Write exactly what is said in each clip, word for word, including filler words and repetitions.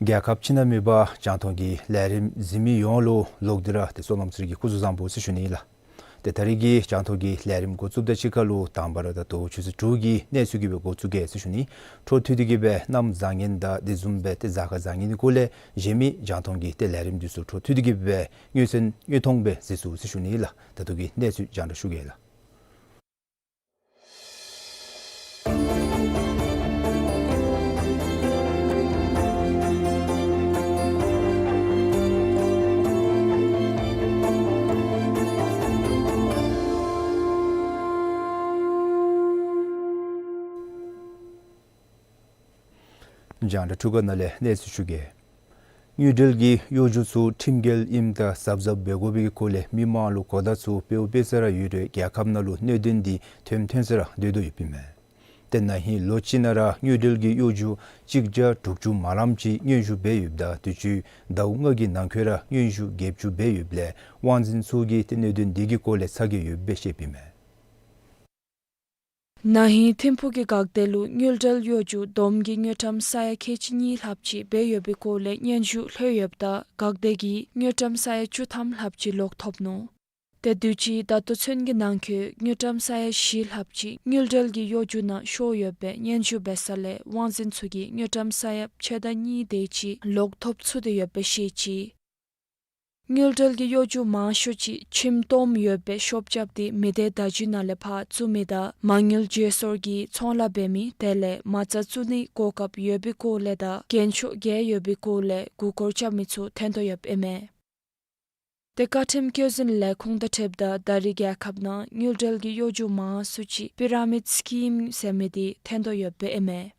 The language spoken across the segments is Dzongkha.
རྒྱལ་ཁབ་ཕྱི་ནང་མེད་པར་རྒྱང་མཐོང་གི་ལས་རིམ་གཟིགས་མི་ཡོངས་ལུ་ལོག་སྟེ་ར་ཏེ་བསོད་ནམས་ཚེ་རིང་གིས་སྐུ་གཟུགས་བཟང་པོ་ཟེར་ཞུ་ནི་ལགས། ཏེ་ད་རིས་ཀྱི་རྒྱང་མཐོང་གི་ལས་རིམ་འགོ་བཙུགསཔ་དང་གཅིག་ཁར་ལུ་དང་པ་ར་ད་ལྟོ་ཆུ་ཚོད་དྲུག་གི་གནས་ཚུལ་གྱིས་སྦེ་འགོ་བཙུགས་གེ་ཟེར་ཞུ་ནི། འཕྲོ་མཐུད་དེ་གིས་སྦེ་གནམ་བཟང་ངན་དང་དེ་བཟུམ་སྦེ་ཏེ་གཟའ་སྐར་བཟང་ངན་གྱི་སྐོར་ལས་གཞན་མི་རྒྱང་མཐོང་གི་ཏེ་ལས་རིམ་འདི་ཚུ་འཕྲོ་མཐུད་དེ་གིས་སྦེ་དངོས་གསལ་དངོས་མཐོང་སྦེ་གཟིགས་ཚུགས་ཟེར་ཞུ་ནི་ལགས། ད་ལྟོ་གི་གནས་ཚུལ་རྒྱང་བསྒྲགས་ཞུ་གེ་ལགས། རྒྱང་བསྒྲགས་འཕྲུལ་ཁང་ནང་ལས་གནས་ཚུལ་ཞུ་གེ། དངུལ་འབྲེལ་གྱི་གཡོ་སྒྱུ་ཚུ་ཁྲིམས་འགལ་ཨིནམ་དང་གཟབ་གཟབ་འབད་དགོ་པའི་གི་སྐོར་ལས་མི་མང་ལུ་གོ་བརྡ་ཚུ་སྤེལཝ་སྤེལ་ས་ར་ཡོད་རུང་རྒྱལ་ཁབ་ནང་ལུ་གནད་དོན་འདི་ཐོནམ་ཐོན་ས་ར་སྡོད་དོ་ཡོདཔ་ཨིན་མས། ཏེ་ན་ཧིང་ལོ་གཅིག་ནང་ར་དངུལ་འབྲེལ་གྱི་གཡོ་སྒྱུ་གཅིག་བརྒྱ་དྲུག་ཅུ་མ་ལངམ་ཅིག་སྙན་ཞུ་འབད་ཡོདཔ་ད་དུས་ཅི་ཟླཝ་ལྔ་གི་ནང་འཁོད་ར་སྙན་ཞུ་བརྒྱད་ཅུ་འབད་ཡོདཔ་ལས་དབང་འཛིན་ཚུ་གིས་ཏེ་གནད་དོན་འདི་གི་སྐོར་ལས་ཚ་གྱང་ཡོདཔ་སྦེ་བཤདཔ་ཨིན་མས། ན་ཧིང་ཐིམ་ཕུག་གི་འགག་སྡེ་ལུ་དངུལ་འབྲེལ་གཡོ་སྒྱུ་བསྡོམས་ཀྱིས་དངུལ་ཀྲམ་ས་ཡ་ཁལ་གཅིག་གཉིས་ལྷགཔ་ཅིག་འབད་ཡོད་པའི་སྐོར་ལས་སྙན་ཞུ་ལྷོད་ཡོདཔ་ད་འགག་སྡེ་གིས་དངུལ་ཀྲམ་ས་ཡ་བཅུ་ཐམ་ལྷགཔ་ཅིག་ལོག་ཐོབ་ནུག། ཏེ་དུས་ཅི་ཟླ་ལྟོ་ཚུན་གྱི་ནང་འཁོད་དངུལ་ཀྲམ་ས་ཡ་བཞི་ལྷགཔ་ཅིག་དངུལ་འབྲེལ་གྱི་གཡོ་སྒྱུ་ནང་ཤོར་ཡོདཔ་སྦེ་སྙན་ཞུ་འབད་ས་ལས་དབང་འཛིན་ཚུ་གིས་དངུལ་ཀྲམ་ས་ཡ་ཕྱེད་དང་གཉིས་དེ་ཅིག་ལོག་ཐོབ་ཚུགས་ཏེ་ཡོདཔ་སྦེ་བཤད་ཅི། དངུལ་འབྲེལ་གྱི་གཡོ་སྒྱུ་མང་ཤོས་ཅིག་ཁྱིམ་སྟོངམ་ཡོད་པའི་ཤོབ་རྐྱབ་སྟེ་མི་སྡེ་བརྡ་བརྒྱུད་ནང་ལས་ཕར་བཙུགས་མི་དང་མ་དངུལ་བརྗེ་སོར་གྱི་ཚོང་ལཱ་འབད་མི་དེ་ལས་མ་རྩ་བཙུགས་ནིའི་གོ་སྐབས་ཡོད་པའི་སྐོར་ལས་དང་རྒྱན་ཤོག་བརྒྱབ་ཡོད་པའི་སྐོར་ལས་མགུ་སྐོར་རྐྱབ་མི་ཚུ་ཐོན་དོ་ཡོདཔ་ཨིན་མས། ཏེ་བཀའ་ཁྲིམས་བཀོད་འཛིན་ལས་ཁུངས་དང་འཁྲིལཝ་ད་ད་རིས་རྒྱལ་ཁབ་ནང་དངུལ་འབྲེལ་གྱི་གཡོ་སྒྱུ་མང་སུ་ཅིག་པི་ར་མིཌ་སི་ཀིམ་ཟེར་མི་འདི་ཐོན་དོ་ཡོདཔ་ཨིན་མས།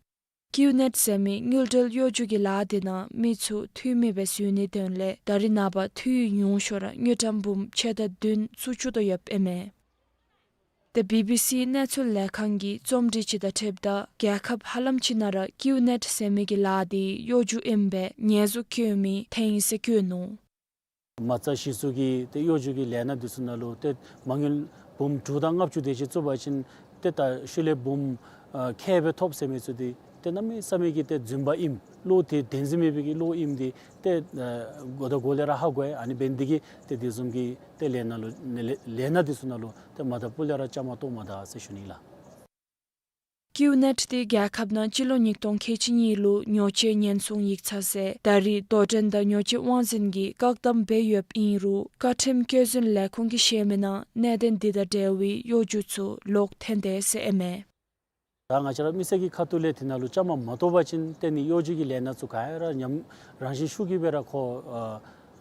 ཀིའུ་ནེཊ་ཟེར་མི་དངུལ་འབྲེལ་གཡོ་སྒྱུ་གི་ལཱ་འདི་ནང་མི་ཚུ་འཐུས་མི་སྦེ་བཟོ་ནིའི་དོན་ལས་ད་རིས་ནངས་པ་འཐུས་ཉུང་ཤོས་ར་དངུལ་ཀྲམ་འབུམ་ཕྱེད་དང་བདུན་བཙུགས་བཅུག་དོ་ཡོདཔ་ཨིན་མས། ཏེ་བི་བི་སི་གནས་ཚུལ་ལས་ཁང་གི་རྩོམ་སྒྲིག་ཅིག་དང་འཁྲིལཝ་ད་རྒྱལ་ཁབ་ཧ་ལམ་ཅིག་ནང་ར་ཀིའུ་ནེཊ་ཟེར་མི་གི་ལཱ་འདི་གཡོ་སྒྱུ་ཨིནམ་སྦེ་ཉེས་འཛུགས་བཀོད་མི་ཐོན་ཡི་ཟེར་བཀོད་ནུག། མ་རྩ་གཞི་བཙུགས་ཀྱི་ཏེ་གཡོ་སྒྱུ་གི་ལས་སྣ་འདི་ཚུ་ནང་ལུ་ཏེ་མ་དངུལ་འབུམ་དྲུག་དང་ལྔ་བཅུ་དེ་ཅིག་བཙུགས་པ་ཅིན་ཏེ་ད་ཤུལ་ལས་འབུམ་ཨ་ཁལ་སྦེ་ཐོབ་ཟེར་མི་ཚུ་འདི་ཏེ་གནམ་མེད་ས་མེད་ཀྱི་ཏེ་རྫུན་པ་ཨིནམ་བློ་ཏེ་བདེན་འཛིན་མེད་པའི་གི་བློ་ཨིནམ་འདི་ཏེ་ཨ་འགོ་དང་འགོ་ལས་ར་ཧ་གོ་ཡི། ཨ་ནི་འབད་ནི་འདི་གིས་ཏེ་དེ་བཟུམ་གྱི་ཏེ་ལས་སྣ་ལུ་ལས་ལས་སྣ་འདི་ཚུ་ནང་ལུ་ཏེ་མ་ད་སྤུ་ལས་ར་བཅའ་མར་གཏོགས་མ་ད་ཟེར་ཞུ་ནི་ལགས། ཀིའུ་ནེཊ་འདི་རྒྱལ་ཁབ་ནང་སྤྱི་ལོ་ཉིས་སྟོང་ཁལ་གཅིག་གཉིས་ལུ་ཉོ་སྤྱོད་ཉེན་སྲུང་ཡིག་ཚང་ཟེར་ད་རིས་དོ་འགྲན་དང་ཉོ་སྤྱོད་དབང་འཛིན་གྱིས་བཀག་དམ་འབད་ཡོདཔ་ཨིན་རུང་བཀའ་ཁྲིམས་བཀོད་འཛིན་ལས་ཁུངས་ཀྱིས་བཤད་མི་ནང་གནད་དོན་འདི་དང་འབྲེལ་བའི་གཡོ་སྒྱུ་ཚུ་ལོག་ཐོན་དེས་ཟེར་ཨིན་མས། ད་ང་བཅས་ར་མི་སེར་གྱི་ཁ་ཐུག་ལས་དེ་ནང་ལུ་བཅའ་མར་མ་གཏོགས་པ་ཅིན་ཏེ་ནི་གཡོ་སྒྱུ་གི་ལས་སྣ་ཚུ་ག་ར་ཉམས་རང་བཞིན་ཤུགས་ཀྱིས་སྦེ་ར་ཁོ་ཨ་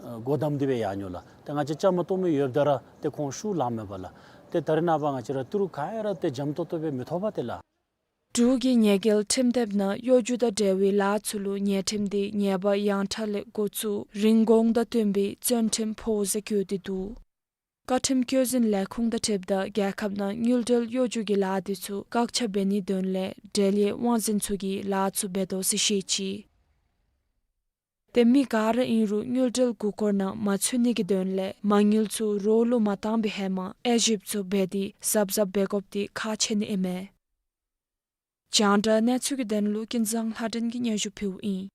ཨ་སྒོ་བསྡམས་ཏེ་སྦེ་ཡར་འགྱོ་ལགས། ཏེ་ང་བཅས་བཅའ་མར་གཏོགས་མི་ཡོདཔ་ད་ར་ཏེ་ཁོང་ཤུགས་ལང་མེད་པས་ལགས། ཏེ་ད་རེས་ནངས་པ་ང་བཅས་ར་ཏི་རུ་ག་ར་ཏེ་འཇམ་ཏོང་ཏོ་སྦེ་མི་ཐོབ་པས་ཏེ་ལགས། འབྲུག་གི་ཉེས་འགེལ་ཁྲིམས་དེབ་ནང་གཡོ་སྒྱུ་དང་འབྲེལ་བའི་ལཱ་ཚུ་ལུ་ཉེས་ཁྲིམས་འདི་ཉེས་པ་ཡང་ཁྲ་ལས་འགོ་བཙུགས་རིན་གོང་དང་བསྟུན་པའི་བཙོན་ཁྲིམས་ཕོག་ཟེར་བཀོད་དེ་འདུག། བཀའ་ཁྲིམས་བཀོད་འཛིན་ལས་ཁུངས་དང་འཁྲིལཝ་ད་རྒྱལ་ཁབ་ནང་དངུལ་འབྲེལ་གཡོ་སྒྱུ་གི་ལཱ་འདི་ཚུ་བཀག་ཆ་འབད་ནིའི་དོན་ལས་འབྲེལ་ཡོད་དབང་འཛིན་ཚུ་གིས་ལཱ་ཚུ་འབད་དོ་ཟེར་བཤད་ཅི། ཏེ་མི་ག་ར་ཨིན་རུང་དངུལ་འབྲེལ་མགུ་སྐོར་ནང་མ་ཚུད་ནི་གི་དོན་ལས་མ་དངུལ་ཚུ་རོགས་ལུ་མ་བཏང་པའི་ཧེ་མ་དབྱེ་ཞིབ་ཚུ་འབད་དེ་གཟབ་གཟབ་འབད་དགོཔ་འདི་ཁག་ཆེ་ནི་ཨིན་མས། རྒྱང་བསྒྲགས་གནས་ཚུལ་གྱི་དོན་ལུ་ཀུན་བཟང་ལྷ་སྒྲོན་གྱིས་སྙན་ཞུ་ཕུལཝ་ཨིན།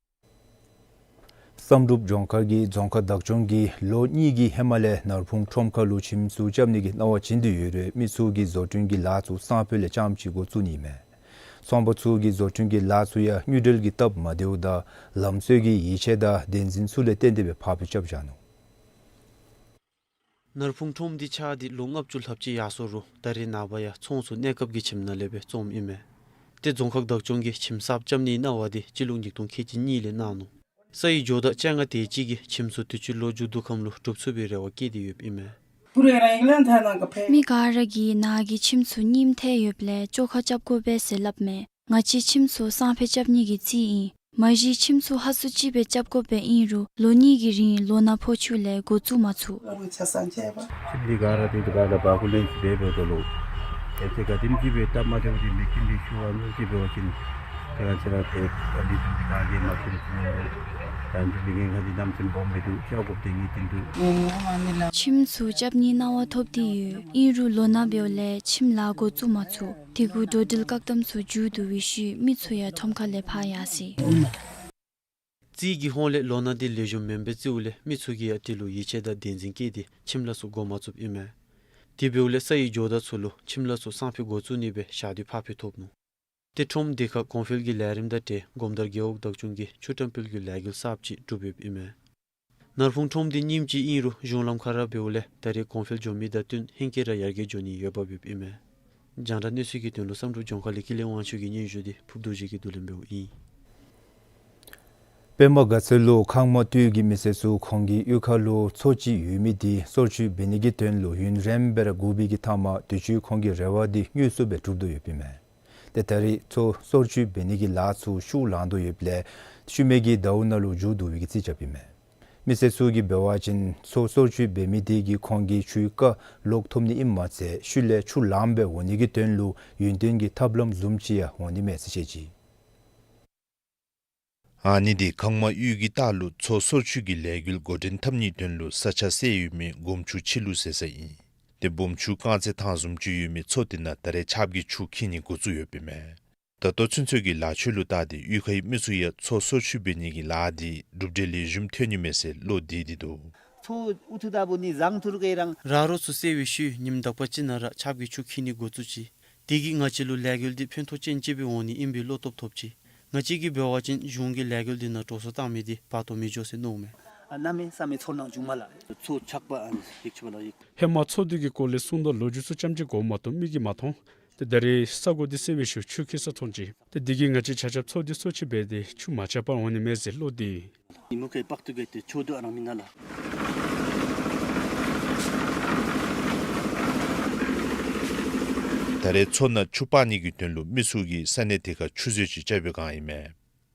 བསམ་གྲུབ་ལྗོངས་མཁར་གྱི་རྫོང་ཁག་བདག་སྐྱོང་གིས་ལོ་གཉིས་ཀྱི་ཧེ་མ་ལས་ནར་ཕུང་ཁྲོམ་ཁ་ལུ་ཁྱིམ་ཚུ་རྐྱབ་ནི་གི་གནང་བ་བྱིན་ཏེ་ཡོད་རུང་མི་ཚུ་གིས་བཟོ་སྐྲུན་གྱི་ལཱ་ཚུ་སང་ཕོད་ལས་རྐྱངམ་ཅིག་འགོ་བཙུགས་ནི་མས། ཚོང་པ་ཚུ་གིས་བཟོ་སྐྲུན་གྱི་ལཱ་ཚུ་ཡང་དངུལ་འབྲེལ་གྱི་སྟབས་མ་བདེཝ་དང་ལམ་སྲོལ་གྱི་ཡིད་ཆེས་དང་བདེན་འཛིན་ཚུ་ལས་བརྟེན་ཏེ་སྦེ་ཕར་འགྱངས་རྐྱབ་བཞག་ནུག། ནར་ཕུང་ཁྲོམ་འདི་ཆགས་ཏེ་ལོ་ལྔ་བཅུ་ལྷགཔ་ཅིག་ཡར་སོང་རུང་ད་རེས་ནངས་པ་ཡང་ཚོང་ཚུ་གནས་སྐབས་ཀྱི་ཁྱིམ་ནང་ལས་སྦེ་བཙུགསཔ་ཨིན་མས། ཏེ་རྫོང་ཁག་བདག་སྐྱོང་གིས་ཁྱིམ་གསརཔ་རྐྱབ་ནིའི་གནང་བ་འདི་སྤྱི་ལོ་ཉིས་སྟོང་ཁལ་གཅིག་གཉིས་ལས་གནང་ནུག། སའི་ཇོ་བདག་བཅོ་ལྔ་དེ་ཅིག་གིས་ཁྱིམ་ཚུ་དུས་ཅི་ལོ་མཇུག་བསྡུ་ཁམས་ལུ་གྲུབ་ཚུགས་པའི་རེ་བ་བསྐྱེད་དེ་ཡོདཔ་ཨིན་མས། མི་ག་ར་གིས་ནཱ་གི་ཁྱིམ་ཚུ་རྙིངམ་ཐལ་ཡོདཔ་ལས་བཅོ་ཁ་རྐྱབ་དགོ་པས་ཟེར་སླབ་མས། ང་བཅས་ཁྱིམ་ཚུ་སང་ཕོད་རྐྱབ་ནི་གི་རྩིས་ཨིན། མ་གཞི་ཁྱིམ་ཚུ་ཧ་སུ་ཅིག་སྦེ་རྐྱབ་དགོཔ་སྦེ་ཨིན་རུང་ལོ་གཉིས་ཀྱི་རིང་ལོ་ན་ཕོག་ཚུན་ལས་འགོ་བཙུགས་མ་ཚུགས། ཁྱིམ་འདི་ག་ར་འདི་ག་ར་བ་གུ་ལེན་ཅིག་འབད་འབདཝ་ད་ལུ་ཨེ་ཏེ་ག་དེམ་ཅིག་སྦེ་སྟབས་མ་བདེཝ་འདི་མི་ཀིན་འདི་ཤུལ་བ་ཉུང་ཅིག་འབད་བ་ཅིན་དེ་རང་ཅིག་ར་ཏེ་ཨ་འདི་ཚུ་འདི་ག་གིས་མ་ཚུགས་ནི་ཨིན་རུང་ད་འདི་འདི་ངན་ཁ་འདི་གནམ་མེད་ས་མེད་སྦོམ་སྦེ་འདུག། ཤ་དགོཔ་འདི་ངེས་ཅིག་འདུག། ཁྱིམ་ཚུ་རྐྱབ་ནིའི་གནང་བ་ཐོབ་སྟེ་ཡོད། ཨིན་རུང་ལོ་ན་འབདཝ་ལས་ཁྱིམ་ལཱ་འགོ་བཙུགས་མ་ཚུགས། དེ་གུ་འགྲོ་འགྲུལ་བཀག་དམ་ཚུ་མཇུག་བསྡུ་བའི་ཤུལ་མི་ཚུ་ཡང་ཁྲོམ་ཁ་ལས་ཕར་ཡར་སོ་ཡི། རྩིས་ཀྱི་ཧོང་ལས་ལོ་ན་འདི་ལེགས་ཤོམ་མེན་པས་ཟེརཝ་ལས་མི་ཚུ་གིས་ཡང་དེ་ལུ་ཡིད་ཆེས་དང་བདེན་འཛིན་བསྐྱེད་དེ་ཁྱིམ་ལཱ་ཚུ་འགོ་མ་བཙུགསཔ་ཨིན་མས། དེ་འབདཝ་ལས་སའི་ཇོ་བདག་ཚུ་ལུ་ཁྱིམ་ལཱ་ཚུ་སང་ཕོད་འགོ་བཙུགས་ནི་སྦེ་ཞག་དུས་ཕར་འགྱངས་ཐོབ་ནུག། ཏེ་ཁྲོམ་སྡེ་ཁག་གོང་འཕེལ་གྱི་ལས་རིམ་དང་འབྲེལ་སྒོམ་དར་རྒེད་འོག་བདག་སྐྱོང་གིས་ཆུ་ཁྲམ་སྤེལ་གྱི་ལས་འགུལ་གསརཔ་ཅིག་གྲུབ་ཡོདཔ་ཨིན་མས། ནར་ཕུང་ཁྲོམ་འདི་རྙིངམ་ཅིག་ཨིན་རུང་གཞུང་ལམ་ཁར་འབདཝ་ལས་ད་རེས་གོང་འཕེལ་འགྱོ་མི་དང་བསྟུན་ཧེང་སྐལ་ར་ཡར་རྒྱས་འགྱོ་ནིའི་འོས་འབབ་ཡོདཔ་ཨིན་མས། རྒྱང་བསྒྲགས་གནས་ཚུལ་གྱི་དོན་ལུ་བསམ་གྲུབ་ལྗོངས་མཁར་ལས་ཀུན་ལེགས་དབང་ཕྱུག་གི་སྙན་ཞུ་འདི་ཕུརཔ་རྡོ་རྗེ་གིས་བསྡུ་ལེན་འབདཝ་ཨིན། པདྨ་དགའ་ཚལ་ལུ་ཁང་མ་སྟོད་ཀྱི་མི་སེར་ཚུ་ཁོང་གི་གཡུས་ཁ་ལུ་མཚོ་ཅིག་ཡོད་མི་འདི་སོར་ཆུད་འབད་ནི་གི་དོན་ལུ་ཡུན་རིངམོ་སྦེ་ར་སྒུག་པའི་གི་མཐའ་མ་དུས་ཅི་ཁོང་གི་རེ་བ་འདི་དངོས་སུ་སྦེ་གྲུབ་དོ་ཡོདཔ་ཨིན་མས། ཏེ་ད་རེས་མཚོ་སོར་ཆུད་འབད་ནི་གི་ལཱ་ཚུ་ཤུགས་ལང་དོ་ཡོདཔ་ལས་ཤུལ་མའི་གི་ཟླཝ་ནང་ལུ་མཇུག་བསྡུ་བའི་གི་རྩིས་རྐྱབ་ཨིན་མས། མི་སེར་ཚུ་གིས་འབད་བ་ཅིན་མཚོ་སོར་ཆུད་འབད་མི་དེ་གིས་ཁོང་གི་ཆུའི་རྐ་ལོག་ཐོབ་ནི་ཨིནམ་མ་ཚད་ཤུལ་ལས་ཆུ་ལངམ་སྦེ་འོང་ནི་གི་དོན་ལུ་ཡུན་བརྟན་གྱི་ཐབས་ལམ་བཟུམ་ཅིག་ཡང་འོང་ནི་མས་ཟེར་བཤད་ཅི། ཨ་ནི་འདི་ཁང་མ་གཡུས་ཀྱི་ལྟག་ལུ་མཚོ་སོར་ཆུད་ཀྱི་ལས་འགུལ་འགོ་འདྲེན་འཐབ་ནིའི་དོན་ལུ་ས་ཆ་བསལ་ཡོད་མི་སྒོམ་ཆུ་ཕྱི་ལུ་ཟེར་ས་ཨིན། ཏེ་སྦོམ་ཆུ་རྐང་རྩེད་ཐང་བཟུམ་ཅིག་ཡོད་མི་མཚོ་དེ་ནང་ད་རེས་ཆརཔ་གི་ཆུ་འཁྱིལ་ནི་འགོ་བཙུགས་ཡོདཔ་ཨིན་མས། ད་ལྟོ་ཚུན་ཚོད་ཀྱི་ལཱ་ཕྱོགས་ལུ་བལྟ་སྟེ་གཡུས་ཁའི་མི་ཚུ་ཡང་མཚོ་སོར་ཆུད་འབད་ནི་གི་ལཱ་འདི་གྲུབ་འབྲས་ལེགས་ཤོམ་ཐོན་ནི་མས་ཟེར་བློ་བདེ་སྟེ་འདུག། མཚོ་ཨུ་ཐུ་ད་བུ་ནི་བཟང་ཐུར་གེ་རང་། ར་རོ་ཚུ་བསལ་བའི་ཤུལ་ཉིནམ་དག་པ་ཅིག་ནང་ར་ཆརཔ་གི་ཆུ་འཁྱིལ་ནི་འགོ་བཙུགས་ཅི། དེ་གིས་ང་བཅས་ལུ་ལས་འགུལ་འདི་ཕན་ཐོགས་ཅན་ཅིག་སྦེ་འོང་ནི་ཨིན་པའི་བློ་སྟོབས་ཐོབ་ཅི། ང་བཅས་ཀྱིས་འབད་བ་ཅིན་གཞུང་གི་ལས་འགུལ་འདི་ནང་འགྲོ་སོང་བཏང་མི་འདི་བར་སྟོང་མི་འགྱོ་ཟེར་མནོཝ་མས། ཨ་གནམ་མེད་ས་མེད་ཚོར་སྣང་བྱུངམ་མས་ལགས། མཚོ་ཆག་པ་ཨ་ནི་ཡིག་ཆུ་བ་ལ་ཡིག། ཧེ་མ་མཚོ་འདི་གི་སྐོར་ལས་གསུང་དང་ལོ་རྒྱུས་ཚུ་ཙམ་ཅིག་གོ་མ་གཏོགས་མིག་གིས་མ་མཐོང་། ཏེ་ད་རེས་ས་གོ་འདི་བསལ་བའི་ཤུལ་ཆུ་འཁྱིལ་ས་མཐོང་ཅི། ཏེ་འདི་གིས་ང་བཅས་ཆ་ཁྱབ་མཚོ་འདི་སོར་ཆུད་འབད་དེ་ཆུ་མ་ཆག་པར་འོང་ནི་མས་ཟེར་བློ་བདེ། ནི་མུ་ཁའི་པག་ཏུ་གེ་ཏེ་ཆོ་དུ་ཨ་རང་མི་ན་ལ། ད་རེས་མཚོ་ནང་ཆུ་སྤར་ནི་གི་དོན་ལུ་མི་ཚུ་གིས་ས་གནས་དེ་ཁར་ཆུ་མཛོད་ཅིག་རྐྱབ་པའི་སྒང་ཨིན་མས།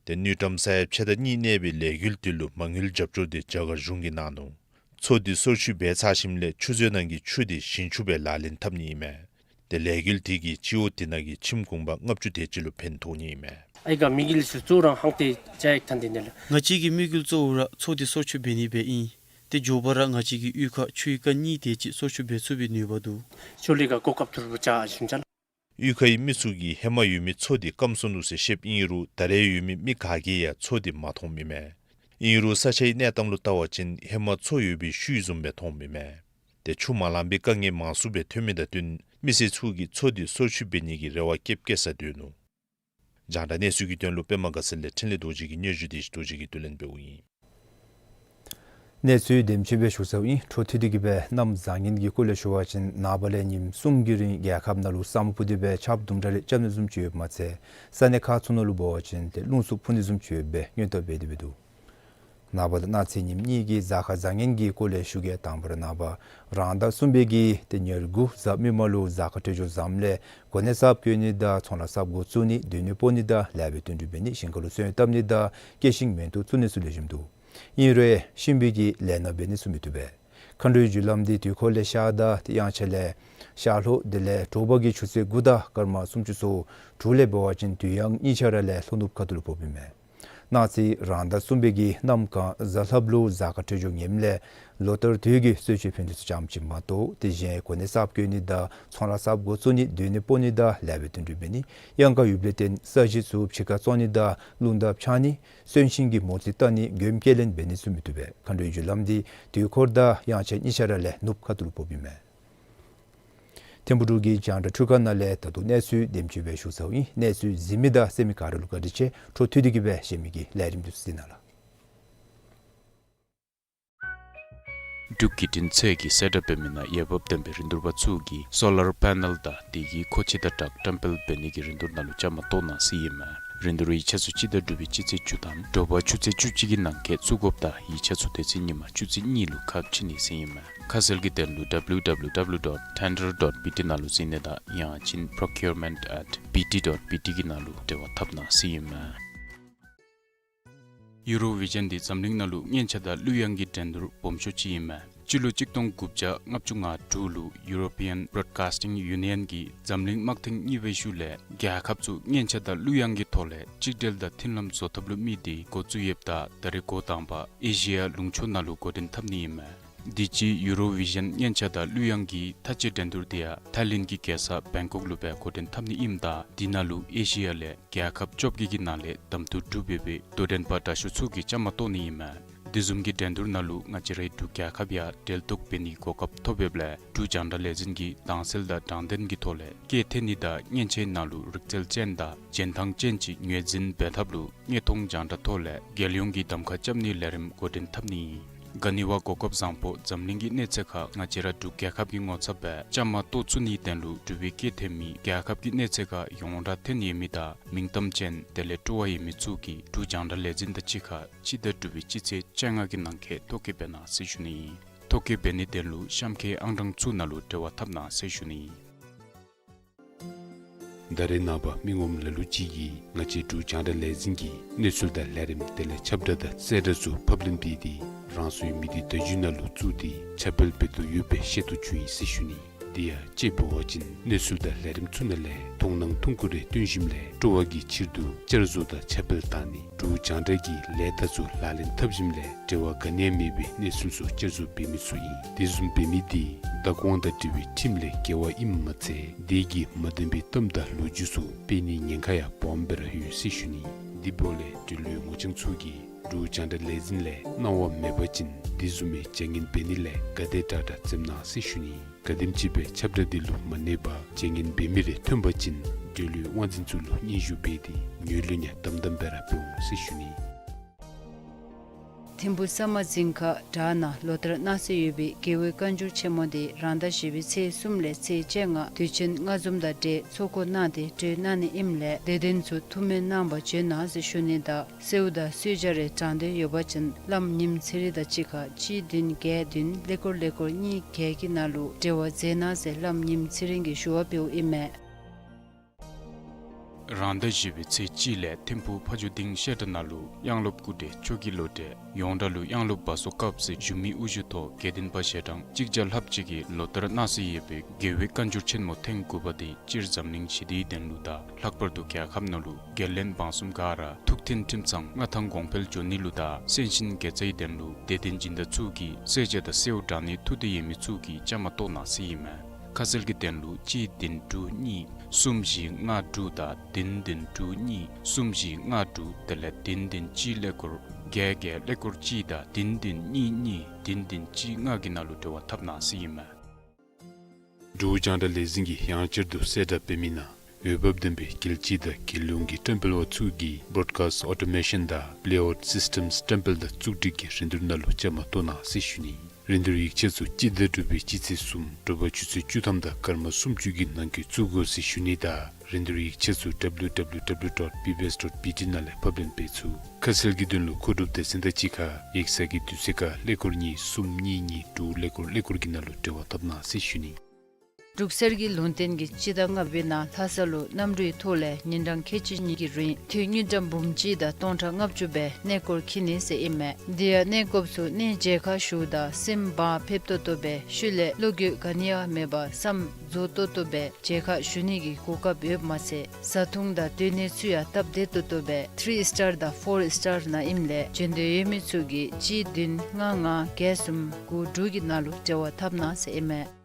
ཏེ་དངུལ་ཀྲམ་ས་ཡ་ཕྱེད་དང་གཉིས་གནས་པའི་ལས་འགུལ་དེ་ལུ་མ་དངུལ་རྒྱབ་སྐྱོར་དེ་རྒྱ་གར་གཞུང་གིས་གནང་ནུག། མཚོ་དེ་སོར་ཆུད་འབད་ཚར་ཞིནམ་ལས་ཆུ་མཛོད་ནང་གི་ཆུ་དེ་ཞིང་ཆུ་སྦེ་ལག་ལེན་འཐབ་ནི་ཨིན་མས། ཏེ་ལས་འགུལ་དེ་གིས་སྤྱི་འོག་དེ་ནང་གི་ཁྱིམ་གུང་པ་ལྔ་བཅུ་དེ་ཅིག་ལུ་ཕན་ཐོགས་ནི་ཨིན་མས། ཨའི་ག་དམིགས་ཡུལ་ཚུ་གཙོ་བོ་ར་ཧང་ཏེ་ཅ་ཡིག་ཐན་ཏེ་ནི་ལགས། ང་བཅས་ཀྱི་དམིགས་ཡུལ་གཙོ་བོ་ར་མཚོ་དེ་སོར་ཆུད་འབད་ནི་སྦེ་ཨིན། ཏེ་མགྱོགས་པ་ར་ང་བཅས་ཀྱི་གཡུས་ཁར་ཆུའི་རྐ་གཉིས་དེ་ཅིག་སོར་ཆུད་འབད་ཚུགས་པའི་ནུས་པ་འདུག། ཆོ་ལེ་ག་གོ་སྐབས་ཐུར་བུ་ཅ་ཨ་ཞིམ་ཅ་ལགས། གཡུས་ཁའི་མི་ཚུ་གིས་ཧེ་མ་ཡོད་མི་མཚོ་དེ་སྐམ་སོ་ནུག་ཟེར་བཤདཔ་ཨིན་རུང་ད་རེས་ཡོད་མི་མི་ག་གིས་ཡང་མཚོ་དེ་མ་མཐོངམ་ཨིན་མས། ཨིན་རུང་ས་ཆའི་གནས་སྟངས་ལུ་བལྟ་བ་ཅིན་ཧེ་མ་མཚོ་ཡོད་པའི་ཤུལ་བཟུམ་སྦེ་མཐོངམ་ཨིན་མས། ཏེ་ཆུ་མ་ལང་པའི་དཀའ་ངལ་མང་སུ་སྦེ་ཐོན་མི་དང་བསྟུན་མི་སེར་ཚུ་གིས་མཚོ་དེ་སོར་ཆུད་འབད་ནི་གི་རེ་བ་བསྐྱེདཔ་བསྐྱེད་ས་སྡོད་ནུག། རྒྱང་བསྒྲགས་གནས་ཚུལ་གྱི་དོན་ལུ་པདྨ་དགའ་ཚལ་ལས་འཕྲིན་ལས་རྡོ་རྗེ་གི་སྙན་ཞུ་དེ་རྡོ་རྗེ་གིས་བསྡུ་ལེན་འབདཝ་ཨིན། གནས་ཚུལ་དེམ་ཅིག་སྦེ་ཞུ་ཚརཝ་ཨིན། འཕྲོ་མཐུད་དེ་གིས་སྦེ་གནམ་བཟང་ངན་གྱི་སྐོར་ལས་ཞུ་བ་ཅིན་ནངས་པ་ལས་ཉིནམ་གསུམ་གྱི་རིང་རྒྱལ་ཁབ་ནང་ལུ་ས་སྨུག་ཕུབ་སྟེ་སྦེ་ཆརཔ་དུམ་གྲ་རེ་རྐྱབ་ནི་བཟུམ་ཅིག་ཡོདཔ་མ་ཚད་ས་གནས་ཁག་ཚུ་ནང་ལུ་འབད་བ་ཅིན་ཏེ་རླུང་འཚུབ་འཕུ་ནི་བཟུམ་ཅིག་ཡོད་པའི་སྔོན་བརྡ་འབད་དེ་སྦེ་འདུག། ནངས་པ་དང་གནངས་ཚེ་ཉིནམ་གཉིས་ཀྱི་གཟའ་སྐར་བཟང་ངན་གྱི་སྐོར་ལས་ཞུ་གེ། དང་པ་ར་ནངས་པ་རང་ཟླ་གསུམ་པའི་གི་ཏེ་ཉེར་དགུ་གཟའ་མིག་དམར་ལུ་གཟའ་སྐར་འཕྲོད་སྦྱོར་བཟངམ་ལས་གོ་གནས་གསརཔ་བསྐོ་ནི་དང་ཚོང་ལཱ་གསརཔ་འགོ་བཙུགས་ནི་སྡོད་གནས་སྤོ་ནི་དང་ལེགས་པའི་དོན་འགྲུབ་འབད་ནི་ཞིང་ཁ་ལུ་སོན་བཏབ་ནི་དང་སྐྱེད་ཤིང་མེ་ཏོག་བཙུགས་ནི་ཚུ་ལེགས་ཤོམ་འདུག། ཨིན་རུང་གཤིན་པོའི་གི་ལས་སྣ་འབད་ནི་ཚུ་མི་བཏུབ་པས། མཁའ་འགྲོའི་རྒྱུ་ལམ་འདི་དུས་འཁོར་ལས་ཤར་དང་དབྱངས་འཆར་ལས་ཤར་ལྷོ་དེ་ལས་དྲོ་པ་གི་ཆུ་ཚོད་དགུ་དང་སྐར་མ་སུམ་ཅུ་སོ་དྲུག་ལས་འབད་བ་ཅིན་དུས་ཡང་གཉིས་ཆ་ར་ལས་ལྷོ་ནུབ་ཁ་ཐུག་ལུ་ཕོགཔ་ཨིན་མས། གནངས་ཚེ་རང་ཟླ་གསུམ་པའི་གི་གནམ་གང་གཟའ་ལྷགཔ་ལུ་གཟའ་སྐར་འཕྲོད་སྦྱོར་ངནམ་ལས་ལོ་ལྟར་དུས་ཀྱི་གསོལ་མཆོད་ཕུལ་ནི་ཚུ་ཙམ་ཅིག་མ་གཏོགས་དེ་གཞན་གོ་གནས་གསརཔ་བསྐོ་ནི་དང་ཚོང་ར་གསརཔ་འགོ་བཙུགས་ནི་སྡོད་གནས་སྤོ་ནི་དང་ལེགས་པའི་དོན་སྒྲུབ་འབད་ནི་གཡང་ཁ་ཡོདཔ་ལས་བརྟེན་ས་གཞི་ཚུ་ཕྱི་ཁར་བཙོང་ནི་དང་རླུང་དར་འཕྱར་ནི་གསོན་གཤིན་གྱི་མོ་རྩིས་བལྟ་ནི་མགྱོནམ་སྐྱེལ་ལེན་འབད་ནི་ཚུ་མི་བཏུབ་པས། མཁའ་འགྲོའི་རྒྱུ་ལམ་འདི་དུས་འཁོར་དང་དབྱངས་འཆར་གཉིས་ཆ་ར་ལས་ནུབ་ཁ་ཐུག་ལུ་ཕོགཔ་ཨིན་མས། ཐིམ་ཕུག་འབྲུག་གི་རྒྱང་བསྒྲགས་འཕྲུལ་ཁང་ནང་ལས་ད་ལྟོ་གནས་ཚུལ་དེམ་ཅིག་སྦེ་ཞུ་ཚརཝ་ཨིན། གནས་ཚུལ་གཟིགས་མི་དང་གསན་མི་ག་ར་ལུ་བཀའ་དྲིན་ཆེ། འཕྲོ་མཐུད་དེ་གི་སྦེ་གཞན་མི་གི་ལས་རིམ་འདི་ཚུ་གཟིགས་གནང་ལགས། འབྲུག་བརྒྱུད་འཕྲིན་ཚད་ཀྱིས་གསལ་བསྒྲགས་འབད་མི་ནང་འོས་འབབ་ལྡན་པའི་རིན་བསྡུར་པ་ཚུ་གིས་སོ་ལར་པེ་ནལ་དང་དེ་གི་མཁོ་ཆས་དང་སྦྲགས་བཀྲམ་སྤེལ་འབད་ནི་གི་རིན་བསྡུར་ནང་ལུ་བཅའ་མར་གཏོགས་གནང་ཟེར་ཨིན་མས། རིན་བསྡུར་ཡིག་ཆ་ཚུ་སྤྱི་ཟླ་དྲུག་པའི་སྤྱི་ཚེས་བཅུ་ཐམ་དྲོ་པ་ཆུ་ཚོད་བཅུ་གཅིག་གི་ནང་འཁོད་བཙུགས་དགོཔ་དང་ཡིག་ཆ་ཚུ་དེ་ཚེ་ཉིན་མ་ཆུ་ཚོད་གཉིས་ལུ་ཁ་ཕྱེ་ནི་ཟེར་ཨིན་མས། ཁ་གསལ་གྱི་དོན་ལུ་W W W dot tender dot B T ནང་ལུ་གཟིགས་ནི་དང་ཡང་ཅིན་procurement at B T dot B T གི་ནང་ལུ་འབྲེལ་བ་འཐབ་གནང་ཟེར་ཨིན་མས། ཡུ་རོ་བི་ཞཱན་འདི་འཛམ་གླིང་ནང་ལུ་སྙན་ཆ་དང་གླུ་དབྱངས་ཀྱི་འགྲན་བསྡུར་སྦོམ་ཤོས་ཅིག་ཨིན་མས། སྤྱི་ལོ་གཅིག་སྟོང་དགུ་བརྒྱ་ལྔ་བཅུ་ང་དྲུག་ལུ་European Broadcasting Union གིས་འཛམ་གླིང་དམག་ཐེངས་གཉིས་པའི་ཤུལ་ལས་རྒྱལ་ཁབ་ཚུ་སྙན་ཆ་དང་གླུ་དབྱངས་ཀྱི་ཐོག་ལས་གཅིག་སྒྲིལ་དང་མཐུན་ལམ་བཟོ་ཐབས་ལུ་དམིགས་ཏེ་འགོ་བཙུགས་ཡོདཔ་ད་ད་རེས་འགོ་དང་པ་ཨེ་ཤི་ཡ་ལུང་ཕྱོགས་ནང་ལུ་འགོ་འདྲེན་འཐབ་ནི་ཨིན་མས། དུས་ཅི་ཡུ་རོ་བི་ཞཱན་སྙན་ཆ་དང་གླུ་དབྱངས་ཀྱི་མཐའ་དཔྱད་འགྲན་བསྡུར་འདི་ཡང་ཐའི་ལེནཌ་གི་རྒྱལ་ས་བེང་ཀོག་ལུ་སྦེ་འགོ་འདྲེན་འཐབ་ནི་ཨིནམ་ད་དེ་ནང་ལུ་ཨེ་ཤི་ཡ་ལས་རྒྱལ་ཁབ་བཅོ་བརྒྱད་ཀྱི་ནང་ལས་གདམ་འཐུ་གྲུབ་སྦེ་སྦེ་དོ་འགྲན་པ་དྲག་ཤོས་ཚུ་གིས་བཅའ་མར་གཏོགས་ནི་ཨིན་མས། དེ་བཟུམ་གྱི་འགྲན་བསྡུར་ནང་ལུ་ང་བཅས་རའི་འབྲུག་རྒྱལ་ཁབ་ཡང་འབྲེལ་གཏོགས་འབད་ནིའི་གོ་སྐབས་ཐོབ་ཡོདཔ་ལས་འབྲུག་རྒྱང་བསྒྲགས་ལས་འཛིན་གྱིས་དྭངས་གསལ་དང་དྲང་བདེན་གྱི་ཐོག་ལས་སྐད་འཐེན་ནི་དང་སྙན་ཆའི་ནང་ལུ་རིག་རྩལ་ཅན་དང་རྒྱན་ཐང་ཅན་ཅིག་ངོས་འཛིན་འབད་ཐབས་ལུ་དངོས་མཐོང་རྒྱང་བསྒྲགས་ཐོག་ལས་རྒྱལ་ཡོངས་ཀྱི་གདམ་ཁ་རྐྱབ་ནིའི་ལས་རིམ་འགོ་འདྲེན་འཐབ་ནི་ཨིན། ག་ནི་བ་གོ་སྐབས་བཟང་པོ་འཛམ་གླིང་གི་གནས་ཚད་ཁར་ང་བཅས་ར་འབྲུག་རྒྱལ་ཁབ་ཀྱི་ངོ་ཚབ་སྦེ་བཅའ་མར་གཏོགས་ཚུགས་ནིའི་དོན་ལུ་འབྲུག་པའི་སྐད་འཐེན་མི་རྒྱལ་ཁབ་ཀྱི་གནས་ཚད་ཁར་ཡོངས་གྲགས་ཐོན་ཡོད་མི་དང་མིང་གཏམ་ཅན་དེ་ལས་སྤྲོ་བ་ཡོད་མི་ཚུ་གིས་འབྲུག་རྒྱང་བསྒྲགས་ལས་འཛིན་དང་གཅིག་ཁར་སྤྱི་ཟླ་དྲུག་པའི་སྤྱི་ཚེས་བཅོ་ལྔ་གི་ནང་འཁོད་ཐོ་བཀོད་འབད་གནང་ཟེར་ཞུ་ནི་ཨིན། ཐོ་བཀོད་འབད་ནིའི་དོན་ལུ་གཤམ་འཁོད་ཨང་གྲངས་ཚུ་ནང་ལུ་འབྲེལ་བ་འཐབ་གནང་ཟེར་ཞུ་ནི་ཨིན། ད་རེས་ནངས་པ་མི་ངོམ་ལ་ལུ་ཅིག་གིས་ང་བཅས་འབྲུག་རྒྱང་བསྒྲགས་ལས་འཛིན་གྱི་གནས་ཚུལ་དང་ལས་རིམ་དེ་ལས་ཁྱབ་བསྒྲགས་དང་གསལ་བསྒྲགས་ཚུ་ཕབ་ལེན་འབད་དེ་རང་སོའི་མི་སྡེ་བརྡ་བརྒྱུད་ནང་ལུ་བཙུགས་ཏེ་ཁྱབ་སྤེལ་འབད་དོ་ཡོདཔ་སྦེ་ཤེས་རྟོགས་བྱུང་ཡི་ཟེར་ཞུ་ནི། དེ་ཡང་དཔྱེ་འབད་བ་ཅིན་གནས་ཚུལ་དང་ལས་རིམ་ཚུ་ནང་ལས་མཐོང་སྣང་ཐུང་ཀུ་རེ་སྟོན་ཞིནམ་ལས་སྤྲོ་བ་གི་ཕྱིར་དུ་བསྐྱར་བཟོ་དང་ཁྱབ་སྤེལ་གཏང་ནི་འབྲུག་རྒྱང་བསྒྲགས་ཀྱི་ལས་རྟགས་ཚུ་ལག་ལེན་འཐབ་ཞིནམ་ལས་འབྲེལ་བ་ག་ནི་ཡང་མེད་པའི་གནས་ཚུལ་ཚུ་བསྐྱར་བཟོ་འབད་མི་ཚུ་ཨིན། དེ་བཟུམ་འབད་མི་དེ་བདག་དབང་དང་འབྲེལ་བའི་ཁྲིམས་ལས་འགལ་བ་ཨིནམ་མ་ཚད་དེ་གིས་མ་བདེན་པའི་གཏམ་དང་ལོ་རྒྱུས་ཚུ་སྤེལ་ནིའི་ཉེན་ཁ་ཡང་སྦོམ་སྦེ་ར་ཡོད་ཟེར་ཞུ་ནི། དེ་འབདཝ་ལས་འབྲེལ་ཡོད་ངོ་རྐྱང་ཚུ་གིས་འབྲུག་རྒྱང་བསྒྲགས་ལས་འཛིན་ལས་གནང་བ་མེད་པ་ཅིན་དེ་བཟུམ་མའི་བྱ་ངན་འབད་ནི་ལས་ག་དེ་དྲག་དྲག་འཛེམ་གནང་ཟེར་ཞུ་ནི། ག་དེམ་ཅིག་སྦེ་ཁྱབ་བསྒྲགས་འདི་ལུ་མ་གནས་པར་བྱ་ངན་འབད་མི་རེ་ཐོན་པ་ཅིན་འབྲེལ་ཡོད་དབང་འཛིན་ཚུ་ལུ་སྙན་ཞུ་འབད་དེ་ངོས་ལེན་ཡང་དམ་དམ་སྦེ་ར་འབད་འོང་ཟེར་ཞུ་ནི། ཐིམ་ཕུག་ས་དམར་རྫིང་ཁ་བྲག་ནང་ལོ་ལྟར་གནང་སྲོལ་ཡོད་པའི་རྒྱལ་བའི་བཀའ་འགྱུར་ཆེན་མོ་འདི་རང་ཟླ་བཞི་པའི་ཚེས་གསུམ་ལས་ཚེས་བཅོ་ལྔ་དུས་ཆེན་ལྔ་འཛོམས་དང་འབྲེལ་ཚོགས་འཁོར་གནང་སྟེ་གྲོལ་གནང་ནི་ཨིནམ་ལས་དད་ལྡན་ཚུ་ཐུགས་སྨོན་གནང་བར་བྱོན་གནང་ཟེར་ཞུ་ནི་དང་གསོལཝ་དང་གསོལ་ཇ་རེ་དྲང་འདོད་ཡོད་པ་ཅིན་བླམ་ཉིམ་ཚེ་རིང་དང་གཅིག་ཁར་གཅིག་བདུན་བརྒྱད་བདུན་ཀླད་ཀོར་ཀླད་ཀོར་གཉིས་བརྒྱད་ཀྱི་ནང་ལུ་འབྲེལ་བ་མཛད་གནང་ཟེར་བླམ་ཉིམ་ཚེ་རིང་གིས་ཞུ་བ་འབདཝ་ཨིན་མས། རང་ཟླ་བཞི་པའི་ཚེས་གཅིག་ལས་ཐིམ་ཕུག་ཕ་ཇོ་སྡིངས་བཤད་གྲྭ་ནང་ལུ་དབྱངས་སློབ་སྐུ་བགྲེས་མཆོག་གི་ལོ་གྲོས་ཡོངས་གྲགས་ལུ་དབྱངས་སློབ་བ་སོ་དཀརཔོ་ཟེར་ཞུ་མི་དབུ་བཞུགས་ཐོག་དགེ་ལྡན་པ་ཞལ་གྲངས་གཅིག་བརྒྱ་ལྷགཔ་ཅིག་གིས་ལོ་ལྟར་གནང་སྲོལ་ཡོད་པའི་རྒྱལ་བའི་བཀའ་འགྱུར་ཆེན་མོ་ཐེངས་དགུ་པ་འདི་སྤྱིར་འཛམ་གླིང་ཞི་བདེའི་དོན་ལུ་དང་ལྷག་པར་དུ་རྒྱལ་ཁབ་ནང་ལུ་རྒྱལ་བློན་འབངས་གསུམ་ག་ར་ཐུགས་མཐུན་ཁྲིམས་གཙང་མངའ་ཐང་གོང་འཕེལ་འགྱོ་ནི་ལུ་དང་སེམས་ཅན་དགེ་རྩའི་དོན་ལུ་དད་ལྡན་སྦྱིན་བདག་ཚུ་གིས་གསོལ་ཇ་དང་གསོལཝ་དྲང་ནི་ཐུགས་འདོད་ཡོད་མི་ཚུ་གིས་བཅའ་མར་གཏོགས་གནང་ཟེར་ཨིན་མས། ཁ་གསལ་གྱི་དོན་ལུ་གཅིག་བདུན་དྲུག་གཉིས་གསུམ་བཞི་ལྔ་དྲུག་དང་བདུན་བདུན་དྲུག་གཉིས་གསུམ་བཞི་ལྔ་དྲུག་དེ་ལས་བདུན་བདུན་གཅིག་ཀླད་ཀོར་བརྒྱད་བརྒྱད་ཀླད་ཀོར་གཅིག་དང་བདུན་བདུན་གཉིས་གཉིས་བདུན་བདུན་གཅིག་ལྔ་གི་ནང་ལུ་འབྲེལ་བ་འཐབ་གནང་ཟེར་ཨིན་མས། འབྲུག་རྒྱང་བསྒྲགས་ལས་འཛིན་གྱིས་ཡང་བསྐྱར་དུ་གསལ་བསྒྲགས་འབད་མི་ནང་འོས་འབབ་ལྡན་པའི་རྒྱལ་སྤྱི་དང་རྒྱལ་ཡོངས་ཀྱི་བཀྲམ་སྤེལ་བ་ཚུ་གིས་Broadcast Automation དང་Playout Systems བཀྲམ་སྤེལ་དང་བཙུགས་སྒྲིག་གི་རིན་བསྡུར་ནང་ལུ་བཅའ་མར་གཏོགས་གནང་ཟེར་ཞུ་ནི། རིན་བསྡུར་ཡིག་ཆ་ཚུ་སྤྱི་ཟླ་དྲུག་པའི་སྤྱི་ཚེས་གསུམ་དྲོ་པ་ཆུ་ཚོད་བཅུ་ཐམ་དང་སྐར་མ་སུམ་ཅུ་གི་ནང་འཁོད་བཙུགས་དགོ་ཟེར་ཞུ་ནི་དང་རིན་བསྡུར་ཡིག་ཆ་ཚུ་W W W dot B B S dot B T ནང་ལས་ཕབ་ལེན་འབད་ཚུགས། ཁ་གསལ་གྱི་དོན་ལུ་མཁོ་སྒྲུབ་སྡེ་ཚན་དང་གཅིག་ཁར་ཡིག་ཚང་གི་དུས་ཚོད་ཁར་ཀླད་ཀོར་གཉིས་གསུམ་གཉིས་གཉིས་དྲུག་ཀླད་ཀོར་ཀླད་ཀོར་གྱི་ནང་ལུ་འབྲེལ་བ་འཐབ་གནང་ཟེར་ཞུ་ནི། འབྲུག་གསེར་གྱི་ལུང་བསྟན་གྱིས་སྤྱི་ཟླ་ལྔ་པའི་ནང་ལྷ་ས་ལུ་གནམ་གྲུའི་ཐོག་ལས་ཉིན་གྲངས་ཁལ་གཅིག་གཉིས་ཀྱི་རིང་ཐོན་དངུལ་ཀྲམ་འབུམ་གཅིག་དང་སྟོང་ཕྲག་ལྔ་བཅུ་སྦེ་གནས་སྐོར་འཁྱིད་ནི་ཟེར་ཨིན་མས། དེ་ཡང་གནས་སྐབས་སུ་གནས་མཇལ་ཁ་ཞུཝ་ད་སེམས་བག་ཕེབས་ཏོག་ཏོ་སྦེ་ཤུལ་ལས་བློ་འགྱོད་ག་ནི་ཡང་མེད་པར་བསམ་རྫོགས་ཏོག་ཏོ་སྦེ་མཇལ་ཁ་ཞུ་ནི་གི་གོ་སྐབས་ཡོདཔ་མ་ཚད་བཟའ་འཐུང་དང་སྡོད་གནས་ཚུ་ཡང་སྟབས་བདེ་ཏོག་ཏོ་སྦེ་ཐི་རི་སི་ཊར་དང་ཕོར་སི་ཊར་ནང་ཨིནམ་ལས་བྱོན་འདོད་ཡོད་མི་ཚུ་གིས་གཅིག་བདུན་ལྔ་ལྔ་བརྒྱད་གསུམ་དགུ་དྲུག་གི་ནང་ལུ་འབྲེལ་བ་འཐབ་གནང་ཟེར་ཨིན་མས།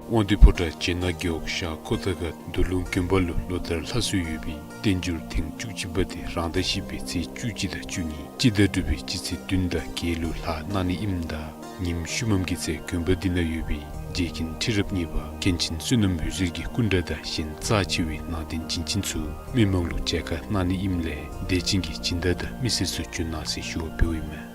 དབང་འདུས་ཕོ་བྲང་བྱེ་ནག་རྒེད་འོག་ཤར་ཁོ་ཐང་ཁ་མདོ་ལུང་དགོན་པ་ལུ་ལོ་ལྟར་ལྷ་གསོལ་ཡོད་པའི་བསྟན་འགྱུར་ཐེངས་བཅུ་གཅིག་པ་དེ་རང་ཟླ་བཞི་པའི་ཚེས་བཅུ་གཅིག་དང་བཅུ་གཉིས་སྤྱི་ཟླ་དྲུག་པའི་སྤྱི་ཚེས་བདུན་དང་བརྒྱད་ལུ་ལྷག་གནང་ནི་ཨིནམ་ད་ཉིནམ་ཤུལ་མམ་གྱི་ཚེ་དགོན་པ་འདི་ནང་ཡོད་པའི་རྗེ་མཁན་ཁྲི་རབས་གཉིས་པ་མཁན་ཆེན་བསོད་ནམས་འོད་ཟེར་གྱི་སྐུ་འདྲ་དང་གཞན་རྩ་ཆེ་བའི་ནང་རྟེན་བྱིན་ཅན་ཚུ་མི་མང་ལུ་མཇལ་ཁ་གནང་ནི་ཨིནམ་ལས་དད་ཅན་གྱི་སྦྱིན་བདག་དང་མི་སེར་ཚུ་འབྱོན་གནང་ཟེར་ཞུ་བ་འབདཝ་ཨིན་མས།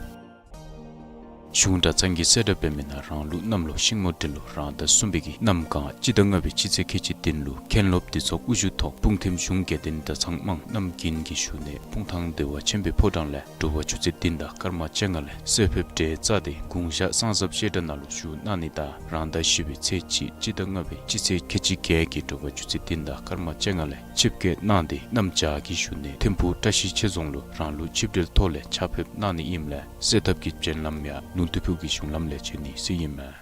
གཞུང་གྲྭ་ཚང་གིས་གསལ་བསྒྲགས་འབད་མི་ནང་རང་ལུགས་གནམ་ལོ་ཤིང་མོ་འབྲིང་ལོ་རང་ཟླ་གསུམ་པའི་གི་གནམ་གང་སྤྱི་ཟླ་ལྔ་པའི་སྤྱི་ཚེས་ཁལ་གཅིག་བདུན་ལུ་མཁན་སློབ་སྡེ་ཚོགས་དབུ་བཞུགས་ཐོག་སྤུངས་ཐིམ་གཞུང་དགེ་ལྡན་གྲྭ་ཚང་དམངས་རྣམས་ཀྱིས་ཞུ་ནི་སྤུངས་ཐང་བདེ་བ་ཆེན་པོའི་ཕོ་བྲང་ལས་དྲོ་པ་ཆུ་ཚོད་བདུན་དང་སྐར་མ་བཅོ་ལྔ་ལས་གསོལ་ཕེབས་གྲལ་བཙུགས་ཏེ་གུང་ཞག་གསང་ཟབ་བཤད་གྲྭ་ནང་ལུ་བཞུགས་གནང་ནི་དང་རང་ཟླ་བཞི་པའི་ཚེས་གཅིག་སྤྱི་ཟླ་ལྔ་པའི་སྤྱི་ཚེས་ཁལ་གཅིག་བརྒྱད་ཀྱི་དྲོ་པ་ཆུ་ཚོད་བདུན་དང་སྐར་མ་བཅོ་ལྔ་ལས་ཆིབས་བསྐྱོད་གནང་སྟེ་གནམ་བྱཱར་གྱི་བཞུགས་གནས་ཐིམ་ཕུག་བཀྲ་ཤིས་ཆོས་རྫོང་ལུ་རང་ལུགས་ཆིབས་གྲལ་ཐོག་ལས་ཕྱག་ཕེབས་གནང་ནི་ཨིནམ་ལས་གསོལ་ཐབ་ཀྱི་སྤྱན་ལམ་ཡང་ལུང་སྟོད་ཕུག་གི་གཞུང་ལམ་ལས་བྱོན་ནི་ཟེར་ཨིན་མས།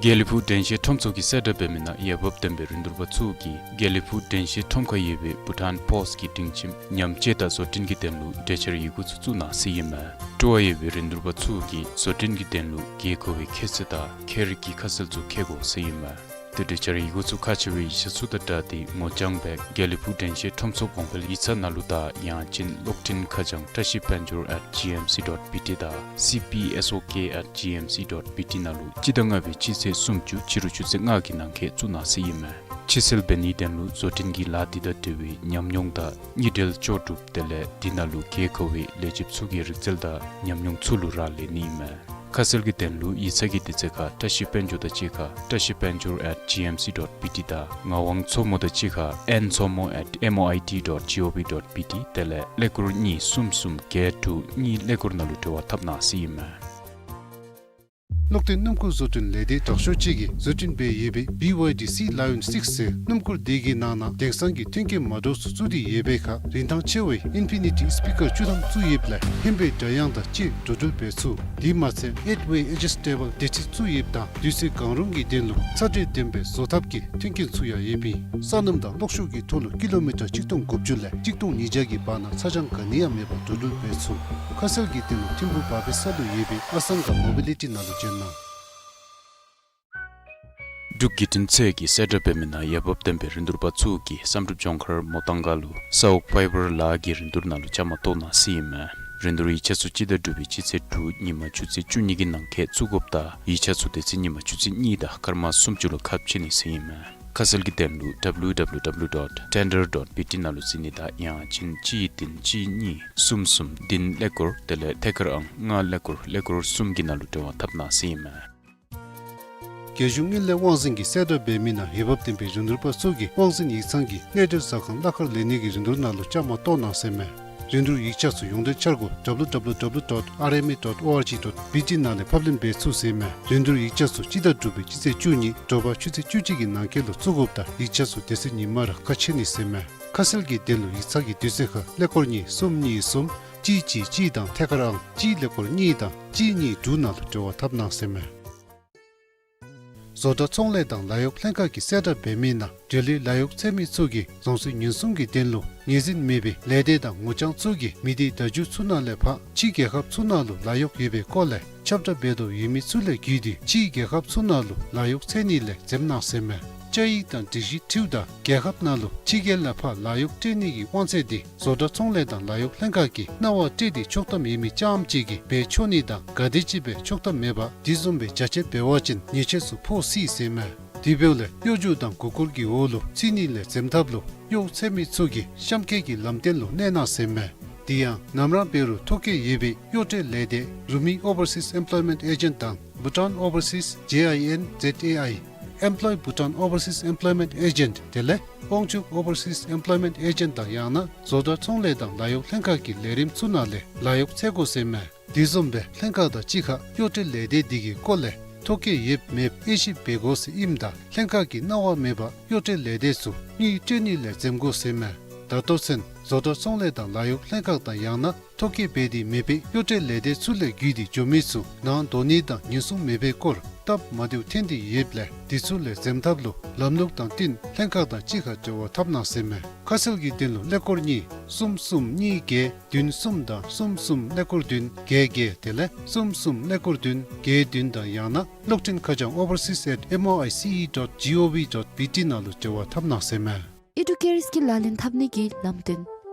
དགེ་ལེགས་ཕུག་དྲན་ཤེས་ཁྲོམ་ཚོགས་ཀྱིས་གསལ་བསྒྲགས་འབད་མི་ནང་འོས་འབབ་ལྡན་པའི་རིན་བསྡུར་པ་ཚུ་གིས་དགེ་ལེགས་ཕུག་དྲན་ཤེས་ཁྲོམ་ཁར་ཡོད་པའི་བྷུ་ཊཱན་པོསཊ་ཀྱི་སྒྲིང་ཁྱིམ་ཉམས་བཅོས་དང་བཟོ་སྐྲུན་གྱི་དོན་ལུ་གྲོས་འཆར་ཡི་གུ་ཚུ་བཙུགས་གནང་ཟེར་ཨིན་མས། སྤྲོ་བ་ཡོད་པའི་རིན་བསྡུར་པ་ཚུ་གིས་བཟོ་སྐྲུན་གྱི་དོན་ལུ་དགོས་མཁོ་བའི་ཁྱད་ཚད་དང་ཁྱད་རིག་གི་ཁ་གསལ་ཚུ་མཁྱེན་དགོ་ཟེར་ཨིན་མས། ཏེ་གྲོས་འཆར་ཡི་གུ་ཚུ་ཁག་ཆེ་བའི་ཡིག་ཆ་ཚུ་དང་སྦྲགས་ཏེ་ངོ་རྐྱང་སྦེ་དགེ་ལེགས་ཕུག་དྲན་ཤེས་ཁྲོམ་ཚོགས་གོང་འཕེལ་ཡིག་ཚང་ནང་ལུ་དང་ཡང་ཅིན་གློག་འཕྲིན་ཁ་བྱང་བཀྲ་ཤིས་དཔལ་འབྱོར་at G M C dot B T དང་C P S O K at G M C dot B T ནང་ལུ་སྤྱི་ཟླ་ལྔ་པའི་སྤྱི་ཚེས་སུམ་ཅུ་ཕྱི་རུ་ཆུ་ཚོད་ལྔ་གི་ནང་འཁོད་བཙུགས་གནང་ཟེར་ཨིན་མས། ཕྱིར་སེལ་འབད་ནིའི་དོན་ལུ་བཟོ་སྐྲུན་གྱི་ལཱ་འདི་དང་འབྲེལ་བའི་ཉམས་མྱོང་དང་དངུལ་འབྲེལ་ལྕོགས་གྲུབ་དེ་ལས་འདི་ནང་ལུ་དགོས་མཁོ་བའི་ལས་བྱེདཔ་ཚུ་གི་རིག་རྩལ་དང་ཉམས་མྱོང་ཚུ་ལུ་རག་ལས་ནི་ཨིན་མས། ཁ་གསལ་གྱི་དོན་ལུ་ཡིག་ཚང་གི་དུས་ཚོད་ཁར་བཀྲ་ཤིས་དཔལ་འབྱོར་དང་གཅིག་ཁར་བཀྲ་ཤིས་དཔལ་འབྱོར་at G M C dot B T དང་ངག་དབང་མཚོ་མོ་དང་གཅིག་ཁར N Somo at M O I T dot G O V dot B T དེ་ལས་ཀླད་ཀོར་གཉིས་གསུམ་གསུམ་བརྒྱད་དྲུག་གཉིས་ཀླད་ཀོར་ནང་ལུ་འབྲེལ་བ་འཐབ་གནང་ཟེར་ཨིན་མས། གློག་འདོན་སྣུམ་འཁོར་བཟོ་སྐྲུན་ལས་སྡེ་དྲག་ཤོས་ཅིག་གིས་བཟོ་སྐྲུན་འབད་ཡོད་པའི་B Y D Sea Lion six ཟེར་སྣུམ་འཁོར་འདི་གི་ནང་ན་དེང་སང་གི་མཐུན་རྐྱེན་མ་འདྲཝ་ཚུ་བཙུགས་ཏེ་ཡོད་པའི་ཁར་རིན་ཐང་ཆེ་བའི་ཨིན་ཕི་ནི་ཊི་སི་པི་ཀར་བཅུ་ཐམ་བཙུགས་ཡོདཔ་ལས་ཧན་པའི་སྒྲ་དབྱངས་དང་བཅས་འགྲོ་འགྲུལ་འབད་ཚུགས། དེ་མ་ཚད་ཨེཊ་ཝེ་ཨེ་ཇི་སི་ཊེ་བཱལ་བདེ་ཁྲིད་བཙུགས་ཡོདཔ་དང་དུས་ཚོད་གང་རུང་གི་དོན་ལུ་ཚ་དྲོད་ལྡན་པའི་བཟོ་ཐབས་ཀྱི་མཐུན་རྐྱེན་ཚུ་ཡང་ཡོདཔ་ཨིན། སོ་ནམ་དང་གློག་ཤུགས་ཀྱི་ཐོག་ལུ་ཀི་ལོ་མི་ཊར་གཅིག་སྟོང་དགུ་བཅུ་ལས་གཅིག་སྟོང་ཉིས་བརྒྱ་གི་བར་ན་ཚ་གྱང་ག་ནི་ཡང་མེད་པར་འགྲོ་འགྲུལ་འབད་ཚུགས། ཁ་གསལ་གྱི་དོན་ལུ་ཐིམ་ཕུག་བ་པེ་ས་ལུ་ཡོད་པའི་ཨ་སང་ག་མོ་བི་ལི་ཊི་ནང་ལུ་བྱོན་གནང་། འབྲུག་བརྒྱུད་འཕྲིན་ཚད་ཀྱིས་གསལ་བསྒྲགས་འབད་མི་ནང་འོས་འབབ་ལྡན་པའི་རིན་བསྡུར་པ་ཚུ་གིས་བསམ་གྲུབ་ལྗོངས་མཁར་མོ་ཏང་ག་ལུ་ས་འོག་ཕའི་བར་ལཱ་གི་རིན་བསྡུར་ནང་ལུ་བཅའ་མར་གཏོགས་གནང་ཟེར་ཨིན་མས། རིན་བསྡུར་ཡིག་ཆ་ཚུ་སྤྱི་ཟླ་དྲུག་པའི་སྤྱི་ཚེས་དྲུག་ཉིན་མ་ཆུ་ཚོད་བཅུ་གཉིས་ཀྱི་ནང་འཁོད་བཙུགས་དགོཔ་དང་ཡིག་ཆ་ཚུ་དེ་ཚེ་ཉིན་མ་ཆུ་ཚོད་གཉིས་དང་སྐར་མ་སུམ་ཅུ་ལུ་ཁ་ཕྱེ་ནི་ཟེར་ཨིན་མས། ཁ་གསལ་གྱི་དོན་ལུ་W W W dot tender dot B T ནང་ལུ་གཟིགས་ནི་དང་ཡང་ཅིན་གཅིག་བདུན་གཅིག་གཉིས་གསུམ་གསུམ་བདུན་ཀླད་ཀོར་དེ་ལས་ཐད་ཀར་ཨང་ལྔ་ཀླད་ཀོར་ཀླད་ཀོར་གསུམ་གྱི་ནང་ལུ་འབྲེལ་བ་འཐབ་གནང་ཟེར་ཨིན་མས། རྒྱལ་གཞུང་དངུལ་ལས་དབང་འཛིན་གྱིས་གསལ་བསྒྲགས་འབད་མི་ནང་འོས་འབབ་ལྡན་པའི་རིན་བསྡུར་པ་ཚུ་གིས་དབང་འཛིན་ཡིག་ཚང་གི་གནས་སྡོད་ཟ་ཁང་གླ་ཁར་ལེན་ནི་གི་རིན་བསྡུར་ནང་ལུ་བཅའ་མར་གཏོགས་གནང་ཟེར་མས། རིན་བསྡུར་ཡིག་ཆ་ཚུ་ཡོངས་འབྲེལ་འཆར་སྒོ་W W W dot R M A dot O R G dot B T ནང་ལས་ཕབ་ལེན་འབད་ཚུགས་ཟེར་མས། རིན་བསྡུར་ཡིག་ཆ་ཚུ་སྤྱི་ཟླ་དྲུག་པའི་སྤྱི་ཚེས་བཅུ་གཉིས་དྲོ་པ་ཆུ་ཚོད་བཅུ་གཅིག་གི་ནང་འཁོད་ལུ་བཙུགས་དགོཔ་དང་ཡིག་ཆ་ཚུ་དེ་ཚེ་ཉིན་མར་ཁ་ཕྱེ་ནི་ཟེར་མས། ཁ་གསལ་གྱི་དོན་ལུ་ཡིག་ཚང་གི་དུས་ཚོད་ཁར་ཀླད་ཀོར་གཉིས་གསུམ་གཉིས་གསུམ་གཅིག་གཅིག་གཅིག་དང་ཐད་ཀར་ཨང་གཅིག་ཀླད་ཀོར་གཉིས་དང་གཅིག་གཉིས་དྲུག་ནང་ལུ་འབྲེལ་བ་འཐབ་གནང་ཟེར་མས། བཟོ་གྲྭ་ཚོང་ལས་དང་ལཱ་གཡོག་ལྷན་ཁག་གིས་གསལ་བསྒྲགས་འབད་མི་ནང་འབྲེལ་ཡོད་ལཱ་གཡོག་འཚོལ་མི་ཚུ་གིས་རང་སོའི་ཉེན་སྲུང་གི་དོན་ལུ་ངོས་འཛིན་མེད་པའི་ལས་སྡེ་དང་ངོ་རྐྱང་ཚུ་གིས་མི་སྡེ་བརྡ་བརྒྱུད་ཚུ་ནང་ལས་ཕར་ཕྱི་རྒྱལ་ཁབ་ཚུ་ནང་ལུ་ལཱ་གཡོག་ཡོད་པའི་སྐོར་ལས་ཁྱབ་བསྒྲགས་འབད་དོ་ཡོད་མི་ཚུ་ལས་བརྒྱུད་དེ་ཕྱི་རྒྱལ་ཁབ་ཚུ་ནང་ལུ་ལཱ་གཡོག་འཚོལ་ནི་ལས་འཛེམ་གནང་ཟེར་མས། བཅའ་ཡིག་དང་སྒྲིག་གཞི་འཁྲིལཝ་ད་རྒྱལ་ཁབ་ནང་ལུ་ཕྱི་རྒྱལ་ལས་ཕར་ལཱ་གཡོག་སྤྲོད་ནི་གི་དབང་ཚད་འདི་བཟོ་གྲྭ་ཚོང་ལས་དང་ལཱ་གཡོག་ལྷན་ཁག་གིས་གནང་བ་སྤྲོད་དེ་ཆོག་ཐམ་ཡོད་མི་རྐྱངམ་གཅིག་གིས་འབད་ཆོག་ནི་དང་ག་དེམ་ཅིག་སྦེ་ཆོག་ཐམ་མེད་པར་དེ་བཟུམ་སྦེ་བྱ་སྤྱོད་འབད་བ་ཅིན་ཉེས་ཆད་ཚུ་ཕོག་སྲིད་ཟེར་མས། དེ་འབདཝ་ལས་གཡོ་སྒྱུ་དང་མགུ་སྐོར་གྱི་འོག་ལུ་ཚུད་ནི་ལས་འཛེམ་ཐབས་ལུ་གཡོག་འཚོལ་མི་ཚུ་གིས་གཤམ་འཁོད་ཀྱི་ལམ་སྟོན་ལུ་གནས་གནང་ཟེར་མས། དེ་ཡང་ནམ་ར་འབད་རུང་ཐོ་བཀོད་ཡོད་པའི་གཡོག་སྤྲོད་ལས་སྡེ་Rumi Overseas Employment Agent དང་Bhutan Overseas J I N Z A I, Employ Bhutan Overseas Employment Agent དེ་ལས་དབང་ཕྱུག་Overseas Employment Agent དང་ཡང་ན་བཟོ་གྲྭ་ཚོང་ལས་དང་ལཱ་གཡོག་ལྷན་ཁག་གི་ལས་རིམ་ཚུ་ནང་ལས་ལཱ་གཡོག་འཚོལ་དགོ་ཟེར་མས། དེ་བཟུམ་སྦེ་ལྷན་ཁག་དང་གཅིག་ཁར་གཡོག་སྤྲོད་ལས་སྡེ་འདི་གི་སྐོར་ལས་ ཐོ་བཀོད་ཡོདཔ་མེདཔ་དབྱེ་ཞིབ་འབད་དགོ་ཟེར་ཨིནམ་ད་ལྷན་ཁག་གིས་གནང་བ་མེད་པར་གཡོག་བཀྲལ་ལས་སྡེ་ཚུ་དངུལ་སྤྲོད་ནི་ལས་འཛེམ་དགོ་ཟེར་མས། ད་ལྟོ་ཚུན་བཟོ་གྲྭ་ཚོང་ལས་དང་ལཱ་གཡོག་ལྷན་ཁག་དང་ཡང་ན་ཐོ་བཀོད་འབད་དེ་མེད་པའི་གཡོག་བཀྲལ་ལས་སྡེ་ཚུ་ལས་བརྒྱུད་དེ་འགྱོ་མི་ཚུ་ནང་འགྲོ་ནི་དང་ཉེན་སྲུང་མེད་པའི་སྐོར་སྟབས་མ་བདེཝ་ཐོན་ཏེ་ཡོདཔ་ལས་དེ་ཚུ་ལས་འཛེམ་ཐབས་ལུ་ལམ་ལུགས་དང་བསྟུན་ལྷན་ཁག་དང་གཅིག་ཁར་འབྲེལ་བ་འཐབ་གནང་ཟེར་མས། ཁ་གསལ་གྱི་དོན་ལུ་ཀླད་ཀོར་གཉིས་གསུམ་གསུམ་གཉིས་བརྒྱད་བདུན་གསུམ་དང་གསུམ་གསུམ་ཀླད་ཀོར་བདུན་བརྒྱད་བརྒྱད་དེ་ལས་གསུམ་གསུམ་ཀླད་ཀོར་བདུན་བརྒྱད་བདུན་དང་ཡང་ན་གློག་འཕྲིན་ཁ་བྱང་overseas at M O I C E dot G O V dot B T ནང་ལུ་འབྲེལ་བ་འཐབ་གནང་ཟེར་མས། ཨི་ཌུ་ཀེར་སྐིལ་ལག་ལེན་འཐབ་ནི་གི་ལམ་སྟོན།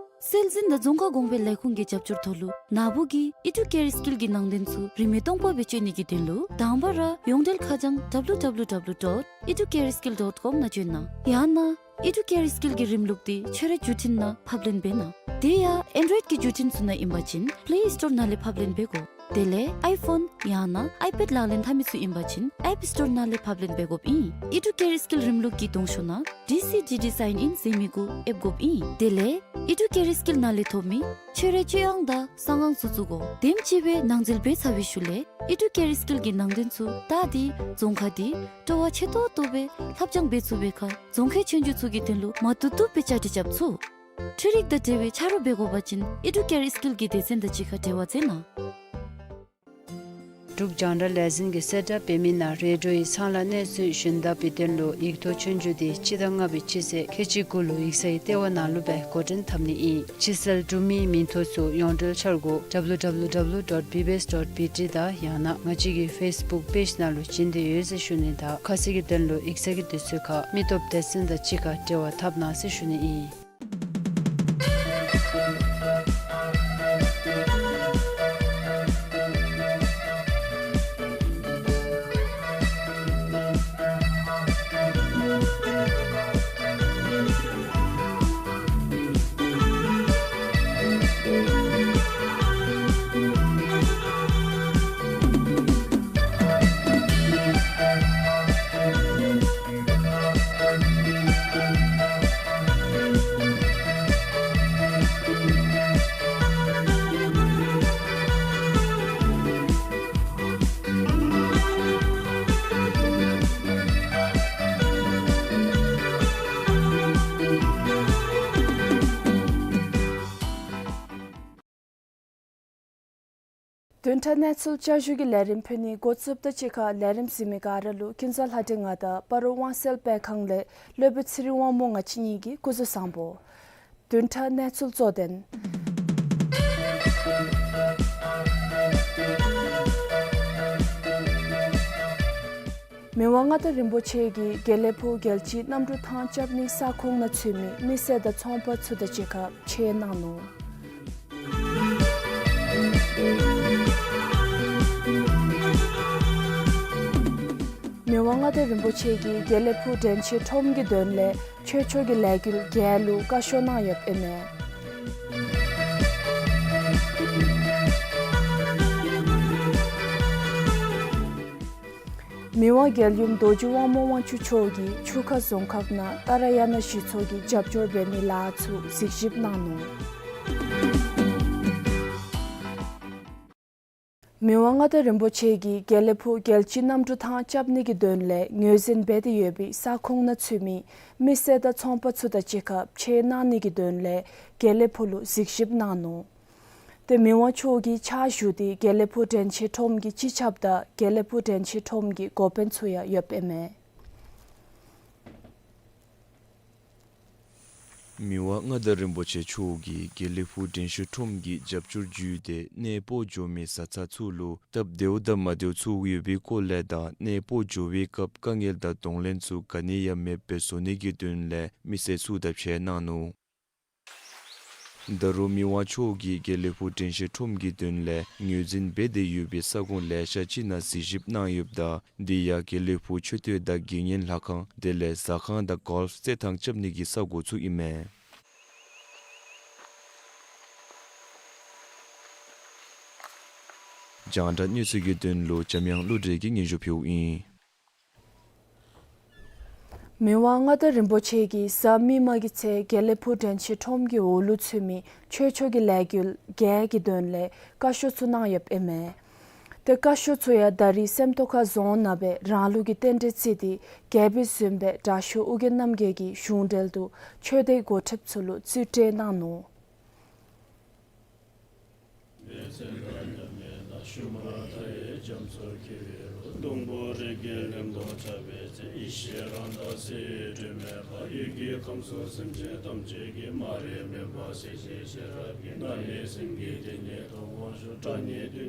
སྲོལ་འཛིན་དང་རྫོང་ཁ་གོང་འཕེལ་ལས་ཁུངས་ཀྱི་རྒྱབ་སྐྱོར་ཐོག་ལུ་ནཱ་བུ་གིས་ཨི་ཌུ་ཀེར་སྐིལ་གྱི་ནང་དོན་ཚུ་རིན་མེད་སྟོང་པ་སྦེ་སྤྱོད་ནི་གི་དོན་ལུ་དང་པ་ར་ཡོངས་འབྲེལ་ཁ་བྱང་W W W dot educaresskill dot com ནང་བྱོན་གནང་། ཡང་ན་ཨི་ཌུ་ཀེར་སྐིལ་གྱི་རིམ་ལུགས་འདི་ཁྱོད་རའི་བརྒྱུད་འཕྲིན་ནང་ཕབ་ལེན་འབད་གནང་། དེ་ཡང་ཨེན་ཌོའིཌ་ཀྱི་བརྒྱུད་འཕྲིན་ཚུ་ནང་ཨིན་པ་ཅིན་པླེ་ཨི་སི་ཊོར་ནང་ལས་ཕབ་ལེན་འབད་དགོ། དེ་ལས་ཨའི་ཕོན་ཡང་ན་ཨའི་པེཌ་ལག་ལེན་འཐབ་མི་ཚུ་ཨིན་པ་ཅིན་ཨེཔ་སི་ཊོར་ནང་ལས་ཕབ་ལེན་འབད་དགོཔ་ཨིན། ཨི་ཌུ་ཀེར་སྐིལ་རིམ་ལུགས་ཀྱི་གདོང་ཤོག་ནང་ཌི་སི་ཌི་ཌི་སའིན་ཨིན་ཟེར་མི་གུ་ཨེབ་དགོཔ་ཨིན། དེ་ལས་ཨི་ཌུ་ཀེར་སྐིལ་ནང་ལས་ཐོབ་མི་ཁྱོད་རའི་སྤྱོད་ཡོང་དང་གསང་ཁང་ཚུ་བཙུགས་དགོ། དེམ་ཅིག་སྦེ་ནང་འཛུལ་འབད་ཚར་བའི་ཤུལ་ལས་ཨི་ཌུ་ཀེར་སྐིལ་གྱི་ནང་དོན་ཚུ་ད་འདི་རྫོང་ཁ་འདི་སྤྲོ་བ་ཆེ་ཏོག་ཏོ་སྦེ་ལྷབ་སྦྱང་འབད་ཚུགས་པའི་ཁར་རྫོང་ཁའི་ཆོས་རྒྱུགས་ཚུ་གི་དོན་ལུ་མ་བཏུབ་བཏུབ་སྦེ་བཅའ་སྒྲིག་རྐྱབ་ཚུགས། འཕྲུལ་རིག་དང་འབྲེལ་བའི་ཆ་རོགས་འབད་དགོ་པ་ཅིན་ཨི་ཌུ་ཀེར་སྐིལ་གྱི་སྡེ་ཚན་དང་གཅིག་ཁར་འབྲེལ་བ་མཛད་གནང་། འབྲུག་རྒྱང་བསྒྲགས་ལས་འཛིན་གྱིས་གསལ་བསྒྲགས་འབད་མི་ནང་རེ་ཌིའོ་ཡི་ཚང་ལཱ་གནས་ཚུལ་ཞུན་དག་པའི་དོན་ལུ་ཡིག་ཐོག་ཆོས་རྒྱུགས་འདི་སྤྱི་ཟླ་ལྔ་པའི་སྤྱི་ཚེས་ཁལ་གཅིག་དགུ་ལུ་ཡིག་ཚང་གི་ལྟེ་བ་ནང་ལུ་སྦེ་འགོ་འདྲེན་འཐབ་ནི་ཨིན། ཕྱི་གསལ་འབྲུག་མིའི་མིང་ཐོ་ཚུ་ཡོངས་འབྲེལ་འཆར་སྒོ་W W W dot B B S dot B T དང་ཡང་ན་ང་བཅས་ཀྱི་ཕེསི་བུཀ་པེཇ་ནང་ལུ་བྱིན་ཏེ་ཡོད་ཟེར་ཞུ་ནི་དང་ཁ་གསལ་གྱི་དོན་ལུ་ཡིག་ཚང་གི་དུས་ཚོད་ཁར་མི་སྟོབས་སྡེ་ཚན་དང་གཅིག་ཁར་འབྲེལ་བ་འཐབ་གནང་ཟེར་ཞུ་ནི་ཨིན། བདུན་ཕྲག་གནས་ཚུལ་བསྐྱར་ཞུ་གི་ལས་རིམ་ཕུལ་ནི་འགོ་བཙུགསཔ་དང་གཅིག་ཁར་ལས་རིམ་གཟིགས་མི་ག་ར་ལུ་ཀུན་བཟང་ལྷ་སྒྲོན་ང་དང་སྤ་རོ་དབང་གསལ་སྤེལ་ཁང་ལས་སློབ་དཔོན་ཚེ་རིང་དབང་མོ་ང་བཅས་གཉིས་ཀྱིས་སྐུ་གཟུགས་བཟང་པོ། བདུན་ཕྲག་གནས་ཚུལ་གཙོ་དོན། མི་དབང་མངའ་བདག་རིན་པོ་ཆེ་གིས་དགེ་ལེགས་ཕུག་རྒྱལ་སྤྱིའི་གནམ་གྲུ་ཐང་རྐྱབ་ནི་ས་ཁོངས་ནང་ཚུད་མི་མི་སེར་དང་ཚོང་པ་ཚུ་དང་གཅིག་ཁར་ཕྱད་གནང་ནུག། མི་དབང་མངའ་བདག་རིན་པོ་ཆེ་གིས་དགེ་ལེགས་ཕུག་དྲན་ཤེས་ཁྲོམ་གྱི་དོན་ལས་ཆོས་ཕྱོགས་ཀྱི་ལས་འགུལ་བརྒྱད་ལུ་བཀའ་ཤོག་གནང་ཡོདཔ་ཨིན་མས། མི་དབང་རྒྱལ་ཡུམ་རྡོ་རྗེ་དབང་མོ་དབང་ཕྱུག་མཆོག་གིས་ཆུ་ཁ་རྫོང་ཁག་ནང་ཏཱ་ར་ཡ་ན་གཞི་ཚོགས་ཀྱིས་རྒྱབ་སྐྱོར་འབད་མི་ལཱ་ཚུ་གཟིགས་ཞིབ་གནང་ནུག། མི་དབང་མངའ་བདག་རིན་པོ་ཆེ་གིས་དགེ་ལེགས་ཕུག་རྒྱལ་སྤྱིའི་གནམ་གྲུ་ཐང་རྐྱབ་ནི་གི་དོན་ལས་ངོས་འཛིན་འབད་དེ་ཡོད་པའི་ས་ཁོངས་ནང་ཚུད་མི་མི་སེར་དང་ཚོང་པ་ཚུ་དང་གཅིག་ཁར་ཕྱད་གནང་ནི་གི་དོན་ལས་དགེ་ལེགས་ཕུག་ལུ་གཟིགས་ཞིབ་གནང་ནུག། ཏེ་མི་དབང་མཆོག་གིས་ཕྱག་ཞུ་སྟེ་དགེ་ལེགས་ཕུག་དྲན་ཤེས་ཁྲོམ་གྱི་སྤྱི་ཁྱབ་དང་དགེ་ལེགས་ཕུག་དྲན་ཤེས་ཁྲོམ་གྱི་འགོ་དཔོན་ཚུ་ཡང་ཡོདཔ་ཨིན་མས། མི་དབང་མངའ་བདག་རིན་པོ་ཆེ་མཆོག་གིས་དགེ་ལེགས་ཕུག་དྲན་ཤེས་ཁྲོམ་གྱི་རྒྱབ་སྐྱོར་བརྒྱུད་དེ་གནས་སྤོ་འགྱོ་མི་བཟའ་ཚང་ཚུ་ལུ་སྟབས་བདེཝ་དང་མ་བདེཝ་ཚུ་ཡོད་པའི་སྐོར་ལས་དང་གནས་སྤོ་འགྱོ་བའི་སྐབས་དཀའ་ངལ་དང་གདོང་ལེན་ཚུ་ག་ནི་ཡང་མེདཔ་སྦེ་བཟོ་ནི་གི་དོན་ལས་མི་སེར་ཚུ་དང་ཕྱད་གནང་ནུག། ད་རུང་མི་དབང་མཆོག་གིས་དགེ་ལེགས་ཕུག་དྲན་ཤེས་ཁྲོམ་གྱི་དོན་ལས་ངོས་འཛིན་འབད་དེ་ཡོད་པའི་ས་ཁོངས་ལེ་ཤ་ཅིག་ནང་གཟིགས་ཞིབ་གནང་ཡོདཔ་ད་འདི་ཡང་དགེ་ལེགས་ཕུག་མཆོད་རྟེན་དང་དགེ་བསྙེན་ལྷ་ཁང་དེ་ལས་ཟ་ཁང་དང་གོལཕ་རྩེད་ཐང་རྐྱབ་ནི་གི་ས་གོ་ཚུ་ཨིན་མས། རྒྱང་བསྒྲགས་གནས་ཚུལ་གྱི་དོན་ལུ་འཇམ་དབྱངས་བློ་གྲོས་ཀྱིས་སྙན་ཞུ་ཕུལཝ་ཨིན། མི་དབང་མངའ་བདག་རིན་པོ་ཆེ་གིས་གཟའ་མིག་དམར་གྱི་ཚེ་དགེ་ལེགས་ཕུག་དྲན་ཤེས་ཁྲོམ་གྱི་འོག་ལུ་ཚུད་མི་ཆོས་ཕྱོགས་ཀྱི་ལས་འགུལ་བརྒྱད་ཀྱི་དོན་ལས་བཀའ་ཤོག་ཚུ་གནང་ཡོདཔ་ཨིན་མས། ཏེ་བཀའ་ཤོག་ཚུ་ཡང་ད་རིས་སེམས་རྟོགས་ཁ་རྫོང་ནང་སྦེ་རང་ལུགས་ཀྱི་རྟེན་འབྲེལ་བརྩི་སྟེ་རྒྱལ་པོའི་གཟིམ་དཔོན་དྲག་ཤོས་ཨོ་རྒྱན་རྣམ་རྒྱལ་གྱི་གཞུང་འབྲེལ་དུ་ཆོས་སྡེའི་འགོ་ཁྲིདཔ་ཚུ་ལུ་རྩིས་སྤྲོད་གནང་ནུག།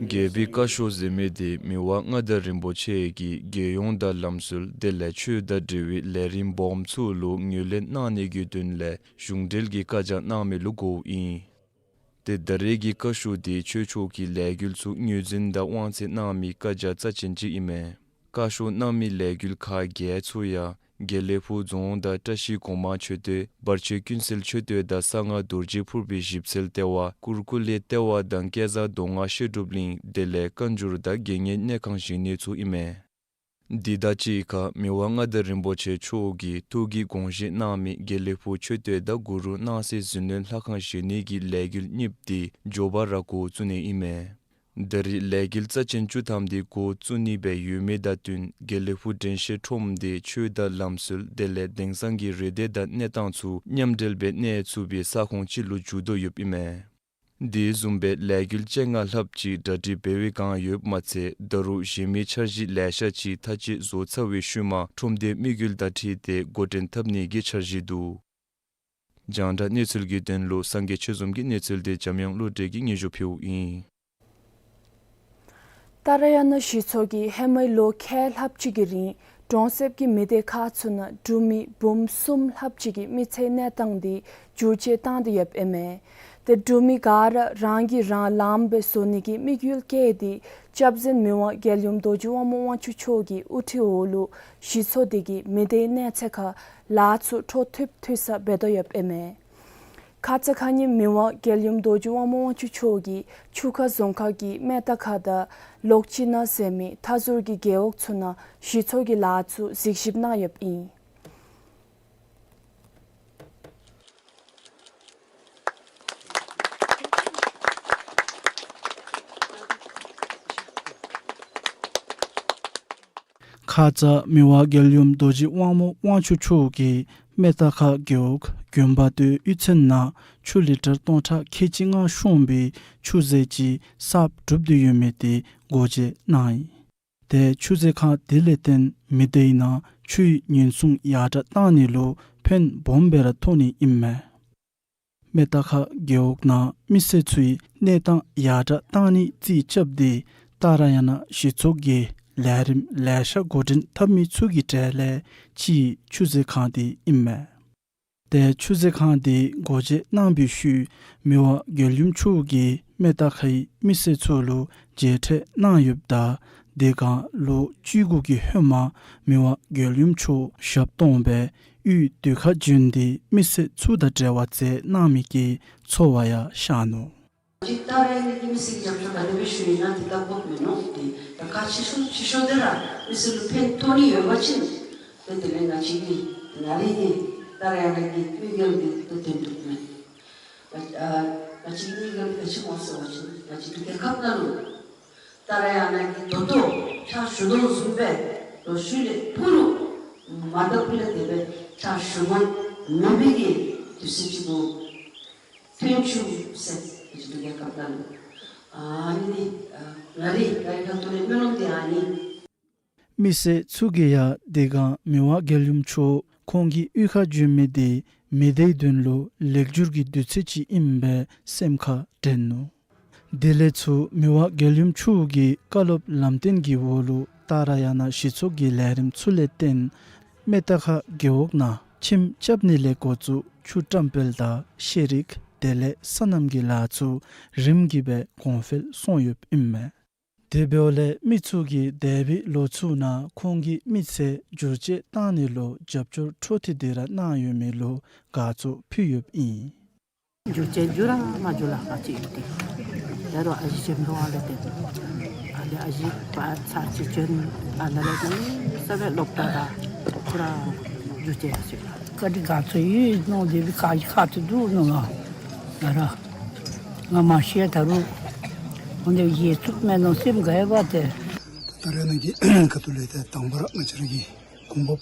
རྒྱལ་པོའི་བཀའ་ཤོག་གཟིགས་མི་དེ་མི་དབང་མངའ་བདག་རིན་པོ་ཆེ་གིས་རྒྱལ་ཡོངས་དང་ལམ་སྲོལ་དེ་ལས་ཆོས་དང་འབྲེལ་བའི་ལས་རིམ་སྦོམ་ཚུ་ལུ་ངོས་ལེན་གནང་ནི་གི་དོན་ལས་གཞུང་འབྲེལ་གྱི་བཀའ་རྒྱ་གནང་མི་ལུ་གོཝ་ཨིན། ཏེ་ད་རེས་ཀྱི་བཀའ་ཤོག་དེ་ཆོས་ཕྱོགས་ཀྱི་ལས་འགུལ་ཚུ་ངོས་འཛིན་དང་དབང་ཚད་གནང་མི་བཀའ་རྒྱ་རྩ་ཅན་ཅིག་ཨིན་མས། བཀའ་ཤོག་གནང་མི་ལས་འགུལ་ཁག་བརྒྱད་ཚུ་ཡང་དགེ་ལེགས་ཕུག་རྫོང་དང་བཀྲ་ཤིས་སྒོ་མང་མཆོད་རྟེན། བར་ཆད་ཀུན་སེལ་མཆོད་རྟེན་དང་གསང་སྔགས་རྡོ་རྗེ་ཕུར་པའི་ཞིབ་འཚོལ་ལྟེ་བ། གུར་ཀུ་ལེ་ལྟེ་བ་དང་སྐལ་བཟང་མདོ་སྔགས་བཤད་སྒྲུབ་གླིང་དེ་ལས་བཀའ་འགྱུར་དང་དགེ་བསྙེན་གནས་ཁང་བཞེངས་ནི་ཚུ་ཨིན་མས། འདི་དང་གཅིག་ཁར་མི་དབང་མངའ་བདག་རིན་པོ་ཆེ་མཆོག་གིས་ཐུགས་ཀྱི་དགོངས་བཞེད་གནང་མི་དགེ་ལེགས་ཕུག་མཆོད་རྟེན་དང་གུ་རུ་སྣང་སྲིད་ཟིལ་གནོན་ལྷ་ཁང་བཞེངས་ནི་གི་ལས་འགུལ་གཉིས་པོ་དེ་མགྱོགས་པ་ར་འགོ་བཙུགས་ནི་ཨིན་མས། ད་རེས་ལས་འགུལ་རྩ་ཅན་བཅུ་ཐམ་དེ་འགོ་བཙུགས་ནི་སྦེ་ཡོད་མི་དང་བསྟུན་དགེ་ལེགས་ཕུག་དྲན་ཤེས་ཁྲོམ་དེ་ཆོས་དང་ལམ་སྲོལ་དེ་ལས་དེང་སང་གི་རེ་འདོད་དང་གནས་སྟངས་ཚུ་མཉམ་འབྲེལ་སྦེ་གནས་ཚུགས་པའི་ས་ཁོངས་ཅིག་ལུ་འགྱུར་དོ་ཡོདཔ་ཨིན་མས། དེ་བཟུམ་སྦེ་ལས་འགུལ་བཅོ་ལྔ་ལྷགཔ་ཅིག་གྲ་སྒྲིག་འབད་བའི་བསྒང་ཡོདཔ་མ་ཚད་ད་རུང་གཞན་མི་འཆར་གཞི་ལེ་ཤ་ཅིག་མཐའ་དཔྱད་བཟོ་ཚར་བའི་ཤུལ་མ་ཁྲོམ་སྡེའི་དམིགས་ཡུལ་དང་འཁྲིལ་ཏེ་འགོ་འདྲེན་འཐབ་ནི་གི་འཆར་གཞི་འདུག། རྒྱང་བསྒྲགས་གནས་ཚུལ་གྱི་དོན་ལུ་སངས་རྒྱས་ཆོས་འཛོམས་ཀྱི་གནས་ཚུལ་དེ་འཇམ་དབྱངས་བློ་གྲོས་ཀྱིས་སྙན་ཞུ་ཕུལཝ་ཨིན། ཏཱ་ར་ཡ་ན་གཞི་ཚོགས་ཀྱིས་ཧེ་མའི་ལོ་ཁལ་ལྷགཔ་ཅིག་གི་རིང་གྲོང་གསེབ་ཀྱི་མི་སྡེ་ཁག་ཚུ་ནང་འབྲུག་མི་འབུམ་གསུམ་ལྷགཔ་ཅིག་གི་མི་ཚེའི་གནས་སྟངས་དེ་འགྱུར་བཅོས་བཏང་སྟེ་ཡོདཔ་ཨིན་མས། ཏེ་འབྲུག་མི་ག་ར་རང་གིས་རང་ལངམ་སྦེ་བཟོ་ནི་གི་དམིགས་ཡུལ་བསྐྱེད་དེ་སྐྱབས་རྗེ་མི་དབང་རྒྱལ་ཡུམ་རྡོ་རྗེ་དབང་མོ་དབང་ཕྱུག་མཆོག་གི་དབུ་ཁྲིད་འོག་ལུ་གཞི་ཚོགས་དེ་གིས་མི་སྡེའི་གནས་ཚད་ཁར་ལཱ་ཚུ་འཕྲོ་མཐུད་མཐུད་ས་འབད་དོ་ཡོདཔ་ཨིན་མས། ཁ་ཙ་ཁ་ཉིནམ་མི་དབང་རྒྱལ་ཡུམ་རྡོ་རྗེ་དབང་མོ་དབང་ཕྱུག་མཆོག་གིས་ཆུ་ཁ་རྫོང་ཁག་གི་སྨད་རྟ་ཁ་དང་ལོག་ཅི་ན་ཟེར་མི་མཐའ་ཟུར་གྱི་རྒེད་འོག་ཚུ་ནང་གཞི་ཚོགས་ཀྱི་ལཱ་ཚུ་གཟིགས་ཞིབ་གནང་ཡོདཔ་ཨིན། ཁ་ཙ་མི་དབང་རྒྱལ་ཡུམ་རྡོ་རྗེ་དབང་མོ་དབང་ཕྱུག་མཆོག་གིས་སྨད་རྟ་ཁ་རྒེད་འོག་དགོན་པ་སྟོད་གཡུས་ཚན་ནང་ཆུ་ལི་ཊར་སྟོང་ཕྲག་ཁལ་གཅིག་ལྔ་ཤོང་བའི་ཆུ་རྫས་ཅིག་གསརཔ་གྲུབ་སྟེ་ཡོད་མི་དེ་སྒོ་འབྱེད་གནང་ཡི། ཏེ་ཆུ་རྫས་ཁང་དེ་ལས་བརྟེན་མི་སྡེའི་ནང་ཆུའི་ཉེན་སྲུང་ཡར་དྲག་བཏང་ནི་ལུ་ཕན་སྦོམ་སྦེ་ར་ཐོགས་ནི་ཨིན་མས། སྨད་རྟ་ཁ་རྒེད་འོག་ནང་མི་སེར་ཚུའི་གནས་སྟངས་ཡར་དྲག་བཏང་ནི་རྩིས་རྐྱབ་སྟེ་ཏཱ་ར་ཡ་ན་གཞི་ཚོགས་ཀྱིས་ལས་རིམ་ལེ་ཤ་འགོ་འདྲེན་འཐབ་མི་ཚུ་གི་གྲས་ལས་གཅིག་ཆུ་རྫས་ཁང་དེ་ཨིན་མས། ཏེ་ཆུ་རྫས་ཁང་དེ་སྒོ་འབྱེད་གནང་བའི་ཤུལ་མི་དབང་རྒྱལ་ཡུམ་མཆོག་གིས་སྨད་རྟ་ཁའི་མི་སེར་ཚུ་ལུ་མཇལ་འཕྲད་གནང་ཡོདཔ་ད་དེ་སྒང་ལོ་བཅུ་དགུ་གི་ཧེ་མ་མི་དབང་རྒྱལ་ཡུམ་མཆོག་ཞབས་སྟོང་སྦེ་གཡུས་དུད་ཁ་བྱོན་ཏེ་མི་སེར་ཚུ་དང་འབྲེལ་བ་མཛད་གནང་མི་གི་ཚོར་བ་ཡང་ཤར་ནུག། ཏཱ་ར་ཡ་ན་གི་མི་སེར་གྱིས་རྒྱབ་སྐྱོར་ག་དེ་སྦེ་ཞུ་ཡི་ན་དེ་ད་དགོཔ་མིན་ནུག། ཏེ་ད་ག་ཅི་ཞུ་ཅི་ཞུ་དེ་ར་མི་སེར་ལུ་ཕན་ཐོགས་ནི་ཡོད་པ་ཅིན་ཏེ་དེ་ལས་ང་བཅས་ཀྱིས་ང་རའི་གི་ཏཱ་ར་ཡ་ན་གི་དམིགས་ཡུལ་འདི་ཏེ་དོན་འགྲུབ་མས། ང་ཨ་ང་བཅས་ཀྱི་དམིགས་ཡུལ་འདི་ག་ཅི་སྨོ་ཟེར་བ་ཅིན་ང་བཅས་འབྲུག་རྒྱལ་ཁབ་ནང་ལུ་ཏཱ་ར་ཡ་ན་གི་ད་ལྟོ་ཕྱག་ཞུ་དོ་བཟུམ་སྦེ་ལོ་ཤུལ་ལས་ཕུལ་ལུ་མ་ད་ཕུལ་ལས་དེ་སྦེ་ཕྱག་ཞུ་དགོ་མེད་པའི་གི་དུས་ཚོད་ཅིག་གུ་ཐོན་བཅུག་ཟེར་ང་བཅས་འབྲུག་རྒྱལ་ཁབ་ནང་ལུ་ཨ་ནི་ཨ་ང་རའི་ང་རའི་ཁ་ཐུག་ལས་སྨོན་ལམ་འདི་ཨ་ནི། མི་སེར་ཚུ་གིས་ཡང་དེ་སྒང་མི་དབང་རྒྱལ་ཡུམ་མཆོག་ཁོང་གི་གཡུས་ཁར་བྱོན་མི་དེ་མི་སྡེའི་དོན་ལུ་ལེགས་སྒྱུར་གྱི་དུས་ཚོད་ཅིག་ཨིནམ་སྦེ་སེམས་ཁར་དྲན་ནུག། དེ་ལས་ཚུར་མི་དབང་རྒྱལ་ཡུམ་མཆོག་གི་བཀའ་སློབ་ལམ་སྟོན་གྱི་འོག་ལུ་ཏཱ་ར་ཡ་ན་གཞི་ཚོགས་ཀྱི་ལས་རིམ་ཚུ་ལས་བརྟེན་སྨད་རྟ་ཁ་རྒེད་འོག་ནང་ཁྱིམ་རྐྱབ་ནི་ལས་འགོ་བཙུགས་ཆུ་བཀྲམ་སྤེལ་དང་ཤེལ་རིགས་དེ་ལས་སོ་ནམ་གྱི་ལཱ་ཚུ་རིམ་གྱིས་སྦེ་གོང་འཕེལ་སོང་ཡོདཔ་ཨིན་མས། དེ་འབདཝ་ལས་མི་ཚུ་གིས་འདས་པའི་ལོ་ཚུ་ནང་ཁོང་གི་མི་ཚེ་བསྒྱུར་བཅོས་བཏང་ནི་ལུ་རྒྱབ་སྐྱོར་འཕྲོ་མཐུད་དེ་ར་གནང་ཡོད་མི་ལུ་དགའ་ཚོར་ཕུལ་ཡོདཔ་ཨིན། བསྒྱུར་བཅོས་འགྱོ་ར་མ་འགྱོ་ལགས་ང་བཅས་ཡུལ་དེ། ད་རུང་ཨ་ཞེ་ཆེན་པོ་ཨ་ལས་ཏེ་ཨ་ལས་ཨ་ཞེ་པ་ཚར་གཅིག་བྱོན་ཨ་ལས་ལས་ཏེ་ས་སྦེ་ལོག་ད་ད་ཁོ་ར་བསྒྱུར་བཅོས་ཡར་སོང་ཡི་ལགས། བཀའ་དྲིན་དགའ་ཚོར་ཡོད་མནོ་སྟེ་སྦེ་ཁ་ཁ་ཐུག་འདུག་མནོ་ལགས། ད་ར་ང་མ་ཤེས་ད་རུང་ འོན་ཏེ་ཡིད་ཚུགས་མེད་ནོ་སེམས་དགའ་བ་ཏེ། ད་རེས་ནངས་ཀྱི་ཁ་ཐུག་ལས་ཏེ་དང་པ་ར་ང་བཅས་ར་གི་གོ་སྐབས་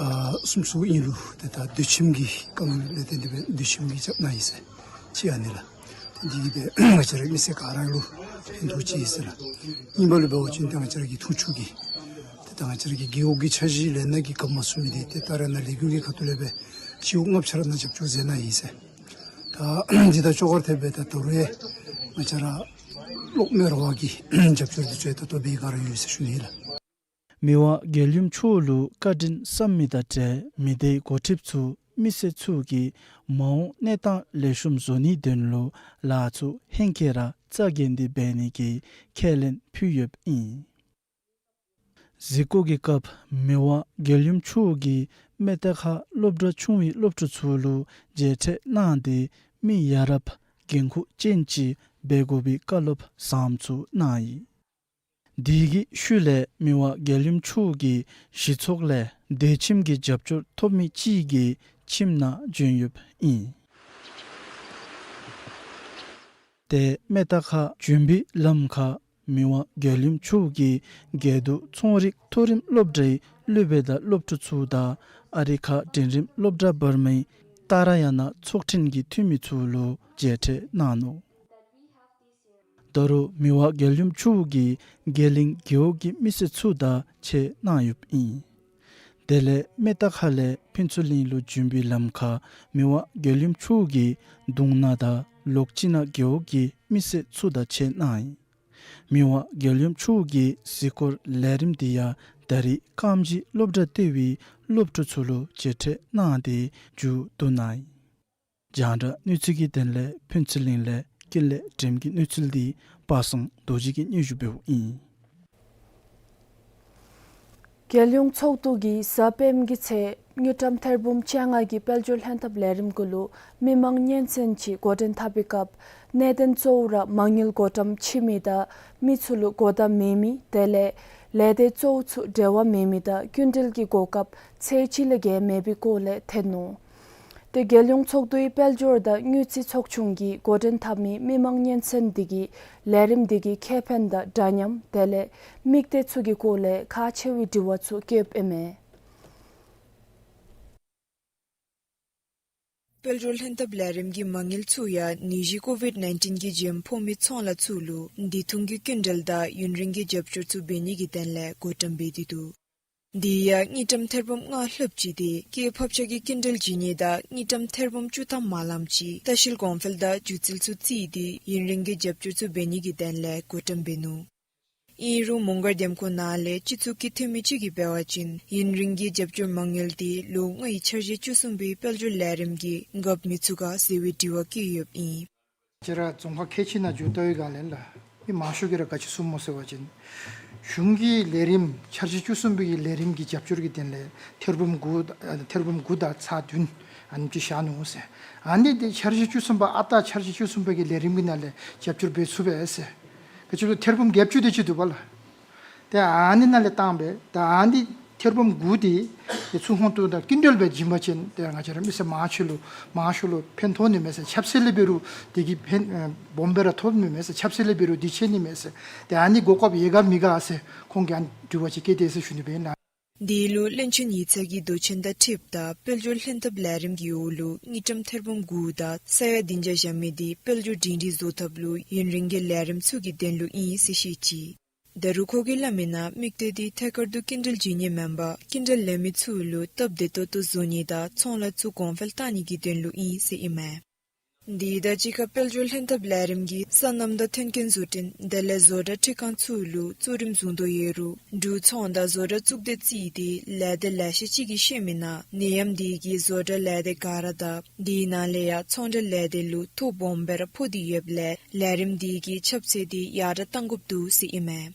ཨ་གསུམ་སོང་ཨིན་རུང་ཏེ་ད་སྡོད་ཁྱིམ་གྱི་དཀའ་ངལ་ལས་ཏེ་འདི་སྦེ་སྡོད་ཁྱིམ་གྱི་རྒྱབ་ནང་ཨིན་ཟེར་ཅིག་ཨ་ནི་ལགས། ཏེ་འདི་གིས་སྦེ་ང་བཅས་ར་མི་སེར་ག་ར་ལུ་ཕན་ཐོགས་ཅིག་ཨིན་ཟེར་ལགས། གཉིས་པ་ལུ་འབད་བ་ཅིན་ཏེ་ང་བཅས་ར་གི་འཐུང་ཆུ་གི་ཏེ་ད་ང་བཅས་ར་གི་རྒེད་འོག་གི་འཆར་གཞི་ལས་སྣ་གིས་འགབ་མ་ཚུགས་མི་འདི་ཏེ་ད་རེས་ནངས་ལས་འགུལ་གྱི་ཁ་ཐུག་ལས་སྦེ་སྤྱི་འོག་ལྔ་བཅུ་ར་ནང་རྒྱབ་སྐྱོར་མཛད་གནང་ཡི་ཟེར། ད་འདི་དང་ཅོག་ར་འཐདཔ་སྦེ་ད་ད་རུང་ཡང་ང་བཅས་ར་གློག་མེ་ར་བ་གི་རྒྱབ་སྐྱོར་འདི་ཚུ་ཡང་ད་ལྟོ་འབད་ག་ར་ཡོད་ཟེར་ཞུ་ནི་ལགས། མི་དབང་རྒྱལ་ཡུམ་མཆོག་ལུ་བཀའ་དྲིན་བསམ་མི་དང་འབྲེལ་མི་སྡེའི་འགོ་ཁྲིདཔ་ཚུ་མི་སེར་ཚུ་གིས་མ་འོངས་གནས་སྟངས་ལེགས་ཤོམ་བཟོ་ནིའི་དོན་ལུ་ལཱ་ཚུ་ཧེང་སྐལ་ར་རྩ་འགེངས་ཏེ་འབད་ནི་གི་ཁས་ལེན་ཕུལ་ཡོདཔ་ཨིན། གཟིགས་སྐོར་གྱི་སྐབས་མི་དབང་རྒྱལ་ཡུམ་མཆོག་གིས་མེ་ཏ་ཁ་སློབ་གྲྭ་ཆུང་བའི་སློབ་ཕྲུག་ཚུ་ལུ་མཇལ་འཕྲད་གནང་སྟེ་མི་ཡ་རབས་འགན་ཁུར་ཅན་ཅིག་འབད་དགོ་པའི་བཀའ་སློབ་བཟངམ་ཚུ་གནང་ཡི། དེ་གི་ཤུལ་ལས་མི་དབང་རྒྱལ་ཡུམ་མཆོག་གིས་གཞི་ཚོགས་ལས་སྡོད་ཁྱིམ་གྱི་རྒྱབ་སྐྱོར་ཐོབ་མི་ཅིག་གི་ཁྱིམ་ནང་བྱོན་ཡོདཔ་ཨིན། ཏེ་མེ་ཏ་ཁ་བྱོན་པའི་ལམ་ཁར་མི་དབང་རྒྱལ་ཡུམ་མཆོག་གིས་དགེ་འདུན་ཚོང་རིག་མཐོ་རིམ་སློབ་གྲྭའི་སློབ་དཔོན་དང་སློབ་ཕྲུག་ཚུ་དང་ཨ་རི་ཁ་འབྲིང་རིམ་སློབ་གྲྭ་བར་མའི་ཏཱ་ར་ཡ་ན་ཚོགས་ཐེངས་ཀྱི་འཐུས་མི་ཚུ་ལུ་མཇལ་འཕྲད་གནང་ནུག། ད་རུང་མི་དབང་རྒྱལ་ཡུམ་མཆོག་གིས་དགེ་ལེགས་རྒེད་འོག་གི་མི་སེར་ཚུ་དང་ཕྱད་གནང་ཡོདཔ་ཨིན། དེ་ལས་མེ་ཏ་ཁ་ལས་ཕུན་ཚོགས་གླིང་ལུ་བྱོན་པའི་ལམ་ཁར་མི་དབང་རྒྱལ་ཡུམ་མཆོག་གིས་གདུང་ན་དང་ལོག་སྤྱི་ན་རྒེད་འོག་གི་མི་སེར་ཚུ་དང་ཕྱད་གནང་ཡི། མི་དབང་རྒྱལ་ཡུམ་མཆོག་གི་གཟིགས་སྐོར་ལས་རིམ་འདི་ཡང་ད་རིས་རྐངམ་གཅིག་སློབ་གྲྭ་ལྟེ་བའི་སློབ་ཕྲུག་ཚུ་ལུ་མཇལ་འཕྲད་གནང་སྟེ་མཇུག་བསྡུ་གནང་ཡི། རྒྱང་བསྒྲགས་གནས་ཚུལ་གྱི་དོན་ལས་ཕུན་ཚོགས་གླིང་ལས་ཀུན་ལེགས་སྒྲོལམ་གྱི་གནས་ཚུལ་འདི་པ་སངས་རྡོ་རྗེ་གིས་སྙན་ཞུ་འབདཝ་ཨིན། རྒྱལ་ཡོངས་ཚོགས་འདུ་གིས་གཟའ་སྤེནམ་གྱི་ཚེ་དངུལ་ཀྲམ་ཐེར་འབུམ་བཅོ་ལྔ་གི་དཔལ་འབྱོར་ལྷན་ཐབས་ལས་རིམ་གུ་ལུ་མི་མང་སྙན་གསན་ཅིག་འགོ་འདྲེན་འཐབ་པའི་སྐབས་གནད་དོན་གཙོ་བོ་ར་མ་དངུལ་བགོ་བཀྲམ་ཆི་མི་དང་མི་ཚུ་ལུ་གོ་བརྡ་མེད་མི་དེ་ལས་ལས་སྡེ་གཙོ་བོ་ཚུ་འབྲེལ་བ་མེད་མི་དང་སྐྱིན་འགྲུལ་གྱི་གོ་སྐབས་ཚད་ཅིག་ལས་བརྒལ་མེད་པའི་སྐོར་ལས་ཐོན་ནུག། ཏེ་རྒྱལ་ཡོངས་ཚོགས་འདུའི་དཔལ་འབྱོར་དང་དངུལ་རྩིས་ཚོགས་ཆུང་གིས་འགོ་འདྲེན་འཐབ་མི་མི་མང་སྙན་གསན་འདི་གིས་ལས་རིམ་འདི་གི་ཁེ་ཕན་དང་འདྲ་མཉམ་དེ་ལས་དམིགས་གཏད་ཚུ་གི་སྐོར་ལས་ཁག་ཆེ་བའི་དྲི་བ་ཚུ་བཀོདཔ་ཨིན་མས། དཔལ་འབྱོར་ལྷན་ཐབས་ལས་རིམ་གྱི་མ་དངུལ་ཚུ་ཡང་ནད་གཞི་ཀོ་ཝིཌ་ནའིན་ཊིན་གྱི་རྐྱེན་ཕོག་མི་ཚོང་ལཱ་ཚུ་ལུ་དེ་ཐུང་གི་སྐྱིན་འགྲུལ་དང་ཡུན་རིང་གི་རྒྱབ་སྐྱོར་ཚུ་འབད་ནི་གི་དོན་ལས་བགོ་བཀྲམ་འབད་དེ་འདུག། དེ་ཡང་དངུལ་ཀྲམ་ཐེར་འབུམ་ལྔ་ལྷགཔ་ཅིག་དེ་སྐྱེད་ཕབ་ཆག་གི་སྐྱིན་འགྲུལ་བྱིན་ནི་དང་དངུལ་ཀྲམ་ཐེར་འབུམ་བཅུ་ཐམ་མ་ལངམ་ཅིག་ལྟ་བཤལ་གོང་འཕེལ་དང་སྒྱུ་རྩལ་ཚུ་རྩིས་ཏེ་ཡུན་རིང་གི་རྒྱབ་སྐྱོར་ཚུ་འབད་ནི་གི་དོན་ལས་བགོ་བཀྲམ་འབད་ནུག། ཨིན་རུང་མོང་སྒར་འདེམས་ཁོངས་ནང་ལས་སྤྱི་ཚོགས་ཀྱི་འཐུས་མི་ཅིག་གིས་འབད་བ་ཅིན་ཡུན་རིང་གི་རྒྱབ་སྐྱོར་མ་དངུལ་དེ་ལོ་ལྔའི་འཆར་གཞི་བཅུ་གསུམ་པའི་དཔལ་འབྱོར་ལས་རིམ་གྱིས་འགབ་མི་ཚུགས་ག་ཟེར་བའི་དྲི་བ་བཀོད་ཡོདཔ་ཨིན། ང་བཅས་ར་རྫོང་ཁག་ཁལ་གཅིག་ནང་འགྱོ་བལྟ་བའི་སྒང་ལས་ལགས་མི་མང་ཤོས་ཀྱིས་ར་ག་ཅི་གསུངམ་སྨོ་ཟེར་བ་ཅིན་གཞུང་གི་ལས་རིམ་འཆར་གཞི་བཅུ་གསུམ་པའི་གི་ལས་རིམ་གྱི་རྒྱབ་སྐྱོར་གྱི་དོན་ལས་ཐེར་འབུམ་དགུ་ཨ་ཐེར་འབུམ་དགུ་དང་ཚག་བདུན་ཨ་ནེམ་ཅིག་བཞག་ནུག་ཟེར། ཨ་ནི་དེ་འཆར་གཞི་བཅུ་གསུམ་པ་ཨ་རྟག་འཆར་གཞི་བཅུ་གསུམ་པའི་གི་ལས་རིམ་གྱི་ནང་ལས་རྒྱབ་སྐྱོར་འབད་ཚུགས་པས་ཟེར། ག་ཅི་ལོ་ཐེར་འབུམ་བརྒྱད་ཅུ་དེ་ཅིག་འདུག་པ་ལགས། ཏེ་ཨ་ནི་ནང་ལས་བཏང་སྦེ་ད་ཨ་ནི་ཐེར་འབུམ་དགུ་དེ་ཏེ་ཚུར་ཧོངས་ཏོ་དང་སྐྱིན་འགྲུལ་སྦེ་བྱིན་པ་ཅིན་ཏེ་ང་བཅས་ར་མི་སེར་མང་ཤོས་ལུ་མང་ཤོས་ལུ་ཕན་ཐོགས་ནི་མས་ཟེར། ཆབ་སྲིད་ལས་འབད་རུང་དེ་གིས་ཕན་ཨེ་སྦོམ་སྦེ་ར་ཐོབ་ནི་མས་ཟེར། ཆབ་སྲིད་ལས་འབད་རུང་དེ་ཆེ་ནི་མས་ཟེར། ཏེ་ཨ་ནི་གོ་སྐབས་ཡོད་ག་མེད་ག་ཟེར་ཁོང་གིས་ཨ་ནི་དྲི་བ་ཅིག་བཀོད་དེས་ཟེར་ཞུ་ནི་སྦེ་ཨིན་ལགས། དེ་ལུ་བློན་ཆེན་ཡིག་ཚང་གིས་མདོ་ཆེན་དང་འཁྲིལཝ་ད་དཔལ་འབྱོར་ལྷན་ཐབས་ལས་རིམ་གྱི་འོག་ལུ་དངུལ་ཀྲམ་ཐེར་འབུམ་དགུ་དང་ས་ཡ་བདུན་བརྒྱ་བཞག་མི་དེ་དཔལ་འབྱོར་སྒྲིང་སྒྲི་བཟོ་ཐབས་ལུ་ཡུན་རིང་གི་ལས་རིམ་ཚུ་གི་དོན་ལུ་ཨིན་ཟེར་བཤད་ཅི། ད་རུང་ཁོ་གིས་སླབ་མིའི་ནང་དམིགས་གཏད་དེ་ཐད་ཀར་དུ་སྐྱིན་འགྲུལ་བྱིན་ནི་མེན་པར་སྐྱིན་འགྲུལ་ལེན་མི་ཚུ་ལུ་སྟབས་བདེ་ཏོག་ཏོ་བཟོ་ནི་དང་ཚོང་ལཱ་ཚུ་གོང་འཕེལ་གཏང་ནི་གི་དོན་ལུ་ཨིན་ཟེར་ཨིན་མས། དེ་དང་གཅིག་ཁར་དཔལ་འབྱོར་ལྷན་ཐབས་ལས་རིམ་གྱིས་སོ་ནམ་དང་མཐུན་རྐྱེན་བཟོ་སྐྲུན་དེ་ལས་བཟོ་གྲྭ་འཕྲུལ་ཁང་ཚུ་ལུ་གཙོ་རིམ་བཟུང་དོ་ཡོད་རུང་འབྲུག་ཚོང་དང་བཟོ་གྲྭ་གཙུག་སྡེ་རྩིས་ཏེ་ལས་སྡེ་ལེ་ཤ་ཅིག་གིས་བཤད་མིའི་ནང་ནད་ཡམས་དེ་གིས་བཟོ་གྲྭ་ལས་སྡེ་ག་ར་དང་དེའི་ནང་ལས་ཡང་ཚོང་འབྲེལ་ལས་སྡེ་ལུ་ཐོ་སྦོམ་སྦེ་ར་ཕོག་སྟེ་ཡོདཔ་ལས་ལས་རིམ་དེ་གི་ཁྱབ་ཚད་དེ་ཡར་དྲག་གཏང་དགོཔ་འདུག་ཟེར་ཨིན་མས།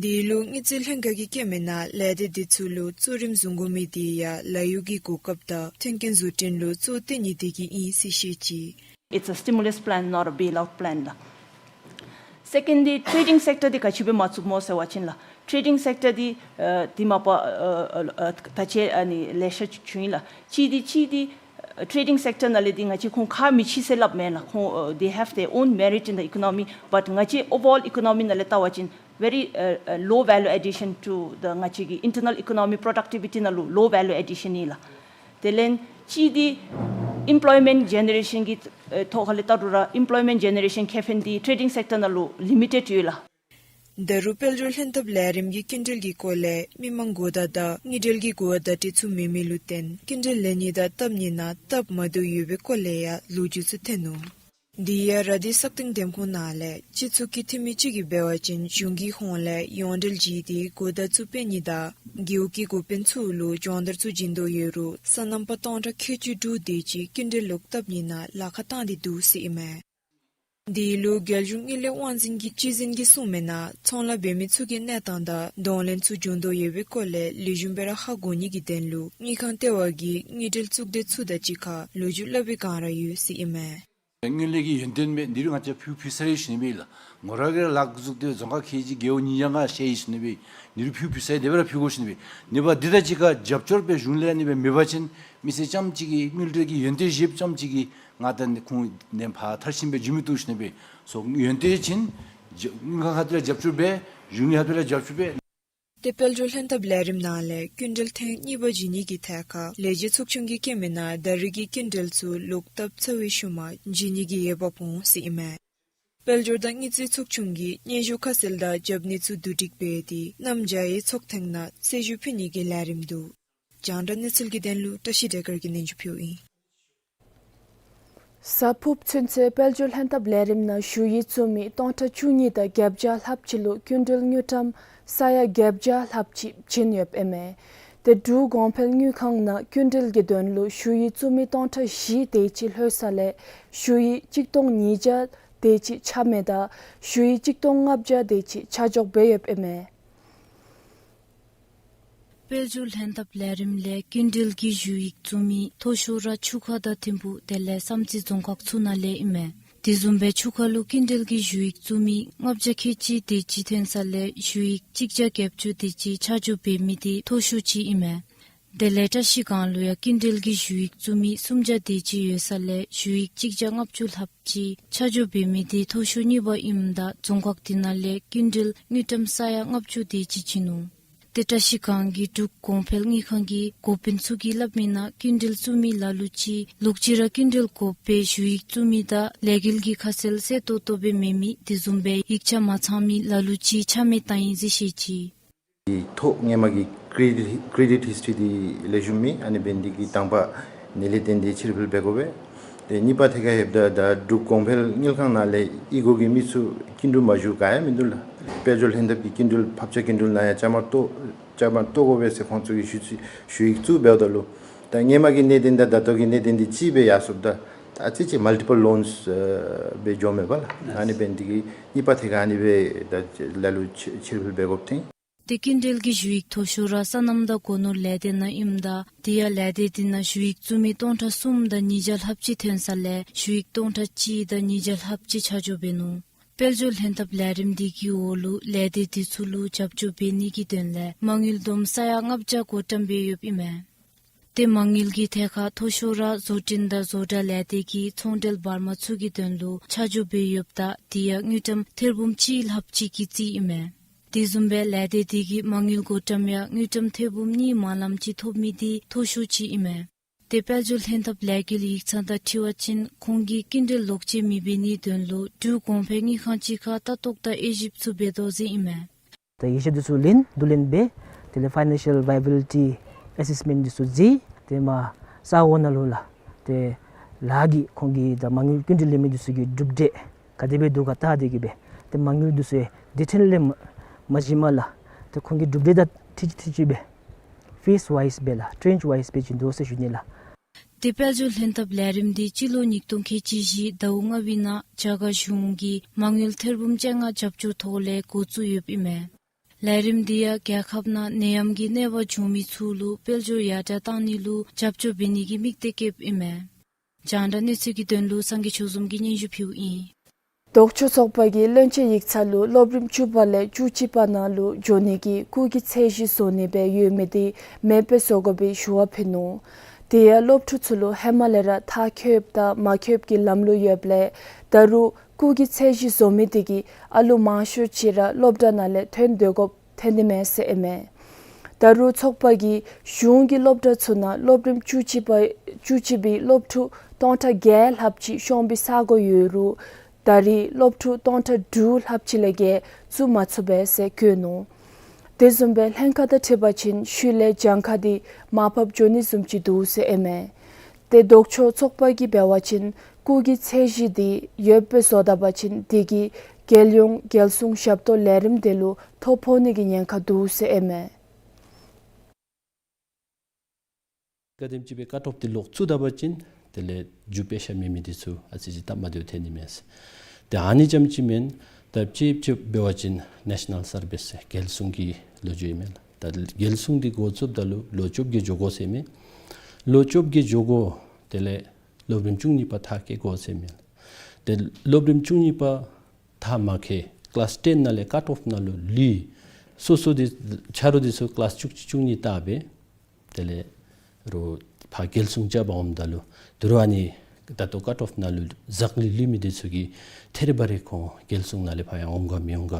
དེ་ལུ་དངུལ་རྩིས་ལྷན་ཁག་གིས་བཀོད་མིའི་ནང་ལས་སྡེ་དེ་ཚུ་ལུ་གཙོ་རིམ་བཟུང་དགོ་མི་དེ་ཡང་ལཱ་གཡོག་གི་གོ་སྐབས་དང་མཐུན་རྐྱེན་བཟོ་སྐྲུན་ལུ་གཙོ་བོ་བཏོན་ནི་དེ་གིས་ཨིན་ཟེར་བཤད་ཅི། It's a stimulus plan, not a bailout plan ལགས། སེ་ཀེནཌ་འདི་ཊེ་ཌིང་སེཀ་ཊར་འདི་ག་ཅི་སྦེ་མ་ཚུགསཔ་སྨོ་ཟེར་བ་ཅིན་ལགས། ཊེ་ཌིང་སེཀ་ཊར་འདི་ཨ་དེ་མ་པ་ཨ་ཨ་ཨ་ད་ཅི་ཨ་ནི་ལེ་ཤ་བྱུང་ཡི་ལགས། གཅིག་འདི་གཅིག་འདི་ ཨ་trading sector ནང་ལས་འདི་ང་བཅས་ཁོང་ཁ་མི་ཕྱེ་ཟེར་སླབ་མེན་ལགས། ཁོང་ཨ་they have their own merit in the economy, but ང་བཅས་overall economy ནང་ལས་བལྟ་བ་ཅིན་very uh, uh, low value addition to the ང་བཅས་ཀྱི་internal economy productivity ནང་ལུ་low value addition ཨིན་ལགས། དེ་ལས་གཅིག་འདི་employment generation གི་ཨ་ཐོག་ཁ་ལས་བལྟ་རུང་ར་employment generation ཁེ་ཕན་འདི་trading sector ནང་ལུ་limited ཡོད་ལགས། ད་རུང་དཔལ་འབྱོར་ལྷན་ཐབས་ལས་རིམ་གྱིས་སྐྱིན་འགྲུལ་གྱི་སྐོར་ལས་མི་མང་གུ་བརྡ་དང་དངུལ་འབྲེལ་གྱི་གུ་བརྡ་སྤྲོད་ཚུགས་མེད་མི་ལུ་བརྟེན་སྐྱིན་འགྲུལ་ལེན་ནི་དང་བཏབ་ནི་ནང་སྟབས་མ་བདེཝ་ཡོད་པའི་སྐོར་ལས་ཡང་ལོ་རྒྱུས་ཚུ་ཐོན་ནུག། དེ་ཡང་ར་དྷི་སག་སྟེང་འདེམས་ཁོངས་ནང་ལས་སྤྱི་ཚོགས་ཀྱི་འཐུས་མི་ཅིག་གིས་འབད་བ་ཅིན་གཞུང་གིས་ཁོང་ལས་ཡོངས་འབྲེལ་བྱིན་ཏེ་གུ་བརྡ་ཚུ་སྤེལ་ནི་དང་རྒེད་འོག་གི་འགོ་དཔོན་ཚུ་ལུ་སྦྱོང་བརྡར་ཚུ་བྱིན་དོ་ཡོད་རུང་སོ་ནམ་པ་སྟོང་ཕྲག་ཁལ་གཅིག་དྲུག་དེ་ཅིག་སྐྱིན་འགྲུལ་ལོག་བཏབ་ནི་ནང་ལཱ་ཁག་བཏང་སྟེ་འདུག་ཟེར་ཨིན་མས། དེ་ལུ་རྒྱལ་གཞུང་དངུལ་ལས་དབང་འཛིན་གྱི་སྤྱི་འཛིན་གྱིས་གསུངས་མི་ནང་ཚོང་ལཱ་འབད་མི་ཚུ་གི་གནས་སྟངས་དང་གདོང་ལེན་ཚུ་འབྱུང་དོ་ཡོད་པའི་སྐོར་ལས་ལེགས་ཤོམ་སྦེ་ར་ཧ་གོ་ནི་གི་དོན་ལུ་དངུལ་ཁང་ལྟེ་བ་གིས་དངུལ་འབྲེལ་གཙུག་སྡེ་ཚུ་དང་གཅིག་ཁར་ལོ་རྒྱུས་སླབ་པའི་བསྒང་ར་ཡོད་ཟེར་ཨིན་མས། དངུལ་ལས་ཀྱི་ཡོན་ཏན་མེད། འདི་རུང་ང་བཅས་ཕུལ་ཕུལ་ཚར་ཡི་ཟེར་ནི་སྦེ་ལགས། ངོ་ར་གིས་ར་ལཱ་འགོ་བཙུགས་ཏེ་རྫོང་ཁག་ཁལ་གཅིག་རྒེད་འོག་ཉིས་བརྒྱ་ལྔ་བཤལ་ཡི་ཟེར་ནི་སྦེ་འདི་རུང་ཕུལ་ཕུལ་ཚར་ཡི་དེ་སྦེ་ར་ཕུལ་དགོ་ཟེར་ནི་སྦེ། ནི་པ་འདི་དང་གཅིག་ཁར་རྒྱབ་སྐྱོར་སྦེ་གཞུང་ལས་ནི་སྦེ་མེད་པ་ཅིན་མི་སེར་རྐྱངམ་གཅིག་གིས་དངུལ་འབྲེལ་གྱི་ཡོན་ཏན་བཞེསཔ་རྐྱངམ་གཅིག་གིས་ང་དང་ཁོང་ནཱ་ཕར་མཐར་ཕྱིནམ་སྦེ་འགྱོ་མི་བཏུབ་ཟེར་ནི་སྦེ། སོ་ཡོན་ཏན་ཅིན་རྒྱ་དངུལ་ཁང་ཁ་ཐུག་ལས་རྒྱབ་སྐྱོར་འབད། གཞུང་ཁ་ཐུག་ལས་རྒྱབ་སྐྱོར་འབད། ཏེ་དཔལ་འབྱོར་ལྷན་ཐབས་ལས་རིམ་ནང་ལས་སྐྱིན་འགྲུལ་ཐེངས་གཉིས་པ་བྱིན་ནི་གི་ཐད་ཁར་ལས་བྱེད་ཚོགས་ཆུང་གིས་བཀོད་མི་ནང་ད་རེས་ཀྱི་སྐྱིན་འགྲུལ་ཚུ་ལོག་བཏབ་ཚར་བའི་ཤུལ་མ་བྱིན་ནི་གི་འོས་འབབ་འོང་ཟེར་ཨིན་མས། དཔལ་འབྱོར་དང་དངུལ་རྩིས་ཚོགས་ཆུང་གིས་སྙན་ཞུ་ཁ་གསལ་དང་རྒྱབ་གནས་ཚུ་བསྡུ་སྒྲིག་འབད་དེ་གནམ་བྱཱར་ཚོགས་ཐེངས་ནང་གསལ་ཞུ་ཕུལ་ནི་གི་ལས་རིམ་འདུག། རྒྱང་བསྒྲགས་གནས་ཚུལ་གྱི་དོན་ལུ་བཀྲ་ཤིས་བདེ་དཀར་གྱིས་སྙན་ཞུ་ཕུལཝ་ཨིན། གཟའ་ཕུརཔ་ཚུན་ཚོད་དཔལ་འབྱོར་ལྷན་ཐབས་ལས་རིམ་ནང་ཞུ་ཡིག་བཙུགས་མི་སྟོང་ཕྲག་བཅུ་གཉིས་དང་བརྒྱད་བརྒྱ་ལྷགཔ་ཅིག་ལུ་སྐྱིན་འགྲུལ་དངུལ་ཀྲམ་ས་ཡ་བརྒྱད་བརྒྱ་ལྷགཔ་ཅིག་བྱིན་ཡོདཔ་ཨིན་མས། ཏེ་འབྲུག་གོང་འཕེལ་དངུལ་ཁང་ནང་སྐྱིན་འགྲུལ་གྱི་དོན་ལུ་ཞུ་ཡིག་བཙུགས་མི་སྟོང་ཕྲག་བཞི་དེ་ཅིག་ལྷོད་ས་ལས་ཞུ་ཡིག་གཅིག་སྟོང་ཉིས་བརྒྱ་དེ་ཅིག་ཆ་མེད་དང་ཞུ་ཡིག་གཅིག་སྟོང་ལྔ་བརྒྱ་དེ་ཅིག་ཆ་འཇོག་འབད་ཡོདཔ་ཨིན་མས། དཔལ་འབྱོར་ལྷན་ཐབས་ལས་རིམ་ལས་སྐྱིན་འགྲུལ་གྱི་ཞུ་ཡིག་བཙུགས་མི་མཐོ་ཤོས་ར་ཆུ་ཁ་དང་ཐིམ་ཕུག་དེ་ལས་བསམ་རྩེ་རྫོང་ཁག་ཚུ་ནང་ལས་ཨིན་མས། དེ་བཟུམ་སྦེ་ཆུ་ཁ་ལུ་སྐྱིན་འགྲུལ་གྱི་ཞུ་ཡིག་བཙུགས་མི་ལྔ་བརྒྱ་ཁལ་གཅིག་དེ་ཅིག་ཐོན་ས་ལས་ཞུ་ཡིག་གཅིག་བརྒྱ་བརྒྱད་ཅུ་དེ་ཅིག་ཆ་འཇོག་འབད་མི་དེ་མཐོ་ཤོས་ཅིག་ཨིན་མས། དེ་ལས་བཀྲ་ཤིས་སྒང་ལུ་ཡང་སྐྱིན་འགྲུལ་གྱི་ཞུ་ཡིག་བཙུགས་མི་སུམ་བརྒྱ་དེ་ཅིག་ཡོད་ས་ལས་ཞུ་ཡིག་གཅིག་བརྒྱ་ལྔ་བཅུ་ལྷགཔ་ཅིག་ཆ་འཇོག་འབད་མི་དེ་མཐོ་ཤོས་གཉིས་པ་ཨིནམ་ད་རྫོང་ཁག་དེ་ནང་ལས་སྐྱིན་འགྲུལ་དངུལ་ཀྲམ་ས་ཡ་ལྔ་བཅུ་དེ་ཅིག་བྱིན་ནུག། ཏེ་བཀྲ་ཤིས་སྒང་གི་འབྲུག་གོང་འཕེལ་དངུལ་ཁང་གི་འགོ་དཔོན་ཚུ་གིས་སླབ་མི་ནང་སྐྱིན་འགྲུལ་བཙུགས་མི་ལ་ལུ་ཅིག་ལོག་ཅི་ར་སྐྱིན་འགྲུལ་དགོཔ་སྦེ་ཞུ་ཡིག་བཙུགས་མི་དང་ལས་འགུལ་གྱི་ཁ་གསལ་གསལ་ཏོག་ཏོ་སྦེ་མེད་མི་དེ་བཟུམ་སྦེ་ཡིག་ཆ་མ་ཚང་མི་ལ་ལུ་ཅིག་ཆ་མེད་བཏང་ཡི་ཟེར་བཤད་ཅི། ཐོ་སྔོན་མ་གི་ཀྲེ་ཌིཊ་ཀྲེ་ཌིཊ་ཧིསི་ཊི་རི་འདི་ལེགས་ཤོམ་མེད། ཨ་ནི་འབད་ནི་དེ་གིས་དང་པ་ནད་ལས་བརྟེན་ཏེ་ཕྱིར་འབུད་འབད་དགོ་པས། ཏེ་གཉིས་པ་ཐད་ཁར་ལྷོདཔ་ད་ད་འབྲུག་གོང་འཕེལ་དངུལ་ཁང་ནང་ལས་གཡུས་སྒོ་གི་མི་ཚུ་སྐྱིན་འགྲུལ་མ་ཞུ་ག་ཡང་མིན་འདུག་ལགས། དཔལ་འབྱོར་ལྷན་ཐབས་ཀྱི་སྐྱིན་འགྲུལ་ཕབ་ཆ་སྐྱིན་འགྲུལ་ནང་ཡང་བཅའ་མར་གཏོགས་བཅའ་མར་གཏོགས་དགོ་པས་ཟེར་ཁོང་ཚུ་གིས་ཞུ་ཚིག་ཞུ་ཡིག་བཙུགས་འབདཝ་ད་ལུ་ད་སྔོན་མ་གི་གནད་དོན་དང་ད་ལྟོ་གི་གནད་དོན་འདི་གཅིག་སྦེ་ཡར་སོངམ་ད་ད་ཨ་ཙི་ཅིག་མལ་ཊི་པལ་ལོནསི་སྦེ་འགྱོཝ་མས་པ་ལགས། ཨ་ནི་འབད་ནི་དེ་གིས་གཉིས་པ་ཐད་ཁར་ཨ་ནི་སྦེ་ད་ལ་ལུ་ཕྱིར་ཕྱིར་འབུད་འབད་དགོཔ་ཐོན། ཏེ་སྐྱིན་འགྲུལ་གྱི་ཞུ་ཡིག་མཐོ་ཤོས་ར་སོ་ནམ་དང་སྒོ་ནོར་ལས་སྡེ་ནང་ཨིནམ་ད་དེ་ཡང་ལས་སྡེ་དེ་ནང་ཞུ་ཡིག་བཙུགས་མི་སྟོང་ཕྲག་གསུམ་དང་ཉིས་བརྒྱ་ལྷགཔ་ཅིག་ཐོན་ས་ལས་ཞུ་ཡིག་སྟོང་ཕྲག་གཅིག་དང་ཉིས་བརྒྱ་ལྷགཔ་ཅིག་ཆ་འཇོག་འབད་ནུག། དཔལ་འབྱོར་ལྷན་ཐབས་ལས་རིམ་དེ་གི་འོག་ལུ་ལས་སྡེ་དེ་ཚུ་ལུ་རྒྱབ་སྐྱོར་འབད་ནི་གི་དོན་ལས་མ་དངུལ་བསྡོམས་ས་ཡ་ལྔ་བརྒྱ་གོ་བཀྲམ་སྦེ་ཡོདཔ་ཨིན་མས། ཏེ་མ་དངུལ་གྱི་ཐད་ཁར་མཐོ་ཤོས་ར་བཟོ་སྐྲུན་དང་བཟོ་གྲྭ་ལས་སྡེ་གིས་ཚོང་འབྲེལ་འབར་མ་ཚུ་གི་དོན་ལུ་ཆ་འཇོག་འབད་ཡོདཔ་ད་དེ་ཡང་དངུལ་ཀྲམ་ཐེར་འབུམ་གཅིག་ལྷགཔ་ཅིག་གི་རྩིས་ཨིན་མས། དེ་བཟུམ་སྦེ་ལས་སྡེ་དེ་གིས་མ་དངུལ་གོ་བཀྲམ་ཡང་དངུལ་ཀྲམ་ཐེར་འབུམ་གཉིས་མ་ལངམ་ཅིག་ཐོབ་མི་དེ་མཐོ་ཤོས་ཅིག་ཨིན་མས། ཏེ་དཔལ་འབྱོར་ལྷན་ཐབས་ལས་འགུལ་ཡིག་ཚང་དང་འཁྲིལ་བ་ཅིན་ཁོང་གིས་སྐྱིན་འགྲུལ་ལོག་སྤྱོད་མི་འབད་ནིའི་དོན་ལུ་འབྲུག་གོང་འཕེལ་དངུལ་ཁང་གཅིག་ཁར་ལྟ་རྟོག་དང་དབྱེ་ཞིབ་ཚུ་འབད་དོ་ཟེར་ཨིན་མས། ད་ཡིག་ཆ་འདི་ཚུ་ལེན་བསྡུ་ལེན་འབད་དེ་ལས་ཕའི་ནན་ཤལ་ཝའི་བི་ལི་ཊི་ཨེ་སེསི་མེནཊ་འདི་ཚུ་མཛད། ཏེ་མར་ས་འོག་ནང་ལུ་ལགས་ཏེ་ལཱ་གི་ཁོང་གི་ད་མ་དངུལ་སྐྱིན་འགྲུལ་ལེན་མི་འདི་ཚུ་གི་གྲུབ་འབྲས་ག་དེ་སྦེ་འདུག་ག་བལྟ་སྟེ་གི་སྦེ་ཏེ་མ་དངུལ་འདི་ཚུ་ཡང་སྡེ་ཚན་ལས་མ་མ་བྱིན་པར་ལགས་ཏེ་ཁོང་གི་གྲུབ་འབྲས་དང་འཁྲིལ་ཅི་འཁྲིལ་ཅི་སྦེ་ཕེསི་ཝའིསི་སྦེ་ལགས་ཊྲེན་ཆི་ཝའིསི་སྦེ་བྱིན་དོ་ཟེར་ཞུ་ནི་ལགས། ཏེ་དཔལ་འབྱོར་ལྷན་ཐབས་ལས་རིམ་འདི་སྤྱི་ལོ་ཉིས་སྟོང་ཁལ་གཅིག་བཞི་ཟླཝ་ལྔ་པའི་ནང་རྒྱ་གར་གཞུང་གིས་མ་དངུལ་ཐེར་འབུམ་བཅོ་ལྔ་རྒྱབ་སྐྱོར་ཐོག་ལས་འགོ་བཙུགས་ཡོདཔ་ཨིན་མས། ལས་རིམ་འདི་ཡང་རྒྱལ་ཁབ་ནང་ནད་ཡམས་ཀྱི་གནོད་པ་བྱུང་མི་ཚུ་ལུ་དཔལ་འབྱོར་ཡར་དྲག་གཏང་ནི་ལུ་རྒྱབ་སྐྱོར་འབད་ནི་གི་དམིགས་གཏད་བསྐྱེདཔ་ཨིན་མས། རྒྱང་བསྒྲགས་གནས་ཚུལ་གྱི་དོན་ལུ་སངས་རྒྱས་ཆོས་འཛོམས་ཀྱིས་སྙན་ཞུ་ཕུལཝ་ཨིན། ལྡོག་ཕྱོགས་ཚོགས་པ་གིས་བློན་ཆེན་ཡིག་ཚང་ལུ་སློབ་རིམ་བཅུ་པ་ལས་བཅུ་གཅིག་པ་ནང་ལུ་འགྱོ་ནི་གི་སྐུགས་ཀྱི་ཚད་གཞི་བཟོ་ནི་སྦེ་ཡོད་མི་དེ་མེདཔ་བཟོ་དགོ་པའི་ཞུ་བ་ཕུལ་ནུག། དེ་ཡང་སློབ་ཕྲུག་ཚུ་ལུ་ཧེ་མ་ལས་ར་མཐར་འཁྱོལཝ་དང་མ་འཁྱོལཝ་གི་ལམ་ལུགས་ཡོདཔ་ལས་ད་རུང་སྐུགས་ཀྱི་ཚད་གཞི་བཟོ་མི་དེ་གིས་ཨ་ལུ་མང་ཤོས་ཅིག་ར་སློབ་གྲྭ་ནང་ལས་ཐོན་སྡོད་དགོཔ་ཐོན་ནི་མས་ཟེར་ཨིན་མས། ད་རུང་ཚོགས་པ་གིས་གཞུང་གི་སློབ་གྲྭ་ཚུ་ནང་སློབ་རིམ་བཅུ་གཅིག་པ་བཅུ་གཅིག་པའི་སློབ་ཕྲུག་སྟོང་ཕྲག་བརྒྱད་ལྷགཔ་ཅིག་ཤོང་པའི་ས་གོ་ཡོད་རུང་ད་རེས་སློབ་ཕྲུག་སྟོང་ཕྲག་དྲུག་ལྷགཔ་ཅིག་ལས་བརྒལ་བཙུགས་མ་ཚུགས་པས་ཟེར་བཀོད་ནུག། དེ་བཟུམ་སྦེ་ལྷན་ཁག་དང་འཁྲིལ་བ་ཅིན་ཤུལ་ལས་གྱངས་ཁ་དེ་མར་ཕབ་འགྱོ་ནི་བཟུམ་ཅིག་འདུག་ཟེར་ཨིན་མས། ཏེ་ལྡོག་ཕྱོགས་ཚོགས་པ་གིས་འབད་བ་ཅིན་སྐུགས་ཀྱི་ཚད་གཞི་དེ་ཡོདཔ་སྦེ་བཟོ་ད་པ་ཅིན་དེ་གིས་རྒྱལ་ཡོངས་རྒྱལ་སྲུང་ཞབས་ཏོག་ལས་རིམ་དེ་ལུ་ཐོ་ཕོག་ནི་གི་ཉེན་ཁ་འདུག་ཟེར་ཨིན་མས། ག་དེམ་ཅིག་སྦེ་ཀཊ་ཨོཕ་དེ་ལོག་བཙུགས་ད་པ་ཅིན་དེ་ལས་རྒྱུ་དཔེ་ཤ་མེད་མི་དེ་ཚུ་ཨ་ཙི་ཅིག་སྟབས་མ་བདེཝ་ཐོན་ནི་མས། ཏེ་ཨ་ནི་རྐྱངམ་ཅིག་མེན། ད་ཅིག་ཅིག་འབད་བ་ཅིན་ནེ་ཤ་ནཱལ་སར་བིསི་རྒྱལ་སྲུང་གི་ལོ་རྒྱུས་ཨིན་མས་ལགས། ད་རྒྱལ་སྲུང་དེ་འགོ་བཙུགསཔ་ད་ལུ་ལོ་བཅོ་བརྒྱད་འགྱོ་དགོ་ཟེར་མས། ལོ་བཅོ་བརྒྱད་འགྱོ་དགོ། དེ་ལས་སློབ་རིམ་བཅུ་གཉིས་པ་མཐར་འཁྱོལ་དགོ་ཟེར་མས། ཏེ་སློབ་རིམ་བཅུ་གཉིས་པ་མཐར་མ་འཁྱོལ་ཀི་ལཱསི་ཊེན་ནང་ལས་ཀཊ་ཨོཕ་ནང་ལུ་ལུས། སོ་སོ་དེ་ཆ་རོགས་དེ་ཚུ་ཀི་ལཱསི་བཅུ་གཅིག་བཅུ་གཉིས་བལྟ་སྦེ་དེ་ལས་རོགས་ཕར་རྒྱལ་སྲུང་རྐྱབ་པར་འོངམ་ད་ལུ་དོ་རུང་ཨ་ནི་ད་ལྟོ་ཀཊ་ཨོཕ་ནང་ལུ་ཟག་ལུས་ལུས་མི་དེ་ཚུ་གིས་ཐད་རི་བ་རི་ཁོང་རྒྱལ་སྲུང་ནང་ལས་ཕར་ཡང་འོང་ག་མི་འོང་ག་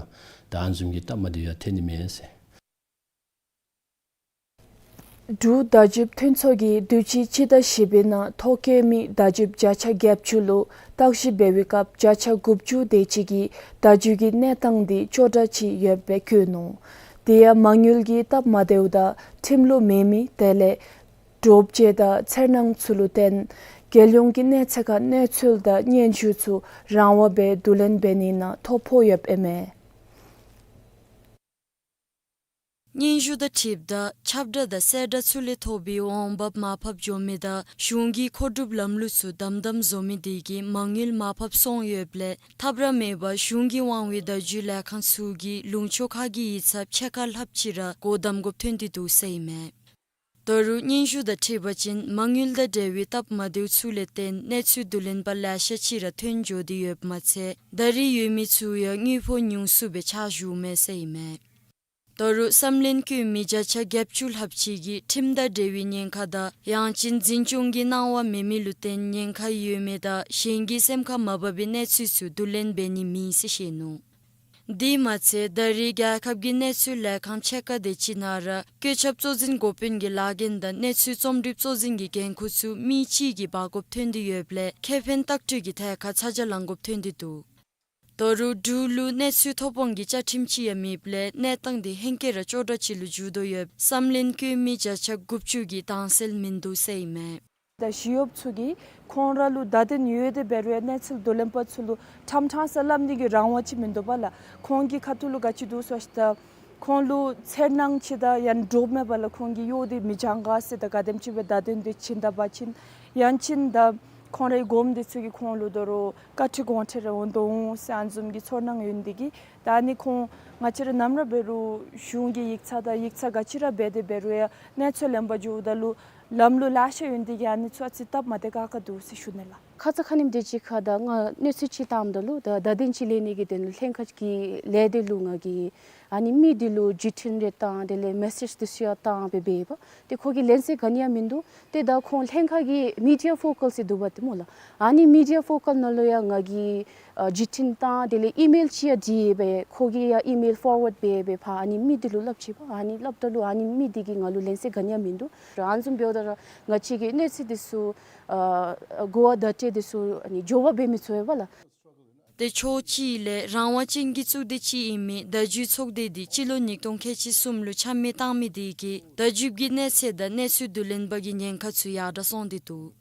ད་ཨ་ནི་བཟུམ་གྱི་སྟབས་མ་བདེཝ་ཡང་ཐོན་ནི་མས་ཟེར། འབྲུག་བརྡ་བརྒྱུདཔ་མཐུན་ཚོགས་ཀྱིས་དུས་ཅི་སྤྱི་ཟླ་བཞི་པའི་ནང་ཐོ་བཀོད་མི་བརྡ་བརྒྱུདཔ་བརྒྱ་ཆ་བརྒྱད་ཅུ་ལུ་བརྟག་ཞིབ་འབད་བའི་སྐབས་བརྒྱ་ཆ་དགུ་བཅུ་དེ་ཅིག་གིས་བརྡ་བརྒྱུད་ཀྱི་གནས་སྟངས་དེ་སྐྱོ་དྲགས་ཅིག་ཡོདཔ་སྦེ་བཀོད་ནུག། དེ་ཡང་མ་དངུལ་གྱི་སྟབས་མ་བདེཝ་དང་ཁྲིམས་ལུགས་མེད་མི་དེ་ལས་འདྲོག་བྱེལ་དང་འཚེར་སྣང་ཚུ་ལུ་བརྟེན་རྒྱལ་ཡོངས་ཀྱི་གནས་ཚད་ཁར་གནས་ཚུལ་དང་སྙན་ཞུ་ཚུ་རང་དབང་སྦེ་བསྡུ་ལེན་འབད་ནི་ནང་ཐོ་ཕོག་ཡོདཔ་ཨིན་མས། སྙན་ཞུ་དང་འཁྲིལཝ་ད་ཁྱབ་བསྒྲགས་དང་གསལ་བསྒྲགས་ཚུ་ལས་ཐོབ་པའི་འོང་འབབ་མར་ཕབ་འགྱོ་མི་དང་གཞུང་གི་མཁོ་སྒྲུབ་ལམ་ལུགས་ཚུ་དམ་དམ་བཟོ་མི་དེ་གིས་མ་དངུལ་མར་ཕབ་སོང་ཡོདཔ་ལས་ཐབས་ར་མེད་པར་གཞུང་གིས་དབང་བའི་བརྡ་བརྒྱུད་ལས་ཁང་ཚུ་གིས་ལུང་ཕྱོགས་ཁག་གི་ཡིག་ཚང་ཕྱེད་ཀ་ལྷགཔ་ཅིག་ར་སྒོ་བསྡམ་དགོཔ་ཐོན་ཏེ་འདུག་ཟེར་ཨིན་མས། ད་རུང་སྙན་ཞུ་དང་འཁྲིལ་བ་ཅིན་མ་དངུལ་དང་འབྲེལ་བའི་སྟབས་མ་བདེཝ་ཚུ་ལས་བརྟེན་གནས་ཚུལ་བསྡུ་ལེན་པ་ལེ་ཤ་ཅིག་ར་ཐོན་འགྱོ་སྟེ་ཡོདཔ་མ་ཚད་ད་རེས་ཡོད་མི་ཚུ་ཡང་དངུལ་ཕོགས་ཉུང་སུ་སྦེ་ཆགས་བཞུགས་མས་ཟེར་ཨིན་མས། ད་རུང་བསམ་ལན་བཀོད་མི་བརྒྱ་ཆ་བརྒྱད་ཅུ་ལྷགཔ་ཅིག་གིས་ཁྲིམས་དང་འབྲེལ་བའི་ཉེན་ཁ་དང་ཡང་ཅིན་འཛིན་སྐྱོང་གི་གནང་བ་མེད་མི་ལུ་བརྟེན་ཉེན་ཁ་ཡོད་མི་དང་གཞན་གྱི་སེམས་ཁར་མ་བབ་པའི་གནས་ཚུལ་ཚུ་བསྡུ་ལེན་འབད་ནི་མེད་ཟེར་བཤད་ནུག། དེ་མ་ཚད་ད་རེས་རྒྱལ་ཁབ་ཀྱི་གནས་ཚུལ་ལས་ཁང་ཕྱེད་ཀ་དེ་ཅིག་ནང་ར་བཀོད་ཁྱབ་གཙོ་འཛིན་འགོ་དཔོན་གྱི་ལཱ་འགན་དང་གནས་ཚུལ་རྩོམ་སྒྲིག་གཙོ་འཛིན་གྱི་འགན་ཁུར་ཚུ་མི་གཅིག་གིས་འབག་དགོཔ་ཐོན་ཏེ་ཡོདཔ་ལས་ཁེ་ཕན་ལྟག་སྤྲོད་ཀྱི་ཐད་ཁར་ཚ་གྱང་ལང་དགོཔ་ཐོན་ཏེ་འདུག། ད་རུང་འབྲུག་ལུ་གནས་ཚུལ་ཐོ་ཕོག་གི་བཅའ་ཁྲིམས་ཅིག་ཡང་མེདཔ་ལས་གནས་སྟངས་དེ་ཧེང་སྐལ་ར་སྐྱོ་དྲགས་ཅིག་ལུ་འགྱུར་དོ་ཡོདཔ་བསམ་ལན་བཀོད་མི་བརྒྱ་ཆ་དགུ་བཅུ་གིས་དྭངས་གསལ་མིན་འདུག་ཟེར་ཨིན་མས། ད་ཞི་གཡོགཔ་ཚུ་གིས་ཁོང་ར་ལུ་བརྡ་དོན་ཡོད་དེ་འབད་རུང་ཡང་གནས་ཚུལ་བསྡུ་ལེན་པ་ཚུ་ལུ་ཕྲང་ཕྲང་ས་སླབ་ནི་གི་རང་དབང་ཅིག་མིན་འདུག་པ་ལགས། ཁོང་གི་ཁ་ཐུག་ལུ་ག་ཅི་འདུག་ཟེར་བ་ཅིན་ད་ཁོང་ལུ་འཚེར་སྣང་ཅིག་དང་ཡང་འདྲོག་མས་པ་ལགས། ཁོང་གིས་གཡོག་དེ་མི་འགྱངས་ག་ཟེར་ད་ག་དེམ་ཅིག་སྦེ་བརྡ་དོན་དེ་བྱིན་ད་པ་ཅིན་ཡང་ཅིན་ད་ཁོང་རའི་གོངམ་དེ་ཚུ་གིས་ཁོང་ལུ་ད་རུང་བཀའ་ཁྲིད་དགོངས་ཁྲེལ་རེ་འོང་དོ་འོང་ཟེར་ཨ་ནི་བཟུམ་གྱི་ཚོར་སྣང་ཡོད་ནི་དེ་གིས་ད་ཨ་ནི་ཁོང་ང་བཅས་ར་ནམ་ར་འབད་རུང་གཞུང་གི་ཡིག་ཚང་དང་ཡིག་ཚང་ག་ཅི་ར་འབད་དེ་འབད་རུང་ཡང་གནས་ཚུལ་ལེན་པར་འགྱོཝ་ད་ལུ་ལམ་ལུགས་ལེ་ཤ་ཡོད་ནི་དེ་གིས་ཨ་ནི་ཚུ་ཨ་ཙི་སྟབས་མ་བདེ་ཁག་ཁ་འདུག་ཟེར་ཞུ་ནི་ལགས། ཁ་ཙ་ཁ་ཉིནམ་དེ་ཅིག་ཁར་ད་ང་གནས་ཚུལ་ཅིག་བཏངམ་ད་ལུ་ད་བརྡ་དོན་ཅིག་ལེན་ནི་གི་དོན་ལུ་ལྷན་ཁག་གི་ལས་སྡེ་ལུ་ང་གིས་ཨ་ནི་མི་དེ་ལུ་བརྒྱུད་འཕྲིན་རེ་བཏང་དེ་ལས་མེ་སེཇ་དེ་ཚུ་ཡང་བཏང་སྦེ་འབད་བས། ཏེ་ཁོ་གི་ལན་གསལ་ག་ནི་ཡང་མིན་འདུག། ཏེ་ད་ཁོང་ལྷན་ཁག་གི་མི་ཌི་ཡ་ཕོ་ཀལ་ཟེར་འདུག་པ་ཏེ་སྨོ་ལགས། ཨ་ནི་མི་ཌི་ཡ་ཕོ་ཀལ་ནང་ལུ་ཡང་ང་གིས་ཨ་བརྒྱུད་འཕྲིན་བཏང་དེ་ལས་ཨི་མེལ་ཅིག་ཡང་བྲིས་སྦེ་ཁོ་གིས་ཡང་ཨི་མེལ་ཕོར་ཝརཌ་འབད་སྦེ་ཕར་ཨ་ནི་མི་དེ་ལུ་སླབ་ཅི་པ། ཨ་ནི་སླབ་ད་ལུ་ཨ་ནི་མི་དེ་གིས་ང་ལུ་ལན་གསལ་ག་ནི་ཡང་མིན་འདུག། ཨ་ནི་བཟུམ་འབདཝ་ད་ར་ང་བཅས་ཀྱི་གནས་ཚུལ་དེ་ཚུ་ཨ་གོ་བ་བརྡ་སྤྲོད་དེ་ཚུ་ཨ་ནི་འགྱོ་བ་འབད་མི་ཚུགས་པས་ལགས། ཏེ་ཕྱོགས་གཅིག་ལས་རང་དབང་ཅན་གྱི་གཙུག་སྡེ་ཅིག་ཨིན་མི་བརྡ་བརྒྱུད་ཚོགས་སྡེ་འདི་སྤྱི་ལོ་ཉིས་སྟོང་ཁལ་གཅིག་གསུམ་ལུ་ཆ་མེད་བཏང་མི་དེ་གིས་བརྡ་བརྒྱུད་ཀྱི་གནས་ཚད་དང་གནས་ཚུལ་བསྡུ་ལེན་པ་གི་ཉེན་ཁ་ཚུ་ཡར་དྲགས་སོང་སྟེ་འདུག།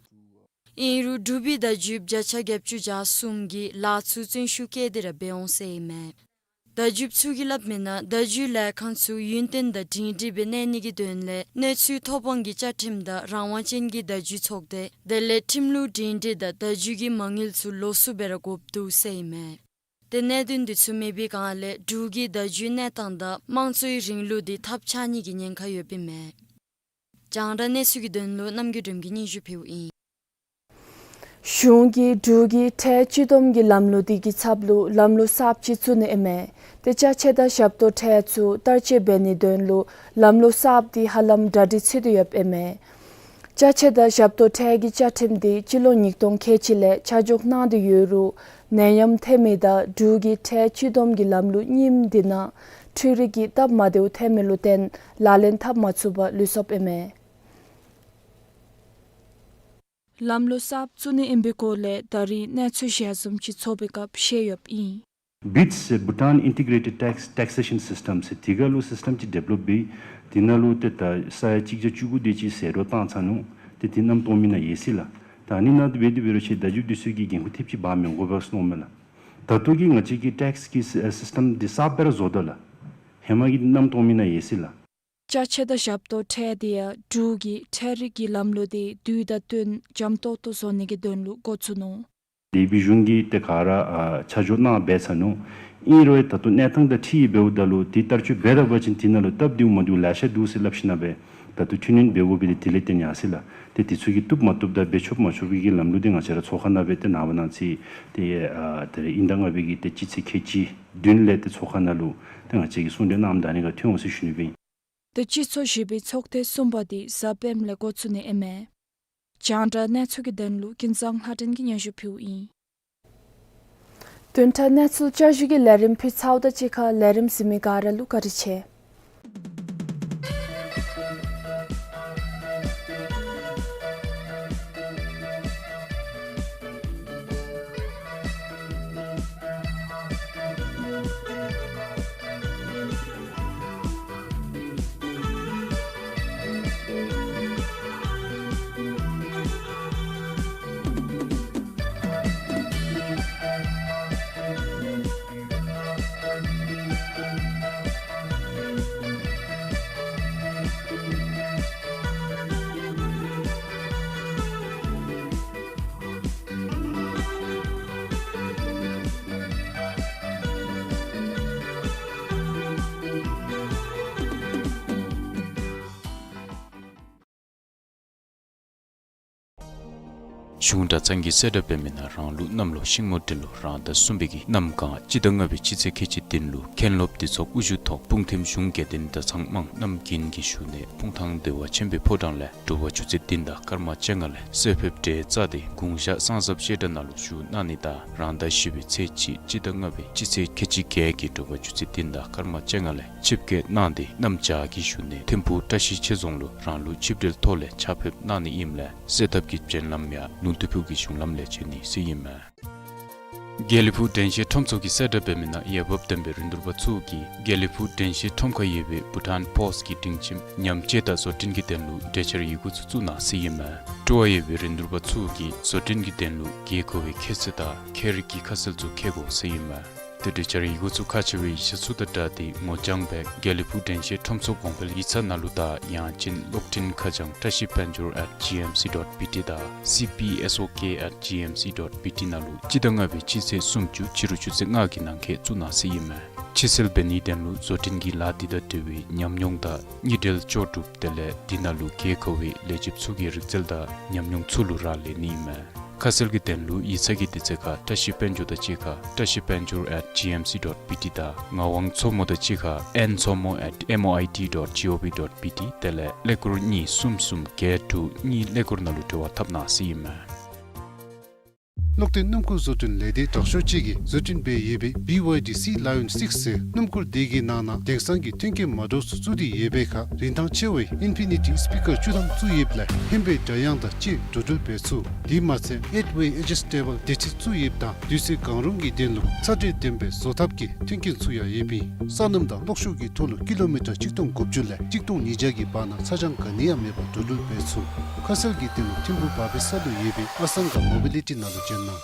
ཨིན་རུང་འབྲུག་པའི་བརྡ་བརྒྱུདཔ་བརྒྱ་ཆ་བརྒྱད་ཅུ་གྱ་གསུམ་གྱིས་ལཱ་ཚུ་བརྩོན་ཤུགས་བསྐྱེད་དེ་ར་འབད་འོང་ཟེར་ཨིན་མས། བརྡ་བརྒྱུདཔ་ཚུ་གིས་སླབ་མིའི་ནང་བརྡ་བརྒྱུད་ལས་ཁང་ཚུ་ཡུན་བརྟན་དང་སྒྲིང་སྒྲིང་སྦེ་གནས་ནི་གི་དོན་ལས་གནས་ཚུལ་ཐོ་ཕོག་གི་བཅའ་ཁྲིམས་དང་རང་དབང་ཅན་གྱི་བརྡ་བརྒྱུད་ཚོགས་སྡེ་དེ་ལས་ཁྲིམས་ལུགས་སྒྲིང་སྒྲིང་དང་བརྡ་བརྒྱུད་ཀྱི་མ་དངུལ་ཚུ་ལོགས་སུ་སྦེ་ར་དགོཔ་འདུག་ཟེར་ཨིན་མས། ཏེ་གནད་དོན་འདི་ཚུ་མེད་པའི་སྒང་ལས་འབྲུག་གི་བརྡ་བརྒྱུད་གནས་སྟངས་དང་དམངས་གཙོའི་རིང་ལུགས་འདི་ཐབས་ཆག་ནི་གི་ཉེན་ཁ་ཡོདཔ་ཨིན་མས། རྒྱང་བསྒྲགས་གནས་ཚུལ་གྱི་དོན་ལུ་རྣམ་རྒྱལ་སྒྲོལམ་གྱིས་སྙན་ཞུ་ཕུལཝ་ཨིན། གཞུང་གིས་འབྲུག་གི་ཁྲལ་གཅིག་སྡོམ་གྱི་ལམ་ལུགས་དེ་གི་ཚབ་ལུ་ལམ་ལུགས་གསརཔ་ཅིག་བཙུགས་ནི་ཨིན་མས། ཏེ་ཅ་ཆས་དང་ཞབས་ཏོག་ཁྲལ་ཚུ་བསྟར་སྤྱོད་འབད་ནིའི་དོན་ལུ་ལམ་ལུགས་གསརཔ་དེ་ཧ་ལམ་གྲ་སྒྲིག་ཚུད་དེ་ཡོདཔ་ཨིན་མས། ཅ་ཆས་དང་ཞབས་ཏོག་ཁྲལ་གྱི་བཅའ་ཁྲིམས་དེ་སྤྱི་ལོ་ཉིས་སྟོང་ཁལ་གཅིག་ལས་ཆ་འཇོག་གནང་སྟེ་ཡོད་རུང་ནད་ཡམས་ཐོན་མི་དང་འབྲུག་གི་ཁྲལ་སྤྱི་བསྡོམས་ཀྱི་ལམ་ལུགས་རྙིངམ་དེ་ནང་འཕྲུལ་རིག་གི་སྟབས་མ་བདེཝ་ཐོན་མི་ལུ་བརྟེན་ལག་ལེན་འཐབ་མ་ཚུགས་པར་ལུས་སོཔ་ཨིན་མས། ལམ་ལུགས་གསརཔ་བཙུགས་ནི་ཨིན་པའི་སྐོར་ལས་ད་རིས་གནས་ཚུལ་ཞལ་འཛོམས་ཅིག་ཚོགས་པའི་སྐབས་བཤད་ཡོདཔ་ཨིན། བིཊསི་ཟེར་Bhutan Integrated Tax Taxation System ཟེར་དེ་ག་ལུ་སིསི་ཊེམ་ཅིག་ཌི་ཝེ་ལོཔ་འབད། དེ་ནང་ལུ་ཏེ་ད་ས་ཡ་གཅིག་བརྒྱ་བཅུ་དགུ་དེ་ཅིག་ཟད་འགྲོ་བཏང་ཚར་ནུག། ཏེ་དེ་གནམ་སྟོང་མི་ནང་ཡོད་ཟེར་ལགས། ད་ཨ་ནི་ནང་དེ་སྦེ་དེ་འབད་རུང་ཅིག་བརྡ་བརྒྱུད་འདི་ཚུ་གིས་འགན་ཁུར་ཐེབས་ཅིག་འབག་མི་དགོ་པས་ཟེར་མནོཝ་མས་ལགས། ད་ལྟོ་གི་ང་བཅས་ཀྱི་ཊེགསི་གི་སི་སིསི་ཊེམ་འདི་གསརཔ་སྦེ་ར་བཟོ་དོ་ལགས། ཧེ་མ་གི་གནམ་སྟོང་མི་ནང་ཡོད་ཟེར་ལགས། ཅ་ཆས་དང་ཞབས་ཏོག་ཁྲལ་དེ་ཡང་འབྲུག་གི་ཁྲལ་རིག་གི་ལམ་ལུགས་དེ་དུས་དང་བསྟུན་འཇམ་ཏོག་ཏོ་བཟོ་ནི་གི་དོན་ལུ་འགོ་བཙུགས་ནུག། དེ་སྦེ་གཞུང་གིས་ཏེ་ག་ར་ཨ་ཆ་འཇོག་གནང་འབད་ཚར་ནུག། ཨིན་རུང་ད་ལྟོ་གནས་སྟངས་དང་འཁྲིལ་འབདཝ་ད་ལུ་དེ་བསྟར་སྤྱོད་འབད་ད་པ་ཅིན་དེ་ནང་ལུ་སྟབས་བདེཝ་མ་བདེཝ་ལེ་ཤ་འདུག་ཟེར་སླབ་ཞིནམ་ལས་ད་ལྟོ་ཐུན་ནིན་འབད་དགོ་པའི་དེ་དེ་ལས་བརྟེན་ཡར་སོང་ཡི་ལགས། ཏེ་དེ་ཚུ་གིས་བཏུབ་མ་བཏུབ་དང་འབད་ཆོགཔ་མ་ཆོག་པའི་གི་ལམ་ལུགས་དེ་ང་བཅས་ར་ཚོགས་ཁང་ནང་སྦེ་ཏེ་ནངས་པ་གནངས་ཚེ་ཏེ་ཨ་ད་རེས་དབྱིན་ཟླ་ལྔ་པའི་གི་ཏེ་སྤྱི་ཚེས་ཁལ་གཅིག་བདུན་ལས་ཏེ་ཚོགས་ཁང་ནང་ལུ་ཏེ་ང་བཅས་ཀྱིས་གསུང་གྲོས་གནངམ་ད་ཨ་ནི་ཁར་ཐོན་འོང་ཟེར་ཞུ་ནི་སྦེ་ཨིན། ཏེ་སྤྱི་ཚོགས་བཞི་པའི་ཚོགས་ཐེངས་གསུམ་པ་དེ་གཟའ་སྤེནམ་ལས་འགོ་བཙུགས་ནི་ཨིན་མས། རྒྱང་བསྒྲགས་གནས་ཚུལ་གྱི་དོན་ལུ་ཀུན་བཟང་ལྷ་སྒྲོན་གྱིས་སྙན་ཞུ་ཕུལཝ་ཨིན། བདུན་ཕྲག་གནས་ཚུལ་བསྐྱར་ཞུ་གི་ལས་རིམ་ཕུལ་ཚརཝ་དང་གཅིག་ཁར་ལས་རིམ་གཟིགས་མི་ག་ར་ལུ་བཀའ་དྲིན་ཆེ། གཞུང་གྲྭ་ཚང་གིས་གསལ་བསྒྲགས་འབད་མི་ནང་རང་ལུགས་གནམ་ལོ་ཤིང་མོ་སྤྲེལ་ལོ་རང་ཟླ་གསུམ་པའི་གི་གནམ་གང་སྤྱི་ཟླ་ལྔ་པའི་སྤྱི་ཚེས་ཁལ་གཅིག་བདུན་ལུ་མཁན་སློབ་སྡེ་ཚོགས་དབུ་བཞུགས་ཐོག་སྤུངས་ཐིམ་གཞུང་དགེ་ལྡན་གྲྭ་ཚང་དམངས་རྣམས་ཀྱིས་ཞུ་ནི་སྤུངས་ཐང་བདེ་བ་ཆེན་པོའི་ཕོ་བྲང་ལས་དྲོ་པ་ཆུ་ཚོད་བདུན་དང་སྐར་མ་བཅོ་ལྔ་ལས་གསོལ་ཕེབས་གྲལ་རྩ་དེ་གུང་ཞག་གསང་གསབ་བཤད་གྲྭ་ནང་ལུ་ཞུ་གནང་ནི་དང་རང་ཟླ་བཞི་པའི་ཚེས་གཅིག་སྤྱི་ཟླ་ལྔ་པའི་སྤྱི་ཚེས་ཁལ་གཅིག་བརྒྱད་ཀྱི་དྲོ་པ་ཆུ་ཚོད་བདུན་དང་སྐར་མ་བཅོ་ལྔ་ལས་ཆིབས་བསྐྱོད་གནང་སྟེ་གནམ་བྱཱར་གྱིས་ཞུ་ནི་ཐིམ་ཕུག་བཀྲ་ཤིས་ཆོས་རྫོང་ལུ་རང་ལུགས་ཆིབས་གྲལ་ཐོག་ལས་ཕྱག་ཕེབས་གནང་ནི་ཨིནམ་ལས་གསོལ་ཐབ་ཀྱི་སྤྱན་ལམ་ཡང་ལུང་སྟོད་ཕུག་གི་གཞུང་ལམ་ལས་མཇལ་ནི་ཟེར་ཨིན་མས། དགེ་ལེགས་ཕུག་དྲན་ཤེས་ཁྲོམ་ཚོགས་ཀྱིས་གསལ་བསྒྲགས་འབད་མི་ནང་འོས་འབབ་ལྡན་པའི་རིན་བསྡུར་པ་ཚུ་གིས་དགེ་ལེགས་ཕུག་དྲན་ཤེས་ཁྲོམ་ཁར་ཡོད་པའི་བྷུ་ཊཱན་པོསཊ་ཀྱི་སྒྲིང་ཁྱིམ་ཉམས་བཅོས་དང་བཟོ་སྐྲུན་གྱི་དོན་ལུ་གྲོས་འཆར་ཡི་གུ་ཚུ་བཙུགས་གནང་ཟེར་ཨིན་མས། སྤྲོ་བ་ཡོད་པའི་རིན་བསྡུར་པ་ཚུ་གིས་བཟོ་སྐྲུན་གྱི་དོན་ལུ་དགོས་མཁོ་བའི་ཁྱད་ཚད་དང་ཁྱད་རིག་གི་ཁ་གསལ་ཚུ་འཁྱེར་དགོ་ཟེར་ཨིན་མས། ཏེ་གྲོས་འཆར་ཡི་གུ་ཚུ་ཁག་ཆེ་བའི་ཡིག་ཆ་ཚུ་དང་སྦྲགས་ཏེ་ངོ་རྐྱང་སྦེ་དགེ་ལེགས་ཕུག་དྲན་ཤེས་ཁྲོམ་ཚོགས་གོང་འཕེལ་ཡིག་ཚང་ནང་ལུ་དང་ཡང་ཅིན་གློག་འཕྲིན་ཁ་བྱང་བཀྲ་ཤིས་དཔལ་འབྱོར་at G M C dot B T དང་C P S O K at G M C dot B T ནང་ལུ་སྤྱི་ཟླ་ལྔ་པའི་སྤྱི་ཚེས་སུམ་ཅུ་ཕྱི་རུ་ཆུ་ཚོད་ལྔ་གི་ནང་འཁོད་བཙུགས་གནང་ཟེར་ཨིན་མས། ཕྱིར་སེལ་འབད་ནིའི་དོན་ལུ་བཟོ་སྐྲུན་གྱི་ལཱ་འདི་དང་འབྲེལ་བའི་ཉམས་མྱོང་དང་གཉིས་འབྲེལ་ལྕོགས་གྲུབ་དེ་ལས་འདི་ནང་ལུ་དགོས་མཁོ་བའི་ལས་བྱེདཔ་ཚུ་གི་རིག་རྩལ་དང་ཉམས་མྱོང་ཚུ་ལུ་རག་ལས་ནི་ཨིན་མས། ཁ་གསལ་གྱི་དོན་ལུ་ཡིག་ཚང་གི་དུས་ཚོད་ཁར་བཀྲ་ཤིས་དཔལ་འབྱོར་དང་གཅིག་ཁར་བཀྲ་ཤིས་དཔལ་འབྱོར་at G M C dot B T དང་ངག་དབང་མཚོ་མོ་དང་གཅིག་ཁར་N མཚོ་མོ at M O I T dot G O V dot B T དེ་ལས་ཀླད་ཀོར་གཉིས་གསུམ་གསུམ་བརྒྱད་དྲུག་གཉིས་ཀླད་ཀོར་ནང་ལུ་འབྲེལ་བ་འཐབ་གནང་ཟེར་ཨིན་མས། ཀློག་འདོན་སྣུམ་འཁོར་བཟོ་སྐྲུན་ལས་སྡེ་དྲག་ཤོས་ཅིག་གིས་བཟོ་སྐྲུན་འབད་ཡོད་པའི་B Y D Sea Lion six ཟེར་སྣུམ་འཁོར་དེ་གི་ནང་ན་དེང་སང་གི་མཐུན་རྐྱེན་མ་འདྲཝ་ཚུ་བཙུགས་ཏེ་ཡོད་པའི་ཁར་རིན་ཐང་ཆེ་བའི་ཨིན་ཕི་ནི་ཊི་སི་པི་ཀར་བཅུ་ཐམ་བཙུགས་ཡོདཔ་ལས་ཧན་པའི་སྒྲ་དབྱངས་དང་བཅས་འགྲོ་འགྲུལ་འབད་ཚུགས། དེ་མ་ཚད་eight way adjustable བདེ་ཆེན་བཙུགས་ཡོདཔ་དང་དུས་ཚོད་གང་རུང་གི་དོན་ལུ་ཚ་དྲོད་ལྡན་པའི་བཟོ་ཐབས་ཀྱི་མཐུན་རྐྱེན་ཚུ་ཡང་ཡོདཔ་ཨིན། སོ་ནམ་དང་གློག་ཤུགས་ཀྱི་ཐོག་ལུ་ཀི་ལོ་མི་ཊར་གཅིག་སྟོང་དགུ་བཅུ་ལས་གཅིག་སྟོང་ཉིས་བརྒྱ་གི་བར་ན་ཚ་གྱང་ག་ནི་ཡང་མེད་པར་འགྲོ་འགྲུལ་འབད་ཚུགས། ཁ་གསལ་གྱི་དོན་ལུ་ཐིམ་ཕུག་བར་པི་ས་ལུ་ཡོད་པའི་ཨ་སང་ག་མོ་བི་ལི་ཊི་ནང་ལུ་བྱོན་གནང་།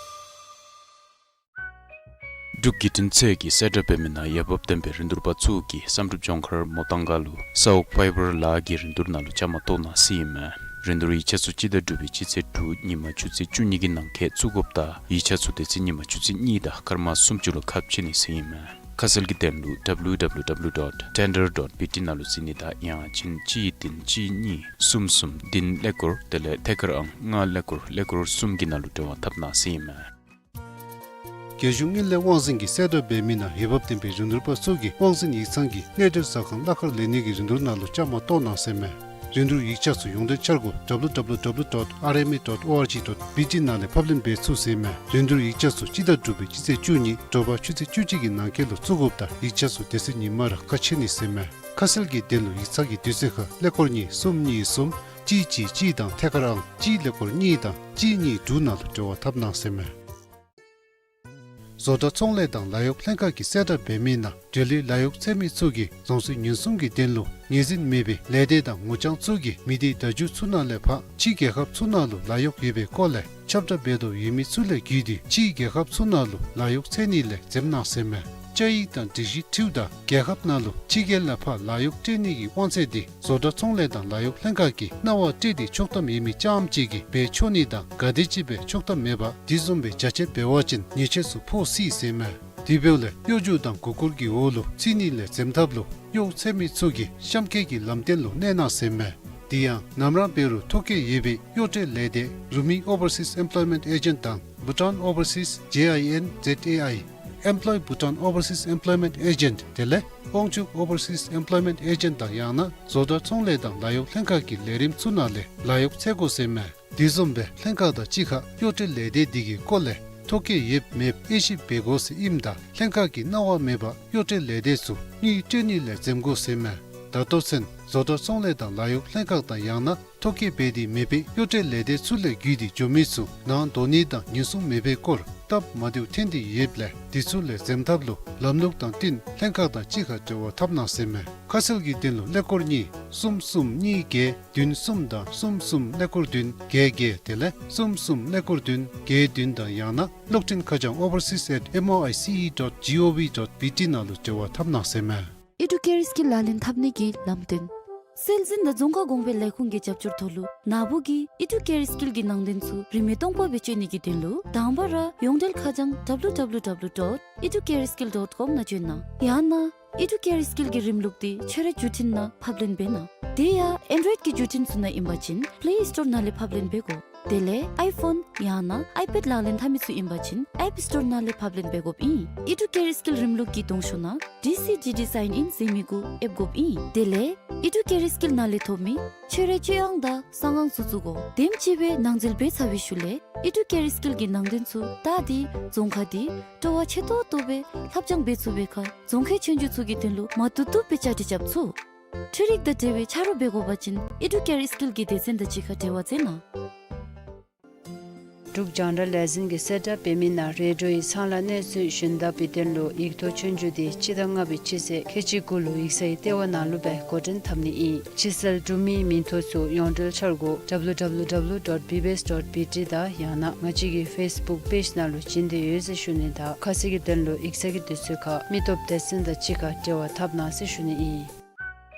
འབྲུག་བརྒྱུད་འཕྲིན་ཚད་ཀྱིས་གསལ་བསྒྲགས་འབད་མི་ནང་འོས་འབབ་ལྡན་པའི་རིན་བསྡུར་པ་ཚུ་གིས་བསམ་གྲུབ་ལྗོངས་མཁར་མོ་ཏང་ག་ལུ་ས་འོག་ཕའི་བར་ལཱ་གི་རིན་བསྡུར་ནང་ལུ་བཅའ་མར་གཏོགས་གནང་ཟེར་ཨིན་མས། རིན་བསྡུར་ཡིག་ཆ་ཚུ་སྤྱི་ཟླ་དྲུག་པའི་སྤྱི་ཚེས་དྲུག་ཉིན་མ་ཆུ་ཚོད་བཅུ་གཉིས་ཀྱི་ནང་འཁོད་བཙུགས་དགོཔ་དང་ཡིག་ཆ་ཚུ་དེ་ཚེ་ཉིན་མ་ཆུ་ཚོད་གཉིས་དང་སྐར་མ་སུམ་ཅུ་ལུ་ཁ་ཕྱེ་ནི་ཟེར་ཨིན་མས། ཁ་གསལ་གྱི་དོན་ལུ་W W W dot tender dot B T ནང་ལུ་གཟིགས་ནི་དང་ཡང་ཅིན་གཅིག་བདུན་གཅིག་གཉིས་གསུམ་གསུམ་བདུན་ཀླད་ཀོར་དེ་ལས་ཐད་ཀར་ཨང་ལྔ་ཀླད་ཀོར་ཀླད་ཀོར་གསུམ་གྱི་ནང་ལུ་འབྲེལ་བ་འཐབ་གནང་ཟེར་ཨིན་མས། རྒྱལ་གཞུང་དངུལ་ལས་དབང་འཛིན་གྱིས་གསལ་བསྒྲགས་འབད་མི་ནང་འོས་འབབ་ལྡན་པའི་རིན་བསྡུར་པ་ཚུ་གིས་དབང་འཛིན་ཡིག་ཚང་གི་གནས་སྡོད་ཟ་ཁང་གླ་ཁར་ལེན་ནི་གི་རིན་བསྡུར་ནང་ལུ་བཅའ་མར་གཏོགས་གནང་ཟེར་ཨིན་མས། རིན་བསྡུར་ཡིག་ཆ་ཚུ་ཡོངས་འབྲེལ་འཆར་སྒོ་W W W dot R M A dot O R G dot B T ནང་ལས་ཕབ་ལེན་འབད་ཚུགས་ཟེར་ཨིན་མས། རིན་བསྡུར་ཡིག་ཆ་ཚུ་སྤྱི་ཟླ་དྲུག་པའི་སྤྱི་ཚེས་བཅུ་གཉིས་དྲོ་པ་ཆུ་ཚོད་བཅུ་གཅིག་གི་ནང་འཁོད་ལུ་བཙུགས་དགོཔ་དང་ཡིག་ཆ་ཚུ་དེ་ཚེ་ཉིན་མར་ཁ་ཕྱེ་ནི་ཟེར་ཨིན་མས། ཁ་གསལ་གྱི་དོན་ལུ་ཡིག་ཚང་གི་དུས་ཚོད་ཁར་ཀླད་ཀོར་གཉིས་གསུམ་གཉིས་གསུམ་གཅིག་གཅིག་གཅིག་དང་ཐད་ཀར་ཨང་གཅིག་ཀླད་ཀོར་གཉིས་དང་གཅིག་གཉིས་དྲུག་ནང་ལུ་འབྲེལ་བ་འཐབ་གནང་ཟེར་ཨིན་མས། བཟོ་གྲྭ་ཚོང་ལས་དང་ལཱ་གཡོག་ལྷན་ཁག་གིས་གསལ་བསྒྲགས་འབད་མི་ནང་འབྲེལ་ཡོད་ལཱ་གཡོག་འཚོལ་མི་ཚུ་གིས་རྫོང་སྲིད་ཉེན་སྲུང་གི་དོན་ལུ་ངོས་འཛིན་མེད་པའི་ལས་སྡེ་དང་ངོ་རྐྱང་ཚུ་གིས་མི་སྡེ་བརྡ་བརྒྱུད་ཚུ་ནང་ལས་ཕར་ཕྱི་རྒྱལ་ཁབ་ཚུ་ནང་ལུ་ལཱ་གཡོག་ཡོད་པའི་སྐོར་ལས་ཁྱབ་བསྒྲགས་འབད་དོ་ཡོད་མི་ཚུ་ལས་བརྒྱུད་དེ་ཕྱི་རྒྱལ་ཁབ་ཚུ་ནང་ལུ་ལཱ་གཡོག་འཚོལ་ནི་ལས་འཛེམ་གནང་ཟེར་ཨིན་མས། བཅའ་ཡིག་དང་སྒྲིག་གཞི་འཁྲིལཝ་ད་རྒྱལ་ཁབ་ནང་ལུ་ཕྱི་རྒྱལ་ལས་ཕར་ལཱ་གཡོག་སྤྲོད་ནི་གི་དབང་ཚད་དེ་བཟོ་གྲྭ་ཚོང་ལས་དང་ལཱ་གཡོག་ལྷན་ཁག་གིས་གནང་བ་སྤྲོད་དེ་ཆོག་ཐམ་ཡོད་མི་རྐྱངམ་ཅིག་གིས་འབད་ཆོག་ནི་དང་ག་དེམ་ཅིག་སྦེ་ཆོག་ཐམ་མེད་པ་དེ་བཟུམ་སྦེ་རྒྱ་ཆེ་འབད་བ་ཅིན་ཉེས་ཆད་ཚུ་ཕོག་སྲིད་ཟེར་ཨིན་མས། དེ་འབདཝ་ལས་གཡོ་སྒྱུ་དང་མགུ་སྐོར་གྱི་འོག་ལུ་ཚུད་ནི་ལས་འཛེམ་ཐབས་ལུ་གཡོག་འཚོལ་མི་ཚུ་གིས་གཤམ་འཁོད་ཀྱི་ལམ་སྟོན་ལུ་གནས་གནང་ཟེར་ཨིན་མས། དེ་ཡང་ནམ་ར་འབད་རུང་ཐོ་བཀོད་ཡོད་པའི་གཡོག་སྤྲོད་ལས་སྡེ་Rumi Overseas Employment Agent དང་Bhutan Overseas J I N Z A I Employ Bhutan Overseas Employment Agent དེ་ལས་དབང་ཕྱུག་Overseas Employment Agent དང་ཡང་ན་བཟོ་གྲྭ་ཚོང་ལས་དང་ལཱ་གཡོག་ལྷན་ཁག་གི་ལས་རིམ་ཚུ་ནང་ལས་ལཱ་གཡོག་འཚོལ་དགོ་ཟེར་ཨིན་མས། དེ་བཟུམ་སྦེ་ལྷན་ཁག་དང་གཅིག་ཁར་གཡོག་སྤྲོད་ལས་སྡེ་དེ་གི་སྐོར་ལས་ཐོ་བཀོད་ཡོད་མེད་དབྱེ་ཞིབ་འབད་དགོ་ཟེར་ཨིནམ་ད་ལྷན་ཁག་གིས་གནང་བ་མེད་པར་གཡོག་སྤྲོད་ལས་སྡེ་ཚུ་དངུལ་སྤྲོད་ནི་ལས་འཛེམ་དགོ་ཟེར་ཨིན་མས། ད་ལྟོ་ཚུན་བཟོ་གྲྭ་ཚོང་ལས་དང་ལཱ་གཡོག་ལྷན་ཁག་དང་ཡང་ན་ཐོ་བཀོད་འབད་དེ་མེད་པའི་གཡོག་སྤྲོད་ལས་སྡེ་ཚུ་ལས་བརྒྱུད་དེ་འགྱོ་མི་ཚུ་ནང་འགྲོ་ནི་དང་ཉེན་སྲུང་མེད་པའི་སྐོར་སྟབས་མ་བདེཝ་ཐོན་ཏེ་ཡོདཔ་ལས་དེ་ཚུ་ལས་འཛེམ་ཐབས་ལུ་ལམ་ལུགས་དང་བསྟུན་ལྷན་ཁག་དང་གཅིག་ཁར་འབྲེལ་བ་འཐབ་གནང་ཟེར་ཨིན་མས། ཁ་གསལ་གྱི་དོན་ལུ་ཀླད་ཀོར་གཉིས་གསུམ་གསུམ་གཉིས་བརྒྱད་བདུན་གསུམ་དང་གསུམ་གསུམ་ཀླད་ཀོར་བདུན་བརྒྱད་བརྒྱད་དེ་ལས་གསུམ་གསུམ་ཀླད་ཀོར་བདུན་བརྒྱད་བདུན་དང་ཡང་ན་གློག་འཕྲིན་ཁ་བྱང་overseas at M O I C E dot G O V dot B T ནང་ལུ་འབྲེལ་བ་འཐབ་གནང་ཟེར་ཨིན་མས། ཨེ་ཌུ་ཀེར་སི་ཀིལ་ལག་ལེན་འཐབ་ནི་གི་ལམ་སྟོན། སྲོལ་འཛིན་དང་རྫོང་ཁ་གོང་འཕེལ་ལས་ཁུངས་ཀྱི་རྒྱབ་སྐྱོར་ཐོག་ལུ་ནཱ་བུ་གིས་ཨེ་ཌུ་ཀེར་སི་ཀིལ་གྱི་ནང་དོན་ཚུ་རིན་མེད་སྟོང་པ་སྦེ་སྤྱོད་ནི་གི་དོན་ལུ་དང་པ་ར་ཡོངས་འབྲེལ་ཁ་བྱང་W W W dot educareskill dot com ནང་བྱོན་གནང་། ཡང་ན་ཨེ་ཌུ་ཀེར་སི་ཀིལ་གྱི་རིམ་ལུགས་དེ་ཁྱོད་རའི་བརྒྱུད་འཕྲིན་ནང་ཕབ་ལེན་འབད་གནང་། དེ་ཡང་ཨེན་ཌོའིཌ་ཀྱི་བརྒྱུད་འཕྲིན་ཚུ་ནང་ཨིན་པ་ཅིན་པླེ་སི་ཊོར་ནང་ལས་ཕབ་ལེན་འབད་དགོ། དེ་ལས་ཨའི་ཕོན་ཡང་ན་ཨའི་པེཌ་ལག་ལེན་འཐབ་མི་ཚུ་ཨིན་པ་ཅིན་ཨེཔ་སི་ཊོར་ནང་ལས་ཕབ་ལེན་འབད་དགོཔ་ཨིན། ཨེ་ཌུ་ཀེར་སི་ཀིལ་རིམ་ལུགས་ཀྱི་གདོང་ཤོག་ནང་ཌི་སི་ཌི་ཌི་སའིན་ཨིན་ཟེར་མི་གུ་ཨེབ་དགོཔ་ཨིན། དེ་ལས་ཨེ་ཌུ་ཀེར་སི་ཀིལ་ནང་ལས་ཐོབ་མི་ཁྱོད་རའི་སྤྱོད་ཨང་དང་གསང་ཨང་ཚུ་བཙུགས་དགོ། དེམ་ཅིག་སྦེ་ནང་འཛུལ་འབད་ཚར་བའི་ཤུལ་ལས་ཨེ་ཌུ་ཀེར་སི་ཀིལ་གྱི་ནང་དོན་ཚུ་བལྟ་སྟེ་རྫོང་ཁ་དེ་སྤྲོ་བ་ཆེ་ཏོག་ཏོ་སྦེ་ལྷབ་སྦྱང་འབད་ཚུགས་པའི་ཁར་རྫོང་ཁའི་ཆོས་རྒྱུགས་ཚུ་གི་དོན་ལུ་མ་བཏུབ་བཏུབ་སྦེ་བཅའ་སྒྲིག་རྐྱབ་ཚུགས། འཕྲུལ་རིག་དང་འབྲེལ་བའི་ཆ་རོགས་འབད་དགོ་པ་ཅིན་ཨེ་ཌུ་ཀེར་སི་ཀིལ་གྱི་སྡེ་ཚན་དང་གཅིག་ཁར་འབྲེལ་བ་མཛད་གནང་། འབྲུག་རྒྱང་བསྒྲགས་ལས་འཛིན་གྱིས་གསལ་བསྒྲགས་འབད་མི་ནང་རེ་ཌིའོ་ཡི་ཚོང་ལཱ་གནས་ཚུལ་ཞུན་དག་པའི་དོན་ལུ་ཡིག་ཐོག་ཆོས་རྒྱུགས་དེ་སྤྱི་ཟླ་ལྔ་པའི་སྤྱི་ཚེས་ཁལ་གཅིག་དགུ་ལུ་ཡིག་ཚང་གི་ལྟེ་བ་ནང་ལུ་སྦེ་འགོ་འདྲེན་འཐབ་ནི་ཨིན། ཕྱི་གསལ་འབྲུག་མིའི་མིང་ཐོ་ཚུ་ཡོངས་འབྲེལ་འཆར་སྒོ་W W W dot B B S dot B T དང་ཡང་ན་ང་བཅས་ཀྱི་ཕེསི་བུཀ་པེཇ་ནང་ལུ་བྱིན་ཏེ་ཡོད་ཟེར་ཞུ་ནི་དང་ཁ་གསལ་གྱི་དོན་ལུ་ཡིག་ཚང་གི་དུས་ཚོད་ཁར་མི་སྟོབས་སྡེ་ཚན་དང་གཅིག་ཁར་འབྲེལ་བ་འཐབ་གནང་ཟེར་ཞུ་ནི་ཨིན།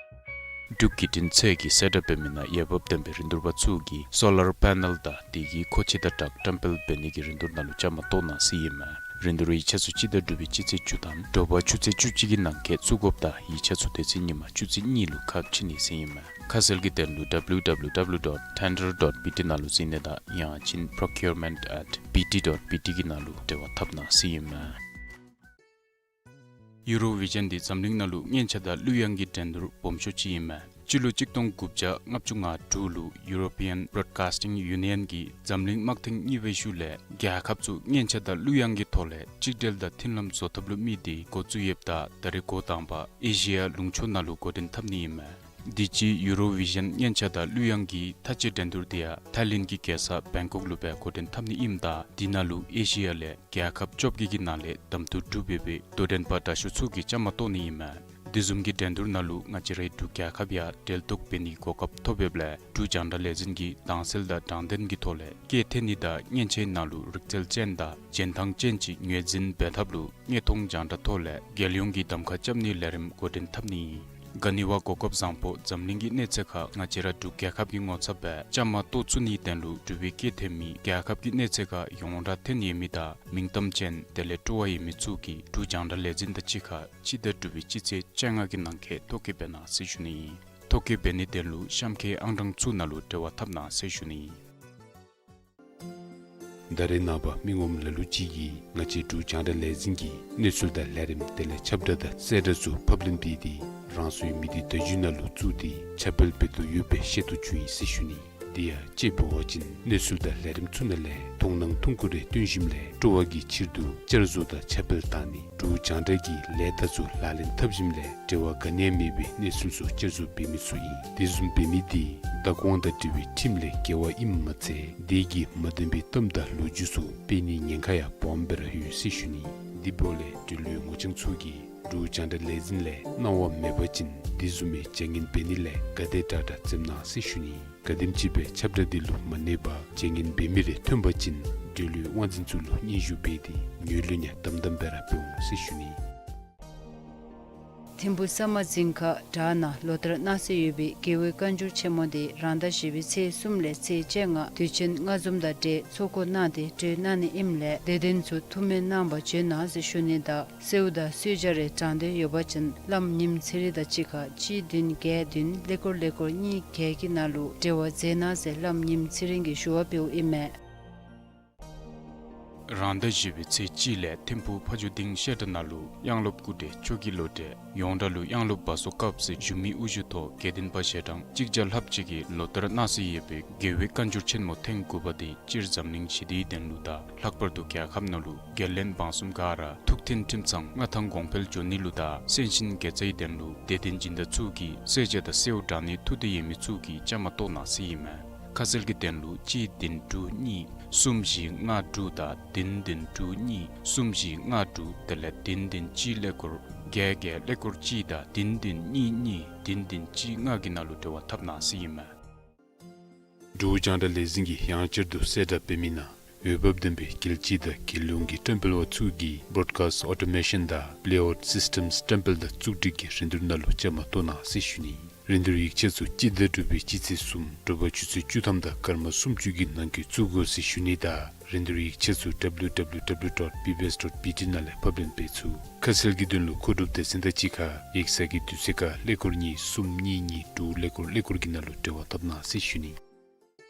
འབྲུག་བརྒྱུད་འཕྲིན་ཚད་ཀྱིས་གསལ་བསྒྲགས་འབད་མི་ནང་འོས་འབབ་ལྡན་པའི་རིན་བསྡུར་པ་ཚུ་གིས་སོ་ལར་པེ་ནཱལ་དང་དེ་གི་མཁོ་ཆས་དང་སྦྲགས་བཀྲམ་སྤེལ་འབད་ནི་གི་རིན་བསྡུར་ནང་ལུ་བཅའ་མར་གཏོགས་གནང་ཟེར་ཨིན་མས། རིན་བསྡུར་ཡིག་ཆ་ཚུ་སྤྱི་ཟླ་དྲུག་པའི་སྤྱི་ཚེས་བཅུ་དང་དྲོ་པ་ཆུ་ཚོད་བཅུ་གཅིག་གི་ནང་འཁོད་བཙུགས་དགོཔ་དང་ཡིག་ཆ་ཚུ་དེ་ཚེ་ཉིན་མ་ཆུ་ཚོད་གཉིས་ལུ་ཁ་ཕྱེ་ནི་ཟེར་ཨིན་མས། ཁ་གསལ་གྱི་དོན་ལུ་W W W dot tender dot B T ནང་ལུ་གཟིགས་ནི་དང་ཡང་ཅིན་procurement at B T dot B T གི་ནང་ལུ་འབྲེལ་བ་འཐབ་གནང་ཟེར་ཨིན་མས། ཡུ་རོ་བི་ཞཱན་འདི་འཛམ་གླིང་ནང་ལུ་སྙན་ཆ་དང་གླུ་དབྱངས་ཀྱི་འགྲན་བསྡུར་སྦོམ་ཤོས་ཅིག་ཨིན་མས། སྤྱི་ལོ་གཅིག་སྟོང་དགུ་བརྒྱ་ལྔ་བཅུ་ང་དྲུག་ལུ་European Broadcasting Union གིས་འཛམ་གླིང་དམག་ཐེངས་གཉིས་པའི་ཤུལ་ལས་རྒྱལ་ཁབ་ཚུ་སྙན་ཆ་དང་གླུ་དབྱངས་ཀྱི་ཐོག་ལས་གཅིག་སྒྲིལ་དང་མཐུན་ལམ་བཟོ་ཐབས་ལུ་དམིགས་ཏེ་འགོ་བཙུགས་ཡོདཔ་ད་ད་རེས་འགོ་དང་པ་ཨེ་ཤི་ཡ་ལུང་ཕྱོགས་ནང་ལུ་འགོ་འདྲེན་འཐབ་ནི་ཨིན་མས། དུས་ཅི་ཡུ་རོ་བི་ཞཱན་སྙན་ཆ་དང་གླུ་དབྱངས་ཀྱི་མཐའ་དཔྱད་འགྲན་བསྡུར་དེ་ཡང་ཐའི་ལེནཌ་གི་རྒྱལ་ས་བེང་ཀོག་ལུ་སྦེ་འགོ་འདྲེན་འཐབ་ནི་ཨིནམ་ད་དེ་ནང་ལུ་ཨེ་ཤི་ཡ་ལས་རྒྱལ་ཁབ་བཅོ་བརྒྱད་ཀྱི་ནང་ལས་གདམ་འཐུ་གྲུབ་ཡོད་པའི་དོ་འགྲན་པ་དྲག་ཤོས་ཚུ་གིས་བཅའ་མར་གཏོགས་ནི་ཨིན་མས། དེ་བཟུམ་གྱི་འགྲན་བསྡུར་ནང་ལུ་ང་བཅས་རའི་འབྲུག་རྒྱལ་ཁབ་ཡང་གྲལ་གཏོགས་འབད་ནིའི་གོ་སྐབས་ཐོབ་ཡོདཔ་ལས་འབྲུག་རྒྱང་བསྒྲགས་ལས་འཛིན་གྱིས་དྭངས་གསལ་དང་དྲང་བདེན་གྱི་ཐོག་ལས་སྐད་འཐེན་ནི་དང་སྙན་ཆའི་ནང་ལུ་རིག་རྩལ་ཅན་དང་རྗེས་འབྲང་ཅན་ཅིག་ངོས་འཛིན་འབད་ཐབས་ལུ་དངོས་མཐོང་རྒྱང་བསྒྲགས་ཐོག་ལས་རྒྱལ་ཡོངས་ཀྱི་གདམ་ཁ་རྐྱབ་ནིའི་ལས་རིམ་འགོ་འདྲེན་འཐབ་ནི་ཨིན། ག་ནི་བ་གོ་སྐབས་བཟང་པོ་འཛམ་གླིང་གི་གནས་ཚད་ཁར་ང་བཅས་ར་འབྲུག་རྒྱལ་ཁབ་ཀྱི་ངོ་ཚབ་སྦེ་བཅའ་མར་གཏོགས་ཚུགས་ནིའི་དོན་ལུ་འབྲུག་པའི་སྐད་འཐེན་མི་རྒྱལ་ཁབ་ཀྱི་གནས་ཚད་ཁར་ཡོངས་གྲགས་ཐོན་ཡོད་མི་དང་མིང་གཏམ་ཅན་དེ་ལས་སྤྲོ་བ་ཡོད་མི་ཚུ་གིས་འབྲུག་རྒྱང་བསྒྲགས་ལས་འཛིན་དང་གཅིག་ཁར་སྤྱི་ཟླ་དྲུག་པའི་སྤྱི་ཚེས་བཅོ་ལྔ་གི་ནང་འཁོད་ཐོ་བཀོད་འབད་གནང་ཟེར་ཞུ་ནི་ཨིན། ཐོ་བཀོད་འབད་ནིའི་དོན་ལུ་གཤམ་འཁོད་ཨང་གྲངས་ཚུ་ནང་ལུ་འབྲེལ་བ་འཐབ་གནང་ཟེར་ཞུ་ནི་ཨིན། ད་རེས་ནངས་པ་མི་ངོམ་ལ་ལུ་ཅིག་གིས་ང་བཅས་འབྲུག་རྒྱང་བསྒྲགས་ལས་འཛིན་གྱི་གནས་ཚུལ་དང་ལས་རིམ་དེ་ལས་ཁྱབ་བསྒྲགས་དང་གསལ་བསྒྲགས་ཚུ་ཕབ་ལེན་འབད་དེ་ རང་སོའི་མི་སྡེ་བརྡ་བརྒྱུད་ནང་ལུ་བཙུགས་ཏེ་ཁྱབ་སྤེལ་འབད་དོ་ཡོདཔ་སྦེ་ཤེས་རྟོགས་བྱུང་ཡི་ཟེར་ཞུ་ནི། དེ་ཡང་དཔྱེ་འབད་བ་ཅིན་གནས་ཚུལ་དང་ལས་རིམ་ཚུ་ནང་ལས་མཐོང་སྣང་ཐུང་ཀུ་རེ་སྟོན་ཞིནམ་ལས་སྤྲོ་བ་གི་ཕྱིར་དུ་བསྐྱར་བཟོ་དང་ཁྱབ་སྤེལ་བཏང་ནི་འབྲུག་རྒྱང་བསྒྲགས་ཀྱི་ལས་རྟགས་ཚུ་ལག་ལེན་འཐབ་ཞིནམ་ལས་འབྲེལ་བ་ག་ནི་ཡང་མེད་པའི་གནས་ཚུལ་ཚུ་བསྐྱར་བཟོ་འབད་མི་ཚུ་ཨིན། དེ་བཟུམ་འབད་མི་དེ་བདག་དབང་དང་འབྲེལ་བའི་ཁྲིམས་ལས་འགལ་བ་ཨིནམ་མ་ཚད་དེ་གིས་མ་བདེན་པའི་གཏམ་དང་ལོ་རྒྱུས་ཚུ་སྤེལ་ནིའི་ཉེན་ཁ་ཡང་སྦོམ་སྦེ་ར་ཡོད་ཟེར་ཞུ་ནི། དེ་འབདཝ་ལས་འབྲེལ་ཡོད་ངོ་རྐྱང་ཚུ་གིས་འབྲུག་རྒྱང་བསྒྲགས་ལས་འཛིན་ལས་གནང་བ་མེད་པ་ཅིན་དེ་བཟུམ་མའི་བྱ་ངན་འབད་ནི་ལས་ག་དེ་དྲག་དྲག་འཛེམ་གནང་ཟེར་ཞུ་ནི། ག་དེམ་ཅིག་སྦེ་ཁྱབ་བསྒྲགས་དེ་ལུ་མ་གནས་པར་བྱ་ངན་འབད་མི་རེ་ཐོན་པ་ཅིན་འབྲེལ་ཡོད་དབང་འཛིན་ཚུ་ལུ་སྙན་ཞུ་འབད་དེ་ངོས་ལེན་ཡང་དམ་དམ་སྦེ་ར་འབད་འོང་ཟེར་ཞུ་ནི། ཐིམ་ཕུ་ས་མ་རྫིང་ཁ་བྲག་ནང་ལོ་ལྟར་གནང་སྲོལ་ཡོད་པའི་རྒྱལ་བའི་བཀའ་འགྱུར་ཆེན་མོ་དེ་རང་ཟླ་བཞི་པའི་ཚེས་གསུམ་ལས་ཚེས་བཅོ་ལྔ་དུས་ཆེན་སྔ་འཛོམས་དང་འབྲེལ་ཚོགས་འགོ་གནང་སྟེ་གྲོལ་གནང་ནི་ཨིནམ་ལས་དད་ལྡན་ཚུ་ཐུགས་སྨོན་གནང་བར་བྱོན་གནང་ཟེར་ཞུ་ནི་དང་གསོལཝ་དང་གསོལ་ཇ་རེ་དྲང་འདོད་ཡོད་པ་ཅིན་བླམ་ཉིམ་ཚེ་རིང་དང་གཅིག་ཁར་གཅིག་བདུན་བརྒྱད་བདུན་ཀླད་ཀོར་ཀླད་ཀོར་གཉིས་བརྒྱད་ཀྱི་ནང་ལུ་འབྲེལ་བ་མཛད་གནང་ཟེར་བླམ་ཉིམ་ཚེ་རིང་གིས་ཞུ་བ་འབདཝ་ཨིན་མས། རང་ཟླ་བཞི་པའི་ཚེས་གཅིག་ལས་ཐིམ་ཕུ་ཕ་ཇོ་སྡིངས་བཤད་གྲྭ་ནང་ལུ་དབྱངས་སློབ་སྐུ་བགྲེས་མཆོག་གི་ལོ་འབྲས་ཡོངས་གྲགས་ལུ་དབྱངས་སློབ་བ་སོ་དཀརཔོ་ཟེར་ཞུ་མི་དབུ་བཞུགས་ཐོག་དགེ་ལྡན་པ་ཞལ་གྲངས་གཅིག་བརྒྱ་ལྷགཔ་ཅིག་གིས་ལོ་ལྟར་གནང་སྲོལ་ཡོད་པའི་རྒྱལ་བའི་བཀའ་འགྱུར་ཆེན་མོ་ཐེངས་དགུ་པ་དེ་སྤྱིར་འཛམ་གླིང་ཞི་བདེའི་དོན་ལུ་དང་ལྷག་པར་དུ་རྒྱལ་ཁབ་ནང་ལུ་རྒྱལ་བློན་འབངས་གསུམ་ག་ར་ཐུགས་མཐུན་ཁྲིམས་གཙང་མངའ་ཐང་གོང་འཕེལ་འགྱོ་ནི་ལུ་དང་སེམས་ཅན་དགེ་རྩའི་དོན་ལུ་དད་ལྡན་སྦྱིན་བདག་ཚུ་གིས་གསོལ་ཇ་དང་གསོལཝ་དྲང་ནི་ཐུགས་འདོད་ཡོད་མི་ཚུ་གིས་བཅའ་མར་གཏོགས་གནང་ཟེར་ཨིན་མས། ཁ་གསལ་གྱི་དོན་ལུ་གཅིག་བདུན་དྲུག་གཉིས་གསུམ་བཞི་ལྔ་དྲུག་དང་བདུན་བདུན་དྲུག་གཉིས་གསུམ་བཞི་ལྔ་དྲུག་དེ་ལས་བདུན་བདུན་གཅིག་ཀླད་ཀོར་བརྒྱད་བརྒྱད་ཀླད་ཀོར་གཅིག་དང་བདུན་བདུན་གཉིས་གཉིས་བདུན་བདུན་གཅིག་ལྔ་གི་ནང་ལུ་འབྲེལ་བ་འཐབ་གནང་ཟེར་ཨིན་མས། འབྲུག་རྒྱང་བསྒྲགས་ལས་འཛིན་གྱིས་ཡང་བསྐྱར་དུ་གསལ་བསྒྲགས་འབད་མི་ནང་འོས་འབབ་ལྡན་པའི་རྒྱལ་སྤྱི་དང་རྒྱལ་ཡོངས་ཀྱི་བཀྲམ་སྤེལ་བ་ཚུ་གིས་Broadcast Automation དང་Playout Systems བཀྲམ་སྤེལ་དང་བཙུགས་སྒྲིག་གི་རིན་བསྡུར་ནང་ལུ་བཅའ་མར་གཏོགས་གནང་ཟེར་ཞུ་ནི། རིན་བསྡུར་ཡིག་ཆ་ཚུ་སྤྱི་ཟླ་དྲུག་པའི་སྤྱི་ཚེས་གསུམ་དྲོ་པ་ཆུ་ཚོད་བཅུ་ཐམ་དང་སྐར་མ་སུམ་ཅུ་གི་ནང་འཁོད་བཙུགས་དགོ་ཟེར་ཞུ་ནི་དང་རིན་བསྡུར་ཡིག་ཆ་ཚུ་W W W dot B B S dot B T ནང་ལས་ཕབ་ལེན་འབད་ཚུགས། ཁ་གསལ་གྱི་དོན་ལུ་མཁོ་སྒྲུབ་སྡེ་ཚན་དང་གཅིག་ཁར་ཡིག་ཚང་གི་དུས་ཚོད་ཁར་ཀླད་ཀོར་གཉིས་གསུམ་གཉིས་གཉིས་དྲུག་ཀླད་ཀོར་ཀླད་ཀོར་གྱི་ནང་ལུ་འབྲེལ་བ་འཐབ་གནང་ཟེར་ཞུ་ནི།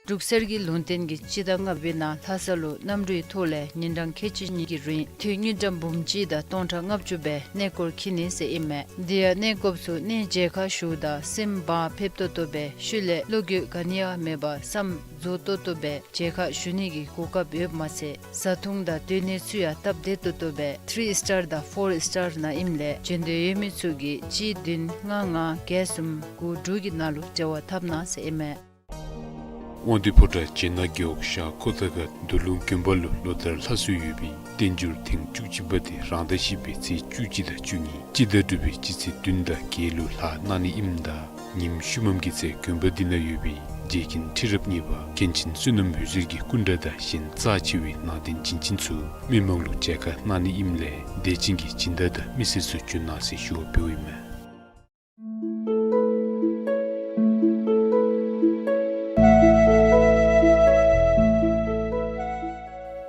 འབྲུག་གསེར་གྱི་ལུང་བསྟན་གྱིས་སྤྱི་ཟླ་ལྔ་པའི་ནང་ལྷ་ས་ལུ་གནམ་གྲུའི་ཐོག་ལས་ཉིན་གྲངས་ཁལ་གཅིག་གཉིས་ཀྱི་རིང་དངུལ་ཀྲམ་འབུམ་གཅིག་དང་སྟོང་ཕྲག་ལྔ་བཅུ་སྦེ་གནས་སྐོར་འཁྱིད་ནི་ཟེར་ཨིན་མས། དེ་ཡང་གནས་སྐབས་སུ་གནས་མཇལ་ཁ་ཞུཝ་ད་སེམས་བག་ཕེབས་ཏོག་ཏོ་སྦེ་ཤུལ་ལས་བློ་འགྱོད་ག་ནི་ཡང་མེད་པར་བསམ་རྫོགས་ཏོག་ཏོ་སྦེ་མཇལ་ཁ་ཞུ་ནི་གི་གོ་སྐབས་ཡོདཔ་མ་ཚད་བཟའ་འཐུང་དང་སྡོད་གནས་ཚུ་ཡང་སྟབས་བདེ་ཏོག་ཏོ་སྦེ་ཐི་རི་སི་ཊར་དང་ཕོར་སི་ཊར་ནང་ཨིནམ་ལས་བྱོན་འདོད་ཡོད་མི་ཚུ་གིས་གཅིག་བདུན་ལྔ་ལྔ་བརྒྱད་གསུམ་དགུ་དྲུག་གི་ནང་ལུ་འབྲེལ་བ་འཐབ་གནང་ཟེར་ཨིན་མས། དབང་འདུས་ཕོ་བྲང་བྱེ་ནག་རྒེད་འོག་ཤར་ཁོ་ཐང་ཁ་མདོ་ལུང་དགོན་པ་ལུ་ལོ་ལྟར་ལྷག་སྲོལ་ཡོད་པའི་བསྟན་འགྱུར་ཐེངས་བཅུ་གཅིག་པ་དེ་རང་ཟླ་བཞི་པའི་ཚེས་བཅུ་གཅིག་དང་བཅུ་གཉིས་སྤྱི་ཟླ་དྲུག་པའི་སྤྱི་ཚེས་བདུན་དང་བརྒྱད་ལུ་ལྷག་གནང་ནི་ཨིནམ་ད་ཉིནམ་ཤུལ་མམ་གྱི་ཚེ་དགོན་པ་འདི་ནང་ཡོད་པའི་རྗེ་མཁན་ཁྲི་རབས་གཉིས་པ་མཁན་ཆེན་བསོད་ནམས་འོད་ཟེར་གྱི་སྐུ་འདྲ་དང་གཞན་རྩ་ཆེ་བའི་ནང་རྟེན་བྱིན་ཅན་ཚུ་མི་མང་ལུ་མཇལ་ཁ་གནང་ནི་ཨིནམ་ལས་དད་ཅན་གྱི་སྦྱིན་བདག་དང་མི་སེར་ཚུ་བྱོན་གནང་ཟེར་ཞུ་བ་འབདཝ་ཨིན་མས།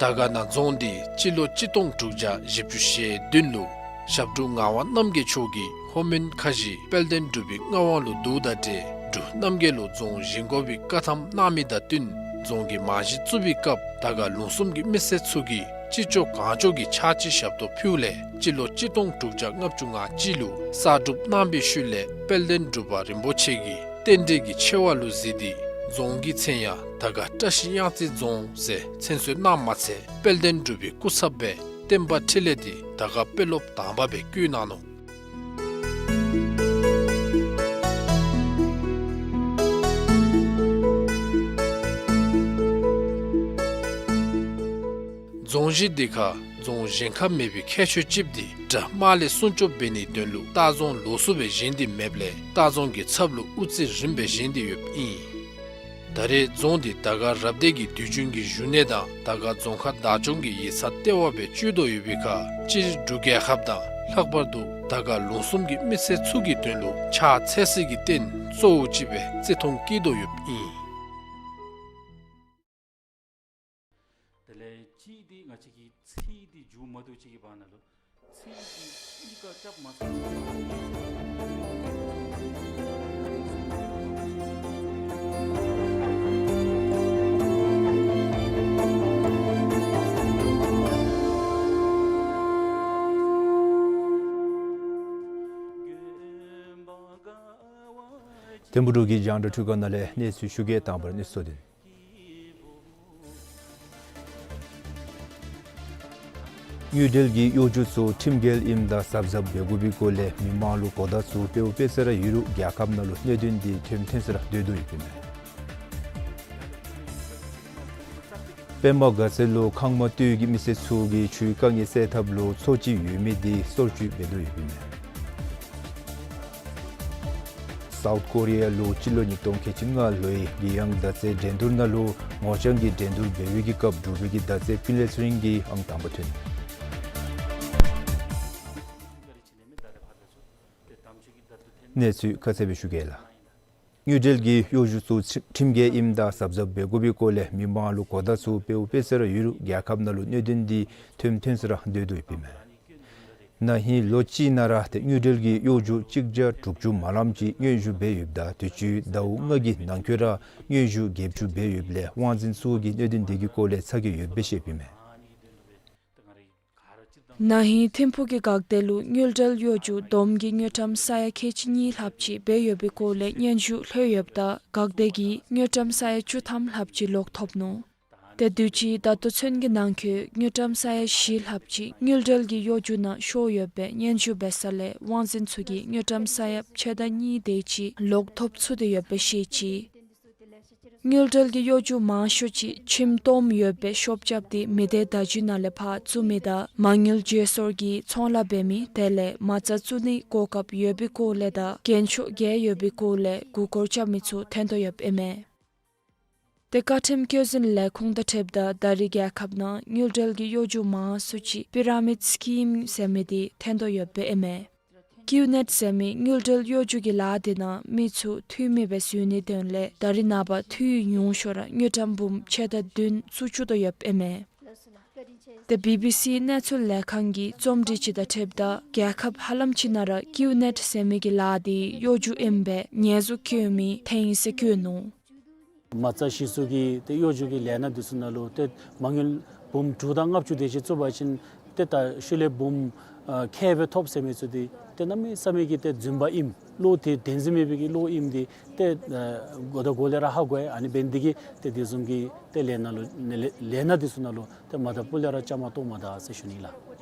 དར་དཀར་ན་རྫོང་འདི་སྤྱི་ལོ་གཅིག་སྟོང་དྲུག་བརྒྱ་བཞི་བཅུ་ཞེ་བདུན་ལུ་ཞབས་དྲུང་ངག་དབང་རྣམ་རྒྱལ་མཆོག་གིས་ལྷོ་མོན་ཁ་བཞི་དཔལ་ལྡན་འབྲུག་པའི་མངའ་དབང་ལུ་བསྡུཝ་དང་འབྲེལ་འབྲུག་རྣམ་རྒྱལ་ལུ་རྫོང་བཞེངས་དགོ་པའི་བཀའ་ཐམ་གནང་མི་དང་བསྟུན་རྫོང་གི་རྨང་གཞི་བཙུགས་པའི་སྐབས་དར་དཀར་ལུང་གསུམ་གྱི་མི་སེར་ཚུ་གིས་ཅི་ལྕོགས་གང་ལྕོགས་ཀྱིས་ཕྱག་ཕྱི་ཞབས་ཏོག་ཕུལཝ་ལས་སྤྱི་ལོ་གཅིག་སྟོང་དྲུག་བརྒྱ་ལྔ་བཅུ་ང་གཅིག་ལུ་གསར་སྒྲུབ་གནང་བའི་ཤུལ་ལས་དཔལ་ལྡན་འབྲུག་པ་རིན་པོ་ཆེ་གིས་རྟེན་འབྲེལ་གྱི་ཆེ་བ་ལུ་གཟིགས་ཏེ་རྫོང་གི་མཚན་ཡང་དར་དཀར་བཀྲ་ཤིས་གཡང་རྩེ་རྫོང་ཟེར་མཚན་གསོལ་གནངམ་མ་ཚད་དཔལ་ལྡན་འབྲུག་པའི་སྐུ་ཚབ་སྦེ་བསྟན་པ་འཕྲིན་ལས་འདི་དར་དཀར་དཔོན་སློབ་དང་པ་སྦེ་བསྐོ་གནང་ནུག། རྫོང་གཞི་འདི་ཁར་རྫོང་བཞེངས་ཁ་མེད་པའི་ཁྱད་ཆོས་ཅིག་འདི་དགྲ་དམག་ལས་སྲུང་སྐྱོབ་འབད་ནིའི་དོན་ལུ་ལྟ་རྫོང་ལོགས་སུ་སྦེ་བཞེངས་ཏེ་མེདཔ་ལས་ལྟ་རྫོང་གི་ཚབ་ལུ་དབུ་རྩེ་རིངམ་སྦེ་བཞེངས་ཏེ་ཡོདཔ་ཨིན། ད་རེས་རྫོང་འདི་དར་དཀར་རབ་སྡེ་གི་དུས་རྒྱུན་གྱི་བཞུགས་གནས་དང་དར་དཀར་རྫོང་ཁག་བདག་སྐྱོང་གི་ཡིག་ཚང་ལྟེ་བ་སྦེ་སྤྱོད་དོ་ཡོད་པའི་ཁར་སྤྱིར་འབྲུག་རྒྱལ་ཁབ་དང་ལྷག་པར་དུ་དར་དཀར་ལུང་གསུམ་གྱི་མི་སེར་ཚུ་གི་དོན་ལུ་ཕྱག་འཚལ་སའི་རྟེན་གཙོ་བོ་ཅིག་སྦེ་བརྩི་མཐོང་བསྐྱེད་དོ་ཡོདཔ་ཨིན། དེ་ལས་གཅིག་འདི་ང་བཅས་ཀྱི་ཚིག་འདི་མཇུག་མ་བསྡུ་ཅིག་གི་བར་ན་ལུ་ཚིག་འདི་གཉིས་ཀ་རྐྱབ་མ་ཚར། ཐིམ་ཕུག་འབྲུག་གི་རྒྱང་བསྒྲགས་འཕྲུལ་ཁང་ནང་ལས་གནས་ཚུལ་ཞུ་གེ། དང་པ་ར་གནས་ཚུལ་དོན། དངུལ་འབྲེལ་གྱི་གཡོ་སྒྱུ་ཚུ་ཁྲིམས་འགལ་ཨིནམ་ད་གཟབ་གཟབ་འབད་དགོ་པའི་སྐོར་ལས་མི་མང་ལུ་གོ་བརྡ་ཚུ་སྤེལཝ་སྤེལ་ས་ར་ཡོད་རུང་རྒྱལ་ཁབ་ནང་ལུ་གནད་དོན་འདི་ཐོན་ཐོན་ས་ར་སྡོད་དོ་ཡོདཔ་ཨིན་མས། པདྨ་དགའ་ཚལ་ལུ་ཁང་མ་སྟོད་ཀྱི་མི་སེར་ཚུ་གིས་ཆུའི་དཀའ་ངལ་སེལ་ཐབས་ལུ་མཚོ་ཅིག་ཡོད་མི་འདི་སོར་ཆུད་འབད་དོ་ཡོདཔ་ཨིན་མས། སའུཐ་ཀོ་རི་ཡ་ལུ་སྤྱི་ལོ་ཉིས་སྟོང་ཁལ་གཅིག་ལྔ་ལོའི་གི་ཡང་མདའ་རྩེད་འགྲན་བསྡུར་ནང་ལུ་ངོ་རྐྱང་གི་འགྲན་བསྡུར་འབད་བའི་གི་སྐབས་འབྲུག་པའི་གི་མདའ་རྩེད་པིན་ལེ་ཚེ་རིང་གིས་ཨང་དང་པ་ཐོན། གནས་ཚུལ་ཁ་གསལ་སྦེ་ཞུ་གེ་ལགས། དངུལ་འབྲེལ་གྱི་གཡོ་སྒྱུ་ཚུ་ཁྲིམས་འགལ་ཨིནམ་ད་གཟབ་གཟབ་འབད་དགོ་པའི་སྐོར་ལས་མི་མང་ལུ་གོ་བརྡ་ཚུ་སྤེལཝ་སྤེལ་ས་ར་ཡོད་རུང་རྒྱལ་ཁབ་ནང་ལུ་གནད་དོན་འདི་ཐོན་ཐོན་ས་ར་སྡོད་དོ་ཡོདཔ་ཨིན་མས། ན་ཧིང་ལོ་གཅིག་ནང་ར་ཏེ་དངུལ་འབྲེལ་གྱི་གཡོ་སྒྱུ་གཅིག་བརྒྱ་དྲུག་ཅུ་མ་ལངམ་ཅིག་སྙན་ཞུ་འབད་ཡོདཔ་ད་དུས་ཅི་ཟླཝ་ལྔ་གི་ནང་འཁོད་ར་སྙན་ཞུ་བརྒྱད་ཅུ་འབད་ཡོདཔ་ལས་དབང་འཛིན་ཚུ་གིས་གནད་དོན་འདི་གི་སྐོར་ལས་ཚ་གྱང་ཡོདཔ་སྦེ་བཤདཔ་ཨིན་མས། ན་ཧིང་ཐིམ་ཕུག་གི་འགག་སྡེ་ལུ་དངུལ་འབྲེལ་གཡོ་སྒྱུ་བསྡོམས་ཀྱིས་དངུལ་ཀྲམ་ས་ཡ་ཁལ་གཅིག་གཉིས་ལྷགཔ་ཅིག་འབད་ཡོད་པའི་སྐོར་ལས་སྙན་ཞུ་ལྷོད་ཡོདཔ་ད་འགག་སྡེ་གིས་དངུལ་ཀྲམ་ས་ཡ་བཅུ་ཐམ་ལྷགཔ་ཅིག་ལོག་ཐོབ་ནུག། ཏེ་དུས་ཅི་ད་ལྟོ་ཚུན་གྱི་ནང་འཁོད་དངུལ་ཀྲམ་ས་ཡ་བཞི་ལྷགཔ་ཅིག་དངུལ་འབྲེལ་གྱི་གཡོ་སྒྱུ་ནང་ཤོར་ཡོདཔ་སྦེ་སྙན་ཞུ་འབད་ས་ལས་དབང་འཛིན་ཚུ་གིས་དངུལ་ཀྲམ་ས་ཡ་ཕྱེད་དང་གཉིས་དེ་ཅིག་ལོག་ཐོབ་ཚུགས་ཏེ་ཡོདཔ་སྦེ་བཤད་ཅི། དངུལ་འབྲེལ་གྱི་གཡོ་སྒྱུ་མང་ཤོས་ཅིག་ཁྱིམ་སྟོངམ་ཡོད་པའི་ཤོབ་རྐྱབ་སྟེ་མི་སྡེ་བརྡ་བརྒྱུད་ནང་ལས་ཕར་བཙུགས་མི་དང་མ་དངུལ་བརྗེ་སོར་གྱི་ཚོང་ལཱ་འབད་མི་དེ་ལས་མ་རྩ་བཙུགས་ནིའི་གོ་སྐབས་ཡོད་པའི་སྐོར་ལས་དང་རྒྱན་ཤོག་འགེལ་ཡོད་པའི་སྐོར་ལས་མགུ་སྐོར་རྐྱབ་མི་ཚུ་ཐོན་དོ་ཡོདཔ་ཨིན་མས། ཏེ་བཀའ་ཁྲིམས་བཀོད་འཛིན་ལས་ཁུངས་དང་འཁྲིལཝ་ད་ད་རེས་རྒྱལ་ཁབ་ནང་དངུལ་འབྲེལ་གྱི་གཡོ་སྒྱུ་མང་སུ་ཅིག་པི་ར་མིཌ་སི་ཀིམ་ཟེར་མི་འདི་ཐོན་དོ་ཡོདཔ་ཨིན་མས། ཀིའུ་ནེཊ་ཟེར་མི་དངུལ་འབྲེལ་གཡོ་སྒྱུ་གི་ལཱ་འདི་ནང་མི་ཚུ་འཐུས་མེདཔ་སྦེ་བཟོ་ནིའི་དོན་ལས་ད་རེས་ནངས་པ་འཐུས་ཉུང་ཤོས་ར་དངུལ་ཀྲམ་འབུམ་ཕྱེད་དང་བདུན་ཚུ་བཅུག་དོ་ཡོདཔ་ཨིན་མས། ཏེ་བི་བི་སི་གནས་ཚུལ་ལས་ཁང་གི་རྩོམ་སྒྲིག་ཅིག་དང་འཁྲིལཝ་ད་རྒྱལ་ཁབ་ཧ་ལམ་ཅིག་ནང་ར་ཀིའུ་ནེཊ་ཟེར་མི་གི་ལཱ་འདི་གཡོ་སྒྱུ་ཨིནམ་སྦེ་ཉེས་འཛུགས་བཀོད་མི་ཐོན་ཡི་ཟེར་བཀོད་ནུག། མ་རྩ་གཞི་བཙུགས་ཀྱི་ཏེ་གཡོ་སྒྱུ་གི་ལས་སྣ་འདི་ཚུ་ནང་ལུ་ཏེ་མ་དངུལ་འབུམ་དྲུག་དང་ལྔ་བཅུ་དེ་ཅིག་བཙུགས་པ་ཅིན་ཏེ་ད་ཤུལ་ལས་འབུམ་ཨ་ཁལ་སྦེ་ཐོབ་ཟེར་མི་ཚུ་འདི་ཏེ་གནམ་མེད་ས་མེད་ཀྱི་ཏེ་རྫུན་པ་ཨིནམ་བློ་ཏེ་བདེན་རྫུན་མེད་པའི་གི་བློ་ཨིནམ་འདི་ཏེ་ཨ་གོ་ད་གོ་ལས་ར་ཧ་གོ་ཡི། ཨ་ནི་འབད་ནི་འདི་གིས་ཏེ་དེ་བཟུམ་གྱི་ཏེ་ལས་སྣ་ལུ་ལས་ལས་སྣ་འདི་ཚུ་ནང་ལུ་ཏེ་མ་ད་སྤུ་ལས་ར་བཅའ་མར་གཏོགས་མ་ད་ཟེར་ཞུ་ནི་ལགས།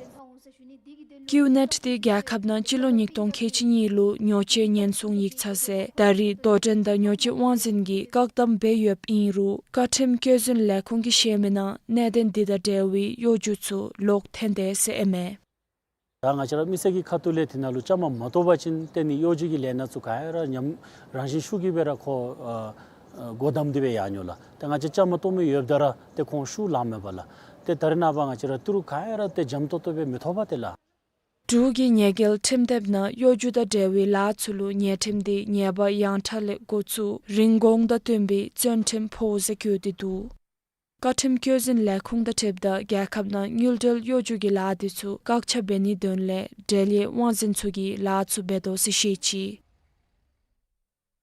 ཀིའུ་ནེཊ་འདི་རྒྱལ་ཁབ་ནང་སྤྱི་ལོ་ཉིས་སྟོང་ཁལ་གཅིག་གཉིས་ལུ་ཉོ་སྤྱོད་ཉེན་སྲུང་ཡིག་ཚང་ཟེར་ད་རེས་དོ་འགྲན་དང་ཉོ་སྤྱོད་དབང་འཛིན་གྱིས་བཀག་དམ་འབད་ཡོདཔ་ཨིན་རུང་བཀའ་ཁྲིམས་བཀོད་འཛིན་ལས་ཁུངས་ཀྱིས་བཤད་མི་ནང་གནད་དོན་འདི་དང་འབྲེལ་བའི་གཡོ་སྒྱུ་ཚུ་ལོག་ཐོན་དེས་ཟེར་ཨིན་མས། ད་ང་བཅས་ར་མི་སེར་གྱི་ཁ་ཐུག་ལས་དེ་ནང་ལུ་བཅའ་མར་མ་གཏོགས་པ་ཅིན་ཏེ་ནི་གཡོ་སྒྱུ་གི་ལས་སྣ་ཚུ་ག་ར་ཉམས་རང་བཞིན་ཤུགས་ཀྱིས་སྦེ་ར་ཁོ་ཨ་ཨ་སྒོ་བསྡམས་ཏེ་སྦེ་ཡར་འགྱོ་ལགས། ཏེ་ང་བཅས་བཅའ་མར་གཏོགས་མི་ཡོདཔ་ད་ར་ཏེ་ཁོང་ཤུགས་ལང་མས་པ་ལགས། ཏེ་ད་རེས་ནངས་པ་ང་བཅས་ར་ཏི་རུ་ག་ར་ཏེ་འཇམ་ཏོག་ཏོ་སྦེ་མི་ཐོབ་པས་ཏེ་ལགས། འབྲུག་གི་ཉེས་འགེལ་ཁྲིམས་དེབ་ནང་གཡོ་སྒྱུ་དང་འབྲེལ་བའི་ལཱ་ཚུ་ལུ་ཉེས་ཁྲིམས་འདི་ཉེས་པ་ཡང་ཁྲ་ལས་འགོ་བཙུགས་རིན་གོང་དང་བསྟུན་པའི་བཙོན་ཁྲིམས་ཕོག་ཟེར་བཀོད་དེ་འདུག། བཀའ་ཁྲིམས་བཀོད་འཛིན་ལས་ཁུངས་དང་འཁྲིལཝ་ད་རྒྱལ་ཁབ་ནང་དངུལ་འབྲེལ་གཡོ་སྒྱུ་གི་ལཱ་འདི་ཚུ་བཀག་ཆ་འབད་ནིའི་དོན་ལས་འབྲེལ་ཡོད་དབང་འཛིན་ཚུ་གིས་ལཱ་ཚུ་འབད་དོ་ཟེར་བཤད་ཅི།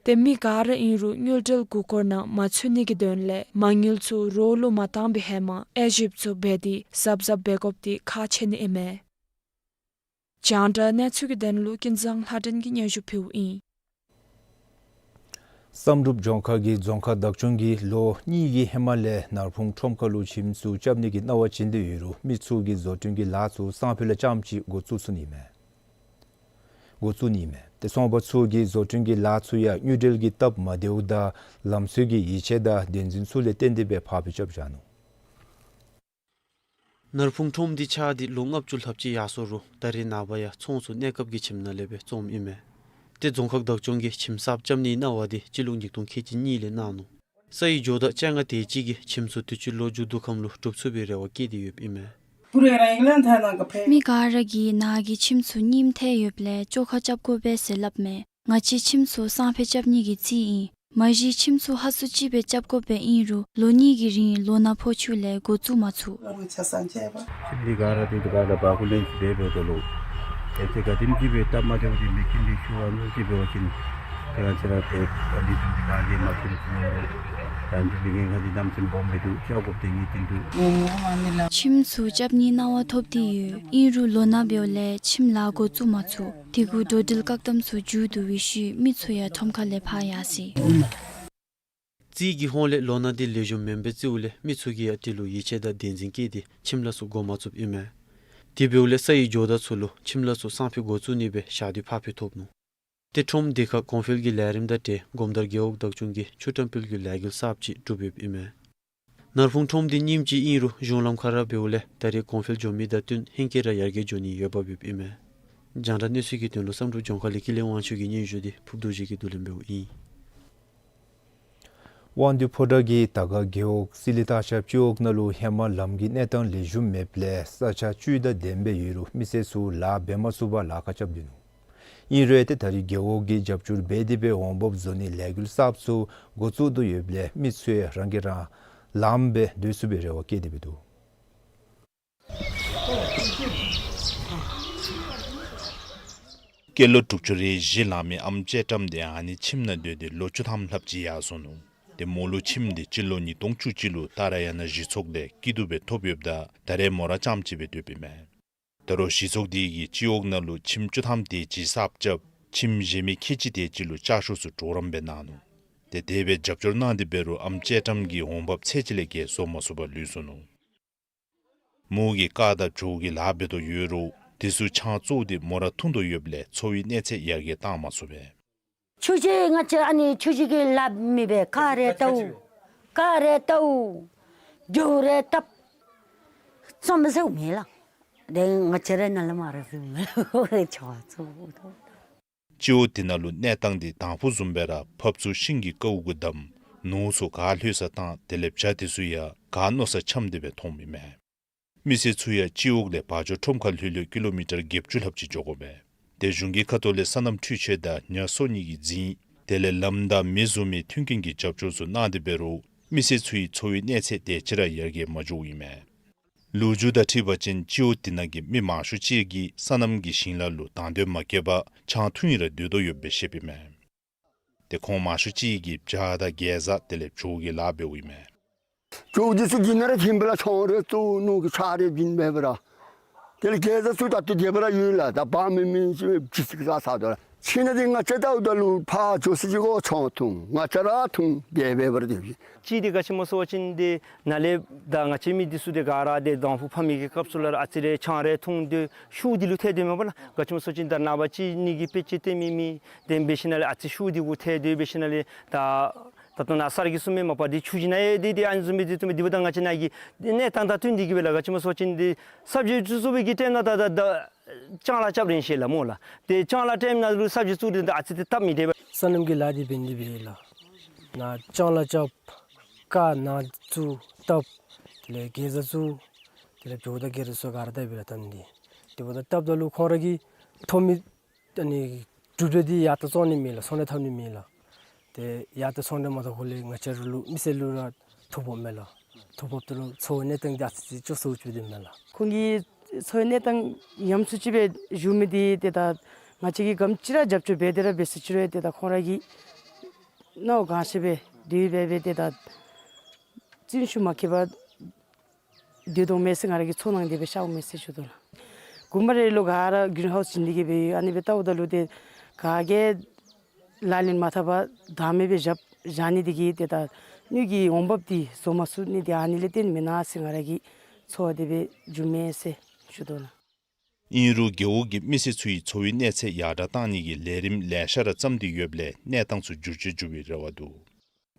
ཏེ་མི་ག་ར་ཨིན་རུང་དངུལ་འབྲེལ་མགུ་སྐོར་ནང་མ་ཚུད་ནི་གི་དོན་ལས་མ་དངུལ་ཚུ་རོགས་ལུ་མ་བཏང་པའི་ཧེ་མ་དབྱེ་ཞིབ་ཚུ་འབད་དེ་གཟབ་གཟབ་འབད་དགོཔ་འདི་ཁག་ཆེ་ནི་ཨིན་མས། རྒྱང་བསྒྲགས་གནས་ཚུལ་གྱི་དོན་ལུ་ཀུན་བཟང་ལྷ་སྒྲོན་གྱིས་སྙན་ཞུ་ཕུལཝ་ཨིན། བསམ་གྲུབ་ལྗོངས་མཁར་གྱི་རྫོང་ཁག་བདག་སྐྱོང་གིས་ལོ་གཉིས་ཀྱི་ཧེ་མ་ལས་ནར་ཕུང་ཁྲོམ་ཁ་ལུ་ཁྱིམ་ཚུ་རྐྱབ་ནི་གི་གནང་བ་བྱིན་ཏེ་ཡོད་རུང་མི་ཚུ་གིས་བཟོ་སྐྲུན་གྱི་ལཱ་ཚུ་སང་ཕོད་ལས་རྐྱངམ་ཅིག་འགོ་བཙུགས་ཚུགས་ནི་མས། འགོ་བཙུགས་ནི་མས། ཏེ་ཚོང་པ་ཚུ་གིས་བཟོ་སྐྲུན་གྱི་ལཱ་ཚུ་ཡང་དངུལ་འབྲེལ་གྱི་སྟབས་མ་བདེཝ་དང་ལམ་སྲོལ་གྱི་ཡིད་ཆེས་དང་བདེན་རྫུན་ཚུ་ལས་བརྟེན་ཏེ་སྦེ་ཕར་འགྱངས་རྐྱབ་བཞག་ནུག། ནར་ཕུང་ཁྲོམ་འདི་ཆགས་ཏེ་ལོ་ལྔ་བཅུ་ལྷགཔ་ཅིག་ཡར་སོང་རུང་ད་རེས་ནངས་པ་ཡང་ཚོང་ཚུ་གནས་སྐབས་ཀྱི་ཁྱིམ་ནང་ལས་སྦེ་བཙུགསཔ་ཨིན་མས། ཏེ་རྫོང་ཁག་བདག་སྐྱོང་གིས་ཁྱིམ་གསརཔ་རྐྱབ་ནིའི་གནང་བ་འདི་སྤྱི་ལོ་ཉིས་སྟོང་ཁལ་གཅིག་གཉིས་ལས་གནང་ནུག། སའི་ཇོ་བདག་བཅོ་ལྔ་དེ་ཅིག་གིས་ཁྱིམ་ཚུ་དུས་ཅི་ལོ་མཇུག་བསྡུ་ཁམས་ལུ་གྲུབ་ཚུགས་པའི་རེ་བ་བསྐྱེད་དེ་ཡོདཔ་ཨིན་མས། མི་ག་ར་གིས་ནཱ་གི་ཁྱིམ་ཚུ་རྙིངམ་ཐལ་ཡོདཔ་ལས་བཅོ་ཁ་རྐྱབ་དགོ་པས་ཟེར་སླབ་མས། ང་བཅས་ཁྱིམ་ཚུ་སང་ཕོད་རྐྱབ་ནི་གི་རྩིས་ཨིན། མ་གཞི་ཁྱིམ་ཚུ་ཧ་སུ་ཅིག་སྦེ་རྐྱབ་དགོཔ་སྦེ་ཨིན་རུང་ལོ་གཉིས་ཀྱི་རིང་ལོ་ན་ཕོག་ཚུན་ལས་འགོ་བཙུགས་མ་ཚུགས། ཁྱིམ་འདི་ག་ར་འདི་ག་ར་བ་གུ་ལེན་ཅིག་འབད་འབདཝ་ད་ལུ་ཨེ་ཙི་ག་དེམ་ཅིག་སྦེ་སྟབས་མ་བདེཝ་འདི་མི་ཁྱིམ་འདི་ཤུལ་ལུ་ཉོ་ཅིག་འབད་བ་ཅིན་ཏེ་ང་བཅས་ར་ཏེ་ཨ་ནི་འདི་ག་ལས་མ་ཚུགས་ནི་ཅིག་ཡོད་རུང་ ད་འདི་འདི་གི་ང་འདི་ནམ་རྒྱུན་སྦོམ་སྦེ་འདུག། ཤོག་གུ་དེ་ངེས་ཅན་འདུག། ཁྱིམ་ཚུ་རྐྱབ་ནིའི་གནང་བ་ཐོབ་སྟེ་ཡོད། ཨིན་རུང་ལོ་ན་འབདཝ་ལས་ཁྱིམ་ལཱ་འགོ་བཙུགས་མ་ཚུགས། དེ་གུ་འགྲོ་འགྲུལ་བཀག་དམ་ཚུ་མཇུག་བསྡུ་བའི་ཤུལ་མི་ཚུ་ཡང་ཁྲོམ་ཁ་ལས་ཕར་ཡར་སོ་ཡི། རྩིས་ཀྱི་ཧོངས་ལས་ལོ་ན་འདི་ལེགས་ཤོམ་མེན་པས་ཟེརཝ་ལས་མི་ཚུ་གིས་ཡང་དེ་ལུ་ཡིད་ཆེས་དང་བདེན་འཛིན་བསྐྱེད་དེ་ཁྱིམ་ལཱ་ཚུ་འགོ་མ་བཙུགསཔ་ཨིན་མས། དེ་འབདཝ་ལས་ས་ཡི་ཇོ་བདག་ཚུ་ལུ་ཁྱིམ་ལཱ་ཚུ་སང་ཕོད་འགོ་བཙུགས་ནི་སྦེ་ཞག་དུས་ཕར་འཕུལ་ཐོབ་ནུག། ཏེ་ཁྲོམ་སྡེ་ཁག་གོང་འཕེལ་གྱི་ལས་རིམ་དང་འབྲེལ་སྒོམ་དར་རྒེད་འོག་བདག་སྐྱོང་གིས་ཆུ་ཁྲམ་སྤེལ་གྱི་ལས་འགུལ་གསརཔ་ཅིག་གྲུབ་ཡོདཔ་ཨིན་མས། ནར་ཕུང་ཁྲོམ་འདི་རྙིངམ་ཅིག་ཨིན་རུང་གཞུང་ལམ་ཁ་ར་འབདཝ་ལས་ད་རེས་གོང་འཕེལ་འགྱོ་མི་དང་བསྟུན་ཧེང་སྐལ་ར་ཡར་རྒྱས་འགྱོ་ནི་ཡོདཔ་ཡོདཔ་ཨིན་མས། རྒྱང་བསྒྲགས་གནས་ཚུལ་གྱི་དོན་ལུ་བསམ་གྲུབ་ལྗོངས་མཁར་ལས་ཀུན་ལེགས་དབང་ཕྱུག་གི་སྙན་ཞུ་འདི་ཕུརབ་རྡོ་རྗེ་གིས་བསྡུ་ལེན་འབདཝ་ཨིན། དབང་འདུས་ཕོ་བྲང་གི་དར་དཀར་རྒེད་འོག་སི་ལི་སྟག་ཤར་སྤྱི་འོག་ནང་ལུ་ཧེ་མ་ལམ་གྱི་གནས་སྟངས་ལེགས་ཤོམ་མེདཔ་ལས་ས་ཆ་བཅུད་དང་ལྡནམ་སྦེ་ཡོད་རུང་མི་སེར་ཚུ་ལཱ་འབད་མ་ཚུགས་པར་ལཱ་ཁག་རྐྱབ་སྡོད་ནུག། ཨིན་རུང་ཏེ་ད་རེས་རྒེད་འོག་གིས་རྒྱབ་སྐྱོར་འབད་དེ་སྦེ་འོང་འབབ་བཟོ་ནིའི་ལས་འགུལ་གསརཔ་ཚུ་འགོ་བཙུགས་དོ་ཡོདཔ་ལས་མི་ཚུ་ཡང་རང་གིས་རང་ལངམ་སྦེ་སྡོད་ཚུགས་པའི་རེ་བ་བསྐྱེད་དེ་སྦེ་འདུག། སྐྱེས་ལོ་དྲུག་ཅུ་རེ་བཞི་ལང་མི་ཨམ་ཅེ་ཀྲམ་དེ་ཨ་ནི་ཁྱིམ་ནང་སྡོད་དེ་ལོ་བཅུ་ཐམ་ལྷགཔ་ཅིག་ཡར་སོ་ནུག། ཏེ་མོ་ལུ་ཁྱིམ་དེ་སྤྱི་ལོ་ཉིས་སྟོང་བཅུ་གཅིག་ལུ་ཏཱ་ར་ཡ་ན་གཞི་ཚོགས་ལས་སྐྱིད་སྡུག་སྦེ་ཐོབ་ཡོདཔ་ད་ད་རེས་མོ་ར་རྐྱངམ་གཅིག་སྦེ་སྡོདཔ་ཨིན་མས། ད་རུང་གཞི་ཚོགས་དེ་གིས་སྤྱི་འོག་ནང་ལུ་ཁྱིམ་བཅུ་ཐམ་དེ་ཅིག་གསརཔ་རྐྱབ་ཁྱིམ་གཞན་མི་ཁལ་གཅིག་དེ་ཅིག་ལུ་ལྕགས་ཤོག་ཚུ་གྲོགས་རམ་སྦེ་གནང་ནུག། ཏེ་དེ་སྦེ་རྒྱབ་སྐྱོར་གནང་སྟེ་འབད་རུང་ཨམ་ཅེ་ཀྲམ་གྱིས་འོང་འབབ་ཚད་ཅིག་ལས་བརྒལ་བཟོ་མ་ཚུགས་པར་ལུས་སོ་ནུག། མོ་གིས་དཀར་དང་བྱོག་གི་ལཱ་འབད་དོ་ཡོད་རུང་དེ་ཚུ་ཆང་བཙོ་སྟེ་མོ་ར་འཐུང་དོ་ཡོདཔ་ལས་འཚོ་བའི་གནས་ཚད་ཡར་རྒྱས་བཏང་མ་ཚུགས་པས། ཆུ་ཅིག་ང་བཅས་ཨ་ནི་ཆུ་ཅིག་གི་ལཱ་མི་འབད། ཁ་རེ་བཏབ། ཁ་རེ་བཏབ། རྒྱུ་རེ་བཏབ། ཙམ་ཟེར་མེད་ལགས། དེ་ང་བཅས་ར་ནཱ་ལས་མར་ཟེར་མེད་ལགས། ཆ་ཚུ། སྤྱི་འོག་དེ་ནང་ལུ་གནས་སྟངས་དེ་དང་ཕུ་བཟུམ་སྦེ་ར་ཕར་ཚུར་ཤིང་གི་ཀཝ་གུ་བསྡམས། ནོར་ཚུ་ག་ལྷོད་ས་བཏང་། དེ་ལས་བྱ་དེ་ཚུ་ཡང་ག་མནོ་ས་འཁྱམས་ཏེ་སྦེ་མཐོངམ་ཨིན་མས། མི་སེར་ཚུ་ཡང་སྤྱི་འོག་ལས་བ་ཇོ་ཁྲོམ་ཁ་ལྷོད་ལྷོད་ཀི་ལོ་མི་ཊར་བརྒྱད་ཅུ་ལྷགཔ་ཅིག་འགྱོ་དགོ་པས། ཏེ་གཞུང་གི་ཁ་ཐུག་ལས་སོ་ནམ་འཕྲུལ་ཆས་དང་ཉ་གསོ་ནི་གི་རྫིང་དེ་ལས་ལམ་དང་མེ་བཟོ་མི་མཐུན་རྐྱེན་གྱི་རྒྱབ་སྐྱོར་ཚུ་གནང་སྟེ་འབད་རུང་མི་སེར་ཚུའི་འཚོ་བའི་གནས་ཚད་དེ་ཅིག་ར་ཡར་རྒྱས་མ་འགྱོཝ་ཨིན་མས། ལོ་རྒྱུས་དང་འཁྲིལ་བ་ཅིན་སྤྱི་འོག་དེ་ནང་གི་མི་མང་ཤོས་ཅིག་གིས་སོ་ནམ་གྱི་ཞིང་ལཱ་ལུ་དང་འདོད་མ་བསྐྱེད་པར་ཆང་འཐུང་ཡི་ར་སྡོད་དོ་ཡོདཔ་སྦེ་བཤདཔ་ཨིན་མས། ཏེ་ཁོང་མང་ཤོས་ཅིག་གིས་བྱ་དང་གེ་ཛ་དེ་ལས་བྱོག་གི་ལཱ་འབདཝ་ཨིན་མས། བྱོག་འདི་ཚུ་བྱིན་ན་ར་བྱིན་པས་ལགས། ཆང་རེ་བཙོ་ནུག་གི་ཆང་རེ་བྱིན་པས་པ་ར། དེ་ལས་གེ་ཛ་ཚུ་ད་ལྟོ་དེ་སྦེ་ར་ཡོད་ལགས། ད་བ་མི་མི་ཅིག་ཅིག་ཟ་ཟ་དོ་ལགས། ཁྱིམ་ནང་འདི་ང་བཅས་ད་འོག་ད་ལུ་ཕར་བྱོག་ས་ཅིག་གོ་ཆང་འཐུང་། ང་བཅས་ར་འཐུང་། དེ་སྦེ་འབད་དེ་ཅིག་འདི་ག་ཅི་སྨོ་ཟེར་བ་ཅིན་འདི་ནཱ་ལས་ད་ང་བཅས་མི་འདི་ཚུ་འདི་ག་ར་འདི་དང་ཕུ་ཕམ་མི་གི་སྐབས་སུ་ལུ་ར་ཨ་ཙི་རེ་ཆང་རེ་འཐུང་སྟེ་ཤུགས་འདི་ལུ་ཐལ་སྡོདཔ་མས་པ་ལགས། ག་ཅི་སྨོ་ཟེར་བ་ཅིན་ད་ནངས་པ་ཅིག་ནི་གི་དཔེ་ཅིག་སྟོན་མི་མི་དེ་འབད་ཞིནམ་ལས་ཨ་ཙི་ཤུགས་འདི་གུ་ཐལ་སྡོད་འབད་ཞིནམ་ལས་ད་ད་ལྟོ་ནཱ་གསར་གྱི་བཟོ་མི་མ་པ་འདི་ཆུ་ཅིག་ནང་ཡང་འདི་འདི་ཨ་ནི་བཟུམ་སྦེ་འདི་བཏུབ་མས། འདི་འབདཝ་ད་ང་བཅས་ནཱ་གི་གནས་སྟངས་དང་བསྟུན་ཏེ་གིས་སྦེ་ལགས། ག་ཅི་སྨོ་ཟེར་བ་ཅིན་འདི་ས་བཅུད་བཙུགས་བཙུགས་པའི་གི་ཊེམ་ནང་ད་ད་ད་ལྕང་ལཱ་རྐྱབ་རན་ཤེས་ལགས་སྨོ་ལགས། ཏེ་ལྕང་ལཱ་ཊེམ་ནང་ལུ་ས་བཅུད་བཙུགས་ཏེ་ད་ཨ་ཙི་ཏེ་སྟབས་མི་བདེ་པས། སོ་ནམ་གྱི་ལཱ་འདི་འབད་ནི་འདི་སྦེ་ལགས། ནཱ་ལྕང་ལཱ་རྐྱབ། ཀ་ནཱ་བཙུགས་བཏབ། དེ་ལས་གེ་ཛ་བཙུགས། དེ་ལས་བྱོག་དང་གེ་ཛ་ཚུ་ག་ར་ད་འབད་ར་བཏབ་ནི་འདི། དེ་འབདཝ་ད་བཏབ་ད་ལུ་ཁོང་ར་གིས་ཐོབ་མི་ཨ་ནི་གྲུབ་འབྲས་འདི་ཡར་ལྟ་བཙོང་ནི་མེད་ལགས། ཚོང་འབྲེལ་འཐབ་ནི་མེད་ལགས། ཏེ་ཡར་ལྟ་ཚོང་འབྲེལ་མ་འཐབ་གོང་ལས་ང་བཅས་ར་ལུ་མི་སེར་ལུ་ར་ཐོ་ཕོགཔ་མས་ལགས། ཐོ་ཕོགཔ་ད་ལུ་འཚོ་བའི་གནས་སྟངས་འདི་ཨ་ཙི་ཅིག་སྐྱོ་སུ་ཅིག་འདུག་མས་ལགས། ཁོང་གི་འཚོ་བའི་གནས་སྟངས་ཉམས་སུ་ཅིག་སྦེ་འགྱོ་མི་འདི་ཏེ་ད་ང་བཅས་ཀྱིས་ག་དེམ་ཅིག་ར་རྒྱབ་སྐྱོར་འབད་དེ་ར་འབད་ཟེར་ཅི་རུང་ཏེ་ད་ཁོང་ར་གིས་མནོ་གང་ཤེས་སྦེ་དེ་སྦེ་སྦེ་ཏེ་ད་བརྩོན་ཤུགས་མ་བསྐྱེད་པར་སྡོད་དོ་མས་ཟེར་ང་ར་གིས་ཚོར་སྣང་དེ་སྦེ་ཤརཝ་མས་ཟེར་ཞུ་དོ་ལགས། དགོན་པ་རེ་ལུ་ག་ར་གིརིན་ཧའུསི་བྱིན་ཏེ་གིས་སྦེ་ཡོད། ཨ་ནི་སྦེ་བལྟཝ་ད་ལུ་ཏེ་ག་གིས་ལག་ལེན་མ་འཐབ་པར་བདག་མེད་སྦེ་བཞག་བཞག་ནི་དེ་གིས་ཏེ་ད་སྣོད་ཀྱི་འོང་འབབ་དེ་བཟོ་མ་ཚུགས་ནི་དེ་ཨ་ནི་ལས་བརྟེན་མེན་ན་ཟེར་ང་ར་གི་ཚོར་བ་དེ་སྦེ་འབྱུངམ་མས་ཟེར་ཞུ་དོ་ལགས། ཨིན་རུང་རྒེད་འོག་གིས་མི་སེར་ཚུའི་འཚོ་བའི་གནས་ཚད་ཡར་དྲག་གཏང་ནི་གི་ལས་རིམ་ལེ་ཤ་ར་བརྩམས་ཏེ་ཡོདཔ་ལས་གནས་སྟངས་ཚུ་འགྱུར་བཅོས་འགྱོ་བའི་རེ་བ་འདུག།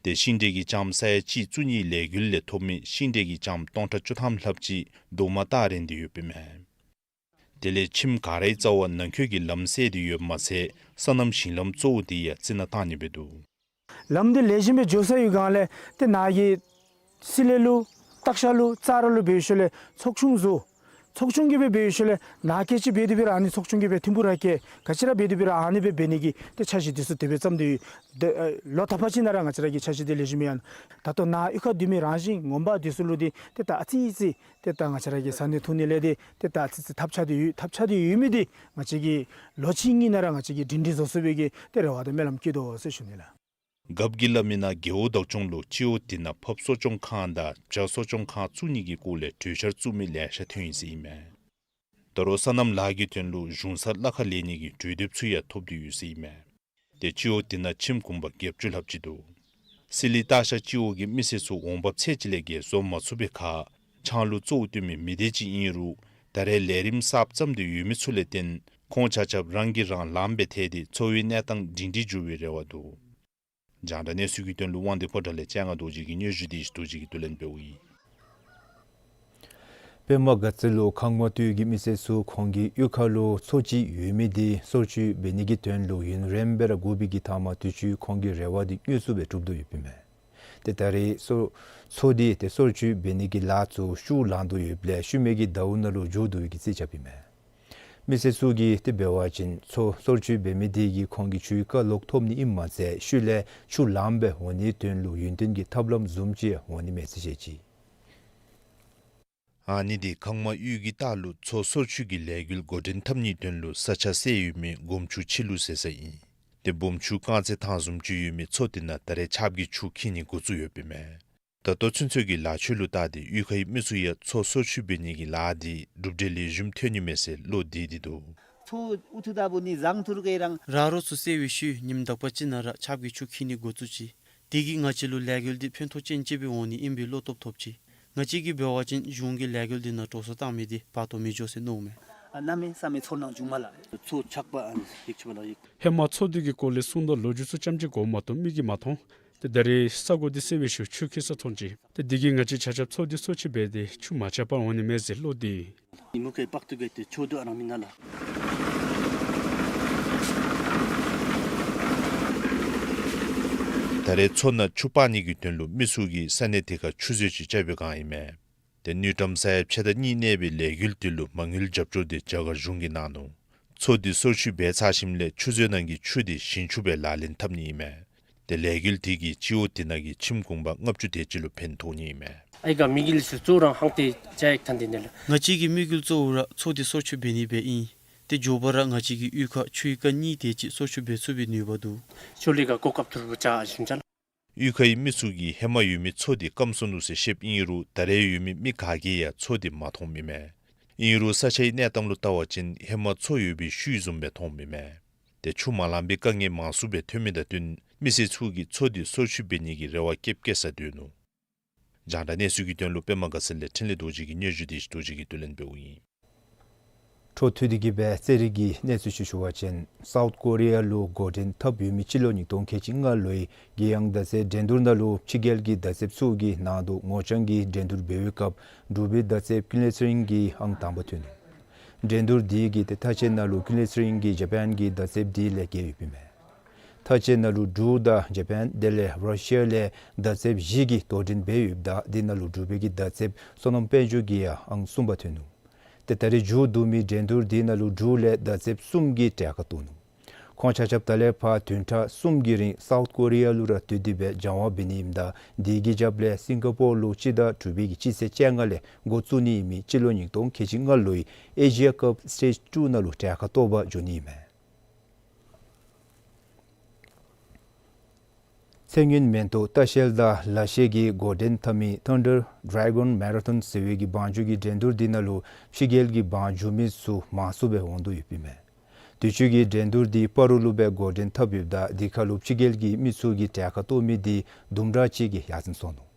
ཏེ་ཤིང་འབྲས་ཀྱི་ལྕངམ་ས་ཡ་གཅིག་བཙུགས་ནིའི་ལས་འགུལ་ལས་ཐོབ་མི་ཤིང་འབྲས་ཀྱི་ལྕངམ་སྟོང་ཕྲག་བཅུ་ཐམ་ལྷགཔ་ཅིག་རྡོག་མ་བཏགས་རན་ཏེ་ཡོདཔ་ཨིན་མས། དེ་ལས་ཁྱིམ་ག་རའི་རྩ་བར་ནང་འཁོད་ཀྱི་ལམ་བསལ་ཏེ་ཡོདཔ་མ་ཚད་སོ་ནམ་ཞིང་ལམ་གཙོ་བོ་དེ་ཡང་རྩི་ནག་བཏང་ནི་སྦེ་འདུག། ལམ་འདི་ལེགས་ཤོམ་སྦེ་འགྱོ་ས་ཡོད་གང་ལས་ཏེ་ནཱ་གི་སི་ལེ་ལུ་སྟག་ཤར་ལུ་རྩ་ར་ལུ་འབད་ཞིནམ་ལས་ཚོགས་ཆུང་བཟོ། ཚོགས་ཆུང་གིས་སྦེ་འབད་ཞིནམ་ལས་ནཱ་ག་ཅི་འབད་དེ་སྦེ་ར་ཨ་ནི་ཚོགས་ཆུང་གིས་སྦེ་ཐིམ་ཕུག་ར་བཀལ་ག་ཅི་ར་འབད་དེ་སྦེ་ར་ཨ་ནི་སྦེ་འབད་ནི་གི་ཏེ་འཆར་གཞི་དེ་ཚུ་དེ་སྦེ་བརྩམས་ཏེ་ཡོད། ཏེ་ལོ་ད་ཕར་ཅིག་ནང་ར་ང་བཅས་ར་གིས་འཆར་གཞི་དེ་ལེགས་ཤོམ་ཡང་ད་ལྟོ་ནཱ་གཡུས་ཁར་སྡོད་མི་རང་བཞིན་ངོ་མ་དེ་ཚུ་ལུ་འདི་ཏེ་ད་ཨ་ཙི་ཙི་ཏེ་ད་ང་བཅས་ར་གི་ཟ་ནི་འཐུང་ནི་ལས་འདི་ཏེ་ད་ཨ་ཙི་ཙི་ཐབས་ཆག་སྟེ་ཡོད། ཐབས་ཆག་སྟེ་ཡོད་མི་འདི་ང་བཅས་ཀྱིས་ལོ་གཅིག་གཉིས་ནང་ར་ང་བཅས་ཀྱིས་སྒྲིང་སྒྲིང་བཟོ་ཚུགས་པའི་གི་ཏེ་རེ་བ་དང་སྨོན་ལམ་བསྐྱེད་དོ་ཟེར་ཞུ་ནི་ལགས། རྒཔོ་གིས་སླབ་མི་ནང་རྒེད་འོག་བདག་སྐྱོང་ལུ་སྤྱི་འོག་དེ་ནང་ཕགཔ་གསོ་སྐྱོང་ཁང་དང་བྱ་གསོ་སྐྱོང་ཁང་བཙུགས་ནི་གི་སྐོར་ལས་གྲོས་འཆར་བཙུགས་མི་ལེ་ཤ་ཐོན་ཡི་ཟེར་ཨིན་མས། ད་རུང་སོ་ནམ་ལཱ་གི་དོན་ལུ་གཞུང་སར་གླ་ཁར་ལེན་ནི་གི་གྲོས་འདེབས་ཚུ་ཡང་ཐོབ་སྟེ་ཡོད་ཟེར་ཨིན་མས། ཏེ་སྤྱི་འོག་དེ་ནང་ཁྱིམ་གུང་པ་བརྒྱད་ཅུ་ལྷགཔ་ཅིག་འདུག། སི་ལི་སྟག་ཤར་སྤྱི་འོག་གི་མི་སེར་ཚུ་འོང་འབབ་ཚད་ཅིག་ལས་བརྒལ་བཟོ་མ་ཚུགས་པའི་ཁར་ཆང་ལུ་གཙོ་བོ་བཏོན་མི་མི་སྡེ་ཅིག་ཨིན་རུང་ད་རེས་ལས་རིམ་གསརཔ་བརྩམས་ཏེ་ཡོད་མི་ཚུ་ལས་བརྟེན་ཁོང་ཆ་ཁྱབ་རང་གིས་རང་ལངམ་སྦེ་ཐལ་ཏེ་འཚོ་བའི་གནས་སྟངས་སྒྲིང་སྒྲིང་འགྱོ་བའི་རེ་བ་འདུག། རྒྱང་བསྒྲགས་གནས་ཚུལ་གྱི་དོན་ལུ་དབང་འདུས་ཕོ་བྲང་ལས་སྤྱན་སྔ་རྡོ་རྗེ་གི་སྙན་ཞུ་དེ་རྡོ་རྗེ་གིས་བསྡུ་ལེན་འབདཝ་ཨིན། པདྨ་དགའ་ཚལ་ལུ་ཁང་མ་སྟོད་ཀྱི་མི་སེར་ཚུ་ཁོང་གི་གཡུས་ཁ་ལུ་མཚོ་ཅིག་ཡོད་མི་དེ་སོར་ཆུད་འབད་ནི་གི་དོན་ལུ་ཡུན་རིངམོ་སྦེ་ར་འགོར་བའི་གི་མཐའ་མ་དུས་ཅི་ཁོང་གི་རེ་བ་དེ་དངོས་སུ་སྦེ་གྲུབ་དོ་ཡོདཔ་ཨིན་མས། ཏེ་ད་རེས་སོ་མཚོ་དེ་ཏེ་སོར་ཆུད་འབད་ནི་གི་ལཱ་ཚུ་ཤུགས་ལང་དོ་ཡོདཔ་ལས་ཤུལ་མའི་གི་ཟླཝ་ནང་ལུ་མཇུག་བསྡུ་བའི་གི་རྩིས་རྐྱབ་ཨིན་མས། མི་སེར་ཚུ་གིས་ཏེ་འབད་བ་ཅིན་མཚོ་སོར་ཆུད་འབད་མི་དེ་གིས་ཁོང་གི་ཆུའི་རྐ་ལོག་ཐོབ་ནི་ཨིནམ་མ་ཚད་ཤུལ་ལས་ཆུ་ལངམ་སྦེ་འོང་ནིའི་དོན་ལུ་ཡུན་བརྟན་གྱི་ཐབས་ལམ་བཟུམ་ཅིག་འོང་ནི་མས་ཟེར་བཤད་ཅི། ཨ་ནི་དེ་ཁང་མ་གཡུས་ཀྱི་ལྟག་ལུ་མཚོ་སོར་ཆུད་ཀྱི་ལས་འགུལ་འགོ་འདྲེན་འཐབ་ནིའི་དོན་ལུ་ས་ཆ་བསལ་ཡོད་མི་སྒོམ་ཆུ་ཕྱི་ལུ་ཟེར་ས་ཨིན། ཏེ་སྦོམ་ཆུ་རྐང་རྩེད་ཐང་བཟུམ་ཅིག་ཡོད་མི་མཚོ་དེ་ནང་ད་རེས་ཆརཔ་གི་ཆུ་འཁྱིལ་ནི་འགོ་བཙུགས་ཡོདཔ་ཨིན་མས། ད་ལྟོ་ཚུན་ཚོད་ཀྱི་ལཱ་ཕྱོགས་ལུ་བལྟ་སྟེ་གཡུས་ཁའི་མི་ཚུ་ཡང་མཚོ་སོར་ཆུད་འབད་ནི་གི་ལཱ་དེ་གྲུབ་འབྲས་ལེགས་ཤོམ་ཐོན་ནི་མས་ཟེར་བློ་བདེ་སྟེ་འདུག། མཚོ་འུ་ཐུག་ད་བུ་ནི་བཟང་ཐུར་གེ་རང་། ར་རོ་ཚུ་བསལ་བའི་ཤུལ་ཉིནམ་དག་པ་ཅིག་ནང་ར་ཆརཔ་གི་ཆུ་འཁྱིལ་ནི་འགོ་བཙུགས་ཅི། དེ་གིས་ང་བཅས་ལུ་ལས་འགུལ་འདི་ཕན་ཐོགས་ཅན་ཅིག་སྦེ་འོང་ནི་ཨིན་པའི་བློ་སྟོབས་ཐོབ་ཅི། ང་བཅས་ཀྱིས་འབད་བ་ཅིན་གཞུང་གི་ལས་འགུལ་འདི་ནང་འགྲོ་སོང་བཏང་མི་འདི་བར་སྟོང་མི་འགྱོ་ཟེར་མནོཝ་མས། ཨ་གནམ་མེད་ས་མེད་ཚོར་སྣང་བྱུངམ་ལགས། མཚོ་ཆག་པ་ཨ་ནི་ཡིག་ཆ་བ་ལ་ཡིག། ཧེ་མ་མཚོ་འདི་གི་སྐོར་ལས་གསུང་དང་ལོ་རྒྱུས་ཚུ་ཙམ་ཅིག་གོ་མ་གཏོགས་མིག་གིས་མ་མཐོང་། ཏེ་ད་རེས་ས་གོ་འདི་བསལ་བའི་ཤུལ་ཆུ་འཁྱིལ་ས་མཐོང་ཅི། ཏེ་འདི་གིས་ང་བཅས་ཆ་ཁྱབ་མཚོ་འདི་སོར་ཆུད་འབད་དེ་ཆུ་མ་ཆག་པར་འོང་ནི་མས་ཟེར་བློ་བདེ། ནི་མུ་གེ་པག་ཏུ་གེ་ཏེ་ཆོ་དུ་ཨ་རང་མི་ན་ལ། ད་རེས་མཚོ་ནང་ཆུ་སྤར་ནི་གི་དོན་ལུ་མི་ཚུ་གིས་ས་གནས་དེ་ཁར་ཆུ་མཛོད་ཅིག་རྐྱབ་པའི་སྒང་ཨིན་མས། ཏེ་དངུལ་ཀྲམ་ས་ཡ་ཕྱེད་དང་གཉིས་གནས་པའི་ལས་འགུལ་དེ་ལུ་མ་དངུལ་རྒྱབ་སྐྱོར་དེ་རྒྱ་གར་གཞུང་གིས་གནང་ནུག། མཚོ་དེ་སོར་ཆུད་འབད་ཚར་ཞིནམ་ལས་ཆུ་མཛོད་ནང་གི་ཆུ་དེ་ཞིང་ཆུ་སྦེ་ལག་ལེན་འཐབ་ནི་ཨིན་མས། ཏེ་ལས་འགུལ་དེ་གིས་སྤྱི་འོག་དེ་ནང་གི་ཁྱིམ་གུང་པ་ལྔ་བཅུ་དེ་ཅིག་ལུ་ཕན་ཐོགས་ནི་ཨིན་མས། ཨའི་ག་མི་གི་ལི་སུ་གཙོ་རང་ཧང་ཏེ་ཅ་ཡིག་ཐན་ཏེ་ནེ་ལ། ང་བཅས་ཀྱི་དམིགས་ཡུལ་གཙོ་བོ་ར་མཚོ་དེ་སོར་ཆུད་འབད་ནི་སྦེ་ཨིན། ཏེ་མགྱོགས་པ་ར་ང་བཅས་ཀྱི་གཡུས་ཁར་ཆུའི་རྐ་གཉིས་དེ་ཅིག་སོར་ཆུད་འབད་ཚུགས་པའི་ནུས་པ་འདུག། ཆོ་ལེ་ག་གོ་སྐབས་ཐུར་བུ་ཅ་ཨ་ཞིམ་ཅ་ལ། གཡུས་ཁའི་མི་ཚུ་གིས་ཧེ་མ་ཡོད་མི་མཚོ་དེ་སྐམ་སོ་ནུག་ཟེར་བཤདཔ་ཨིན་རུང་ད་རེས་ཡོད་མི་མི་ག་གིས་ཡང་མཚོ་དེ་མ་མཐོངམ་ཨིན་མས། ཨིན་རུང་ས་ཆའི་གནས་སྟངས་ལུ་བལྟ་བ་ཅིན་ཧེ་མ་མཚོ་ཡོད་པའི་ཤུལ་བཟུམ་སྦེ་མཐོངམ་ཨིན་མས། ཏེ་ཆུ་མ་ལང་པའི་དཀའ་ངལ་མང་སུ་སྦེ་ཐོན་མི་དང་བསྟུན་མི་སེར་ཚུ་གིས་མཚོ་དེ་སོར་ཆུད་འབད་ནི་གི་རེ་བ་བསྐྱེད་བསྐྱེད་ས་སྡོད་ནུག། རྒྱང་བསྒྲགས་གནས་ཚུལ་གྱི་དོན་ལུ་པདྨ་དགའ་ཚལ་ལས་འཕྲིན་ལས་རྡོ་རྗེ་གི་སྙན་ཞུ་དེ་རྡོ་རྗེ་གིས་བསྡུ་ལེན་འབདཝ་ཨིན། འཕྲོ་མཐུད་དེ་གི་སྦེ་རྩེད་རིགས་ཀྱི་གནས་ཚུལ་ཅིག་ཞུ་བ་ཅིན་སའུཐ་ཀོ་རི་ཡ་ལུ་འགོ་འདྲེན་འཐབ་ཡོད་མི་སྤྱི་ལོ་ཉིས་སྟོང་ཁལ་གཅིག་ལྔ་ལོའི་གི་ཡང་མདའ་རྩེད་འགྲན་བསྡུར་ནང་ལུ་ཕྱི་རྒྱལ་གྱི་མདའ་རྩེདཔ་ཚུ་གི་ནང་དུ་ངོ་རྐྱང་གི་འགྲན་བསྡུར་འབད་བའི་སྐབས་འབྲུག་པའི་མདའ་རྩེདཔ་ཀུན་ལེགས་ཚེ་རིང་གིས་ཨང་དང་པ་ཐོན་ནུག། འགྲན་བསྡུར་དེ་གིས་ཏེ་མཐའ་དཔྱད་ནང་ལུ་ཀུན་ལེགས་ཚེ་རིང་གིས་ཇ་པཱན་གྱི་མདའ་རྩེདཔ་དེ་ལས་རྒྱལ་ཡོདཔ་ཨིན་མས། མཐའ་དཔྱད་ནང་ལུ་འབྲུག་དང་ཇ་པཱན་དེ་ལས་ར་ཤི་ཡ་ལས་མདའ་རྩེདཔ་བཞི་གིས་དོ་འགྲན་འབད་ཡོདཔ་ད་དེ་ནང་ལུ་འབྲུག་པའི་གི་མདའ་རྩེདཔ་བསོད་ནམས་དཔལ་འབྱོར་གྱིས་ཡང་ཨང་གསུམ་པ་ཐོན་ནུག། ཏེ་ད་རེས་མཇུག་བསྡུ་མི་འགྲན་བསྡུར་དེ་ནང་ལུ་འབྲུག་ལས་མདའ་རྩེདཔ་གསུམ་གྱིས་གྲལ་ཁར་གཏོགས་ནུག། ཁོང་ཆ་ཁྱབ་ད་ལས་ཕར་བདུན་ཕྲག་གསུམ་གྱི་རིང་སའུཐ་ཀོ་རི་ཡ་ལུ་ར་སྡོད་དེ་སྦེ་སྦྱང་བ་འབད་ནི་ཨིནམ་ད་དེ་གི་རྒྱབ་ལས་སིང་ག་པོར་ལུ་སྤྱི་ཟླ་དྲུག་པའི་གི་སྤྱི་ཚེས་བཅོ་ལྔ་ལས་འགོ་བཙུགས་ནི་ཨིན་མི་སྤྱི་ལོ་ཉིས་སྟོང་ཁལ་གཅིག་ལྔ་ལོའི་ཨེ་ཤི་ཡ་ཀབ་སི་ཊེཇ་ཊུ་ནང་ལུ་གྲལ་ཁར་གཏོགས་པར་འགྱོ་ནི་ཨིན་མས། ཚེ་སྔོན་མེན་ཏོག་ལྟ་བཤལ་དང་ལག་ཤེས་ཀྱི་འགོ་འདྲེན་འཐབ་མི་ཐན་ཌར་ཌེ་གཱོན་མེ་ར་ཐོན་ཟེར་བའི་གི་བང་རྒྱུག་གི་འགྲན་བསྡུར་འདི་ནང་ལུ་ཕྱི་རྒྱལ་གྱི་བང་རྒྱུག་མི་ཚུ་མང་སུ་སྦེ་འོང་དོ་ཡོདཔ་ཨིན་མས། དུས་ཅི་གི་འགྲན་བསྡུར་འདི་སྤ་རོ་ལུ་སྦེ་འགོ་འདྲེན་འཐབ་ཡོདཔ་ད་དེ་ཁར་ལུ་ཕྱི་རྒྱལ་གྱི་མི་ཚུ་གིས་གྲལ་ཁར་གཏོགས་མི་འདི་དུམ་གྲ་ཅིག་གིས་ཡར་སེང་སོང་ནུག།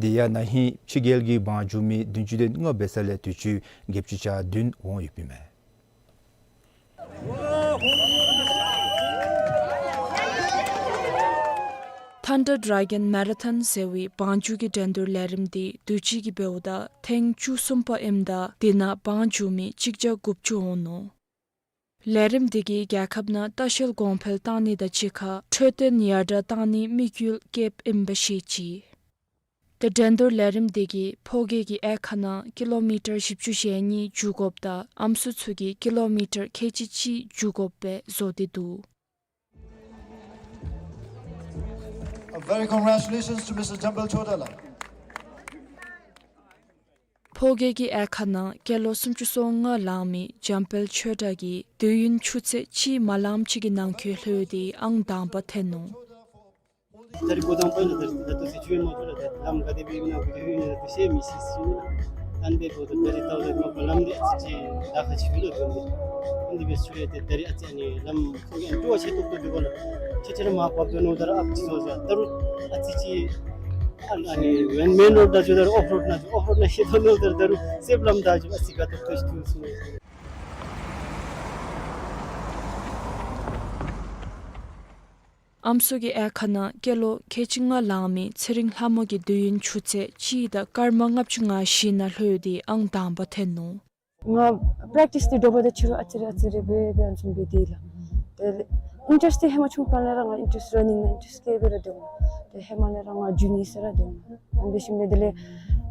དེ་ཡང་ན་ཧིང་ཕྱི་རྒྱལ་གྱི་བང་རྒྱུག་མི་བདུན་ཅུ་དོན་ལྔ་འབད་ས་ལས་དུས་ཅི་བརྒྱད་ཅུ་གྱ་བདུན་འོང་ཡོདཔ་ཨིན་མས། ཐན་ཌར་ཌེ་གཱོན་མེ་ར་ཐོན་ཟེར་བའི་བང་རྒྱུག་གི་འགྲན་བསྡུར་ལས་རིམ་འདི་དུས་ཅི་གི་འབདཝ་ད་ཐེངས་བཅུ་གསུམ་པ་ཨིནམ་ད་དེ་ནང་བང་རྒྱུག་མི་གཅིག་བརྒྱ་དགུ་བཅུ་འོང་ནུག། ལས་རིམ་འདི་གིས་རྒྱལ་ཁབ་ནང་ལྟ་བཤལ་གོང་འཕེལ་གཏང་ནི་དང་གཅིག་ཁར་འཕྲོད་བསྟེན་ཡར་དྲག་གཏང་ནིའི་དམིགས་ཡུལ་བསྐྱེདཔ་ཨིན་པ་ཤེས་ཅི། ཏེ་འགྲན་བསྡུར་ལས་རིམ་འདི་གིས་ཕོ་སྐྱེས་ཀྱི་དབྱེ་ཁག་ནང་ཀི་ལོ་མི་ཊར་བཞི་བཅུ་ཞེ་གཉིས་རྒྱུག་དགོཔ་དང་ཨམ་སྲུ་ཚུ་གིས་ཀི་ལོ་མི་ཊར་ཁལ་གཅིག་གཅིག་རྒྱུག་དགོཔ་སྦེ་བཟོ་སྟེ་འདུག། A very congratulations to Mister Jambal Chowdhury. ཕོ་སྐྱེས་ཀྱི་དབྱེ་ཁག་ནང་སྐྱེས་ལོ་སུམ་ཅུ་སོ་ལྔ་ལང་མི་ཇམ་པལ་ཆོས་གྲགས་ཀྱིས་དུས་ཡུན་ཆུ་ཚོད་གཅིག་མ་ལངམ་ཅིག་གི་ནང་འཁོད་ལྷོད་དེ་ཨང་དང་པ་ཐོན་ནུག། ད་རིས་འགོ་དང་པ་ཨིན་ལགས། ད་རིས་ད་ལྟོ་ཚེ་ཆུ་ཡོད་མ་ཐུབ་ལགས། ད་ལམ་ག་དེ་སྦེ་ཨིན་ན་ག་དེ་སྦེ་ཨིན་ན་ད་ཤེས་མི་ཤེས་ཤེས་མི་ལགས། ཨ་ནི་འབདཝ་ད་ད་རིས་ད་ལྟོ་མ་པ་ལམ་འདི་ཨ་ཙི་ཅིག་ལཱ་ཁག་ཅིག་ཡོད་ལགས། དོན་འདི་ཨ་ནི་འབད་ཞུ་ཡི། ཏེ་ད་རིས་ཨ་ཙི་ཨ་ནི་ལམ་ཁོང་གིས་ཨ་ནི་སྤྲོ་བ་ཆེ་ཏོག་ཏོ་འདུག་གོ་ལགས། ཆེ་ཆེ་ར་མར་བབས་དོ་མནོཝ་ད་ར་ཨཔ་ཅིག་སོང་ཟེར། ད་རུང་ཨ་ཙི་ཅིག་ཨ་ནི་མེན་མེན་རོཌ་ད་འགྱོཝ་ད་ར་ཨོཕ་རོཌ་ནང་འགྱོ། ཨོཕ་རོཌ་ནང་ཤེས་དོ་མནོཝ་ད་ར་ད་རུང་སེབ་ལམ་ད་འགྱོ། ཨ་ཙི་དགའ་ཏོག་ཏོ་ཅིག་ཐོན་སོང་། ཨམ་སྲུ་གི་ཨེ་ཁ་ནང་སྐྱེས་ལོ་ཁལ་གཅིག་ལྔ་ལང་མི་ཚེ་རིང་ལྷ་མོ་གིས་དུས་ཡུན་ཆུ་ཚོད་གཅིག་དང་སྐར་མ་ལྔ་བཅུ་ང་བཞི་ནང་ལྷོད་དེ་ཨང་དང་པ་ཐོན་ནུག། ང་པེརེཀ་ཊིསི་འདི་དྲོ་པ་དང་ཕྱི་རུ་ཨ་ཙི་རེ་ཨ་ཙི་རེ་འབད་འབད་ཨ་ནི་བཟུམ་སྦེ་སྡོད་ཡི་ལགས། དེ་ལས་ཨིན་ཊེརེསཊ་འདི་ཧེ་མ་ཆུང་ཀུ་ལས་ར་ང་ཨིན་ཊེརེསཊ་ར་ནིང་ནང་ཨིན་ཊེརེསཊ་བསྐྱེད་སྦེ་ར་སྡོད་འོང་། ཏེ་ཧེ་མ་ལས་ར་ང་རྒྱུག་ནི་ཟེར་ར་སྡོད་འོང་། ཨ་ནི་འབད་ཞིནམ་ལས་དེ་ལས་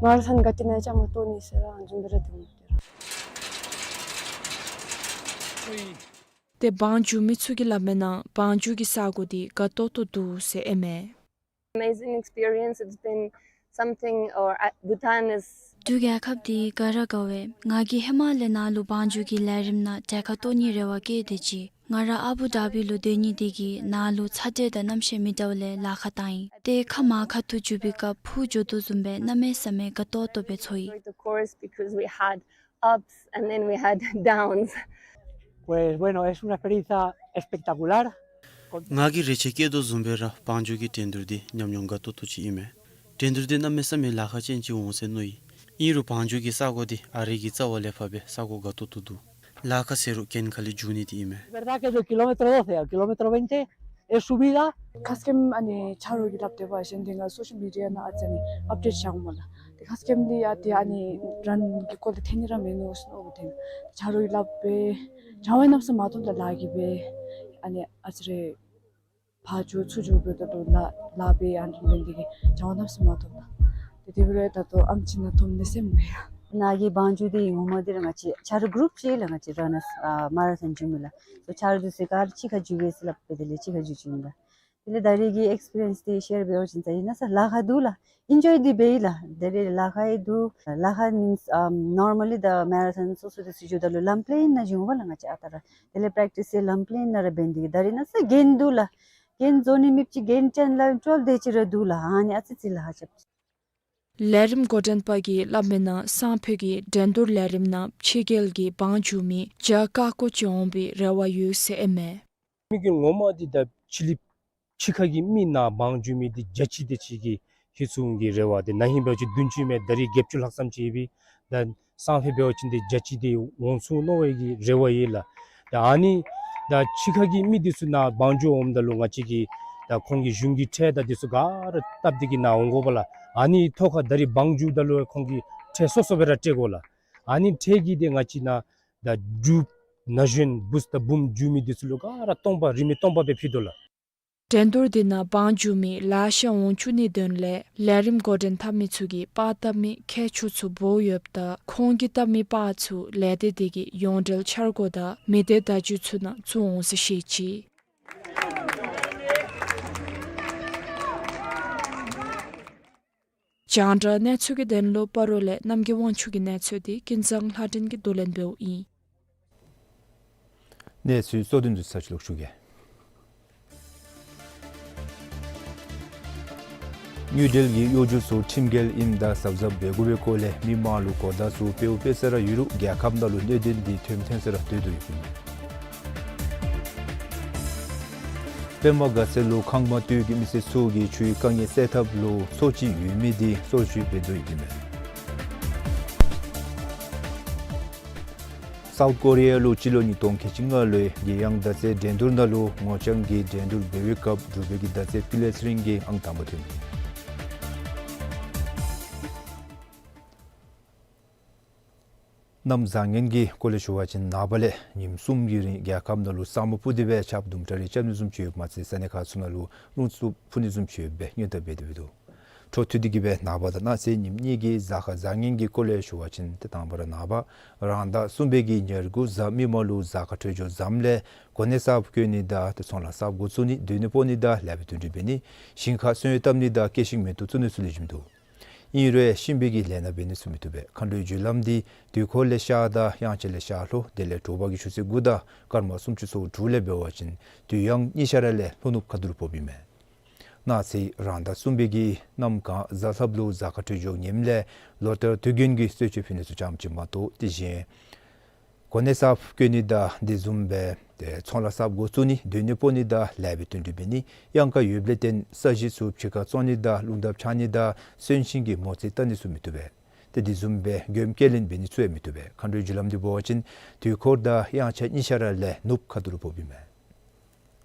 མ་ར་ཐོན་ག་ཏེ་ནང་ཡང་བཅའ་མར་གཏོགས་ནི་ཟེར་ར་ཨ་ནི་བཟུམ་སྦེ་ར་སྡོད་འོང་། ཏེ་བང་རྒྱུག་མི་ཚུ་གིས་སླབ་མིའི་ནང་བང་རྒྱུག་གི་ས་གོ་འདི་དགའ་ཏོག་ཏོ་འདུག་ཟེར་ཨིན་མས། Amazing experience. It's been something, or, uh, Bhutan is དུས་རྒྱལ་ཁབ་འདི་དགའ་ར་དགའ་བས། ང་གིས་ཧེ་མ་ལས་ནཱ་ལུ་བང་རྒྱུག་གི་ལས་རིམ་ནང་གྲལ་ཁར་གཏོགས་ནིའི་རེ་བ་བསྐྱེད་དེ་ཅིག། ང་ར་ཨ་བུ་དྷ་བི་ལུ་སྡོད་ནི་འདི་གིས་ནཱ་ལུ་ཚ་དྲོད་དང་གནམ་གཤིས་མི་འདྲཝ་ལས་ལཱ་ཁག་བཏང་ཡི། ཏེ་ཁ་མར་ཁ་ཐུག་རྒྱུག་པའི་སྐབས་འཕུར་འགྱོ་དོ་བཟུམ་སྦེ་གནམ་མེད་ས་མེད་དགའ་ཏོག་ཏོ་སྦེ་ཚོར་ཡི། The course, because we had ups and then we had downs. Pues bueno, es una experiencia espectacular. ང་གིས་རེ་ཆེ་བསྐྱེད་དོ་བཟུམ་སྦེ་ར་བང་རྒྱུག་གི་འགྲན་བསྡུར་འདི་ཉམས་མྱོང་དགའ་ཏོག་ཏོ་ཅིག་ཨིན་མས། འགྲན་བསྡུར་འདི་གནམ་མེད་ས་མེད་ལཱ་ཁག་ཅན་ཅིག་འོང་ཟེར་མནོ་ཡི། ཨིན་རུང་བང་རྒྱུག་གི་ས་གོ་འདི་ཨ་རི་གི་རྩ་བ་ལས་ཕར་སྦེ་ས་གོ་དགའ་ཏོག་ཏོ་འདུག། ལཱ་ཁག་ཟེར་རུང་གྱེན་ཁ་ལས་རྒྱུག་ནི་འདི་ཨིན་མས། Verdad que del kilómetro doce al kilómetro veinte es subida. ཁ་སྐྱེམས་ཨ་ནི་ཆ་རོགས་ཀྱིས་སླབ་སྟེ་འབད་བ་ཅིན་འདི་ང་སོ་ཤལ་མི་ཌི་ཡ་ནང་ཨ་ཙི་ཨ་ནི་ཨཔ་ཌེཊ་བཞག་འོང་སྨོ་ལགས། ཏེ་ཁ་སྐྱེམས་འདི་ཡང་ཏེ་ཨ་ནི་རང་གི་སྐོར་ལས་ཐོན་ནི་ར་མེད་ནུག་ཟེར་མནོ་སྟེ་ཆ་རོགས་ཀྱིས་སླབ་སྦེ་གྲང་བའི་གནམ་མེད་ས་མེད་མ་ཐོནམ་ད་ལཱ་གིས་སྦེ་ཨ་ནི་ཨ་ཙི་རེ་ཕར་འགྱོ་ཚུར་འགྱོ་འབདཝ་ད་ལུ་ལཱ་ལཱ་འབད་ཨ་ནི་འབད་ནི་འདི་གིས་གྲང་བའི་གནམ་མེད་ས་མེད་མ་ཐོནམ་ད། ཏེ་དེ་འབད་རུང་ད་ལྟོ་ཨམ་ཅིག་ནང་འཐོམ་ནི་ཟེར་མི་ཡོད། ནཱ་གི་བང་རྒྱུག་འདི་ངོ་མ་འདི་ར་ང་བཅས་ཆ་རོགས་གུ་རུབ་ཅིག་ལགས། ང་བཅས་ར་ནཱ་ཨ་མ་ར་ཐོན་རྒྱུག་མི་ལགས། སོ་ཆ་རོགས་འདི་ཚུ་ག་ར་གཅིག་ཁར་རྒྱུག་གེ་ཟེར་སླབ་སྦེ་དེ་ལས་གཅིག་ཁར་རྒྱུག་རྒྱུག་མི་ལགས། དེ་ལས་ད་རེས་ཀྱི་ཨེགསི་པི་རི་ཡེནསི་འདི་ཤེར་འབད་བ་ཅིན་ད་ཨིན་ན་ས་ལཱ་ཁག་འདུག་ལགས། ཨིན་ཇོའི་འདི་འབད་ཡི་ལགས། ད་རེས་ལཱ་ཁག་ཡང་འདུག། ལཱ་ཁག་མིནསི་ཨམ་ནོར་མ་ལི་ད་མེ་ར་ཐོན་སོ་སོ་འདི་ཚུ་འགྱོཝ་ད་ལུ་ལམ་པེ་ལེན་ནང་འགྱོ་འོང་སྨོ་ལགས། ང་བཅས་ཨ་རྟག་ར་དེ་ལས་པེརེཀ་ཊིསི་ཡང་ལམ་པེ་ལེན་ནང་ར་འབད་ནི་འདི་གིས་ད་རེས་ནང་ས་གྱེན་འདུག་ལགས། གྱེན་འཛེག་ནི་མེདཔ་ཅིག་གྱེན་ཅན་ལ་ཅོལ་དེ་ཅིག་ར་འདུག་ལགས། ཨ་ནི་ཨ་ཙི་ཅིག་ལཱ་ཁག་རྐྱབ། ལས་རིམ་འགོ་འདྲེན་པ་གིས་སླབ་མིའི་ནང་སང་ཕོད་ཀྱི་འགྲན་བསྡུར་ལས་རིམ་ནང་ཕྱི་རྒྱལ་གྱི་བང་རྒྱུག་མི་བརྒྱ་ཀ་ཀོ་ཅིག་འོང་བའི་རེ་བ་ཡོད་ཟེར་ཨིན་མས། མི་གི་ངོ་མ་འདི་ད་ཕྱི་གླིངཔ་ཕྱི་ཁ་གི་མི་ནང་བང་རྒྱུག་མི་འདི་བརྒྱ་ཅིག་དེ་ཅིག་གི་ཧིང་སུམ་གྱི་རེ་བ་འདི་ན་ཧིང་འབད་བ་ཅིན་བདུན་ཅུ་མས། ད་རེས་བརྒྱད་ཅུ་ལྷག་ཙམ་ཅིག་ཡོད་པས། ད་སང་ཕོད་འབད་བ་ཅིན་འདི་བརྒྱ་ཅིག་དེ་འོང་ཚུགས་མནོ་བའི་གི་རེ་བ་ཡོད་ལགས། ད་ཨ་ནི་ད་ཕྱི་ཁ་གི་མི་འདི་ཚུ་ནང་བང་རྒྱུག་འོངམ་ད་ལུ་ང་བཅས་ཀྱི་ད་ཁོང་གི་གཞུང་གི་ཁྲལ་དང་འདི་ཚུ་ག་ར་བཏབ་སྟེ་གི་ནང་འོང་དགོ་པས་ལགས། ཨ་ནི་ཐོག་ཁར་ད་རེས་བང་རྒྱུགཔ་ད་ལུ་ཁོང་གི་ཁྲལ་སོ་སོ་སྦེ་ར་སྤྲོད་དགོ་ལགས། ཨ་ནི་ཁྲལ་གྱིས་ཏེ་ང་བཅས་ནང་ད་འབྲུགཔ་ན་གཞོན་བུཚ་དང་བུམོ་རྒྱུག་མི་འདི་ཚུ་ལུ་ག་ར་སྟོང་པ་རིན་མེད་སྟོང་པ་སྦེ་ཕུལ་དོ་ལགས། འགྲན་བསྡུར་འདི་ནང་བང་རྒྱུག་མི་ལེ་ཤ་འོང་བཅུག་ནིའི་དོན་ལས་ལས་རིམ་འགོ་འདྲེན་འཐབ་མི་ཚུ་གིས་པར་བཏབ་མི་ཁལ་ཆུ་ཚུ་འབོ་ཡོདཔ་ད་ཁོང་གིས་བཏབ་མི་པར་ཚུ་ལས་སྡེ་འདི་གི་ཡོངས་འབྲེལ་འཆར་སྒོ་དང་མི་སྡེ་བརྡ་བརྒྱུད་ཚུ་ནང་བཙུགས་འོང་ཟེར་བཤད་ཅི། རྒྱང་བསྒྲགས་གནས་ཚུལ་གྱི་དོན་ལུ་སྤ་རོ་ལས་རྣམ་རྒྱལ་དབང་ཕྱུག་གི་གནས་ཚུལ་འདི་ཀུན་བཟང་ལྷ་སྒྲོན་གྱིས་བསྡུ་ལེན་འབདཝ་ཨིན། གནས་ཚུལ་གཙོ་དོན་དུ་ཚར་ཅིག་ལོག་ཞུ་གེ། དངུལ་འབྲེལ་གྱི་གཡོ་སྒྱུ་ཚུ་ཁྲིམས་འགལ་ཨིནམ་ད་གཟབ་གཟབ་འབད་དགོ་པའི་སྐོར་ལས་མི་མང་ལུ་གོ་བརྡ་ཚུ་སྤེལཝ་སྤེལ་ས་ར་ཡོད་རུང་རྒྱལ་ཁབ་ནང་ལུ་གནད་དོན་འདི་ཐོནམ་ཐོན་ས་ར་སྡོད་དོ་ཡོདཔ་ཨིན། པདྨ་དགའ་ཚལ་ལུ་ཁང་པ་སྟོད་ཀྱི་མི་སེར་ཚུ་གིས་ཆུའི་དཀའ་ངལ་སེལ་ཐབས་ལུ་གཙོ་ཆེ་ཡོད་མི་འདི་སྲོག་སྐྱོབ་འབད་དོ་ཡོདཔ་ཨིན་མས། སའུཐ་ཀོ་རི་ཡ་ལུ་སྤྱི་ལོ་ཉིས་སྟོང་ཁལ་གཅིག་ལྔ་ལོའི་རྒྱལ་ཡངས་མདའ་རྩེད་འགྲན་བསྡུར་ནང་ལུ་ངོ་རྐྱང་གི་འགྲན་བསྡུར་འབད་བའི་སྐབས་འབྲུག་པའི་གི་མདའ་རྩེད་པི་ལེ་སི་རིང་གིས་ཨང་དང་པ་ཐོན། གནམ་བཟང་ངན་གྱི་སྐོར་ལས་ཞུ་བ་ཅིན་ནངས་པ་ལས་ཉིནམ་གསུམ་གྱི་རིང་རྒྱལ་ཁབ་ནང་ལུ་ས་སྨུག་སྤུབས་ཏེ་སྦེ་ཆརཔ་དུམ་གྲ་རེ་རྐྱབ་ནི་བཟུམ་ཅིག་ཡོདཔ་མ་ཚད་ས་གནས་ཁག་ཚུ་ནང་ལུ་རླུང་འཚུབ་འཕུ་ནི་བཟུམ་ཅིག་ཡོད་པའི་སྔོན་བརྡ་འབད་དེ་འདུག། འཕྲོ་མཐུད་དེ་གི་སྦེ་ནངས་པ་དང་གནངས་ཚེ་ཉིནམ་གཉིས་ཀྱི་གཟའ་སྐར་བཟང་ངན་གྱི་སྐོར་ལས་ཞུ་བ་ཅིན་ཏེ་དང་པ་ར་ནངས་པ་རང་ཟླ་གསུམ་པའི་གི་ཉེར་དགུ་གཟའ་མིག་དམར་ལུ་གཟའ་སྐར་འཕྲོད་སྦྱོར་བཟངམ་ལས་གོ་གནས་གསརཔ་བསྐོ་ནི་དང་ཏེ་ཚོང་ལཱ་གསརཔ་འགོ་བཙུགས་ནི་སྡོད་གནས་སྤོ་ནི་དང་ལེགས་པའི་དོན་འགྲུབ་འབད་ནི་ཞིང་ཁ་སོན་བཏབ་ནི་དང་སྐྱེད་ཤིང་མེ་ཏོག་བཙུགས་ནི་ཚུ་ལེགས་ཤོམ་འདུག། ཨིན་རུང་ཤིང་པའི་གི་ལས་སྣ་འབད་ནི་ཚུ་མི་བཏུབ་པས། མཁའ་འགྲོའི་རྒྱུ་ལམ་འདི་དུས་འཁོར་ལས་ཤར་དང་དབྱངས་འཆར་ལས་ཤར་ལྷོ་དེ་ལས་དྲོ་པ་གི་ཆུ་ཚོད་དགུ་དང་སྐར་མ་སུམ་ཅུ་སོ་དྲུག་ལས་འབད་བ་ཅིན་དུས་དབྱངས་གཉིས་ཆ་ར་ལས་ལྷོ་ནུབ་ཁ་ཐུག་ལུ་ཕོགཔ་ཨིན་མས། གནངས་ཚེ་རང་ཟླ་གསུམ་པའི་གི་གནམ་གང་གཟའ་ལྷགཔ་ལུ་གཟའ་སྐར་འཕྲོད་སྦྱོར་ངནམ་ལས་ལོ་ལྟར་དུས་རྒྱུན་གྱི་གསོལ་མཆོད་ཕུལ་ནི་ཚུ་ཙམ་ཅིག་མ་གཏོགས། དེ་བཞིན་གོ་གནས་གསརཔ་བསྐོ་ནི་དང་དེ་བཟུམ་སྦེ་ཚོང་ལཱ་གསརཔ་འགོ་བཙུགས་ནི་སྡོད་གནས་སྤོ་ནི་དང་ལེགས་པའི་དོན་སྒྲུབ་འབད་ནི་གཡང་ཁ་ཡོདཔ་ལས་བརྟེན་ས་གཞི་ཚུ་ཕྱི་ཁར་བཙོང་ནི་དང་རླུང་དར་འཕྱར་ནི་དང་གསོན་གཤིན་གྱི་མོ་རྩིས་བལྟ་ནི་ཚུ་མི་བཏུབ་པས། ཏེ་དེ་བཟུམ་སྦེ་མགྱོནམ་སྐྱེལ་ལེན་འབད་ནི་ཚུ་ཡང་མི་བཏུབ་པས། མཁའ་འགྲོའི་རྒྱུ་ལམ་འདི་འབད་བ་ཅིན་དུས་འཁོར་དང་དབྱངས་འཆར་གཉིས་ཆ་ར་ལས་ནུབ་ཁ་ཐུག་ལུ་ཕོགཔ་ཨིན་མས།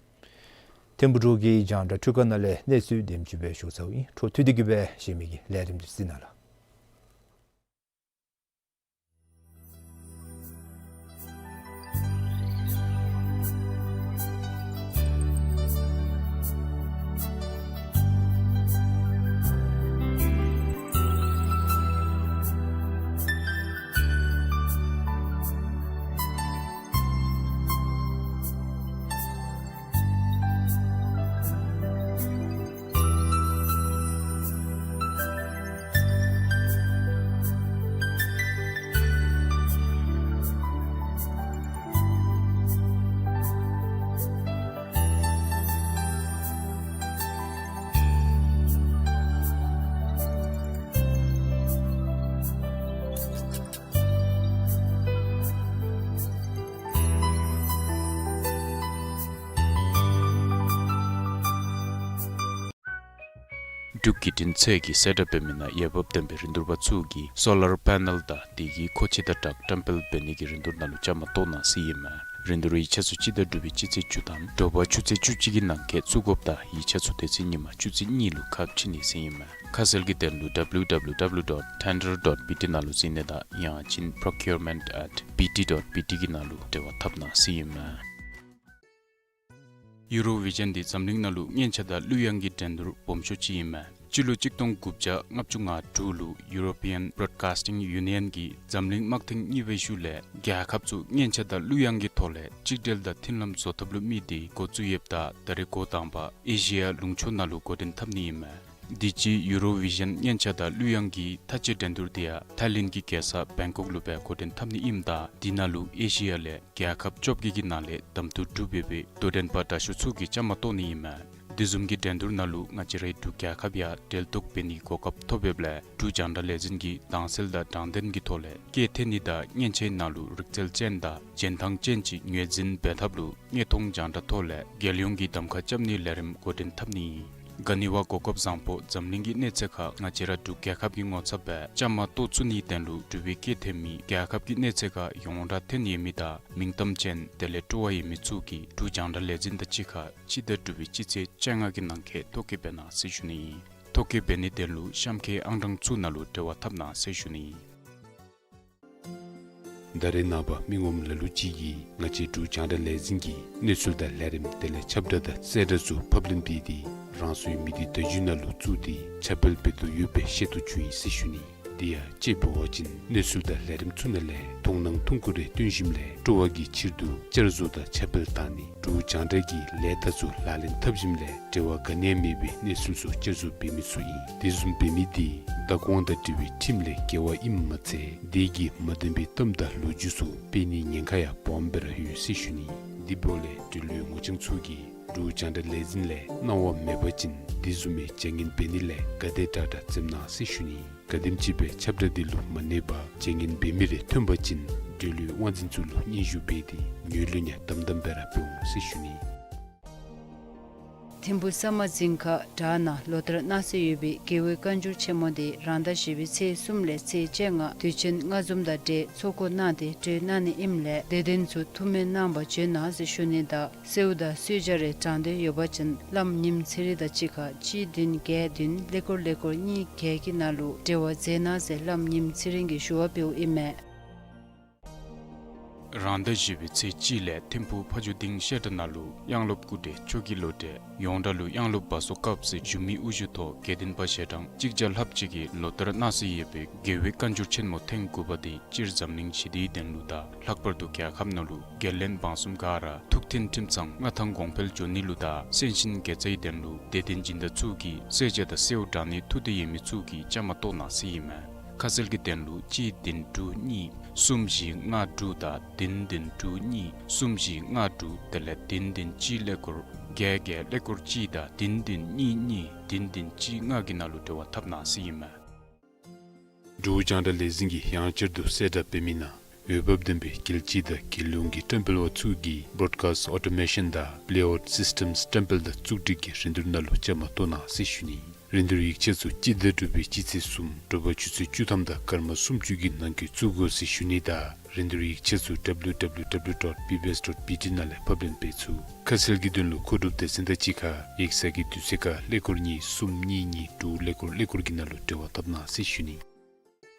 ཐིམ་ཕུག་འབྲུག་གི་རྒྱང་བསྒྲགས་འཕྲུལ་ཁང་ནང་ལས་གནས་ཚུལ་དེམ་ཅིག་སྦེ་ཞུ་ཚརཝ་ཨིན། འཕྲོ་མཐུད་དེ་གི་སྦེ་གཞན་མི་གི་ལས་རིམ་འདི་གཟིགས་གནང་ལགས། འབྲུག་བརྒྱུད་འཕྲིན་ཚད་ཀྱིས་གསལ་བསྒྲགས་འབད་མི་ནང་འོས་འབབ་ལྡན་པའི་རིན་བསྡུར་པ་ཚུ་གིས་སོ་ལར་པེ་ནཱལ་དང་དེ་གི་མཁོ་ཆས་དང་སྦྲགས་བཀྲམ་སྤེལ་འབད་ནི་གི་རིན་བསྡུར་ནང་ལུ་བཅའ་མར་གཏོགས་གནང་ཟེར་ཨིན་མས། རིན་བསྡུར་ཡིག་ཆ་ཚུ་སྤྱི་ཟླ་དྲུག་པའི་སྤྱི་ཚེས་བཅུ་ཐམ་དྲོ་པ་ཆུ་ཚོད་བཅུ་གཅིག་གི་ནང་འཁོད་བཙུགས་དགོཔ་དང་ཡིག་ཆ་ཚུ་དེ་ཚེ་ཉིན་མ་ཆུ་ཚོད་གཉིས་ལུ་ཁ་ཕྱེ་ནི་ཟེར་ཨིན་མས། ཁ་གསལ་གྱི་དོན་ལུ་W W W dot tender dot B T ནང་ལུ་གཟིགས་ནི་དང་ཡང་ཅིན་procurement at B T dot B T གི་ནང་ལུ་འབྲེལ་བ་འཐབ་གནང་ཟེར་ཨིན་མས། ཡུ་རོ་བི་ཞཱན་འདི་འཛམ་གླིང་ནང་ལུ་སྔོན་ཆད་དང་གླུ་དབྱངས་ཀྱི་འགྲན་བསྡུར་སྦོམ་ཤོས་ཅིག་ཨིན་མས། སྤྱི་ལོ་གཅིག་སྟོང་དགུ་བརྒྱ་ལྔ་བཅུ་ང་དྲུག་ལུ་European Broadcasting Union གིས་འཛམ་གླིང་དམག་ཐེངས་གཉིས་པའི་ཤུལ་ལས་རྒྱལ་ཁབ་ཚུ་སྔོན་ཆད་དང་གླུ་དབྱངས་ཀྱི་ཐོག་ལས་གཅིག་སྒྲིལ་དང་མཐུན་ལམ་བཟོ་ཐབས་ལུ་དམིགས་ཏེ་འགོ་བཙུགས་ཡོདཔ་ད་ད་རེས་འགོ་དང་པ་ཨེ་ཤི་ཡ་ལུང་ཕྱོགས་ནང་ལུ་འགོ་འདྲེན་འཐབ་ནི་ཨིན་མས། དུས་ཅི་ཡུ་རོ་བི་ཞཱན་སྔོན་ཆད་དང་གླུ་དབྱངས་ཀྱི་མཐའ་དཔྱད་འགྲན་བསྡུར་འདི་ཡང་ཐའི་ལེནཌ་གི་རྒྱལ་ས་བེང་ཀོག་ལུ་སྦེ་འགོ་འདྲེན་འཐབ་ནི་ཨིནམ་ད་དེ་ནང་ལུ་ཨེ་ཤི་ཡ་ལས་རྒྱལ་ཁབ་བཅོ་བརྒྱད་ཀྱི་ནང་ལས་གདམ་འཐུ་གྲུབ་ཡོད་པའི་དོ་འགྲན་པ་དྲག་ཤོས་ཚུ་གིས་བཅའ་མར་གཏོགས་ནི་ཨིན་མས། དེ་བཟུམ་གྱི་འགྲན་བསྡུར་ནང་ལུ་ང་བཅས་རའི་འབྲུག་རྒྱལ་ཁབ་ཡང་འབྲེལ་གཏོགས་འབད་ནིའི་གོ་སྐབས་ཐོབ་ཡོདཔ་ལས་འབྲུག་རྒྱང་བསྒྲགས་ལས་འཛིན་གྱིས་དྭངས་གསལ་དང་དྲང་བདེན་གྱི་ཐོག་ལས་སྐད་འཐེན་ནི་དང་སྔོན་ཆད་ནང་ལུ་རིག་རྩལ་ཅན་དང་རྒྱན་ཐང་ཅན་ཅིག་ངོས་འཛིན་འབད་ཐབས་ལུ་དངོས་མཐོང་རྒྱང་བསྒྲགས་ཐོག་ལས་རྒྱལ་ཡོངས་ཀྱི་གདམ་ཁ་རྐྱབ་ནིའི་ལས་རིམ་འགོ་འདྲེན་འཐབ་ནི་ཨིན། ག་ནི་བ་གོ་སྐབས་བཟང་པོ་འཛམ་གླིང་གི་གནས་ཚད་ཁར་ང་བཅས་ར་འབྲུག་རྒྱལ་ཁབ་ཀྱི་ངོ་ཚབ་སྦེ་བཅའ་མར་གཏོགས་ཚུགས་ནིའི་དོན་ལུ་འབྲུག་པའི་སྐད་འཐེན་མི་རྒྱལ་ཁབ་ཀྱི་གནས་ཚད་ཁར་ཡོངས་གྲགས་ཐོན་ཡོད་མི་དང་མིང་གཏམ་ཅན་དེ་ལས་སྤྲོ་བ་ཡོད་མི་ཚུ་གིས་འབྲུག་རྒྱང་བསྒྲགས་ལས་འཛིན་དང་གཅིག་ཁར་སྤྱི་ཟླ་དྲུག་པའི་སྤྱི་ཚེས་བཅོ་ལྔ་གི་ནང་འཁོད་ཐོ་བཀོད་འབད་གནང་ཟེར་ཞུ་ནི་ཨིན། ཐོ་བཀོད་འབད་ནིའི་དོན་ལུ་གཤམ་འཁོད་ཨང་གྲངས་ཚུ་ནང་ལུ་འབྲེལ་བ་འཐབ་གནང་ཟེར་ཞུ་ནི་ཨིན། ད་རེས་ནངས་པ་མི་ངོམ་ལ་ལུ་ཅིག་གིས་ང་བཅས་འབྲུག་རྒྱང་བསྒྲགས་ལས་འཛིན་གྱི་གནས་ཚུལ་དང་ལས་རིམ་དེ་ལས་ཁྱབ་བསྒྲགས་དང་གསལ་བསྒྲགས་ཚུ་ཕབ་ལེན་འབད་དེ་རང་སོའི་མི་སྡེ་བརྡ་བརྒྱུད་ནང་ལུ་བཙུགས་ཏེ་ཁྱབ་སྤེལ་འབད་དོ་ཡོདཔ་སྦེ་ཤེས་རྟོགས་བྱུང་ཡི་ཟེར་ཞུ་ནི། དེ་ཡང་དཔྱེ་འབད་བ་ཅིན་གནས་ཚུལ་དང་ལས་རིམ་ཚུ་ནང་ལས་མཐོང་སྣང་ཐུང་ཀུ་རེ་སྟོན་ཞིནམ་ལས་སྤྲོ་བ་གི་ཕྱིར་དུ་བསྐྱར་བཟོ་དང་ཁྱབ་སྤེལ་བཏང་ནི་འབྲུག་རྒྱང་བསྒྲགས་ཀྱི་ལས་རྟགས་ཚུ་ལག་ལེན་འཐབ་ཞིནམ་ལས་འབྲེལ་བ་ག་ནི་ཡང་མེད་པའི་གནས་ཚུལ་ཚུ་བསྐྱར་བཟོ་འབད་མི་ཚུ་ཨིན། དེ་བཟུམ་འབད་མི་དེ་བདག་དབང་དང་འབྲེལ་བའི་ཁྲིམས་ལས་འགལ་བ་ཨིནམ་མ་ཚད་དེ་གིས་མ་བདེན་པའི་གཏམ་དང་ལོ་རྒྱུས་ཚུ་སྤེལ་ནིའི་ཉེན་ཁ་ཡང་སྦོམ་སྦེ་ར་ཡོད་ཟེར་ཞུ་ནི། དེ་འབདཝ་ལས་འབྲེལ་ཡོད་ངོ་ཆེན་ཚུ་གིས་འབྲུག་རྒྱང་བསྒྲགས་ལས་འཛིན་ལས་གནང་བ་མེད་པ་ཅིན་དེ་བཟུམ་མའི་བྱ་ངན་འབད་ནི་ལས་ག་དེ་དྲག་དྲག་འཛེམ་གནང་ཟེར་ཞུ་ནི། ག་དེམ་ཅིག་སྦེ་ཁྱབ་བསྒྲགས་དེ་ལུ་མ་གནས་པར་བྱ་ངན་འབད་མི་རེ་ཐོན་པ་ཅིན་འབྲེལ་ཡོད་དབང་འཛིན་ཚུ་ལུ་སྙན་ཞུ་འབད་དེ་ངོས་ལེན་ཡང་དམ་དམ་སྦེ་ར་འབད་འོང་ཟེར་ཞུ་ནི། ཐིམ་ཕུག་ས་དམར་རྫིང་ཁ་བྲག་ནང་ལོ་ལྟར་གནང་སྲོལ་ཡོད་པའི་རྒྱལ་བའི་བཀའ་འགྱུར་ཆེན་མོ་དེ་རང་ཟླ་བཞི་པའི་ཚེས་གསུམ་ལས་ཚེས་བཅོ་ལྔ་དུས་ཆེན་ལྔ་འཛོམས་དང་འབྲེལ་ཚོགས་འཁོར་གནང་སྟེ་གྲོལ་གནང་ནི་ཨིནམ་ལས་དད་ལྡན་ཚུ་ཐུགས་སྨོན་གནང་བར་བྱོན་གནང་ཟེར་ཞུ་ནི་དང་གསོལཝ་དང་གསོལ་ཇ་རེ་དྲང་དོན་ཡོད་པ་ཅིན་བླམ་ཉིམ་ཚེ་རིང་དང་གཅིག་ཁར་གཅིག་བདུན་བརྒྱད་བདུན་ཀླད་ཀོར་ཀླད་ཀོར་གཉིས་བརྒྱད་ཀྱི་ནང་ལུ་འབྲེལ་བ་མཛད་གནང་ཟེར་བླམ་ཉིམ་ཚེ་རིང་གིས་ཞུ་བ་འབདཝ་ཨིན་མས། རང་ཟླ་བཞི་པའི་ཚེས་གཅིག་ལས་ཐིམ་ཕུག་ཕ་ཇོ་སྡིངས་བཤད་གྲྭ་ནང་ལུ་དབྱངས་སློབ་སྐུ་བགྲེས་མཆོག་གི་ལོ་འབྲས་ཡོངས་གྲགས་ལུ་དབྱངས་སློབ་བ་སོ་དཀརཔོ་ཟེར་བཞུགས་མི་དབུ་བཞུགས་ཐོག་དགེ་འདུན་པ་ཞལ་གྲངས་གཅིག་བརྒྱ་ལྷགཔ་ཅིག་གིས་ལོ་ལྟར་གནང་སྲོལ་ཡོད་པའི་རྒྱལ་བའི་བཀའ་འགྱུར་ཆེན་མོ་ཐེངས་དགུ་པ་དེ་སྤྱིར་འཛམ་གླིང་ཞི་བདེའི་དོན་ལུ་དང་ལྷག་པར་དུ་རྒྱལ་ཁབ་ནང་ལུ་རྒྱལ་བློན་འབངས་གསུམ་ག་ར་ཐུགས་མཐུན་ཁྲིམས་གཙང་མངའ་ཐང་གོང་འཕེལ་འགྱོ་ནི་ལུ་དང་སེམས་ཅན་དགེ་རྩའི་དོན་ལུ་དད་ལྡན་སྦྱིན་བདག་ཚུ་གིས་གསོལ་ཇ་དང་གསོལཝ་དྲང་ནི་ཐུགས་འདོད་ཡོད་མི་ཚུ་གིས་བཅའ་མར་གཏོགས་གནང་ཟེར་ཨིན་མས། ཁ་གསལ་གྱི་དོན་ལུ་གཅིག་བདུན་དྲུག་གཉིས་གསུམ་བཞི་ལྔ་དྲུག་དང་བདུན་བདུན་དྲུག་གཉིས་གསུམ་བཞི་ལྔ་དྲུག་དེ་ལས་བདུན་བདུན་གཅིག་ཀླད་ཀོར་ བརྒྱད་བརྒྱད་ཀླད་ཀོར་གཅིག་དང་བདུན་བདུན་གཉིས་གཉིས་བདུན་བདུན་གཅིག་ལྔ་གི་ནང་ལུ་འབྲེལ་བ་འཐབ་གནང་ཟེར་ཨིན་མས། འབྲུག་རྒྱང་བསྒྲགས་ལས་འཛིན་གྱིས་ཡང་བསྐྱར་དུ་གསལ་བསྒྲགས་འབད་མི་ནང་འོས་འབབ་ལྡན་པའི་རྒྱལ་སྤྱི་དང་རྒྱལ་ཡོངས་ཀྱི་བཀྲམ་སྤེལ་པ་ཚུ་གིས་Broadcast Automation དང་Playout Systems བཀྲམ་སྤེལ་དང་བཙུགས་སྒྲིག་གི་རིན་བསྡུར་ནང་ལུ་བཅའ་མར་གཏོགས་གནང་ཟེར་ཞུ་ནི། རིན་བསྡུར་ཡིག་ཆ་ཚུ་སྤྱི་ཟླ་དྲུག་པའི་སྤྱི་ཚེས་གསུམ་དྲོ་པ་ཆུ་ཚོད་བཅུ་ཐམ་དང་སྐར་མ་སུམ་ཅུ་གི་ནང་འཁོད་བཙུགས་དགོ་ཟེར་ཞུ་ནི་དང་རིན་བསྡུར་ཡིག་ཆ་ཚུ་W W W dot B B S dot B T ནང་ལས་ཕབ་ལེན་འབད་ཚུགས། ཁ་གསལ་གྱི་དོན་ལུ་མཁོ་སྒྲུབ་སྡེ་ཚན་དང་གཅིག་ཁར་ཡིག་ཚང་གི་དུས་ཚོད་ཁར་ཀླད་ཀོར་གཉིས་གསུམ་གཉིས་གཉིས་དྲུག་ཀླད་ཀོར་ཀླད་ཀོར་གྱི་ནང་ལུ་འབྲེལ་བ་འཐབ་གནང་ཟེར་ཞུ་ནི།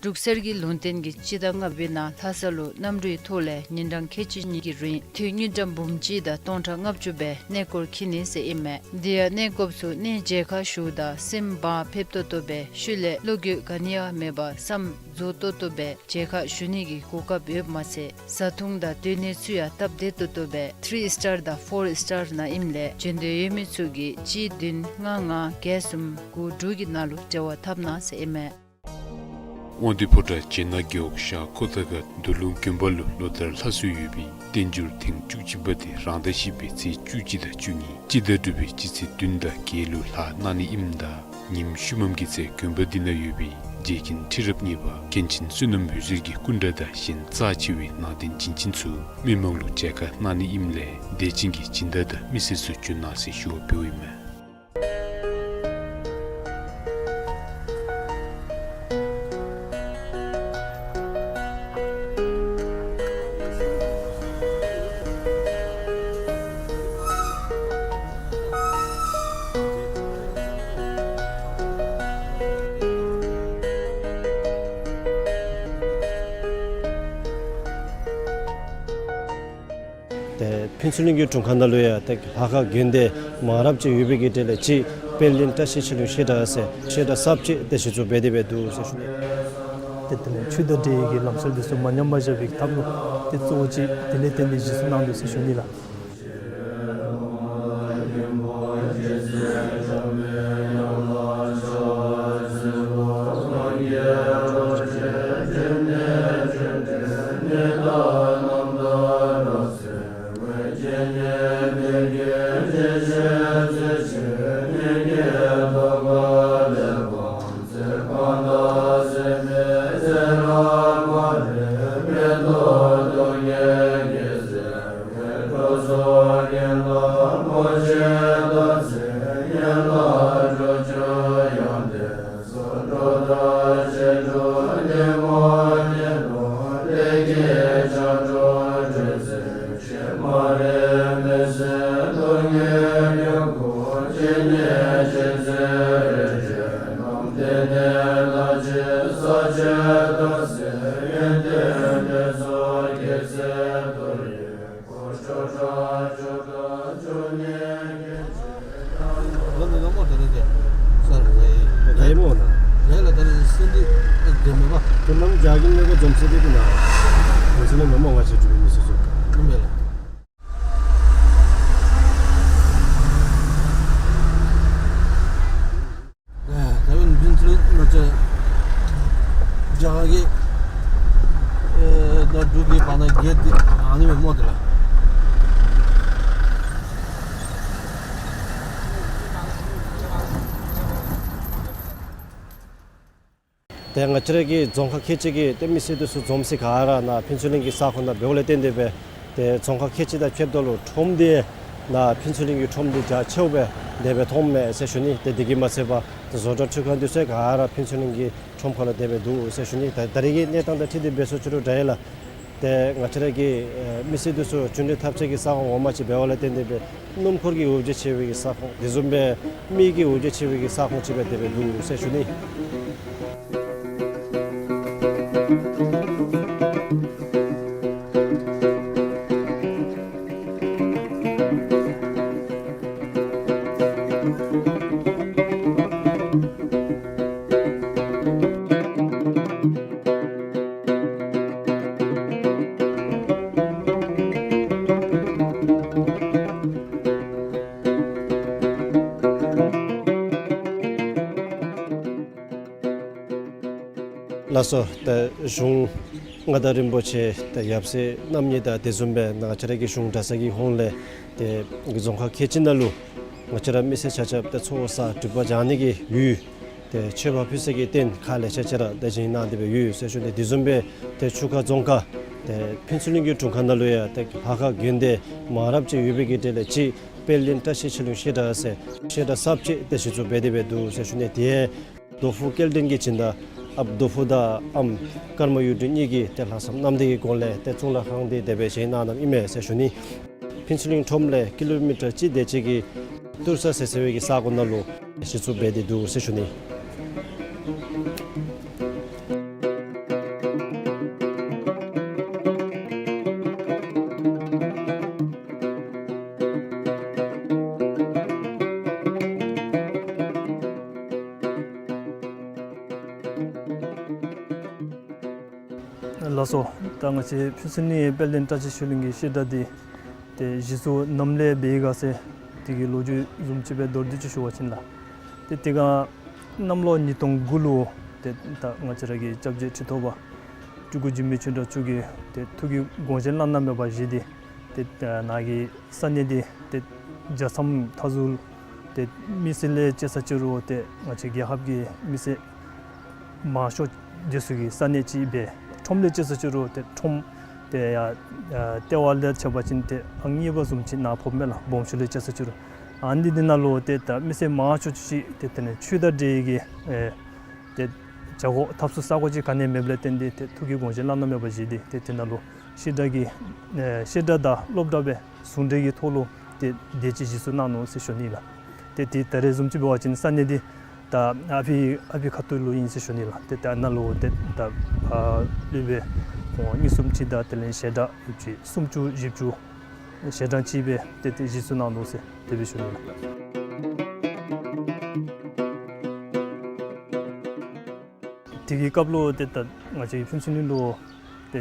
འབྲུག་གསེར་གྱི་ལུང་བསྟན་གྱིས་སྤྱི་ཟླ་ལྔ་པའི་ནང་ལྷ་ས་ལུ་གནམ་གྲུའི་ཐོག་ལས་ཉིན་གྲངས་ཁལ་གཅིག་གཉིས་ཀྱི་རིང་དུས་དངུལ་ཀྲམ་འབུམ་གཅིག་དང་སྟོང་ཕྲག་ལྔ་བཅུ་སྦེ་གནས་སྐོར་འཁྱིད་ནི་ཟེར་ཨིན་མས། དེ་ཡང་གནས་སྐོརཔ་ཚུ་གནས་མཇལ་ཁ་ཞུཝ་ད་སེམས་བག་ཕེབས་ཏོག་ཏོ་སྦེ་ཤུལ་ལས་བློ་འགྱོད་ག་ནི་ཡང་མེད་པར་བསམ་རྫོགས་ཏོག་ཏོ་སྦེ་མཇལ་ཁ་ཞུ་ནི་གི་གོ་སྐབས་ཡོདཔ་མ་ཚད་བཟའ་འཐུང་དང་སྡོད་གནས་ཚུ་ཡང་སྟབས་བདེ་ཏོག་ཏོ་སྦེ་ཐི་རི་སི་ཊར་དང་ཕོར་སི་ཊར་ནང་ཨིནམ་ལས་འབྱོན་འདོད་ཡོད་མི་ཚུ་གིས་གཅིག་བདུན་ལྔ་ལྔ་བརྒྱད་གསུམ་དགུ་དྲུག་གི་ནང་ལུ་འབྲེལ་བ་འཐབ་གནང་ཟེར་ཨིན་མས། དབང་འདུས་ཕོ་བྲང་བྱེ་ནག་རྒེད་འོག་ཤར་ཁོ་ཐང་ཁ་མདོ་ལུང་དགོན་པ་ལུ་ལོ་ལྟར་ལྷག་སྲོལ་ཡོད་པའི་བསྟན་འགྱུར་ཐེངས་བཅུ་གཅིག་པ་དེ་རང་ཟླ་བཞི་པའི་ཚེས་བཅུ་གཅིག་དང་བཅུ་གཉིས་སྤྱི་ཟླ་དྲུག་པའི་སྤྱི་ཚེས་བདུན་དང་བརྒྱད་ལུ་ལྷག་གནང་ནི་ཨིནམ་ད་ཉིནམ་ཤུལ་མམ་གྱི་ཚེ་དགོན་པ་འདི་ནང་ཡོད་པའི་རྗེ་མཁན་ཁྲི་རབས་གཉིས་པ་མཁན་ཆེན་བསོད་ནམས་འོད་ཟེར་གྱི་སྐུ་འདྲ་དང་གཞན་རྩ་ཆེ་བའི་ནང་རྟེན་བྱིན་ཅན་ཚུ་མི་མང་ལུ་མཇལ་ཁ་གནང་ནི་ཨིནམ་ལས་དད་ཅན་གྱི་སྦྱིན་བདག་དང་མི་སེར་ཚུ་འབྱོན་གནང་ཟེར་ཞུ་བ་འབདཝ་ཨིན་མས། ཏེ་ཕུན་ཚོགས་གླིང་གི་དྲུང་ཁག་ནང་ལུ་ཡང་ཏེ་ལྷ་ཁང་དགོན་སྡེ་མང་རབས་ཅིག་ཡོད་པའི་གི་གྲས་ལས་གཅིག་དཔལ་ལྡན་བཀྲ་ཤིས་ཆོས་གླིང་བཤད་གྲྭ་ཟེར་བཤད་གྲྭ་གསརཔ་ཅིག་ཏེ་གཞི་བཙུགས་འབད་དེ་སྦེ་འདུག་ཟེར་ཞུ་ནི། ཏེ་དེ་ལས་ཆོས་དང་འབྲེལ་བའི་གི་ལམ་སྲོལ་འདི་ཚུ་མ་ཉམས་པར་བཞག་པའི་ཐབས་ལུ་ཏེ་གཙོ་བོ་ཅིག་དེ་ལས་བརྟེན་ཏེ་གཞི་བཙུགས་གནང་འདུག་ཟེར་ཞུ་ནི་ལགས། ཨེ་ད་ཕུན་ཚོགས་གླིང་ནང་ཆ་རྒྱ་གར་གྱི་ཨེ་ད་འབྲུག་གི་བར་ན་བརྒལ་ཏེ་ཨ་ནི་སྦེ་སྨོ་ཏེ་ལགས། ཏེ་ང་བཅས་ར་གི་རྫོང་ཁག་ཁལ་གཅིག་གི་ཏེ་མི་སེར་འདི་ཚུ་འཛོམས་ས་ག་ར་ནཱ་ཕུན་ཚོགས་གླིང་གི་ས་ཁོངས་ནང་འབདཝ་ལས་བརྟེན་ཏེ་སྦེ་ཏེ་རྫོང་ཁག་ཁལ་གཅིག་དང་ཕྱདཔ་ད་ལུ་ཁྲོམ་འདི་ནཱ་ཕུན་ཚོགས་གླིང་གི་ཁྲོམ་འདི་རྒྱ་ཆེཝ་སྦེ་དེ་སྦེ་མཐོངམ་མས་ཟེར་ཞུ་ནི། ཏེ་དེ་གིས་མ་ཚད་པར་ཏེ་བཟོ་གྲྭ་འཕྲུལ་ཁང་འདི་ཚུ་ག་ར་ཕུན་ཚོགས་གླིང་གི་ཁྲོམ་ཁ་ལུ་དེ་སྦེ་འདུག་ཟེར་ཞུ་ནི། ད་ད་རེས་ཀྱི་གནས་སྟངས་དང་འཁྲིལ་ཏེ་འབད་ཟེར་ཞུ་རུང་འདྲ་ཡི་ལགས། ཏེ་ང་བཅས་ར་གི་ཨེ་མི་སེར་འདི་ཚུ་གཅིག་འདྲེས་འཐབ་ས་གི་ས་ཁོངས་ངོ་མ་ཅིག་འབདཝ་ལས་བརྟེན་ཏེ་སྦེ་སྣུམ་འཁོར་གྱི་འོ་བརྒྱལ་ཆེ་བའི་གི་ས་ཁོངས་དེ་བཟུམ་སྦེ་མི་གི་འོ་བརྒྱལ་ཆེ་བའི་གི་ས་ཁོངས་ཅིག་སྦེ་དེ་སྦེ་འདུག་ཟེར་ཞུ་ནི། ལགས་སོ། ད་གཞུང་ མངའ་བདག་རིན་པོ་ཆེ་ད་ཡབ་སྲས་རྣམ་གཉིས་དང་དེ་བཟུམ་སྦེ་ང་བཅས་ར་གི་གཞུང་གྲྭ་ཚང་གི་ཧོངས་ལས་ཏེ་རྫོང་ཁག་ཁལ་གཅིག་ནང་ལུ་ང་བཅས་ར་མི་སེར་ཆ་ཁྱབ་ཏེ་འཚོ་བ་ཟ་སྒྲིབ་པ་སྦྱང་ནི་གི་ཡུལ་ཏེ་མཆོད་པ་ཕུལ་ས་གི་རྟེན་ཁག་ལེ་ཤ་ཅིག་ར་ཏེ་བཞེངས་གནང་སྟེ་སྦེ་ཡོད་ཟེར་ཞུ་ནི། དེ་བཟུམ་སྦེ་ཏེ་ཆུ་ཁ་རྫོང་ཁག་ཏེ་ཕུན་ཚོགས་གླིང་གི་དྲུང་ཁག་ནང་ལུ་ཡང་ཏེ་ལྷ་ཁང་དགོན་སྡེ་མང་རབས་ཅིག་ཡོད་པའི་གི་གྲས་ལས་གཅིག་དཔལ་ལྡན་བཀྲ་ཤིས་ཆོས་གླིང་བཤད་གྲྭ་ཟེར་བཤད་གྲྭ་གསརཔ་ཅིག་ཏེ་གཞི་བཙུགས་འབད་དེ་སྦེ་འདུག་ཟེར་ཞུ་ནི། དེ་རྡོ་ཕུག་སྐལ་ལྡན་གྱི་སྦྱིན་བདག་ཨཔ་རྡོ་ཕུག་དང་ཨམ་ཀརྨ་གཡུ་སྒྲོན་གཉིས་ཀྱིས་ཏེ་ལྷག་བསམ་རྣམ་དག་གི་སྒོ་ལས་ཏེ་གཙུག་ལག་ཁང་འདི་དེ་སྦེ་བཞེངས་གནང་གནངམ་ཨིན་མས་ཟེར་ཞུ་ནི། ཕུན་ཚོགས་གླིང་ཁྲོམ་ལས་ཀི་ལོ་མི་ཊར་གཅིག་དེ་ཅིག་གི་ཏུར་ས་ཟེར་ཟེར་བའི་གི་ས་གོ་ནང་ལུ་གཞི་བཙུགས་འབད་དེ་འདུག་ཟེར་ཞུ་ནི། ལགས་སོ། ད་ང་བཅས་ཕུན་ཚོགས་གླིང་དཔལ་ལྡན་བཀྲ་ཤིས་ཆོས་གླིང་གི་བཤད་གྲྭ་འདི་ཏེ་གཞི་བཙུགས་ནམ་ལས་འབད་ཡི་ག་ཟེར་དེ་གི་ལོ་རྒྱུས་བཟུམ་ཅིག་སྦེ་མདོར་བསྡུས་ཅིག་ཞུ་བ་ཅིན་ལགས། ཏེ་དེ་སྒང་གནམ་ལོ་ཉིས་སྟོང་དགུ་ལུ་ཏེ་ད་ང་བཅས་ར་གི་སྐྱབས་རྗེ་ཁྲི་ཐོག་པ་སྤྲུལ་སྐུ་འཇིགས་མེད་ཆོས་གྲགས་མཆོག་གིས་ཏེ་ཐུགས་ཀྱི་དགོངས་བཞེད་བླ་ན་མེད་པ་བཞེས་ཏེ་ཏེ་ནཱ་གི་ས་གནས་འདི་ཏེ་རྒྱལ་མཚམས་མཐའ་ཟུར་ཏེ་མི་སེར་ལས་བཅད་ས་ཅིག་རུང་ཏེ་ང་བཅས་རྒྱལ་ཁབ་ཀྱི་མི་སེར་མང་ཤོས་འདི་ཚུ་གི་ས་གནས་ཅིག་སྦེ་ཁྲོམ་ལས་བཅད་ས་ཅིག་རུང་ཏེ་ཁྲོམ་ཏེ་ཡ་ཨ་ལྟེ་བ་ལས་ཕྱེ་བ་ཅིན་ཏེ་ཨང་གཉིས་པ་བཟུམ་ཅིག་ནཱ་ཕོགཔ་མས་ལགས། སྦོམ་ཤོས་ལས་བཅད་ས་ཅིག་རུང་ཨ་ནི་འདི་ནང་ལུ་ཏེ་ད་མི་སེར་མང་ཤོས་ཅིག་ཏེ་དེ་ནི་ཆོས་དང་འབྲེལ་གྱི་ཨེ་ཏེ་བྱ་སྒོ་འཐབ་ས་ས་གོ་ཅིག་ག་ནི་མེདཔ་ལས་བརྟེན་ཏེ་ཏེ་ཐུགས་ཀྱི་དགོངས་བཞེད་བླ་ན་མེད་པ་བཞེས་ཏེ་ཏེ་དེ་ནང་ལུ་བཤད་གྲྭ་གི་ཨེ་བཤད་གྲྭ་དང་སློབ་གྲྭ་སྦེ་ཟུང་འབྲེལ་གྱི་ཐོག་ལུ་ཏེ་དེ་ཅིག་གཞི་བཙུགས་གནང་ནུག་ཟེར་ཞུ་ནི་ལགས། ཏེ་དེ་ད་རེས་བཟུམ་ཅིག་འབད་བ་ཅིན་ས་གནས་འདི་ད་ཨ་ཕི་ཨ་ཕི་ཁ་ཐུག་ལུ་ཨིན་ཟེར་ཞུ་ནི་ལགས། ཏེ་ད་ནཱ་ལུ་ཏེ་ད་ཨ་སློབ་དཔོན་ཁོང་གཉིས་གསུམ་ཅིག་དང་དེ་ལས་ཞལ་གྲངས་ཡོད་ཅིག་སུམ་ཅུ་བཞི་བཅུ་ཞལ་གྲངས་ཅིག་སྦེ་ཏེ་དེ་གཞི་བཙུགས་གནང་ནུག་ཟེར་དེ་སྦེ་ཞུ་ནི་ལགས། དེ་གི་སྐབས་ལུ་ཏེ་ད་ང་བཅས་ཕུན་ཚོགས་གླིང་ལུ་ཏེ་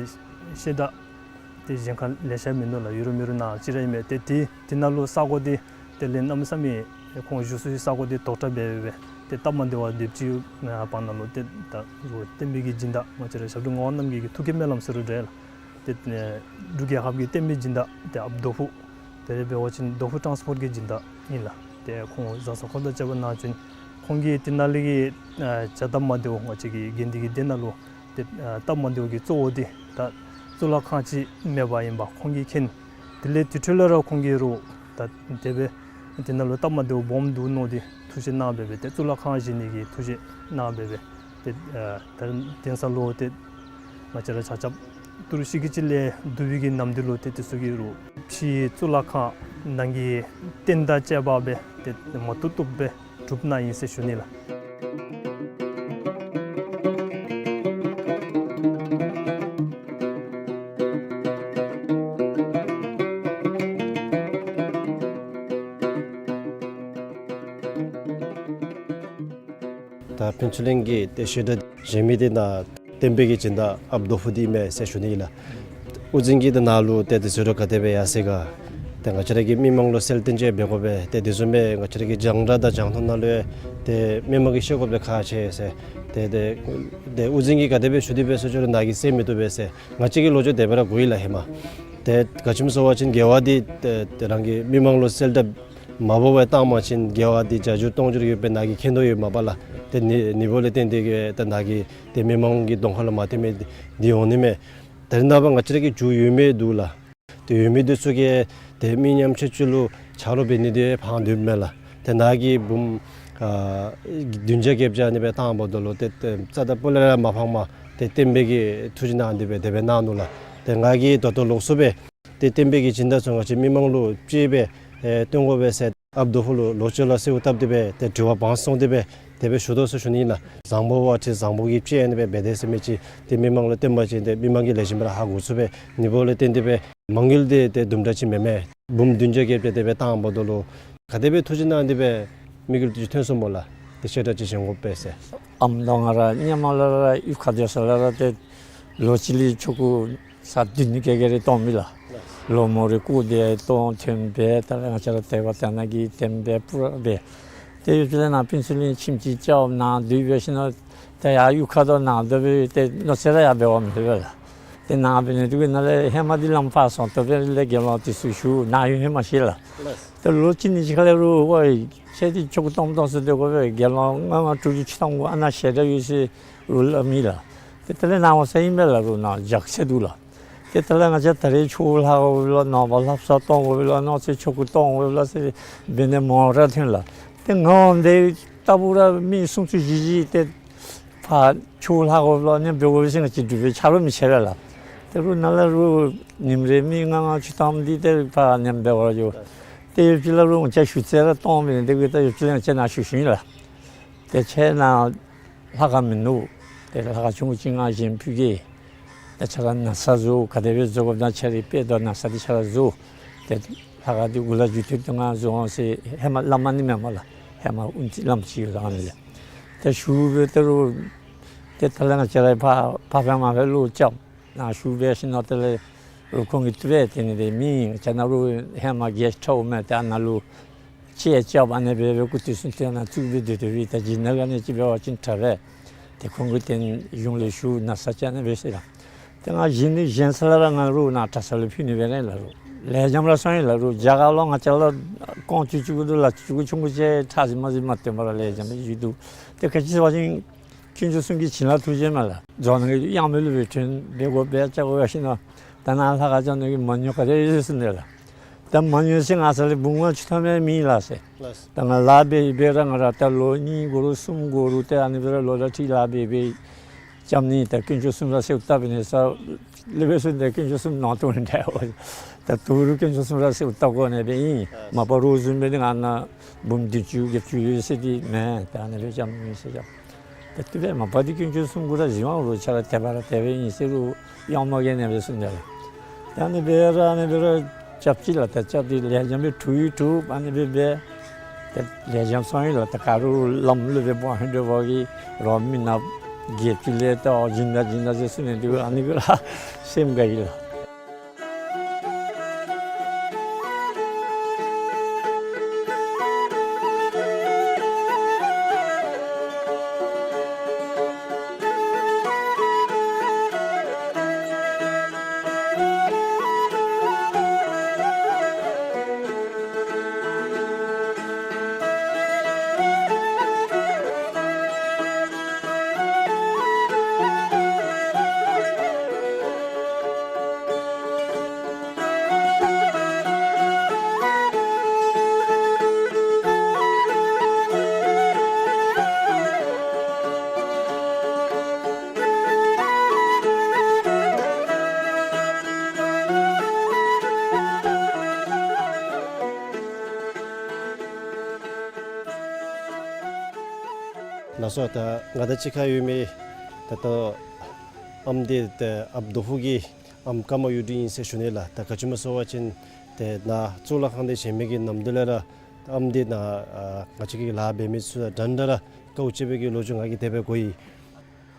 བཤད་གྲྭ་ཏེ་གཞན་ཁར་ལེ་ཤ་མིན་འདུག་ལགས། ཡོད་རུང་མེད་རུང་ནཱ་གཅིག་ར་ཨིན་མས། ཏེ་དེ་དེ་ནང་ལུ་ས་གོ་འདི་དེ་ལས་གནམ་མེད་ས་མེད་ཁོང་བཞུགས་ས་གི་ས་གོ་འདི་དོག་དྲགས་འབད་འབད་ཏེ་སྟབས་མ་བདེཝ་དེ་ཅིག་བར་ན་ལུ་ཏེ་ད་རུང་བསྟན་པའི་གི་སྦྱིན་བདག་ང་བཅས་ར་ཞབས་དྲུང་ངག་དབང་རྣམ་རྒྱལ་གྱི་ཐུགས་བསྐྱེད་སྨོན་ལམ་ཟེར་རུང་འདྲ་ལགས། ཏེ་འབྲུག་རྒྱལ་ཁབ་ཀྱི་བསྟན་པའི་སྦྱིན་བདག་ཏེ་ཨཔ་རྡོ་ཕུག་དེ་ལས་འབད་བ་ཅིན་རྡོ་ཕུག་ཊཱནསི་པོརཊ་གི་སྦྱིན་བདག་ཨིན་ལགས། ཏེ་ཁོང་བཟའ་ཚང་ཁོང་དང་བཅས་པ་ནང་བཞིན་ཁོང་གིས་དེ་ནང་ལས་ཀྱི་ཨ་བྱ་སྟབས་མ་བདེཝ་ང་བཅས་ཀྱི་དགེ་འདུན་གྱི་སྡེ་ནང་ལུ་ཏེ་ཨ་སྟབས་མ་བདེཝ་གི་གཙོ་བོ་འདི་ད་གཙུག་ལག་ཁང་ཅིག་མེདཔ་ཨིནམ་ཁོང་གིས་མཁྱེན། དེ་ལས་དེ་འཕྲོ་ལས་ར་ཁོང་གིས་རུང་ད་དེ་སྦེ་དེ་ནང་ལུ་སྟབས་མ་བདེཝ་སྦོམ་འདུག་མནོ་སྟེ་ཐུགས་བཞེད་གནང་འབད་འབད་ཏེ་གཙུག་ལག་ཁང་བཞེངས་ནི་གི་ཐུགས་བཞེད་གནང་འབད་འབད་ཏེ་ཨ་ད་དེང་སང་ལུ་ཏེ་ང་བཅས་ར་ཆ་ཁྱབ་ཏུ་རུ་ཤི་གི་ཅིག་ལས་བསྡུ་བའི་གི་ནམ་དུས་ལུ་ཏེ་དེ་ཚུ་གི་རུང་ཕྱི་གཙུག་ལག་ཁང་ནང་གི་རྟེན་དང་བཅས་པ་སྦེ་ཏེ་མ་བཏུབ་བཏུབ་སྦེ་གྲུབ་གནང་ཡི་ཟེར་ཞུ་ནི་ལགས། ད་ཕུན་ཚོགས་གླིང་གི་ཏེ་བཤད་གྲྭ་བཞེངས་མི་འདི་ནཱ་བསྟན་པའི་གི་སྦྱིན་བདག་ཨཔ་རྡོ་ཕུག་འདི་མས་ཟེར་ཞུ་ནི་ལགས། དབུ་འཛིན་གྱིས་ཏེ་ནཱ་ལུ་ཏེ་དེ་ཟེར་རུང་ག་དེ་སྦེ་ཡར་སོང་ག་ཏེ་ང་བཅས་ར་གི་མི་མང་ལུ་གསལ་སྟོན་ཅིག་འབད་དགོ་པས། ཏེ་དེ་བཟུམ་སྦེ་ང་བཅས་ར་གི་རྒྱང་བསྒྲགས་དང་རྒྱང་མཐོང་ནང་ལུ་ཏེ་མི་མང་གིས་ཤེས་དགོཔ་ཁག་ཆེ་ཟེར། ཏེ་ཏེ་ཏེ་དབུ་འཛིན་གྱིས་ག་དེ་སྦེ་ཞུ་དེ་སྦེ་ཟེར་ཞུ་རུང་ནཱ་གིས་གསན་མི་བཏུབ་པས་ཟེར། ང་བཅས་ཀྱི་ལོ་རྒྱུས་དེ་སྦེ་ར་གོ་ཡི་ལགས་ཧེ་མ། ཏེ་ག་ཅི་སྨོ་ཟེར་བ་ཅིན་རྒྱལ་བ་འདི་ཏེ་ཏེ་རང་གི་མི་མང་ལུ་གསལ་བསྒྲགས་མ་འབད་བར་བཏང་པ་ཅིན་རྒྱལ་བ་འདི་བརྒྱ་འགྱུར་སྟོང་འགྱུར་ཡོདཔ་སྦེ་ནཱ་གིས་མཁྱེན་དོ་ཡོདཔ་མས་པ་ལགས། ཏེ་ནི་ནི་འབདཝ་ལས་བརྟེན་ཏེ་གིས་ཏེ་ནཱ་གིས་ཏེ་མི་མང་གི་གདོང་ཁ་ལུ་མ་བསྟན་མི་འདི་འོང་ནི་མས། ད་རེས་ནངས་པ་ང་བཅས་ར་གི་རྒྱུ་ཡོད་མི་འདུག་ལགས། ཏེ་ཡོད་མི་འདི་ཚུ་གིས་ཏེ་མི་ཉམ་ཆུང་ཚུ་ལུ་ཆ་རོགས་འབད་ནི་འདི་ཕངས་སྡོདཔ་མས་ལགས། ཏེ་ནཱ་གིས་འབུམ་ཨ་བདུན་བརྒྱ་བརྒྱད་བརྒྱ་ཨ་ནི་སྦེ་བཏངམ་ད་ལུ་ཏེ་ཏེ་རྩ་དང་སྤུ་ལས་ར་མ་ཕངས་པར་ཏེ་བསྟན་པའི་གི་ཐུགས་རྗེ་གནང་སྟེ་སྦེ་དེ་སྦེ་གནང་ནུག་ལགས། ཏེ་ང་གིས་ད་ལྟོ་ལོགས་སུ་སྦེ་ཏེ་བསྟན་པའི་གི་སྦྱིན་བདག་ཚུ་ང་བཅས་མི་མང་ལུ་ཅིག་སྦེ་ཨེ་སྟོན་དགོ་པས་ཟེར་ཨཔ་རྡོ་ཕུག་ལུ་ལོགས་ཅིག་ལུ་གསོལཝ་བཏབ་སྟེ་སྦེ་ཏེ་དྲི་བ་འབག་སོང་སྟེ་སྦེ་དེ་སྦེ་ཞུ་དོ་ཟེར་ཞུ་ནི་ལགས། བཟང་པོ་བ་ཅིན་བཟང་པོ་གིས་སྤྱད་ཨ་ནི་སྦེ་འབད་དེས་ཟེར་མི་ཅིག་ཏེ་མི་མང་ལུ་བསྟན་པ་ཅིན་ཏེ་མི་མང་གིས་ལེགས་ཤོམ་སྦེ་ར་ཧ་གོ་ཚུགས་པས། ནི་འབདཝ་ལས་བརྟེན་ཏེ་སྦེ་མ་དངུལ་འདི་ཏེ་དུམ་གྲ་ཅིག་མེན་མས། འབུམ་བདུན་བརྒྱ་བརྒྱད་བརྒྱ་དེ་སྦེ་བཏངམ་ད་ལུ་ག་དེ་སྦེ་ཐུགས་རྗེ་གནང་སྟེ་སྦེ་དམིགས་ཡུལ་འདི་ཐོན་སོང་སྨོ་ལགས། ཏེ་བཤད་གྲྭ་ཅིག་བཞེངས་དགོ་པས་ཟེར། ཨམ་ད་ང་ར་ཧེ་མ་ལས་ར་གཡུས་ཁར་སྡོད་ས་ལས་ར་ཏེ་ལོ་གཅིག་ལས་ཆོ་ག་ས་བདུན་ནི་ག་ག་ར་གཏོང་མི་ལགས། ལོ་མོ་རེ་སྐུ་དེ་གཏོང་ཐོན་སྦེ་ད་རེས་ང་བཅས་ར་དད་པ་དད་ན་གི་བསྟན་པའི་སྤུ་ར་སྦེ་ཏེ་ཡུལ་ལས་ནཱ་ཕུན་ཚོགས་གླིང་ཁྱིམ་གཅིག་རྐྱབ་ནཱ་སྡོད་སྦེ་ཞིནམ་ད་ཡར་གཡུས་ཁར་དོ་ནཱ་སྡོད་སྦེ་ཏེ་ལོ་ཚད་ར་ཡར་འབད་བ་མེད་པས་ལགས། ཏེ་ནཱ་འབད་ནི་དེ་གིས་ནཱ་ལས་ཧེ་མ་འདི་ལམ་ཕར་སོང་སྟེ་འབད་ལས་དགེ་སློང་དེ་ཚུ་ཞུ་ནཱ་ཡོད་ཧེ་མ་ཤེས་ལགས། ལགས། ཏེ་ལོ་གཅིག་གཉིས་ཅིག་ཁ་ལས་རུང་ཝའེ་ཁྱེད་འདི་ཆོ་ག་གཏང་གཏང་ཟེར་དེ་གོ་སྦེ་དགེ་སློང་ལྔ་ལྔ་དྲུག་ཅུ་ཆུ་ཐང་གུ་ཨ་ནཱ་ཞལ་གྲངས་ཡོད་ཟེར་རུང་སླབ་མི་ལགས། ཏེ་དེ་ལས་ནཱ་འོང་ས་ཨིན་པས་ལགས། རུང་ནཱ་རྒྱགས་ཚད་འདུག་ལགས། ཏེ་དེ་ལས་ང་བཅས་ད་རེས་ཆོས་ལྷབ་དགོ་པས་ལགས། ནངས་པ་ལྷ་བསངས་གཏང་དགོ་པས་ལགས། གནངས་ཚེ་ཆོ་ག་གཏང་དགོ་པས་ལགས་ཟེར་འབད་ནི་མང་ར་ཐོན་ལགས། ཏེ་ང་འོང་དེ་ལྟ་བུ་ར་མི་སུམ་ཅུ་བཞི་བཞི་ཏེ་ཕར་ཆོས་ལྷབ་དགོ་པས་ལགས་ཨ་ནི་འབད་དགོ་པས་ཟེར་ང་བཅས་འབྲུག་པའི་ཆ་རོགས་མི་ཆེ་བས་ལགས། ཏེ་རུང་ནཱ་ལས་རུང་ཉིནམ་རེ་མི་ལྔ་ལྔ་ཅིག་གཏངམ་འདི་ཏེ་ཕར་ཨ་ནེམ་འབད་བར་འགྱོ། ཏེ་ཡོདཔ་ཅིག་ལགས་རུང་ང་བཅས་ཞུ་ཚད་ར་གཏང་མི་འདི་གིས་ད་ཡོདཔ་ཅིག་ལགས་ང་བཅས་ནཱ་ཞུ་ཞུཝ་ཨིན་ལགས། ཏེ་ཁྱེད་ནཱ་ལྷ་ཁང་མིན་འདུག། ཏེ་ལྷ་ཁང་ཆུང་ཀུ་ཅིག་ང་བཞེངས་ཕུལ་གེ། ཏེ་ཁྱེད་ར་ན་བཟའ་བཟོ། ག་དེ་སྦེ་བཟོ་དགོཔ་ད་ཁྱེད་རའི་དཔེ་དང་ན་བཟའ་འདི་ཁྱེད་ར་བཟོ། ཏེ་ལྷ་ཁང་འདི་གུ་ལས་མཇུག་མཐུད་དེ་ང་བཟོ་འོང་ཟེར་ཧེ་མ་སླབ་མ་ནི་མེན་མས་ལགས། ཧེ་མ་ཨུན་ཙི་ལམ་ཅིག་ཡོད་ལགས་ཨ་ནི་ལས། ཏེ་ཞུ་སྦེ་ཏེ་རུང་ཏེ་ད་ལས་ང་བཅས་ར་ཕར་ཕར་སྦེ་མར་སྦེ་བློ་རྐྱབ། ནཱ་ཞུ་སྦེ་ཞིནམ་ལས་དེ་ལས་རུང་ཁོང་གིས་བཏུབ་པས། དེ་ནི་དེ་མི་ཁྱེད་ནཱ་རུང་ཧེ་མ་གེསཊ་ཧའུསི་མས། ཏེ་ཨ་ནཱ་ལུ་ཅེར་རྐྱབ་ཨ་ནི་སྦེ་སྦེ་སྐུ་དུས་སུ་ཏེ་ནཱ་བཙུགས་སྦེ་སྡོད་སྡོད་པའི་ད་སྦྱིན་བདག་ག་ནི་ཅིག་འབད་བ་ཅིན་དྲག་པས། ཏེ་ཁོང་གིས་ཏེ་གཞུང་ལས་ཞུ་ན་བཟའ་ཅིག་ཨ་ནི་སྦེ་ཟེར་ལགས། ཏེ་ང་བཞེངས་ནི་བཞེངས་ཚར་ལས་ར་ང་རུང་ནཱ་གྲྭ་ས་ལུ་ཕུལ་ནི་འབད་རན་ལགས། རུང་ལེགས་ཤོམ་ར་སོང་ཡི་ལགས། རུང་རྒྱ་གར་ལུ་ང་བཅས་ལུ་རྐང་བཅུ་བཅུ་དགུ་འདུག་ལགས། བཅུ་དགུ་ཆུང་ཀུ་ཅིག་ཁྲག་ཟེར་མ་ཟེར་མ་སྟོན་པར་ར་ལེགས་ཤོམ་སྦེ་བཞུགས་འདུག། ཏེ་ག་ཅི་ཟེར་བ་ཅིན་དཀོན་མཆོག་གསུམ་གྱི་བྱིན་རླབས་ཐུགས་རྗེ་མས་ལགས། རྫོང་ནང་གི་གཡང་མོ་ལུ་སྦེ་ཐོན་འབད་དགོ་འབད་བཅའ་དགོ་ཡར་ཞིནམ་ལས་ད་ནཱ་ལྷ་ཁང་རྐྱབ་ནི་གི་མ་དངུལ་ག་དེ་ཡོད་ཟེར་ནི་ལགས། ད་མ་དངུལ་ཟེར་ང་བསམ་ལས་འབུམ་ལྔ་བཅུ་ཐམ་ཡང་མེད་ལགས་ཟེར། ལགས། ད་ང་ལཱ་འབད་འབད་ར་ང་ར་ད་ལོ་གཉིས་འགོར་རུང་གསུམ་འགོར་རུང་ཏེ་ཨ་ནི་སྦེ་ར་ལོ་ཟླ་ཁྲི་ལཱ་འབད་འབད་རྐྱབ་ནི། ད་དཀོན་མཆོག་གསུམ་ར་གསོལཝ་བཏབ་ནི་ས་ལས་འབད་ཟེར་ཏེ་དཀོན་མཆོག་གསུམ་ནང་དུ་འདྲ་བ། ད་དོ་རུང་དཀོན་མཆོག་གསུམ་ར་གསོལཝ་བཏབ་དགོ་ནི་སྦེ་ཨིན། མ་པ་རོགས་བཟུམ་སྦེ་ནི་ང་ནཱ་འབུམ་བདུན་ཅུ་བརྒྱད་ཅུ་ཡོད་ཟེར་འདི་མེན། ད་ཨ་ནི་སྦེ་རྐྱབ་མི་ཟེར་རྐྱབ། ད་དེ་སྦེ་མ་པ་འདི་དཀོན་མཆོག་གསུམ་གུ་ར་གཟིགས་དབང་རུང་ཁྱེད་ར་དེ་སྦེ་ར་དེ་སྦེ་ཨིན་ཟེར་རུང་གཡང་མོ་གིས་ཨ་ནི་སྦེ་གསུངས་ཏེ་ལགས། ད་ཨ་ནི་སྦེ་ར་ཨ་ནི་སྦེ་ར་རྐྱབ་ཅི་ལགས། ད་རྐྱབ་སྟེ་ལེགས་ཤོམ་སྦེ་གྲུབ་ཡང་གྲུབ། ཨ་ནི་སྦེ་འབད་ད་ལེགས་ཤོམ་སོང་ཡི་ལགས། ད་ག་རུང་ལམ་ལུ་སྦེ་འབད་ཧིང་འདོད་པ་གིས་རོགས་མི་ནག་བརྒྱད་ཅུ་ལས་ད་བྱིན་ད་བྱིན་ད་ཟེར་གསུངས་ནི་འདི་ཨ་ནི་གུ་ར་སེམས་དགའ་ཡི་ལགས། ལགས་སོ། ད་ང་དང་གཅིག་ཁར་ཡོད་མི་ད་ལྟོ་ཨམ་འདི་ཏེ་ཨཔ་རྡོ་ཧུ་གི་ཨམ་ཀརྨ་གཡུ་སྒྲོན་ཨིན་ཟེར་ཞུ་ནི་ལགས། ད་ག་ཅི་སྨོ་ཟེར་བ་ཅིན་ཏེ་ནཱ་གཙུག་ལག་ཁང་འདི་བཞེངས་མི་གི་ནམ་དུས་ལས་ར་ཨམ་འདི་ནཱ་ཨ་ང་བཅས་ཀྱི་ལཱ་འབད་མི་ཚུ་དང་འདྲན་འདྲ་ར་དཀའཝ་སྤྱད་པའི་གི་ལོ་རྒྱུས་ང་གིས་དེ་སྦེ་གོ་ཡི།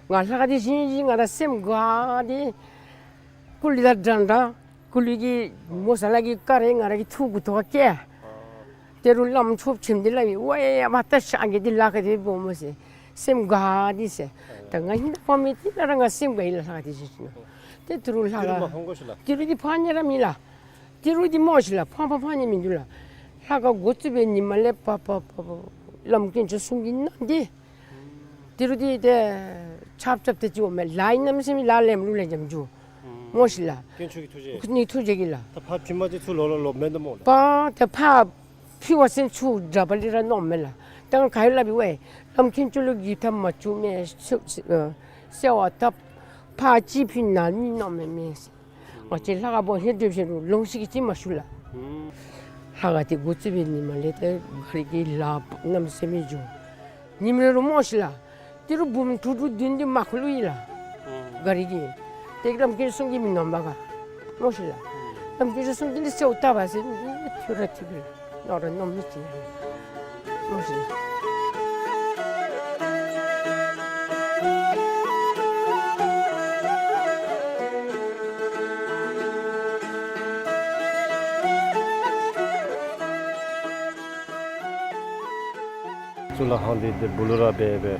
ང་ལྷ་ཁང་འདི་བཞེངས་བཞེངས་ང་ར་སེམས་དགའ་སྟེ་ཀུ་ལི་དང་འདྲན་འདྲ་ཀུ་ལི་གི་མོ་ས་ལ་གི་ཀ་རེ་ང་ར་གི་ཐུགས་གུ་ཐོག་ཁར་བཀལ། ཏེ་རུང་བླམ་ཆོསཔ་ཁྱིམ་འདི་ལས་ཝའེ་ཨ་པ་ད་ཤ་གི་འདི་ལཱ་ག་དེ་སྦེ་འབདཝ་སྨོ་ཟེར་སེམས་དགའ་སྟེ་ཟེར། ད་ང་ཧིང་ད་ཕ་མི་འདི་ལས་ར་ང་སེམས་དགའ་ཡི་ལགས། ལྷ་ཁང་འདི་བཞེངས་ཞིནམ་ལས་ཏེ་ཏི་རུ་ལྷ་ཏི་རུ་མ་ཁང་ཕངས་གོ་ཤིག་ལགས། ཏི་རུ་འདི་ཕངས་ནི་ར་མེད་ལགས། ཏི་རུ་འདི་སྨོ་ཤིག་ལགས། ཕངས་པ་ཕངས་ནི་མིན་འདུག་ལགས། ལྷ་ཁང་འགོ་བཙུགས་པའི་ཉིནམ་ལས་ཕར་ཕར་ཕར་ཕར་བླམ་དཀོན་མཆོག་གསུམ་གྱི་སྣང་འདི་ཏི་རུ་འདི་ཏེ་ཆབ་ཆབ་ཏེ་ཅིག་འོང་མས། ལཱ་ཨིན་ན་མི་ཤེས་མི་ལཱ་ལེན་ལུ་ལེན་འཇམ་འགྱོ་སྨོ་ཤིག་ལགས། དཀོན་མཆོག་གི་ཐུགས་རྗེ། ནི་ཐུགས་རྗེ་གིས་ལགས། ད་ཕར་ཕྱིན་མ་ཅིག་ཚུར་ལོག་ལོག་ལོག་མེན་ད་སྨོ་ལགས། པ་ད་ཕར་ཕྱི་བ་ཟེར་ཚུར་དགྲ་བ་ལས་ར་ནོར་མས་ལགས། ད་ང་ག་ཡོད་སླབ་ཡི་ཝའེ། བླམ་དཀོན་མཆོག་ལུ་གི་ཐབས་མ་བྱུང་མས། ཟེར་ཟེར་བ་ད་ཕར་ཅིག་ཕི་ན་ནི་ནོར་མས་མས། ང་བཅས་ལྷ་ཁང་བོ་ཧེ་སྒྲུབ་ཞིན་རུང་ལོང་ཤིག་གི་ཅིག་མ་ཞུ་ལགས། ལྷ་ཁང་འདི་འགོ་བཙུགས་པའི་ཉིནམ་ལས་ཏེ་ག་རི་གི་ལཱ་གནམ་མེད་ས་མེད་འགྱོ། ཉིནམ་རེ་རུང་སྨོ་ཤིག་ལགས། ཏི་རུ་འབུམ་དྲུག་དྲུག་བདུན་བདུན་མར་ཁུ་ལུ་ཡི་ལགས། ག་རི་གི་ཏེ་བླམ་དཀོན་མཆོག་གསུམ་གྱི་མི་ནོར་མ་ག་སྨོ་ཤིག་ལགས། བླམ་དཀོན་མཆོག་གསུམ་གྱི་འདི་གསོལཝ་བཏབ་པ་ཟེར་འདི་ཐུགས་ར་ཐུགས་ར་ནོར་ར་ནོར་མི་ཅིག་ལགས། གཙུག་ལག་ཁང་འདི་འདི་སྦུག་ལུ་ར་སྦེ་སྦེ་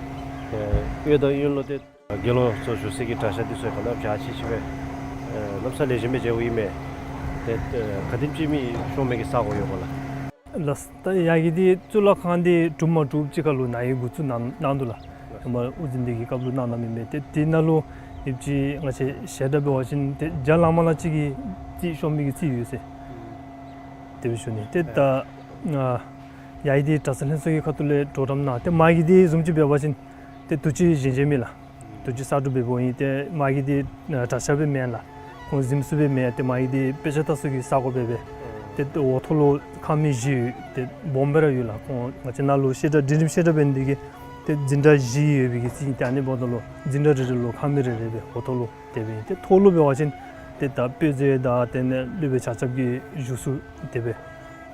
ཨེ་གཡས་དང་གཡོན་ལུ་ཏེ་དགེ་སློང་ཚུ་བཞུགས་སའི་གི་གྲྭ་ཤག་འདི་ཚུ་ག་ནི་བ་ཅིག་ཅིག་སྦེ་ ཨེ་གནམ་ས་ལེགས་ཤོམ་སྦེ་མཇལཝ་ཨིན་མས། ཏེ་ཨེ་ག་དེམ་ཅིག་མི་ཤོང་མི་གི་ས་གོ་ཡོད་ག་ལགས། ལགས། ད་ཡར་གི་འདི་གཙུག་ལག་ཁང་འདི་གྲུབ་མ་གྲུབ་ཅིག་ཁར་ལུ་ནཱ་གིས་འགོ་བཙུགས་གནང་གནང་འདུག་ལགས། ཧེ་མ་དབུ་འཛིན་འདི་གི་སྐབས་ལུ་གནང་གནངམ་ཨིན་མས། ཏེ་དེ་ནང་ལུ་ཨིན་ཅི་ང་བཅས་ཞལ་གྲངས་འབད་བ་ཅིན་ཏེ་བརྒྱ་ལང་མ་ལང་ཅིག་གི་རྩིས་ཤོང་མི་གི་རྩིས་ཡོད་ཟེར། དེ་སྦེ་ཞུ་ནི། ཏེ་ད་ཨ་ཡར་གི་འདི་གྲྭ་ཚང་ལྷན་ཚོགས་ཀྱི་ཁ་ཐུག་ལས་གྲོགས་རམ་གནང་། ཏེ་མར་གྱི་འདི་བཟུམ་ཅིག་འབད་བ་ཅིན་ཏེ་དུས་ཅི་བཞེངས་བཞེངསམ་ཨིན་ལགས། དུས་ཅི་གསར་སྒྲུབ་འབདཝ་ཨིན། ཏེ་མར་གྱི་འདི་ཨ་གྲྭ་ཤག་སྦེ་མེན་ལགས། ཁོང་གཟིམ་སུ་སྦེ་མེན། ཏེ་མར་གྱི་འདི་དཔེ་ཆ་ལྟ་ས་གི་ས་གོ་སྦེ་སྦེ། ཏེ་འོག་ཐོག་ལུ་ཁང་མིག་བཞི་ཡོད། ཏེ་སྦོམ་སྦེ་ར་ཡོད་ལགས། ཁོང་ང་བཅས་ནཱ་ལུ་བཤད་གྲྭ་འབྲིང་རིམ་བཤད་གྲྭ་འབད་ནི་འདི་གིས་ཏེ་འཛིན་གྲྭ་བཞི་ཡོད་པའི་གི་རྩིས་ཨིན། ཏེ་ཨ་ནི་འབདཝ་ད་ལུ་འཛིན་གྲྭ་རེ་རེ་ལུ་ཁང་མིག་རེ་རེ་སྦེ་འོག་ཐོག་ལུ་དེ་སྦེ་ཨིན། ཏེ་ཐོག་ལུ་འབད་བ་ཅིན་ཏེ་ད་དཔེ་མཛོད་དང་དེ་ལས་སློབ་དཔོན་ཆ་ཁྱབ་ཀྱི་བཞུགས་ས་དེ་སྦེ་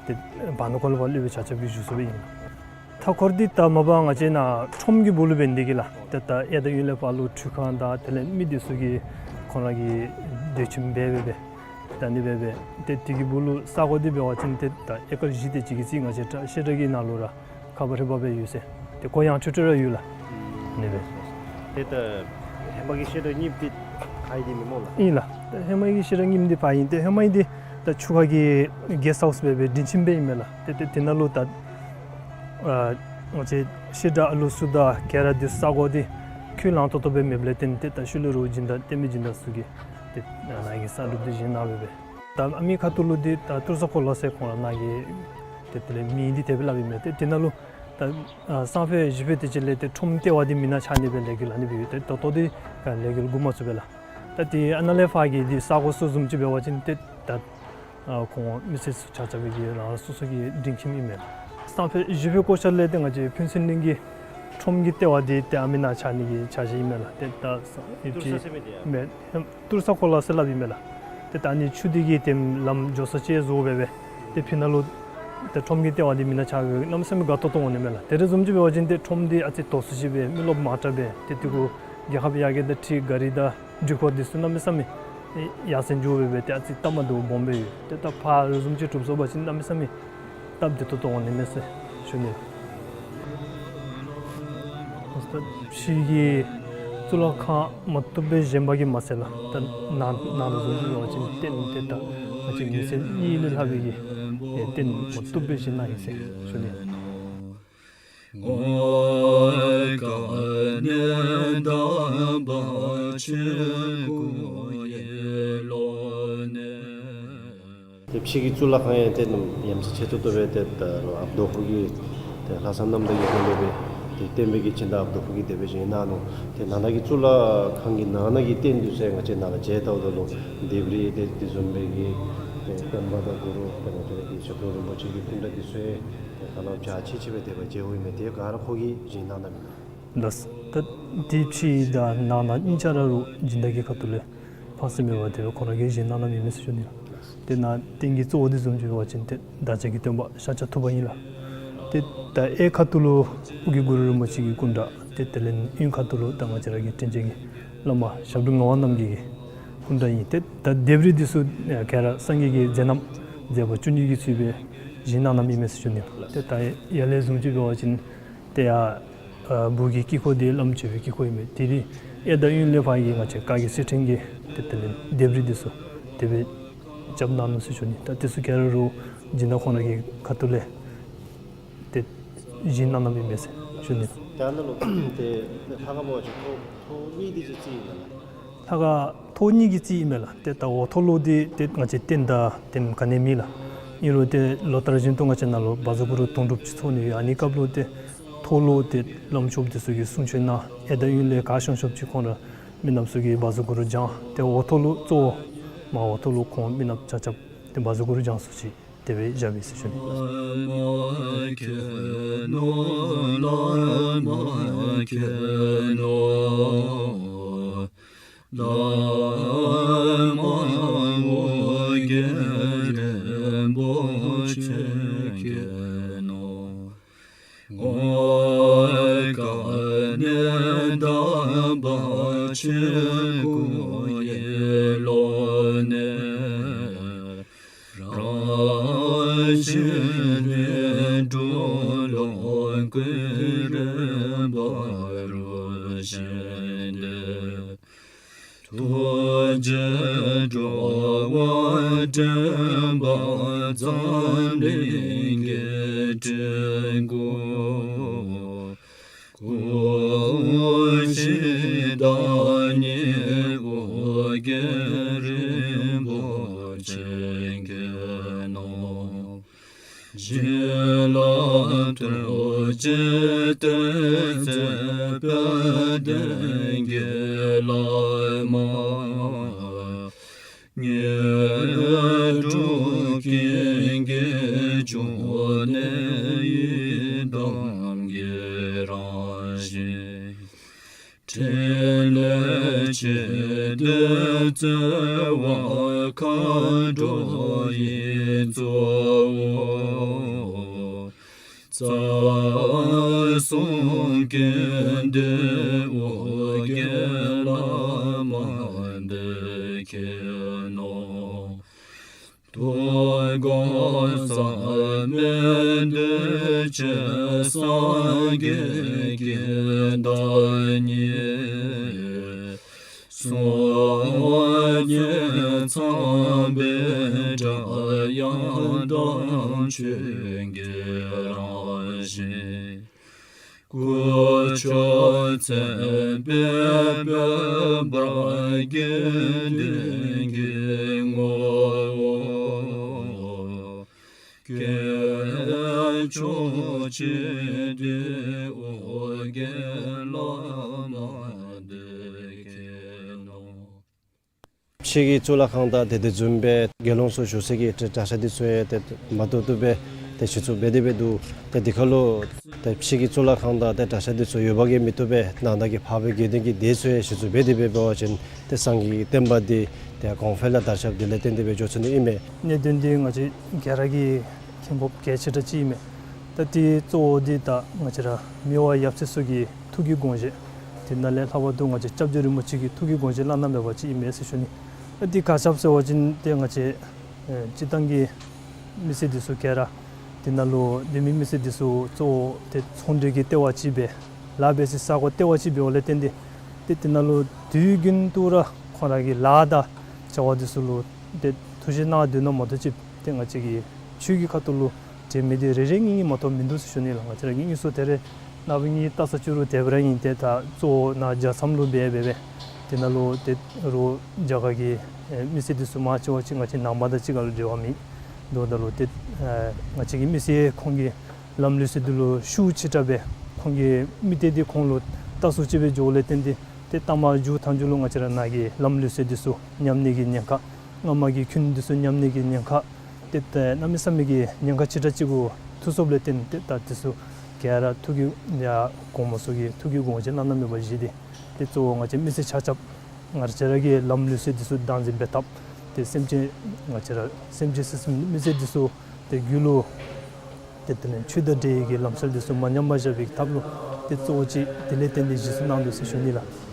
ཏེ་བར་ན་ཁོ་ལུ་ཕར་སློབ་དཔོན་ཆ་ཁྱབ་ཀྱི་བཞུགས་ས་སྦེ་ཨིན། མཐའ་འཁོར་འདི་ད་མ་པ་ང་བཅས་ནཱ་ཁྲོམ་གྱི་སྦུག་ལུ་འབད་ནི་འདི་གིས་ལགས། ཏེ་ད་གཡས་དང་གཡོན་ལས་ཕར་ལུ་ཁྲུས་ཁང་དང་དེ་ལས་མི་འདི་ཚུ་གིས་ཁོང་ར་གི་སྡོད་ཁྱིམ་འབད་འབད་སྦེ་ད་ཨ་ནི་སྦེ་སྦེ་ཏེ་དེ་གི་སྦུག་ལུ་ས་གོ་འདི་འབད་བ་ཅིན་ཏེ་ད་ཨེ་ཀར་བཞི་དེ་ཅིག་གི་རྩིས་ང་བཅས་བཤད་གྲྭ་གི་ནང་ལུ་ར་ཁ་པར་རེ་འབག་སྦེ་ཡོད་ཟེར། ཏེ་ཁོ་ཡང་ཁྲིག་ཁྲི་ར་ཡོད་ལགས། ཨ་ནི་སྦེ། ཏེ་ད་ཧེ་མ་གི་བཤད་གྲྭ་རྙིངམ་འདི་ཕར་ཨིན་ཏེ་མེན་སྨོ་ལགས། ཨིན་ལགས། ཏེ་ཧེ་མ་གི་བཤད་གྲྭ་རྙིངམ་འདི་ཕར་ཨིན། ཏེ་ཧེ་མ་ཨིན་འདི་ད་ཆུ་ཁ་གི་གེསཊ་ཧའུསི་སྦེ་སྦེ་སྡིངས་ཆ་སྦེ་ཨིན་མས་ལགས། ཏེ་ཏེ་དེ་ནང་ལུ་ད་ཨ་ང་བཅས་བཤད་གྲྭ་ཨ་ལུ་ཚུ་དང་ག་ར་འདི་ས་གོ་འདི་ཁུངས་ལུང་ཏོག་ཏོ་སྦེ་མེདཔ་ལས་བརྟེན་ཏེ་ད་ཤུལ་ལས་ར་སྦྱིན་བདག་བསྟན་པའི་སྦྱིན་བདག་ཚུ་གིས་ཏེ་ནཱ་གི་གསར་སྒྲུབ་འདི་བཞེངས་གནང་སྦེ་སྦེ། ད་ཨ་མི་ཁ་ཐུག་ལུ་འདི་ད་ཏུར་ས་འཁོར་ལོ་ཟེར་ཁོང་ར་ནཱ་གི་ཏེ་དེ་ལས་མིང་འདི་དེ་སྦེ་སླབ་ཨིན་མས། ཏེ་དེ་ནང་ལུ་ད་ཨ་སང་ཕོད་གཞེས་ཕོད་དེ་ཅིག་ལས་ཏེ་ཁྲོམ་ལྟེ་བ་འདི་མེན་ན་ཆགས་ནི་སྦེ་ལས་འགུལ་ཨ་ནི་སྦེ་ཡོད། ཏེ་ད་ལྟོ་འདི་ལས་འགུལ་འགོ་མ་བཙུགས་པས་ལགས། ད་ཏེ་ཨ་ནཱ་ལས་ཕར་གྱི་འདི་ས་གོ་ཚུ་བཟུམ་ཅིག་འབད་བ་ཅིན་ཏེ་ད་ཨ་ཁོང་མི་སེར་ཚུ་ཆ་ཁྱབ་ཀྱིས་རང་རང་སོ་སོ་གི་སྒྲིང་ཁྱིམ་ཨིན་མས། སང་ཕོད་གཞེས་ཕོད་སྐོར་ཆ་ལས་ཏེ་ང་བཅས་ཕུན་ཚོགས་གླིང་གི་ཁྲོམ་གྱི་ལྟེ་བ་འདི་ཏེ་ཨ་མི་ནང་ཆགས་ནི་གི་འཆར་གཞི་ཨིན་མས་ལགས། ཏེ་ད་ཏུར་ས་ཟེར་མི་འདི་ཡང་མེན། ཏུར་ས་འཁོར་ལོ་ཟེར་སླབ་ཨིན་མས་ལགས། ཏེ་ད་ཨ་ནི་ཆུ་འདི་གིས་ཏེ་ལམ་འགྱོ་ས་ཅིག་བཟོ་སྦེ་སྦེ་ཏེ་ཕི་ནང་ལུ་ཏེ་ཁྲོམ་གྱི་ལྟེ་བ་འདི་མེན་ན་ཆགས་སྦེ་གནམ་མེད་ས་མེད་དགའ་ཏོག་ཏོ་འོང་ནི་མས་ལགས། དེ་རེ་བཟུམ་ཅིག་འབད་བ་ཅིན་ཏེ་ཁྲོམ་འདི་ཨ་ཙི་དོག་སུ་ཅིག་སྦེ་མི་རློབས་མང་དྲགས་སྦེ་ཏེ་དེ་གུ་རྒྱལ་ཁབ་ཡར་རྒྱས་དང་འཁྲིལ་གཱ་རི་དང་འགྲུལ་འཁོར་འདི་ཚུ་གནམ་མེད་ས་མེད་ཡར་སེང་འགྱོ་སྦེ་སྦེ་ཏེ་ཨ་ཙི་སྟབས་མ་བདེཝ་སྦོམ་སྦེ་ཡོད། ཏེ་ད་ཕར་རེ་བཟུམ་ཅིག་གྲུབ་སོང་པ་ཅིན་གནམ་མེད་ས་མེད་སྟབས་བདེ་ཏོག་ཏོ་འོང་ནི་མས་ཟེར་ཞུ་ནི། ད་ཕྱི་གི་གཙུག་ལག་ཁང་མ་བཏུབ་སྦེ་བཞེངས་པ་གིས་མ་ཚད་ལགས། ད་ནང་ནང་ལུ་བཟུམ་ཅིག་འབད་བ་ཅིན་རྟེན་ཏེ་ད་ང་བཅས་མི་སེར་གཉིས་ལས་ལྷག་པའི་གི་རྟེན་མ་བཏུབ་སྦེ་བཞེངས་གནང་ཡི་ཟེར་ཞུ་ནི། ཏེ་ཕྱི་གི་གཙུག་ལག་ཁང་ཡང་ཏེ་ནམ་ཡ་མཚན་ཆེ་ཏོག་ཏོ་སྦེ་ཏེ་ད་ཨཔ་རྡོ་ཕུག་གི་ཏེ་ལྷ་བསངས་གནམ་ཐང་གི་སྒོ་ལས་སྦེ་ཏེ་བསྟན་པའི་གི་སྦྱིན་བདག་ཨཔ་རྡོ་ཕུག་གིས་དེ་སྦེ་བཞེངས་གནང་ནུག། ཏེ་ནང་ན་གི་གཙུག་ལག་ཁང་གི་ནང་ན་གི་རྟེན་འདི་ཚུ་ཡང་ང་བཅས་ནཱ་ལུ་མཇལ་བལྟཝ་ད་ལུ་ལྡེབས་རིས་ཏེ་དེ་བཟུམ་སྦེ་གི་ཏེ་སྟོན་པ་དང་གུ་རུ་ཏེ་ང་བཅས་ར་གི་ཞབས་དྲུང་རིན་པོ་ཆེ་གི་སྐུ་འདྲ་འདི་ཚུ་ཡང་ཏེ་ཧ་ལམ་འཇའ་ཆི་ཆི་སྦེ་དེ་སྦེ་མཇལཝ་ཨིན་མས། དེ་ག་ར་ཁོ་གིས་བཞེངས་གནང་གནངམ་ཨིན་ན། ལགས། ད་དེ་ཕྱི་དང་ནང་ན་གཉིས་ཆ་ར་རུང་སྦྱིན་བདག་གི་ཁ་ཐུག་ལས་ཕངས་སེམས་མེད་པར་དེ་སྦེ་ཁོང་ར་གིས་བཞེངས་གནང་གནངམ་ཨིན་མས་ཟེར་ཞུ་ནི། ཏེ་ནཱ་རྟེན་གྱི་གཙོ་བོ་འདི་བཟུམ་ཅིག་འབད་བ་ཅིན་ཏེ་བདག་ཅག་གི་སྟོན་པ་ཤཱཀྱ་ཐུབ་པ་ཨིན་ལགས། ཏེ་ད་གཡས་ཁ་ཐུག་ལུ་ཨོ་རྒྱན་གུ་རུ་རིན་པོ་ཆེ་གི་སྐུ་འདྲ་ཏེ་དེ་ལས་གཡོན་ཁ་ཐུག་ལུ་ད་ང་བཅས་ར་གི་དྲིན་ཅན་གྱི་བླ་མ་ཞབས་དྲུང་ངག་དབང་རྣམ་རྒྱལ་གྱི་སྐུ་འདྲ་ཨིན། ཏེ་ད་ལྡེབས་རིས་འདི་ཚུ་ག་ར་སངས་རྒྱས་ཀྱི་མཛད་རྣམ་མཛད་པ་བཅུ་གཉིས་ཀྱི་ཚུལ་སྦེ་བཞེངས་གནང་གནངམ་ཨིན་མས་ཟེར་ཞུ་ནི། ཏེ་ད་ཡར་ལས་བཟུམ་ཅིག་འབད་བ་ཅིན་ཏེ་ཡར་ཨ་སྦུག་གི་དཀྱིལ་འཁོར་འདི་བླམ་བཅས་པའི་དཀྱིལ་འཁོར་ཨིན་མས། དེ་རིང་གཡས་དང་གཡོན་ལས་ཕར་གྱི་ང་བཅས་བཀའ་བརྒྱུད་ཚུལ་ཁྲིམས་ཀྱི་ཏེ་དེ་ལས་ལྡེབས་རིས་འདི་ཚུ་དེ་སྦེ་རྐྱབ་གནང་ནུག་ཟེར་ཞུ་ནི། ད་འདི་ཚུ་ག་ར་རུང་སྦྱིན་བདག་ཁོང་ར་གི་ཁ་ཐུག་ལས་ཏེ་བཞེངས་གནང་གནངམ་ཨིན་མས་ཟེར་ཞུ་ནི། ད་ནཱ་ལུ་ཏེ་ལྷ་ཁང་འབད་བ་ཅིན་ཐོག་ཐོག་གཉིས་འདི་ཚུ་རྩིས་ཨིན་མས་ལགས། ལྷ་ཁང་ཐོག་གཉིས་ཀྱི་རྩིས་ཨིན་མས་ལགས། ཏེ་ད་འོག་ཐོག་ལུ་འདི་ཏེ་ང་བཅས་རྟེན་དང་རྟེན་ག་ནི་མེད་ལགས། ཨིན་རུང་ཏེ་ལོ་ལྟར་བཞིན་དུ་ང་བཅས་ནཱ་ལུ་བཛྲ་གུ་རུ་དུང་སྒྲུབ་ཅིག་ཚོགས་ནི་ཡོད། ཨ་ནི་སྐབས་ལུ་ཏེ་ཐོག་ལུ་ཏེ་བླམ་ཆོསཔ་འདི་ཚུ་གིས་གསུང་ཆོག་གནང་། གཡས་དང་གཡོན་ལས་ག་བྱོན་བྱོནམ་ཅིག་ཁོང་ར་མི་ནགཔ་ཚུ་གིས་བཛྲ་གུ་རུ་བགྱང་། ཏེ་འོག་ཐོག་ལུ་གཙོ་བོ་མར་འོག་ཐོག་ལུ་ཁོང་མི་ནགཔ་ཆ་ཁྱབ་ཏེ་བཛྲ་གུ་རུ་བགྱང་ས་ཅིག་དེ་སྦེ་བཞགཔ་ཨིན་ཟེར་ཞུ་ནི། འགྲོ་བ་འདྲེན་པ་འཛམ་གླིང་གི་སྤྲུལ་སྐུ། སྐུ་ཞི་བདག་ཉིད་ཨོ་རྒྱན་རིན་པོ་ཆེ་མཁྱེན་ནོ། བྱིན་རླབས་ཐུགས་རྗེའི་གཏེར་མཛོད་དཔལ་ལྡན་གྱི་བླ་མ། དངོས་གྲུབ་ཀུན་གྱི་འབྱུང་གནས་ཡི་དམ་གྱི་རང་བཞིན། ཕྲིན་ལས་ཆེ་འདི་བརྩེ་བ་མཁའ་འགྲོ་ཡི་གཙོ་བོ། རྩ་གསུམ་ཀུན་འདུས་ཨོ་རྒྱན་བླ་མ་འདི་མཁྱེན་ནོ། དུས་འཁོར་ཟག་མེད་འདུས་བྱས་སངས་རྒྱས་ཀྱི་བདག་ཉིད། སངས་རྒྱས་ཚངས་པའི་སྒྲ་དབྱངས་དང་ཆོས་ཀྱི་རང་བཞིན། སྐུ་མཆོག་མཚན་དཔེར་འབེབས་པ་དགེ་འདུན་གྱི་ངོ་བོ། དཀོན་མཆོག་ཆེ་འདི་ཨོ་རྒྱན་བླ་མ་འདི་མཁྱེན་ནོ། ཕྱི་གི་གཙུག་ལག་ཁང་དང་ཏེ་དེ་བཟུམ་སྦེ་དགེ་སློང་ཚུ་བཞུགས་སའི་གི་གྲྭ་ས་འདི་ཚུ་ཡང་ཏེ་མ་ཏོག་ཏོ་སྦེ་ཏེ་གཞི་བཙུགས་འབད་དེ་སྦེ་འདུག། ཏེ་འདི་ཁར་ལུ་ཏེ་ཕྱི་གི་གཙུག་ལག་ཁང་དང་ཏེ་གྲྭ་ས་འདི་ཚུ་ཡོདཔ་གིས་མི་བཏུབ་པས། ནང་ན་གི་འཕགས་པའི་དགེ་འདུན་གྱི་སྡེ་ཚུ་ཡང་གཞི་བཙུགས་འབད་དེ་སྦེ་འབད་བ་ཅིན་ཏེ་སངས་རྒྱས་ཀྱི་བསྟན་པ་འདི་ཏེ་གོང་འཕེལ་ལུ་དར་ཁྱབ་འདི་ལས་བརྟེན་ཏེ་སྦེ་འགྱོ་ཚུགས་ནི་ཨིན་མས། གནད་དོན་འདི་ང་བཅས་ག་ར་གིས་མཁྱེན་དགོཔ་གལ་ཆེ་དྲགས་ཅིག་ཨིན་མས། ད་འདི་གཙོ་བོ་འདི་ད་ང་བཅས་ར་མི་དབང་ཡབ་སྲས་ཚུ་གི་ཐུགས་ཀྱི་དགོངས་བཞེད། དེ་ནང་ལས་ལྷག་པར་དུ་ང་བཅས་སྐྱབས་རྗེ་རིན་པོ་ཆེ་གི་ཐུགས་ཀྱི་དགོངས་བཞེད་བླ་ན་མེད་པ་ཅིག་ཨིན་མས་ཟེར་ཞུ་ནི། ད་འདི་ག་ཅི་སྦེ་ཟེར་བ་ཅིན་ཏེ་ང་བཅས་ཨེ་སྤྱིར་བཏང་གི་མི་སེར་འདི་ཚུ་ག་ར་འདི་ནང་ལུ་འདི་མི་མི་སེར་འདི་ཚུ་གཙོ་བོ་ཏེ་ཚོང་འབྲེལ་གྱི་ལྟེ་བ་ཅིག་སྦེ་ལཱ་འབད་སའི་ས་གོ་ལྟེ་བ་ཅིག་འབདཝ་ལས་བརྟེན་ཏེ་ཏེ་འདི་ནང་ལུ་དུས་རྒྱུན་དུ་ར་ཁོང་ར་གི་ལཱ་དང་བྱ་བ་འདི་ཚུ་ལུ་ཏེ་ཐུགས་བཞེད་གནང་སྡོད་ནི་མ་གཏོགས་ཅིག་ཏེ་ང་བཅས་ཀྱི་ཆོས་ཀྱི་ཁ་ཐུག་ལུ་འབྲེལ་མི་འདི་རེ་རེ་གཉིས་གཉིས་མ་གཏོགས་མིན་འདུག་ཟེར་ཞུ་ནི་ལགས། ང་བཅས་ར་གི་དངོས་སུ་ཏེ་རེ་ནངས་པ་གཉིས་བལྟ་ས་ཅིག་རུང་དེ་སྦེ་ར་ཨིན། ཏེ་ད་གཙོ་བོ་ནཱ་རྒྱལ་མཚམས་ལུ་འབད་འབད་སྦེ་འདི་ནང་ལུ་ཏེ་རོགས་རྒྱ་གར་གྱི་ཨེ་མི་སེར་འདི་ཚུ་མང་ཆེ་བ་ཅིག་ང་བཅས་ནང་པ་དང་གཅིག་ཁར་ལུ་འབྲེལ་བ་མེད། འདུག་ད་ལུ་ཏེ་ཨེ་ང་བཅས་ཀྱི་མི་སེར་ཁོང་གི་ལམ་ལུགས་སྲོལ་འདི་ལུ་ཤུགས་ཆེ་དྲགས་སྦེ་ཁོང་གི་མི་སྡེ་འདི་ཁོང་ལུ་ལྟ་སུ་ཅིག་སྦེ་འགྱོཝ་ལས་བརྟེན་ཏེ་ཏེ་ལྟ་མ་མཇུག་མཐའ་མཇུག་ལུ་ང་བཅས་ར་ནཱ་གི་ལམ་ལུགས་སྲོལ་འདི་ཚུ་ཉམས་ནི་གི་ཉེན་ཁ། སྔ་མ་གི་ཁྱོན་འདི་ཚུ་ཉམས་ནི་གི་ཉེན་ཁ། ཏེ་ད་གནམ་མེད་ས་མེད་ཀྱི་ཉེན་ཁ་ཆེ་དྲགས་ཅིག་གུ་ཐུག་སོཔ་ལས་བརྟེན་ཏེ་ད་འདི་ཚུ་ག་ར་ཐུགས་ཀྱི་ཡ་གོང་མ་ཚུ་གི་ཐུགས་ཀྱི་དགོངས་བཞེད་བླ་ན་མེད་པ་བཞེས་ཏེ་ཏེ་གཙོ་བོ་ང་བཅས་མི་སེར་ཆ་ཁྱབ་ང་བཅས་ར་གི་ལམ་ལུགས་སྲོལ་འདི་ཚུ་བདག་འཛིན་འབད་ཐབས། ཏེ་སེམས་ཅན་ང་བཅས་ར་སེམས་ཅན་སེམས་ཅན་མི་སེར་འདི་ཚུ་ཏེ་རྒྱུད་ལུ་ཏེ་དེ་ལས་ཆོས་དང་འབྲེལ་བའི་གི་ལམ་སྲོལ་འདི་ཚུ་མ་ཉམས་པར་བཞག་པའི་ཐབས་ལུ་ཏེ་གཙོ་བོ་ཅིག་དེ་ལས་བརྟེན་ཏེ་གཞི་བཙུགས་གནང་དོ་ཟེར་ཞུ་ནི་ལགས།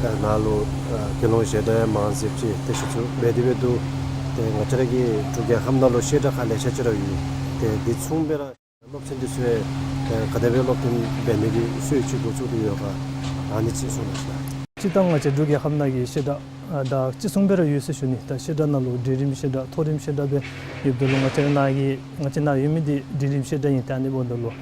ད་ནཱ་ལུ་ཨ་དགེ་སློང་བཞེས་སྒྲ་ཡང་མང་སུ་ཅིག་ཏེ་གཞི་བཙུགས་འབད་དེ་འབད་འདུག། ཏེ་ང་བཅས་ར་གི་འབྲུག་རྒྱལ་ཁབ་ནང་ལུ་བཤད་གྲྭ་ཁག་ལེ་ཤ་ཅིག་ར་ཡོད། ཏེ་འདི་མཚུངས་སྦེ་ར་སློབ་ཚན་འདི་ཚུ་ཡང་ཏེ་ག་དེ་སྦེ་སློབ་སྟོན་འབད་ནི་གི་སྲོལ་ཅིག་འགོ་བཙུགས་ཏེ་ཡོད་ག། ཨ་ནི་ཅིག་གསུང་གནང་ཤིག་ལགས། སྤྱིར་བཏང་ང་བཅས་འབྲུག་རྒྱལ་ཁབ་ནང་གི་བཤད་གྲྭ་ཨ་ད་ཅི་གསུངས་སྦེ་ར་ཡོད་ཟེར་ཞུ་ནི། ད་བཤད་གྲྭ་ནང་ལུ་འབྲིང་རིམ་བཤད་གྲྭ་མཐོ་རིམ་བཤད་གྲྭ་སྦེ་ཡོདཔ་ད་ལུ་ང་བཅས་ནཱ་གི་ང་བཅས་ནཱ་ཡོད་མི་འདི་འབྲིང་རིམ་བཤད་གྲྭ་ཨིན། ད་ཨ་ནི་འབདཝ་ད་ལུ་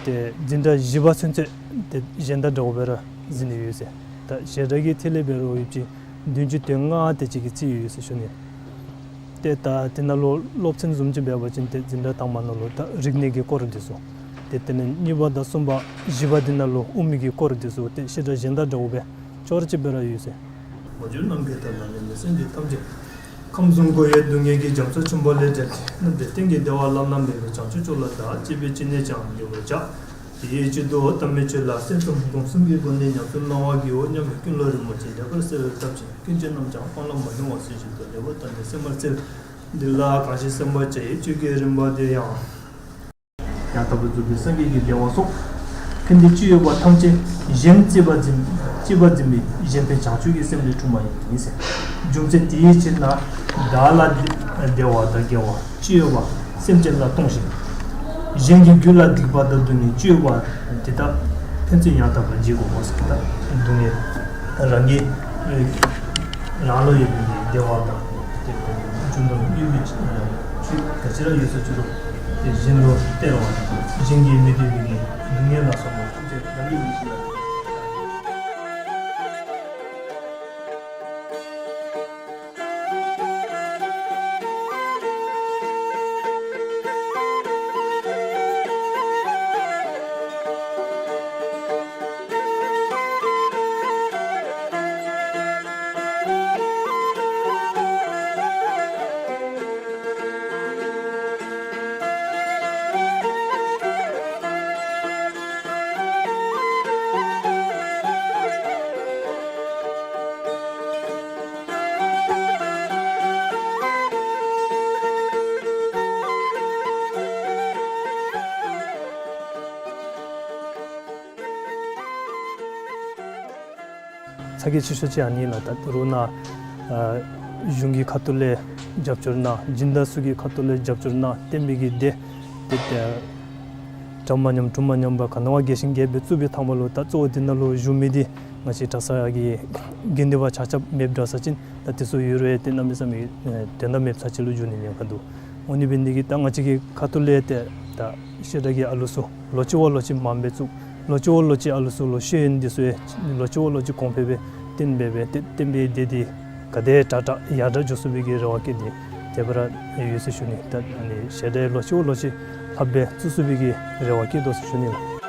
ཏེ་འཛིན་གྲྭ་བཞི་པ་ཚུན་ཚོད་ཏེ་གཞན་དང་འདྲཝ་སྦེ་ར་འཛིན་ནི་ཡོད་ཟེར། ད་བཤད་གྲྭ་གི་ཐད་ལས་འབད་རུང་ཡོདཔ་ཅིག་བདུན་ཅུ་དོན་ལྔ་དེ་ཅིག་གི་རྩིས་ཡོད་ཟེར་ཞུ་ནི། ཏེ་ད་དེ་ནང་ལུ་སློབ་ཚན་བཟུམ་ཅིག་འབད་བ་ཅིན་ཏེ་འཛིན་གྲྭ་དང་པ་ནང་ལུ་ད་རིག་གནས་ཀྱི་སྐོར་འདི་ཚུ། ཏེ་དེ་ལས་གཉིས་པ་དང་གསུམ་པ་བཞི་པ་འདི་ནང་ལུ་དབུ་མའི་གི་སྐོར་འདི་ཚུ་ཏེ་བཤད་གྲྭ་གཞན་དང་འདྲཝ་སྦེ་ཅོག་ར་གཅིག་སྦེ་ར་ཡོད་ཟེར། མ་གྱུར་ནམ་མཁའི་མཐའ་ལ་གནས་པའི་སེམས་ཅན་ཐམས་ཅད། ཁམས་གསུམ་འཁོར་བའི་སྡུག་བསྔལ་གྱི་རྒྱ་མཚོ་ཆེན་པོ་ལས་བསྒྲལ་ཏེ། རྣམ་གྲོལ་གཏན་གྱི་བདེ་བ་བླ་ན་མེད་པ་བྱང་ཆུབ་མཆོག་ལ་བདག་གཅེས་པའི་སྤྱན་ནས་ཀྱང་འགོད་པར་བྱ། དེ་ཡི་ཆེད་དུ་དམ་པའི་ཆོས་ལ་སེམས་གཏད་སྒོམ་གསུམ་གྱི་སྒོ་ནས་ཉམས་སུ་བླང་བར་བགྱིའོ་སྙམ་པའི་ཀུན་སློང་རིན་པོ་ཆེ་ལེགས་པར་གསལ་བའི་སྟོབས་ཀྱིས་ཀུན་སྤྱོད་རྣམས་ཀྱང་སྤང་བླང་མ་ལྡན་པ་ཚུལ་བཞིན་དུ་ལེགས་པར་བསྟེན་ཏེ་སེམས་པར་འཚལ། འདི་ལ་གང་ཞིག་སེམས་པར་བྱ་བའི་ཆོས་ཀྱི་རིམ་པ་དེ་ཡང་། ཡང་དག་པར་རྫོགས་པའི་སངས་རྒྱས་ཀྱི་བདེ་བ་སོགས། ཕན་བདེ་ཅི་ཡོད་པ་ཐམས་ཅད་གཞན་གཅེས་པར་འཛིན་གཅེས་པར་འཛིན་པའི་གཞན་ཕན་བྱང་ཆུབ་ཀྱི་སེམས་ལས་འཁྲུངས་པ་ཡིན་ཟེར། རྒྱུ་མཚན་དེའི་ཕྱིར་ན། བདག་ལ་བདེ་བ་དང་དགེ་བ་ཅི་ཡོད་པ་སེམས་ཅན་ལ་གཏོང་ཞིང་། གཞན་གྱི་རྒྱུད་ལ་སྡིག་པ་དང་སྡུག་བསྔལ་ཅི་ཡོད་པ་དེ་དག་ཕན་ཚུན་ཡང་དག་པར་བརྗེ་དགོ་ཟེར། ད་སྡུག་བསྔལ་རང་གི་རང་ལུ་ཡོད་པའི་བདེ་བ་དང་དེ་རྒྱུ་དང་དབུས་པའི་ཆོས་ག་ཅི་ར་ཡོད་ས་ཅི་རུང་དེ་གཞན་ལུ་སྟེར་བ་དང་གཞན་གྱིས་མི་འདོད་པའི་སྡུག་བསྔལ་ལ་སོགས་པ་ཐམས་ཅད་རང་གི་ལུས་ཤིག་ལ། ཚ་གྱང་ཆེ་ཤོས་ཅིག་ཨ་ནི་ལགས། ད་རུང་ནཱ་ཨ་གཞུང་གི་ཁ་ཐུག་ལས་རྒྱབ་སྐྱོར་གནང་། སྦྱིན་བདག་ཚུ་གི་ཁ་ཐུག་ལས་རྒྱབ་སྐྱོར་གནང་། བསྟན་པའི་གི་སྡེ་དེ་ཏེ་གྲམ་མ་ཉམས་གྲུ་མ་ཉམས་པར་ག་ནི་བ་རྒྱས་ཤིང་རྒྱས་པའི་བཙུགས་པའི་ཐ་མ་ལུ་ད་གཙོ་བོ་དེ་ནང་ལུ་བཞུགས་མི་དེ་ང་བཅས་གྲྭ་ཚང་གི་དགེ་འདུན་པ་ཆ་ཁྱབ་མེདཔ་འདྲ་ས་ཅིན་ད་དེ་ཚུ་ཡོད་རུང་ཏེ་གནམ་མེད་ས་མེད་དོན་དག་མེདཔ་ས་ཅིག་ལུ་འགྱུར་ནི་ཉེན་ཁ་འདུག། འོ་ནི་འབད་ནི་དེ་གིས་ད་ང་བཅས་ཀྱི་ཁ་ཐུག་ལས་ཏེ་ད་བཤད་གྲྭ་གི་ཨ་ལུ་ཚུ་ལོག་ཅི་བ་ལོག་ཅི་མངམ་སྦེ་བཙུགས། ལོག་ཅི་བ་ལོག་ཅི་ཨ་ལུ་ཚུ་ལུ་ཤེས་ཡོན་འདི་ཚུ་ཡང་ལོག་ཅི་བ་ལོག་ཅི་གོང་འཕེལ་སྦེ་བཏོན་འབད་སྦེ་ཏེ་བསྟན་པའི་སྡེ་འདི་ག་དེ་དྲག་དྲག་ཡར་དྲག་འགྱོ་ཚུགས་པའི་གི་རེ་བ་བསྐྱེད་དེ་དེ་སྦེ་ར་ཡོད་ཟེར་ཞུ་ནི། ད་ཨ་ནི་བཤད་གྲྭ་ལོག་ཅི་བ་ལོག་ཅི་ལྷགཔ་སྦེ་བཙུགས་ཚུགས་པའི་གི་རེ་བ་བསྐྱེད་དོ་ཟེར་ཞུ་ནི་ལགས།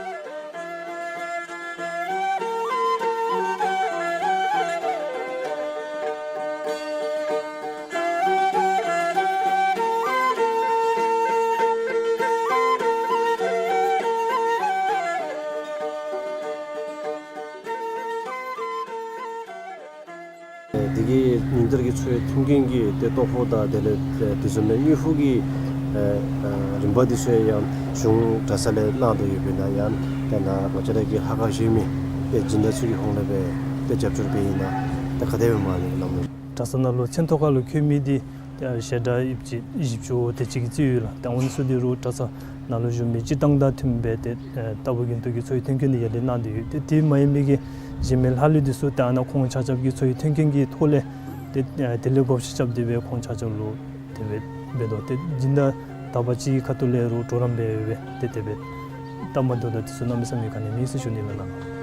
དེ་གི་ཉིན་ལྟར་གྱི་འཚོ་བའི་མཐུན་རྐྱེན་གྱི་ཏེ་ལྟོ་ཕོགས་དང་དེ་ལས་དེ་བཟུམ་མའི་དངུལ་ཕོགས་ཀྱི་ཨ་ཨ་རིམ་པ་འདི་ཚུ་ཡང་གཞུང་གྲྭ་ཚང་ལས་གནང་དོ་ཡོདཔ་ཨིན་ན། ཡང་ཏེ་ནཱ་ང་བཅས་ར་གི་ལྷ་ཁང་གཞན་མི་ཏེ་སྦྱིན་བདག་ཚུ་གི་ཧོངས་ལས་སྦེ་ཏེ་རྒྱབ་སྐྱོར་འབད་ཨིན་ན་ཏེ་ག་དེ་སྦེ་མ་ལུ་གནམ་ལོ། གྲྭ་ཚང་ནང་ལུ་མཚན་ཐོ་ཁ་ལུ་འཁོད་མི་འདི་ཏེ་བཤད་གྲྭ་ཡོདཔ་ཅིག་བཞི་བཅུ་དེ་ཅིག་གི་རྩིས་ཡོད་ལགས། ཏེ་འོ་ནི་ཚུ་འདི་རུང་གྲྭ་ཚང་ནང་ལུ་བཞུགས་མི་སྤྱིར་བཏང་དང་མཐུནམ་སྦེ་ཏེ་ཨེ་རྟག་བུ་རྒྱུན་དུ་གི་འཚོ་བའི་མཐུན་རྐྱེན་འདི་ཡར་ལས་གནང་སྟེ་ཡོད། ཏེ་དེ་མ་ཡིན་པའི་གི་གཞན་མི་ལྷག་ལུས་འདི་ཚུ་ཏེ་ཨ་ནཱ་ཁོང་ཆ་ཁྱབ་ཀྱི་འཚོ་བའི་མཐུན་རྐྱེན་གྱི་ཐོག་ལས་ཏེ་ཨེ་དེ་ལས་བགོ་བཤའ་རྐྱབ་སྟེ་སྦེ་ཁོང་ཆ་ཁྱབ་ལུ་དེ་སྦེ་འབད་དོ། ཏེ་སྦྱིན་བདག་དག་པ་ཅིག་གི་ཁ་ཐུག་ལས་རུང་གྲོགས་རམ་འབད་སྦེ་ཏེ་དེ་སྦེ་སྟབས་མ་བདེཝ་དང་དེ་ཚུ་གནམ་མེད་ས་མེད་ག་ནི་མེད་ཟེར་ཞུ་ནི་ལགས་ནཱ།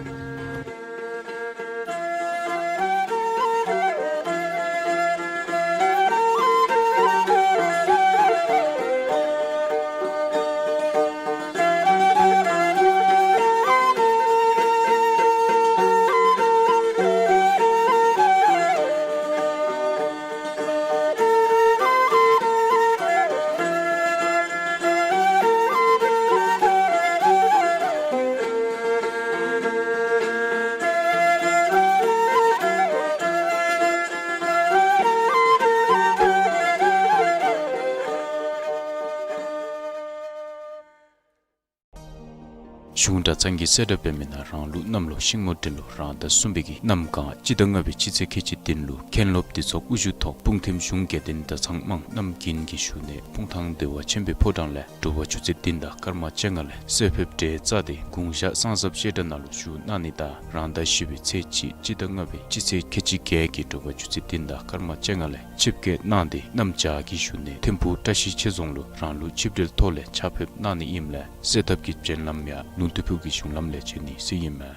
གཞུང་གྲྭ་ཚང་གིས་གསལ་བསྒྲགས་འབད་མི་ནང་རང་ལུགས་གནམ་ལོ་ཤིང་མོ་འབྲུག་ལོ་རང་ཟླ་གསུམ་པའི་གི་གནམ་གང་སྤྱི་ཟླ་ལྔ་པའི་སྤྱི་ཚེས་ཁལ་གཅིག་བདུན་ལུ་མཁན་སློབ་འདུ་ཚོགས་དབུ་བཞུགས་ཐོག་སྤུངས་ཐིམ་གཞུང་དགེ་ལྡན་གྲྭ་ཚང་དམངས་རྣམས་ཀུན་གྱི་ཞུ་ནས་སྤུངས་ཐང་བདེ་བ་ཆེན་པོའི་ཕོ་བྲང་ལས་དྲོ་པ་ཆུ་ཚོད་བདུན་དང་སྐར་མ་བཅོ་ལྔ་ལས་གསོལ་ཕེབས་གྲལ་རྩ་སྟེ་དགུང་ཞག་སངས་ཟབ་བཤད་གྲྭ་ནང་ལུ་ཞུགས་གནང་ནི་དང་རང་ཟླ་བཞི་པའི་ཚེས་གཅིག་སྤྱི་ཟླ་ལྔ་པའི་སྤྱི་ཚེས་ཁལ་གཅིག་བརྒྱད་ཀྱི་དྲོ་པ་ཆུ་ཚོད་བདུན་དང་སྐར་མ་བཅོ་ལྔ་ལས་ཆིབས་བསྐྱོད་གནང་སྟེ་གནམ་བྱཱར་གྱི་བཞུགས་གནས་ཐིམ་ཕུག་བཀྲ་ཤིས་ཆོས་རྫོང་ལུ་རང་ལུགས་ཆིབས་གྲལ་ཐོག་ལས་ཕྱག་ཕེབས་གནང་ནི་ཨིནམ་ལས་གསོལ་ཐབ་ཀྱི་སྤྱན་ལམ་ཡང་ལུང་སྟོད་ཕུག་གི་གཞུང་ལམ་ལས་འབྱོན་ནི་ཟེར་ཨིན་མས།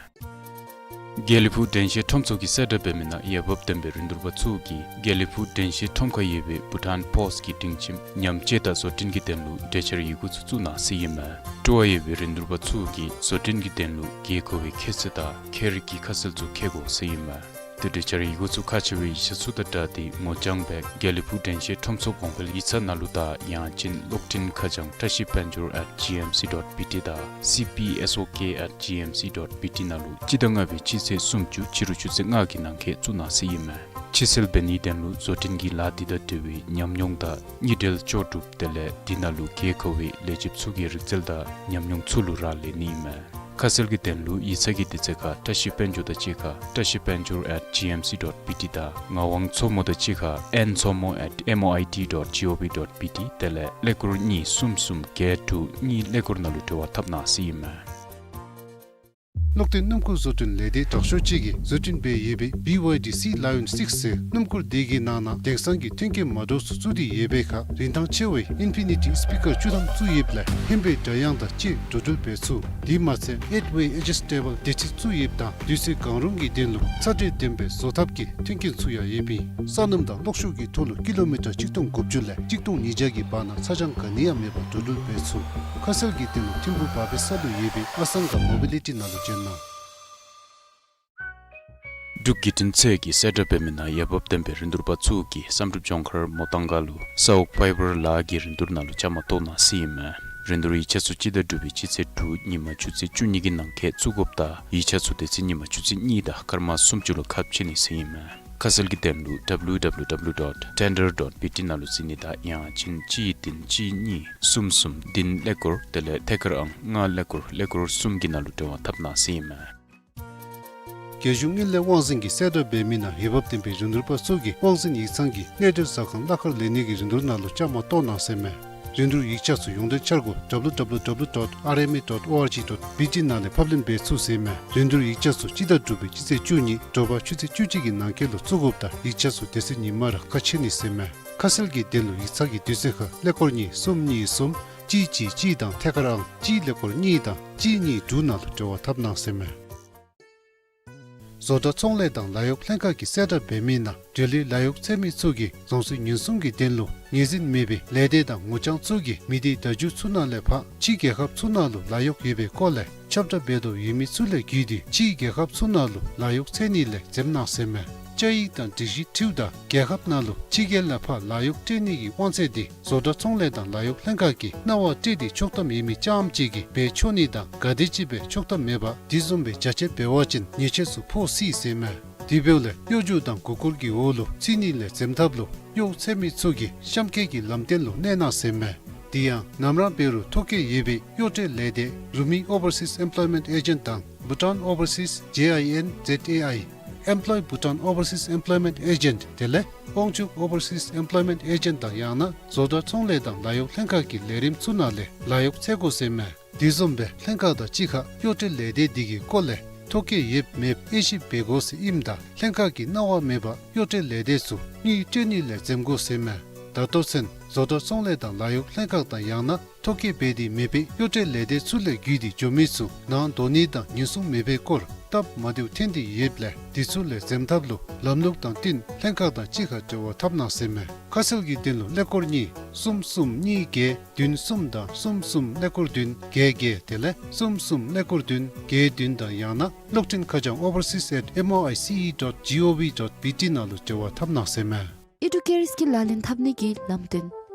དགེ་ལེགས་ཕུག་དྲན་ཤེས་ཁྲོམ་ཚོགས་ཀྱིས་གསལ་བསྒྲགས་འབད་མི་ནང་འོས་འབབ་ལྡན་པའི་རིན་བསྡུར་པ་ཚུ་གིས་དགེ་ལེགས་ཕུག་དྲན་ཤེས་ཁྲོམ་ཁར་ཡོད་པའི་བྷུ་ཊཱན་པོསཊ་ཀྱི་སྒྲིང་ཁྱིམ་ཉམས་བཅོས་དང་བཟོ་སྐྲུན་གྱི་དོན་ལུ་གྲོས་འཆར་ཡི་གུ་ཚུ་བཙུགས་གནང་ཟེར་ཨིན་མས། སྤྲོ་བ་ཡོད་པའི་རིན་བསྡུར་པ་ཚུ་གིས་བཟོ་སྐྲུན་གྱི་དོན་ལུ་དགོས་མཁོ་བའི་ཁྱད་ཚད་དང་ཁྱད་རིག་གི་ཁ་གསལ་ཚུ་མཁྱེན་དགོ་ཟེར་ཨིན་མས། དེ་གྲོས་འཆར་ཡི་གུ་ཚུ་ཁག་ཆེ་བའི་ཡིག་ཆ་ཚུ་དང་སྦྲགས་ཏེ་ངོ་རྐྱང་སྦེ་དགེ་ལེགས་ཕུག་དྲན་ཤེས་ཁྲོམ་ཚོགས་གོང་འཕེལ་ཡིག་ཚང་ནང་ལུ་དང་ཡང་ཅིན་གློག་འཕྲིན་ཁ་བྱང་བཀྲ་ཤིས་དཔལ་འབྱོར་at G M C dot B T དང་C P S O K at G M C dot B T ནང་ལུ་སྤྱི་ཟླ་ལྔ་པའི་སྤྱི་ཚེས་སུམ་ཅུ་ཕྱི་རུ་ཆུ་ཚོད་ལྔ་གི་ནང་འཁོད་བཙུགས་གནང་ཟེར་ཨིན་མས། ཕྱིར་སེལ་འབད་ནིའི་དོན་ལུ་བཟོ་སྐྲུན་གྱི་ལཱ་འདི་དང་འབྲེལ་བའི་ཉམས་མྱོང་དང་གཉིས་འབྲེལ་ལྕོགས་གྲུབ་དེ་ལས་འདི་ནང་ལུ་དགོས་མཁོ་བའི་ལས་བྱེདཔ་ཚུ་གི་རིག་རྩལ་དང་ཉམས་མྱོང་ཚུ་ལུ་རག་ལས་ནི་ཨིན་མས། ཁ་གསལ་གྱི་དོན་ལུ་ཡིག་ཚང་གི་དུས་ཚོད་ཁར་བཀྲ་ཤིས་དཔལ་འབྱོར་དང་གཅིག་ཁར་བཀྲ་ཤིས་དཔལ་འབྱོར་at G M C dot B T དང་ངག་དབང་མཚོ་མོ་དང་གཅིག་ཁར་N མཚོ་མོ at M O I T dot G O V dot B T དེ་ལས་ཀླད་ཀོར་གཉིས་གསུམ་གསུམ་བརྒྱད་དྲུག་གཉིས་ཀླད་ཀོར་ནང་ལུ་འབྲེལ་བ་འཐབ་གནང་ཟེར་ཨིན་མས། གློག་འདོན་སྣུམ་འཁོར་བཟོ་སྐྲུན་ལས་སྡེ་དྲག་ཤོས་ཅིག་གིས་བཟོ་སྐྲུན་འབད་ཡོད་པའི་B Y D Sea Lion six ཟེར་སྣུམ་འཁོར་དེ་གི་ནང་ན་དེང་སང་གི་མཐུན་རྐྱེན་མ་འདྲཝ་ཚུ་བཙུགས་ཏེ་ཡོད་པའི་ཁར་རིན་ཐང་ཆེ་བའི་ཨིན་ཕི་ནི་ཊི་སི་པི་ཀར་བཅུ་ཐམ་བཙུགས་ཡོདཔ་ལས་ཧན་པའི་སྒྲ་དབྱངས་དང་བཅས་འགྲོ་འགྲུལ་འབད་ཚུགས། དེ་མ་ཚད་ཨེཊ་ཝེ་ཨེ་ཇི་སི་ཊེ་བཱལ་བདེ་ཚིལ་བཙུགས་ཡོདཔ་ད་དུས་ཚོད་གང་རུང་གི་དོན་ལུ་ཚ་དྲོད་ལྡན་པའི་བཟོ་ཐབས་ཀྱི་མཐུན་རྐྱེན་ཚུ་ཡང་ཡོདཔ་ཨིན། ས་སྣུམ་དང་གློག་ཤུགས་ཀྱི་ཐོག་ལུ་ཀི་ལོ་མི་ཊར་གཅིག་སྟོང་དགུ་བཅུ་ལས་གཅིག་སྟོང་ཉིས་བརྒྱ་གི་བར་ན་ཚ་གྱང་ག་ནི་ཡང་མེད་པར་འགྲོ་འགྲུལ་འབད་ཚུགས། ཁ་གསལ་གྱི་དོན་ལུ་ཐིམ་ཕུག་བ་པའི་ས་ལུ་ཡོད་པའི་ཨ་སང་ག་མོ་བི་ལི་ཊི་ནང་ལུ་བྱོན་གནང་། འབྲུག་བརྒྱུད་འཕྲིན་ཚད་ཀྱིས་གསལ་བསྒྲགས་འབད་མི་ནང་འོས་འབབ་ལྡན་པའི་རིན་བསྡུར་པ་ཚུ་གིས་བསམ་གྲུབ་ལྗོངས་མཁར་མོ་ཏང་ག་ལུ་ས་འོག་ཕའི་བར་ལཱ་གི་རིན་བསྡུར་ནང་ལུ་བཅའ་མར་གཏོགས་གནང་ཟེར་ཨིན་མས། རིན་བསྡུར་ཡིག་ཆ་ཚུ་སྤྱི་ཟླ་དྲུག་པའི་སྤྱི་ཚེས་དྲུག་ཉིན་མ་ཆུ་ཚོད་བཅུ་གཉིས་ཀྱི་ནང་འཁོད་བཙུགས་དགོཔ་ད་ཡིག་ཆ་ཚུ་དེ་ཚེ་ཉིན་མ་ཆུ་ཚོད་གཉིས་དང་སྐར་མ་སུམ་ཅུ་ལུ་ཁ་ཕྱེ་ནི་ཟེར་ཨིན་མས། ཁ་གསལ་གྱི་དོན་ལུ་W W W dot tender dot B T ནང་ལུ་གཟིགས་ནི་དང་ཡང་ཅིན་གཅིག་བདུན་གཅིག་གཉིས་གསུམ་གསུམ་བདུན་ཀླད་ཀོར་དེ་ལས་ཐད་ཀར་ཨང་ལྔ་ཀླད་ཀོར་ཀླད་ཀོར་གསུམ་གྱི་ནང་ལུ་འབྲེལ་བ་འཐབ་གནང་ཟེར་ཨིན་མས། རྒྱལ་གཞུང་དངུལ་ལས་དབང་འཛིན་གྱིས་གསལ་བསྒྲགས་འབད་མི་ནང་འོས་འབབ་ལྡན་པའི་རིན་བསྡུར་པ་ཚུ་གིས་དབང་འཛིན་ཡིག་ཚང་གི་གནས་སྡོད་ཟ་ཁང་གླ་ཁར་ལེན་ནི་གི་རིན་བསྡུར་ནང་ལུ་བཅའ་མར་གཏོགས་གནང་ཟེར་མས། རིན་བསྡུར་ཡིག་ཆ་ཚུ་ཡོངས་འབྲེལ་འཆར་སྒོ་W W W dot R M A dot O R G dot B T ནང་ལས་ཕབ་ལེན་འབད་ཚུགས་ཟེར་མས། རིན་བསྡུར་ཡིག་ཆ་ཚུ་སྤྱི་ཟླ་དྲུག་པའི་སྤྱི་ཚེས་བཅུ་གཉིས་དྲོ་པ་ཆུ་ཚོད་བཅུ་གཅིག་གི་ནང་འཁོད་ལུ་བཙུགས་དགོཔ་ད་ཡིག་ཆ་ཚུ་དེ་ཚེ་ཉིན་མར་ཁ་ཕྱེ་ནི་ཟེར་མས། ཁ་གསལ་གྱི་དོན་ལུ་ཡིག་ཚང་གི་དུས་ཚོད་ཁར་ཀླད་ཀོར་གཉིས་གསུམ་གཉིས་གསུམ་གཅིག་གཅིག་གཅིག་དང་ཐད་ཀར་ཨང་གཅིག་ཀླད་ཀོར་གཉིས་དང་གཅིག་གཉིས་དྲུག་ནང་ལུ་འབྲེལ་བ་འཐབ་གནང་ཟེར་མས། བཟོ་གྲྭ་ཚོང་ལས་དང་ལཱ་གཡོག་ལྷན་ཁག་གིས་གསལ་བསྒྲགས་འབད་མི་ནང་འབྲེལ་ཡོད་ལཱ་གཡོག་འཚོལ་མི་ཚུ་གིས་རྫོང་སྲིད་ཉེན་སྲུང་གི་དོན་ལུ་ངོས་འཛིན་མེད་པའི་ལས་སྡེ་དང་ངོ་རྐྱང་ཚུ་གིས་མི་སྡེ་བརྡ་བརྒྱུད་ཚུ་ནང་ལས་ཕར་ཕྱི་རྒྱལ་ཁབ་ཚུ་ནང་ལུ་ལཱ་གཡོག་ཡོད་པའི་སྐོར་ལས་ཁྱབ་བསྒྲགས་འབད་དོ་ཡོད་མི་ཚུ་ལས་བརྒྱུད་དེ་ཕྱི་རྒྱལ་ཁབ་ཚུ་ནང་ལུ་ལཱ་གཡོག་འཚོལ་ནི་ལས་འཛེམ་གནང་ཟེར་མས། བཅའ་ཡིག་དང་སྒྲིག་གཞི་འཁྲིལཝ་ད་རྒྱལ་ཁབ་ནང་ལུ་ཕྱི་རྒྱལ་ལས་ཕར་ལཱ་གཡོག་སྤྲོད་ནི་གི་དབང་ཚད་དེ་བཟོ་གྲྭ་ཚོང་ལས་དང་ལཱ་གཡོག་ལྷན་ཁག་གིས་གནང་བ་སྤྲོད་དེ་ཆོག་ཐམ་ཡོད་མི་རྐྱངམ་ཅིག་གིས་འབད་ཆོག་ནི་དང་ག་དེ་ཅིག་སྦེ་ཆོག་ཐམ་མེད་པ་དེ་བཟུམ་སྦེ་རྒྱ་ཆེ་འབད་བ་ཅིན་ཉེས་ཆད་ཚུ་ཕོག་སྲིད་ཟེར་མས། དེ་འབདཝ་ལས་གཡོ་སྒྱུ་དང་མགུ་སྐོར་གྱི་འོག་ལུ་ཚུད་ནི་ལས་འཛེམ་ཐབས་ལུ་གཡོག་འཚོལ་མི་ཚུ་གིས་གཤམ་འཁོད་ཀྱི་ལམ་སྟོན་ལུ་གནས་གནང་ཟེར་མས། དེ་ཡང་ནམ་ར་འབད་རུང་ཐོ་བཀོད་ཡོད་པའི་གཡོག་སྤྲོད་ལས་སྡེ་རུ་མི་ཨོ་བར་སིས་ཨེམ་པློའི་མེནཊ་ཨེ་ཇེནཊ་དང་བྷུ་ཊཱན་ཨོ་བར་སིས་ཇེ་ཨའི་ཨེན་ཛེཌ་ཨེ་ཨའི་ཨེམ་པློའི་Bhutan Overseas Employment Agent དེ་ལས་དབང་ཕྱུག་ཨོ་བར་སིས་ཨེམ་པློའི་མེནཊ་ཨེ་ཇེནཊ་དང་ཡང་ན་བཟོ་གྲྭ་ཚོང་ལས་དང་ལཱ་གཡོག་ལྷན་ཁག་གི་ལས་རིམ་ཚུ་ནང་ལས་ལཱ་གཡོག་འཚོལ་དགོ་ཟེར་མས། དེ་བཟུམ་སྦེ་ལྷན་ཁག་དང་གཅིག་ཁར་གཡོག་སྤྲོད་ལས་སྡེ་དེ་གི་སྐོར་ལས་ཐོ་བཀོད་ཡོདཔ་མེདཔ་དབྱེ་ཞིབ་འབད་དགོ་ཟེར་ཨིནམ་ད་ལྷན་ཁག་གིས་གནང་བ་མེད་པར་གཡོག་སྤྲོད་ལས་སྡེ་ཚུ་དངུལ་སྤྲོད་ནི་ལས་འཛེམ་དགོ་ཟེར་མས། ད་ལྟོ་ཚུན་བཟོ་གྲྭ་ཚོང་ལས་དང་ལཱ་གཡོག་ལྷན་ཁག་དང་ཡང་ན་ཐོ་བཀོད་འབད་དེ་མེད་པའི་གཡོག་སྤྲོད་ལས་སྡེ་ཚུ་ལས་བརྒྱུད་དེ་འགྱོ་མི་ཚུ་ནང་འདོགས་ནི་དང་ཉེན་སྲུང་མེད་པའི་སྐོར་སྟབས་མ་བདེཝ་ཐོན་ཏེ་ཡོདཔ་ལས་དེ་ཚུ་ལས་འཛེམ་ཐབས་ལུ་ལམ་ལུགས་དང་བསྟུན་ལྷན་ཁག་དང་གཅིག་ཁར་འབྲེལ་བ་འཐབ་གནང་ཟེར་མས། ཁ་གསལ་གྱི་དོན་ལུ་ཀླད་ཀོར་གཉིས་གསུམ་གསུམ་གཉིས་བརྒྱད་བདུན་གསུམ་དང་གསུམ་གསུམ་ཀླད་ཀོར་བདུན་བརྒྱད་བརྒྱད་དེ་ལས་གསུམ་གསུམ་ཀླད་ཀོར་བདུན་བརྒྱད་བདུན་དང་ཡང་ན་གློག་འཕྲིན་ཁ་བྱང་overseas at M O I C E dot G O V dot B T ནང་ལུ་འབྲེལ་བ་འཐབ་གནང་ཟེར་མས། ཨི་ཌུ་ཀེ་རི་སི་ཀིལ་ལག་ལེན་འཐབ་ནི་གི་ལམ་སྟོན།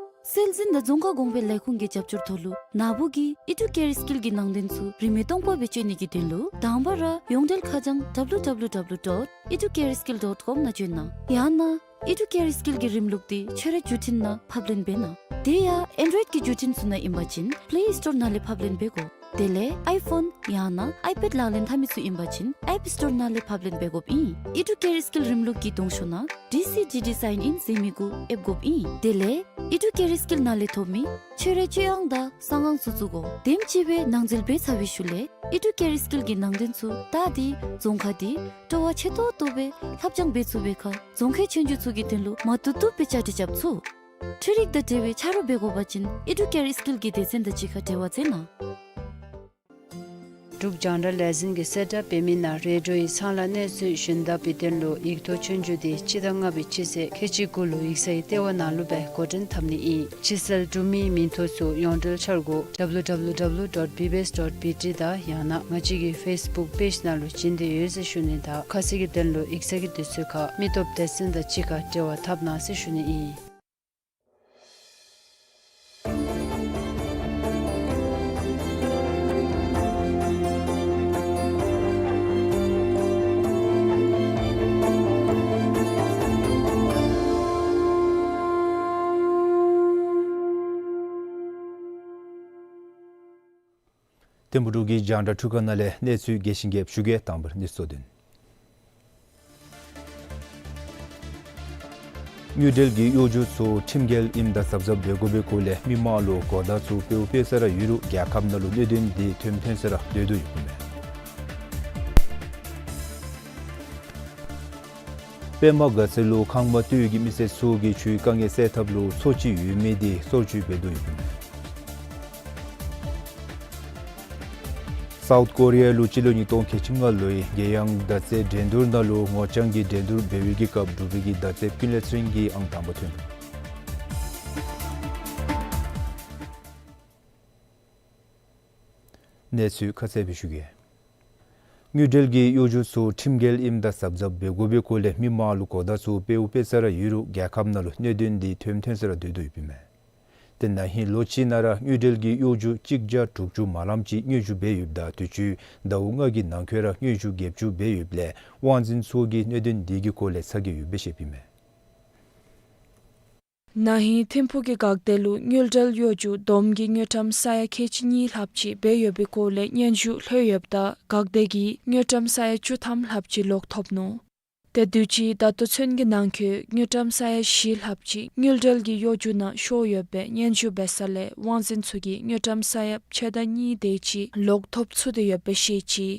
སྲོལ་འཛིན་དང་རྫོང་ཁ་གོང་འཕེལ་ལས་ཁུངས་ཀྱི་རྒྱབ་སྐྱོར་ཐོག་ལུ་ནཱ་བུ་གིས་ཨི་ཌུ་ཀེ་རི་སི་ཀིལ་གྱི་ནང་དོན་ཚུ་རིན་མེད་སྟོང་པ་སྦེ་སྤྱོད་ནི་གི་དོན་ལུ་དང་པ་ར་ཡོངས་འབྲེལ་ཁ་བྱང་W W W dot educareskill dot com ནང་བྱོན་གནང་། ཡང་ན་ཨི་ཌུ་ཀེ་རི་སི་ཀིལ་གྱི་རིམ་ལུགས་དེ་ཁྱོད་རའི་བརྒྱུད་འཕྲིན་ནང་ཕབ་ལེན་འབད་གནང་། དེ་ཡང་ཨེན་ཌོའིཌ་ཀྱི་བརྒྱུད་འཕྲིན་ཚུ་ནང་ཨིན་པ་ཅིན་པླེ་སི་ཊོར་ནང་ལས་ཕབ་ལེན་འབད་དགོ། དེ་ལས་ཨའི་ཕོན་ཡང་ན་ཨའི་པེཌ་ལག་ལེན་འཐབ་མི་ཚུ་ཨིན་པ་ཅིན་ཨེཔ་སི་ཊོར་ནང་ལས་ཕབ་ལེན་འབད་དགོཔ་ཨིན། ཨི་ཌུ་ཀེར་སི་ཀིལ་རིམ་ལུགས་ཀྱི་གདོང་ཤོག་ནང་ཌི་སི་ཌི་ཌི་སའིན་ཨིན་ཟེར་མི་གུ་ཨེབ་དགོཔ་ཨིན། དེ་ལས་ཨི་ཌུ་ཀེར་སི་ཀིལ་ནང་ལས་ཐོབ་མི་ཁྱོད་རའི་སྤྱོད་ཨང་དང་གསང་ཨང་ཚུ་བཙུགས་དགོ། དེམ་ཅིག་སྦེ་ནང་འཛུལ་འབད་ཚར་བའི་ཤུལ་ལས་ཨི་ཌུ་ཀེར་སི་ཀིལ་གྱི་ནང་དོན་ཚུ་བལྟ་སྟེ་རྫོང་ཁག་འདི་སྤྲོ་བ་ཆེ་ཏོག་ཏོ་སྦེ་ལྷབ་སྦྱང་འབད་ཚུགས་པའི་ཁར་རྫོང་ཁའི་ཆོས་རྒྱུགས་ཚུ་གི་དོན་ལུ་མ་བཏུབ་བཏུབ་སྦེ་བཅའ་སྒྲིག་རྐྱབ་ཚུགས། འཕྲུལ་རིག་དང་འབྲེལ་བའི་ཆ་རོགས་འབད་དགོ་པ་ཅིན་ཨི་ཌུ་ཀེར་སི་ཀིལ་གྱི་སྡེ་ཚན་དང་གཅིག་ཁར་འབྲེལ་བ་མཛད་གནང་། འབྲུག་རྒྱང་བསྒྲགས་ལས་འཛིན་གྱིས་གསལ་བསྒྲགས་འབད་མི་ནང་རེ་ཌིའོ་ཡི་ཚང་ལ་གནས་ཚུལ་ཞུན་དག་པའི་དོན་ལུ་ཡིག་ཐོག་ཆོས་རྒྱུགས་དེ་སྤྱི་ཟླ་ལྔ་པའི་སྤྱི་ཚེས་ཁལ་གཅིག་དགུ་ལུ་ཡིག་ཚང་གི་ལྟེ་བ་ནང་ལུ་སྦེ་འགོ་འདྲེན་འཐབ་ནི་ཨིན། ཕྱི་སེལ་འབྲུག་མིའི་མིང་ཐོ་ཚུ་ཡོངས་འབྲེལ་འཆར་སྒོ་W W W dot B B S dot B T དང་ཡང་ན་ང་བཅས་ཀྱི་ཕེསི་བུཀ་པེཇ་ནང་ལུ་བྱིན་ཏེ་ཡོད་ཟེར་ཞུ་ནི་དང་ཁ་གསལ་གྱི་དོན་ལུ་ཡིག་ཚང་གི་དུས་ཚོད་ཁར་མི་སྟོབས་སྡེ་ཚན་དང་གཅིག་ཁར་འབྲེལ་བ་འཐབ་གནང་ཟེར་ཞུ་ནི་ཨིན། ཐིམ་ཕུག་འབྲུག་གི་རྒྱང་བསྒྲགས་འཕྲུལ་ཁང་ནང་ལས་གནས་ཚུལ་རྒྱས་ཤིང་རྒྱསཔ་ཞུ་གེ། དང་པར་གནས་ཚུལ་དོན། དངུལ་འབྲེལ་གྱི་གཡོ་སྒྱུ་ཚུ་ཁྲིམས་འགལ་ཨིནམ་དང་གཟབ་གཟབ་འབད་དགོ་པའི་སྐོར་ལས་མི་མང་ལུ་གོ་བརྡ་ཚུ་སྤེལཝ་སྤེལ་ས་ར་ཡོད་རུང་རྒྱལ་ཁབ་ནང་ལུ་གནད་དོན་འདི་ཐོནམ་ཐོན་ས་ར་སྡོད་དོ་ཡོདཔ་མས། པདྨ་དགའ་ཚལ་ལུ་ཁང་པ་སྟོད་ཀྱི་མི་སེར་ཚུ་གིས་ཆུའི་དཀའ་ངལ་སེལ་ཐབས་ལུ་ཚོ་ཅིག་ཡོད་མི་དེ་སོར་ཆུད་འབད་དོ་ཡོདཔ་མས། སའུཐ་ཀོ་རི་ཡ་ལུ་སྤྱི་ལོ་ཉིས་སྟོང་ཁལ་གཅིག་ལྔ་ལོའི་རྒྱལ་ཡོངས་མདའ་རྩེད་འགྲན་བསྡུར་ནང་ལུ་ངོ་རྐྱང་གི་འགྲན་བསྡུར་འབད་བའི་གི་སྐབས་འབྲུག་པའི་གི་མདའ་རྩེདཔ་ཀུན་ལེགས་ཚེ་རིང་གིས་ཨང་དང་པ་ཐོན་ནུག། གནས་ཚུལ་ཁ་གསལ་སྦེ་ཞུ་གེ། དངུལ་འབྲེལ་གྱི་གཡོ་སྒྱུ་ཚུ་ཁྲིམས་འགལ་ཨིནམ་དང་གཟབ་གཟབ་འབད་དགོ་པའི་སྐོར་ལས་མི་མང་ལུ་གོ་བརྡ་ཚུ་སྤེལཝ་སྤེལ་ས་ར་ཡོད་རུང་རྒྱལ་ཁབ་ནང་ལུ་གནད་དོན་འདི་ཐོནམ་ཐོན་ས་ར་སྡོད་དོ་ཡོདཔ་མས། ཏེ་ན་ཧིང་ལོ་གཅིག་ནང་ར་དངུལ་འབྲེལ་གྱི་གཡོ་སྒྱུ་གཅིག་བརྒྱ་དྲུག་ཅུ་མ་ལངམ་ཅིག་དངོས་བསྒྱུར་འབད་ཡོདཔ་ད་དུས་ཅི་ཟླཝ་ལྔ་གི་ནང་འཁོད་ར་དངོས་བསྒྱུར་བརྒྱད་ཅུ་འབད་ཡོདཔ་ལས་དབང་འཛིན་ཚུ་གིས་གནད་དོན་འདི་གི་སྐོར་ལས་ཚ་གྱང་ཡོདཔ་སྦེ་བཤདཔ་ཨིན་མས། ན་ཧིང་ཐིམ་ཕུག་གི་འགག་སྡེ་ལུ་དངུལ་འབྲེལ་གཡོ་སྒྱུ་བསྡོམས་ཀྱིས་དངུལ་ཀྲམ་ས་ཡ་ཁལ་གཅིག་གཉིས་ལྷགཔ་ཅིག་འབད་ཡོད་པའི་སྐོར་ལས་སྙན་ཞུ་ལྷོད་ཡོདཔ་ད་འགག་སྡེ་གིས་དངུལ་ཀྲམ་ས་ཡ་བཅུ་ཐམ་ལྷགཔ་ཅིག་ལོག་ཐོབ་ནུག། ཏེ་དུས་ཅི་ད་ལྟོ་ཚུན་གྱི་ནང་འཁོད་དངུལ་ཀྲམ་ས་ཡ་བཞི་ལྷགཔ་ཅིག་དངུལ་འབྲེལ་གྱི་གཡོ་སྒྱུ་ནང་ཤོར་ཡོདཔ་སྦེ་སྙན་ཞུ་འབད་ས་ལས་དབང་འཛིན་ཚུ་གིས་དངུལ་ཀྲམ་ས་ཡ་ཕྱེད་དང་གཉིས་དེ་ཅིག་ལོག་ཐོབ་ཚུགས་ཏེ་ཡོདཔ་སྦེ་བཤད་ཅི།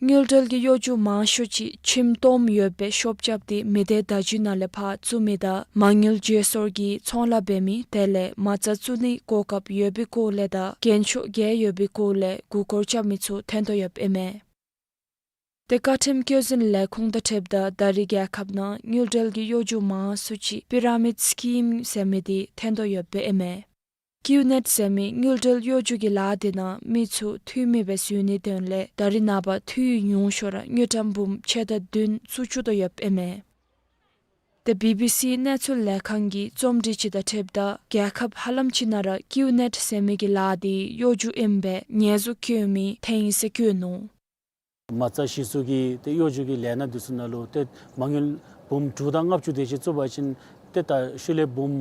དངུལ་འབྲེལ་གྱི་གཡོ་སྒྱུ་མང་ཤོས་ཅིག་ཁྱིམ་སྟོངམ་ཡོད་པའི་ཤོབ་རྐྱབ་སྟེ་མི་སྡེ་བརྡ་བརྒྱུད་ནང་ལས་ཕར་བཙུགས་མི་དང་མ་དངུལ་བརྗེ་སོར་གྱི་ཚོང་ལཱ་འབད་མི་དེ་ལས་མ་རྩ་བཙུགས་ནིའི་གོ་སྐབས་ཡོད་པའི་སྐོར་ལས་དང་རྒྱན་ཤོག་བརྒྱད་ཡོད་པའི་སྐོར་ལས་མགུ་སྐོར་རྐྱབ་མི་ཚུ་ཐོན་དོ་ཡོདཔ་ཨིན་མས། ཏེ་བཀའ་ཁྲིམས་བཀོད་འཛིན་ལས་ཁུངས་དང་འཁྲིལཝ་ད་ད་རེས་རྒྱལ་ཁབ་ནང་དངུལ་འབྲེལ་གྱི་གཡོ་སྒྱུ་མང་སུ་ཅིག་པི་ར་མིཌ་སི་ཀིམ་ཟེར་མི་དེ་ཐོན་དོ་ཡོདཔ་ཨིན་མས། ཀིའུ་ནེཊ་ཟེར་མི་དངུལ་འབྲེལ་གཡོ་སྒྱུ་གི་ལཱ་དེ་ནང་མི་ཚུ་འཐུས་མེད་སྦེ་བཟོ་ནིའི་དོན་ལས་ད་རེས་ནངས་པ་འཐུས་ཉུང་ཤོས་ར་དངུལ་ཀྲམ་འབུམ་ཕྱེད་དང་བདུན་ཚུ་བཅུག་དོ་ཡོདཔ་ཨིན་མས། ཏེ་བི་བི་སི་གནས་ཚུལ་ལས་ཁང་གི་རྩོམ་སྒྲིག་ཅིག་དང་འཁྲིལཝ་ད་རྒྱལ་ཁབ་ཧ་ལམ་ཅིག་ནང་ར་ཀིའུ་ནེཊ་ཟེར་མི་གི་ལཱ་དེ་གཡོ་སྒྱུ་ཨིནམ་སྦེ་ཉེས་འཛུགས་བཀོད་མི་ཐོན་ཡི་ཟེར་བཀོད་ནུག། མ་རྩ་གཞི་བཙུགས་ཀྱི་ཏེ་གཡོ་སྒྱུ་གི་ལས་སྣ་འདི་ཚུ་ནང་ལུ་ཏེ་མ་དངུལ་འབུམ་དྲུག་དང་ལྔ་བཅུ་དེ་ཅིག་བཙུགས་པ་ཅིན་ཏེ་ད་ཤུལ་ལས་འབུམ་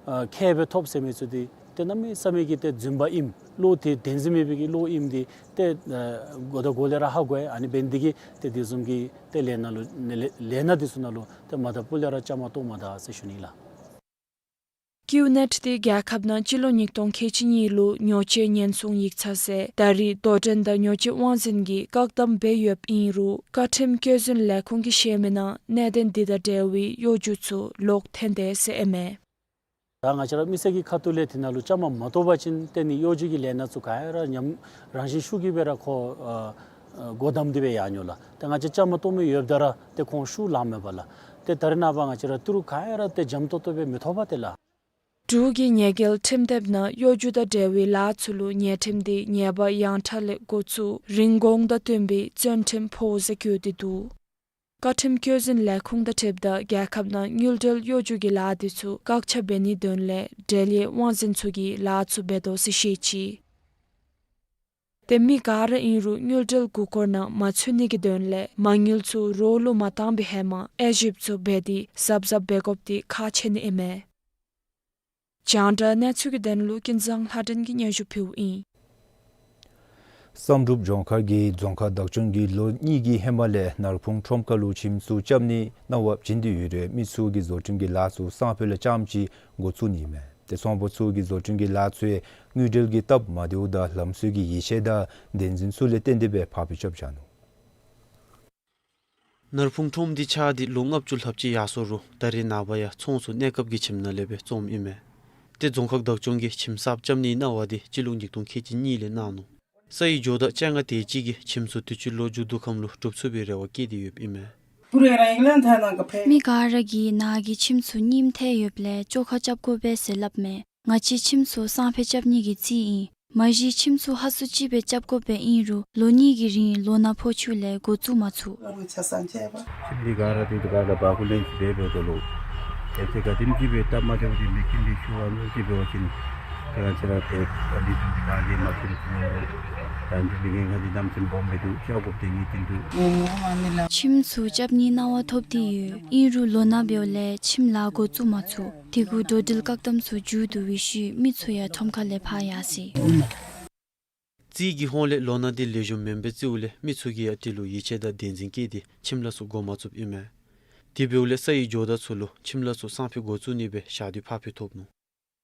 ཨ་ཁལ་སྦེ་ཐོབ་ཟེར་མི་ཚུ་འདི་ཏེ་གནམ་མེད་ས་མེད་ཀྱི་ཏེ་རྫུན་པ་ཨིནམ་བློ་དེ་བདེན་འཛིན་མེད་པའི་གི་བློ་ཨིནམ་འདི་ཏེ་ཨ་འགོ་དང་འགོ་ལས་ར་ཧ་གོ་ཡི། ཨ་ནི་འབད་ནི་འདི་གིས་ཏེ་དེ་བཟུམ་གྱི་ཏེ་ལས་སྣ་ལུ་ལས་ལས་སྣ་འདི་ཚུ་ནང་ལུ་ཏེ་མ་ད་སྤུ་ལས་ར་བཅའ་མར་གཏོགས་མ་ད་ཟེར་ཞུ་ནི་ལགས། ཀིའུ་ནེཊ་དེ་རྒྱལ་ཁབ་ནང་སྤྱི་ལོ་ཉིས་སྟོང་ཁལ་གཅིག་གཉིས་ལུ་ཉོ་སྤྱོད་ཉེན་སྲུང་ཡིག་ཚང་ཟེར་ད་རེས་དོ་འགྲན་དང་ཉོ་སྤྱོད་དབང་འཛིན་གྱིས་བཀག་དམ་འབད་ཡོདཔ་ཨིན་རུང་བཀའ་ཁྲིམས་བཀོད་འཛིན་ལས་ཁུངས་ཀྱིས་བཤད་མི་ནང་གནད་དོན་འདི་དང་འབྲེལ་བའི་གཡོ་སྒྱུ་ཚུ་ལོག་ཐོན་དེས་ཟེར་ཨིན་མས། ད་ང་བཅས་ར་མི་སེར་གྱི་ཁ་ཐུག་ལས་དེ་ནང་ལུ་བཅའ་མར་མ་གཏོགས་པ་ཅིན་ཏེ་ནི་གཡོ་སྒྱུ་གི་ལས་སྣ་ཚུ་ག་ཡ་ར་ཉམས་རང་བཞིན་ཤུགས་ཀྱིས་སྦེ་ར་ཁོ་ཨ་ཨ་སྒོ་བསྡམས་ཏེ་སྦེ་ཡར་འགྱོ་ལགས། ཏེ་ང་བཅས་བཅའ་མར་གཏོགས་མི་ཡོདཔ་ད་ར་ཏེ་ཁོང་ཤུགས་ལང་མས་པ་ལགས། ཏེ་ད་རེས་ནངས་པ་ང་བཅས་ར་ཏི་རུ་ག་ཡ་ར་ཏེ་འཇམ་ཏོག་ཏོ་སྦེ་མི་ཐོབ་པས་ཏེ་ལགས། འབྲུག་གི་ཉེས་འགེལ་ཁྲིམས་དེབ་ནང་གཡོ་སྒྱུ་དང་འབྲེལ་བའི་ལཱ་ཚུ་ལུ་ཉེས་ཁྲིམས་དེ་ཉེས་པ་ཡང་དྲགས་ལས་འགོ་བཙུགས་རིན་གོང་དང་བསྟུན་པའི་བཙོན་ཁྲིམས་ཕོག་ཟེར་བཀོད་དེ་འདུག། བཀའ་ཁྲིམས་བཀོད་འཛིན་ལས་ཁུངས་དང་འཁྲིལཝ་ད་རྒྱལ་ཁབ་ནང་དངུལ་འབྲེལ་གཡོ་སྒྱུ་གི་ལཱ་དེ་ཚུ་བཀག་ཆ་འབད་ནིའི་དོན་ལས་འབྲེལ་ཡོད་དབང་འཛིན་ཚུ་གིས་ལཱ་ཚུ་འབད་དོ་ཟེར་བཤད་ཅི། ཏེ་མི་ག་ར་ཨིན་རུང་དངུལ་འབྲེལ་མགུ་སྐོར་ནང་མ་ཚུད་ནིའི་དོན་ལས་མ་དངུལ་ཚུ་རོགས་ལུ་མ་བཏང་པའི་ཧེ་མ་དབྱེ་ཞིབ་ཚུ་འབད་དེ་གཟབ་གཟབ་འབད་དགོཔ་དེ་ཁག་ཆེ་ནི་ཨིན་མས། རྒྱང་བསྒྲགས་གནས་ཚུལ་གྱི་དོན་ལུ་ཀུན་བཟང་ལྷ་སྒྲོན་གྱིས་སྙན་ཞུ་ཕུལཝ་ཨིན། བསམ་གྲུབ་ལྗོངས་མཁར་གྱི་རྫོང་ཁག་བདག་སྐྱོང་གིས་ལོ་གཉིས་ཀྱི་ཧེ་མ་ལས་ནར་ཕུང་ཁྲོམ་ཁ་ལུ་ཁྱིམ་སུ་རྐྱབ་ནིའི་གནང་བ་བྱིན་ཏེ་ཡོད་རུང་མི་ཚུ་གིས་བཟོ་སྐྲུན་གྱི་ལཱ་ཚུ་སང་ཕོད་ལས་རྐྱངམ་ཅིག་འགོ་བཙུགས་ནི་ཨིན་མས། ཏེ་ཚོང་པ་ཚུ་གིས་བཟོ་སྐྲུན་གྱི་ལཱ་ཚུ་ཡང་དངུལ་འབྲེལ་གྱི་སྟབས་མ་བདེཝ་དང་ལམ་སྲོལ་གྱི་ཡིད་ཆེས་དང་བདེན་འཛིན་ཚུ་ལས་བརྟེན་ཏེ་སྦེ་ཕར་འགྱངས་རྐྱབ་བཞག་ནུག། ནར་ཕུང་ཁྲོམ་འདི་ཆགས་ཏེ་ལོ་ལྔ་བཅུ་ལྷགཔ་ཅིག་ཡར་སོང་རུང་ད་རེས་ནངས་པ་ཡང་ཚོང་ཚུ་གནས་སྐབས་ཀྱི་ཁྱིམ་ནང་ལས་སྦེ་བཙུགསཔ་ཨིན་མས། ཏེ་རྫོང་ཁག་བདག་སྐྱོང་གིས་ཁྱིམ་གསརཔ་རྐྱབ་ནིའི་གནང་བ་འདི་སྤྱི་ལོ་ཉིས་སྟོང་ཁལ་གཅིག་གཉིས་ལས་གནང་ནུག། ས་ཡི་ཇོ་བདག་བཅོ་ལྔ་དེ་ཅིག་གིས་ཁྱིམ་ཚུ་དུས་ཅི་ལོ་མཇུག་བསྡུ་ཁམས་ལུ་གྲུབ་ཚུགས་པའི་རེ་བ་བསྐྱེད་དེ་ཡོདཔ་ཨིན་མས། མི་ག་ར་གིས་ནཱ་གི་ཁྱིམ་ཚུ་རྙིངམ་ཐལ་ཡོདཔ་ལས་བཅོ་ཁ་རྐྱབ་དགོ་པས་ཟེར་སླབ་མས། ང་བཅས་ཁྱིམ་ཚུ་སང་ཕོད་རྐྱབ་ནི་གི་རྩིས་ཨིན། མ་གཞི་ཁྱིམ་ཚུ་ཧ་སུ་ཅིག་སྦེ་རྐྱབ་དགོ་པས། ཨིན་རུང་ལོ་གཉིས་ཀྱི་རིང་ལོ་ན་ཕོག་ཚུགས་ལས་འགོ་བཙུགས་མ་ཚུགས། ཁྱིམ་འདི་ག་ར་འདི་ག་ར་བ་གུ་ལེན་ཅིག་འབད་འབདཝ་ད་ལུ་ཨེ་ཏེ་ག་དེམ་ཅིག་སྦེ་སྟབས་མ་བདེཝ་འདི་མི་ཁྱིམ་འདི་ཤུལ་བ་ནུ་ཅིག་འབད་བ་ཅིན་ཏེ་ང་བཅས་ར་ཏེ་ཨ་ནི་ཚུ་འདི་ག་གིས་མ་ཚུགས་རུང་ཚུགས་རུང་ད་འདི་འདི་གི་ང་འདི་ནམ་ཚུན་སྦོམ་སྦེ་འདུག། ཤོག་གུ་དེ་ངེས་ཅན་འདུག། ཁྱིམ་ཚུ་རྐྱབ་ནིའི་གནང་བ་ཐོབ་སྟེ་ཡོད། ཨིན་རུང་ལོ་ན་འབདཝ་ལས་ཁྱིམ་ལཱ་འགོ་བཙུགས་མ་ཚུགས། དེ་གུ་འགྲོ་འགྲུལ་བཀག་དམ་ཚུ་མཇུག་བསྡུ་བའི་ཤུལ་མི་ཚུ་ཡང་ཁྲོམ་ཁ་ལས་ཕར་ཡར་སོ་ཡི། རྩིས་ཀྱི་ཧོངས་ལས་ལོ་ན་འདི་ལེགས་ཤོམ་མེན་པས་རྩིཝ་ལས་མི་ཚུ་གིས་ཡང་དེ་ལུ་ཡིད་ཆེས་དང་བདེན་འཛིན་བསྐྱེད་དེ་ཁྱིམ་ལཱ་ཚུ་འགོ་མ་བཙུགསཔ་ཨིན་མས། དེ་འབདཝ་ལས་ས་ཡི་ཇོ་བདག་ཚུ་ལུ་ཁྱིམ་ལཱ་ཚུ་སང་ཕོད་འགོ་བཙུགས་ནི་སྦེ་ཞག་དུས་ཕར་འཕུལ་ཐོབ་ནུག།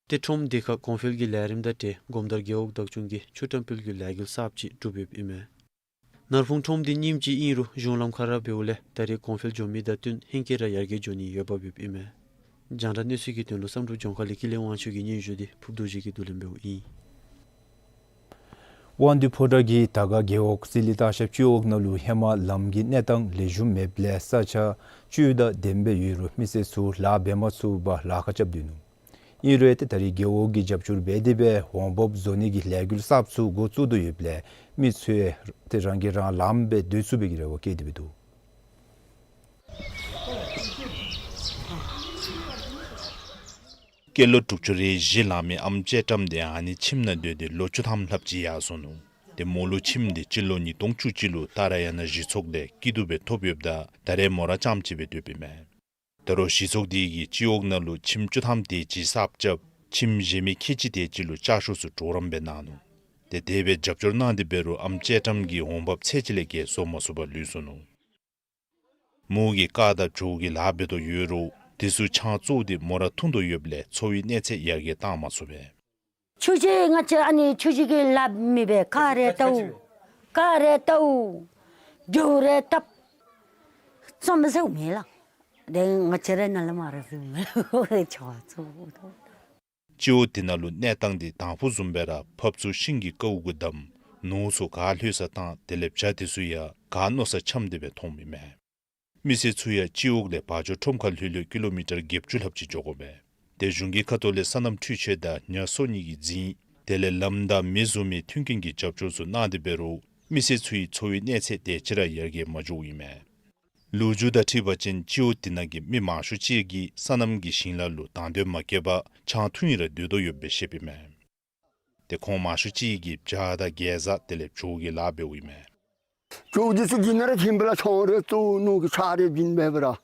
ཏེ་ཁྲོམ་སྡེ་ཁག་གོང་འཕེལ་གྱི་ལས་རིམ་དང་འབྲེལ་སྒོམ་དར་རྒེད་འོག་བདག་སྐྱོང་གིས་ཆུ་ཁྲམ་སྤེལ་རྒྱུའི་ལས་འགུལ་གསརཔ་ཅིག་གྲུབ་ཡོདཔ་ཨིན་མས། ནར་ཕུང་ཁྲོམ་འདི་རྙིངམ་ཅིག་ཨིན་རུང་གཞུང་ལམ་ཁར་འབདཝ་ལས་ད་རེས་གོང་འཕེལ་འགྱོ་མི་དང་བསྟུན་ཧེང་སྐལ་ར་ཡར་རྒྱས་འགྱོ་ནིའི་འོས་འབབ་ཡོདཔ་ཨིན་མས། རྒྱང་བསྒྲགས་གནས་ཚུལ་གྱི་དོན་ལུ་བསམ་གྲུབ་ལྗོངས་མཁར་ལས་ཀུན་ལེགས་དབང་ཕྱུག་གི་སྙན་ཞུ་འདི་ཕུརབ་རྡོ་རྗེ་གིས་བསྡུ་ལེན་འབདཝ་ཨིན། དབང་འདུས་ཕོ་བྲང་གི་དར་དཀར་རྒེད་འོག་སི་ལི་སྟག་ཤར་སྤྱི་འོག་ནང་ལུ་ཧེ་མ་ལམ་གྱི་གནས་སྟངས་ལེགས་ཤོམ་མེདཔ་ལས་ས་ཆ་བཅུད་དང་ལྡནམ་སྦེ་ཡོད་རུང་མི་སེར་ཚུ་ལཱ་འབད་མ་ཚུགས་པར་ལཱ་ཁག་རྐྱབ་སྡོད་ནུག། ཨིན་རུང་ཏེ་ད་རེས་རྒེད་འོག་གིས་རྒྱབ་སྐྱོར་འབད་དེ་སྦེ་འོང་འབབ་བཟོ་ནི་གི་ལས་འགུལ་གསརཔ་ཚུ་འགོ་བཙུགས་དོ་ཡོདཔ་ལས་མི་ཚུ་ཡང་ཏེ་རང་གིས་རང་ལངམ་སྦེ་སྡོད་ཚུགས་པའི་གི་རེ་བ་བསྐྱེད་དེ་སྦེ་འདུག། སྐྱེས་ལོ་དྲུག་ཅུ་རེ་བཞི་ལང་མི་ཨམ་ཅེ་ཀྲམ་འདི་ཨ་ནི་ཁྱིམ་ནང་སྡོད་དེ་ལོ་བཅུ་ཐམ་ལྷགཔ་ཅིག་ཡར་སོ་ནུག། ཏེ་མོ་ལུ་ཁྱིམ་འདི་སྤྱི་ལོ་ཉིས་སྟོང་བཅུ་གཅིག་ལུ་ཏཱ་ར་ཡ་ན་གཞི་ཚོགས་ལས་སྐྱིད་སྡུག་སྦེ་ཐོབ་ཡོདཔ་ད་ད་རེས་མོ་ར་རྐྱངམ་ཅིག་སྦེ་སྡོདཔ་ཨིན་མས། ད་རུང་གཞི་ཚོགས་འདི་གིས་སྤྱི་འོག་ནང་ལུ་ཁྱིམ་བཅུ་ཐམ་དེ་ཅིག་གསརཔ་རྐྱབ་ཁྱིམ་གཞན་མི་ཁལ་གཅིག་དེ་ཅིག་ལུ་ལྕགས་ཤོག་ཚུ་གྲོགས་རམ་སྦེ་གནང་ནུག། ཏེ་དེ་སྦེ་རྒྱབ་སྐྱོར་གནང་སྟེ་འབད་རུང་ཨམ་ཅེ་ཀྲམ་གྱིས་འོང་འབབ་ཚད་ཅིག་ལས་བརྒལ་བཟོ་མ་ཚུགས་པར་ལུས་སོ་ནུག། མོ་གིས་དཀར་དང་བྱོ་གི་ལཱ་འབད་དོ་ཡོད་རུང་དེ་ཚུ་ཆང་བཙོ་སྟེ་མོ་ར་འཐུང་དོ་ཡོདཔ་ལས་འཚོ་བའི་གནས་ཚད་ཡར་རྒྱས་བཏང་མ་ཚུགས་པས། ཆུ་ཅིག་ང་བཅས་ཨ་ནི་ཆུ་ཅིག་གི་ལཱ་མི་འབད། ཁ་རེ་བཏབ། ཁ་རེ་བཏབ། རྒྱུ་རེ་བཏབ། བཙོང་ཟེར་མེད་ལགས། དེ་ང་བཅས་ར་ནཱ་ལས་མར་ཟེར་མེད་ལགས། ཆུ་བཙོ། སྤྱི་འོག་དེ་ནང་ལུ་གནས་སྟངས་འདི་དང་ཕུ་བཟུམ་སྦེ་ར་ཕར་ཚུར་ཤིང་གི་ཀཝ་གུ་བསྡམས། ནོར་ཚུ་ག་ལྷོད་ས་བཏང་། དེ་ལས་བྱ་དེ་ཚུ་ཡང་ག་མནོ་ས་འཁྱམས་ཏེ་སྦེ་མཐོངམ་ཨིན་མས། མི་སེར་ཚུ་ཡང་སྤྱི་འོག་ལས་བ་འཇོ་ཁྲོམ་ཁ་ལྷོད་ལྷོད་ཀི་ལོ་མི་ཊར་བརྒྱད་ཅུ་ལྷགཔ་ཅིག་འགྱོ་དགོ་པས། ཏེ་གཞུང་གི་ཁ་ཐུག་ལས་སོ་ནམ་འཕྲུལ་ཆས་དང་ཉ་གསོ་ནི་གི་རྫིང་དེ་ལས་ལམ་དང་མེ་བཟོ་མི་མཐུན་རྐྱེན་གྱི་རྒྱབ་སྐྱོར་ཚུ་གནང་སྟེ་འབད་རུང་མི་སེར་ཚུའི་འཚོ་བའི་གནས་ཚད་དེ་ཅིག་ར་ཡར་རྒྱས་མ་འགྱོཝ་ཨིན་མས། ལོ་རྒྱུས་དང་འཁྲིལ་བ་ཅིན་སྤྱི་འོག་དེ་ནང་གི་མི་མང་ཤོས་ཅིག་གིས་སོ་ནམ་གྱི་ཞིང་ལཱ་ལུ་དང་འདོད་མ་བསྐྱེད་པར་ཆང་འཐུང་ཡི་ར་སྡོད་དོ་ཡོདཔ་སྦེ་བཤདཔ་ཨིན་མས། ཏེ་ཁོང་མང་ཤོས་ཅིག་གིས་བྱ་དང་གེ་ཛ་དེ་ལས་བྱོ་གི་ལཱ་འབདཝ་ཨིན་མས། བྱོ་འདི་ཚུ་གི་ནང་ར་ཐིམ་པ་ལགས། ཆང་རེ་བཙོ་ནུག་གི་ཆང་རེ་བྱིན་འབད་བར་ར།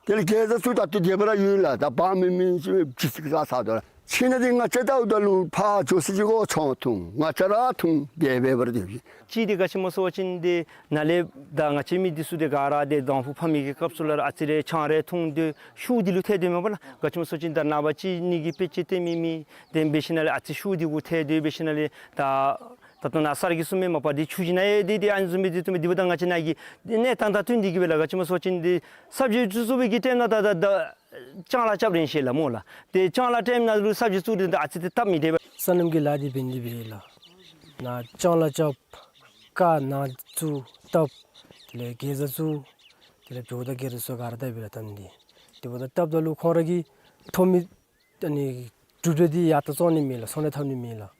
དེ་ལས་གེ་ཛ་ཚུ་ད་ལྟོ་དེ་སྦེ་ར་ཡོད་ལགས། ད་བ་མི་མི་ཅིག་ཅིག་ཟ་ཟ་དོ་ལགས། ཁྱིམ་ནང་འདི་ང་བཅས་ལྟཝ་ད་ལུ་ཕར་འགྱོ་ས་ཅིག་གོ་ཆང་འཐུང་། ང་བཅས་ར་འཐུང་། དེ་སྦེ་འབད་བར་སྡོད་ཅི། གཅིག་འདི་ག་ཅི་སྨོ་ཟེར་བ་ཅིན་འདི་ནཱ་ལས་ད་ང་བཅས་མི་འདི་ཚུ་འདི་ག་ར་འདི་དང་ཕུ་ཕམ་མི་གི་སྐབས་སུ་ལུ་ར་ཨ་ཙི་རེ་ཆང་རེ་འཐུང་སྟེ་ཤུགས་འདི་ལུ་ཐལ་སྡོདཔ་མས་པ་ལགས། ག་ཅི་སྨོ་ཟེར་བ་ཅིན་ད་ནངས་པ་ཅིག་ནི་གི་དཔེ་ཅིག་སྟོན་མི་མི་དེ་འབད་ཞིནམ་ལས་ཨ་ཙི་ཤུགས་འདི་གུ་ཐལ་སྡོད་འབད་ཞིནམ་ལས་ད་ད་ལྟོ་ནཱ་སར་གྱིས་གསུངས་མི་མ་པ་འདི་ཆུ་ཅིག་ནང་ཡང་འདི་འདི་ཨ་ནི་བཟུམ་སྦེ་འདི་བཏུབ་མས། འདི་འབདཝ་ད་ང་བཅས་ནཱ་གི་གནས་སྟངས་དང་བསྟུན་ཏེ་གིས་སྦེ་ལགས། ག་ཅི་སྨོ་ཟེར་བ་ཅིན་འདི་ས་བཅུད་བཙུགས་བཙུགས་པའི་གི་ཊེམ་ནང་ད་ད་ད་ལྕང་ལཱ་རྐྱབ་རན་ཤེས་ལགས་སྨོ་ལགས། ཏེ་ལྕང་ལཱ་ཊེམ་ནང་ལུ་ས་བཅུད་བཙུགས་ཏེ་ད་ཨ་ཙི་ཏེ་སྟབས་མི་བདེ་བས། སོ་ནམ་གྱི་ལཱ་འདི་འབད་ནི་འདི་སྦེ་ལགས། ནཱ་ལྕང་ལཱ་རྐྱབ། ཀ་ནཱ་བཙུགས་བཏབ། དེ་ལས་གེ་ཛ་བཙུགས། དེ་ལས་བྱོ་དང་གེ་ཛ་ཚུ་ག་ར་ད་འབད་ར་བཏབ་ནི་འདི། དེ་འབདཝ་ད་བཏབ་ད་ལུ་ཁོང་ར་གིས་ཐོབ་མི་ཨ་ནི་གྲུབ་འབྲས་འདི་ཡར་ལྟ་བཙོང་ནི་མེད་ལགས། ཚོང་འབྲེལ་འཐབ་ནི་མེད་ལགས།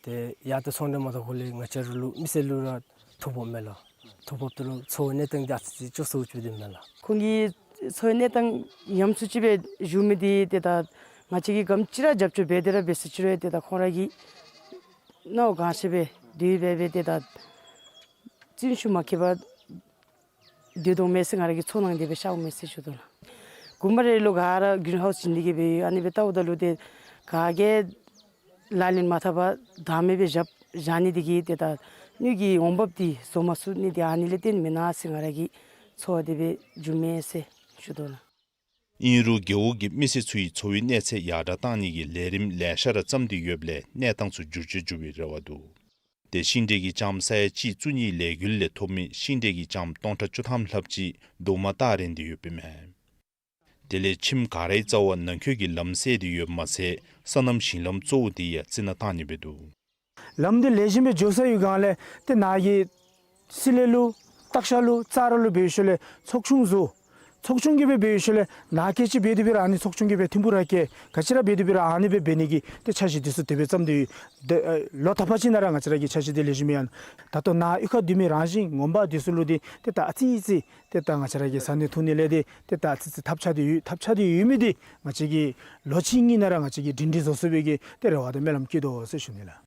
ཏེ་ཡར་ལྟ་ཚོང་འབྲེལ་མ་འཐབ་གོང་ལས་ང་བཅས་ར་ལུ་མི་སེར་ལུ་ར་ཐོ་ཕོགཔ་མས་ལགས། ཐོ་ཕོགཔ་ད་ལུ་འཚོ་བའི་གནས་སྟངས་འདི་ཨ་ཙི་ཅིག་སྐྱོ་སུ་ཅིག་སྡོདཔ་མས་ལགས། ཁོང་གི་འཚོ་བའི་གནས་སྟངས་ཉམས་སུ་ཅིག་སྦེ་བཞུགས་མི་འདི་ཏེ་ད་ང་བཅས་ཀྱིས་ག་དེམ་ཅིག་ར་རྒྱབ་སྐྱོར་འབད་དེ་ར་འབད་ཟེར་ཅི་རུང་ཏེ་ད་ཁོང་ར་གིས་གནམ་གང་ཤེས་སྦེ་དེ་སྦེ་སྦེ་ཏེ་ད་རྩིས་ཤུལ་མ་ཁེལ་བར་སྡོད་དོ་མས་ཟེར་ང་ར་གིས་ཚོར་སྣང་དེ་སྦེ་ཤརཝ་མས་ཟེར་ཞུ་དོ་ལགས། དགོན་པ་རེ་ལུ་ག་ར་གིརིན་ཧའུསི་བྱིན་ཏེ་གིས་སྦེ་ཡོད། ཨ་ནི་སྦེ་ལྟཝ་ད་ལུ་ཏེ་ག་གིས་ལག་ལེན་མ་འཐབ་པར་བདག་མེད་སྦེ་བཞག་བཞག་ནི་དེ་གིས་ཏེ་ད་ ནུས་ཀྱི་འོང་འབབ་འདི་བཟོ་མ་ཚུགས་ནི་འདི་ཨ་ནི་ལས་བརྟེན་མེན་ན་ཟེར་ང་ར་གི་ཚོར་བ་དེ་སྦེ་བྱུང་མས་ཟེར་ཞུ་དོ་ལགས། ཨིན་རུང་རྒེད་འོག་གི་མི་སེར་ཚུ་ཡིས་འཚོ་བའི་གནས་ཚད་ཡར་དྲག་བཏང་ནི་གི་ལས་རིམ་ལེ་ཤ་ར་བརྩམས་ཏེ་ཡོདཔ་ལས་གནས་སྟངས་ཚུ་འགྱུར་བཅོས་འགྱུར་བའི་རེ་བ་འདུག། ཏེ་ཤིང་འབྲས་ཀྱི་ལྕངམ་ས་ཡ་གཅིག་བཙུགས་ནིའི་ལས་འགུལ་ལས་ཐོབ་མི་ཤིང་འབྲས་ཀྱི་ལྕངམ་སྟོང་ཕྲག་བཅུ་ཐམ་ལྷགཔ་ཅིག་རྡོག་མ་བཏགས་རན་ཏེ་ཡོདཔ་ཨིན་མས། དེ་ལས་ཁྱིམ་ག་རའི་རྩ་བར་ནང་འཁོད་ཀྱི་ལམ་བསལ་ཏེ་ཡོདཔ་མ་ཚད་སོ་ནམ་ཞིང་ལམ་གཙོ་བོ་དེ་ཡང་རྩི་ནག་བཏང་ནི་སྦེ་འདུག། ལམ་འདི་ལེགས་ཤོམ་སྦེ་འགྱོ་ས་ཡོད་གང་ལས་ཏེ་ནཱ་གི་སི་ལེ་ལུ་སྟག་ཤར་ལུ་རྩ་ར་ལུ་འབད་ཞིནམ་ལས་ཚོགས་ཆུང་བཟོ། ཚོགས་ཆུང་གིས་སྦེ་འབད་ཞིནམ་ལས་ནཱ་སྐྱེ་ཅིག་འབད་དེ་སྦེ་ར་ཨ་ནི་ཚོགས་ཆུང་གིས་སྦེ་ཐིམ་ཕུ་ར་སྐྱེ་ག་ཅི་ར་འབད་དེ་སྦེ་ར་ཨ་ནི་སྦེ་འབད་ནི་གི་ཏེ་འཆར་གཞི་འདི་ཚུ་དེ་སྦེ་བརྩམས་ཏེ་ཡོད། ཏེ་ལོ་ད་ཕར་ཅིག་ནང་ར་ང་བཅས་ར་གིས་འཆར་གཞི་འདི་ལེགས་ཤོམ་སྦེ་ཡང་ད་ལྟོ་ནཱ་གཡུས་ཁ་འདི་མི་རང་བཞིན་ངོ་མ་འདི་ཚུ་ལུ་འདི་ཏེ་ད་ཨ་ཙི་ཙི་ཏེ་ད་ང་བཅས་ར་གིས་ཟ་ནི་འཐུང་ནི་ལས་འདི་ཏེ་ད་ཨ་ཙི་ཙི་ཐབས་ཆག་སྟེ་ཡོད། ཐབས་ཆག་སྟེ་ཡོད་མི་འདི་ང་བཅས་ཀྱིས་ལོ་གཅིག་གཉིས་ནང་ར་ང་བཅས་ཀྱིས་སྒྲིང་སྒྲིང་བཟོ་ཚུགས་པའི་གི་ཏེ་རེ་བ་དང་སྨོན་ལམ་བསྐྱེད་དོ་ཟེར་ཞུ་ནི་ལགས།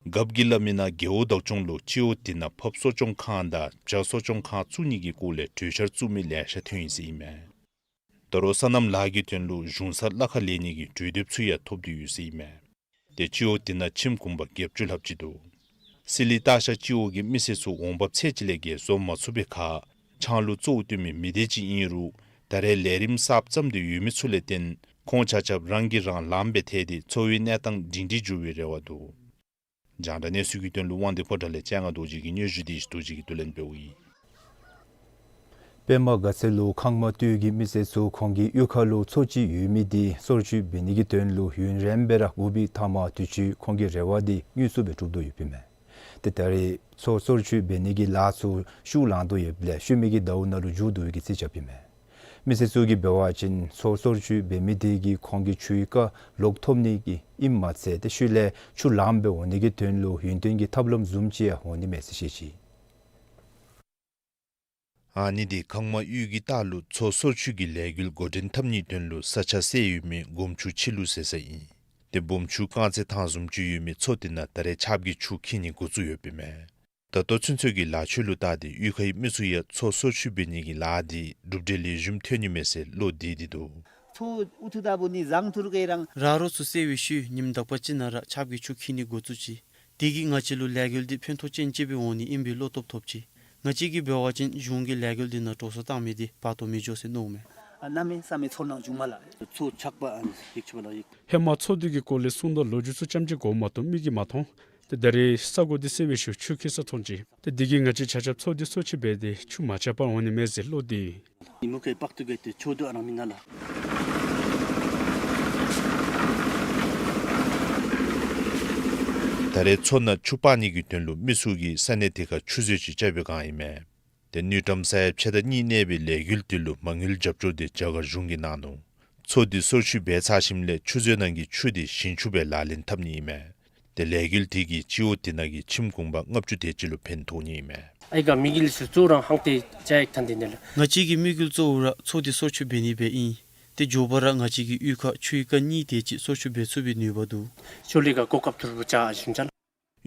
རྒཔོ་གིས་སླབ་མི་ནང་རྒེད་འོག་བདག་སྐྱོང་ལུ་སྤྱི་འོག་དེ་ནང་ཕགཔ་གསོ་སྐྱོང་ཁང་དང་བྱ་གསོ་སྐྱོང་ཁང་བཙུགས་ནི་གི་སྐོར་ལས་གྲོས་འཆར་བཙུགས་མི་ལེ་ཤ་ཐོན་ཡི་ཟེར་ཨིན་མས། ད་རུང་སོ་ནམ་ལཱ་གི་དོན་ལུ་གཞུང་སར་གླ་ཁར་ལེན་ནི་གི་གྲོས་འདེབས་ཚུ་ཡང་ཐོབ་སྟེ་ཡོད་ཟེར་ཨིན་མས། ཏེ་སྤྱི་འོག་དེ་ནང་ཁྱིམ་གུང་པ་བརྒྱད་ཅུ་ལྷགཔ་ཅིག་འདུག། སི་ལི་སྟག་ཤར་སྤྱི་འོག་གི་མི་སེར་ཚུ་འོང་འབབ་ཚད་ཅིག་ལས་བརྒལ་བཟོ་མ་ཚུགས་པའི་ཁར་ཆང་ལུ་གཙོ་བོ་བཏོན་མི་མི་སྡེ་ཅིག་ཨིན་རུང་ད་རེས་ལས་རིམ་གསརཔ་བརྩམས་ཏེ་ཡོད་མི་ཚུ་ལས་བརྟེན་ཁོང་ཆ་ཁྱབ་རང་གིས་རང་ལངམ་སྦེ་ཐལ་ཏེ་འཚོ་བའི་གནས་སྟངས་སྒྲིང་སྒྲིང་འགྱུར་བའི་རེ་བ་འདུག། རྒྱང་བསྒྲགས་གནས་ཚུལ་གྱི་དོན་ལུ་དབང་འདུས་ཕོ་བྲང་ལས་སྤྱན་སྔ་རྡོ་རྗེ་གིས་སྙན་ཞུ་འདི་རྡོ་རྗེ་གིས་བསྡུ་ལེན་འབདཝ་ཨིན། པདྨ་དགའ་ཚལ་ལུ་ཁང་མ་སྟོད་ཀྱི་མི་སེར་ཚུ་ཁོང་གི་གཡུས་ཁ་ལུ་མཚོ་ཅིག་ཡོད་མི་འདི་སོར་ཆུད་འབད་ནི་གི་དོན་ལུ་ཡུན་རིངམོ་སྦེ་ར་སྒུག་པའི་མཐའ་མ་དུས་ཅི་ཁོང་གི་རེ་བ་འདི་དངོས་སུ་སྦེ་གྲུབ་དོ་ཡོདཔ་ཨིན་མས། ཏེ་ད་རེས་མཚོ་སོར་ཆུད་འབད་ནི་གི་ལཱ་ཚུ་ཤུགས་ལང་དོ་ཡོདཔ་ལས་ཤུལ་མའི་གི་ཟླཝ་ནང་ལུ་མཇུག་བསྡུ་བའི་གི་རྩིས་རྐྱབ་ཨིན་མས། མི་སེར་ཚུ་གིས་འབད་བ་ཅིན་མཚོ་སོར་ཆུད་འབད་མི་འདི་གིས་ཁོང་གི་ཆུའི་རྐ་ལོག་ཐོབ་ནི་གི་ཨིནམ་མ་ཚད་ཏེ་ཤུལ་ལས་ཆུ་ལངམ་སྦེ་འོང་ནི་གི་དོན་ལུ་ཡུན་བརྟན་གྱི་ཐབས་ལམ་བཟུམ་ཅིག་ཡང་འོང་ནི་མས་ཟེར་བཤད་ཅི། ཨ་ནི་འདི་ཁང་མ་གཡུས་ཀྱི་ལྟག་ལུ་མཚོ་སོར་ཆུད་ཀྱི་ལས་འགུལ་འགོ་འདྲེན་འཐབ་ནིའི་དོན་ལུ་ས་ཆ་བསལ་ཡོད་མི་སྒོམ་ཆུ་ཕྱི་ལུ་ཟེར་ས་ཨིན། ཏེ་སྦོམ་ཆུ་རྐང་རྩེ་ཐང་བཟུམ་ཅིག་ཡོད་མི་མཚོ་དེ་ནང་ད་རེས་ཆརཔ་གི་ཆུ་འཁྱིལ་ནི་འགོ་བཙུགས་ཡོདཔ་ཨིན་མས། ད་ལྟོ་ཚུན་ཚོད་ཀྱི་ལཱ་ཕྱོགས་ལུ་བལྟ་སྟེ་གཡུས་ཁའི་མི་ཚུ་ཡང་མཚོ་སོར་ཆུད་འབད་ནི་གི་ལཱ་འདི་གྲུབ་འབྲས་ལེགས་ཤོམ་ཐོན་ནི་མས་ཟེར་བློ་བདེ་སྟེ་འདུག། མཚོ་འུ་ཐུ་ད་བུ་ནི་བཟང་ཐུར་གེ་རང་། ར་རོ་ཚུ་བསལ་བའི་ཤུལ་ཉིནམ་དག་པ་ཅིག་ནང་ར་ཆརཔ་གི་ཆུ་འཁྱིལ་ནི་འགོ་བཙུགས་ཅི། དེ་གིས་ང་བཅས་ལུ་ལས་འགུལ་འདི་ཕན་ཐོགས་ཅན་ཅིག་སྦེ་འོང་ནི་ཨིན་པའི་བློ་སྟོབས་ཐོབ་ཅི། ང་བཅས་ཀྱིས་འབད་བ་ཅིན་གཞུང་གིས་ལས་འགུལ་འདི་ནང་འགྲོ་སོང་བཏང་མི་འདི་བར་སྟོང་མི་འགྱོ་ཟེར་མནོཝ་མས། ཨ་གནམ་མེད་ས་མེད་ཚོར་སྣང་བྱུངམ་མས་ལགས། མཚོ་ཆག་པ་ཨ་ནི་ཡིག་ཆ་པ་ལ་ཡིག། ཧེ་མ་མཚོ་འདི་གི་སྐོར་ལས་གསུང་དང་ལོ་རྒྱུས་ཚུ་ཙམ་ཅིག་གོ་མ་གཏོགས་མིག་གིས་མ་མཐོང་། ཏེ་ད་རེས་ས་གོ་འདི་བསལ་བའི་ཤུལ་ཆུ་འཁྱིལ་ས་མཐོང་ཅི། ཏེ་དེ་གིས་ང་བཅས་ཆ་ཁྱབ་མཚོ་འདི་སོར་ཆུད་འབད་དེ་ཆུ་མ་ཆག་པར་འོང་ནི་མས་ཟེར་བློ་བདེ། ཉིན་མོ་ཁའི་དཔག་ཏུ་བཀལ་ཏེ་ཆུ་དུ་ཨ་རང་མིན་ན་ལགས། ད་རེས་མཚོ་ནང་ཆུ་སྤར་ནི་གི་དོན་ལུ་མི་ཚུ་གིས་ས་གནས་དེ་ཁར་ཆུ་མཛོད་ཅིག་རྐྱབ་པའི་སྒང་ཨིན་མས། ཏེ་དངུལ་ཀྲམ་ས་ཡ་ཕྱེད་དང་གཉིས་གནས་པའི་ལས་འགུལ་འདི་ལུ་མ་དངུལ་རྒྱབ་སྐྱོར་འདི་རྒྱ་གར་གཞུང་གིས་གནང་ནུག། མཚོ་འདི་སོར་ཆུད་འབད་ཚར་ཞིནམ་ལས་ཆུ་མཛོད་ནང་གི་ཆུ་འདི་ཞིང་ཆུ་སྦེ་ལག་ལེན་འཐབ་ནི་ཨིན་མས། ཏེ་ལས་འགུལ་འདི་གིས་སྤྱི་འོག་དེ་ནང་གི་ཁྱིམ་གུང་པ་ལྔ་བཅུ་དེ་ཅིག་ལུ་ཕན་ཐོགས་ནི་ཨིན་མས། ཨའི་ག་དམིགས་ཡུལ་ཚུ་གཙོ་བོ་ར་ཧང་ཏེ་ཅ་ཡིག་ཐན་ཏེ་ནི་ལགས། ང་བཅས་ཀྱི་དམིགས་ཡུལ་གཙོ་བོ་ར་མཚོ་འདི་སོར་ཆུད་འབད་ནི་སྦེ་ཨིན། ཏེ་མགྱོགས་པ་ར་ང་བཅས་ཀྱི་གཡུས་ཁར་ཆུའི་རྐ་གཉིས་དེ་ཅིག་སོར་ཆུད་འབད་ཚུགས་པའི་ནུས་པ་འདུག། ཆོ་ལེ་ག་གོ་སྐབས་ཐུར་བུ་ཅ་ཨ་ཞིམ་ཅ་ལགས།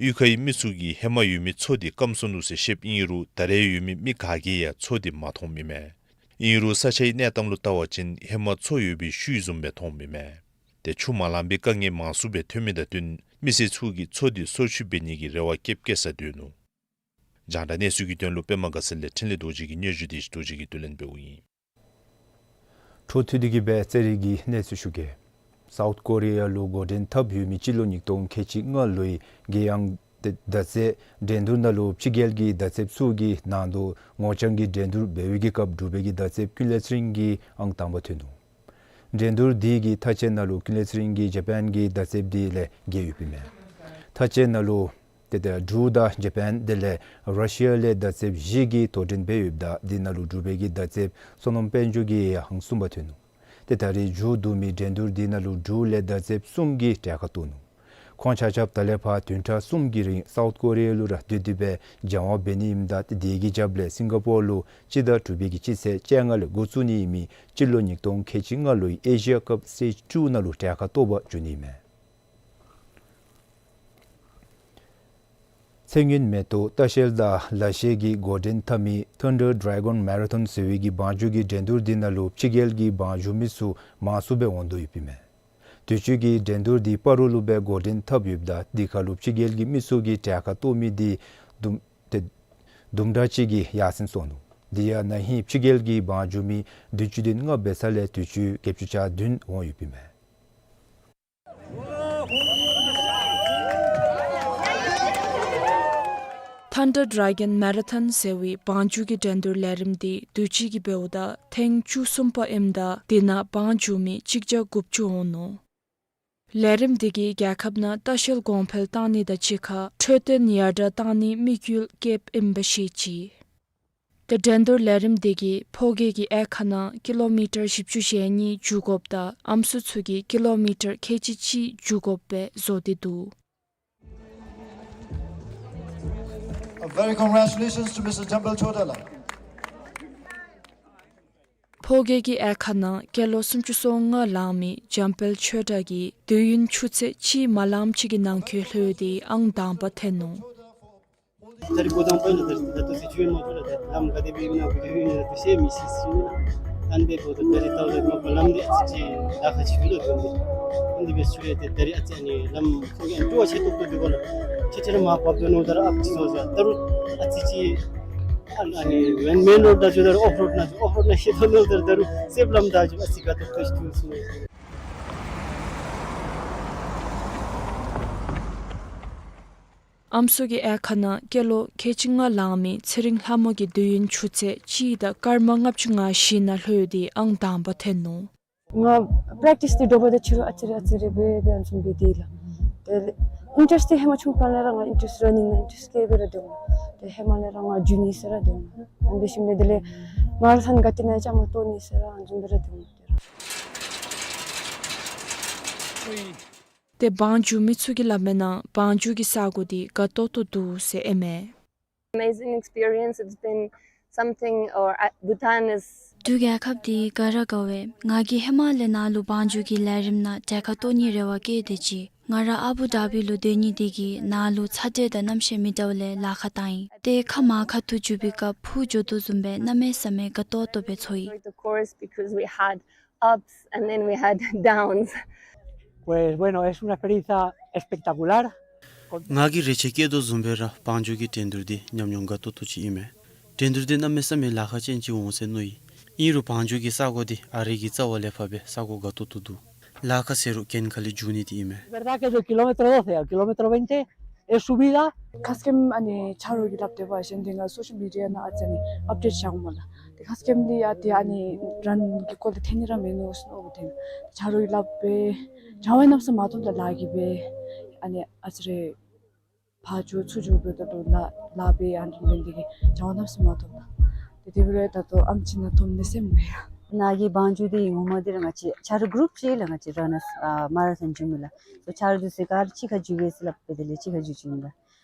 གཡུས་ཁའི་མི་ཚུ་གིས་ཧེ་མ་ཡོད་མི་མཚོ་འདི་སྐམ་སོ་ནུག་ཟེར་བཤདཔ་ཨིན་རུང་ད་རེས་ཡོད་མི་མི་ག་གིས་ཡང་མཚོ་འདི་མ་མཐོངམ་ཨིན་མས། ཨིན་རུང་ས་ཆའི་གནས་སྟངས་ལུ་བལྟ་བ་ཅིན་ཧེ་མ་མཚོ་ཡོད་པའི་ཤུལ་བཟུམ་སྦེ་མཐོངམ་ཨིན་མས། ཏེ་ཆུ་མ་ལང་པའི་དཀའ་ངལ་མང་སུ་སྦེ་ཐོན་མི་དང་བསྟུན་མི་སེར་ཚུ་གིས་མཚོ་འདི་སོར་ཆུད་འབད་ནི་གི་རེ་བ་བསྐྱེད་བསྐྱེད་ས་སྡོད་ནུག། རྒྱང་བསྒྲགས་གནས་ཚུལ་གྱི་དོན་ལུ་པདྨ་དགའ་ཚལ་ལས་འཕྲིན་ལས་རྡོ་རྗེ་གིས་སྙན་ཞུ་འདི་རྡོ་རྗེ་གིས་བསྡུ་ལེན་འབདཝ་ཨིན། འཕྲོ་མཐུད་དེ་གིས་སྦེ་རྩེད་རིགས་ཀྱི་གནས་ཚུལ་ཞུ་གེ། སའུཐ་ཀོ་རི་ཡ་ལུ་འགོ་འདྲེན་འཐབ་ཡོད་མི་སྤྱི་ལོ་ཉིས་སྟོང་ཁལ་གཅིག་ལྔ་ལོའི་རྒྱལ་ཡོངས་མདའ་རྩེད་འགྲན་བསྡུར་ནང་ལུ་ཕྱི་རྒྱལ་གྱི་མདའ་རྩེདཔ་ཚུ་གི་ནང་དུ་ངོ་རྐྱང་གི་འགྲན་བསྡུར་འབད་བའི་གི་སྐབས་འབྲུག་པའི་གི་མདའ་རྩེདཔ་ཀུན་ལེགས་ཚེ་རིང་གིས་ཨང་དང་པ་ཐོན་ནུག། འགྲན་བསྡུར་འདི་གི་མཐའ་དཔྱད་ནང་ལུ་ཀུན་ལེགས་ཚེ་རིང་གིས་ཇ་པཱན་གྱི་མདའ་རྩེདཔ་འདི་ལས་རྒྱལ་ཡོདཔ་ཨིན་མས། མཐའ་དཔྱད་ནང་ལུ་ཏེ་ད་འབྲུག་དང་ཇ་པཱན་དེ་ལས་ར་ཤི་ཡ་ལས་མདའ་རྩེདཔ་བཞི་གིས་དོ་འགྲན་འབད་ཡོདཔ་ད་འདི་ནང་ལུ་འབྲུག་པའི་གི་མདའ་རྩེདཔ་བསོད་ནམས་དཔལ་འབྱོར་གྱིས་ཡང་ཨང་གསུམ་པ་ཐོན་ནུག། ཏེ་ད་རེས་མཇུག་བསྡུ་མི་འགྲན་བསྡུར་འདི་ནང་ལུ་འབྲུག་ལས་མདའ་རྩེདཔ་གསུམ་གྱིས་གྲལ་ཁར་གཏོགས་ནུག། ཁོང་ཆ་ཁྱབ་ད་ལས་ཕར་བདུན་ཕྲག་གསུམ་གྱི་རིང་སའུཐ་ཀོ་རི་ཡ་ལུ་ར་སྡོད་དེ་སྦེ་སྦྱང་བ་འབད་ནི་ཨིནམ་ད་ཏེ་དེ་གི་རྒྱབ་ལས་སིང་ག་པོར་ལུ་སྤྱི་ཟླ་དྲུག་པའི་གི་སྤྱི་ཚེས་བཅོ་ལྔ་ལས་འགོ་བཙུགས་ནི་ཨིན་མི་སྤྱི་ལོ་ཉིས་སྟོང་ཁལ་གཅིག་ལྔ་ལོའི་ཨེ་ཤི་ཡ་ཀབ་སི་ཊེཇ་ཊུ་ནང་ལུ་གྲལ་ཁར་གཏོགས་པར་འགྱོ་ནི་ཨིན་མས། ཚེ་སྔོན་མེ་ཏོག་ལྟ་བཤལ་དང་ལག་བཤལ་གྱི་འགོ་འདྲེན་འཐབ་མི་ཐན་ཌར་ཌེ་གཱོན་མེ་ར་ཐོན་ཟེར་བའི་གི་བང་རྒྱུག་གི་འགྲན་བསྡུར་འདི་ནང་ལུ་ཕྱི་རྒྱལ་གྱི་བང་རྒྱུག་མི་ཚུ་མང་སུ་སྦེ་འོང་དོ་ཡོདཔ་ཨིན་མས། དུས་ཅི་གི་འགྲན་བསྡུར་འདི་སྤ་རོ་ལུ་སྦེ་འགོ་འདྲེན་འཐབ་ཡོདཔ་ད་འདི་ཁར་ལུ་ཕྱི་རྒྱལ་གྱི་མི་ཚུ་གིས་གྲལ་ཁར་གཏོགས་མི་འདི་ དུམ་ཏེ་དུམ་གྲ་ཅིག་གིས་ཡར་སེང་སོང་ནུག། དེ་ཡང་ན་ཧིང་ཕྱི་རྒྱལ་གྱི་བང་རྒྱུག་མི་བདུན་ཅུ་དོན་ལྔ་འབད་ས་ལས་དུས་ཅི་བརྒྱད་ཅུ་གྱ་བདུན་འོང་ཡོདཔ་ཨིན་མས། Thunder Dragon Marathon ཟེར་བའི་བང་རྒྱུག་གི་འགྲན་བསྡུར་ལས་རིམ་འདི་དུས་ཅི་གི་འབདཝ་ད་ཐེངས་བཅུ་གསུམ་པ་ཨིནམ་ད་དེ་ནང་བང་རྒྱུག་མི་གཅིག་བརྒྱ་དགུ་བཅུ་འོང་ནུག། ལས་རིམ་འདི་གིས་རྒྱལ་ཁབ་ནང་ལྟ་བཤལ་གོང་འཕེལ་བཏང་ནི་དང་གཅིག་ཁར་འཕྲོད་བསྟེན་ཡར་དྲག་བཏང་ནི་དམིགས་ཡུལ་བསྐྱེདཔ་ཨིན་པ་ཤེས་ཅི། ཏེ་འགྲན་བསྡུར་ལས་རིམ་འདི་གིས་ཕོ་སྐྱེས་ཀྱི་དབྱར་ཁ་ནང་ཀི་ལོ་མི་ཊར་བཞི་བཅུ་ཞེ་གཉིས་རྒྱུག་དགོཔ་དང་ཨམ་སྲུ་ཚུ་གིས་ཀི་ལོ་མི་ཊར་ཁལ་གཅིག་གཅིག་རྒྱུག་དགོཔ་སྦེ་བཟོ་སྟེ་འདུག། A very congratulations to Mister Jampal Chota ལགས། ཕོ་སྐྱེས་ཀྱི་དབྱར་ཁ་ནང་སྐྱེས་ལོ་སུམ་ཅུ་སོ་ལྔ་ལང་མི་ཇམ་པེལ་ཆོས་གྲགས་ཀྱིས་དུས་ཡུན་ཆུ་ཚོད་གཅིག་མ་ལངམ་ཅིག་གི་ནང་འཁོད་ལྷོད་དེ་ཨང་དང་པ་ཐོན་ནུག། ད་རིས་འགོ་དང་པ་ཨིན་ལགས། ད་ད་ལྟོ་ཚེ་ཆུ་ཡོད་མ་ཚུ་ལགས། ད་ལམ་ག་དེ་སྦེ་ཨིན་ན་ག་དེ་སྦེ་ཨིན་ན་ད་ཤེས་མི་ཤེས་ཤེས་ནི་ལགས། ཨ་ནི་འབདཝ་ད་ད་རིས་ད་ལྟོ་མ་པ་ལམ་འདི་ཨ་ཙི་ཅིག་ལཱ་ཁག་ཅིག་ཡོད་ལགས། འདི་འདི་འབད་ཞུ་ཡི། ད་ད་རིས་ཨ་ཙི་ཨ་ནི་ལམ་ཚུ་གི་ཨ་ནི་སྤྲོ་བ་ཆེ་ཏོག་ཏོ་འདུག་གོ་ལགས། ཆེ་ཆེ་ར་མར་བབས་དོ་མནོ་ད་ར་ཨཔ་ཅིག་སོང་ཟེར། ད་རུང་ཨ་ཙི་ཅིག་ཨ་ནི་མེན་མེན་རོཌ་ད་འགྱོ་ད་ར་ཨོཕ་རོཌ་ནང་འགྱོ་ཨོཕ་རོཌ་ནང་ཤེས་དོ་མནོ་ད་ར་ད་རུང་སེབ་ལམ་ད་འགྱོ་ཨ་ཙི་དགའ་ཏོག་ཏོ་ཅིག་ཐོན་སོང་། ཨམ་སྲུ་གི་དབྱར་ཁ་ནང་སྐྱེས་ལོ་ཁལ་གཅིག་ལྔ་ལང་མི་ཚེ་རིང་ལྷ་མོ་གིས་དུས་ཡུན་ཆུ་ཚོད་གཅིག་དང་སྐར་མ་ལྔ་བཅུ་ང་བཞི་ནང་ལྷོད་དེ་ཨང་དང་པ་ཐོན་ནུག། ང་པེརེཀ་ཊིསི་འདི་འདྲཝ་འབད་དེ་ཕྱི་རུ་ཨ་ཙི་རེ་ཨ་ཙི་རེ་འབད་འབད་ཨ་ནི་བཟུམ་སྦེ་སྡོད་ཡི་ལགས། དེ་ལས་ཨིན་ཊེརེསཊ་འདི་ཧེ་མ་ཆུང་ཀུ་ལས་ར་ང་ཨིན་ཊེརེསཊ་ར་ནིང་ནང་ཨིན་ཊེརེསཊ་བསྐྱེད་སྦེ་ར་སྡོད་འོང་། ཏེ་ཧེ་མ་ལས་ར་ང་རྒྱུག་ནི་ཟེར་ར་སྡོད་འོང་། ཨ་ནི་འབད་ཞིནམ་ལས་དེ་ལས་མ་ར་ཐོན་ག་ཏེ་ནང་ཡང་བཅའ་མར་གཏོགས་ནི་ཟེར་ར་ཨ་ནི་བཟུམ་སྦེ་ར་སྡོད་འོང་། ཏེ་བང་རྒྱུག་མི་ཚུ་གིས་སླབ་མིའི་ནང་བང་རྒྱུག་གི་ས་གོ་འདི་དགའ་ཏོག་ཏོ་འདུག་ཟེར་ཨིན་མས། Amazing experience. It's been something, or, uh, Bhutan is དུས་རྒྱལ་ཁབ་འདི་དགའ་ར་དགའ་བས། ང་གིས་ཧེ་མ་ལས་ནཱ་ལུ་བང་རྒྱུག་གི་ལས་རིམ་ནང་གྲལ་ཁར་གཏོགས་ནིའི་རེ་བ་བསྐྱེད་དེ་ཅི། ང་ར་ཨ་བུ་དྷ་བི་ལུ་སྡོད་ནི་འདི་གིས་ནཱ་ལུ་ཚ་དྲོད་དང་གནམ་གཤིས་མི་འདྲཝ་ལས་ལཱ་ཁག་བཏང་ཡི། ཏེ་ཁ་མར་ཁ་ཐུག་རྒྱུག་པའི་སྐབས་འཕུར་འགྱོ་དོ་བཟུམ་སྦེ་གནམ་མེད་ས་མེད་དགའ་ཏོག་ཏོ་སྦེ་ཚོར་ཡི། The course, because we had ups and then we had downs. Pues bueno, es una experiencia espectacular. ང་གིས་རེ་ཆེ་བསྐྱེད་དོ་བཟུམ་སྦེ་ར་བང་རྒྱུག་གི་འགྲན་བསྡུར་འདི་ཉམས་མྱོང་དགའ་ཏོག་ཏོ་ཅིག་ཨིན་མས། འགྲན་བསྡུར་འདི་གནམ་མེད་ས་མེད་ལཱ་ཁག་ཅན་ཅིག་འོང་ཟེར་མནོ་ཡི། ཨིན་རུང་བང་རྒྱུག་གི་ས་གོ་འདི་ཨ་རི་གི་རྩ་བ་ལས་ཕར་སྦེ་ས་གོ་དགའ་ཏོག་ཏོ་འདུག། ལཱ་ཁག་ཟེར་རུང་གྱེན་ཁ་ལས་རྒྱུག་ནི་འདི་ཨིན་མས། Verdad que del kilómetro doce al kilómetro veinte es subida. ཁ་སྐྱེམས་ཨ་ནི་ཆ་རོགས་ཀྱིས་སླབ་སྟེ་འབད་ཞིནམ་ཏེ་ང་སོ་ཤལ་མི་ཌི་ཡ་ནང་ཨ་ཙི་ཨ་ནི་ཨཔ་ཌེཊ་རྐྱབ་འོང་མས་ལགས། ཏེ་ཁ་སྐྱེམས་འདི་ཡང་ཏེ་ཨ་ནི་རང་གི་སྐོར་ལས་ཐོན་ནི་ར་མེད་ནུག་ཟེར་མནོ་སྟེ་ཆ་རོགས་ཀྱིས་སླབ་སྦེ་གྲང་བའི་གནམ་མེད་ས་མེད་མ་ཐོནམ་ད་ལཱ་གིས་སྦེ་ཨ་ནི་ཨ་ཙི་རེ་ཕར་འགྱོ་ཚུར་འགྱོ་འབདཝ་ད་ལུ་ལཱ་ལཱ་འབད་ཨ་ནི་འབད་ནི་འདི་གིས་གྲང་བའི་གནམ་མེད་ས་མེད་མ་ཐོནམ་ད། ཏེ་དེ་འབད་རུང་ད་ལྟོ་ཨམ་ཅིག་ནང་ཐོནམ་ནི་སེམས་མེད་ཡ། ནཱ་གི་བང་རྒྱུག་འདི་ངོ་མ་འདི་ར་ང་བཅས་ཆ་རོགས་གུ་རུབ་ཅིག་ལགས། ང་བཅས་ར་ནཱ་ཨ་མ་ར་ཐོན་རྒྱུག་མི་ལགས། སོ་ཆ་རོགས་འདི་ཚུ་ག་ར་གཅིག་ཁར་རྒྱུག་གེ་ཟེར་སླབ་སྦེ་དེ་ལས་གཅིག་ཁར་རྒྱུག་རྒྱུག་མི་ལགས།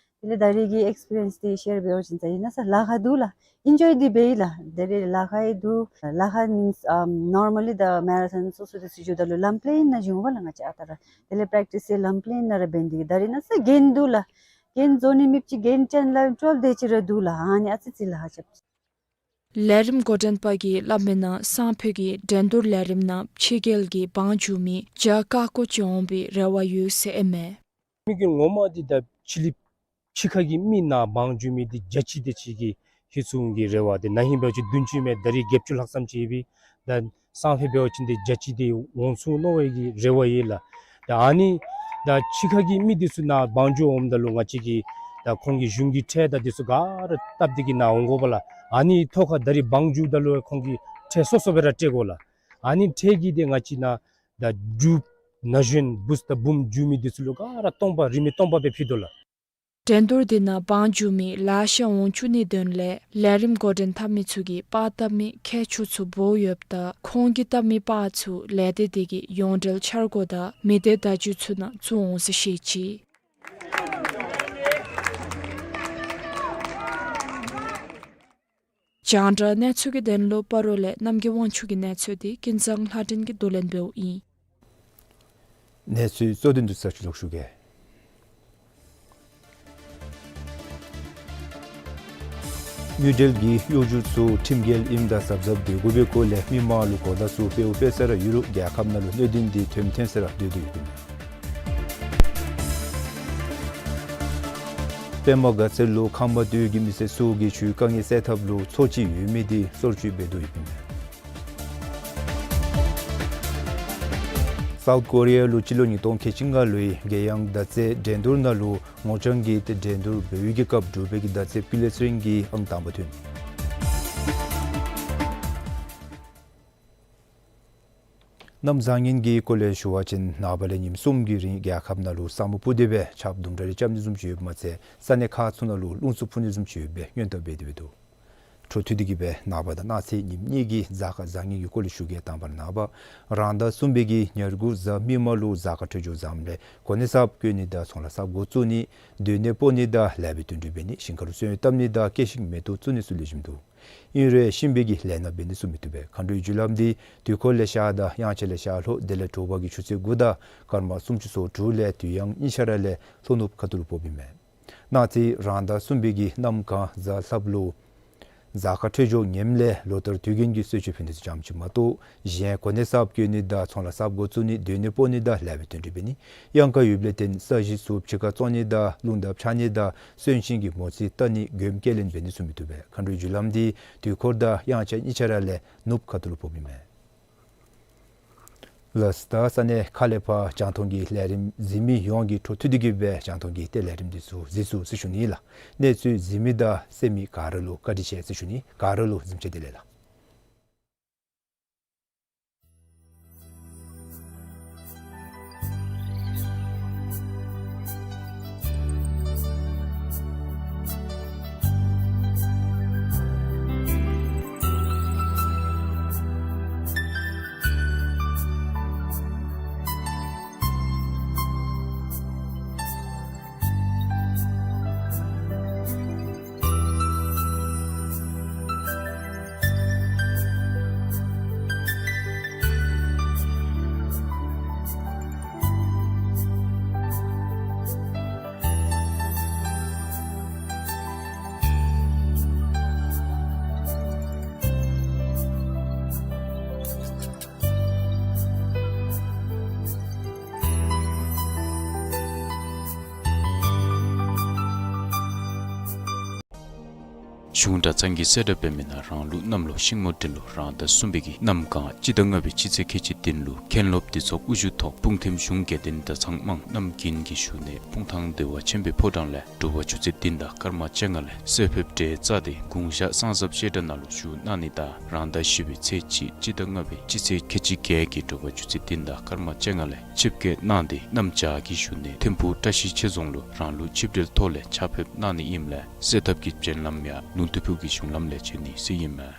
དེ་ལས་ད་རེས་ཀྱི་ཨེགསི་པི་རི་ཡེནསི་འདི་ཤེར་འབད་བ་ཅིན་ད་ཨིན་ན་ས་ལཱ་ཁག་འདུག་ལགས། ཨིན་ཇོའི་འདི་འབད་ཡི་ལགས། ད་རེས་ལཱ་ཁག་ཡང་འདུག། ལཱ་ཁག་མིནསི་ཨམ་ནོར་མ་ལི་ད་མེ་ར་ཐོན་སོ་སོ་འདི་ཚུ་འགྱོཝ་ད་ལུ་ལམ་པི་ལེན་ནང་འགྱོཝ་ལགས་ང་བཅས་ཨ་རྟག་ར། དེ་ལས་པེརེཀ་ཊིསི་ཡང་ལམ་པི་ལེན་ནང་ར་འབད་ནི་འདི་གིས་ད་རེས་ཨིན་ན་ས་གྱེན་འདུག་ལགས། གྱེན་འཛེགས་ནི་མེདཔ་ཅིག་གྱེན་ཅན་ལ་ཅོལ་དེ་ཅིག་ར་འདུག་ལགས། ཨ་ནི་ཨ་ཙི་ཅིག་ལཱ་ཁག་རྐྱབ། ལས་རིམ་འགོ་འདྲེན་པ་གིས་སླབ་མིའི་ནང་སང་ཕོད་ཀྱི་འགྲན་བསྡུར་ལས་རིམ་ནང་ཕྱི་རྒྱལ་གྱི་བང་རྒྱུག་མི་བརྒྱ་ཀ་ཀོ་ཅིག་འོང་བའི་རེ་བ་ཡོད་ཟེར་ཨིན་མས། མི་གི་ངོ་མ་འདི་ད་ཕྱི་གླིང་ཕྱི་ཁ་གི་མི་ནང་བང་རྒྱུག་མི་འདི་བརྒྱ་ཅིག་དེ་ཅིག་གི་ཧིང་སུམ་གྱི་རེ་བ་འདི་ན་ཧིང་འབད་བ་ཅིན་བདུན་ཅུ་མས། ད་རེས་བརྒྱད་ཅུ་ལྷག་ཙམ་ཅིག་ཡོད་པས། ད་སང་ཕོད་འབད་བ་ཅིན་འདི་བརྒྱ་ཅིག་དེ་འོང་ཚུགས་མནོ་བའི་གི་རེ་བ་ཡོད་ལགས། ད་ཨ་ནི་ད་ཕྱི་ཁ་གི་མི་འདི་ཚུ་ནང་བང་རྒྱུག་འོངམ་ད་ལུ་ང་བཅས་ཀྱི་ད་ཁོང་གི་གཞུང་གི་ཁྲལ་དང་འདི་ཚུ་ག་ར་བཏབ་སྟེ་གི་ནང་འོང་དགོ་པས་ལགས། ཨ་ནི་ཐོག་ཁར་ད་རེས་བང་རྒྱུགཔ་ད་ལུ་ཁོང་གི་ཁྲལ་སོ་སོ་སྦེ་ར་སྤྲོད་དགོ་ལགས། ཨ་ནི་ཁྲལ་གྱིས་ཏེ་ང་བཅས་ནང་ད་འབྲུག་ན་གཞོན་བུཚ་དང་བུམོ་རྒྱུག་མི་འདི་ཚུ་ལུ་ག་ར་སྟོང་པ་རིན་མེད་སྟོང་པ་སྦེ་ཕུལ་དོ་ལགས། འགྲན་བསྡུར་འདི་ནང་བང་རྒྱུག་མི་ལེ་ཤ་འོང་བཅུག་ནིའི་དོན་ལས་ལས་རིམ་འགོ་འདྲེན་འཐབ་མི་ཚུ་གིས་པར་བཏབ་མི་ཁལ་ཆུང་ཚུ་འབོ་ཡོདཔ་ད་ཁོང་གིས་བཏབ་མི་པར་ཚུ་ལས་སྡེ་འདི་གི་ཡོངས་འབྲེལ་འཆར་སྒོ་དང་མི་སྡེ་བརྡ་བརྒྱུད་ཚུ་ནང་བཙུགས་འོང་ཟེར་བཤད་ཅི། རྒྱང་བསྒྲགས་གནས་ཚུལ་གྱི་དོན་ལུ་སྤ་རོ་ལས་རྣམ་རྒྱལ་དབང་ཕྱུག་གི་གནས་ཚུལ་འདི་ཀུན་བཟང་ལྷ་སྒྲོན་གྱིས་བསྡུ་ལེན་འབདཝ་ཨིན། གནས་ཚུལ་གཙོ་དོན་བསྡུ་ས་ཅིག་ལོག་ཞུ་གེ། མིའུ་ཊེལ་གྱི་གཡོ་སྒྱུ་ཚུ་ཁྲིམས་འགལ་ཨིནམ་དང་གཟབ་གཟབ་སྡོད་དགོ་པའི་སྐོར་ལས་མི་མང་ལུ་གོ་བརྡ་ཚུ་སྤེལཝ་སྤེལ་ས་ར་ཡོད་རུང་རྒྱལ་ཁབ་ནང་ལུ་གནད་དོན་འདི་དོནམ་ཐོན་ས་ར་སྡོད་དོ་ཡོདཔ་ཨིན། པདྨ་དགའ་ཚལ་ལུ་ཁང་པ་སྡོད་ཀྱི་མི་སེར་ཚུ་གིས་ཆུའི་དཀའ་ངལ་སེལ་ཐབས་ལུ་ཚོགས་སྤྱི་འོས་མི་དེ་སོར་ཆུད་འབད་དོ་ཡོདཔ་ཨིན་མས། སའུཐ་ཀོ་རི་ཡ་ལུ་སྤྱི་ལོ་ཉིས་སྟོང་ཁལ་གཅིག་ལྔ་ལོའི་རྒྱལ་ཡོངས་མདའ་རྩེད་འགྲན་བསྡུར་ནང་ལུ་ངོ་རྐྱང་གི་འགྲན་བསྡུར་འབད་བའི་གི་སྐབས་གྲུབ་པའི་གི་མདའ་རྩེདཔ་ཀུ་ལེ་ཚེ་རིང་གིས་ཨང་དང་པ་ཐོན། གནམ་བཟང་ངན་གྱི་སྐོར་ལས་ཞུ་བ་ཅིན་ནངས་པ་ལས་ཉིནམ་གསུམ་གྱི་རིང་རྒྱལ་ཁབ་ནང་ལུ་ས་སྨུག་སྤུབས་ཏེ་སྦེ་ཆརཔ་དུམ་གྲ་རེ་རྐྱབ་ནི་བཟུམ་ཅིག་ཡོདཔ་མ་ཚད་ས་གནས་ཁག་ཚུ་ནང་ལུ་རླུང་འཚུབ་འཕུ་ནི་བཟུམ་ཅིག་ཡོད་པའི་སྔོན་བརྡ་འབད་དེ་འདུག། འཕྲོ་མཐུད་དེ་གི་སྦེ་ནངས་པ་དང་གནངས་ཚེ་ཉིནམ་གཉིས་ཀྱི་གཟའ་སྐར་བཟང་ངན་གྱི་སྐོར་ལས་ཞུ་གེ། དང་པ་ར་ནངས་པ་རང་ཟླ་གསུམ་པའི་གི་ཉེར་དགུ་གཟའ་མིག་དམར་ལུ་གཟའ་སྐར་འཕྲོད་སྦྱོར་བཟངམ་ལས་གོ་གནས་གསརཔ་བསྐོ་ནི་དང་ཚོང་ལཱ་གསརཔ་འགོ་བཙུགས་ནི་སྡོད་གནས་སྤོ་ནི་དང་ལེགས་པའི་དོན་འགྲུབ་འབད་ནི་ཞིང་ཁར་སོན་བཏབ་ནི་དང་སྐྱེད་ཤིང་མེ་ཏོག་བཙུགས་ནི་ཚུ་ལེགས་ཤོམ་འདུག། ཨིན་རུང་གཤིན་པོའི་གི་ལས་སྣ་འབད་ནི་ཚུ་མི་བཏུབ་པས། མཁའ་འགྲོའི་རྒྱུ་ལམ་དེ་དུས་འཁོར་ལས་ཤར་དང་དབྱངས་འཆར་ལས་ཤར་ལྷོ་དེ་ལས་དྲོ་པ་གི་ཆུ་ཚོད་དགུ་དང་སྐར་མ་སུམ་ཅུ་སོ་དྲུག་ལས་དུས་དབྱངས་གཉིས་ཆ་ར་ལས་ལྷོ་ནུབ་ཁ་ཐུག་ལུ་ཕོགཔ་ཨིན་མས། གནངས་ཚེ་རང་ཟླ་གསུམ་པའི་གི་གནམ་གང་གཟའ་ལྷགཔ་ལུ་གཟའ་སྐར་འཕྲོད་སྦྱོར་ངནམ་ལས་ལོ་ལྟར་དུས་རྒྱུན་གྱི་གསོལ་མཆོད་ཕུལ་ནི་ཚུ་ཙམ་ཅིག་མ་གཏོགས་གཞན་གོ་གནས་གསརཔ་བསྐོ་ནི་དང་ཚོང་ལཱ་གསརཔ་འགོ་བཙུགས་ནི་སྡོད་གནས་སྤོ་ནི་དང་ལེགས་པའི་དོན་འགྲུབ་འབད་ནི། གཡང་ཁ་ཡོདཔ་ལས་བརྟེན་ས་གཞི་ཚུ་ཕྱི་ཁར་བཙོང་ནི་དང་རླུང་དང་ཕྱགས་སྙིགས་དང་གསོན་གཤིན་གྱི་མོ་རྩིས་བལྟ་ནི་མགྱོནམ་སྐྱེལ་ལེན་འབད་ནི་ཚུ་མི་བཏུབ་པས། མཁའ་འགྲོའི་རྒྱུ་ལམ་དེ་དུས་འཁོར་དང་དབྱངས་འཆར་གཉིས་ཆ་ར་ལས་ནུབ་ཁ་ཐུག་ལུ་ཕོགཔ་ཨིན་མས། ལགས་སོ། ད་ས་གནས་ཁག་ལས་ཕར་རྒྱང་མཐོང་གི་ལས་རིམ་གཟིགས་མི་ཡོངས་ཀྱིས་འཕྲོ་མཐུད་དེ་གི་སྦེ་རྒྱང་མཐོང་གི་ཏེ་ལས་རིམ་འདི་ཚུ་གཟིགས་ཚུགས་ཟེར་ཞུ་ནི་ལགས། གནས་ཚུལ་གཟིགས་མི་དང་གསན་མི་ག་ར་ལུ་བཀའ་དྲིན་ཆེ་ཟེར་ཞུ་ནི། ག་ར་ལུ་གཟིམ་ཅུང་བདེ་ལེགས་ལགས། གཞུང་གྲྭ་ཚང་གིས་གསལ་བསྒྲགས་འབད་མི་ནང་རང་ལུགས་གནམ་ལོ་ཤིང་མོ་འབྲུག་ལོ་རང་ཟླ་གསུམ་པའི་གི་གནམ་གང་སྤྱི་ཟླ་ལྔ་པའི་སྤྱི་ཚེས་ཁལ་གཅིག་བདུན་ལུ་མཁན་སློབ་སྡེ་ཚོགས་དབུ་བཞུགས་ཐོག་སྤུངས་ཐིམ་གཞུང་དགེ་ལྡན་གྲྭ་ཚང་དམངས་རྣམས་ཀྱིས་ཞུ་ནི་སྤུངས་ཐང་བདེ་བ་ཆེན་པོའི་ཕོ་བྲང་ལས་དྲོ་པ་ཆུ་ཚོད་བདུན་དང་སྐར་མ་བཅོ་ལྔ་ལས་གསོལ་ཕེབས་གྲལ་རྩ་དེ་གུང་ཞག་སངས་རྒྱས་བཤད་གྲྭ་ནང་ལུ་ཞུ་གནང་ནི་དང་རང་ཟླ་བཞི་པའི་ཚེས་གཅིག་སྤྱི་ཟླ་ལྔ་པའི་སྤྱི་ཚེས་ཁལ་གཅིག་བརྒྱད་ཀྱི་དྲོ་པ་ཆུ་ཚོད་བདུན་དང་སྐར་མ་བཅོ་ལྔ་ལས་ཆིབས་བསྐྱོད་གནང་སྟེ་གནམ་བྱཱར་གྱིས་ཞུ་ནི་ཐིམ་ཕུག་བཀྲ་ཤིས་ཆོས་རྫོང་ལུ་རང་ལུགས་ཆིབས་གྲལ་ཐོག་ལས་ཕྱག་ཕེབས་གནང་ནི་ཨིནམ་ལས་གསོལ་ཐབ་ཀྱི་བྱོན་ལམ་ཡང་ལུང་སྟོད་ཕུག་གི་གཞུང་ལམ་ལས་བྱོན་ནི་ཟེར་ཨིན་མས།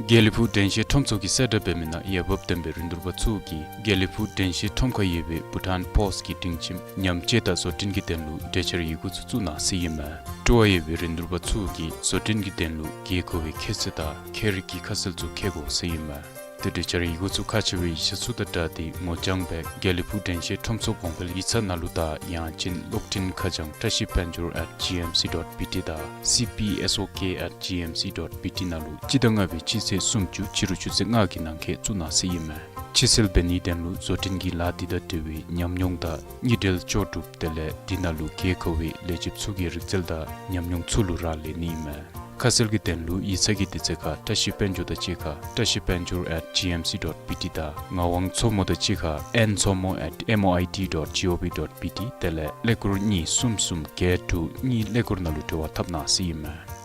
དགེ་ལེགས་ཕུག་དྲན་ཤེས་ཁྲོམ་ཚོགས་ཀྱིས་གསལ་བསྒྲགས་འབད་མི་ནང་འོས་འབབ་ལྡན་པའི་རིན་བསྡུར་པ་ཚུ་གིས་དགེ་ལེགས་ཕུག་དྲན་ཤེས་ཁྲོམ་ཁར་ཡོད་པའི་བྷུ་ཊཱན་པོསཊ་ཀྱི་སྒྲིང་ཁྱིམ་ཉམས་བཅོས་དང་བཟོ་སྐྲུན་གྱི་དོན་ལུ་གྲོས་འཆར་ཡི་གུ་ཚུ་བཙུགས་གནང་ཟེར་ཨིན་མས། སྤྲོ་བ་ཡོད་པའི་རིན་བསྡུར་པ་ཚུ་གིས་བཟོ་སྐྲུན་གྱི་དོན་ལུ་དགོས་མཁོ་བའི་ཁྱད་ཚད་དང་ཁྱད་རིག་གི་ཁ་གསལ་ཚུ་འཁྱེར་དགོ་ཟེར་ཨིན་མས། ཏེ་གྲོས་འཆར་ཡི་གུ་ཚུ་ཁག་ཆེ་བའི་ཡིག་ཆ་ཚུ་དང་སྦྲགས་ཏེ་ངོ་རྐྱང་སྦེ་དགེ་ལེགས་ཕུག་དྲན་ཤེས་ཁྲོམ་ཚོགས་གོང་འཕེལ་ཡིག་ཚང་ནང་ལུ་དང་ཡང་ཅིན་གློག་འཕྲིན་ཁ་བྱང་བཀྲ་ཤིས་དཔལ་འབྱོར་at G M C dot B T དང་C P S O K at G M C dot B T ནང་ལུ་སྤྱི་ཟླ་ལྔ་པའི་སྤྱི་ཚེས་སུམ་ཅུ་ཕྱི་རུ་ཆུ་ཚོད་ལྔ་གི་ནང་འཁོད་བཙུགས་གནང་ཟེར་ཨིན་མས། ཕྱིར་སེལ་འབད་ནིའི་དོན་ལུ་བཟོ་སྐྲུན་གྱི་ལཱ་འདི་དང་འབྲེལ་བའི་ཉམས་མྱོང་དང་གཉིས་འབྲེལ་ལྕོགས་གྲུབ་དེ་ལས་འདི་ནང་ལུ་དགོས་མཁོ་བའི་ལས་བྱེདཔ་ཚུ་གི་རིག་རྩལ་དང་ཉམས་མྱོང་ཚུ་ལུ་རག་ལས་ནི་ཨིན་མས། ཁ་གསལ་གྱི་དོན་ལུ་ཡིག་ཚང་གི་དུས་ཚོད་ཁར་བཀྲ་ཤིས་དཔལ་འབྱོར་དང་གཅིག་ཁར་བཀྲ་ཤིས་དཔལ་འབྱོར་at G M C dot B T དང་ངག་དབང་མཚོ་མོ་དང་གཅིག་ཁར་ཨེན་མཚོ་མོ་at M O I T dot G O V dot B T དེ་ལས་ཀླད་ཀོར་གཉིས་གསུམ་གསུམ་བརྒྱད་དྲུག་གཉིས་ཀླད་ཀོར་ནང་ལུ་འབྲེལ་བ་འཐབ་གནང་ཟེར་ཨིན་མས།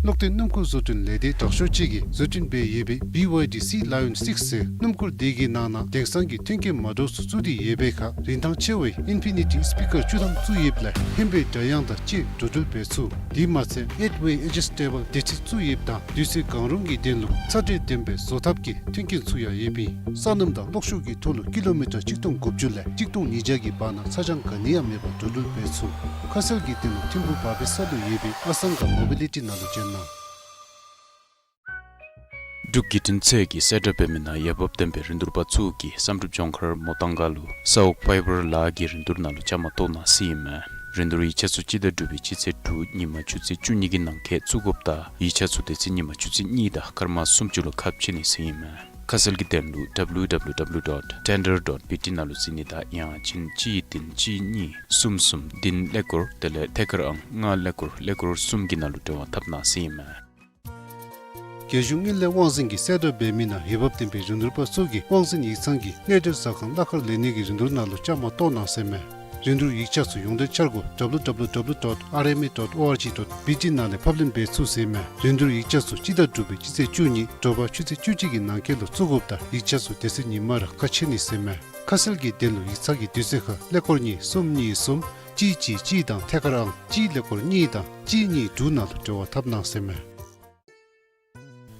གློག་འདོན་སྣུམ་འཁོར་བཟོ་སྐྲུན་ལས་སྡེ་དྲག་ཤོས་ཅིག་གིས་བཟོ་སྐྲུན་འབད་ཡོད་པའི་B Y D Sea Lion six ཟེར་སྣུམ་འཁོར་དེ་གི་ནང་ན་དེང་སང་གི་མཐུན་རྐྱེན་མ་འདྲཝ་ཚུ་བཙུགས་ཏེ་ཡོད་པའི་ཁར་རིན་ཐང་ཆེ་བའི་ཨིན་ཕི་ནི་ཊི་སི་པི་ཀར་བཅུ་ཐམ་བཙུགས་ཡོདཔ་ལས་ཧན་པའི་སྒྲ་དབྱངས་དང་བཅས་འགྲོ་འགྲུལ་འབད་ཚུགས། དེ་མ་ཚད་ཨེཊ་ཝེ་ཨེ་ཇི་སི་ཊེ་བཱལ་བདེ་ཚིལ་བཙུགས་ཡོདཔ་དང་དུས་ཚོད་གང་རུང་གི་དོན་ལུ་ཚ་དྲོད་ལྡན་པའི་བཟོ་ཐབས་ཀྱི་མཐུན་རྐྱེན་ཚུ་ཡང་ཡོདཔ་ཨིན། ས་སྣུམ་དང་གློག་ཤུགས་ཀྱི་ཐོག་ལུ་ཀི་ལོ་མི་ཊར་གཅིག་སྟོང་དགུ་བཅུ་ལས་གཅིག་སྟོང་ཉིས་བརྒྱ་གི་བར་ན་ཚ་གྱང་ག་ནི་ཡང་མེད་པར་འགྲོ་འགྲུལ་འབད་ཚུགས། ཁ་གསལ་གྱི་དོན་ལུ་ཐིམ་ཕུག་བར་པའི་ས་ལུ་ཡོད་པའི་ཨ་སང་ག་མོ་བི་ལི་ཊི་ནང་ལུ་བྱོན་གནང་། འབྲུག་བརྒྱུད་འཕྲིན་ཚད་ཀྱིས་གསལ་བསྒྲགས་འབད་མི་ནང་འོས་འབབ་ལྡན་པའི་རིན་བསྡུར་པ་ཚུ་གིས་བསམ་གྲུབ་ལྗོངས་མཁར་མོ་ཏང་ག་ལུ་ས་འོག་ཕའི་བར་ལཱ་གི་རིན་བསྡུར་ནང་ལུ་བཅའ་མར་གཏོགས་གནང་ཟེར་ཨིན་མས། རིན་བསྡུར་ཡིག་ཆ་ཚུ་སྤྱི་ཟླ་དྲུག་པའི་སྤྱི་ཚེས་དྲུག་ཉིན་མ་ཆུ་ཚོད་བཅུ་གཉིས་ཀྱི་ནང་འཁོད་བཙུགས་དགོཔ་དང་ཡིག་ཆ་ཚུ་དེ་ཚེ་ཉིན་མ་ཆུ་ཚོད་གཉིས་དང་སྐར་མ་སུམ་ཅུ་ལུ་ཁ་ཕྱེ་ནི་ཟེར་ཨིན་མས། ཁ་གསལ་གྱི་དོན་ལུ་W W W dot tender dot B T ནང་ལུ་གཟིགས་ནི་དང་ཡང་ཅིན་གཅིག་བདུན་གཅིག་གཉིས་གསུམ་གསུམ་བདུན་ཀླད་ཀོར་དེ་ལས་ཐད་ཀར་ཨང་ལྔ་ཀླད་ཀོར་ཀླད་ཀོར་གསུམ་གྱི་ནང་ལུ་འབྲེལ་བ་འཐབ་གནང་ཟེར་ཨིན་མས། རྒྱལ་གཞུང་དངུལ་ལས་དབང་འཛིན་གྱིས་གསལ་བསྒྲགས་འབད་མི་ནང་འོས་འབབ་ལྡན་པའི་རིན་བསྡུར་པ་ཚུ་གིས་དབང་འཛིན་ཡིག་ཚང་གི་གནས་སྡོད་ཟ་ཁང་གླ་ཁར་ལེན་ནི་གི་རིན་བསྡུར་ནང་ལུ་བཅའ་མར་གཏོགས་གནང་ཟེར་མས། རིན་བསྡུར་ཡིག་ཆ་ཚུ་ཡོངས་འབྲེལ་འཆར་སྒོ་W W W dot R M A dot O R G dot B T ནང་ལས་ཕབ་ལེན་འབད་ཚུགས་ཟེར་མས། རིན་བསྡུར་ཡིག་ཆ་ཚུ་སྤྱི་ཟླ་དྲུག་པའི་སྤྱི་ཚེས་བཅུ་གཉིས་དྲོ་པ་ཆུ་ཚོད་བཅུ་གཅིག་གི་ནང་འཁོད་ལུ་བཙུགས་དགོཔ་དང་ཡིག་ཆ་ཚུ་དེ་ཚེ་ཉིན་མར་ཁ་ཕྱེ་ནི་ཟེར་མས། ཁ་གསལ་གྱི་དོན་ལུ་ཡིག་ཚང་གི་དུས་ཚོད་ཁར་ཀླད་ཀོར་གཉིས་གསུམ་གཉིས་གསུམ་གཅིག་གཅིག་གཅིག་དང་ཐད་ཀར་ཨང་གཅིག་ཀླད་ཀོར་གཉིས་དང་གཅིག་གཉིས་དྲུག་ནང་ལུ་འབྲེལ་བ་འཐབ་གནང་ཟེར་མས།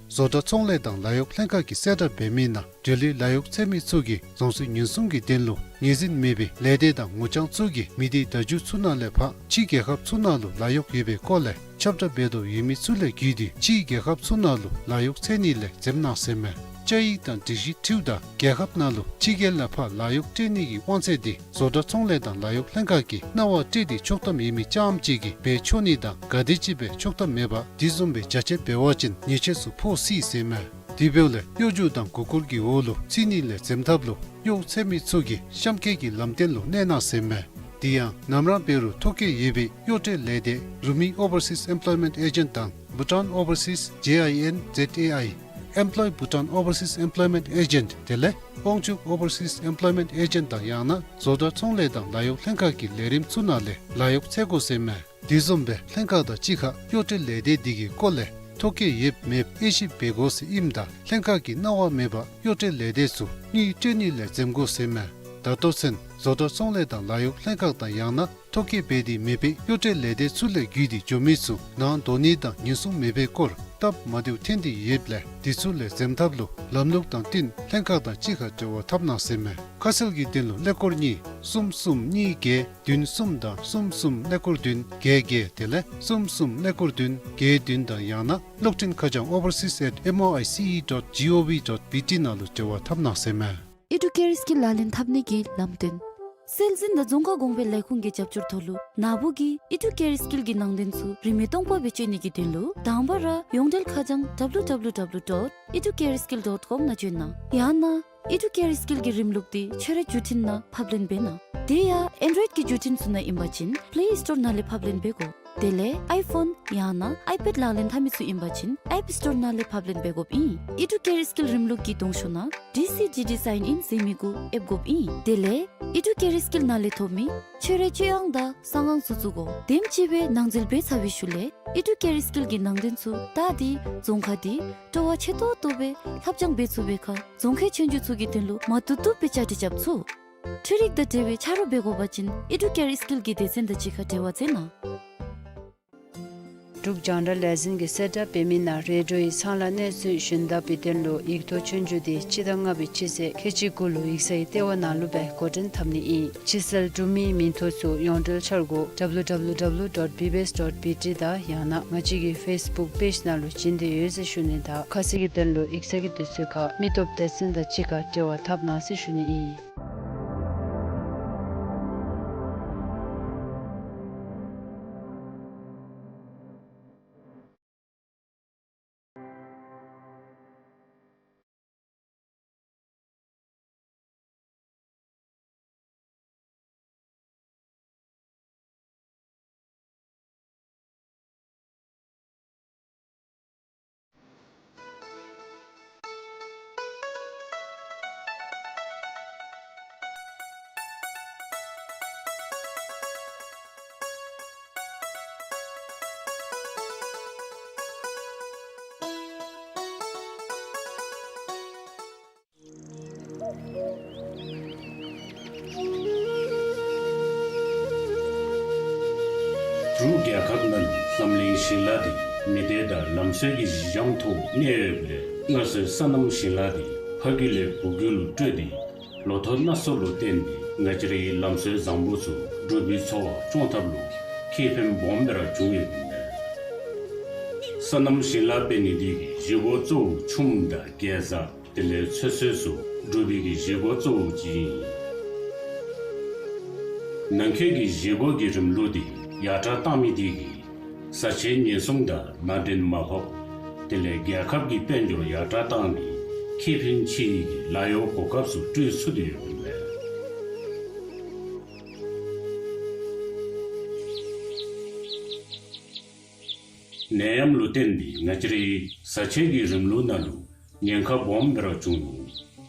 བཟོ་གྲྭ་ཚོང་ལས་དང་ལཱ་གཡོག་ལྷན་ཁག་གིས་གསལ་བསྒྲགས་འབད་མི་ནང་འབྲེལ་ཡོད་ལཱ་གཡོག་འཚོལ་མི་ཚུ་གིས་རྫོང་སྲིད་ཉེན་སྲུང་གི་དོན་ལུ་ངོས་འཛིན་མེད་པའི་ལས་སྡེ་དང་ངོ་རྐྱང་ཚུ་གིས་མི་སྡེ་བརྡ་བརྒྱུད་ཚུ་ནང་ལས་ཕར་ཕྱི་རྒྱལ་ཁབ་ཚུ་ནང་ལུ་ལཱ་གཡོག་ཡོད་པའི་སྐོར་ལས་ཁྱབ་བསྒྲགས་འབད་དོ་ཡོད་མི་ཚུ་ལས་བརྒྱུད་དེ་ཕྱི་རྒྱལ་ཁབ་ཚུ་ནང་ལུ་ལཱ་གཡོག་འཚོལ་ནི་ལས་འཛེམ་གནང་ཟེར་མས། བཅའ་ཡིག་དང་སྒྲིག་གཞི་ཁྲིའུ་དང་རྒྱལ་ཁབ་ནང་ལུ་ཕྱི་རྒྱལ་ལས་ཕར་ལཱ་གཡོག་སྤྲོད་ནི་གི་དབང་ཚད་དེ་བཟོ་གྲྭ་ཚོང་ལས་དང་ལཱ་གཡོག་ལྷན་ཁག་གིས་གནང་བ་སྤྲོད་དེ་ཆོག་ཐམ་ཡོད་མི་རྐྱངམ་ཅིག་གིས་འབད་ཆོག་ནི་དང་ག་དེ་ཅིག་སྦེ་ཆོག་ཐམ་མེད་པར་དེ་བཟུམ་སྦེ་རྒྱ་ཆེ་འབད་བ་ཅིན་ཉེས་ཆད་ཚུ་ཕོག་སྲིད་ཟེར་མས། དེ་འབདཝ་ལས་གཡོ་སྒྱུ་དང་མགུ་སྐོར་གྱི་འོག་ལུ་ཚུད་ནི་ལས་འཛེམ་ཐབས་ལུ་གཡོག་འཚོལ་མི་ཚུ་གིས་གཤམ་འཁོད་ཀྱི་ལམ་སྟོན་ལུ་གནས་གནང་ཟེར་མས། དེ་ཡང་ནམ་ར་འབད་རུང་ཐོ་བཀོད་ཡོད་པའི་གཡོག་སྤྲོད་ལས་སྡེ་Rumi Overseas Employment Agent དང་Bhutan Overseas J I N Z A I, Employ Bhutan Overseas Employment Agent དེ་ལས་དབང་ཕྱུག་Overseas Employment Agent དང་ཡང་ན་བཟོ་གྲྭ་ཚོང་ལས་དང་ལཱ་གཡོག་ལྷན་ཁག་གི་ལས་རིམ་ཚུ་ནང་ལས་ལཱ་གཡོག་འཚོལ་དགོ་ཟེར་མས། དེ་བཟུམ་སྦེ་ལྷན་ཁག་དང་གཅིག་ཁར་གཡོག་སྤྲོད་ལས་སྡེ་དེ་གི་སྐོར་ལས་ཐོ་བཀོད་ཡོད་མེད་དབྱེ་ཞིབ་འབད་དགོ་ཟེར་ཨིནམ་ད་ལྷན་ཁག་གི་གནང་བ་མེད་པར་གཡོག་སྤྲོད་ལས་སྡེ་ཚུ་དངུལ་སྤྲོད་ནི་ལས་འཛེམ་དགོ་ཟེར་མས། ད་ལྟོ་ཚུན་བཟོ་གྲྭ་ཚོང་ལས་དང་ལཱ་གཡོག་ལྷན་ཁག་དང་ཡང་ན་ཐོ་བཀོད་འབད་དེ་མེད་པའི་གཡོག་སྤྲོད་ལས་སྡེ་ཚུ་ལས་བརྒྱུད་དེ་འགྱོ་མི་ཚུ་ནང་འགྲོ་ནི་དང་ཉེན་སྲུང་མེད་པའི་སྐོར་སྟབས་མ་བདེཝ་ཐོན་ཏེ་ཡོདཔ་ལས་དེ་ཚུ་ལས་འཛེམ་ཐབས་ལུ་ལམ་ལུགས་དང་བསྟུན་ལྷན་ཁག་དང་གཅིག་ཁར་འབྲེལ་བ་འཐབ་གནང་ཟེར་མས། ཁ་གསལ་གྱི་དོན་ལུ་ཀླད་ཀོར་གཉིས་གསུམ་གསུམ་གཉིས་བརྒྱད་བདུན་གསུམ་དང་གསུམ་གསུམ་ཀླད་ཀོར་བདུན་བརྒྱད་བརྒྱད་དེ་ལས་གསུམ་གསུམ་ཀླད་ཀོར་བདུན་བརྒྱད་བདུན་དང་ཡང་ན་གློག་འཕྲིན་ཁ་བྱང་overseas at M O I C E dot G O V dot B T ནང་ལུ་འབྲེལ་བ་འཐབ་གནང་ཟེར་མས། ཨི་ཌུ་ཀེར་སི་ཀིལ་ལག་ལེན་འཐབ་ནི་གི་ལམ་སྟོན། སྲོལ་འཛིན་དང་རྫོང་ཁ་གོང་འཕེལ་ལས་ཁུངས་ཀྱི་རྒྱབ་སྐྱོར་ཐོག་ལུ་ནཱ་བུ་གིས་ཨི་ཌུ་ཀེར་སི་ཀིལ་གྱི་ནང་དོན་ཚུ་རིན་མེད་སྟོང་པ་སྦེ་སྤྱོད་ནི་གི་དོན་ལུ་དང་པ་ར་ཡོངས་འབྲེལ་ཁ་བྱང་W W W dot ཨི་ཌུ་ཀེར་སི་ཀིལ་ཌོཊ་ཀོམ་ནང་བྱོན་གནང་། ཡང་ན་ཨི་ཌུ་ཀེར་སི་ཀིལ་གྱི་རིམ་ལུགས་དེ་ཁྱོད་རའི་བརྒྱུད་འཕྲིན་ནང་ཕབ་ལེན་འབད་གནང་། དེ་ཡང་ཨེན་ཌོ་རོའིཌ་ཀྱི་བརྒྱུད་འཕྲིན་ཚུ་ནང་ཨིན་པ་ཅིན་པླེ་སི་ཊོར་ནང་ལས་ཕབ་ལེན་འབད་དགོ། དེ་ལས་ཨའི་ཕོན་ཡང་ན་ཨའི་པེཌ་ལག་ལེན་འཐབ་མི་ཚུ་ཨིན་པ་ཅིན་ཨེཔ་སི་ཊོར་ནང་ལས་ཕབ་ལེན་འབད་དགོཔ་ཨིན། ཨི་ཌུ་ཀེར་སི་ཀིལ་རིམ་ལུགས་ཀྱི་གདོང་ཤོག་ནང་ཌི་སི་ཌི་ཌི་སའིན་ཨིན་ཟེར་མི་གུ་ཨེབ་དགོཔ་ཨིན། དེ་ལས་ཨི་ཌུ་ཀེར་སི་ཀིལ་ནང་ལས་ཐོབ་མི་ཁྱོད་རའི་སྤྱོད་ཨང་དང་གསང་ཨང་ཚུ་བཙུགས་དགོ། དེམ་ཅིག་སྦེ་ནང་འཛུལ་འབད་ཚར་བའི་ཤུལ་ལས་ཨི་ཌུ་ཀེར་སི་ཀིལ་གྱི་ནང་དོན་ཚུ་བལྟ་སྟེ་རྫོང་ཁ་དེ་སྤྲོ་བ་ཆེ་ཏོག་ཏོ་སྦེ་ལྷབ་སྦྱང་འབད་ཚུགས་པའི་ཁར་རྫོང་ཁའི་ཆོས་རྒྱུགས་ཚུ་གི་དོན་ལུ་མ་བཏུབ་བཏུབ་སྦེ་བཅའ་སྒྲིག་རྐྱབ་ཚུགས། འཕྲུལ་རིག་དང་འབྲེལ་བའི་ཆ་རོགས་འབད་དགོ་པ་ཅིན་ཨི་ཌུ་ཀེར་སི་ཀིལ་གྱི་སྡེ་ཚན་དང་གཅིག་ཁར་འབྲེལ་བ་མཛད་གནང་། འབྲུག་རྒྱང་བསྒྲགས་ལས་འཛིན་གྱིས་གསལ་བསྒྲགས་འབད་མི་ནང་རེ་ཌིའོ་ཡི་ཚང་ལཱ་གནས་ཚུལ་ཞུན་དག་པའི་དོན་ལུ་ཡིག་ཐོག་ཆོས་རྒྱུགས་དེ་སྤྱི་ཟླ་ལྔ་པའི་སྤྱི་ཚེས་ཁལ་གཅིག་དགུ་ལུ་ཡིག་ཚང་གི་ལྟེ་བ་ནང་ལུ་སྦེ་འགོ་འདྲེན་འཐབ་ནི་ཨིན། ཕྱི་གསལ་འབྲུག་མིའི་མིང་ཐོ་ཚུ་ཡོངས་འབྲེལ་འཆར་སྒོ་W W W dot B B S dot B T དང་ཡང་ན་ང་བཅས་ཀྱི་ཕེསི་བུཀ་པེཇ་ནང་ལུ་བྱིན་ཏེ་ཡོད་ཟེར་ཞུ་ནི་དང་ཁ་གསལ་གྱི་དོན་ལུ་ཡིག་ཚང་གི་དུས་ཚོད་ཁར་མི་སྟོབས་སྡེ་ཚན་དང་གཅིག་ཁར་འབྲེལ་བ་འཐབ་གནང་ཟེར་ཞུ་ནི་ཨིན། འབྲུག་རྒྱལ་ཁབ་ནང་འཛམ་གླིང་ཞིང་ལཱ་འདི་མི་སྡེ་དང་ལམ་སྲོལ་གྱི་གཞི་འགྱམ་ཐོག་གནས་ཡོདཔ་ལས་སྔར་སྲོལ་སོ་ནམ་ཞིང་ལཱ་འདི་ཕ་རྒྱུད་ལས་བུ་རྒྱུད་ལུ་སྤྲོད་དེ་ལོ་ཐོག་སྣ་ཚོགས་ལུ་བརྟེན་ཏེ་ང་བཅས་རའི་ལམ་སྲོལ་བཟང་པོ་ཚུ་འབྲུག་པའི་འཚོ་བ་སྐྱོང་ཐབས་ལུ་ཁེ་ཕན་སྦོམ་སྦེ་ར་བྱུང་ཡོདཔ་ཨིན་མས། སོ་ནམ་ཞིང་ལཱ་འབད་ནི་འདི་གི་གཞི་སྒོ་གཙོ་བོ་ཆུམ་དང་གེ་ཛ་དེ་ལས་ཚོད་བསྲེ་ཚུ་འབྲུག་པའི་གི་གཞི་སྒོ་གཙོ་བོ་ཅིག་ཨིན། ནང་འཁོད་ཀྱི་གཞི་སྒོ་གི་རིམ་ལུགས་འདི་ཡར་དྲག་བཏང་མི་འདི་གིས་བཟའ་ཆས་ཉེན་སྲུང་དང་ནང་འདྲེན་མ་ཕོགཔ་དེ་ལས་རྒྱལ་ཁབ་ཀྱི་དཔལ་འབྱོར་ཡར་དྲག་བཏང་ནི་ ཁེ་ཕན་ཆེ་བའི་ལཱ་གཡོག་གོ་སྐབས་ཚུ་སྤྲོད་ཚུགས་ཏེ་ཡོདཔ་ཨིན་མས། ནད་ཡམས་ལུ་བརྟེན་ཏེ་ང་བཅས་རའི་བཟའ་ཆས་ཀྱི་རིམ་ལུགས་ནང་ལུ་ཉེན་ཁ་སྦོམ་སྦེ་ར་བྱུང་ནུག།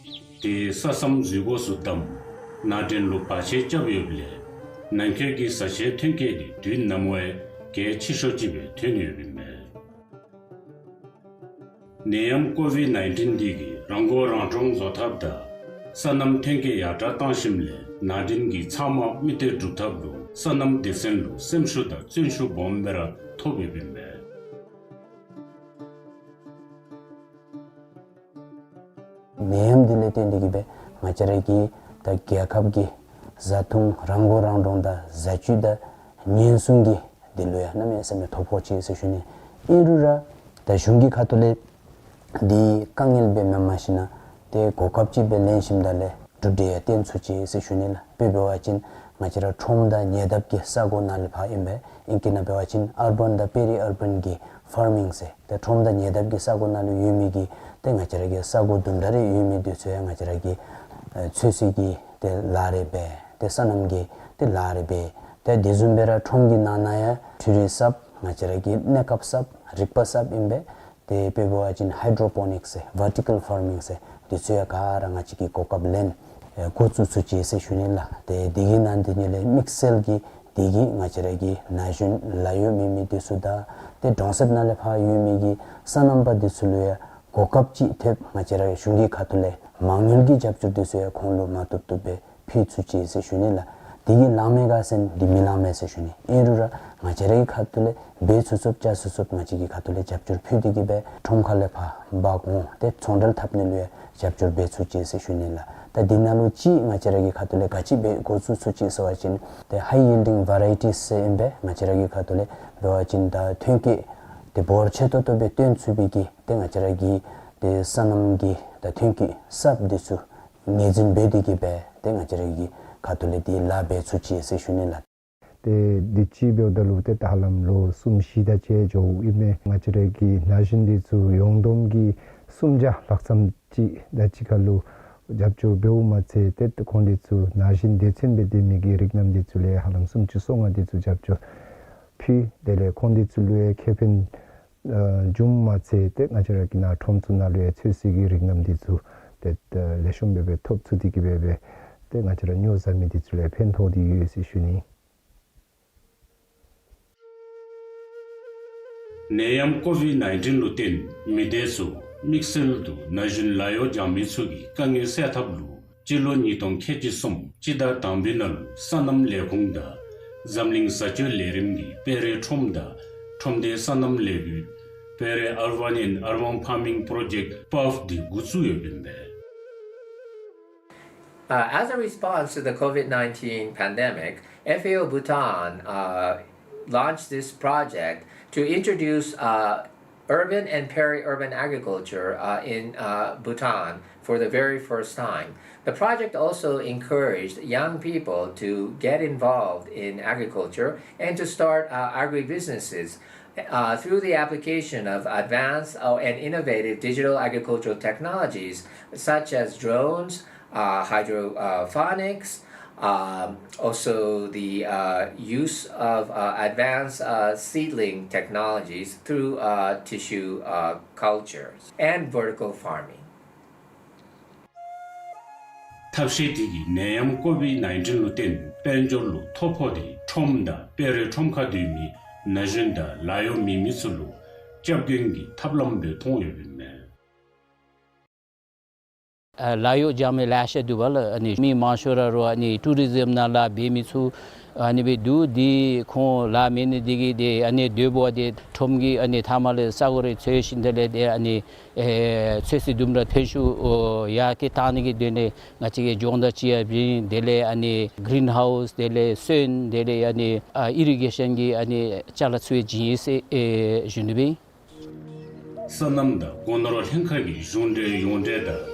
དེ་ས་མཚམས་འཛུལ་སྒོ་ཚུ་བསྡམས། ནང་འདྲེན་ལུ་བར་ཆད་རྐྱབ་ཡོདཔ་ལས་ནང་འཁོད་ཀྱི་བཟའ་ཆས་ཐོན་སྐྱེད་དེ་དུས་ནམ་བ་གལ་ཆེ་ཤོས་ཅིག་སྦེ་ཐོན་ཡོདཔ་ཨིན་མས། ནད་ཡམས་ཀོ་ཝིཌ་ནའིན་ཊིན་འདི་གིས་རང་མགོ་རང་འདྲོངས་བཟོ་ཐབས་དང་སོ་ནམ་ཐོན་སྐྱེད་ཡར་དྲག་བཏང་ཞིནམ་ལས་ནང་འདྲེན་གྱི་ཚབ་མ་མིག་ལྟོས་སྒྲུབ་ཐབས་ལུ་སོ་ནམ་སྡེ་ཚན་ལུ་སེམས་ཤུགས་དང་བརྩོན་ཤུགས་སྦོམ་སྦེ་ར་ཐོབ་ཡོདཔ་ཨིན་མས། ནད་ཡམས་འདི་ལས་བརྟེན་ཏེ་གིས་སྦེ་ང་བཅས་ར་གི་ད་རྒྱལ་ཁབ་ཀྱི་བཟའ་འཐུང་རང་མགོ་རང་འདྲོངས་དང་བཟའ་བཅུད་དང་ཉེན་སྲུང་གི་འདི་ལུ་ཡང་གནམ་མེད་ས་མེད་ཐོ་ཕོག་ཅི་ཟེར་ཞུ་ནི། ཨིན་རུང་ར་ད་གཞུང་གི་ཁ་ཐུག་ལས་འདི་དཀའ་ངལ་སྦེ་མེན་མ་གཞི་ན་ཏེ་གོ་སྐབས་ཅིག་སྦེ་ལེན་ཞིནམ་ད་ལས་གྲུབ་འབྲས་ཡང་བསྟན་ཚུགས་ཅི་ཟེར་ཞུ་ནི་ལགས། དཔེ་འབད་བ་ཅིན་ང་བཅས་ར་ཁྲོམ་དང་ཉེ་འདབས་ཀྱི་ས་གོ་ནང་ལས་ཕར་ཨིན་པས། ཨིང་སྐད་ནང་འབད་བ་ཅིན་ཨར་བཱན་དང་པེ་རི་ཨར་བཱན་གྱི་ཕར་མིང་ཟེར་ཏེ་ཁྲོམ་དང་ཉེ་འདབས་ཀྱི་ས་གོ་ནང་ལུ་ཡོད་མི་གི་ཏེ་ང་བཅས་ར་གི་ས་གོ་དུམ་གྲ་རེ་ཡོད་མི་འདི་ཚུ་ཡང་ང་བཅས་ར་གི་ཨེ་ཚོད་བསྲེ་གི་ཏེ་ལཱ་རེ་འབད་ཏེ་སོ་ནམ་གྱི་ཏེ་ལཱ་རེ་འབད། ཏེ་དེ་བཟུམ་སྦེ་ར་ཁྲོམ་གྱི་ནང་ན་ཡང་འཕྲུལ་རིག་གསརཔ་ང་བཅས་ར་གི་གནས་སྐབས་གསརཔ་རིག་པ་གསརཔ་ཨིན་པས། ཏེ་དཔེ་འབད་བ་ཅིན་ཧའི་ཌྲོ་པོ་ནིཀསི་ཟེར་ཝར་ཊི་ཀཱལ་ཕར་མིང་ཟེར་འདི་ཚུ་ཡང་ག་ར་ང་བཅས་ཀྱིས་གོ་སྐབས་ལེན་ཨེ་འགོ་བཙུགས་ཚུགས་ཅི་ཟེར་ཞུ་ནི་ལགས། ཏེ་འདི་གི་ནང་འདི་ནི་ལས་དམིགས་བསལ་གྱིས་འདི་གིས་ང་བཅས་ར་གི་ན་གཞོན་ལཱ་གཡོག་མེད་མི་འདི་ཚུ་དང་ཏེ་གྲོང་གསེབ་ནང་ལས་ཕར་ཡོད་མི་གི་སོ་ནམ་པ་འདི་ཚུ་ལུ་ཡང་གོ་སྐབས་ཅིག་ཐེབས་ང་བཅས་ར་གཞུང་གི་ཁ་ཐུག་ལས་མ་དངུལ་གྱི་རྒྱབ་སྐྱོར་འདི་ཚུ་ཡང་ཁོང་ལུ་མ་བཏུབ་བཏུབ་སྦེ་ཕུལ་ཚུགས་ཅི་ཟེར་ཞུ་ནི་ལགས། འདི་གིས་ལང་མས་ག་ཟེར་ན་འདི་མི་ལང་མས་ཟེར་ཞུ་ནི། ཨིན་རུང་ར་ང་བཅས་རའི་ཁ་ཐུག་ལས་འབད་ཚུགས་ཚུགསཔ་བྱ་ཚུགས་ཚུགསཔ་ང་བཅས་ཀྱི་ཁ་ཐུག་ལས་རྒྱབ་སྐྱོར་ཕུལ་ཏེ་གིས་སྦེ་ཁྲོམ་ཁ་ལས་ཕར་འབག་འོང་ཏེ་ཚོང་འབྲེལ་འཐབ་ནི་ལུ་ཡང་རྒྱབ་སྐྱོར་འབད་ཚུགས་ཅི་ཟེར་ཞུ་ནི་ལགས། ད་འདི་ནང་ལུ་ཅིག་ང་བཅས་ར་གི་ཁ་ཐུག་ལས་ག་ཅི་འབད་འགོ་བཙུགས་ཚུགས་ཅི་ཟེར་བ་ཅིན་ཏེ་ཧའི་ཡིལ་ཌིང་ཝེ་རའི་ཊིས་ཟེར་ཨིན་པས། ང་བཅས་ར་གི་ཁ་ཐུག་ལས་འབད་བ་ཅིན་ད་ཐོན་སྐྱེད་འདི་འབོར་ཆེ་ཏོག་ཏོ་སྦེ་བཏོན་ཚུགས་པའི་གི་ཏེ་ང་བཅས་ར་གི་ཏེ་སོ་ནམ་གྱི་ད་ཐོན་སྐྱེད་གསརཔ་འདི་ཚུ་ངོས་འཛིན་འབད་དེ་གིས་སྦེ་ཏེ་ང་བཅས་ར་གི་ཁ་ཐུག་ལས་འདི་ལཱ་འབད་ཚུགས་ཅི་ཟེར་ཞུ་ནི་ལགས། ཏེ་འདི་ཅིག་འབདཝ་ད་ལུ་ཏེ་ད་ཧ་ལམ་ལོ་གསུམ་བཞི་དེ་ཅིག་འགྱོཝ་ཨིན་མས། ང་བཅས་ར་གི་ན་གཞོན་འདི་ཚུ་ཡོངས་བསྡོམས་ཀྱིས་སུམ་བརྒྱ་ལྷག་ཙམ་ཅིག་དེ་ཅིག་ཁར་ལུ་རྒྱབ་སྐྱོར་འབདཝ་མ་ཚད་ཏེ་ཁོང་འདི་ཚུ་ན་གཞོན་སྡེ་ཚན་སྦེ་སྡོད་མི་གི་རིགས་རྣམས་འདི་ཚུ་ལུ་ཡང་ཧ་ལམ་སུམ་ཅུ་སོ་ལྔ་འདི་ཚུ་རྒྱབ་སྐྱོར་ཕུལ། དེ་ལས་ཁོང་འདི་ཚུ་ལུ་ཡང་ཁེ་ཕན་ཨ་བྱུངམ་མ་ཚད་ཏེ་ང་བཅས་ར་གི་ནཱ་ཁྲོམ་ཚུ་ནང་ལུ་ཡང་ཚོད་བསྲེ་གི་རིགས་རྣམས་འདི་ཚུ་ཏེ་ལེགས་ཤོམ་སྦེ་སྦེ་ཐོབ་ཚུགས་ཏེ་གིས་སྦེ་སྦེ་ཏེ་ང་བཅས་ར་ཉོ་བཟའ་མི་འདི་ཚུ་ལུ་ཡང་ཕན་ཐོགས་ཏེ་ཡོད་ཟེར་ཞུ་ནི། ནད་ཡམས་ཀོ་ཝིཌ་ནའིན་ཊིན་ལུ་བརྟེན་མི་སྡེ་ཚུ་དམིགས་བསལ་དུ་ན་གཞོན་ལཱ་གཡོག་རྐྱབ་མི་ཚུ་གི་དཀའ་ངལ་སེལ་ཐབས་ལུ་སྤྱི་ལོ་ཉིས་སྟོང་ཁལ་གཅིག་གསུམ་སྤྱི་ཟླ་དང་པའི་ནང་ལུ་སོ་ནམ་ལས་ཁུངས་དང་འཛམ་གླིང་བཟའ་སྤྱོད་ལས་རིམ་གྱིས་སྤེལ་རེས་ཁྲོམ་དང་ཁྲོམ་སྡེ་སོ་ནམ་ལས་འགུལ་སྤེལ་རེས་Urban and Urban Farming Project, པཱབ་འདི་འགོ་བཙུགས་ཡོདཔ་ཨིན་པས། Uh, as a response to the COVID nineteen pandemic, F A O Bhutan uh, launched this project to introduce uh, urban and peri-urban agriculture uh, in uh, Bhutan for the very first time. The project also encouraged young people to get involved in agriculture and to start uh, agribusinesses uh, through the application of advanced uh, and innovative digital agricultural technologies such as drones, uh, hydroponics, um, also the uh, use of uh, advanced uh, seedling technologies through uh, tissue uh, cultures and vertical farming. ཐབས་ཤེས་དེ་གིས་ནད་ཡམས་ཀོ་ཝིཌ་ནའིན་ཊིན་ལུ་བརྟེན་དཔལ་འབྱོར་ལུ་ཐོ་ཕོག་སྟེ་ཁྲོམ་དང་སྤེལ་རེས་ཁྲོམ་ཁར་སྡོད་མི་ན་གཞོན་དང་ལཱ་གཡོག་མེད་མི་ཚུ་ལུ་སྐྱབས་མགོན་གྱི་ཐབས་ལམ་སྦེ་མཐོང་ཡོདཔ་ཨིན་མས། ཨ་ལཱ་གཡོག་རྐྱབ་མི་ལེ་ཤ་འདུག་པ་ལགས། ཨ་ནི་མི་མང་ཤོས་ར་རུང་ཨ་ནི་ཊུ་རི་ཟམ་ནང་ལཱ་འབད་མི་ཚུ་ཨ་ནི་སྦེ་འདུག། འདི་ཁོང་ལཱ་མེད་ནི་འདི་གིས་ཏེ་ཨ་ནི་སྡོདཔ་འདི་ཁྲོམ་གྱི་ཨ་ནི་མཐའ་མ་ལས་ས་གོ་རེ་འཚོལ་ཞིནམ་དེ་ལས་ཏེ་ཨ་ནི་ཨེ་ཚོད་བསྲེ་དུམ་གྲ་ཐོན་ཤུགས་ཨོ་ཡར་ཁྱེར་བཏང་ནི་གི་དོན་ལས་ང་བཅས་ཀྱིས་སྦྱོང་བརྡར་ཅིག་ཡང་བྱིན། དེ་ལས་ཨ་ནི་གི་རིན་ཧའུསི་དེ་ལས་སོན་དེ་ལས་ཨ་ནི་ཨ་ཨི་རི་གེ་ཤཱན་གྱི་ཨ་ནི་ཅ་ལ་ཚུ་ཡང་བྱིན་ཡི་ཟེར་ཨེ་ཞུ་ནི་སྦེ། སོ་ནམ་དང་སྒོ་ནོར་ལྷན་ཁག་གི་གཞུང་འབྲེལ་ཡོངས་འབྲེལ་དང་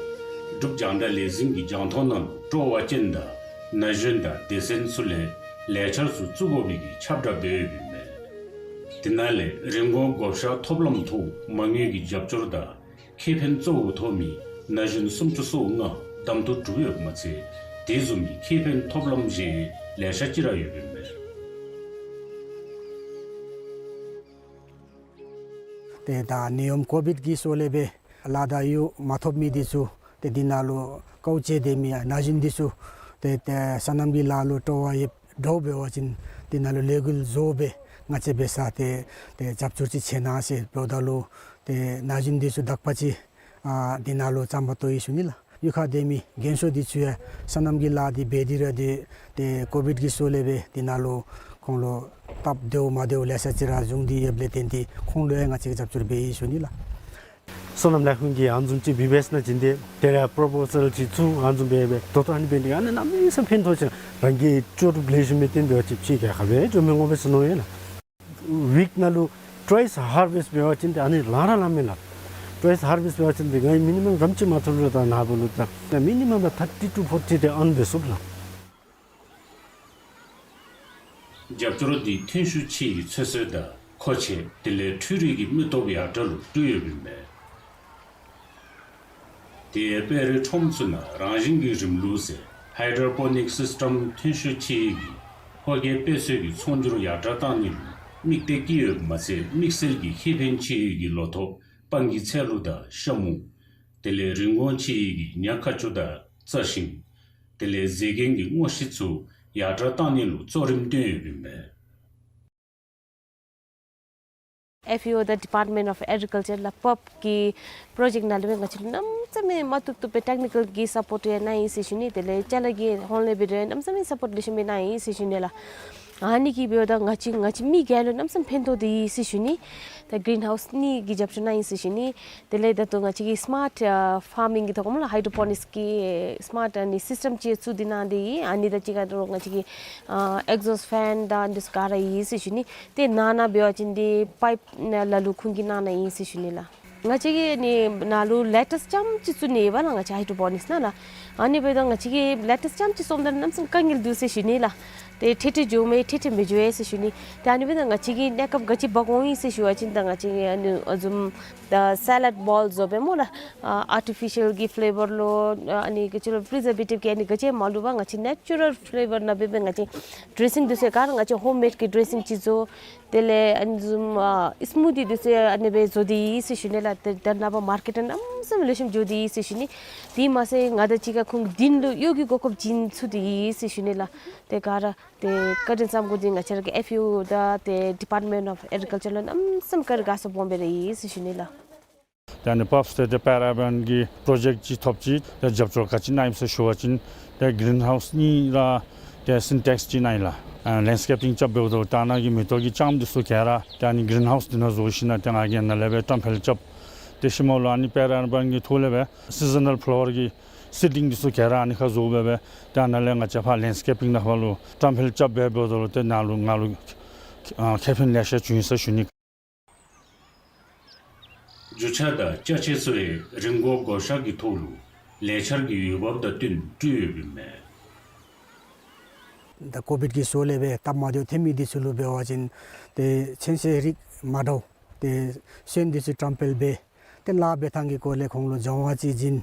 འབྲུག་རྒྱང་བསྒྲགས་ལས་འཛིན་གྱི་རྒྱང་མཐོང་ནང་ལུ་སྤྲོ་བ་ཅན་དང་ན་གཞོན་དང་སྡེ་ཚན་ཚུ་ལས་ལས་འཆར་ཚུ་བཙུགས་དགོ་པའི་གི་ཁྱབ་བསྒྲགས་འབད་ཡོདཔ་ཨིན་མས། དེ་ནང་ལས་རིན་གོང་བགོ་བཤའ་ཐོབ་ལམ་ཐོག་མ་དངུལ་གྱི་རྒྱབ་སྐྱོར་དང་ཁེ་ཕན་གཙོ་བོ་ཐོབ་མི་ ན་གཞོན་སུམ་ཅུ་སོ་ལྔ་གདམ་འཐུ་གྲུབ་ཡོདཔ་མ་ཚད་དེ་བཟུམ་གྱི་ཁེ་ཕན་ཐོབ་ལམ་གཞན་ལེ་ཤ་ཅིག་ར་ཡོདཔ་ཨིན་མས། ཏེ་ད་ནད་ཡམས་ཀོ་བིཌ་ཀྱི་སྲོག་ལས་སྦེ་ལཱ་དང་གཡོག་མ་ཐོབ་མི་འདི་ཚུ་ཏེ་འདི་ནང་ལུ་དཀའཝ་སྤྱད་དེ་མི་ཡང་ན་གཞོན་འདི་ཚུ་ཏེ་ཏེ་སོ་ནམ་གྱི་ལཱ་ལུ་སྤྲོ་བ་ཡོདཔ་འདྲཝ་འབད་བ་ཅིན་འདི་ནང་ལུ་ལས་འགུལ་བཟོ་སྦེ་ང་བཅས་འབད་ས་ཏེ་ཏེ་རྒྱབ་སྐྱོར་ཅིག་བྱིན་གནང་ཟེར་འབདཝ་ད་ལུ་ཏེ་ན་གཞོན་འདི་ཚུ་དག་པ་ཅིག་ཨ་འདི་ནང་ལུ་བཅའ་མར་གཏོགས་ཡི་ཞུ་ནི་ལགས། གཡུས་ཁར་སྡོད་མི་རྒན་ཤོས་འདི་ཚུ་ཡང་སོ་ནམ་གྱི་ལཱ་འདི་འབད་དེ་ར་ཏེ་ཏེ་ཀོ་བིཌ་ཀྱི་སྲོག་ལས་སྦེ་འདི་ནང་ལུ་ཁོང་ལུ་སྟབས་བདེཝ་མ་བདེཝ་ལེ་ཤ་ཅིག་ར་བྱུང་སྟེ་ཡོདཔ་ལས་བརྟེན་ཏེ་ཁོང་ལུ་ཡང་ང་བཅས་ཀྱིས་རྒྱབ་སྐྱོར་འབད་ཡི་ཞུ་ནི་ལགས། སོ་ནམ་ལས་ཁུངས་ཀྱིས་ཨ་ནི་བཟུམ་ཅིག་འབད་འབད་ཞིནམ་ལས་བྱིན་ཏེ་དེ་ལས་པོརོ་པོ་ཟཱལ་ཅིག་བཙུགས་ཨ་ནི་བཟུམ་འབད་འབད་ད་ལྟོ་ཨ་ནི་འབད་ནི་ཨ་ནི་གནམ་མེད་ས་མེད་ཕན་ཐོགས་ཅིག་རང་གིས་ལྕོགས་གྲུབ་ལེགས་ཤོམ་སྦེ་བཏོན་འབད་བ་ཅིན་ཕྱི་རྒྱལ་ཁབ་ལུ་འགྱོ་མི་འོང་པས་ཟེར་མནོ་ཡི་ལགས། ཝིཀ་ནང་ལུ་ཊུ་ཝའིས་ཧར་ཝེསཊ་འབད་བ་ཅིན་ཏེ་ཨ་ནི་ལང་ར་ལང་མས་ལགས། ཊུ་ཝའིས་ཧར་ཝེསཊ་འབད་བ་ཅིན་ཏེ་ང་གིས་མི་ནི་མམ་གྲམ་ཅིག་མ་ཐོབ་རུང་ད་ནཱ་བུ་ལུ་ད་མི་ནི་མམ་ད་ཐར་ཊི་ཊུ་ཕོར་ཊི་དེ་ཨརན་འབད་ཚུགས་ལགས། རྒྱབ་སྐྱོར་འདི་ཐོན་ཤུགས་ཆེ་བའི་ཚོད་བསྲེ་དང་མཁོ་ཆས་དེ་ལས་འཕྲུལ་རིག་གི་མི་སྟོབས་ཡར་དྲག་ལུ་སྤྲོད་ཡོདཔ་ཨིན་མས། དེ་ཡང་དཔལ་རི་ཁྲོམ་ཚུ་ནང་རང་བཞིན་གྱི་རིམ་ལུགས་ཟེར་ཧའི་ཌོ་པོ་ནིཀ་སིསི་ཊེམ་ཐོན་ཤུགས་ཆེ་བའི་ཕོ་སྐྱེས་དཔེ་མཛོད་ཀྱི་ཚོང་སྒྱུར་ཡར་དྲག་བཏང་ནི་ལུ་དམིགས་གཏད་བསྐྱེད་ཡོདཔ་མ་ཚད་དམིགས་བསལ་གྱི་ཁེ་ཕན་ཆེ་བའི་ལོ་ཐོག་སྤང་གི་ཚལ་ལུ་དང་ཤ་མུ་དེ་ལས་རིན་གོང་ཆེ་བའི་ཉ་ཁ་ཆུ་དང་རྩྭ་ཤིང་དེ་ལས་རྫས་འགན་གྱི་དངོས་གཞི་ཚུ་ཡར་དྲག་བཏང་ནི་ལུ་གཙོ་རིམ་བཏོན་ཡོདཔ་ཨིན་མས། ཨེཕ་ཨེ་ཨོ་དང་ཌི་པཱརཊ་མེནཊ་ཨོཕ་ཨེག་རི་ཀལ་ཅར་ལགས་པབ་ཀྱི་པྲོ་ཇེཀཊ་ནང་ལུ་སྦེ་ང་བཅས་ལུ་གནམ་མེད་ས་མེད་མ་བཏུབ་བཏུབ་སྦེ་ཊེཀ་ནི་ཀལ་གྱི་སཔོརཊ་ཡང་གནང་ཡི་ཟེར་ཞུ་ནི། དེ་ལས་ཅ་ལ་གི་ཧོང་ལས་སྦེ་ར་གནམ་མེད་ས་མེད་སཔོརཊ་ལེགས་ཤོམ་སྦེ་གནང་ཡི་ཟེར་ཞུ་ནི་ལགས། ཨ་ནི་གིས་འབདཝ་ད་ང་བཅས་ང་བཅས་མི་སྒེར་ལུ་གནམ་མེད་ས་མེད་ཕན་ཐོགས་ཏེ་ཡི་ཟེར་ཞུ་ནི། ད་གི་རིན་ཧའུསི་གཉིས་ཀྱི་རྒྱབ་སྐྱོར་གནང་ཡི་ཟེར་ཞུ་ནི། དེ་ལས་ད་ལྟོ་ང་བཅས་ཀྱིས་སི་མཱརཊ་ཨ་ཕཱར་མིང་གི་ཐོག་ཁར་ལུ་ཧའི་ཌོ་པོ་ནིཀསི་གི་སི་མཱརཊ་ཨ་ནི་སིསི་ཊེམ་ཅིག་བཙུགས་ཏེ་གནང་སྟེ་ཡི། ཨ་ནི་དང་གཅིག་ཁར་ལུ་ང་བཅས་ཀྱིས་ཨ་ཨེག་ཛོསཊ་ཕེན་དང་འདི་ཚུ་ག་ར་ཡོད་ཟེར་ཞུ་ནི། ཏེ་ནང་ན་འབད་བ་ཅིན་ཏེ་པའིཔ་ནང་ལ་ལུ་ཁུངས་ཀྱིས་གནང་གནང་ཡི་ཟེར་ཞུ་ནི་ལགས། ང་བཅས་ཀྱིས་ནི་ནང་ལུ་ལེ་ཊསི་ཙམ་ཅིག་བཙུགས་ནི་ཡོདཔ་ལགས། ང་བཅས་ཧའི་ཌོ་པོ་ནིཀསི་ནང་ལགས། ཨ་ནི་འབདཝ་ད་ང་བཅས་ཀྱིས་ལེ་ཊསི་ཙམ་ཅིག་བཙུགསཔ་ད་གནམ་མེད་ས་མེད་དཀའ་ངལ་འདུག་ཟེར་ཞུ་ནི་ལགས། ཏེ་ཁྲིག་ཁྲི་འགྱོ་མས་ཁྲིག་ཁྲི་མི་འགྱོ་བས་ཟེར་ཞུ་ནི། ཏེ་ཨ་ནི་འབདཝ་ད་ང་བཅས་ཀྱིས་གནས་སྐབས་ག་ཅི་འབག་འོང་ཡི་ཟེར་ཞུ་བ་ཅིན་ད་ང་བཅས་ཀྱིས་ཨ་ནི་ཨ་བཟུམ་ད་སེ་ལཌ་བཱོལ་བཟོ་སྦེ་སྨོ་ལགས། ཨ་ཨར་ཊི་ཕི་ཤཱལ་གྱི་ཕེ་ལེ་བར་ལོ་ཨ་ནི་ག་ཅི་ལོ་པི་རི་ཛར་བེ་ཊིབ་གི་ཨ་ནི་ག་ཅི་མ་བླུགས་པར་ང་བཅས་ནེ་ཅུ་རཱལ་ཕེ་ལེ་བར་ནང་འབད་སྦེ་ང་བཅས་ཌྲེ་སིང་འདི་ཚུ་ག་ར་ང་བཅས་ཧོམ་མེཌ་ཀྱི་ཌྲེ་སིང་ཅིག་བཟོ། དེ་ལས་ཨ་ནི་བཟུམ་ཨ་སི་མུ་ཐི་འདི་ཚུ་ཨ་ནི་སྦེ་བཟོ་སྟེ་ཡོད་ཟེར་ཞུ་ནི་ལགས། ཏེ་ད་ནངས་པ་མར་ཀེཊ་ནང་གནམ་མེད་ས་མེད་ལེགས་ཤོམ་འགྱོ་སྟེ་ཡོད་ཟེར་ཞུ་ནི། དེ་མ་ཚད་ང་དང་གཅིག་ཁར་ཁོང་གི་དྲིན་ལུ་གཡོག་གི་གོ་སྐབས་བྱིན་ཚུགས་ཏེ་ཡོད་ཟེར་ཞུ་ནི་ལགས། ཏེ་ག་ར་ཏེ་བཀའ་དྲིན་བསམ་དགོ་འདི་ང་བཅས་ར་གི་ཨེཕ་ཨེ་ཨོ་དང་ཏེ་ཌི་པཱརཊ་མེནཊ་ཨོཕ་ཨེག་རི་ཀལ་ཅར་ལུ་གནམ་མེད་ས་མེད་བཀའ་དྲིན་དགའ་ཚོར་སྦོམ་སྦེ་ར་ཡོད་ཟེར་ཞུ་ནི་ལགས། ཏེ་ཨ་ནི་པབ་སི་ཏེ་ཏེ་པེ་ར་ཨརྦན་གྱི་པྲོ་ཇེཀཊ་ཅིག་ཐོབ་ཅི། ཏེ་རྒྱབ་སྐྱོར་ག་ཅི་གནང་ཡི་ཟེར་ཞུ་བ་ཅིན་ཏེ་གི་རིན་ཧའུསི་གཉིས་ར་ཏེ་སིན་ཊེགསི་གཅིག་གནང་ཡི་ལགས། ཨ་ལེནཌ་སི་ཀེ་པིང་རྐྱབ་འབདཝ་ད་ལུ་ད་ནཱ་གི་མེ་ཏོག་གི་ལྕངམ་འདི་ཚུ་ག་ར་ཏེ་ཨ་ནི་གི་རིན་ཧའུསི་འདི་ནང་བཟོ་ཞིནམ་ལས་ཏེ་ང་གིས་ནཱ་ལས་སྦེ་བཀྲམ་སྤེལ་རྐྱབ། ཏེ་ཤུལ་མ་ལུ་ཨ་ནི་པེ་ར་ཨརྦན་གྱི་ཐོག་ལས་སྦེ་སི་ཛ་ནཱལ་ཕེ་ལ་ཝར་གྱི་སི་ཌིང་འདི་ཚུ་ག་ར་ཨ་ནི་ཁར་བཟོ་སྦེ་སྦེ་ཏེ་ནཱ་ལས་ང་བཅས་ཕར་ལེནཌ་སི་ཀེ་པིང་ནང་ཕར་ལུ་བཀྲམ་སྤེལ་རྐྱབ་སྦེ་འབདཝ་ད་ལུ་ཏེ་ནཱ་ལུ་ང་ལུ་ཨ་ཁེ་ཕན་ལེ་ཤ་བྱུང་ཡི་ཟེར་ཞུ་ནི། རྒྱུ་ཆ་དང་ཅ་ཆས་ཚུ་ཡང་རིན་གོང་བགོ་བཤའ་གི་ཐོག་ལུ་ལས་འཆར་གྱི་འོས་འབབ་དང་བསྟུན་སྤྲོད་ཡོདཔ་ཨིན་མས། ད་ཀོ་བིཌ་ཀྱི་སྲོག་ལས་སྦེ་སྟབས་མ་བདེཝ་ཐོན་མི་འདི་ཚུ་ལུ་འབད་བ་ཅིན་ཏེ་ཚོན་ཆས་རིགས་མ་འདྲཝ་ཏེ་སོན་འདི་ཚུ་བཀྲམ་སྤེལ་འབད། ཏེ་ལཱ་འབད་ཐངས་ཀྱི་སྐོར་ལས་ཁོང་ལུ་སྦྱོང་བ་ཅིག་བྱིན།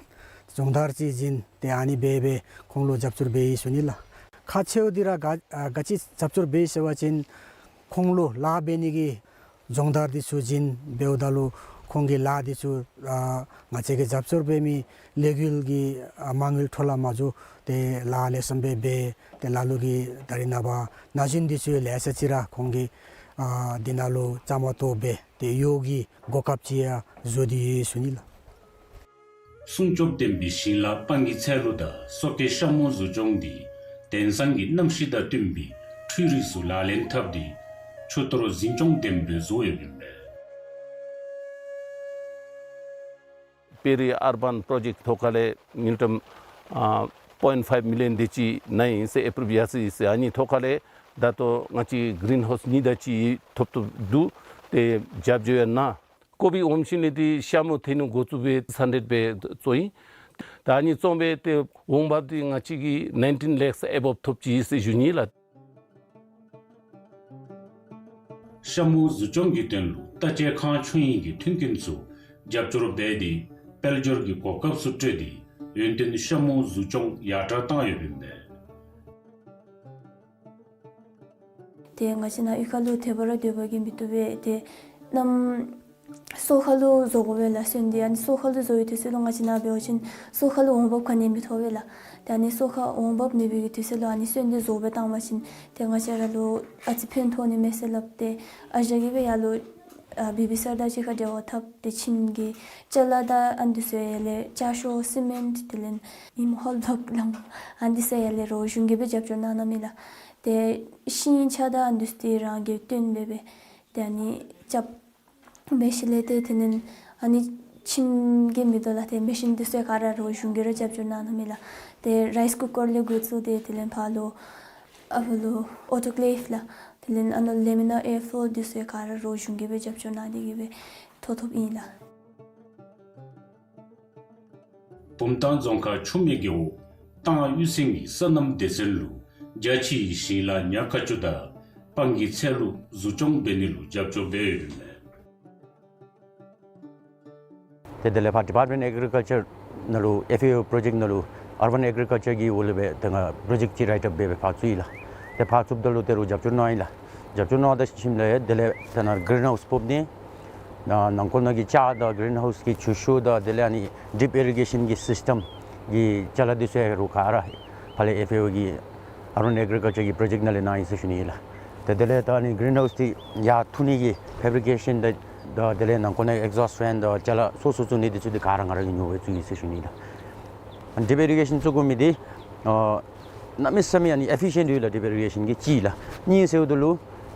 སྦྱོང་བརྡར་ཅིག་བྱིན། ཏེ་ཨ་ནི་སྦེ་སྦེ་ཁོང་ལུ་རྒྱབ་སྐྱོར་འབད་ཡི་ཟེར་ཞུ་ནི་ལགས། ཁག་ཆེཝ་འདི་ར་ག་ཨ་ག་ཅི་རྒྱབ་སྐྱོར་འབད་ཡི་ཟེར་བ་ཅིན་ཁོང་ལུ་ལཱ་འབད་ནི་གི་སྦྱོང་བརྡར་འདི་ཚུ་བྱིན་འབདཝ་ད་ལུ་ཁོང་གིས་ལཱ་འདི་ཚུ་ཨ་ང་བཅས་ཀྱིས་རྒྱབ་སྐྱོར་འབད་མི་ལས་འགུལ་གྱི་ཨ་མ་དངུལ་འཕྲོ་བརླག་མ་འགྱོ། ཏེ་ལཱ་ལེགས་ཤོམ་སྦེ་འབད། ཏེ་ལ་ལུ་གིས་ད་རིས་ནངས་པ་ན་གཞོན་འདི་ཚུ་ལེ་ཤ་ཅིག་ར་ཁོང་གིས་ཨ་འདི་ནང་ལུ་བཅའ་མར་གཏོགས་སྦེ་ཏེ་གཡོག་གི་གོ་སྐབས་ཅིག་ཡང་བཟོ་སྟེ་ཡོད་ཟེར་ཞུ་ནི་ལགས། སྲུང་སྐྱོབ་ལྡན་པའི་ཞིང་ལཱ་སྤང་གི་ཚལ་ལུ་དང་སོ་སྐྱེ་ཤ་མུ་བཟོ་སྐྱོང་འདི་དེང་སང་གི་གནམ་གཤིས་དང་བསྟུན་པའི་འཕྲུལ་རིགས་ཚུ་ལག་ལེན་འཐབ་སྟེ་ཆུ་གཏོར་འཛིན་སྐྱོང་ལྡན་པའི་བཟོ་ཡོདཔ་ཨིན་མས། དཔལ་རི་ཨར་བཱན་པྲོ་ཇེཀཊ་ཐོག་ཁ་ལས་དངུལ་ཀྲམ་ཨ་པོའིནཊ་ཕའིབ་མི་ལི་ཡོན་དེ་ཅིག་གནང་ཡི་ཟེར་ཨེ་པུ་རུབ་ཡར་སོ་ཡི་ཟེར། ཨ་ནི་ཐོག་ཁ་ལས་ད་ལྟོ་ང་བཅས་གི་རིན་ཧའུསི་གཉིས་དེ་ཅིག་ཐོབ་ཐོབ་འདུག། ཏེ་རྒྱབ་སྐྱོར་ཡང་གནང་། ཀོ་བིཌ་འོངམ་ཤུལ་ལས་ཏེ་ཤ་མུ་ཐོན་ནི་འགོ་བཙུགས་སྦེ་སེན་ཊར་སྦེ་བཙུགས་ཡི། ད་ཨ་ནི་བཙུགས་སྦེ་ཏེ་འོང་འབབ་འདི་ང་བཅས་ཀྱིས་ནའིན་ཊིན་ལེཀསི་ཨེ་བབ་ཐོབ་ཅི་ཟེར་ཞུ་ནི་ལགས། ཤ་མུ་བཟོ་སྐྱོང་གི་དོན་ལུ་བརྟག་དཔྱད་ཁང་ཆོས་དབྱིངས་ཀྱི་མཐུན་རྐྱེན་ཚུ་རྒྱབ་སྐྱོར་འབད་དེ་ དཔལ་འབྱོར་གྱི་གོ་སྐབས་སུ་སྤྲོད་དེ་ཡུན་བརྟན་ཤ་མུ་གཟུགས་སྐྱོང་ཡར་དྲག་བཏང་ཡོདཔ་ཨིན་པས། ཏེ་ང་བཅས་ནཱ་གཡུས་ཁ་ལུ་དེ་སྦེ་ར་སྡོད་པ་གིས་མི་བཏུབ་པས། ཏེ་གནམ་སོ་ཁ་ལུ་བཟོ་དགོ་པས་ལགས་སོན་འདི། ཨ་ནི་སོ་ཁ་ལུ་བཟོ་བའི་དུས་ཚོད་ལུ་ང་བཅས་ནཱ་འབད་བ་ཅིན་སོ་ཁ་ལུ་འོང་འབབ་ག་ནི་ཡང་མི་ཐོབ་པས་ལགས། ཏེ་ཨ་ནི་སོ་ཁ་འོང་འབབ་མེད་པའི་གི་དུས་ཚོད་ལུ་ཨ་ནི་སོན་འདི་བཟོ་སྦེ་བཏང་པ་ཅིན་ཏེ་ང་བཅས་ར་ལུ་ཨ་ཙི་ཕན་ཐོགས་ནི་མས་ཟེར་སླབ་སྟེ་ཨ་ཞང་གིས་སྦེ་ཡར་ལུ་ཨ་བི་བི་སར་དང་གཅིག་ཁར་འབྲེལ་བ་འཐབ་སྟེ་ཁྱིམ་གྱི་ཅ་ལ་དང་ཨ་ནི་འདི་ཚུ་ཡར་ལས་ཅ་ཤོ་སི་མེནཊ་དེ་ལས་ཨིམ་ཧོལ་བློཀ་ལགས་ཨ་ནི་འདི་ཚུ་ཡར་ལས་རོགས་གཞུང་གིས་སྦེ་རྒྱབ་སྐྱོར་གནང་གནངམ་ཨིན་ལགས། ཏེ་ཤིང་ཆ་དང་ཨ་ནི་འདི་ཚུ་ཏེ་རང་གིས་བཏོན་སྦེ་སྦེ་ཏེ་ཨ་ནི་རྐྱབ་མེ་ཤིན་ལས་ཏེ་དེ་ལས་ཨ་ནི་ཁྱིམ་གྱི་མེན་ཏེ་ལགས་ཏེ་མེ་ཤིན་འདི་ཚུ་ག་ར་རོགས་གཞུང་གིས་ར་རྒྱབ་སྐྱོར་གནང་གནངམ་ཨིན་ལགས། ཏེ་རའིསི་ཀུ་ཀར་ལས་འགོ་བཙུགས་ཏེ་དེ་ལས་ཕར་ལུ་ཨ་ཕར་ལུ་ཨོ་ཊོ་ཀེལབ་ལགས། དེ་ལས་ཨ་ནཱ་ལེ་མི་ནར་ཨེར་ཕོར་འདི་ཚུ་ག་ར་རོགས་གཞུང་གིས་སྦེ་རྒྱབ་སྐྱོར་གནང་སྟེ་གིས་སྦེ་ཐོབ་ཐོབཔ་ཨིན་ལགས། བུམ་ཐང་རྫོང་ཁག་ཆུ་སྨད་རྒེད་འོག་ཏང་ཨུད་ཟིང་གི་སོ་ནམ་སྡེ་ཚན་ལུ་རྒྱ་ཆེའི་ཞིང་ལཱ་ཉག་ཁ་བཅུ་དང་སྤང་གི་ཚལ་ལུ་གཟུགས་སྐྱོང་འབད་ནི་ལུ་རྒྱབ་སྐྱོར་འབད་ཡོདཔ་ཨིན་མས། ཏེ་དེ་ལས་ཕར་ཌི་པཱརཊ་མེནཊ་ཨེག་རི་ཀཱལ་ཅར་ནང་ལུ་ཨེཕ་ཨེ་ཨོ་པྲོ་ཇེཀཊ་ནང་ལུ་ཨར་བཱན་ཨེག་རི་ཀཱལ་ཅར་གྱི་འོག་ལས་སྦེ་ཏེ་ང་པྲོ་ཇེཀཊ་ཅིག་རའིཊ་ཨཔ་འབད་སྦེ་ཕར་བཙུགས་ཡི་ལགས། ཏེ་ཕར་བཙུགསཔ་ད་ལུ་ཏེ་རོགས་རྒྱབ་སྐྱོར་གནང་ཡི་ལགས། རྒྱབ་སྐྱོར་གནང་ད་ཞིནམ་ལས་དེ་ལས་ཏེ་ནཱ་གིརིན་ཧའུསི་ཕོགཔ་ནི་ནང་ནང་འཁོད་ནང་གི་ལྕགས་དང་གིརིན་ཧའུསི་གི་ཆུ་ཤོག་དང་དེ་ལས་ཨ་ནི་ཌིཔ་ཨི་རི་གེ་ཤཱན་གྱི་སིསི་ཊམ་གྱི་ཅ་ལ་འདི་ཚུ་ཡང་རོགས་ག་ར་ཕར་ལས་ཨེཕ་ཨེ་ཨོ་གི་ཨར་བཱན་ཨེག་རི་ཀཱལ་ཅར་གྱི་པྲོ་ཇེཀཊ་ནང་ལས་གནང་ཡི་ཟེར་ཞུ་ནི་ཨིན་ལགས། ཏེ་དེ་ལས་ད་ཨ་ནི་གིརིན་ཧའུསི་འདི་ཡར་འཐུ་ནི་གི་ཕེབ་རི་ཀེ་ཤཱན་དང་དང་དེ་ལས་ནང་འཁོད་ནང་ཨེག་ཛོསཊ་ཕེན་དང་ཅ་ལ་སོ་སོ་བཙུགས་ནི་འདི་ཚུ་འདི་ག་ར་ང་ར་གིས་ཉོ་སྦེ་བཙུགས་ཡི་ཟེར་ཞུ་ནི་ཨིན་ལགས། ཌིཔ་ཨི་རི་གེ་ཤཱན་བཙུགས་དགོ་མི་འདི་ཨ་གནམ་མེད་ས་མེད་ཨ་ནི་ཨེཕི་ཤཱནཊ་ཡོད་ལགས། ཌིཔ་ཨི་རི་གེ་ཤཱན་གྱི་གཅིག་ལགས། གཉིས་ཟེརཝ་ད་ལུ་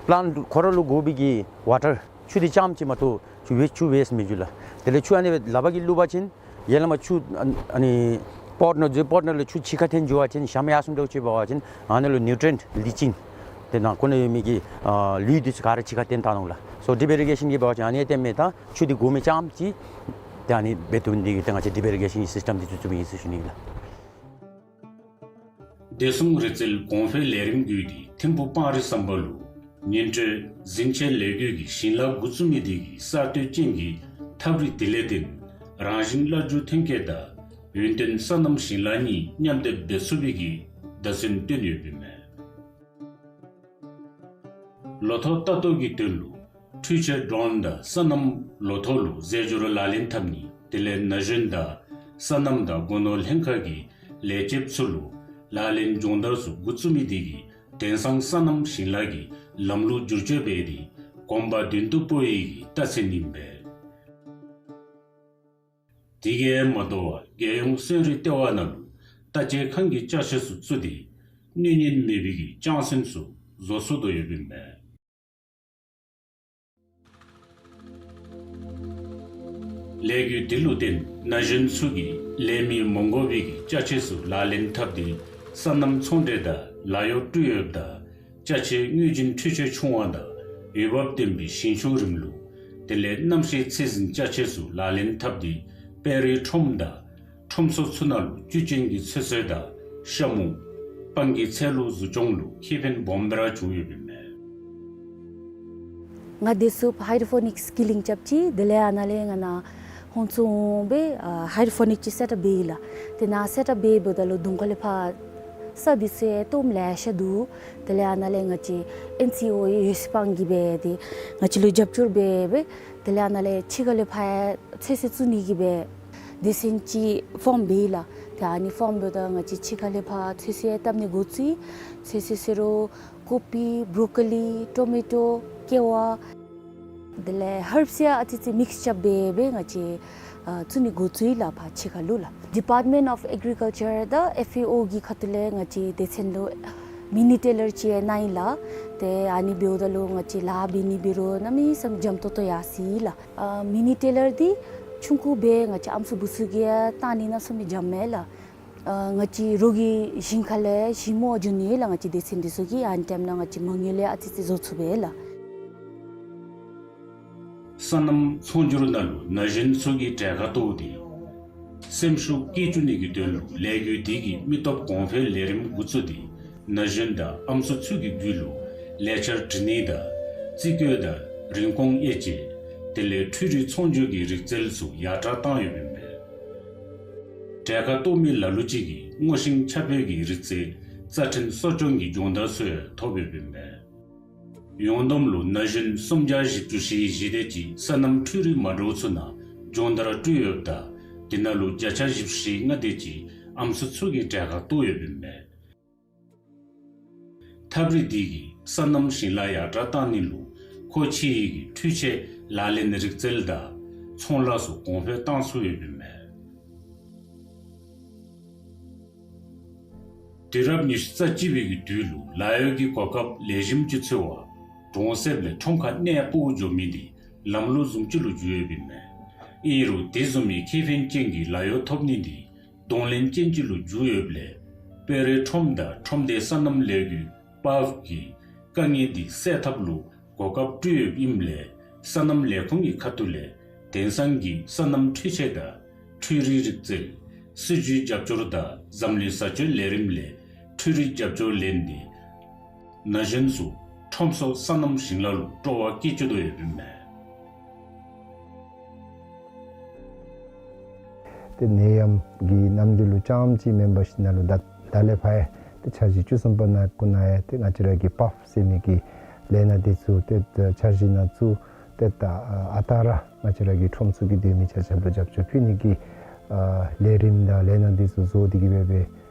པི་ལཱནཊ་ཁོ་ར་ལུ་དགོ་པའི་གི་ཝ་ཊར་ཆུ་འདི་རྐྱངམ་ཅིག་མ་གཏོགས་ཆུ་ཝེསཊ་ཆུ་ཝེསཊ་མི་འགྱོ་ལགས། དེ་ལས་ཆུ་ཨ་ནི་ལག་པ་གིས་བླུགས་པ་ཅིན་ཡར་ལས་མར་ཆུ་ཨ་ཨ་ནི་པོཊ་ནང་འཛུལ་པོཊ་ནང་ལས་ཆུ་ཕྱི་ཁར་འཐོན་འགྱོ་བ་ཅིན་ཞྭམོ་ཡར་སོངམ་འདྲཝ་ཅིག་འབད་བ་ཅིན་ཨ་ནཱ་ལུ་ནིའུ་ཊི་རི་ཡེནཊ་ལི་ཅིང་ཏེ་ནང་འཁོད་ནང་ཡོད་མི་གི་ཨ་ལུད་འདི་ཚུ་ག་ར་ཕྱི་ཁར་འཐོན་ད་ནུག་ལགས། སོ་ཌིཔ་ཨི་རི་གེ་ཤཱན་གྱི་འབད་བ་ཅིན་ཨ་ནི་ཡང་ཏེ་མེད་ད་ཆུ་འདི་དགོ་མི་རྐྱངམ་ཅིག་ཏེ་ཨ་ནི་འབད་བཏུབ་ནི་འདི་གིས་ཏེ་ང་བཅས་ཌིཔ་ཨི་རི་གེ་ཤཱན་གྱི་སིསི་ཊམ་འདི་ཚུ་བཙུགས་ཡི་ཟེར་ཞུ་ནི་ཨིན་ལགས། བདེ་སྲུང་རིག་རྩལ་གོང་འཕེལ་ལས་རིམ་བརྒྱུད་དེ་ཐིམ་ཕུག་སྤང་རི་ཟམ་པ་ལུ་ཉིན་དྲོད་འཛིན་ཆས་ལས་སྡེ་གིས་ཞིང་ལཱ་འགོ་བཙུགས་མི་འདི་གིས་གསར་གཏོད་ཅན་གྱི་ཐབས་རིག་དེ་ལས་བརྟེན་རང་བཞིན་སླར་འགྱུར་ཐོན་སྐྱེད་དང་ཡུན་བརྟན་སོ་ནམ་ཞིང་ལཱ་གཉིས་མཉམ་སྡེབ་འབད་ཚུགས་པའི་གི་བརྡ་མཚོན་བཏོན་ཡོདཔ་ཨིན་མས། ལོ་ཐོག་ལྟ་རྟོག་གི་དོན་ལུ་འཕྲུལ་ཆས་ཌོན་དང་སོ་ནམ་ལོ་ཐོག་ལུ་རྫས་སྦྱོར་ལག་ལེན་འཐབ་ནི་དེ་ལས་ན་གཞོན་དང་སོ་ནམ་དང་སྒོ་ནོར་ལྷན་ཁག་གི་ལས་བྱེདཔ་ཚུ་ལུ་ལག་ལེན་སྦྱོང་བརྡར་ཚུ་འགོ་བཙུགས་མི་འདི་གིས་དེང་སང་སོ་ནམ་ཞིང་ལཱ་གི་ལམ་ལུགས་བསྒྱུར་བཅོས་འབད་དེ་གོམ་པ་མདུན་དུ་སྤོ་ཡི་གི་རྟགས་མཚན་ཨིན་པས། དེ་གིས་མ་དོ་བར་རྒྱལ་ཡོངས་སོན་རི་ལྟེ་བ་ནང་ལུ་བརྟག་དཔྱད་ཁང་གི་ཅ་ཆས་ཚུ་བཙུགས་ཏེ་གནོད་ཉེན་མེད་པའི་གི་ལྕང་སོན་ཚུ་བཟོ་ཚུགས་དོ་ཡོདཔ་ཨིན་མས། ལས་འགུལ་འདི་ལུ་བརྟེན་ན་གཞོན་ཚུ་གིས་ལས་མི་མ་དགོ་པའི་གི་ཅ་ཆས་ཚུ་ལག་ལེན་འཐབ་སྟེ་སོ་ནམ་ཚོང་འབྲེལ་དང་ལཱ་གཡོག་སྤྲོད་ཡོདཔ་དང་ཅ་ཆས་དངོས་རྒྱུན་འཕྲུལ་ཆས་ཆུང་བ་དང་འོས་འབབ་ལྡན་པའི་ཞིང་ཆུ་རིམ་ལུགས་དེ་ལས་གནམ་གཤིས་ཚད་འཛིན་ཅ་ཆས་ཚུ་ལག་ལེན་འཐབ་སྟེ་དཔལ་རི་ཁྲོམ་དང་ཁྲོམ་ཚོགས་ཚུ་ནང་ལུ་བཅུད་ཅན་གྱི་ཚོད་བསྲེ་དང་ཤ་མུ་སྤང་གི་ཚལ་ལུ་གཟུགས་སྐྱོང་ལུ་ཁེ་ཕན་སྦོམ་སྦེ་ར་བྱུང་ཡོདཔ་ཨིན་མས། ང་དེ་ཚུ་ཧའི་ཌོ་པོ་ནིཀསི་སི་ཀི་ལིང་རྐྱབ་ཅི། དེ་ལས་ཨ་ནཱ་ལས་ང་ནཱ་ཧོང་ཚུ་འོང་སྦེ་ཨ་ཧའི་ཌོ་པོ་ནིཀསི་ཅིག་སེཊ་ཨཔ་འབད་ཡི་ལགས། དེ་ནཱ་སེཊ་ཨཔ་འབད་འབདཝ་ད་ལུ་གདོང་ཁ་ལས་ཕར་ས་འདི་ཚུ་ཡང་སྟོངམ་ལེ་ཤ་འདུག། དེ་ལས་ཨ་ནཱ་ལས་ང་བཅས་ཨེན་སི་ཨོ་ཡང་འོད་གསལ་སྤང་གིས་འབད་དེ་ང་བཅས་ལུ་རྒྱབ་སྐྱོར་འབད་སྦེ་དེ་ལས་ཨ་ནཱ་ལས་ཕྱི་ཁ་ལས་ཕར་ཡང་ཚོད་བསྲེ་བཙུགས་ནི་གི་སྦེ་སྡེ་ཚན་ཅིག་ཕོརམ་འབད་ཡི་ལགས། ཏེ་ཨ་ནི་ཕོརམ་འབདཝ་ད་ང་བཅས་ཕྱི་ཁ་ལས་ཕར་ཚོད་བསྲེ་བཏབ་ནི་འགོ་བཙུགས་ཡི། ཚོད་བསྲེ་ཟེར་རུང་ཀོ་པི་བྲོ་ཀོ་ལི་ཊོ་མེ་ཊོ་ཀེ་བ་དེ་ལས་ཧརབསི་ཡང་ཨ་ཙི་ཙི་མིགསི་རྐྱབ་སྦེ་སྦེ་ང་བཅས་ཨ་བཙུགས་ནི་འགོ་བཙུགས་ཡི་ལགས་ཕར་ཕྱི་ཁ་ལུ་ལགས། ཌི་པཱརཊ་མེནཊ་ཨོཕ་ཨེག་རི་ཀཱལ་ཅར་དང་ཨེཕ་ཨེ་ཨོ་གི་ཁ་ཐུག་ལས་ང་བཅས་སྡེ་ཚན་ལུ་མི་ནི་ཊེ་ལར་ཅིག་ཡང་གནང་ཡི་ལགས། ཏེ་ཨ་ནི་འབདཝ་ད་ལུ་ང་བཅས་ལཱ་འབད་ནི་འབད་རུང་གནམ་མེད་ས་མེད་འཇམ་ཏོང་ཏོ་ཡར་སོ་ཡི་ལགས། ཨ་མི་ནི་ཊེ་ལར་འདི་ཆུང་ཀུ་སྦེ་ང་བཅས་ཨམ་སྲུ་བུ་ཚུ་གིས་ཡང་བཏང་ནི་གནམ་མེད་ས་མེད་འཇམ་མས་ལགས། ཨ་ང་བཅས་རོགས་ཀྱི་ཞིང་ཁ་ལས་ཞིང་རྨོ་བ་འགྱོ་ནི་ལགས། ང་བཅས་སྡེ་ཚན་འདི་ཚུ་གིས་ཨ་ནི་ཊའིམ་ནང་ང་བཅས་མ་དངུལ་ཡང་ཨ་ཙི་ཙི་བཟོ་ཚུགས་པས་ལགས། སོ་ནམ་ཚོང་སྒྱུར་ནང་ལུ་ན་གཞོན་ཚུ་གི་གྲལ་ཁར་གཏོགས་ཏེ་སེམས་ཤུགས་བསྐྱེད་བཅུག་ནི་གི་དོན་ལུ་ལས་འགུལ་འདི་གིས་མི་སྟོབས་གོང་འཕེལ་ལས་རིམ་འགོ་བཙུགས་ཏེ་ན་གཞོན་དང་ཨམ་སྲུ་ཚུ་གི་རྒྱུད་ལུ་ལས་འཆར་འབྲི་ནི་དང་རྩིས་བཀོད་དང་རིན་གོང་དབྱེ་འབྱེད་དེ་ལས་འཕྲུལ་རིག་ཚོང་སྒྱུར་གྱི་རིག་རྩལ་ཚུ་ཡར་དྲག་བཏང་ཡོདཔ་ཨིན་པས། གྲལ་ཁར་གཏོགས་མི་ལ་ལུ་ཅིག་གིས་སྔོ་ཤིང་ཆར་འབེབས་ཀྱི་རིག་རྩལ་རྩ་ཁྲིམས་གསོ་སྐྱོང་གི་སྦྱོང་བརྡར་ཚུ་ཡང་ཐོབ་ཡོདཔ་ཨིན་མས། ཡོངས་བསྡོམས་ལུ་ན་གཞོན་སུམ་བརྒྱ་བཞི་བཅུ་ཞེ་བཞི་དེ་ཅིག་སོ་ནམ་འཕྲུལ་རིག་མ་འདྲཝ་ཚུ་ནང་སྦྱོང་བརྡར་སྤྲོད་ཡོདཔ་ད་དེ་ནང་ལུ་བརྒྱ་ཆ་བཞི་བཅུ་ཞེ་ལྔ་དེ་ཅིག་ཨམ་སྲུ་ཚུ་གི་གྲལ་ཁར་གཏོགས་ཡོདཔ་ཨིན་མས། ཐབས་རིག་འདི་གིས་སོ་ནམ་ཞིང་ལཱ་ཡར་དྲག་བཏང་ནི་ལུ་ཁོ་ཕྱི་ཡི་གི་འཕྲུལ་ཆས་ལག་ལེན་རིག་རྩལ་དང་ཚོང་ལཱ་ཚུ་གོང་འཕེལ་བཏང་ཚུགས་ཡོདཔ་ཨིན་མས། དུས་རབས་ཉི་ཤུ་རྩ་གཅིག་པའི་གི་དུས་ལུ་ལཱ་གཡོག་གི་གོ་སྐབས་ལེགས་ཤོམ་ཅིག་འཚོལ་བར་གྲོང་གསེབ་ལས་ཁྲོམ་ཁར་གནས་སྤོ་འགྱོ་མི་འདི་ལམ་ལུགས་བཟུམ་ཅིག་ལུ་འགྱུར་ཡོདཔ་ཨིན་མས། ཨིན་རུང་དེ་བཟུམ་མའི་ཁེ་ཕན་ཅན་གྱི་ལཱ་གཡོག་ཐོབ་ནི་འདི་གདོང་ལེན་ཅན་ཅིག་ལུ་འགྱུར་ཡོདཔ་ལས་དཔལ་རི་ཁྲོམ་དང་ཁྲོམ་སྡེ་སོ་ནམ་ལས་འགུལ་པཱབ་ཀྱིས་དཀའ་ངལ་འདི་སེལ་ཐབས་ལུ་གོ་སྐབས་སྤྲོད་ཡོདཔ་ཨིནམ་ལས་སོ་ནམ་ལས་ཁུངས་ཀྱི་ཁ་ཐུག་ལས་དེང་སང་གི་སོ་ནམ་འཕྲུལ་ཆས་དང་འཕྲུལ་རིག་རིག་རྩལ་སྲིད་ཇུས་རྒྱབ་སྐྱོར་དང་འཛམ་གླིང་བཟའ་སྤྱོད་ལས་རིམ་ལས་འཕྲུལ་རིག་རྒྱབ་སྐྱོར་ལེན་ཏེ་ན་གཞོན་ཚུ་ཁྲོམ་སོགས་སོ་ནམ་ཞིང་ལཱ་ལུ་སྤྲོ་བ་བསྐྱེད་བཅུག་དོ་ཡོདཔ་ཨིན་མས། ཏེ་ནད་ཡམས་ཀྱི་ནམ་དུས་ལུ་རྐྱངམ་ཅིག་མེན་པར་ཞིནམ་ལས་ད་ད་ལས་ཕར་ཡང་ཏེ་འཆར་གཞི་བཅུ་གསུམ་པ་ནང་ཀུན་ནང་ཡང་ཏེ་ང་བཅས་ར་གི་པཱབ་ཟེར་མི་གི་ལས་སྣ་འདི་ཚུ་ཏེ་འཆར་གཞི་ནང་བཙུགས་ཏེ་ད་ཨ་རྟག་ར་ང་བཅས་ར་གི་ཁྲོམ་ཚུ་གི་སྡོད་མི་ཆ་ཁྱབ་ལུ་རྒྱབ་སྐྱོར་ཕུལ་ནི་གི་ཨ་ལས་རིམ་དང་ལས་སྣ་འདི་ཚུ་བཟོ་སྟེ་གི་སྦེ་སྦེ་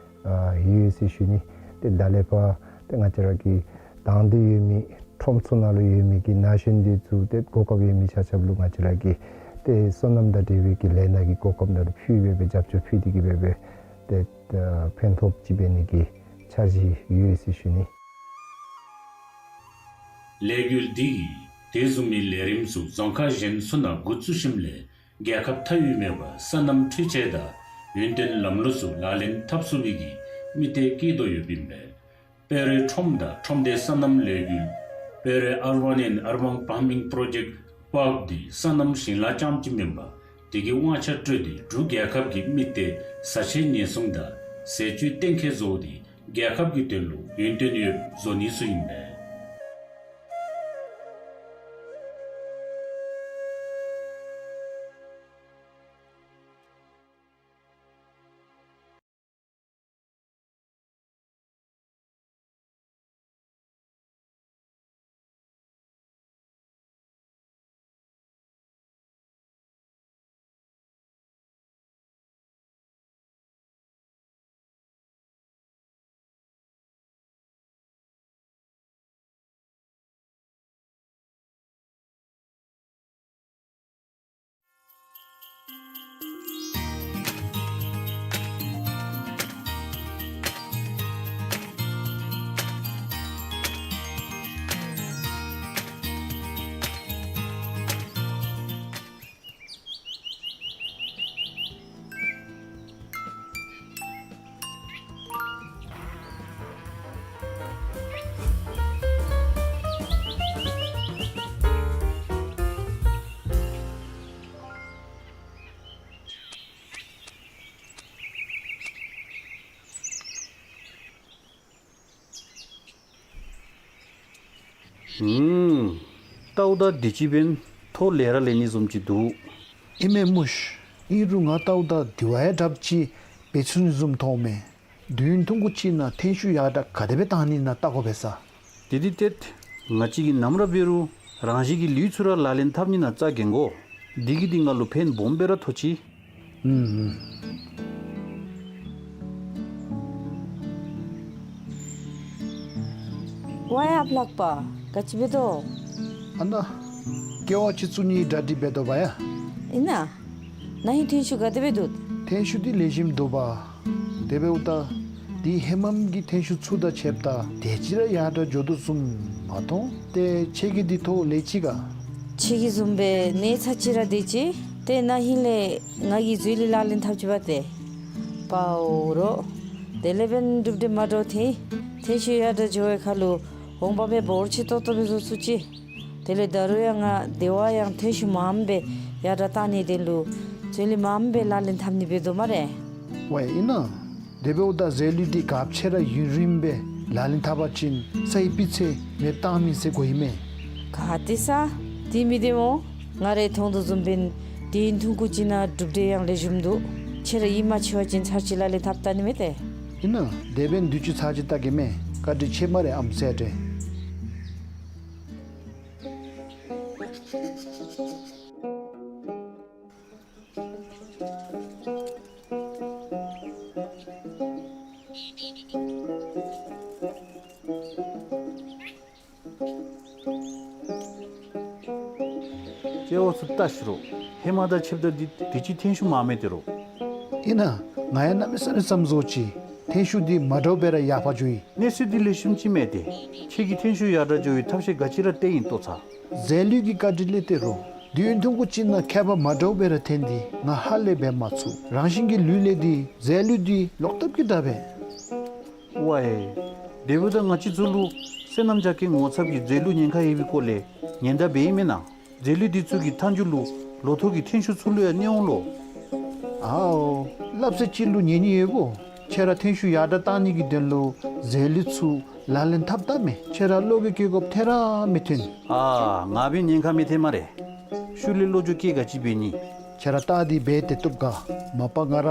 ཨ་ཡོད་ཟེར་ཞུ་ནི། ཏེ་ད་ལས་ཕར་ཏེ་ང་བཅས་ར་གི་དང་འདོད་ཡོད་མི་ཁྲོམ་ཚུ་ནང་ལུ་ཡོད་མི་གི་ན་གཞོན་འདི་ཚུ་ཏེ་གོ་སྐབས་ཡོད་མི་ཆ་ཁྱབ་ལུ་ང་བཅས་ར་གིས་ཏེ་སོ་ནམ་དང་འབྲེལ་བའི་གི་ལས་སྣ་གི་གོ་སྐབས་ནང་ལུ་ཕུལ་སྦེ་སྦེ་རྒྱབ་སྐྱོར་ཕུལ་ཏེ་གི་སྦེ་སྦེ་ཏེ་ཨ་ཕན་ཐོགས་ཅིག་འབད་ནི་གི་འཆར་གཞི་ཡོད་ཟེར་ཞུ་ནི། ལས་འགུལ་འདི་གིས་དེ་བཟུམ་མའི་ལས་རིམ་ཚུ་རྫོང་ཁག་གཞན་ཚུ་ནང་འགོ་བཙུགས་ཞིནམ་ལས་རྒྱལ་ཁབ་མཐའ་དབུས་མེད་པར་སོ་ནམ་འཕྲུལ་ཆས་དང་ཡུན་བརྟན་ལམ་ལུགས་ཚུ་ལག་ལེན་འཐབ་ཚུགས་པའི་གི་དམིགས་གཏད་བསྐྱེད་དོ་ཡོདཔ་ཨིན་པས། དཔལ་རི་ཁྲོམ་དང་ཁྲོམ་སྡེ་སོ་ནམ་ལས་འགུལ་དཔལ་རི་Urban and Urban Farming Project པཱབ་འདི་སོ་ནམ་ཞིང་ལཱ་རྐྱངམ་ཅིག་མེན་པར་དེ་གི་དབང་ཆ་སྤྲོད་དེ་འབྲུག་རྒྱལ་ཁབ་ཀྱི་དམིགས་གཏད་བཟའ་ཆས་ཉེན་སྲུང་དང་ཟས་བཅུད་གཏན་འཁེལ་བཟོ་སྟེ་རྒྱལ་ཁབ་ཀྱི་དོན་ལུ་ཡུན་བརྟན་ཡོདཔ་བཟོ་ནི་ཚུ་ཨིན་པས། ཨུམ། ལྟཝ་ད་དུས་ཅི་འབདན་ཐོག་ལེ་ར་ལེ་ནི་བཟུམ་ཅིག་འདུག། ཨིན་མས་མོ་ཤིག། ཨིན་རུང་ང་ལྟཝ་ད་དུས་བབ་ཡང་དྲགཔ་ཅིག་འབད་ཚུགས་ནི་བཟུམ་མཐོངམ་མས། དུས་ཡུན་ཐུང་ཀུ་ཅིག་ནང་ཐོན་ཤུགས་ཡར་དྲག་ག་དེ་སྦེ་བཏང་ནི་ཨིན་ན་བལྟ་དགོ་པས་ས། དེ་འདི་ཏེ་ང་བཅས་ཀྱིས་ནམ་ར་འབད་རུང་རང་བཞིན་གྱི་ལུད་ཚུ་ར་ལག་ལེན་འཐབ་ནི་ནང་རྩ་འགེངས་དགོ། འདི་གིས་འདི་ང་ལུ་ཕན་སྦོམ་སྦེ་ར་ཐོགས་ཅི། ཨུམ་ཨུམ། ཝའེ་ཨཔ་ལགས་པ། ག་ཅི་འབད་དོ། ཨ་ན། ཀེ་ཝ་ཅིག་བཙུགས་ནིའི་གྲ་སྒྲིག་འབད་དོ་བ་ཡ། ཨིན་ན། ན་ཧིང་ཐོན་ཤུགས་ག་དེ་སྦེ་འདུག། ཐོན་ཤུགས་འདི་ལེགས་ཤོམ་འདུག་པ། དེ་འབདཝ་ད་འདི་ཧེ་མམ་གྱི་ཐོན་ཤུགས་ཚུ་དང་ཕྱདཔ་ད་དེ་ཅིག་ར་ཡར་དྲག་འགྱོ་དོ་བཟུམ་མ་མཐོང་། ཏེ་ཁྱེད་ཀྱིས་འདི་ཐོག་ལས་ཅི་ག། ཁྱེད་ཀྱི་བཟུམ་སྦེ་གནས་ཚད་ཅིག་ར་དེ་ཅིག་ཏེ་ན་ཧིང་ལས་ང་གིས་འཛོལ་ལས་ལག་ལེན་འཐབ་ཅི་པ་ཏེ། པའོ་རོ། དེ་ལས་འབདན་གྲུབ་འབྲས་མ་འདྲཝ་ཐོན། ཐོན་ཤུགས་ཡར་དྲག་འགྱོ་བའི་ཁར་ལུ་འོང་འབབ་སྦེ་འབོར་ཆེ་ཏོག་ཏོ་སྦེ་བཟོ་ཚུགས་ཅི། དེ་ལས་ད་རུང་ཡང་ང་དེ་བ་ཡང་ཐོན་ཤུགས་མངམ་སྦེ་ཡར་དྲག་བཏང་ནིའི་དོན་ལུ་འཛོལ་ལས་མངམ་སྦེ་ལག་ལེན་འཐབ་ནི་འབད་དོ་སྨ་རེ། ཝའེ་ཨིན་ན། དེ་འབདཝ་ད་འཛོལ་ལུགས་འདི་ག་ཅི་ར་ཡུན་རིངམོ་སྦེ་ལག་ལེན་འཐབ་པ་ཅིན་ས་ཡི་སྤུས་ཚད་མེདཔ་བཏང་མི་ཟེར་གོ་ཡི་མས། ག་ཏེ་ས། དེ་མི་བདེན་མོ། ང་རའི་མཐོང་དོ་བཟུམ་འབདན་དུས་ཡུན་ཐུང་ཀུ་ཅིག་ནང་གྲུབ་འབྲས་ཡང་ལེགས་ཤོམ་འདུག། ཁྱེད་ར་ཨིན་མ་ཚུགས་པ་ཅིན་ཚར་གཅིག་ལག་ལེན་འཐབ་བལྟ་ནི་མས་ཏེ། ཨིན་ན། དེ་འབདན་དུས་ཅི་ཚར་གཅིག་བལྟ་གེ་མས། བཀའ་དྲིན་ཆེ་སྨ་རེ་ཨམ་སྲས་ཏེ། སྐྱེ་བོ་ཚུ་བལྟ་ཤིག་རོ། ཧེ་མ་དང་ཕྱདཔ་ད་འདི་དུས་ཅི་ཐོན་ཤུགས་མང་མས་ཏེ་རོ། ཨིན་ན། ང་ཡང་གནམ་མེད་ས་མེད་བསམ་བཟོ་ཅི། ཐོན་ཤུགས་འདི་མ་འདྲཝ་སྦེ་ར་ཡར་འཕར་འགྱོ་ཡི། གནས་ཚུལ་འདི་ལེགས་ཤོམ་ཅིག་མས་ཏེ། ཁྱེད་ཀྱིས་ཐོན་ཤུགས་ཡར་དྲག་འགྱོ་བའི་ཐབས་ཤེས་ག་ཅི་ར་སྟེར་ཨིན་ལྟོ་ཚར། རྫས་ལུད་ཀྱི་བཀའ་དྲིན་ལས་ཏེ་རོ། དུས་ཡུན་ཐུང་ཀུ་ཅིག་ནང་ཁྱད་པར་མ་འདྲཝ་སྦེ་ར་ཐོན་ཏེ་ང་ཧ་ལས་འབད་མ་ཚུགས། རང་བཞིན་གྱི་ལུད་ལས་འདི་རྫས་ལུད་འདི་ལོག་ལྟབ་ཀྱིས་དྲག་པས། ཝའེ། དེ་འབདཝ་ད་ང་བཅས་ཚུ་ལུ་སོ་ནམ་རྒྱ་སྐྱེད་ངོ་ཚབ་ཀྱི་རྫས་ལུད་ཉེན་ཁ་ཡོད་པའི་སྐོར་ལས་ཉེན་བརྡ་འབད་ཡི་མེན་ན། རྫས་ལུད་འདི་ཚུ་གིས་མཐའ་མཇུག་ལུ་ལོ་ཐོག་གི་ཐོན་ཤུགས་ཚུ་ལུ་ཡང་གནོད་འོང་ལོ། ཨའོ། སླབ་ས་ཅིག་ལུ་ཉན་ནི་ཡོདཔ་འོང་། ཁྱེད་ར་ཐོན་ཤུགས་ཡར་དྲག་བཏང་ནི་གི་དོན་ལུ་རྫས་ལུད་ཚུ་ལག་ལེན་འཐབ་བལྟ་མས། ཁྱེད་ར་བློ་འགྱོད་བསྐྱེད་དགོཔ་ཐད་ར་མི་ཐོན། ཨ། ང་འབདན་ཉེན་ཁ་མི་ཐོན་སྨ་རེ། ཤུལ་ལས་བློ་འགྱོད་བསྐྱེད་ག་ཅི་འབད་ནི། ཁྱེད་ར་བལྟ་སྟེ་འབད་དེ་བཏུབ་ག། མ་པ་ང་ར་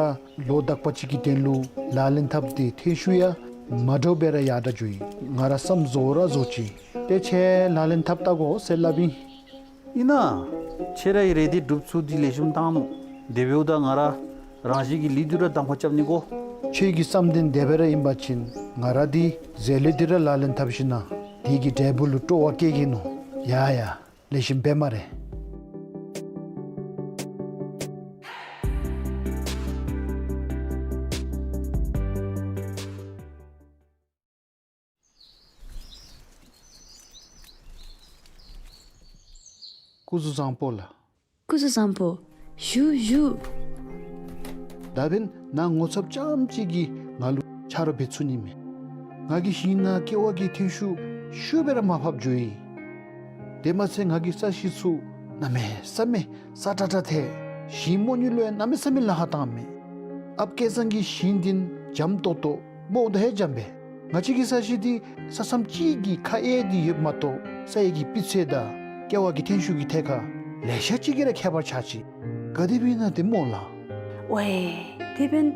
ལོ་དག་པ་ཅིག་གི་དོན་ལུ་ལག་ལེན་འཐབ་སྟེ་ཐོན་ཤུགས་ཡང་མ་འདྲཝ་སྦེ་ར་ཡར་དྲག་འགྱོ་ཡི། ང་ར་བསམ་བཟོ་ར་བཟོ་ཅི། ཏེ་ཁྱེད་ལག་ལེན་འཐབ་བལྟ་དགོ་ཟེར་སླབ་ཨིན། ཨིན་ན། ཁྱེད་རའི་རེ་འདོད་སྒྲུབ་ཚུགས་འདི་ལེགས་ཤོམ་བཏང་ནུག། དེ་འབདཝ་ད་ང་ར་རང་བཞིན་གྱི་ལུད་འདི་ར་གདམ་ཁ་རྐྱབ་ནི་དགོ། ཁྱེད་ཀྱི་བསམ་དོན་དེ་སྦེ་ར་ཨིན་པ་ཅིན་ང་ར་འདི་རྫས་ལུད་འདི་ར་ལག་ལེན་འཐབ་ཞིན་ན་དེ་གི་འབྲས་བུ་ལུ་སྤྲོ་བ་བསྐྱེད་གེ་ནོ། ཡ་ཡ། ལེགས་ཤོམ་འབད་སྨ་རེ། སྐུ་གཟུགས་བཟང་པོ་ལགས། སྐུ་གཟུགས་བཟང་པོ། བཞུགས་བཞུགས། ད་འབདན་ནཱ་ངོ་ཚབ་རྐྱངམ་གཅིག་གིས་ང་ལུ་ཆ་རོགས་འབད་ཚུགས་ནི་མས། ང་གི་ཞིང་ནང་ཀེ་བ་གི་ཐོན་ཤུགས་ཤུགས་སྦེ་ར་མར་ཕབ་འགྱོ་ཡི། དེ་མ་ཚད་ང་གི་ས་གཞི་ཚུ་གནམ་མེད་ས་མེད་སྲ་ཀྲག་ཀྲ་ཐལ། ཞིང་རྨོ་ནི་ལུ་ཡང་གནམ་མེད་ས་མེད་ལཱ་ཁག་བཏངམ་མས། ཨཔ་སྐལ་བཟང་གི་ཞིང་འདི་འཇམ་ཏོག་ཏོ་སྨོ་ད་ཧེ་འཇམ་པས། ང་བཅས་ཀྱི་ས་གཞི་འདི་ས་མཚམས་གཅིག་གི་ཁ་གཡས་འདི་ཡོདཔ་མ་གཏོགས་ས་ཡི་གི་སྤུས་ཚད་དང་ཀེ་བ་གི་ཐོན་ཤུགས་ཀྱི་ཐད་ཁར་ལེ་ཤ་ཅིག་གིས་ར་ཁྱད་པར་ཆགས་ཅི། ག་དེ་སྦེ་ཨིན་ན་ཏེ་སྨོ་ལགས། ཝའེ། དེ་འབདན་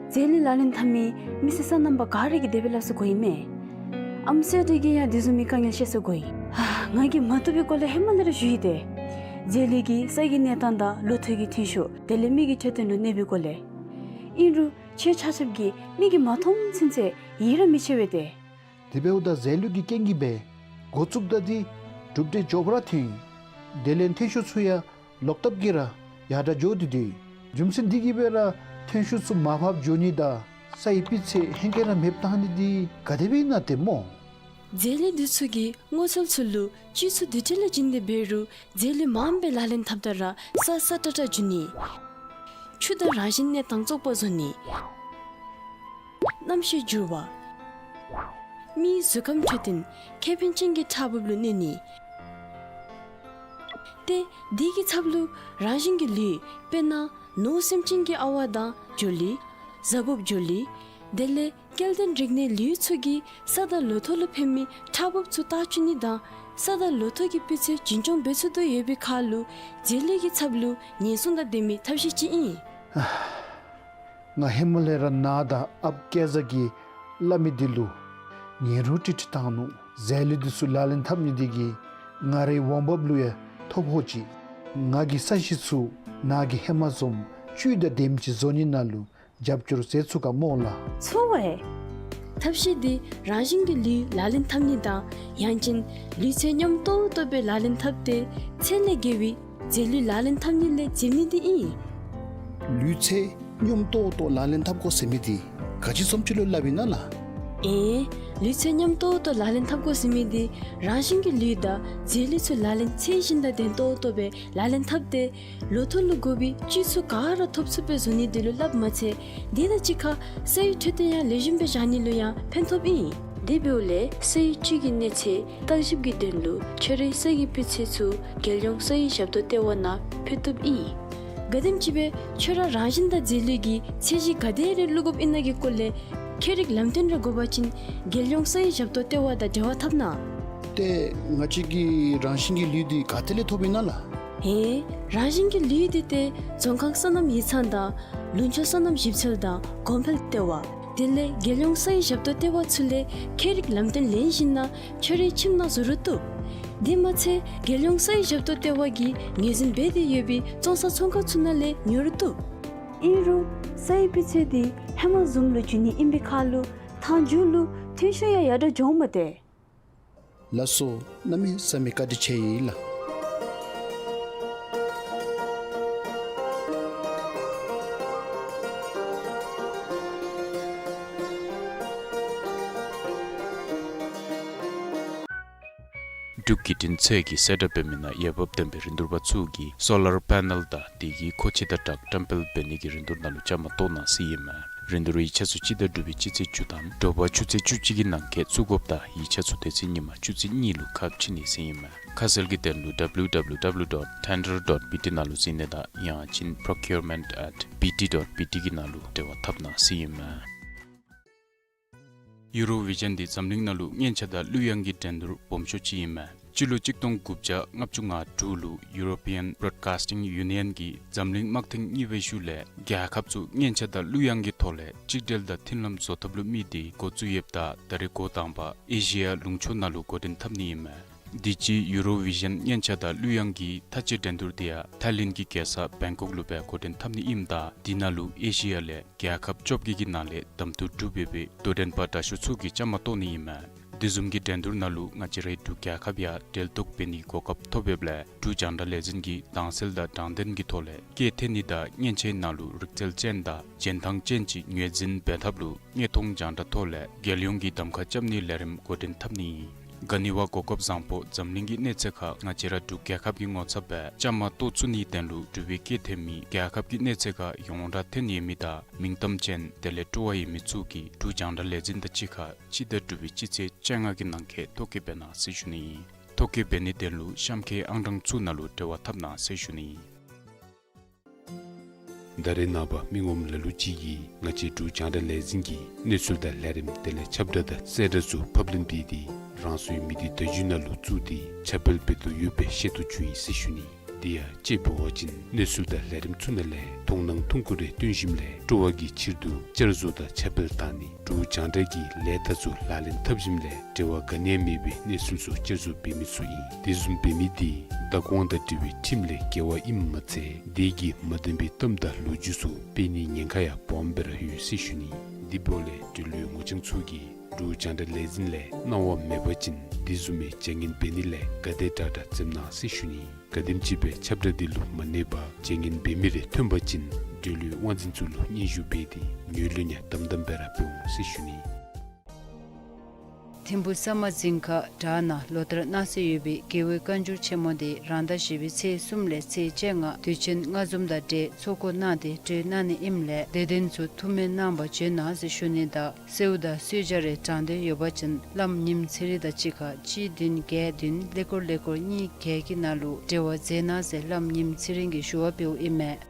རྫས་ལུད་ལག་ལེན་འཐབ་མི་མི་སེར་སོ་ནམ་པ་ག་ར་གིས་དེ་སྦེ་སླབ་ས་གོ་ཡི་མས། ཨམ་སྲས་འདི་གིས་ཡང་དེ་བཟུམ་མའི་དཀའ་ངལ་བཤད་ས་གོ་ཡི། ཧ། ང་གིས་མ་བཏུབ་པའི་སྐོར་ལས་ཧེ་མ་ལས་ར་ཞུ་ཡི་ཏེ། རྫས་ལུད་ཀྱིས་ས་གི་གནས་སྟངས་དང་ལོ་ཐོག་གི་ཐོན་ཤུགས་དེ་ལས་མི་གི་འཕྲོད་བསྟེན་ལུ་གནོད་པའི་སྐོར་ལས། ཨིན་རུང་ཁྱེད་ཆ་ཁྱབ་ཀྱིས་མིག་གིས་མ་མཐོང་ཚུན་ཚོད་ཡིད་ར་མི་ཆེས་པས་ཏེ། དེ་འབདཝ་ད་རྫས་ལུད་ཀྱི་རྐྱེན་གྱིས་སྦེ་འགོ་བཙུགསཔ་ད་འདི་གྲུབ་འབྲས་མགྱོགས་པ་ར་ཐོན་ཡི། དེ་ལས་ཐོན་ཤུགས་ཚུ་ཡང་ལོག་ལྟབ་ཀྱིས་ར་ཡར་དྲག་འགྱོ་སྟེ་སྡོད་ཡི། རྒྱུ་མཚན་འདི་གིས་སྦེ་ར་ཐོན་ཤུགས་ཚུ་མར་ཕབ་འགྱོ་ནི་དང་ས་ཡི་སྤུས་ཚད་ཧེང་སྐལ་ར་མེདཔ་བཏང་ནི་འདི་ག་དེ་སྦེ་ཨིན་ན་ཏེ་སྨོ། རྫས་ལུད་འདི་ཚུ་གིས་སྔོ་ཚལ་ཚུ་ལུ་བཅུད་ཚུ་དེ་འདྲ་ལས་བྱིན་ཏེ་འབད་རུང་རྫས་ལུད་མངམ་སྦེ་ལག་ལེན་འཐབ་ད་ར་ས་སྲ་ཀྲག་ཀྲ་འགྱུར་ནི། ཆུ་དང་རང་བཞིན་གནས་སྟངས་བཙོག་པ་བཟོ་ནི། གནམ་གཤིས་འགྱུར་བ། མིའི་གཟུགས་ཁམས་འཕྲོད་བསྟེན་ཁེ་ཕན་ཅན་གྱི་ཕྲག་འབུབ་ལུ་གནོད་ནི། ཏེ་དེ་གི་ཚབ་ལུ་རང་བཞིན་གྱི་ལུད་དཔེར་ན་ནོར་སེམས་ཅན་གྱི་ཨ་ཝ་དང་འབྱོར་ལུད། གཟའ་འབུབ་འབྱོར་ལུད། དེ་ལས་སྐྱེ་ལྡན་རིགས་སྣའི་ལུད་ཚུ་གིས་ས་དང་ལོ་ཐོག་ལུ་ཕན་མི་ཕྲག་འབུབ་ཚུ་བཏགས་བཅུག་ནི་དང་ས་དང་ལོ་ཐོག་གི་སྤུས་ཚད་རྒྱུན་སྐྱོང་འབད་ཚུགས་དོ་ཡོད་པའི་ཁར་ལུ་རྫས་ལུད་ཀྱི་ཚབ་ལུ་ཉེན་སྲུང་དང་ལྡན་མི་ཐབས་ཤེས་ཅིག་ཨིན། ང་ཧེ་མ་ལས་ར་ནཱ་དང་ཨཔ་སྐལ་བཟང་གིས་སླབ་མི་འདི་ལུ་ཉན་རུང་ཀྲིག་ཀྲི་བཏང་ནུག། རྫས་ལུད་འདི་ཚུ་ལག་ལེན་འཐབ་ནི་འདི་གིས་ང་རའི་འོང་འབབ་ལུ་ཡང་ཐོ་ཕོག་ཅི། ང་གི་ས་གཞི་ཚུ་ནཱ་གིས་ཧེ་མ་བཟུམ་བཅུད་དང་ལྡནམ་ཅིག་བཟོ་ནི་ནང་ལུ་རྒྱབ་སྐྱོར་མཛད་ཚུགས་ག་སྨོ་ལགས། ཚུགས་པས། ཐབས་ཤེས་འདི་རང་བཞིན་གྱི་ལུད་ལག་ལེན་འཐབ་ནི་དང་ཡང་ཅིན་ལུད་ཚད་ཉམས་ཏོག་ཏོ་སྦེ་ལག་ལེན་འཐབ་སྟེ་ཚད་ལས་བརྒལ་བའི་རྫས་ལུད་ལག་ལེན་འཐབ་ནི་ལས་འཛེམ་ནི་འདི་ཨིན། ལུད་ཚད་ཉམས་ཏོག་ཏོ་ལག་ལེན་འཐབ་དགོ་ཟེར་མི་འདི་ག་ཅི་བཟུམ་ཅིག་ལུ་སླབ་ཨིན་ན་ལགས། ཨེ། ལུད་ཚད་ཉམས་ཏོག་ཏོ་ལག་ལེན་འཐབ་དགོ་ཟེར་མི་འདི་རང་བཞིན་གྱི་ལུད་དང་རྫས་ལུད་ཚུ་ལག་ལེན་ཚད་བཞིན་དང་ལྡན་ཏོག་ཏོ་སྦེ་ལག་ལེན་འཐབ་སྟེ་ལོ་ཐོག་ལུ་དགོ་པའི་བཅུད་ཚུ་ག་ར་ཐོབ་ཚུགསཔ་སྦེ་བཟོ་ནི་འདི་ལུ་སླབ་མ་ཚད་དེ་དང་གཅིག་ཁར་ས་ཡི་འཕྲོད་བསྟེན་ཡང་ལེགས་ཤོམ་སྦེ་བཞག་ནི་ལུ་ཡང་ཕན་ཐོགསཔ་ཨིན། དེ་འབདཝ་ལས་ས་ཡི་བཅུད་ཀྱི་གནས་ཚད་བརྟག་ཞིབ་ཀྱི་དོན་ལུ་ཁྱོད་རའི་ས་གི་སྤུས་ཚད་ཚུ་རྒྱལ་ཡོངས་ས་ཡི་ཞབས་ཏོག་ལྟེ་བ་ནང་ཕུལ་བཏུབ་ཨིན། ག་དེམ་ཅིག་སྦེ་ཁྱོད་ར་རང་བཞིན་དང་རྫས་ལུད་ཀྱི་ཚད་གཞི་ག་དེ་རེ་བླུག་དགོཔ་ཨིན་ན་གི་སྐོར་ལས་ཁྱད་རིག་ལམ་སྟོན་རེ་དགོ་པ་ཅིན་རྒྱལ་ཡོངས་ས་ཡི་ཞབས་ཏོག་ལྟེ་བ་དང་འབྲེལ་བ་འཐབ་གནང་། ཏེ་ང་བཅས་ཀྱི་རང་བཞིན་གྱི་ལུད་འདི་ག་ཏེ་ལས་ཐོབ་ཨིན་ན་ལགས། ཨེ། རང་བཞིན་གྱི་ལུད་འདི་ཏེ་རྫོང་ཁག་སོ་ནམ་ཡིག་ཚང་དང་ ལུང་ཕྱོགས་སོ་ནམ་ཞིབ་འཚོལ་དང་གོང་འཕེལ་ལྟེ་བ། དེ་ལས་རྒྱལ་ཡོངས་ས་ཡི་ཞབས་ཏོག་ལྟེ་བ་ཚུ་ལས་ཁྱད་རིག་ལམ་སྟོན་ལེན་བཞིན་ན་ཁྱོད་རའི་ཁྱིམ་ནང་བཟོ་རུང་བཏུབ། དེ་མ་ཚད་རྒྱལ་ཡོངས་ས་ཡི་ཞབས་ཏོག་ལྟེ་བ་གིས་ངོས་འཛིན་འབད་དེ་ཡོད་པའི་བཙོང་ས་ཚོང་ཁང་ཚུ་ནང་ལས་ཉོ་རུང་བཏུབ། ཨིན་རུང་ས་ཡི་སྤུས་ཚད་དེ་ཧེ་མ་བཟུམ་ལུ་འགྱོ་ནི་ཨིན་པའི་ཁར་ལུ་མཐའ་མཇུག་ལུ་ཐོན་ཤུགས་ཡང་ཡར་དྲག་འགྱོཝ་མས་ཏེ། ལགས་སོ། གནམ་མེད་ས་མེད་བཀའ་དྲིན་ཆེ་ཡི་ལགས། འབྲུག་བརྒྱུད་འཕྲིན་ཚད་ཀྱིས་གསལ་བསྒྲགས་འབད་མི་ནང་འོས་འབབ་ལྡན་པའི་རིན་བསྡུར་པ་ཚུ་གིས་སོ་ལར་པེ་ནལ་དང་དེ་གི་མཁོ་ཆས་དང་སྦྲགས་བཀྲམ་སྤེལ་འབད་ནི་གི་རིན་བསྡུར་ནང་ལུ་བཅའ་མར་གཏོགས་གནང་ཟེར་ཨིན་མས། རིན་བསྡུར་ཡིག་ཆ་ཚུ་སྤྱི་ཟླ་དྲུག་པའི་སྤྱི་ཚེས་བཅུ་དང་དྲོ་པ་ཆུ་ཚོད་བཅུ་གཅིག་གི་ནང་འཁོད་བཙུགས་དགོཔ་དང་ཡིག་ཆ་ཚུ་དེ་ཚེ་ཉིན་མ་ཆུ་ཚོད་གཉིས་ལུ་ཁ་ཕྱེ་ནི་ཟེར་ཨིན་མས། ཁ་གསལ་གྱི་དོན་ལུ་W W W dot tender dot B T ནང་ལུ་གཟིགས་ནི་དང་ཡང་ཅིན་procurement at B T dot B T གི་ནང་ལུ་འབྲེལ་བ་འཐབ་གནང་ཟེར་ཨིན་མས། ཡུ་རོ་བི་ཞཱན་འདི་འཛམ་གླིང་ནང་ལུ་སྙན་ཆ་དང་གླུ་དབྱངས་ཀྱི་འགྲན་བསྡུར་སྦོམ་ཤོས་ཅིག་ཨིན་མས། སྤྱི་ལོ་གཅིག་སྟོང་དགུ་བརྒྱ་ལྔ་བཅུ་ང་དྲུག་ལུ་European Broadcasting Union གིས་འཛམ་གླིང་དམག་ཐེངས་གཉིས་པའི་ཤུལ་ལས་རྒྱལ་ཁབ་ཚུ་སྙན་ཆ་དང་གླུ་དབྱངས་ཀྱི་ཐོག་ལས་གཅིག་སྒྲིལ་དང་མཐུན་ལམ་བཟོ་ཐབས་ལུ་དམིགས་ཏེ་འགོ་བཙུགས་ཡོདཔ་ད་ད་རེས་འགོ་དང་པ་ཨེ་ཤི་ཡ་ལུང་ཕྱོགས་ནང་ལུ་འགོ་འདྲེན་འཐབ་ནི་ཨིན་མས། དུས་ཅི་ཡུ་རོ་བི་ཞཱན་སྙན་ཆ་དང་གླུ་དབྱངས་ཀྱི་མཐའ་དཔྱད་འགྲན་བསྡུར་དེ་ཡང་ཐའི་ལེནཌ་གི་རྒྱལ་ས་བེང་ཀོག་ལུ་སྦེ་འགོ་འདྲེན་འཐབ་ནི་ཨིནམ་ད་དེ་ནང་ལུ་ཨེ་ཤི་ཡ་ལས་རྒྱལ་ཁབ་བཅོ་བརྒྱད་ཀྱི་ནང་ལས་གདམ་འཐུ་གྲུབ་ཡོད་པའི་དོ་འགྲན་པ་དྲག་ཤོས་ཚུ་གིས་བཅའ་མར་གཏོགས་ནི་ཨིན་མས། དེ་བཟུམ་གྱི་འགྲན་བསྡུར་ནང་ལུ་ང་བཅས་རའི་འབྲུག་རྒྱལ་ཁབ་ཡང་གྲལ་གཏོགས་འབད་ནི་གོ་སྐབས་ཐོབ་ཡོདཔ་ལས་འབྲུག་རྒྱང་བསྒྲགས་ལས་འཛིན་གྱིས་དྭངས་གསལ་དང་དྲང་བདེན་གྱི་ཐོག་ལས་སྐད་འཐེན་ནི་དང་སྙན་ཆའི་ནང་ལུ་རིག་རྩལ་ཅན་དང་རྒྱན་ཐང་ཅན་ཅིག་ངོས་འཛིན་འབད་ཐབས་ལུ་དངོས་མཐོང་རྒྱང་བསྒྲགས་ཐོག་ལས་རྒྱལ་ཡོངས་ཀྱི་གདམ་ཁ་རྐྱབ་ནིའི་ལས་རིམ་འགོ་འདྲེན་འཐབ་ནི་ཨིན། ག་ནི་བ་གོ་སྐབས་བཟང་པོ་འཛམ་གླིང་གི་གནས་ཚད་ཁར་ང་བཅས་ར་འབྲུག་རྒྱལ་ཁབ་ཀྱི་ངོ་ཚབ་སྦེ་བཅའ་མར་གཏོགས་ཚུགས་ནིའི་དོན་ལུ་འབྲུག་པའི་སྐད་འཐེན་མི་རྒྱལ་ཁབ་ཀྱི་གནས་ཚད་ཁར་ཡོངས་གྲགས་ཐོན་ཡོད་མི་དང་མིང་གཏམ་ཅན་དེ་ལས་སྤྲོ་བ་ཡོད་མི་ཚུ་གིས་འབྲུག་རྒྱང་བསྒྲགས་ལས་འཛིན་དང་གཅིག་ཁར་སྤྱི་ཟླ་དྲུག་པའི་སྤྱི་ཚེས་བཅོ་ལྔ་གི་ནང་འཁོད་ཐོ་བཀོད་འབད་གནང་ཟེར་ཞུ་ནི་ཨིན། ཐོ་བཀོད་འབད་ནིའི་དོན་ལུ་གཤམ་འཁོད་ཨང་གྲངས་ཚུ་ནང་ལུ་འབྲེལ་བ་འཐབ་གནང་ཟེར་ཞུ་ནི་ཨིན། ད་རེས་ནངས་པ་མི་ངོམ་ལ་ལུ་ཅིག་གིས་ང་བཅས་འབྲུག་རྒྱང་བསྒྲགས་ལས་འཛིན་གྱི་གནས་ཚུལ་དང་ལས་རིམ་དེ་ལས་ཁྱབ་བསྒྲགས་དང་གསལ་བསྒྲགས་ཚུ་ཕབ་ལེན་འབད་དེ་རང་སོའི་མི་སྡེ་བརྡ་བརྒྱུད་ནང་ལུ་བཙུགས་ཏེ་ཁྱབ་སྤེལ་འབད་དོ་ཡོད་པའི་ཤེས་རྟོགས་བྱུང་ཡི་ཟེར་ཞུ་ནི། དེ་ཡང་དཔྱེ་འབད་བ་ཅིན་གནས་ཚུལ་དང་ལས་རིམ་ཚུ་ནང་ལས་མཐོང་སྣང་ཐུང་ཀུ་རེ་བཏོན་ཞིནམ་ལས་སྤྲོ་བ་གི་ཕྱིར་དུ་བསྐྱར་བཟོ་དང་ཁྱབ་སྤེལ་བཏང་ནི་འབྲུག་རྒྱང་བསྒྲགས་ཀྱི་ལས་རྟགས་ཚུ་ལག་ལེན་འཐབ་ཞིནམ་ལས་འབྲེལ་བ་ག་ནི་ཡང་མེད་པའི་གནས་ཚུལ་ཚུ་བསྐྱར་བཟོ་འབད་མི་ཚུ་ཨིན། དེ་བཟུམ་འབད་མི་དེ་བདག་དབང་དང་འབྲེལ་བའི་ཁྲིམས་ལས་འགལ་བ་ཨིནམ་མ་ཚད་དེ་གིས་མ་བདེན་པའི་གཏམ་དང་ལོ་རྒྱུས་ཚུ་སྤེལ་ནིའི་ཉེན་ཁ་ཡང་སྦོམ་སྦེ་ར་ཡོད་ཟེར་ཞུ་ནི། དེ་འབདཝ་ལས་འབྲེལ་ཡོད་ངོ་རྐྱང་ཚུ་གིས་འབྲུག་རྒྱང་བསྒྲགས་ལས་འཛིན་ལས་གནང་བ་མེད་པ་ཅིན་དེ་བཟུམ་མའི་བྱ་ངན་འབད་ནི་ལས་ག་དེ་དྲག་དྲག་འཛེམ་གནང་ཟེར་ཞུ་ནི། ག་དེམ་ཅིག་སྦེ་ཁྱབ་བསྒྲགས་དེ་ལུ་མ་གནས་པར་བྱ་ངན་འབད་མི་རེ་ཐོན་པ་ཅིན་འབྲེལ་ཡོད་དབང་འཛིན་ཚུ་ལུ་སྙན་ཞུ་འབད་དེ་ངོས་ལེན་ཡང་དམ་དམ་སྦེ་ར་འབད་འོང་ཟེར་ཞུ་ནི། ཐིམ་ཕུ་ས་མ་རྫིང་ཁ་བྲག་ནང་ལོ་ལྟར་གནང་སྲོལ་ཡོད་པའི་རྒྱལ་བའི་བཀའ་འགྱུར་ཆེན་མོ་དེ་རང་ཟླ་བཞི་པའི་ཚེས་གསུམ་ལས་ཚེས་བཅོ་ལྔ་དུས་ཆེན་ལྔ་འཛོམས་དང་འབྲེལ་ཚོགས་འགོ་གནང་སྟེ་གྲོལ་གནང་ནི་ཨིནམ་ལས་དད་ལྡན་ཚུ་ཐུགས་སྨོན་གནང་བར་བྱོན་གནང་ཟེར་ཞུ་ནི་དང་སེརཝ་དང་གསོལ་ཇ་རེ་དྲང་འདོད་ཡོད་པ་ཅིན་བླམ་ཉིམ་ཚེ་རིང་དང་གཅིག་ཁར་གཅིག་བདུན་བརྒྱད་བདུན་ཀླད་ཀོར་ཀླད་ཀོར་གཉིས་བརྒྱད་ཀྱི་ནང་ལུ་འབྲེལ་བ་མཛད་གནང་ཟེར་བླམ་ཉིམ་ཚེ་རིང་གིས་ཞུ་བ་འབདཝ་ཨིན་མས།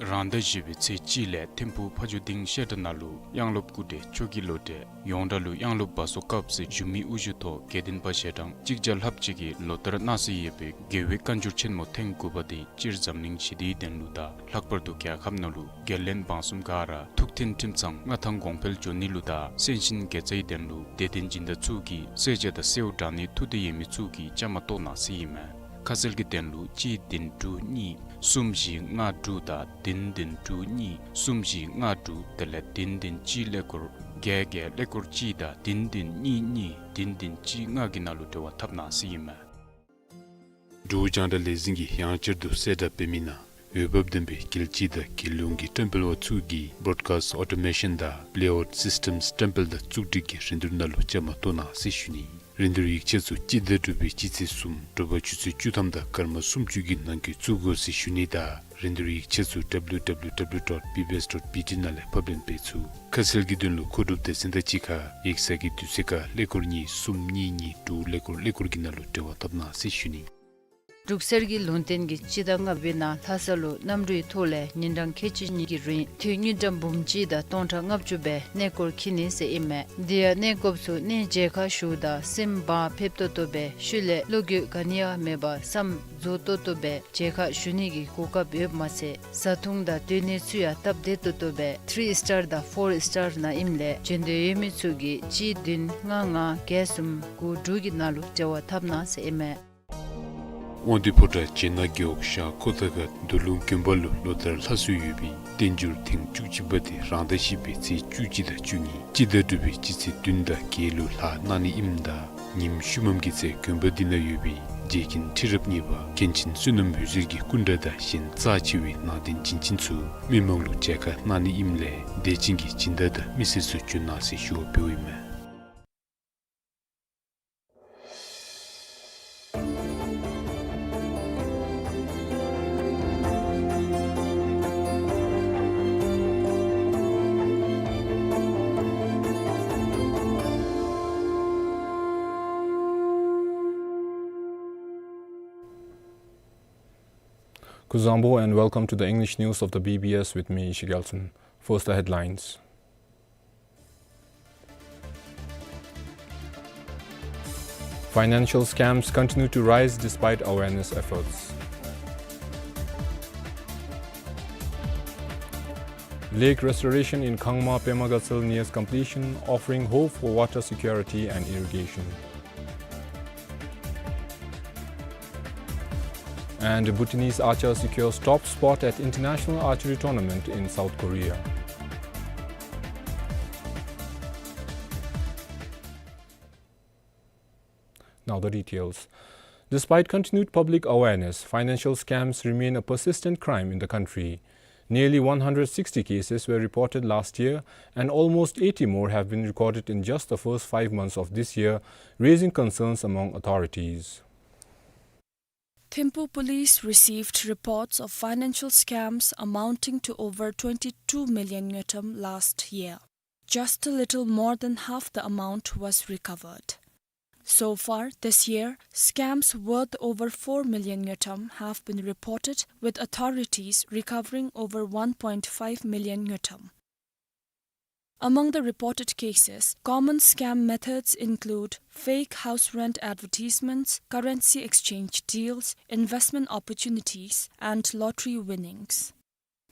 རང་ཟླ་བཞི་པའི་ཚེས་གཅིག་ལས་ཐིམ་ཕུ་ཕ་ཇོ་སྡིངས་བཤད་གྲྭ་ནང་ལུ་དབྱངས་སློབ་སྐུ་བགྲེས་མཆོག་གི་ལོ་གྲོས་ཡོངས་གྲགས་ལུ་དབྱངས་སློབ་བ་སོ་སྐབས་ཟེར་ཞུ་མི་དབུ་བཞུགས་ཐོག་དགེ་ལྡན་པ་ཞལ་གྲངས་གཅིག་བརྒྱ་ལྷགཔ་ཅིག་གིས་ལོ་ལྟར་གནང་སྲོལ་ཡོད་པའི་རྒྱལ་བའི་བཀའ་འགྱུར་ཆེན་མོ་ཐེངས་དགུ་པ་དེ་སྤྱིར་འཛམ་གླིང་ཞི་བདེའི་དོན་ལུ་དང་ལྷག་པར་དུ་རྒྱལ་ཁབ་ནང་ལུ་རྒྱལ་བློན་འབངས་གསུམ་ག་ར་ཐུགས་མཐུན་ཁྲིམས་གཙང་མངའ་ཐང་གོང་འཕེལ་འགྱོ་ནི་ལུ་དང་སེམས་ཅན་དགེ་རྩའི་དོན་ལུ་དད་ལྡན་སྦྱིན་བདག་ཚུ་གིས་གསོལ་ཇ་དང་སེརཝ་དྲང་ནི་ཐུགས་འདོད་ཡོད་མི་ཚུ་གིས་བཅའ་མར་གཏོགས་གནང་ཟེར་ཨིན་མས། ཁ་གསལ་གྱི་དོན་ལུ་གཅིག་བདུན་དྲུག་གཉིས་གསུམ་བཞི་ལྔ་དྲུག་དང་བདུན་བདུན་དྲུག་གཉིས་གསུམ་བཞི་ལྔ་དྲུག་དེ་ལས་བདུན་བདུན་གཅིག་ཀླད་ཀོར་བརྒྱད་བརྒྱད་ཀླད་ཀོར་གཅིག་དང་བདུན་བདུན་གཉིས་གཉིས་བདུན་བདུན་གཅིག་ལྔ་གི་ནང་ལུ་འབྲེལ་བ་འཐབ་གནང་ཟེར་ཨིན་མས། འབྲུག་རྒྱང་བསྒྲགས་ལས་འཛིན་གྱིས་ཡང་བསྐྱར་དུ་གསལ་བསྒྲགས་འབད་མི་ནང་འོས་འབབ་ལྡན་པའི་རྒྱལ་སྤྱི་དང་རྒྱལ་ཡོངས་ཀྱི་བཀྲམ་སྤེལ་བ་ཚུ་གིས་Broadcast Automation དང་Playout Systems བཀྲམ་སྤེལ་དང་བཙུགས་སྒྲིག་གི་རིན་བསྡུར་ནང་ལུ་བཅའ་མར་གཏོགས་གནང་ཟེར་ཞུ་ནི། རིན་བསྡུར་ཡིག་ཆ་ཚུ་སྤྱི་ཟླ་དྲུག་པའི་སྤྱི་ཚེས་གསུམ་དྲོ་པ་ཆུ་ཚོད་བཅུ་ཐམ་དང་སྐར་མ་སུམ་ཅུ་གི་ནང་འཁོད་བཙུགས་དགོ་ཟེར་ཞུ་ནི་དང་རིན་བསྡུར་ཡིག་ཆ་ཚུ་W W W dot B B S dot B T ནང་ལས་ཕབ་ལེན་འབད་ཚུགས། ཁ་གསལ་གྱི་དོན་ལུ་མཁོ་སྒྲུབ་སྡེ་ཚན་དང་གཅིག་ཁར་ཡིག་ཚང་གི་དུས་ཚོད་ཁར་ཀླད་ཀོར་གཉིས་གསུམ་གཉིས་གཉིས་དྲུག་ཀླད་ཀོར་ཀླད་ཀོར་གྱི་ནང་ལུ་འབྲེལ་བ་འཐབ་གནང་ཟེར་ཞུ་ནི། འབྲུག་གསེར་གྱི་ལུང་བསྟན་གྱིས་སྤྱི་ཟླ་ལྔ་པའི་ནང་ལྷ་ས་ལུ་གནམ་གྲུའི་ཐོག་ལས་ཉིན་གྲངས་ཁལ་གཅིག་གཉིས་ཀྱི་རིང་དངུལ་ཀྲམ་འབུམ་གཅིག་དང་སྟོང་ཕྲག་ལྔ་བཅུ་སྦེ་གནས་སྐོར་འཁྱིད་ནི་ཟེར་ཨིན་མས། དེ་ཡང་གནས་སྐབས་སུ་གནས་མཇལ་ཁ་ཞུཝ་ད་སེམས་བག་ཕེབས་ཏོག་ཏོ་སྦེ་ཤུལ་ལས་བློ་འགྱོད་ག་ནི་ཡང་མེད་པར་བསམ་རྫོགས་ཏོག་ཏོ་སྦེ་མཇལ་ཁ་ཞུ་ནི་གི་གོ་སྐབས་ཡོདཔ་མ་ཚད་བཟའ་འཐུང་དང་སྡོད་གནས་ཚུ་ཡང་སྟབས་བདེ་ཏོག་ཏོ་སྦེ་ཐི་རི་སི་ཊར་དང་ཕོར་སི་ཊར་ནང་ཨིནམ་ལས་བྱོན་འདོད་ཡོད་མི་ཚུ་གིས་གཅིག་བདུན་ལྔ་ལྔ་བརྒྱད་གསུམ་དགུ་དྲུག་གི་ནང་ལུ་འབྲེལ་བ་འཐབ་གནང་ཟེར་ཨིན་མས། དབང་འདུས་ཕོ་བྲང་བྱེ་ནག་རྒེད་འོག་ཤང་ཁོ་ཐང་ཁ་མདོ་ལུང་དགོན་པ་ལུ་ལོ་ལྟར་ལྷ་གསོལ་ཡོད་པའི་བསྟན་འགྱུར་ཐེངས་བཅུ་གཅིག་པ་དེ་རང་ཟླ་བཞི་པའི་ཚེས་བཅུ་གཅིག་དང་བཅུ་གཉིས་སྤྱི་ཟླ་དྲུག་པའི་སྤྱི་ཚེས་བདུན་དང་བརྒྱད་ལུ་ལྷག་གནང་ནི་ཨིནམ་ད་ཉིནམ་ཤུལ་མམ་གྱི་ཚེ་དགོན་པ་འདི་ནང་ཡོད་པའི་རྗེ་མཁན་ཁྲི་རབས་གཉིས་པ་མཁན་ཆེན་བསོད་ནམས་འོད་ཟེར་གྱི་སྐུ་འདྲ་དང་གཞན་རྩ་ཆེ་བའི་ནང་རྟེན་བྱིན་ཅན་ཚུ་མི་མང་ལུ་མཇལ་ཁ་གནང་ནི་ཨིནམ་ལས་དད་ཅན་གྱི་སྦྱིན་བདག་དང་མི་སེར་ཚུ་བྱོན་གནང་ཟེར་ཞུ་བ་འབདཝ་ཨིན་མས། Kuzuzangpo and welcome to the English news of the B B S with me, Ishi Gyaltsuen. First, the headlines. Financial scams continue to rise despite awareness efforts. Lake restoration in Khangma Pema Gatshel nears completion, offering hope for water security and irrigation. And Bhutanese archer secures top spot at international archery tournament in South Korea. Now the details. Despite continued public awareness, financial scams remain a persistent crime in the country. Nearly one hundred sixty cases were reported last year, and almost eighty more have been recorded in just the first five months of this year, raising concerns among authorities. Thimphu police received reports of financial scams amounting to over twenty-two million ngultrum last year. Just a little more than half the amount was recovered. So far this year, scams worth over four million ngultrum have been reported, with authorities recovering over one point five million ngultrum. Among the reported cases, common scam methods include fake house rent advertisements, currency exchange deals, investment opportunities, and lottery winnings.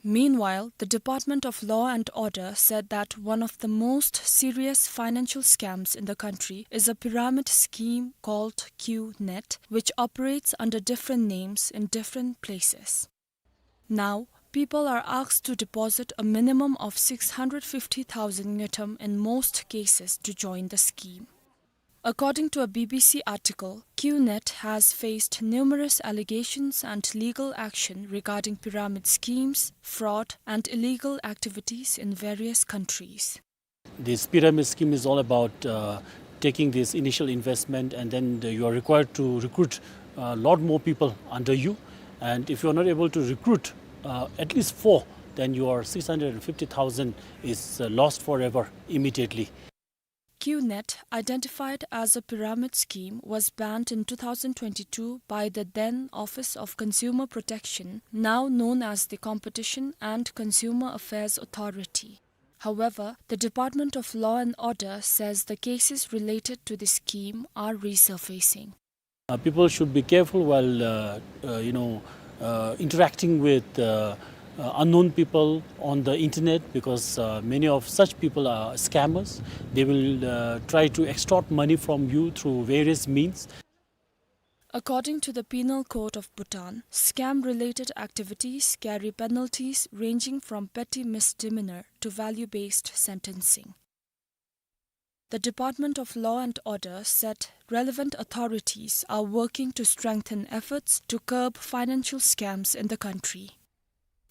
Meanwhile, the Department of Law and Order said that one of the most serious financial scams in the country is a pyramid scheme called Q net, which operates under different names in different places. Now, people are asked to deposit a minimum of six hundred fifty thousand ngultrum in most cases to join the scheme. According to a B B C article, Q net has faced numerous allegations and legal action regarding pyramid schemes, fraud, and illegal activities in various countries. This pyramid scheme is all about, uh, taking this initial investment, and then the, you are required to recruit a lot more people under you. And if you are not able to recruit, uh, at least four, then your six hundred and fifty thousand is, uh, lost forever immediately. Q net, identified as a pyramid scheme, was banned in two thousand twenty-two by the then Office of Consumer Protection, now known as the Competition and Consumer Affairs Authority. However, the Department of Law and Order says the cases related to the scheme are resurfacing. Uh, people should be careful while, uh, uh, you know, uh, interacting with, uh, uh, unknown people on the internet, because, uh, many of such people are scammers. They will, uh, try to extort money from you through various means. According to the Penal Code of Bhutan, scam-related activities carry penalties ranging from petty misdemeanor to value-based sentencing. The Department of Law and Order said relevant authorities are working to strengthen efforts to curb financial scams in the country.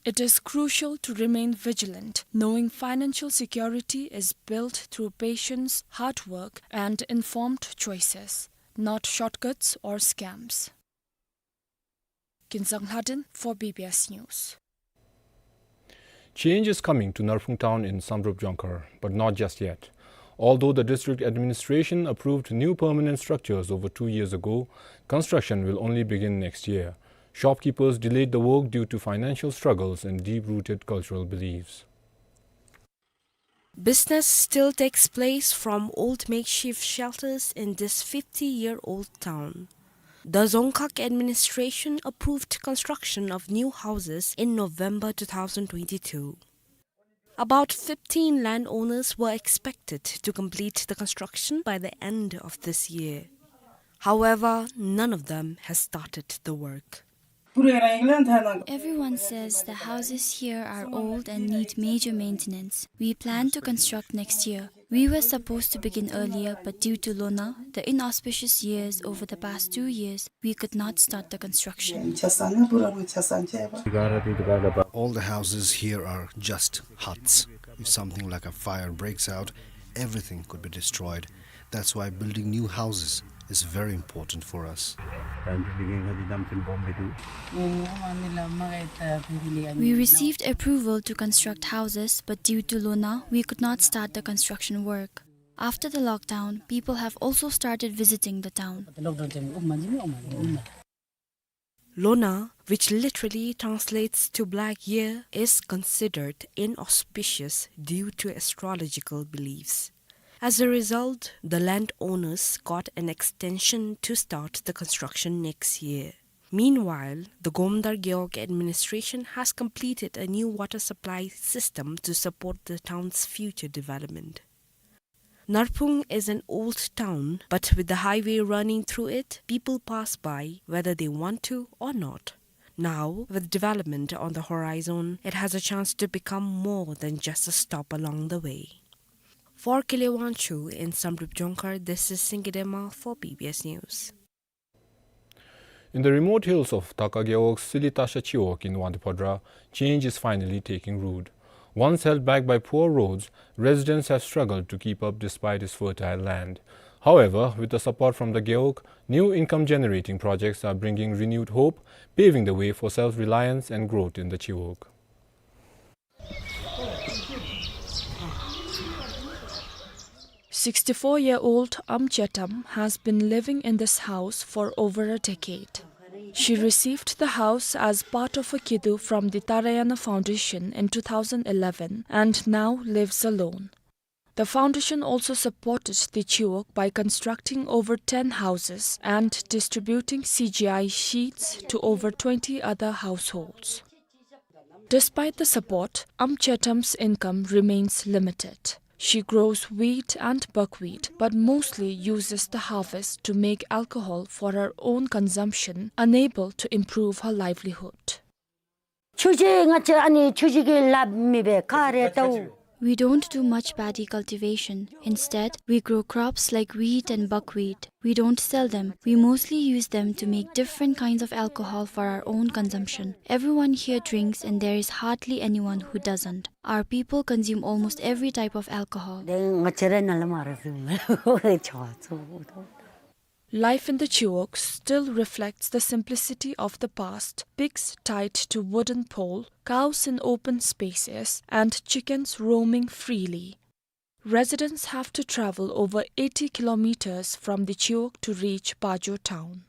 It is crucial to remain vigilant, knowing financial security is built through patience, hard work, and informed choices, not shortcuts or scams. Kinzang Lhaden for B B S News. Change is coming to Narphung town in Samdrup Jongkhar, but not just yet. Although the district administration approved new permanent structures over two years ago, construction will only begin next year. Shopkeepers delayed the work due to financial struggles and deep-rooted cultural beliefs. Business still takes place from old makeshift shelters in this fifty-year-old town. The Dzongkhag administration approved construction of new houses in November two thousand twenty-two. About fifteen landowners were expected to complete the construction by the end of this year. However, none of them has started the work. Everyone says the houses here are old and need major maintenance. We plan to construct next year. We were supposed to begin earlier, but due to Lona, the inauspicious years over the past two years, we could not start the construction. All the houses here are just huts. If something like a fire breaks out, everything could be destroyed. That's why building new houses is very important for us. We received approval to construct houses, but due to Lona, we could not start the construction work. After the lockdown, people have also started visiting the town. Lona, which literally translates to black year, is considered inauspicious due to astrological beliefs. As a result, the landowners got an extension to start the construction next year. Meanwhile, the Gomdar Gewog administration has completed a new water supply system to support the town's future development. Narphung is an old town, but with the highway running through it, people pass by whether they want to or not. Now, with development on the horizon, it has a chance to become more than just a stop along the way. For Kile Wangchuk in Samdrup Dzongkhag, this is Singye Dema for B B S News. In the remote hills of Taka Gewog Sili Tasha Chiwog in Wangdue Phodrang, change is finally taking root. Once held back by poor roads, residents have struggled to keep up despite its fertile land. However, with the support from the Gewog, new income-generating projects are bringing renewed hope, paving the way for self-reliance and growth in the Chiwog. Sixty-four-year-old Am Chetam has been living in this house for over a decade. She received the house as part of a kiddu from the Tarayana Foundation in two thousand eleven and now lives alone. The foundation also supported the Chiwog by constructing over ten houses and distributing C G I sheets to over twenty other households. Despite the support, Am Chetam's income remains limited. She grows wheat and buckwheat, but mostly uses the harvest to make alcohol for her own consumption, unable to improve her livelihood. ཆུ་ཅིག་ང་བཅས་ཨ་ནི་ཆུ་ཅིག་གི་ལཱ་མི་འབད་ག་ར་ལྟཝ། We don't do much paddy cultivation. Instead, we grow crops like wheat and buckwheat. We don't sell them. We mostly use them to make different kinds of alcohol for our own consumption. Everyone here drinks and there is hardly anyone who doesn't. Our people consume almost every type of alcohol. ཏེ་ང་བཅས་ར་ནཱ་ལས་མར་སོང་ཆ་ཚུ། Life in the Chiwog still reflects the simplicity of the past: pigs tied to wooden pole, cows in open spaces, and chickens roaming freely. Residents have to travel over eighty kilometers from the Chiwog to reach Pajo town.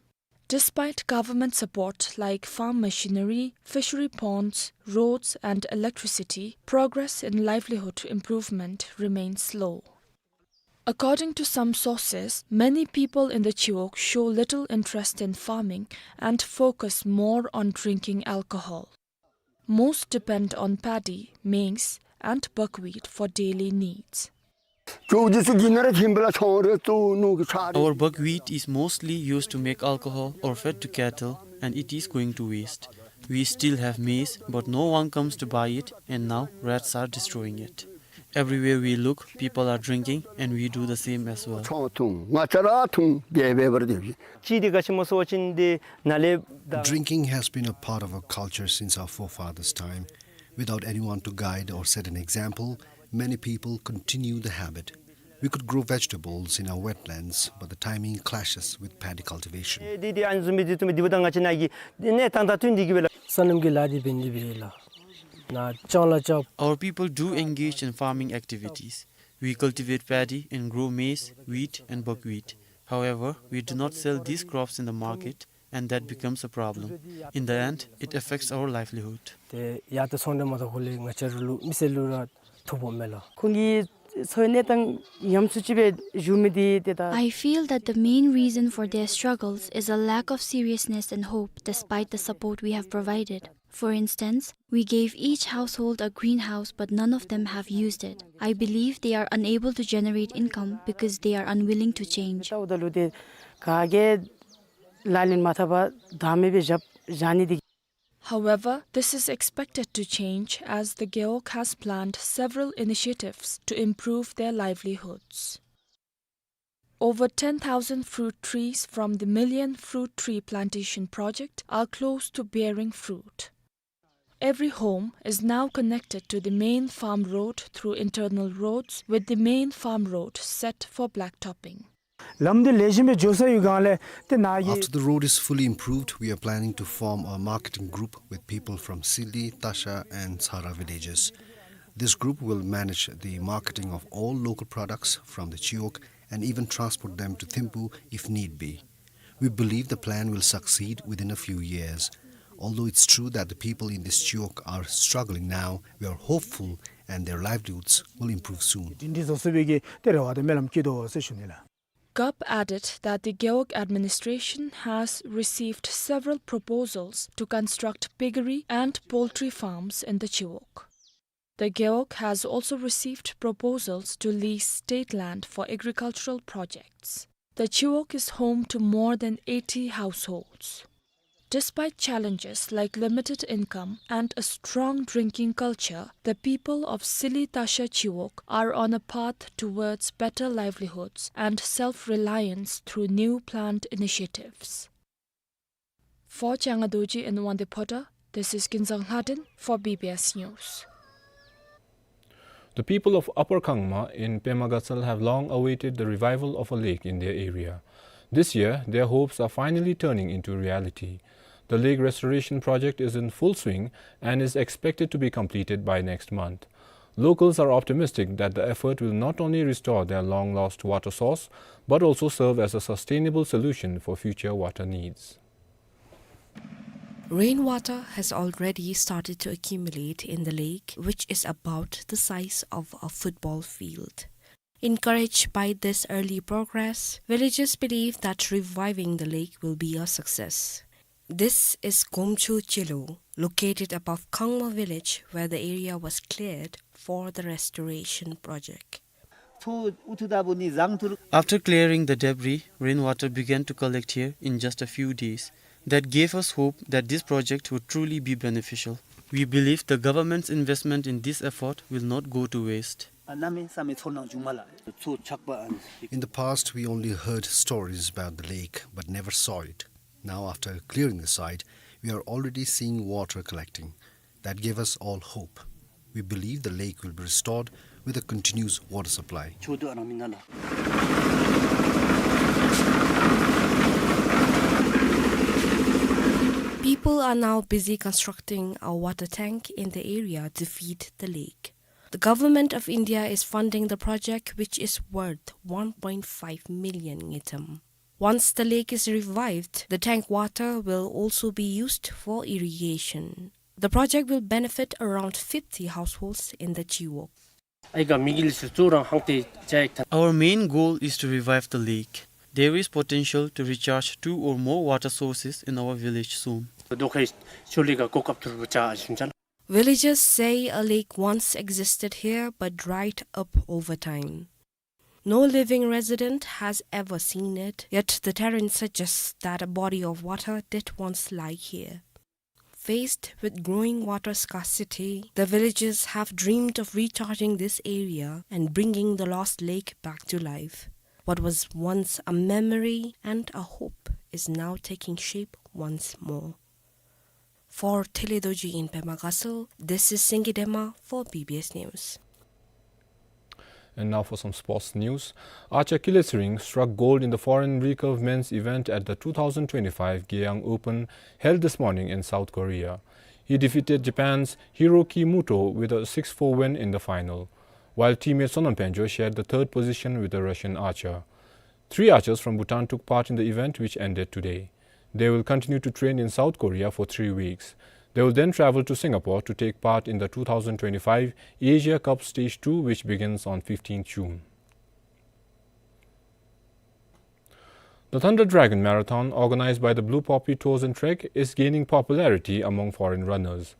Despite government support like farm machinery, fishery ponds, roads, and electricity, progress in livelihood improvement remains slow. According to some sources, many people in the Chiwog show little interest in farming and focus more on drinking alcohol. Most depend on paddy, maize, and buckwheat for daily needs. Our buckwheat is mostly used to make alcohol or fed to cattle, and it is going to waste. We still have maize, but no one comes to buy it, and now rats are destroying it. Everywhere we look, people are drinking, and we do the same as well. Drinking has been a part of our culture since our forefathers' time. Without anyone to guide or set an example, many people continue the habit. We could grow vegetables in our wetlands, but the timing clashes with paddy cultivation. Our people do engage in farming activities. We cultivate paddy and grow maize, wheat, and buckwheat. However, we do not sell these crops in the market, and that becomes a problem. In the end, it affects our livelihood. ཏེ་ཡར་ཏེ་ཚོང་འབྲེལ་མ་ཐོབ་གོང་ལས་ང་བཅས་ར་ལུ་མི་སེར་ལུ་ར་ཐོ་ཕོག་མས་ལགས། ཁོང་གི་འཚོ་བའི་གནས་སྟངས་ཉམས་སུ་ཅིག་སྦེ་འགྱོ་མི་འདི་ཏེ་ད། I feel that the main reason for their struggles is a lack of seriousness and hope despite the support we have provided. For instance, we gave each household a greenhouse, but none of them have used it. I believe they are unable to generate income because they are unwilling to change. ད་འོ་ད་ལུ་ཏེ་ག་གིས་ལག་ལེན་མ་འཐབ་པར་བདའ་མི་སྦེ་བཞག་བཞག་ནི་འདི། However, this is expected to change as the Gewog has planned several initiatives to improve their livelihoods. Over ten thousand fruit trees from the Million Fruit Tree Plantation project are close to bearing fruit. Every home is now connected to the main farm road through internal roads, with the main farm road set for blacktopping. ལམ་འདི་ལེགས་ཤོམ་སྦེ་འགྱོ་ཚར་བའི་སྒང་ལས་ཏེ་ནཱ་གི། After the road is fully improved, we are planning to form a marketing group with people from Sili, Tasha, and Tsara villages. This group will manage the marketing of all local products from the Chiwog and even transport them to Thimphu if need be. We believe the plan will succeed within a few years. Although it's true that the people in this Chiwog are struggling now, we are hopeful and their livelihoods will improve soon. འདི་འདི་བཟོ་ཚུགས་པའི་གི་ཏེ་རེ་བ་དང་སྨོན་ལམ་བསྐྱེད་དོ་ཟེར་ཞུ་ནི་ལགས། Gup added that the Gewog administration has received several proposals to construct piggery and poultry farms in the Chiwog. The Gewog has also received proposals to lease state land for agricultural projects. The Chiwog is home to more than eighty households. Despite challenges like limited income and a strong drinking culture, the people of Sili Tasha Chiwog are on a path towards better livelihoods and self-reliance through new plant initiatives. For Changa Dorji and Wande Potter, this is Kinzang Lhaden for B B S News. The people of Upper Kangma in Pema Gatshel have long awaited the revival of a lake in their area. This year, their hopes are finally turning into reality. The lake restoration project is in full swing and is expected to be completed by next month. Locals are optimistic that the effort will not only restore their long-lost water source, but also serve as a sustainable solution for future water needs. Rainwater has already started to accumulate in the lake, which is about the size of a football field. Encouraged by this early progress, villagers believe that reviving the lake will be a success. This is Gomchu Chilu, located above Kangma village, where the area was cleared for the restoration project. After clearing the debris, rainwater began to collect here in just a few days. That gave us hope that this project would truly be beneficial. We believe the government's investment in this effort will not go to waste. In the past, we only heard stories about the lake, but never saw it. Now, after clearing the site, we are already seeing water collecting. That gave us all hope. We believe the lake will be restored with a continuous water supply. People are now busy constructing a water tank in the area to feed the lake. The government of India is funding the project, which is worth one point five million ngultrum. Once the lake is revived, the tank water will also be used for irrigation. The project will benefit around fifty households in the Chiwog. Our main goal is to revive the lake. There is potential to recharge two or more water sources in our village soon. Villagers say a lake once existed here but dried up over time. No living resident has ever seen it, yet the terrain suggests that a body of water did once lie here. Faced with growing water scarcity, the villagers have dreamed of recharging this area and bringing the lost lake back to life. What was once a memory and a hope is now taking shape once more. For Thele Dorji in Pema Gatshel, this is Singye Dema for B B S News. And now for some sports news. Archer Kile Tshering struck gold in the foreign recurve men's event at the two thousand twenty-five Gyeang Open held this morning in South Korea. He defeated Japan's Hiroki Muto with a six four win in the final. while teammate Sonam Phenjo shared the third position with the Russian archer. Three archers from Bhutan took part in the event, which ended today. They will continue to train in South Korea for three weeks. They will then travel to Singapore to take part in the two thousand twenty-five Asia Cup Stage two, which begins on fifteenth June. The Thunder Dragon Marathon, organized by the Blue Poppy Tours and Trek, is gaining popularity among foreign runners.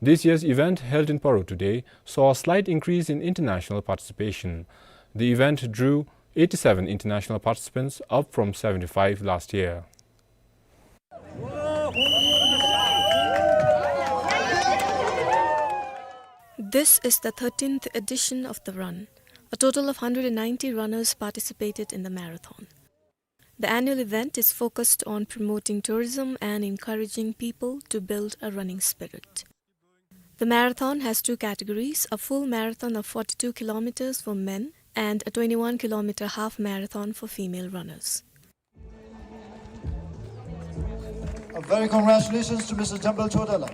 This year's event, held in Paro today, saw a slight increase in international participation. The event drew eighty-seven international participants, up from seventy-five last year. This is the thirteenth edition of the run. A total of hundred and ninety runners participated in the marathon. The annual event is focused on promoting tourism and encouraging people to build a running spirit. The marathon has two categories, a full marathon of forty-two kilometers for men and a twenty-one kilometer half marathon for female runners. A very congratulations to Mister Jambal Chodala.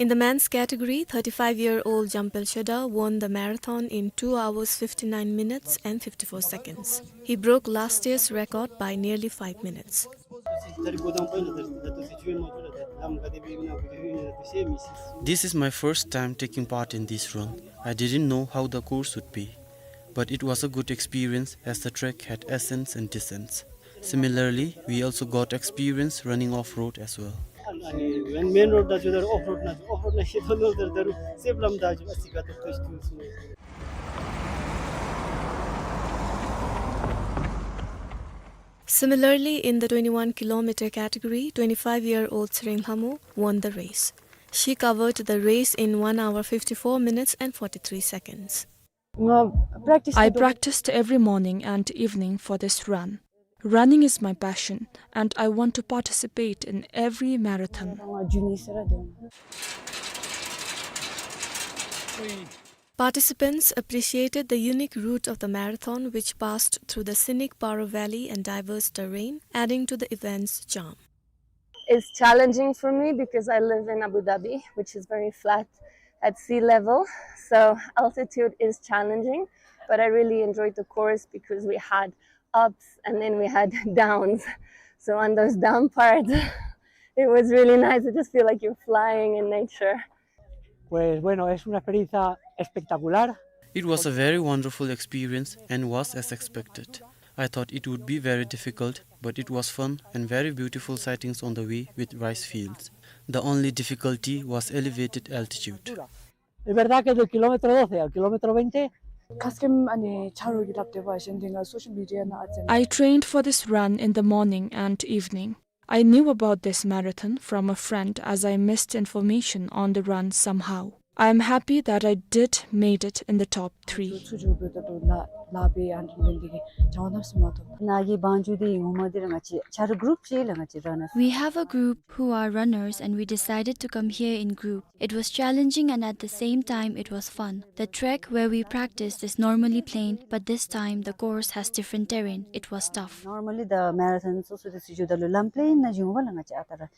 In the men's category, thirty-five-year-old Jampel Sheda won the marathon in two hours, fifty-nine minutes and fifty-four seconds. He broke last year's record by nearly five minutes. This is my first time taking part in this run. I didn't know how the course would be, but it was a good experience as the track had ascents and descents. Similarly, we also got experience running off-road as well. Similarly, in the twenty-one kilometer category, twenty-five-year-old Tshering Lhamo won the race. She covered the race in one hour, fifty-four minutes and forty-three seconds. I practiced every morning and evening for this run. Running is my passion, and I want to participate in every marathon. Participants appreciated the unique route of the marathon, which passed through the scenic Paro Valley and diverse terrain, adding to the event's charm. It's challenging for me because I live in Abu Dhabi, which is very flat at sea level. So altitude is challenging, but I really enjoyed the course because we had ups and then we had downs. So on those down parts, it was really nice. I just feel like you're flying in nature. Pues bueno, es una experiencia espectacular. It was a very wonderful experience and was as expected. I thought it would be very difficult, but it was fun and very beautiful sightings on the way with rice fields. The only difficulty was elevated altitude. Es verdad que del kilómetro doce al kilómetro veinte. Khas khe ཨ་ནི་ཆ་རོགས་ཀྱིས་སླབ་སྟེ་བ་གཞན་དེ་ང་social media ནང་ཨ་ཙི། I trained for this run in the morning and evening. I knew about this marathon from a friend as I missed information on the run somehow. I am happy that I did made it in the top three. We have a group who are runners and we decided to come here in group. It was challenging and at the same time it was fun. The track where we practiced is normally plain, but this time the course has different terrain. It was tough. Normally the marathon སོ་སོ་དེ་ཚུ་འགྱོཝ་ད་ལུ་ལམ་plain ནང་འགྱོཝ་ལས་ང་བཅས་ཨ་རྟག་ར།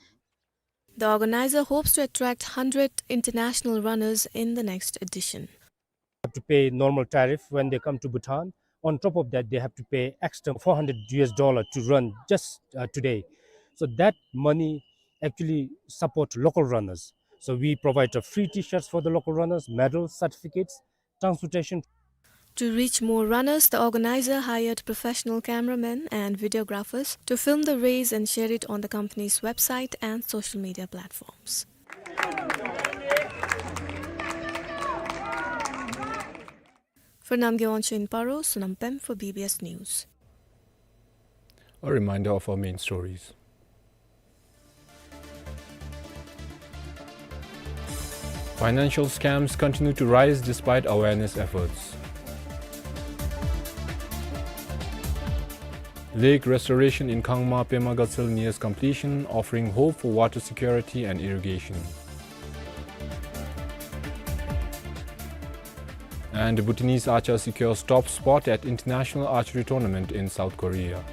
The organizer hopes to attract hundred international runners in the next edition. Have to pay normal tariff when they come to Bhutan. On top of that, they have to pay extra four hundred U S dollar to run just, uh, today. So that money actually support local runners. So we provide, uh, free T-shirts for the local runners, medals, certificates, transportation. To reach more runners, the organizer hired professional cameramen and videographers to film the race and share it on the company's website and social media platforms. For Namgay Wangchuk in Paro, Sonam Pem for B B S News. A reminder of our main stories. Financial scams continue to rise despite awareness efforts. Lake restoration in Khangma Pema Gatshel nears completion, offering hope for water security and irrigation. And Bhutanese archer secures top spot at international archery tournament in South Korea.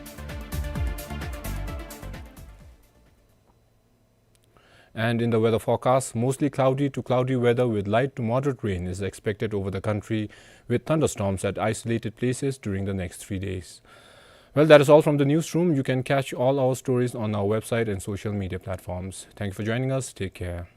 And in the weather forecast, mostly cloudy to cloudy weather with light to moderate rain is expected over the country, with thunderstorms at isolated places during the next three days. Well, that is all from the newsroom. You can catch all our stories on our website and social media platforms. Thank you for joining us. Take care.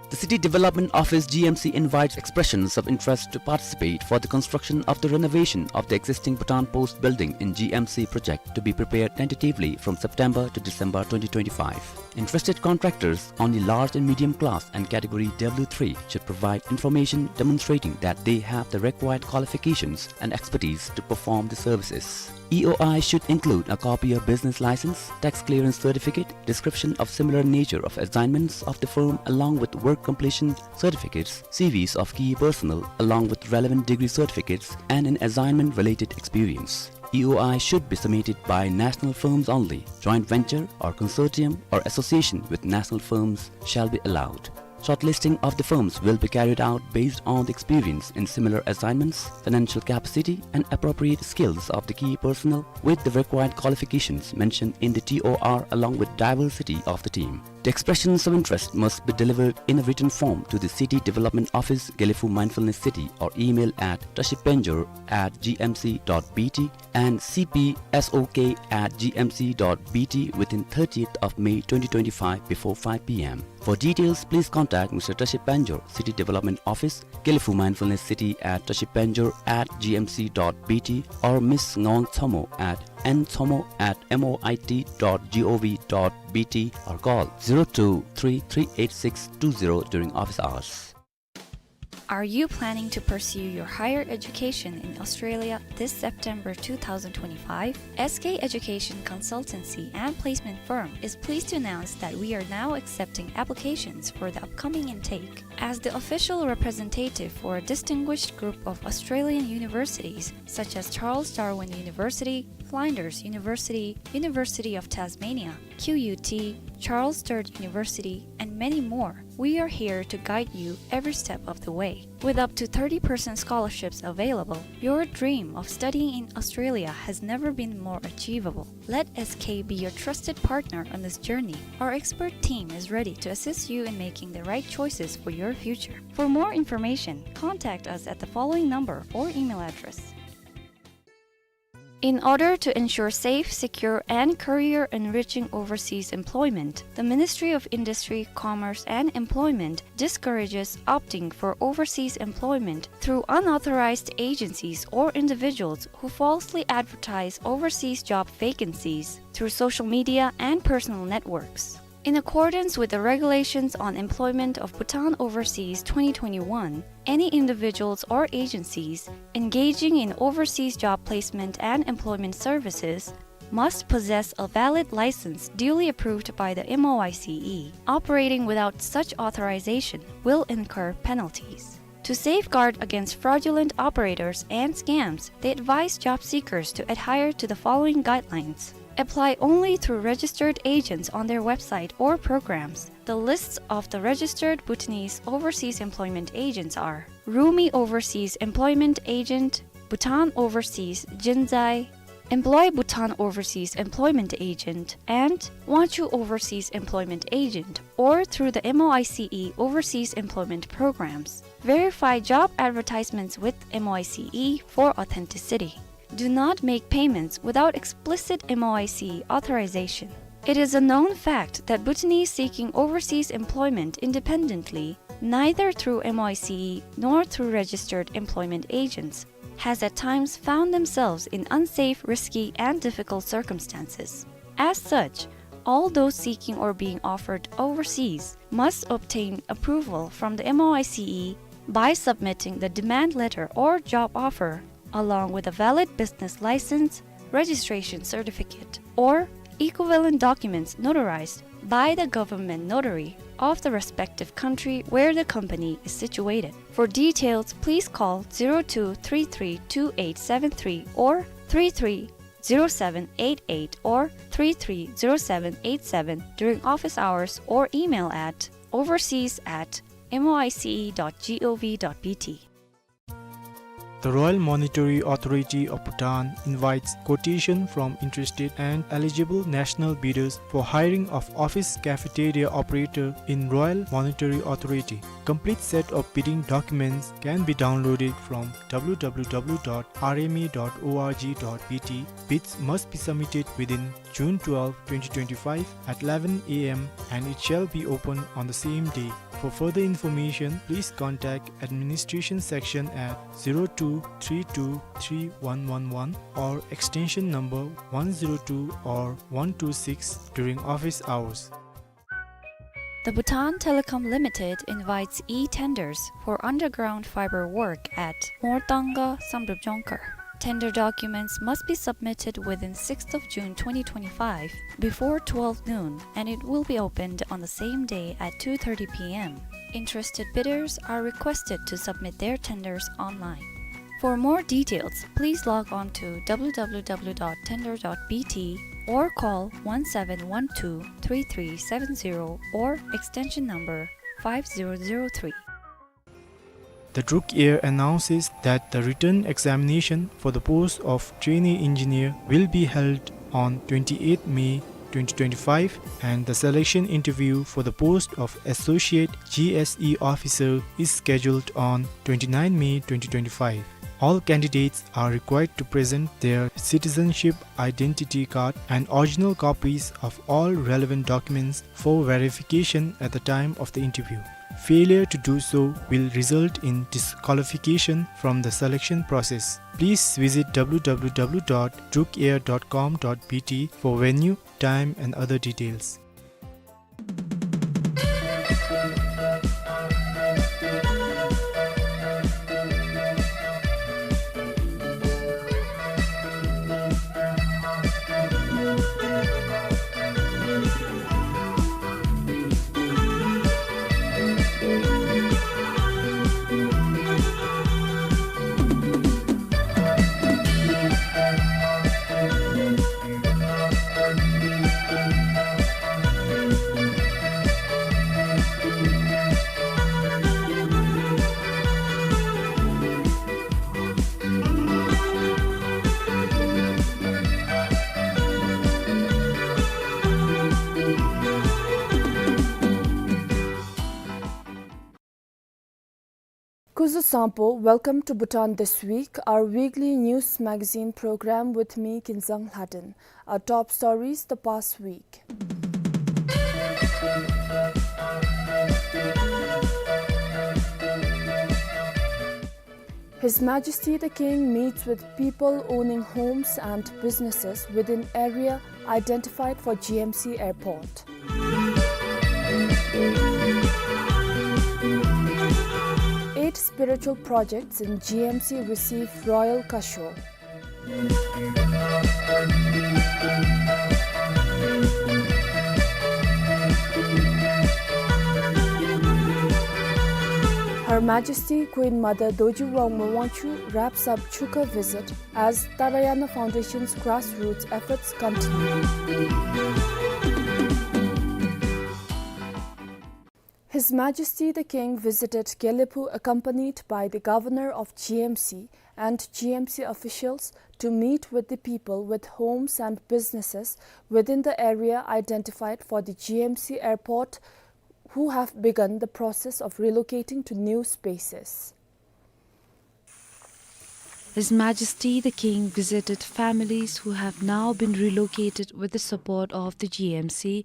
The City Development Office, G M C, invites expressions of interest to participate for the construction of the renovation of the existing Bhutan Post building in G M C project, to be prepared tentatively from September to December twenty twenty-five. Interested contractors, only large and medium class and category W three, should provide information demonstrating that they have the required qualifications and expertise to perform the services. E O I should include a copy of business license, tax clearance certificate, description of similar nature of assignments of the firm along with work completion certificates, C Vs of key personnel along with relevant degree certificates, and an assignment-related experience. E O I should be submitted by national firms only. Joint venture or consortium or association with national firms shall be allowed. Shortlisting of the firms will be carried out based on the experience in similar assignments, financial capacity, and appropriate skills of the key personnel with the required qualifications mentioned in the T O R along with diversity of the team. The expressions of interest must be delivered in a written form to the City Development Office, Gelephu Mindfulness City, or email at tashipenjor at G M C dot B T and C P S O K at G M C dot B T within thirtieth of May twenty twenty-five before five P M. For details, please contact Mister Tashi Panjor, City Development Office, Gelephu Mindfulness City, at tashipanjor at G M C dot B T, or Miss Ngawang Tshamo at N Tshamo at M O I T dot G O V dot B T, or call zero two three three eight six two zero during office hours. Are you planning to pursue your higher education in Australia this September two thousand twenty-five? S K Education Consultancy and Placement Firm is pleased to announce that we are now accepting applications for the upcoming intake. As the official representative for a distinguished group of Australian universities such as Charles Darwin University, Flinders University, University of Tasmania, Q U T, Charles Sturt University, and many more, we are here to guide you every step of the way. With up to thirty percent scholarships available, your dream of studying in Australia has never been more achievable. Let S K be your trusted partner on this journey. Our expert team is ready to assist you in making the right choices for your future. For more information, contact us at the following number or email address. In order to ensure safe, secure, and career-enriching overseas employment, the Ministry of Industry, Commerce, and Employment discourages opting for overseas employment through unauthorized agencies or individuals who falsely advertise overseas job vacancies through social media and personal networks. In accordance with the Regulations on Employment of Bhutan Overseas twenty twenty-one, any individuals or agencies engaging in overseas job placement and employment services must possess a valid license duly approved by the M O I C E. Operating without such authorization will incur penalties. To safeguard against fraudulent operators and scams, they advise job seekers to adhere to the following guidelines. Apply only through registered agents on their website or programs. The lists of the registered Bhutanese overseas employment agents are Rumi Overseas Employment Agent, Bhutan Overseas Jinzai, Employ Bhutan Overseas Employment Agent, and Wangchuh Overseas Employment Agent, or through the M O I C E overseas employment programs. Verify job advertisements with M O I C E for authenticity. Do not make payments without explicit M O I C E authorization. It is a known fact that Bhutanese seeking overseas employment independently neither through M O I C E nor through registered employment agents, has at times found themselves in unsafe, risky, and difficult circumstances. As such, all those seeking or being offered overseas must obtain approval from the M O I C E by submitting the demand letter or job offer, along with a valid business license, registration certificate, or equivalent documents notarized by the government notary of the respective country where the company is situated. For details, please call zero two three three two eight seven three or three three zero seven eight eight or three three zero seven eight seven during office hours or email at overseas at M O I C E dot G O V dot B T. The Royal Monetary Authority of Bhutan invites quotation from interested and eligible national bidders for hiring of office cafeteria operator in Royal Monetary Authority. Complete set of bidding documents can be downloaded from W W W dot R M A dot O R G dot B T. Bids must be submitted within June twelfth, twenty twenty-five at eleven A M and it shall be open on the same day. For further information, please contact administration section at zero two three two three one one one or extension number one zero two or one two six during office hours. The Bhutan Telecom Limited invites e-tenders for underground fiber work at Mortanga Samdrup Jongkhar. Tender documents must be submitted within sixth of June twenty twenty-five before twelve noon, and it will be opened on the same day at two thirty P M. Interested bidders are requested to submit their tenders online. For more details, please log on to W W W dot tender dot B T or call one seven one two three three seven zero or extension number five zero zero three. The Druk Air announces that the written examination for the post of trainee engineer will be held on twenty-eighth May twenty twenty-five, and the selection interview for the post of Associate G S E Officer is scheduled on twenty-ninth May twenty twenty-five. All candidates are required to present their citizenship identity card and original copies of all relevant documents for verification at the time of the interview. Failure to do so will result in disqualification from the selection process. Please visit W W W dot drukair dot com dot B T for venue, time and other details. Kuzu Sampo, welcome to Bhutan This Week, our weekly news magazine program with me, Kinzang Lhaden. Our top stories the past week. His Majesty the King meets with people owning homes and businesses within area identified for G M C Airport. Eight spiritual projects in G M C receive royal caution. Her Majesty Queen Mother Dorji Wangmo Wangchuck wraps up Chukha visit as Tarayana Foundation's grassroots efforts continue. His Majesty the King visited Gelephu accompanied by the Governor of G M C and G M C officials to meet with the people with homes and businesses within the area identified for the G M C airport who have begun the process of relocating to new spaces. His Majesty the King visited families who have now been relocated with the support of the G M C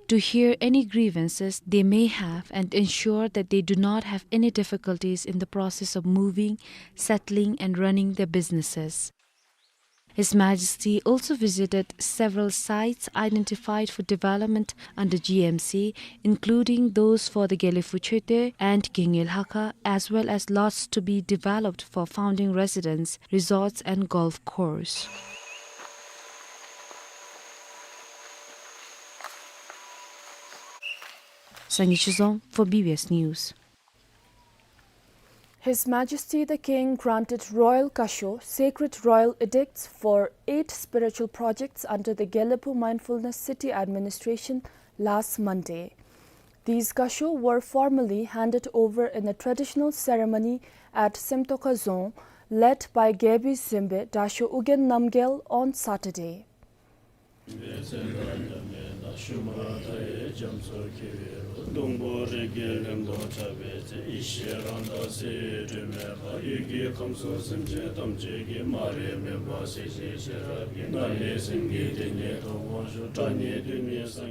to hear any grievances they may have and ensure that they do not have any difficulties in the process of moving, settling, and running their businesses. His Majesty also visited several sites identified for development under G M C, including those for the Gelephu Choetö and Genge Lhakha, as well as lots to be developed for founding residents, resorts, and golf course. Sangye Chizong for B B S News. His Majesty the King granted royal kasho, sacred royal edicts, for eight spiritual projects under the Gelephu Mindfulness City Administration last Monday. These kasho were formally handed over in a traditional ceremony at Semtokha Dzong, led by Gebi Zembe Dasho Ugyen Namgyel, on Saturday.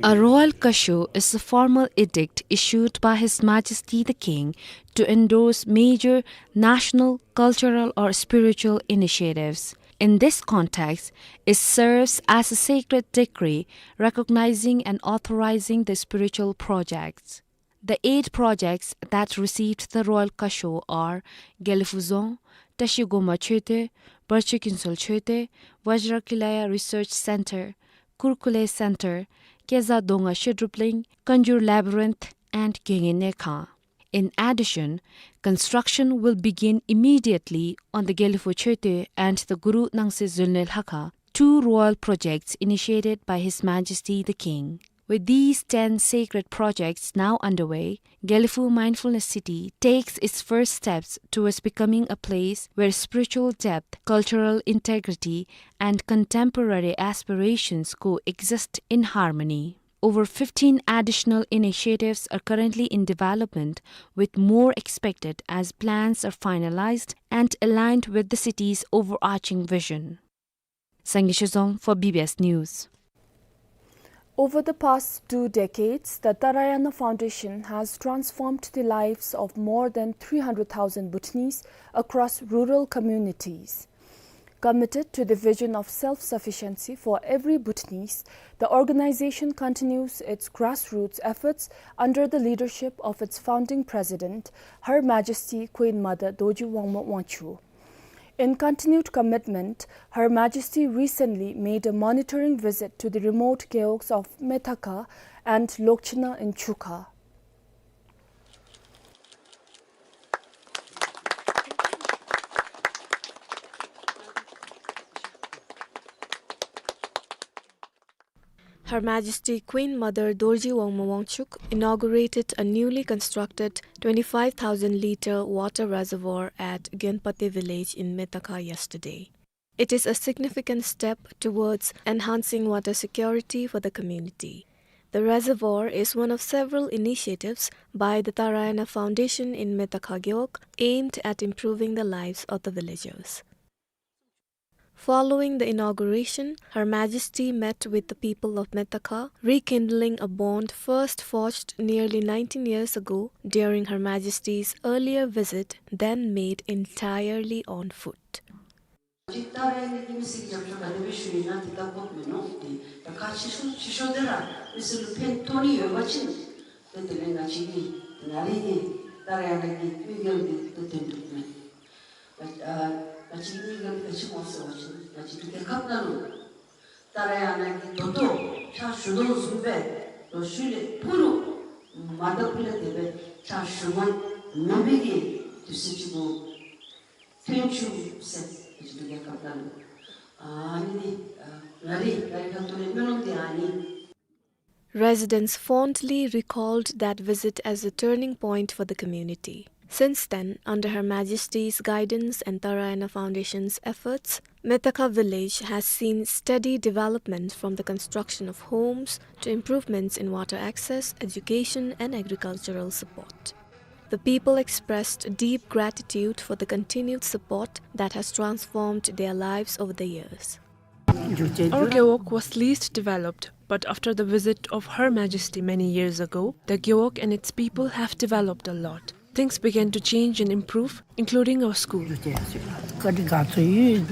A royal kasho is a formal edict issued by His Majesty the King to endorse major national, cultural, or spiritual initiatives. In this context, it serves as a sacred decree recognizing and authorizing the spiritual projects. The eight projects that received the royal kasho are Gelephu Dzong, Tashi Goma Choetö, Barcho Kinsol Choetö, Vajrakilaya Research Center, Kurkule Center, Keza Donga Shedrupling, Kanjur Labyrinth, and Genge Nekha. In addition, construction will begin immediately on the Gelephu Choetö and the Guru Nangse Zolnye Lhakha, two royal projects initiated by His Majesty the King. With these ten sacred projects now underway, Gelephu Mindfulness City takes its first steps towards becoming a place where spiritual depth, cultural integrity, and contemporary aspirations coexist in harmony. Over fifteen additional initiatives are currently in development, with more expected as plans are finalized and aligned with the city's overarching vision. Sangye Shizong for B B S News. Over the past two decades, the Tarayana Foundation has transformed the lives of more than three hundred thousand Bhutanese across rural communities. Committed to the vision of self-sufficiency for every Bhutanese, the organization continues its grassroots efforts under the leadership of its founding president, Her Majesty Queen Mother Dorji Wangmo Wangchuck. In continued commitment, Her Majesty recently made a monitoring visit to the remote gewogs of Methakha and Lokchina in Chukha. Her Majesty Queen Mother Dorji Wangmo Wangchuck inaugurated a newly constructed twenty-five thousand litre water reservoir at Gyenpate village in Methakha yesterday. It is a significant step towards enhancing water security for the community. The reservoir is one of several initiatives by the Tarayana Foundation in Methakha Gewog aimed at improving the lives of the villagers. Following the inauguration, Her Majesty met with the people of Methakha, rekindling a bond first forged nearly nineteen years ago during Her Majesty's earlier visit, then made entirely on foot. ད་རེས་ནི་མི་སེར་རྒྱབ་སྐྱོར་ག་དེ་སྦེ་ཞུ་ཡི་ན་དེ་ལྟ་དགོཔ་མིན་ནུག། དེ་ད་ཁག་ཆེ་ཤོས་ཆེ་ཤོས་དེ་ར་མི་སེར་ལུ་ཕན་ཐོགས་ནི་ཡོད་པ་ཅིན་ཏེ་དེ་ལས་ང་བཅས་ཀྱིས་ང་རའི་གི་ད་རེས་ཡང་ང་གི་དམིགས་ཡུལ་འདི་ཏེ་དོན་འགྲུབ་མས། ང་ཨ་ང་བཅས་ཀྱི་དམིགས་ཡུལ་འདི་ག་ཅི་སྨོ་ཟེར་བ་ཅིན་ང་བཅས་འབྲུག་རྒྱལ་ཁབ་ནང་ལུ་ད་རེས་ཡང་ང་གིས་ད་ལྟོ་ཕྱག་ཞུ་དོ་བཟུམ་སྦེ་ལོ་ཤུལ་ལས་ཕུལ་རུང་མ་ད་ཕུལ་ལས་དེ་སྦེ་ཕྱག་ཞུ་མ་མེད་པའི་གི་དུས་ཚོད་ཅིག་གུ་ཐོན་བཅུག་ཟེར་ང་བཅས་འབྲུག་རྒྱལ་ཁབ་ནང་ལུ་ཨ་ནི་འདི་ཨ་ང་རའི་ང་རའི་ཁ་ཐུག་ལས་སྨོན་ལམ་འདི་ཨ་ནི། Residents fondly recalled that visit as a turning point for the community. Since then, under Her Majesty's guidance and Tarayana Foundation's efforts, Methakha village has seen steady development, from the construction of homes to improvements in water access, education, and agricultural support. The people expressed deep gratitude for the continued support that has transformed their lives over the years. Our Gewog was least developed, but after the visit of Her Majesty many years ago, the Gewog and its people have developed a lot. Things began to change and improve, including our school.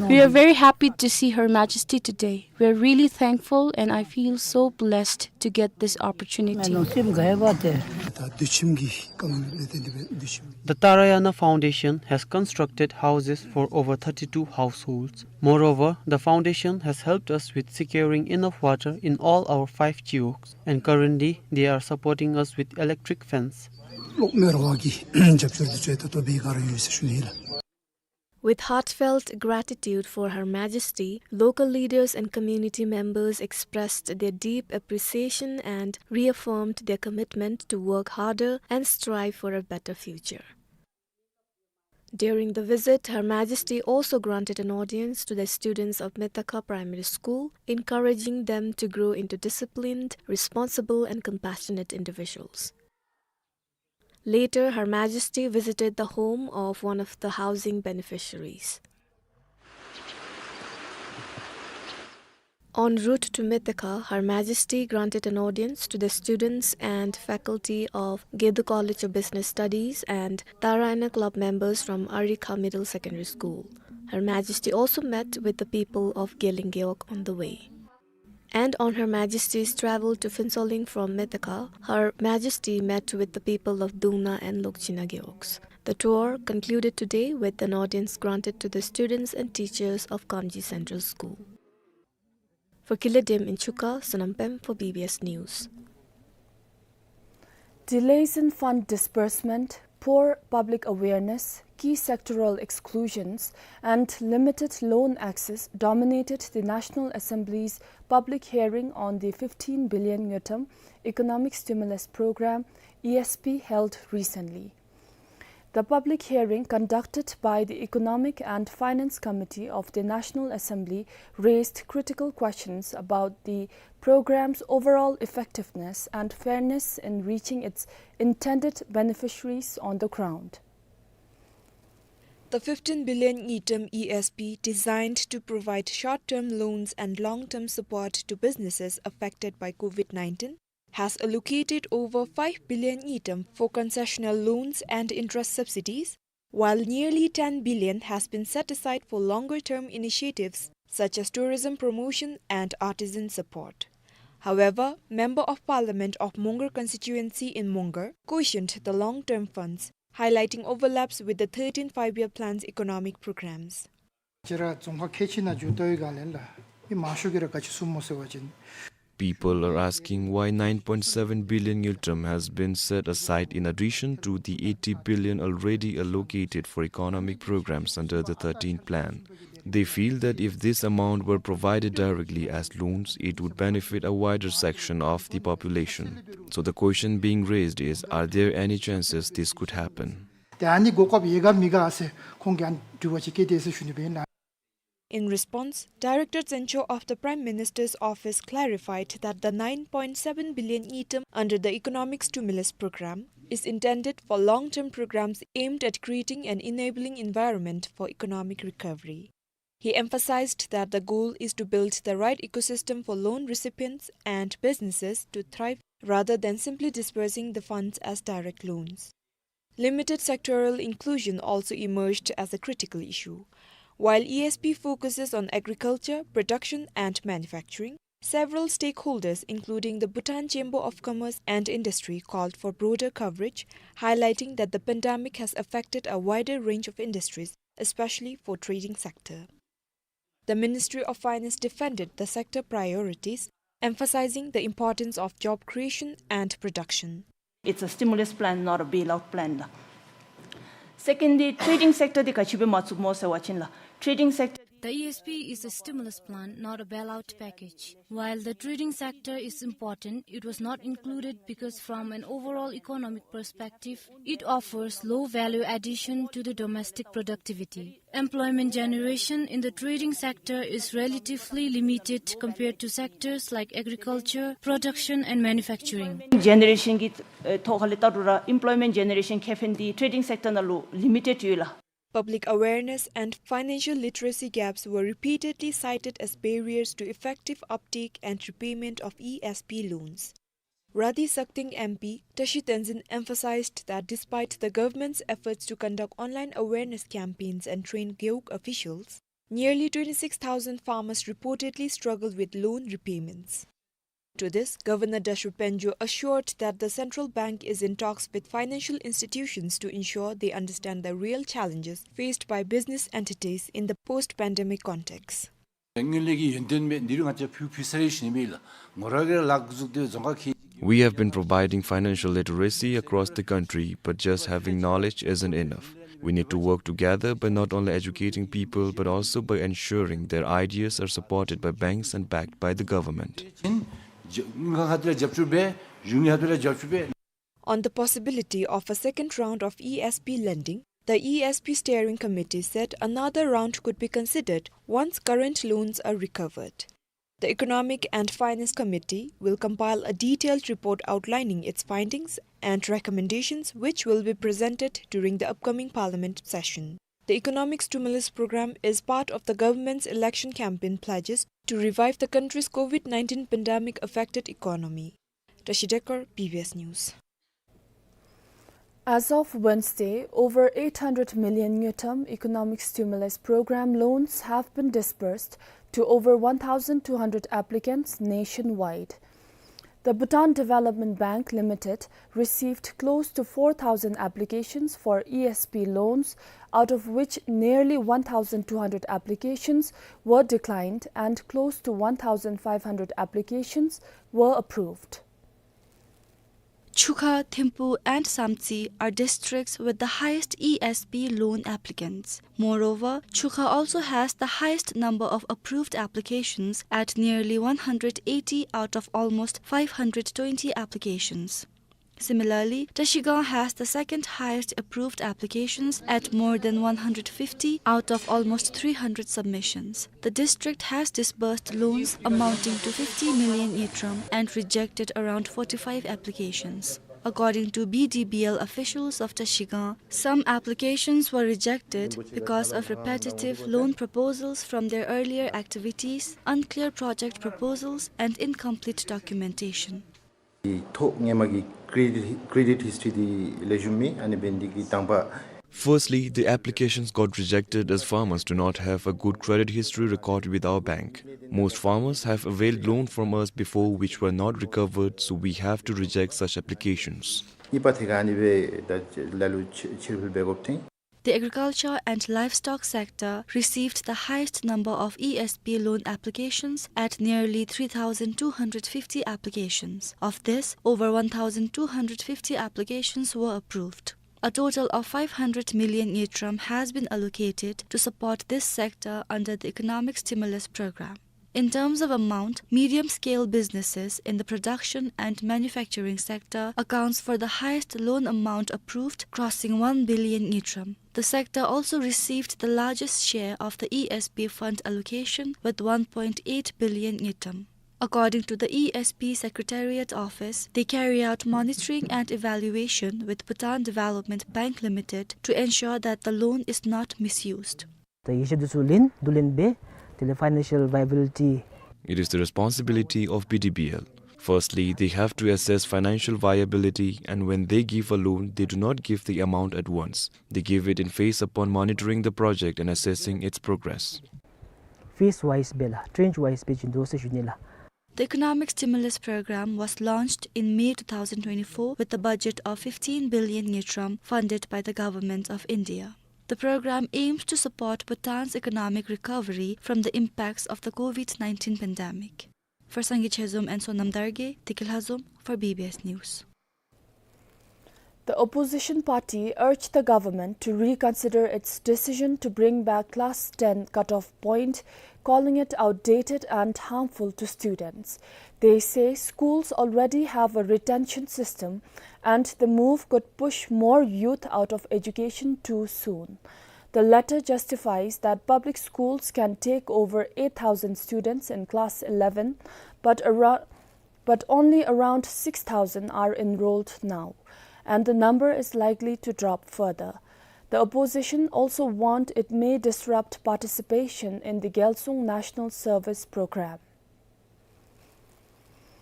We are very happy to see Her Majesty today. We are really thankful, and I feel so blessed to get this opportunity. The Tarayana Foundation has constructed houses for over thirty-two households. Moreover, the foundation has helped us with securing enough water in all our five gewogs, and currently they are supporting us with electric fans. With heartfelt gratitude for Her Majesty, local leaders and community members expressed their deep appreciation and reaffirmed their commitment to work harder and strive for a better future. During the visit, Her Majesty also granted an audience to the students of Metaka Primary School, encouraging them to grow into disciplined, responsible, and compassionate individuals. Later, Her Majesty visited the home of one of the housing beneficiaries. En route to Metaka, Her Majesty granted an audience to the students and faculty of Gedo College of Business Studies and Tarayana Club members from Arikha Middle Secondary School. Her Majesty also met with the people of Geleng Gewog on the way. And on Her Majesty's travel to Phuentsholing from Metaka, Her Majesty met with the people of Dungna and Lokchina Gewogs. The tour concluded today with an audience granted to the students and teachers of Kamji Central School. For Killedim in Chuka, Sonam Pem for B B S News. Delays in fund disbursement, poor public awareness, key sectoral exclusions, and limited loan access dominated the National Assembly's public hearing on the fifteen billion ngultrum Economic Stimulus Program, E S P, held recently. The public hearing conducted by the Economic and Finance Committee of the National Assembly raised critical questions about the program's overall effectiveness and fairness in reaching its intended beneficiaries on the ground. The fifteen billion ngultrum E S P, designed to provide short-term loans and long-term support to businesses affected by COVID nineteen, has allocated over five billion ngultrum for concessional loans and interest subsidies, while nearly ten billion has been set aside for longer-term initiatives such as tourism promotion and artisan support. However, Member of Parliament of Mongar constituency in Mongar cautioned the long-term funds, highlighting overlaps with the thirteen five-year plan's economic programs. ཁྱེད་ར་རྫོང་ཁག་ཁལ་གཅིག་ནང་འགྱོ་ལྟ་བའི་སྒང་ལས་ལགས། མི་མང་ཤོས་ཀྱིས་ར་ག་ཅི་གསུངམ་སྨོ་ཟེར་བ་ཅིན། People are asking why nine point seven billion ngultrum has been set aside in addition to the eighty billion already allocated for economic programs under the thirteenth plan. They feel that if this amount were provided directly as loans, it would benefit a wider section of the population. So the question being raised is, are there any chances this could happen? ཏེ་ཨ་ནི་གོ་སྐབས་ཡོད་ག་མེད་ག་ཟེར་ཁོང་གིས་ཨ་ནི་དྲི་བ་ཅིག་བཀོད་དེས་ཟེར་ཞུ་ནི་ཨིན་ལགས། In response, Director Zensho of the Prime Minister's Office clarified that the nine point seven billion ngultrum under the Economic Stimulus Program is intended for long-term programs aimed at creating an enabling environment for economic recovery. He emphasized that the goal is to build the right ecosystem for loan recipients and businesses to thrive rather than simply disbursing the funds as direct loans. Limited sectoral inclusion also emerged as a critical issue. While E S P focuses on agriculture, production, and manufacturing, several stakeholders, including the Bhutan Chamber of Commerce and Industry, called for broader coverage, highlighting that the pandemic has affected a wider range of industries, especially for trading sector. The Ministry of Finance defended the sector priorities, emphasizing the importance of job creation and production. It's a stimulus plan, not a bailout plan ལགས། Secondly, trading sector འདི་ག་ཅི་སྦེ་མ་བཙུགས་སྨོ་ཟེར་བ་ཅིན་ལགས། Trading sector འདི་ The E S P is a stimulus plan, not a bailout package. While the trading sector is important, it was not included because from an overall economic perspective, it offers low value addition to the domestic productivity. Employment generation in the trading sector is relatively limited compared to sectors like agriculture, production and manufacturing. Generation གི་ཐོག་ལས་བལྟ་རུང་ར་employment generation ཁེ་ཕན་འདི་trading sector ནང་ལུ་limited ཡོད་ལགས། Public awareness and financial literacy gaps were repeatedly cited as barriers to effective uptake and repayment of E S P loans. Radhi Sakting M P, Tashi Tenzin emphasized that despite the government's efforts to conduct online awareness campaigns and train Gewog officials, nearly twenty-six thousand farmers reportedly struggle with loan repayments. To this, Governor Dasho Panjo assured that the central bank is in talks with financial institutions to ensure they understand the real challenges faced by business entities in the post-pandemic context. དངུལ་ལས་ཀྱི་ཡོན་ཏན་མེད་འདི་རུ་ང་བཅས་ཕུལ་ཕུལ་ས་རེ་ཞུ་ནི་མེད་ལགས། ངོ་ར་གི་ལཱ་འགོ་བཙུགས་ཏེ་རྫོང་ཁག་ཁེ། We have been providing financial literacy across the country, but just having knowledge isn't enough. We need to work together by not only educating people, but also by ensuring their ideas are supported by banks and backed by the government. དངུལ་ཁང་ཁག་དེ་ལུ་རྒྱབ་སྐྱོར་འབད། གཞུང་གི་ཁག་དེ་ལུ་རྒྱབ་སྐྱོར་འབད། On the possibility of a second round of E S P lending, the E S P steering committee said another round could be considered once current loans are recovered. The Economic and Finance Committee will compile a detailed report outlining its findings and recommendations, which will be presented during the upcoming parliament session. The economic stimulus program is part of the government's election campaign pledges to revive the country's COVID nineteen pandemic affected economy. Tashi Dekar, B B S News. As of Wednesday, over eight hundred million ngultrum economic stimulus program loans have been disbursed to over one thousand two hundred applicants nationwide. The Bhutan Development Bank Limited received close to four thousand applications for E S P loans, out of which nearly one thousand two hundred applications were declined and close to one thousand five hundred applications were approved. Chukha, Thimphu and Samtse are districts with the highest E S P loan applicants. Moreover, Chukha also has the highest number of approved applications at nearly one hundred eighty out of almost five hundred twenty applications. Similarly, Trashigang has the second highest approved applications at more than one hundred fifty out of almost three hundred submissions. The district has disbursed loans amounting to fifty million ngultrum and rejected around forty-five applications. According to B D B L officials of Trashigang, some applications were rejected because of repetitive loan proposals from their earlier activities, unclear project proposals, and incomplete documentation. ཐོག་སྔོན་མ་གི་credit, credit history འདི་ལེགས་ཤོམ་མེད། ཨ་ནི་འབད་ནི་འདི་གིས་དང་པ། Firstly, the applications got rejected as farmers do not have a good credit history record with our bank. Most farmers have availed loan from us before which were not recovered, so we have to reject such applications. གཉིས་པ་ཐད་ཁར་ཨ་ནི་སྦེ་ད་ལ་ལུ་ཕྱིར་ཕུལ་འབད་དགོཔ་ཐོན། The agriculture and livestock sector received the highest number of E S P loan applications at nearly three thousand two hundred fifty applications. Of this, over one thousand two hundred fifty applications were approved. A total of five hundred million ngultrum has been allocated to support this sector under the economic stimulus program. In terms of amount, medium-scale businesses in the production and manufacturing sector accounts for the highest loan amount approved, crossing one billion ngultrum. The sector also received the largest share of the E S P fund allocation with one point eight billion ngultrum. According to the E S P Secretariat Office, they carry out monitoring and evaluation with Bhutan Development Bank Limited to ensure that the loan is not misused. ད་ཡིག་ཆ་འདི་ཚུ་ལེན། བསྡུ་ལེན་འབད། དེ་ལས་financial viability. It is the responsibility of B D B L. Firstly, they have to assess financial viability, and when they give a loan, they do not give the amount at once. They give it in phase upon monitoring the project and assessing its progress. Phase wise སྦེ་ལགས། tranche wise སྦེ་བྱིན་དོ་ཟེར་ཞུ་ནི་ལགས། The economic stimulus program was launched in May two thousand twenty-four with a budget of fifteen billion ngultrum funded by the Government of India. The program aims to support Bhutan's economic recovery from the impacts of the COVID nineteen pandemic. For Sangay Chezom and Sonam Dargay, Tekil Hazom for B B S News. The opposition party urged the government to reconsider its decision to bring back class ten cutoff point, calling it outdated and harmful to students. They say schools already have a retention system and the move could push more youth out of education too soon. The letter justifies that public schools can take over eight thousand students in class eleven, but around but only around six thousand are enrolled now, and the number is likely to drop further. The opposition also warned it may disrupt participation in the Gyalsung National Service Program.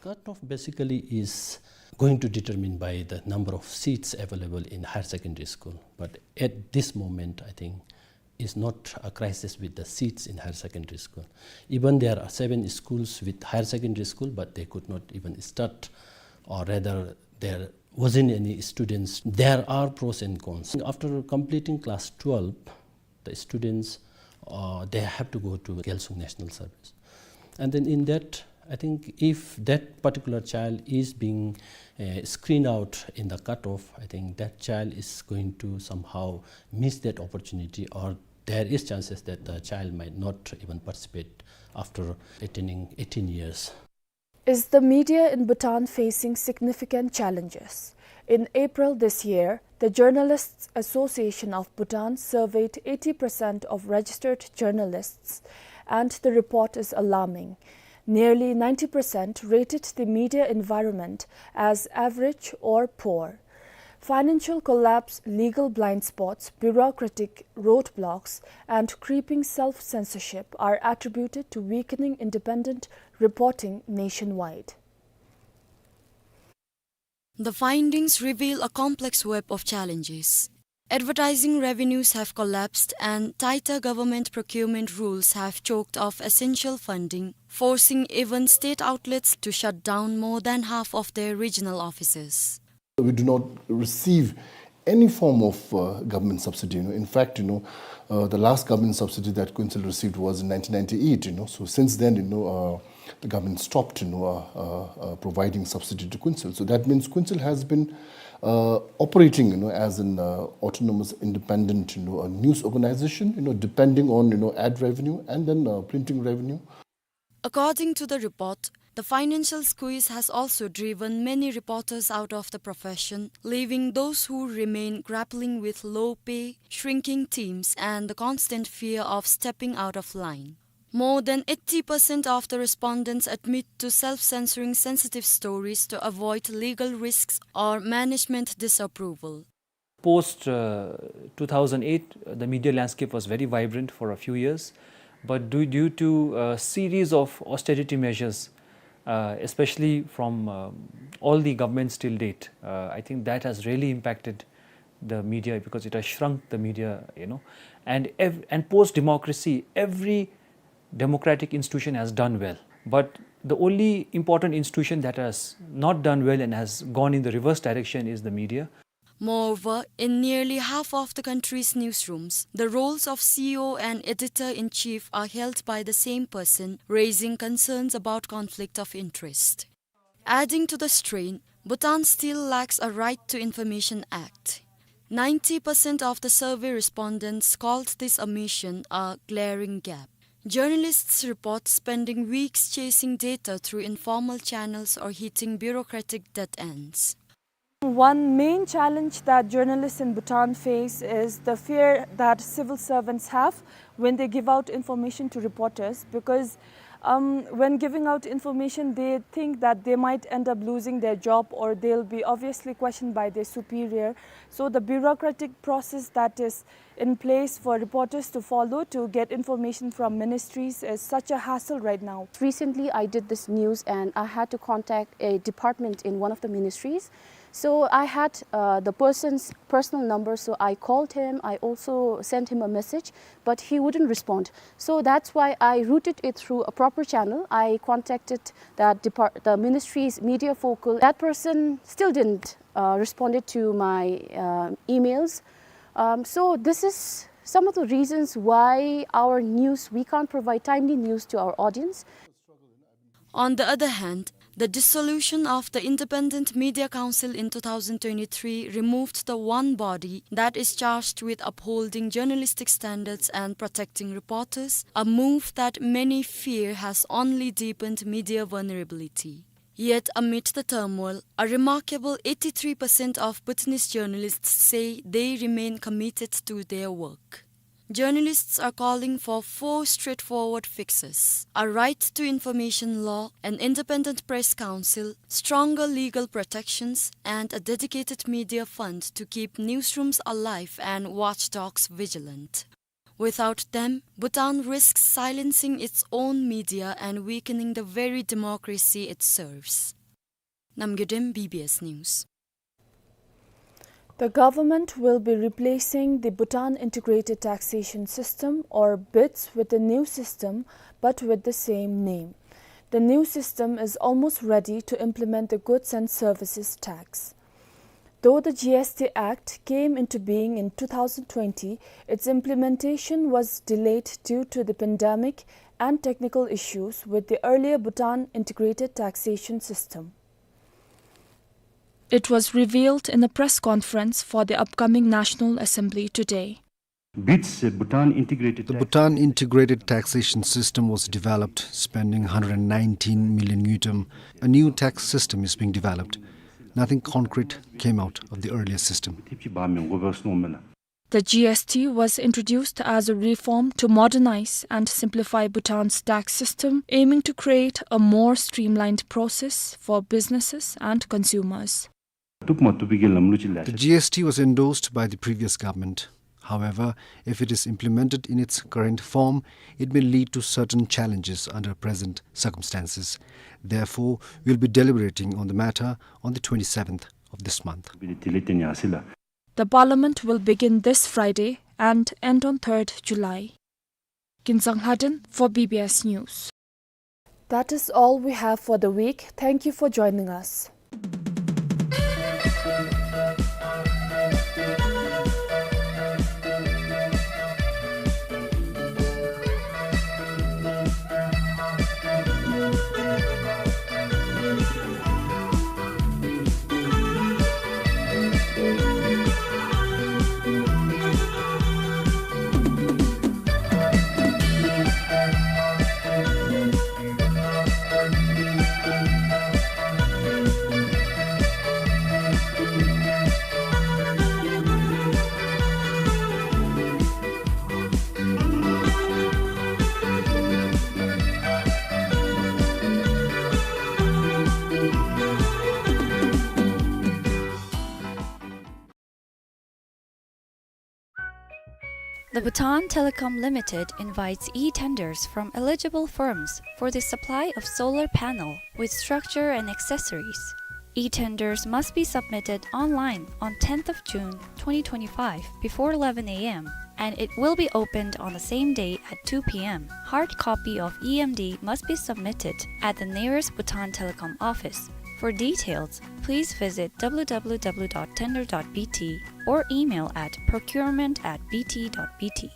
Cutoff basically is going to determine by the number of seats available in higher secondary school. But at this moment, I think is not a crisis with the seats in higher secondary school. Even there are seven schools with higher secondary school, but they could not even start, or rather, there wasn't any students. There are pros and cons. After completing class twelve, the students, uh, they have to go to Gyalsung National Service. And then in that, I think if that particular child is being, uh, screened out in the cutoff, I think that child is going to somehow miss that opportunity, or there is chances that the child might not even participate after attaining eighteen years. Is the media in Bhutan facing significant challenges? In April this year, the Journalists Association of Bhutan surveyed eighty percent of registered journalists, and the report is alarming. Nearly ninety percent rated the media environment as average or poor. Financial collapse, legal blind spots, bureaucratic roadblocks, and creeping self-censorship are attributed to weakening independent reporting nationwide. The findings reveal a complex web of challenges. Advertising revenues have collapsed and tighter government procurement rules have choked off essential funding, forcing even state outlets to shut down more than half of their regional offices. We do not receive any form of, uh, government subsidy. You know, in fact, you know, uh, the last government subsidy that Kuensel received was in nineteen ninety-eight. You know, so since then, you know, uh, the government stopped, you know, uh, uh, uh, providing subsidy to Kuensel. So that means Kuensel has been, uh, operating, you know, as an, uh, autonomous, independent, you know, a news organization, you know, depending on, you know, ad revenue and then, uh, printing revenue. According to the report, the financial squeeze has also driven many reporters out of the profession, leaving those who remain grappling with low pay, shrinking teams, and the constant fear of stepping out of line. More than eighty percent of the respondents admit to self-censoring sensitive stories to avoid legal risks or management disapproval. Post, uh, two thousand eight, the media landscape was very vibrant for a few years, but due, due to a series of austerity measures, uh, especially from, um, all the governments till date, uh, I think that has really impacted the media because it has shrunk the media, you know. And ev-, and post democracy, every democratic institution has done well, but the only important institution that has not done well and has gone in the reverse direction is the media. Moreover, in nearly half of the country's newsrooms, the roles of C E O and editor-in-chief are held by the same person, raising concerns about conflict of interest. Adding to the strain, Bhutan still lacks a Right to Information Act. Ninety percent of the survey respondents called this omission a glaring gap. Journalists report spending weeks chasing data through informal channels or hitting bureaucratic dead ends. One main challenge that journalists in Bhutan face is the fear that civil servants have when they give out information to reporters, because, um, when giving out information, they think that they might end up losing their job or they'll be obviously questioned by their superior. So the bureaucratic process that is in place for reporters to follow to get information from ministries is such a hassle right now. Recently, I did this news and I had to contact a department in one of the ministries. So I had, uh, the person's personal number, so I called him. I also sent him a message, but he wouldn't respond. So that's why I routed it through a proper channel. I contacted that depart-, the ministry's media focal. That person still didn't, uh, responded to my, uh, emails. Um, so this is some of the reasons why our news, we can't provide timely news to our audience. On the other hand, The dissolution of the Independent Media Council in two thousand twenty-three removed the one body that is charged with upholding journalistic standards and protecting reporters, a move that many fear has only deepened media vulnerability. Yet, amid the turmoil, a remarkable eighty-three percent of Bhutanese journalists say they remain committed to their work. Journalists are calling for four straightforward fixes: a right to information law, an independent press council, stronger legal protections, and a dedicated media fund to keep newsrooms alive and watchdogs vigilant. Without them, Bhutan risks silencing its own media and weakening the very democracy it serves. Namgay Dem, B B S News. The government will be replacing the Bhutan Integrated Taxation System, or BITS, with a new system, but with the same name. The new system is almost ready to implement the goods and services tax. Though the G S T Act came into being in two thousand twenty, its implementation was delayed due to the pandemic and technical issues with the earlier Bhutan Integrated Taxation System. It was revealed in a press conference for the upcoming National Assembly today. BITS, Bhutan Integrated The Tax- Bhutan Integrated Taxation System was developed, spending hundred and nineteen million ngultrum. A new tax system is being developed. Nothing concrete came out of the earlier system. The G S T was introduced as a reform to modernize and simplify Bhutan's tax system, aiming to create a more streamlined process for businesses and consumers. The G S T was endorsed by the previous government. However, if it is implemented in its current form, it may lead to certain challenges under present circumstances. Therefore, we'll be deliberating on the matter on the twenty-seventh of this month. The parliament will begin this Friday and end on third July. Kinzang Lhaden for B B S News. That is all we have for the week. Thank you for joining us. The Bhutan Telecom Limited invites e-tenders from eligible firms for the supply of solar panel with structure and accessories. E-tenders must be submitted online on tenth of June twenty twenty-five before eleven A M, and it will be opened on the same day at two P M. Hard copy of E M D must be submitted at the nearest Bhutan Telecom office. For details, please visit W W W dot tender dot B T or email at procurement at B T dot B T.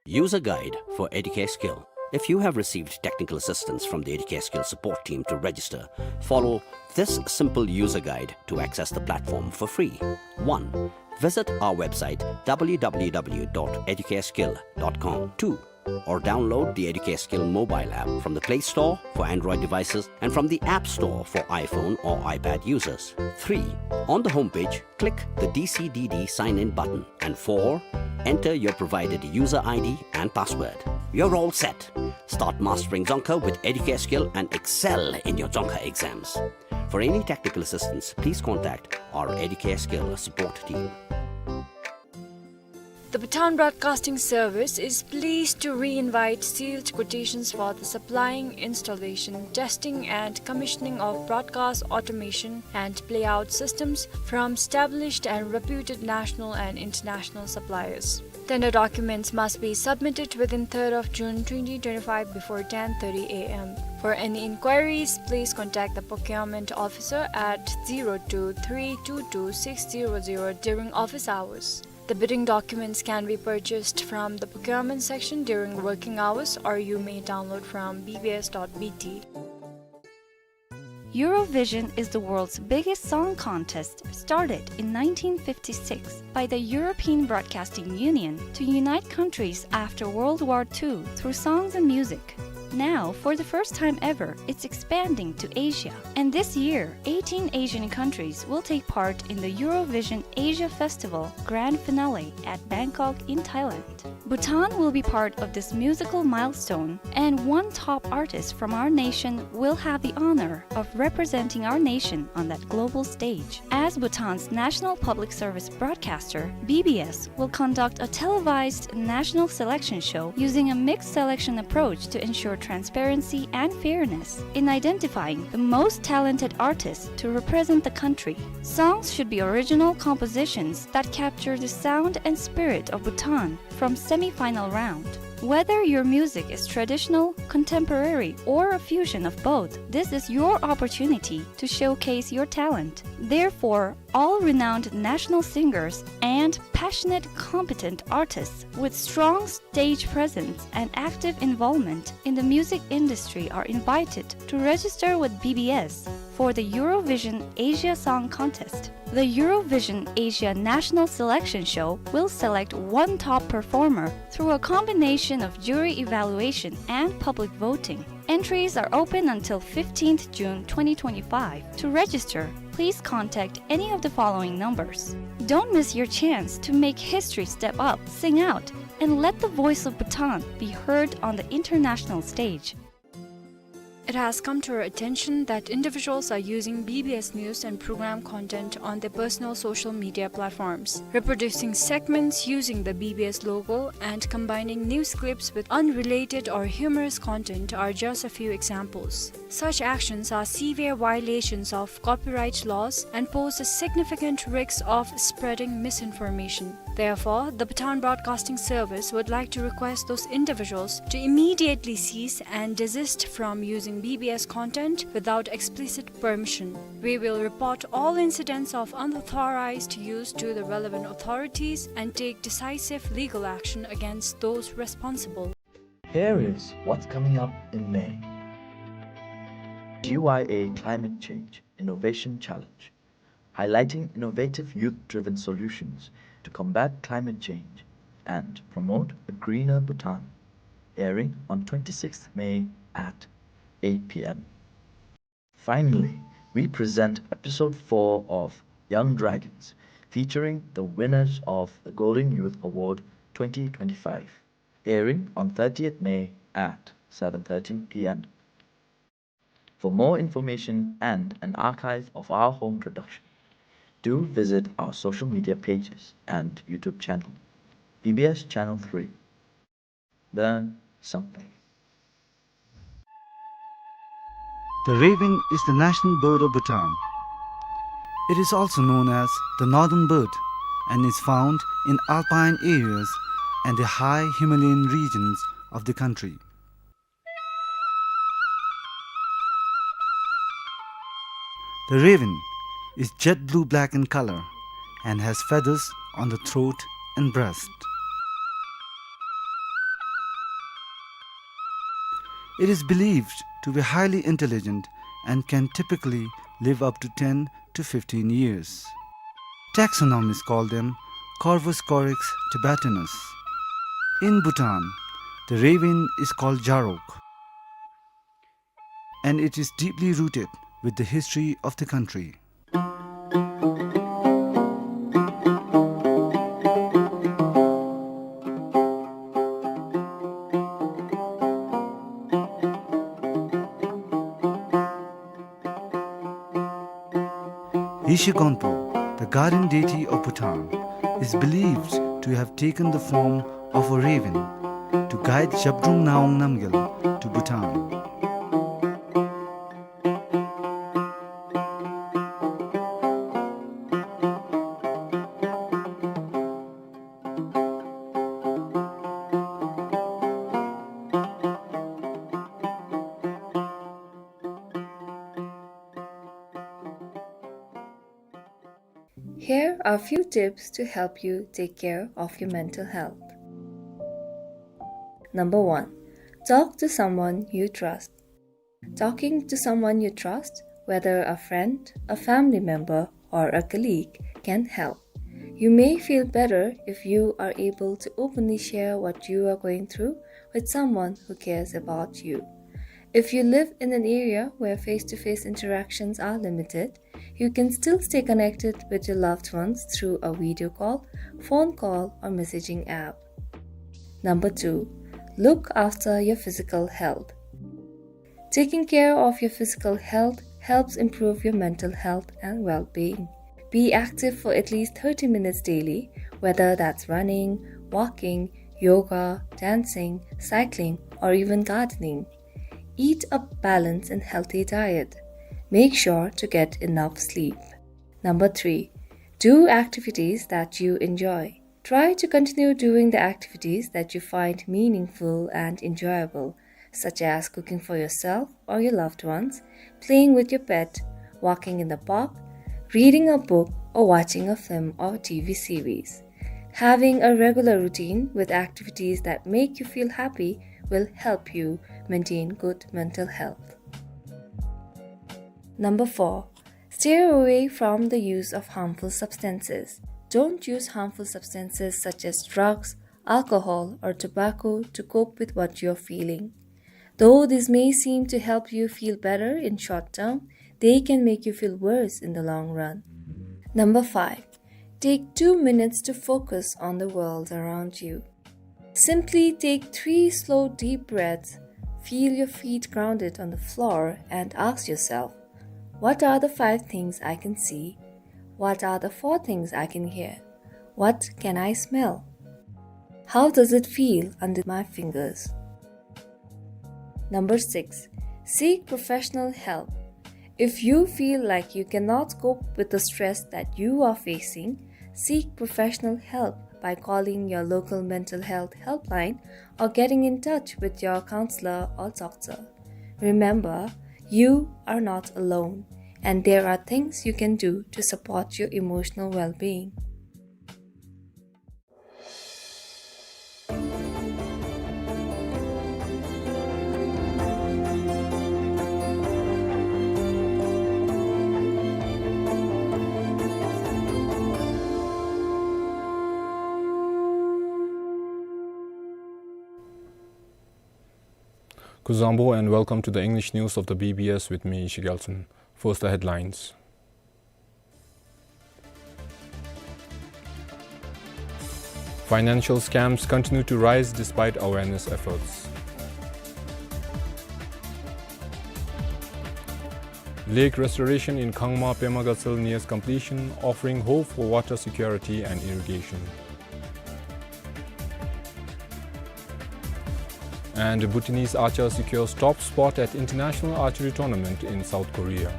User guide for Educare Skill. If you have received technical assistance from the Educare Skill support team to register, follow this simple user guide to access the platform for free. One, visit our website W W W dot educare skill dot com. Two, or download the Educare Skill mobile app from the Play Store for Android devices and from the App Store for iPhone or iPad users. Three, on the homepage, click the D C D D sign-in button. And four, enter your provided user I D and password. You're all set. Start mastering Dzongkha with Educare Skill and excel in your Dzongkha exams. For any technical assistance, please contact our Educare Skill support team. The Bhutan Broadcasting Service is pleased to re-invite sealed quotations for the supplying, installation, testing and commissioning of broadcast automation and playout systems from established and reputed national and international suppliers. Tender documents must be submitted within third of June twenty twenty-five before ten thirty A M. For any inquiries, please contact the procurement officer at zero two three two two six zero zero during office hours. The bidding documents can be purchased from the procurement section during working hours, or you may download from B B S dot B T. Eurovision is the world's biggest song contest, started in nineteen fifty-six by the European Broadcasting Union to unite countries after World War Two through songs and music. Now, for the first time ever, it's expanding to Asia. And this year, eighteen Asian countries will take part in the Eurovision Asia Festival grand finale at Bangkok in Thailand. Bhutan will be part of this musical milestone, and one top artist from our nation will have the honor of representing our nation on that global stage. As Bhutan's national public service broadcaster, B B S will conduct a televised national selection show using a mixed selection approach to ensure transparency and fairness in identifying the most talented artists to represent the country. Songs should be original compositions that capture the sound and spirit of Bhutan from semi-final round. Whether your music is traditional, contemporary, or a fusion of both, this is your opportunity to showcase your talent. Therefore, all renowned national singers and passionate, competent artists with strong stage presence and active involvement in the music industry are invited to register with B B S for the Eurovision Asia Song Contest. The Eurovision Asia National Selection Show will select one top performer through a combination of jury evaluation and public voting. Entries are open until fifteenth June twenty twenty-five. To register, please contact any of the following numbers. Don't miss your chance to make history, step up, sing out, and let the voice of Bhutan be heard on the international stage. It has come to our attention that individuals are using B B S news and program content on their personal social media platforms. Reproducing segments using the B B S logo and combining news clips with unrelated or humorous content are just a few examples. Such actions are severe violations of copyright laws and pose a significant risk of spreading misinformation. Therefore, the Bhutan Broadcasting Service would like to request those individuals to immediately cease and desist from using B B S content without explicit permission. We will report all incidents of unauthorized use to the relevant authorities and take decisive legal action against those responsible. Here is what's coming up in May. G Y A Climate Change Innovation Challenge, highlighting innovative youth-driven solutions to combat climate change and promote a greener Bhutan, airing on twenty-sixth May at eight P M. Finally, we present episode four of Young Dragons, featuring the winners of the Golden Youth Award twenty twenty-five, airing on thirtieth May at seven thirty P M. For more information and an archive of our home production, do visit our social media pages and YouTube channel, B B S Channel three. Learn something. The raven is the national bird of Bhutan. It is also known as the northern bird and is found in alpine areas and the high Himalayan regions of the country. The raven is jet blue-black in color and has feathers on the throat and breast. It is believed to be highly intelligent and can typically live up to ten to fifteen years. Taxonomists call them Corvus corax tibetanus. In Bhutan, the raven is called Jarok, and it is deeply rooted with the history of the country. Yeshe Gonpo, the guardian deity of Bhutan, is believed to have taken the form of a raven to guide Zhabdrung Ngawang Namgyal to Bhutan. Here are few tips to help you take care of your mental health. Number one, talk to someone you trust. Talking to someone you trust Whether a friend, a family member, or a colleague can help. You may feel better if you are able to openly share what you are going through with someone who cares about you. If you live in an area where face-to-face interactions are limited, you can still stay connected with your loved ones through a video call, phone call, or messaging app. Number two, look after your physical health. Taking care of your physical health helps improve your mental health and well-being. Be active for at least thirty minutes daily, whether that's running, walking, yoga, dancing, cycling, or even gardening. Eat a balanced and healthy diet. Make sure to get enough sleep. Number three, do activities that you enjoy. Try to continue doing the activities that you find meaningful and enjoyable, such as cooking for yourself or your loved ones, playing with your pet, walking in the park, reading a book, or watching a film or T V series. Having a regular routine with activities that make you feel happy will help you maintain good mental health. Number four, stay away from the use of harmful substances. Don't use harmful substances such as drugs, alcohol, or tobacco to cope with what you're feeling. Though this may seem to help you feel better in short term, they can make you feel worse in the long run. Number five, take two minutes to focus on the world around you. Simply take three slow, deep breaths, feel your feet grounded on the floor, and ask yourself, "What are the five things I can see? What are the four things I can hear? What can I smell? How does it feel under my fingers?" Number six, seek professional help. If you feel like you cannot cope with the stress that you are facing, seek professional help by calling your local mental health helpline or getting in touch with your counselor or doctor. Remember, you are not alone, and there are things you can do to support your emotional well-being. Kuzuzangpo and welcome to the English news of the B B S with me, Shigelson. First, the headlines. Financial scams continue to rise despite awareness efforts. Lake restoration in Khangma Pema Gatshel nears completion, offering hope for water security and irrigation. And Bhutanese archer secures top spot at international archery tournament in South Korea.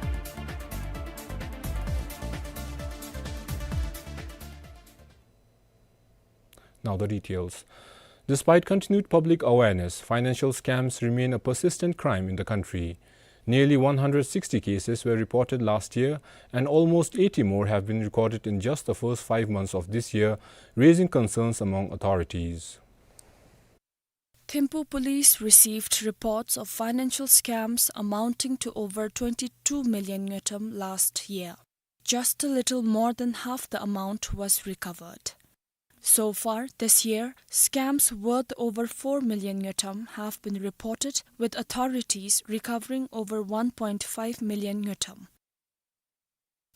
Now the details. Despite continued public awareness, financial scams remain a persistent crime in the country. Nearly one hundred sixty cases were reported last year, and almost eighty more have been recorded in just the first five months of this year, raising concerns among authorities. Thimphu police received reports of financial scams amounting to over twenty-two million ngultrum last year. Just a little more than half the amount was recovered. So far this year, scams worth over four million ngultrum have been reported, with authorities recovering over one point five million ngultrum.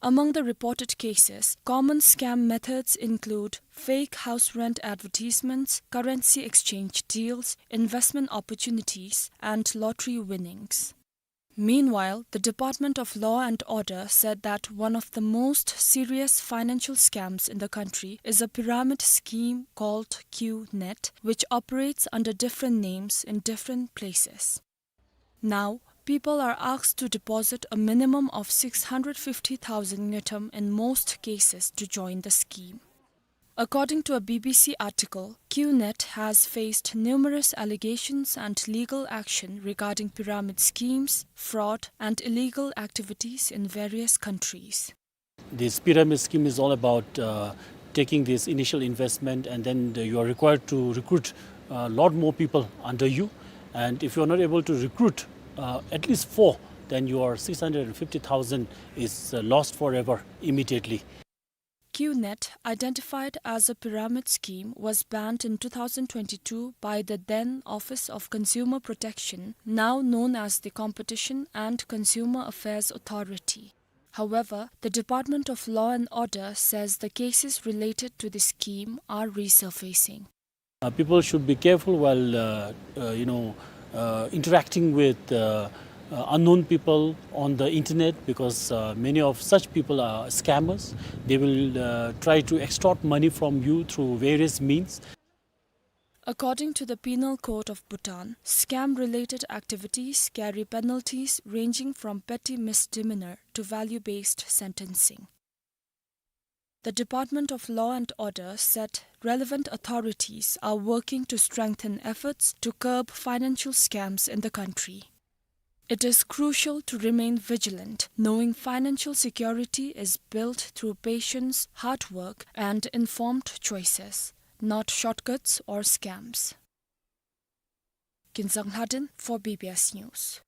Among the reported cases, common scam methods include fake house rent advertisements, currency exchange deals, investment opportunities, and lottery winnings. Meanwhile, the Department of Law and Order said that one of the most serious financial scams in the country is a pyramid scheme called Q net, which operates under different names in different places. Now, people are asked to deposit a minimum of six hundred fifty thousand ngultrum in most cases to join the scheme. According to a B B C article, Q net has faced numerous allegations and legal action regarding pyramid schemes, fraud, and illegal activities in various countries. This pyramid scheme is all about, uh, taking this initial investment, and then the, you are required to recruit a lot more people under you. And if you are not able to recruit, uh, at least four then your six hundred and fifty thousand is, uh, lost forever immediately. QNet, identified as a pyramid scheme, was banned in two thousand twenty-two by the then Office of Consumer Protection, now known as the Competition and Consumer Affairs Authority. However, the Department of Law and Order says the cases related to the scheme are resurfacing. Uh, people should be careful while, uh, uh, you know, uh, interacting with, uh, uh, unknown people on the internet, because, uh, many of such people are scammers. They will, uh, try to extort money from you through various means. According to the Penal Code of Bhutan, scam-related activities carry penalties ranging from petty misdemeanor to value-based sentencing. The Department of Law and Order said relevant authorities are working to strengthen efforts to curb financial scams in the country. It is crucial to remain vigilant, knowing financial security is built through patience, hard work, and informed choices, not shortcuts or scams. Kinzang Lhaden for B B S News.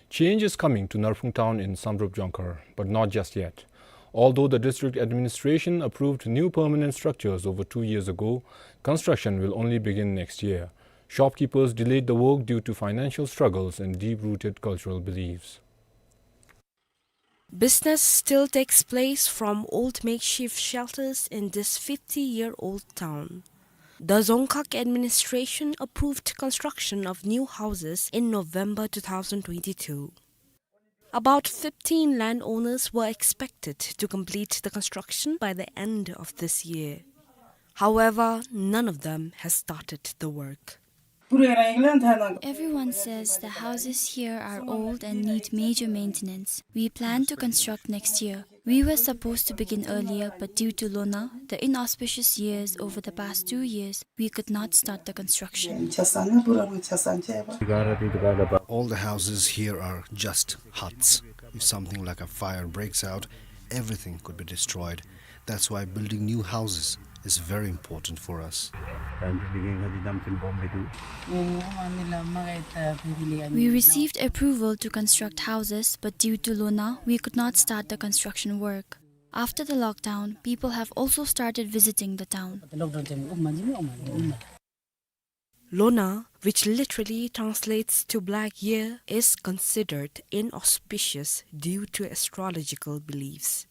Change is coming to Narphung town in Samdrup Jongkhar, but not just yet. Although the district administration approved new permanent structures over two years ago, construction will only begin next year. Shopkeepers delayed the work due to financial struggles and deep-rooted cultural beliefs. Business still takes place from old makeshift shelters in this fifty-year-old town. The Dzongkhag administration approved construction of new houses in November two thousand twenty-two. About fifteen landowners were expected to complete the construction by the end of this year. However, none of them has started the work. Everyone says the houses here are old and need major maintenance. We plan to construct next year. We were supposed to begin earlier, but due to Lona, the inauspicious years over the past two years, we could not start the construction. All the houses here are just huts. If something like a fire breaks out, everything could be destroyed. That's why building new houses is very important for us. We received approval to construct houses, but due to Lona, we could not start the construction work. After the lockdown, people have also started visiting the town. Lona, which literally translates to black year, is considered inauspicious due to astrological beliefs.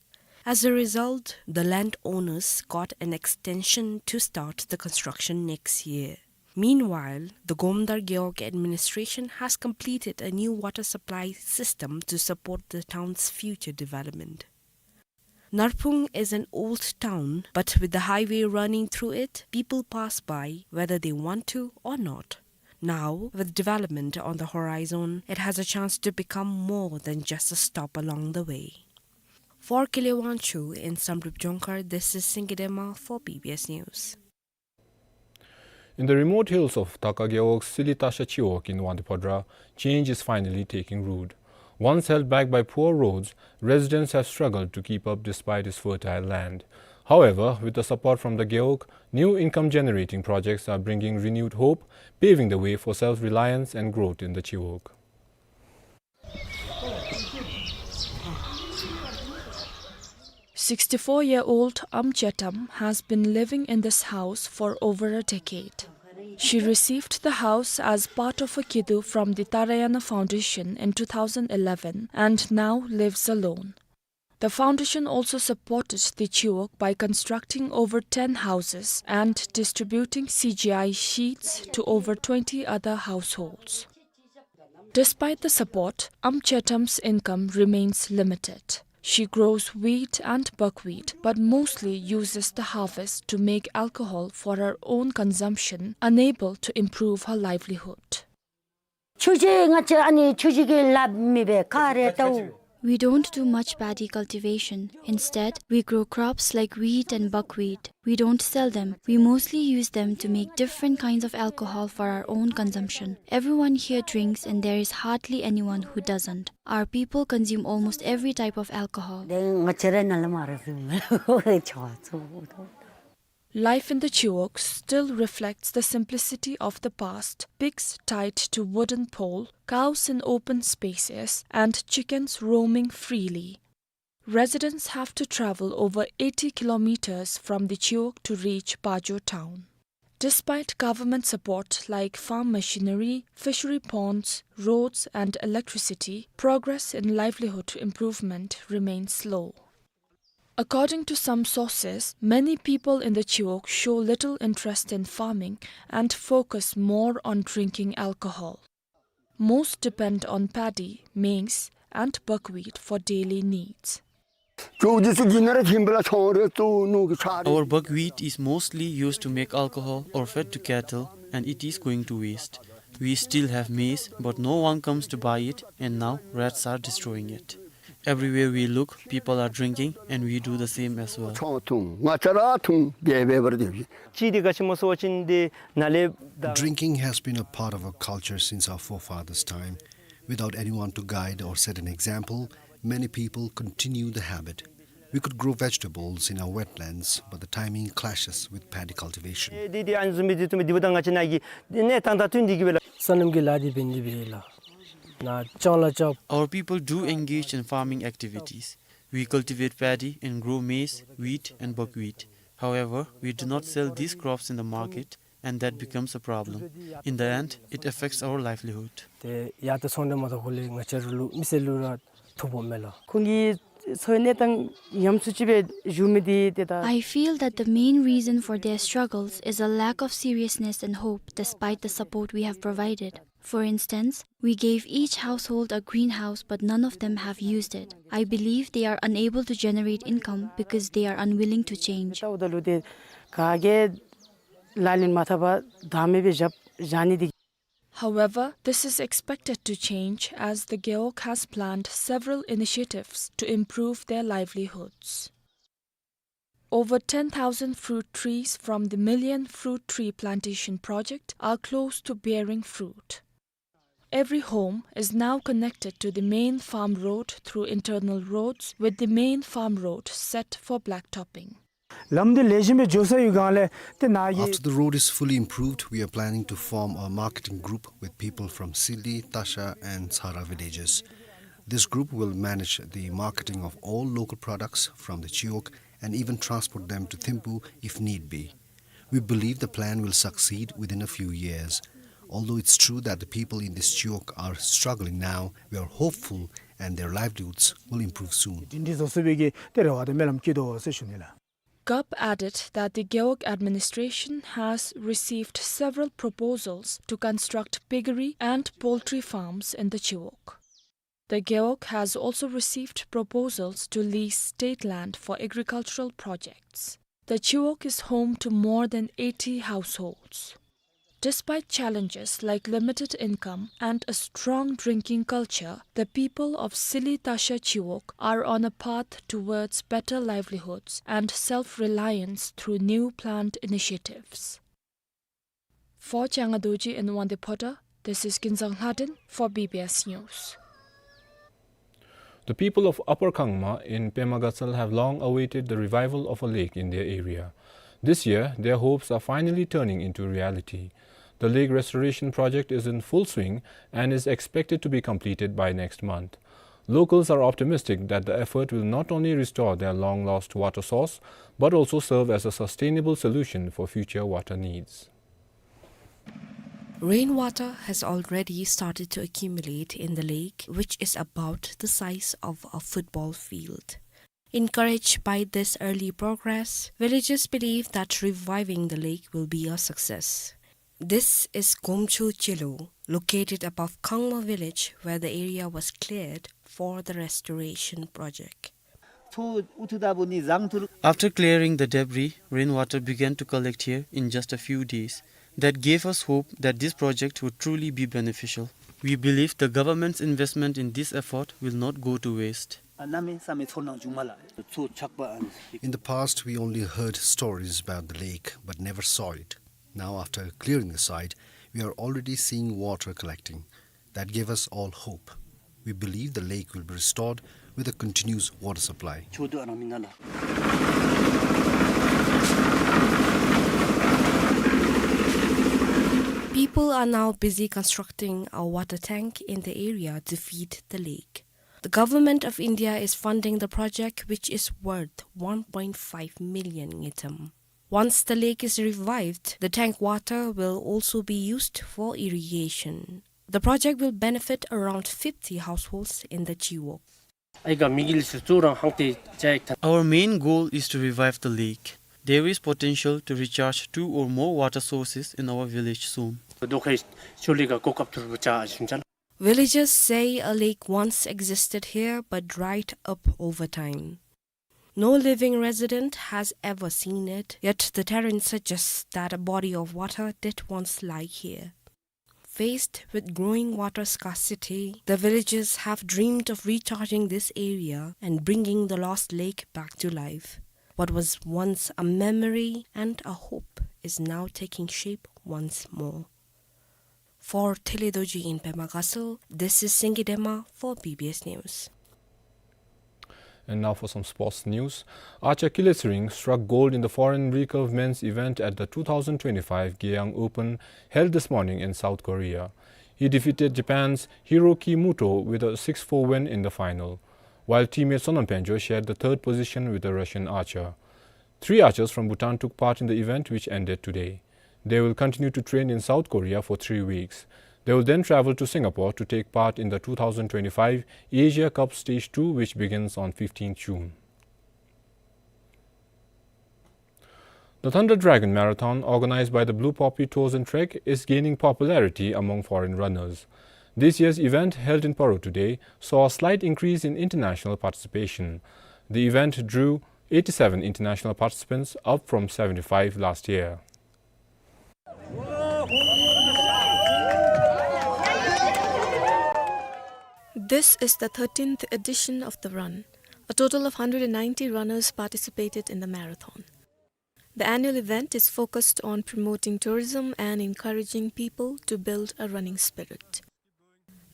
As a result, the landowners got an extension to start the construction next year. Meanwhile, the Gomdar Gewog administration has completed a new water supply system to support the town's future development. Narphung is an old town, but with the highway running through it, people pass by whether they want to or not. Now, with development on the horizon, it has a chance to become more than just a stop along the way. For Kile Wangchuk in Samdrup Jongkhar, this is Singye Dema for B B S News. In the remote hills of Taka Gewog Sili Tasha Chiwog in Wangdue Phodrang, change is finally taking root. Once held back by poor roads, residents have struggled to keep up despite its fertile land. However, with the support from the Gewog, new income-generating projects are bringing renewed hope, paving the way for self-reliance and growth in the Chiwog. Sixty-four-year-old Am Chetam has been living in this house for over a decade. She received the house as part of a kiddu from the Tarayana Foundation in two thousand eleven and now lives alone. The foundation also supported the Chiwog by constructing over ten houses and distributing C G I sheets to over twenty other households. Despite the support, Am Chetam's income remains limited. She grows wheat and buckwheat, but mostly uses the harvest to make alcohol for her own consumption, unable to improve her livelihood. ཆུ་བཞི་ང་བཅས་ཨ་ནི་ཆུ་བཞི་གི་ལཱ་མེད་པས་ག་རེ་ལྟཝ། We don't do much paddy cultivation. Instead, we grow crops like wheat and buckwheat. We don't sell them. We mostly use them to make different kinds of alcohol for our own consumption. Everyone here drinks and there is hardly anyone who doesn't. Our people consume almost every type of alcohol. དེ་ང་བཅས་རའི་ནང་ལས་མར་ཟེར་མི་ཆོག་ཚུགས། Life in the Chiwok still reflects the simplicity of the past: pigs tied to wooden pole, cows in open spaces, and chickens roaming freely. Residents have to travel over eighty kilometers from the Chiwok to reach Pajo town. Despite government support like farm machinery, fishery ponds, roads, and electricity, progress in livelihood improvement remains slow. According to some sources, many people in the Chiwok show little interest in farming and focus more on drinking alcohol. Most depend on paddy, maize, and buckwheat for daily needs. Our buckwheat is mostly used to make alcohol or fed to cattle, and it is going to waste. We still have maize, but no one comes to buy it, and now rats are destroying it. Everywhere we look, people are drinking, and we do the same as well. Drinking has been a part of our culture since our forefathers' time. Without anyone to guide or set an example, many people continue the habit. We could grow vegetables in our wetlands, but the timing clashes with paddy cultivation. Our people do engage in farming activities. We cultivate paddy and grow maize, wheat, and buckwheat. However, we do not sell these crops in the market, and that becomes a problem. In the end, it affects our livelihood. I feel that the main reason for their struggles is a lack of seriousness and hope despite the support we have provided. For instance, we gave each household a greenhouse, but none of them have used it. I believe they are unable to generate income because they are unwilling to change. However, this is expected to change as the Gewog has planned several initiatives to improve their livelihoods. Over ten thousand fruit trees from the Million Fruit Tree Plantation project are close to bearing fruit. Every home is now connected to the main farm road through internal roads, with the main farm road set for blacktopping. After the road is fully improved, we are planning to form a marketing group with people from Sili, Tasha, and Tsara villages. This group will manage the marketing of all local products from the Chiwok and even transport them to Thimphu if need be. We believe the plan will succeed within a few years. Although it's true that the people in this Chiwok are struggling now, we are hopeful and their livelihoods will improve soon. Gup added that the Gewog administration has received several proposals to construct piggery and poultry farms in the Chiwok. The Gewog has also received proposals to lease state land for agricultural projects. The Chiwok is home to more than eighty households. Despite challenges like limited income and a strong drinking culture, the people of Sili Tasha Chiwok are on a path towards better livelihoods and self-reliance through new planned initiatives. For Changa Dorji and Wande Potter, this is Kinzang Lhaden for B B S News. The people of Upper Kangma in Pema Gatshel have long awaited the revival of a lake in their area. This year, their hopes are finally turning into reality. The lake restoration project is in full swing and is expected to be completed by next month. Locals are optimistic that the effort will not only restore their long-lost water source, but also serve as a sustainable solution for future water needs. Rainwater has already started to accumulate in the lake, which is about the size of a football field. Encouraged by this early progress, villagers believe that reviving the lake will be a success. This is Gomcho Chelo, located above Kangma village, where the area was cleared for the restoration project. After clearing the debris, rainwater began to collect here in just a few days. That gave us hope that this project would truly be beneficial. We believe the government's investment in this effort will not go to waste. In the past, we only heard stories about the lake, but never saw it. Now, after clearing the site, we are already seeing water collecting. That gave us all hope. We believe the lake will be restored with a continuous water supply. Chodo anamina la. People are now busy constructing a water tank in the area to feed the lake. The government of India is funding the project, which is worth one point five million ngultrum. Once the lake is revived, the tank water will also be used for irrigation. The project will benefit around fifty households in the Chiwok. Our main goal is to revive the lake. There is potential to recharge two or more water sources in our village soon. Villagers say a lake once existed here but dried up over time. No living resident has ever seen it, yet the terrain suggests that a body of water did once lie here. Faced with growing water scarcity, the villagers have dreamed of recharging this area and bringing the lost lake back to life. What was once a memory and a hope is now taking shape once more. For Thele Dorji in Pema Gatshel, this is Singye Dema for B B S News. And now for some sports news. Archer Kile Tshering struck gold in the foreign recurve men's event at the two thousand twenty-five Gyeongsang Open held this morning in South Korea. He defeated Japan's Hiroki Muto with a six four win in the final, while teammate Sonam Phengyo shared the third position with the Russian archer. Three archers from Bhutan took part in the event, which ended today. They will continue to train in South Korea for three weeks. They will then travel to Singapore to take part in the two thousand twenty-five Asia Cup Stage two, which begins on fifteenth June. The Thunder Dragon Marathon, organized by the Blue Poppy Tours and Trek, is gaining popularity among foreign runners. This year's event, held in Paro today, saw a slight increase in international participation. The event drew eighty-seven international participants, up from seventy-five last year. This is the thirteenth edition of the run. A total of hundred and ninety runners participated in the marathon. The annual event is focused on promoting tourism and encouraging people to build a running spirit.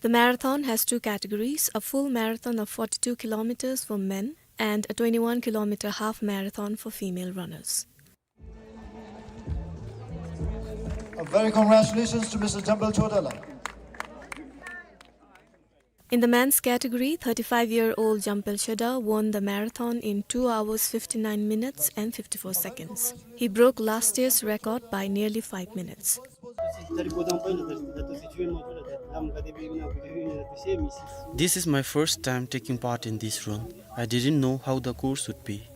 The marathon has two categories, a full marathon of forty-two kilometers for men and a twenty-one kilometer half marathon for female runners. A very congratulations to Mister Jampel Chodala. In the men's category, thirty-five-year-old Jampel Choda won the marathon in two hours, fifty-nine minutes and fifty-four seconds. He broke last year's record by nearly five minutes. This is my first time taking part in this run. I didn't know how the course would be,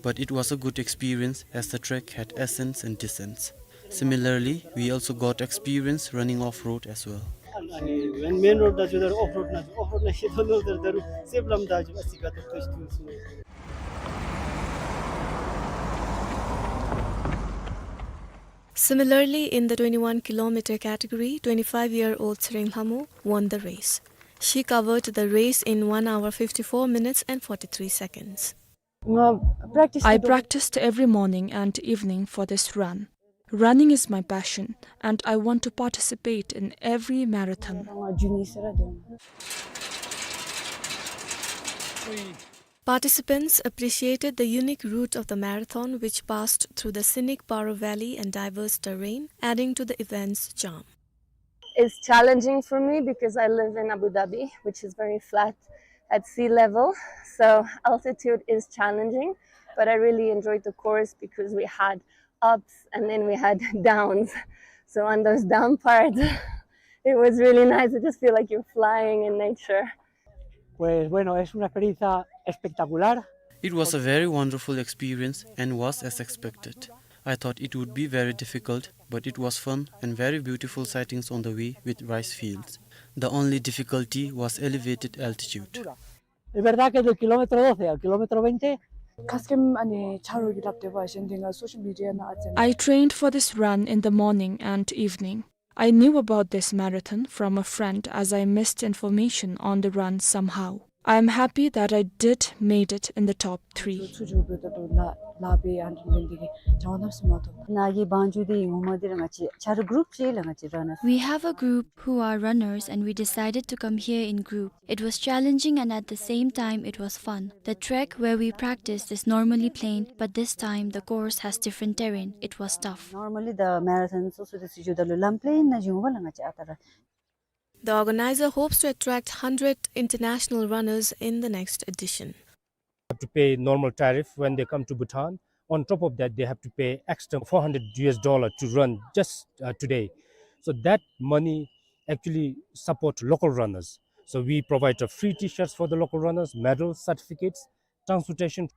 but it was a good experience as the track had ascents and descents. Similarly, we also got experience running off-road as well. Similarly, in the twenty-one kilometer category, twenty-five-year-old Tshering Lhamo won the race. She covered the race in one hour, fifty-four minutes and forty-three seconds. I practiced every morning and evening for this run. Running is my passion, and I want to participate in every marathon. Participants appreciated the unique route of the marathon, which passed through the scenic Paro Valley and diverse terrain, adding to the event's charm. It's challenging for me because I live in Abu Dhabi, which is very flat at sea level. So altitude is challenging, but I really enjoyed the course because we had ups and then we had downs. So on those down parts, it was really nice. I just feel like you're flying in nature. Pues bueno, es una experiencia espectacular. It was a very wonderful experience and was as expected. I thought it would be very difficult, but it was fun and very beautiful sightings on the way with rice fields. The only difficulty was elevated altitude. Es verdad que del kilómetro doce al kilómetro veinte. ཁ་སྐད་ཨ་ནི་ཆ་རོགས་ཀྱིས་ལབ་སྟེ་བ་གཞན་དེ་ང་social media ནང་ཨ་ཙམ། I trained for this run in the morning and evening. I knew about this marathon from a friend as I missed information on the run somehow. I am happy that I did made it in the top three. ཚུ་ཚུ་འགྱོ་སྦེ་ད་ལྟོ་ལཱ་ལཱ་འབད་ཨ་ནི་ལས་འདི་གིས་བྱ་བ་གནམ་མེད་ས་མེད་མ་ཐོབ། ནཱ་གི་བང་རྒྱུག་འདི་ངོ་མ་འདི་ར་ང་བཅས་ཆ་ར་གུ་རུབ་ཅིག་ལགས། ང་བཅས་ར་ནཱ། We have a group who are runners and we decided to come here in group. It was challenging and at the same time it was fun. The track where we practiced is normally plain, but this time the course has different terrain. It was tough. Normally the marathon སོ་སོ་འདི་ཚུ་འགྱོཝ་ད་ལུ་ལམ་པེ་ལེན་ནང་འགྱོཝ་ལགས། ང་བཅས་ཨ་རྟག་ར། The organizer hopes to attract hundred international runners in the next edition. Have to pay normal tariff when they come to Bhutan. On top of that, they have to pay extra four hundred U S dollar to run just, uh, today. So that money actually support local runners. So we provide, uh, free T-shirts for the local runners, medals, certificates, transportation.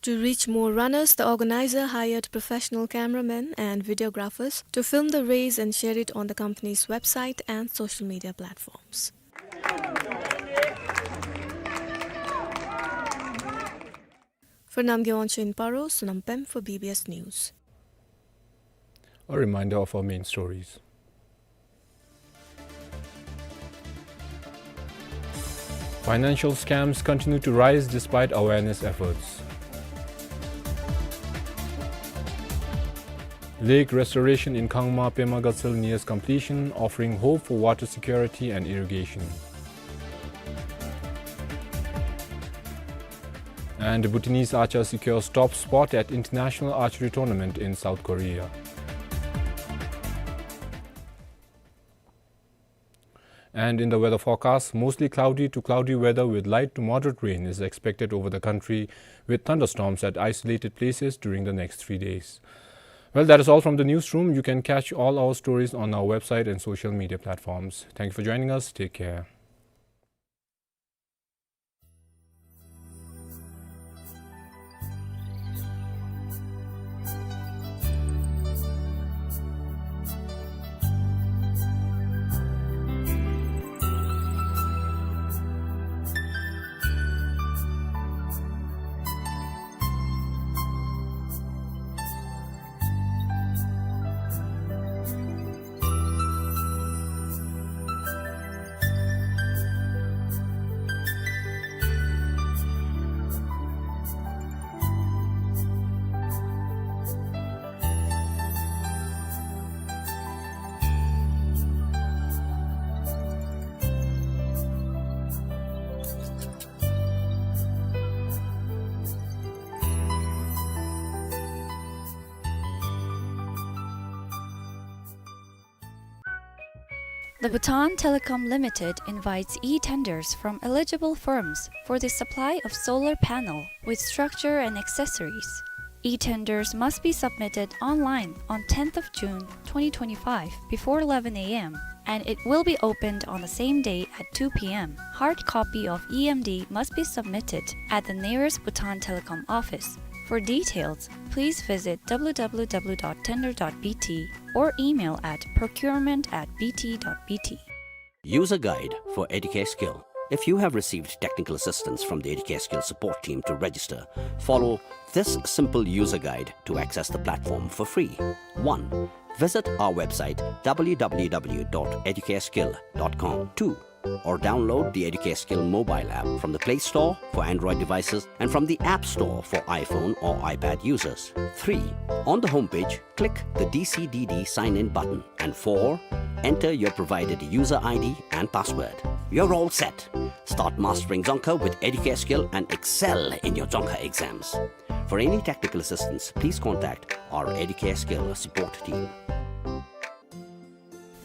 To reach more runners, the organizer hired professional cameramen and videographers to film the race and share it on the company's website and social media platforms. For Namgay Wangchuk in Paro, Sonam Pem for B B S News. A reminder of our main stories. Financial scams continue to rise despite awareness efforts. Lake restoration in Khangma Pema Gatshel nears completion, offering hope for water security and irrigation. And Bhutanese archer secures top spot at international archery tournament in South Korea. And in the weather forecast, mostly cloudy to cloudy weather with light to moderate rain is expected over the country, with thunderstorms at isolated places during the next three days. Well, that is all from the newsroom. You can catch all our stories on our website and social media platforms. Thank you for joining us. Take care. The Bhutan Telecom Limited invites e-tenders from eligible firms for the supply of solar panel with structure and accessories. E-tenders must be submitted online on tenth of June twenty twenty-five before eleven A M, and it will be opened on the same day at two P M. Hard copy of E M D must be submitted at the nearest Bhutan Telecom office. For details, please visit W W W dot tender dot B T or email at procurement at B T dot B T. User guide for Educare Skill. If you have received technical assistance from the Educare Skill support team to register, follow this simple user guide to access the platform for free. One, visit our website, W W W dot educare skill dot com. Two, or download the Educare Skill mobile app from the Play Store for Android devices and from the App Store for iPhone or iPad users. Three, on the homepage, click the D C D D sign-in button. And four, enter your provided user I D and password. You're all set. Start mastering Dzongkha with Educare Skill and excel in your Dzongkha exams. For any technical assistance, please contact our Educare Skill support team.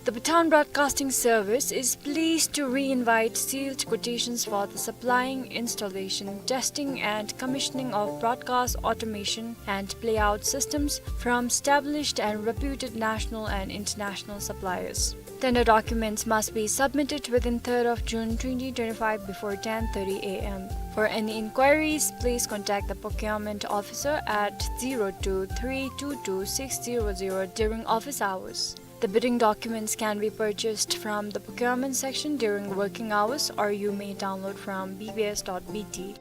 The Bhutan Broadcasting Service is pleased to re-invite sealed quotations for the supplying, installation, testing and commissioning of broadcast automation and playout systems from established and reputed national and international suppliers. Tender documents must be submitted within third of June twenty twenty-five before ten thirty A M. For any inquiries, please contact the procurement officer at zero two three two two six zero zero during office hours. The bidding documents can be purchased from the procurement section during working hours, or you may download from B B S dot B T.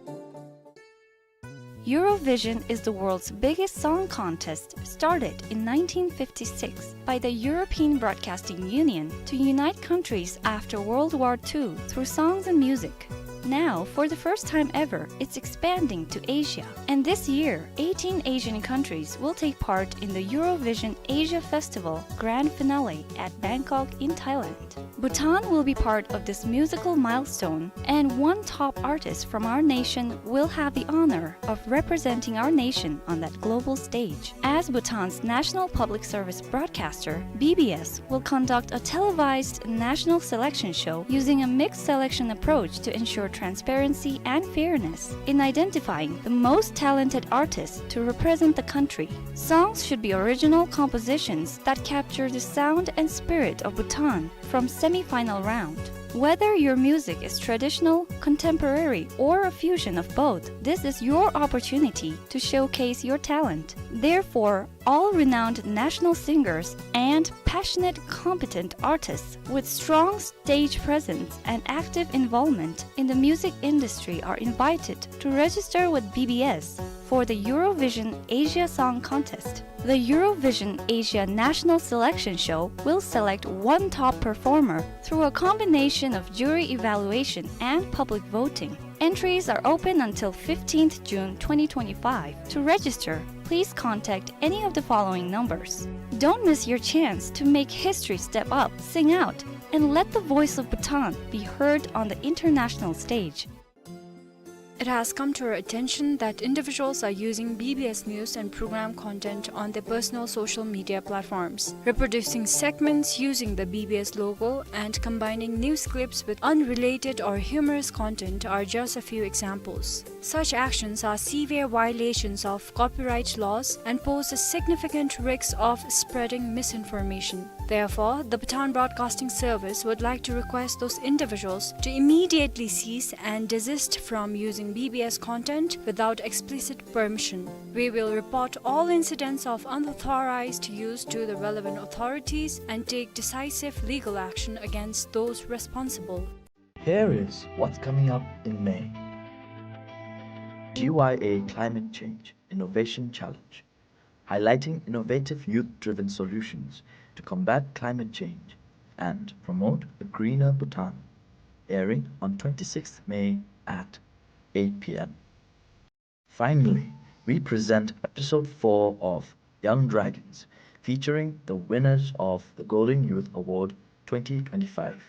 Eurovision is the world's biggest song contest, started in nineteen fifty-six by the European Broadcasting Union to unite countries after World War Two through songs and music. Now, for the first time ever, it's expanding to Asia. And this year, eighteen Asian countries will take part in the Eurovision Asia Festival grand finale at Bangkok in Thailand. Bhutan will be part of this musical milestone, and one top artist from our nation will have the honor of representing our nation on that global stage. As Bhutan's national public service broadcaster, B B S will conduct a televised national selection show using a mixed selection approach to ensure transparency and fairness in identifying the most talented artists to represent the country. Songs should be original compositions that capture the sound and spirit of Bhutan from semi-final round. Whether your music is traditional, contemporary, or a fusion of both, this is your opportunity to showcase your talent. Therefore, all renowned national singers and passionate, competent artists with strong stage presence and active involvement in the music industry are invited to register with B B S for the Eurovision Asia Song Contest. The Eurovision Asia National Selection Show will select one top performer through a combination of jury evaluation and public voting. Entries are open until fifteenth June twenty twenty-five. To register, please contact any of the following numbers. Don't miss your chance to make history, step up, sing out, and let the voice of Bhutan be heard on the international stage. It has come to our attention that individuals are using B B S news and program content on their personal social media platforms, reproducing segments using the B B S logo and combining news clips with unrelated or humorous content are just a few examples. Such actions are severe violations of copyright laws and pose a significant risk of spreading misinformation. Therefore, the Bhutan Broadcasting Service would like to request those individuals to immediately cease and desist from using B B S content without explicit permission. We will report all incidents of unauthorized use to the relevant authorities and take decisive legal action against those responsible. Here is what's coming up in May. G Y A Climate Change Innovation Challenge, highlighting innovative youth-driven solutions to combat climate change and promote a greener Bhutan, airing on twenty-sixth May at eight P M. Finally, we present episode four of Young Dragons, featuring the winners of the Golden Youth Award twenty twenty-five,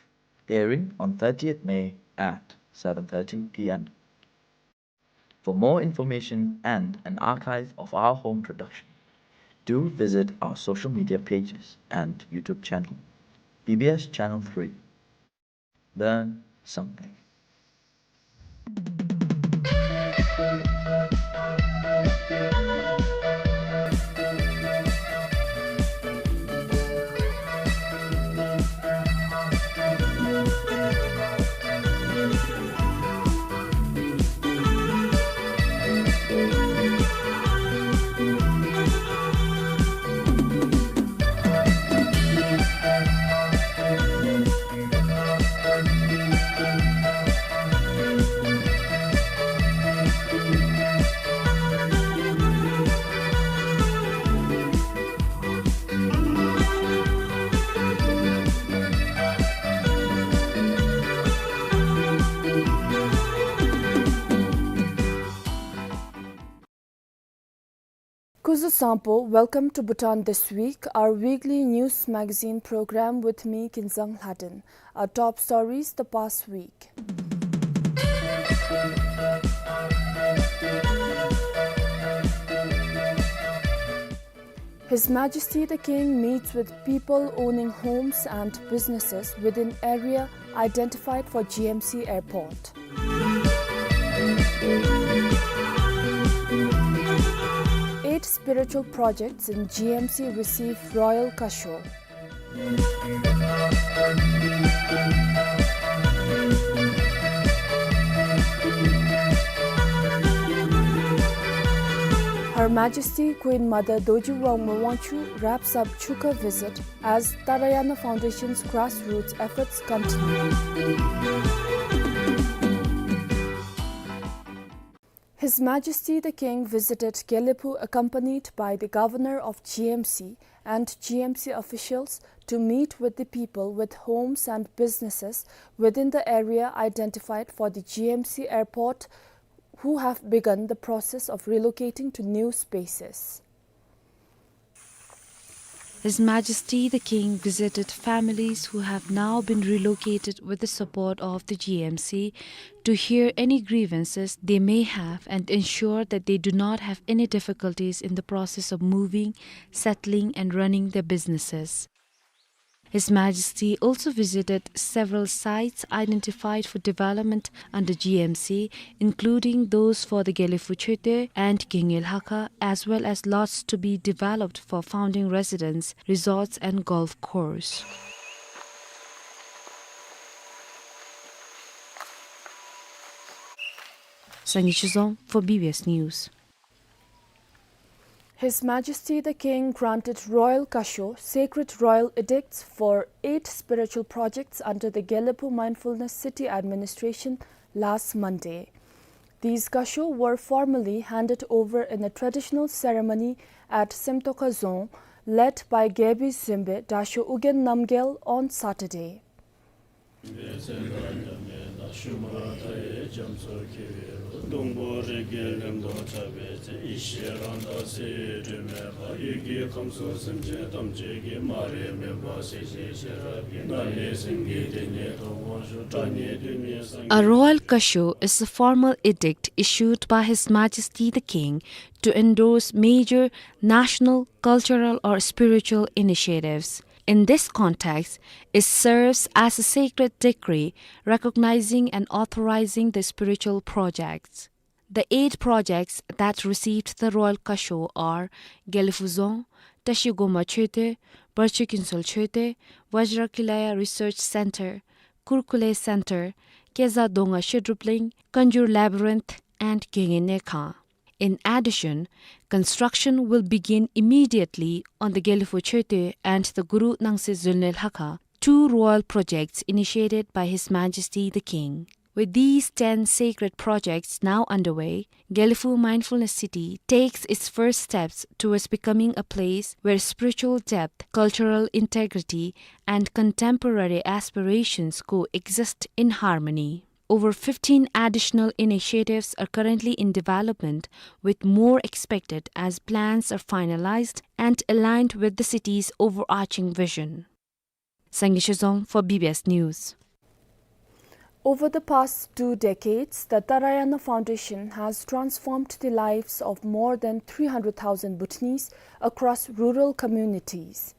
airing on thirtieth May at seven thirty P M. For more information and an archive of our home production, do visit our social media pages and YouTube channel, B B S Channel three. Learn something. Kuzuzangpo, welcome to Bhutan This Week, our weekly news magazine program with me, Kinzang Lhaden. Our top stories the past week. His Majesty the King meets with people owning homes and businesses within area identified for G M C Airport. Eight spiritual projects in G M C receive royal casual. Her Majesty Queen Mother Dorji Rongma Wangchuck wraps up Chukha visit as Tarayana Foundation's grassroots efforts continue. His Majesty the King visited Gelephu accompanied by the Governor of G M C and G M C officials to meet with the people with homes and businesses within the area identified for the G M C airport who have begun the process of relocating to new spaces. His Majesty the King visited families who have now been relocated with the support of the G M C to hear any grievances they may have and ensure that they do not have any difficulties in the process of moving, settling, and running their businesses. His Majesty also visited several sites identified for development under G M C, including those for the Gelephu Choetue and Genge Lhakha, as well as lots to be developed for founding residents, resorts, and golf course. Sangye Chizong for B B S News. His Majesty the King granted royal kasho, sacred royal edicts, for eight spiritual projects under the Gelephu Mindfulness City Administration last Monday. These kasho were formally handed over in a traditional ceremony at Semtokha Dzong, led by Gebi Zembe Dasho Ugyen Namgyel on Saturday. A royal kasho is a formal edict issued by His Majesty the King to endorse major national, cultural, or spiritual initiatives. In this context, it serves as a sacred decree recognizing and authorizing the spiritual projects. The eight projects that received the royal kasho are Gelephu Dzong, Tashi Goma Choetue, Barchi Kinsol Choetue, Vajra Kilaya Research Center, Kurkule Center, Keza Donga Shedrupling, Kanjur Labyrinth, and Genge Nekha. In addition, construction will begin immediately on the Gelephu Choetue and the Guru Nangse Zunle Lhakha, two royal projects initiated by His Majesty the King. With these ten sacred projects now underway, Gelephu Mindfulness City takes its first steps towards becoming a place where spiritual depth, cultural integrity, and contemporary aspirations coexist in harmony. Over fifteen additional initiatives are currently in development, with more expected as plans are finalized and aligned with the city's overarching vision. Sangye Shizong for B B S News. Over the past two decades, the Tarayana Foundation has transformed the lives of more than three hundred thousand Bhutanese across rural communities.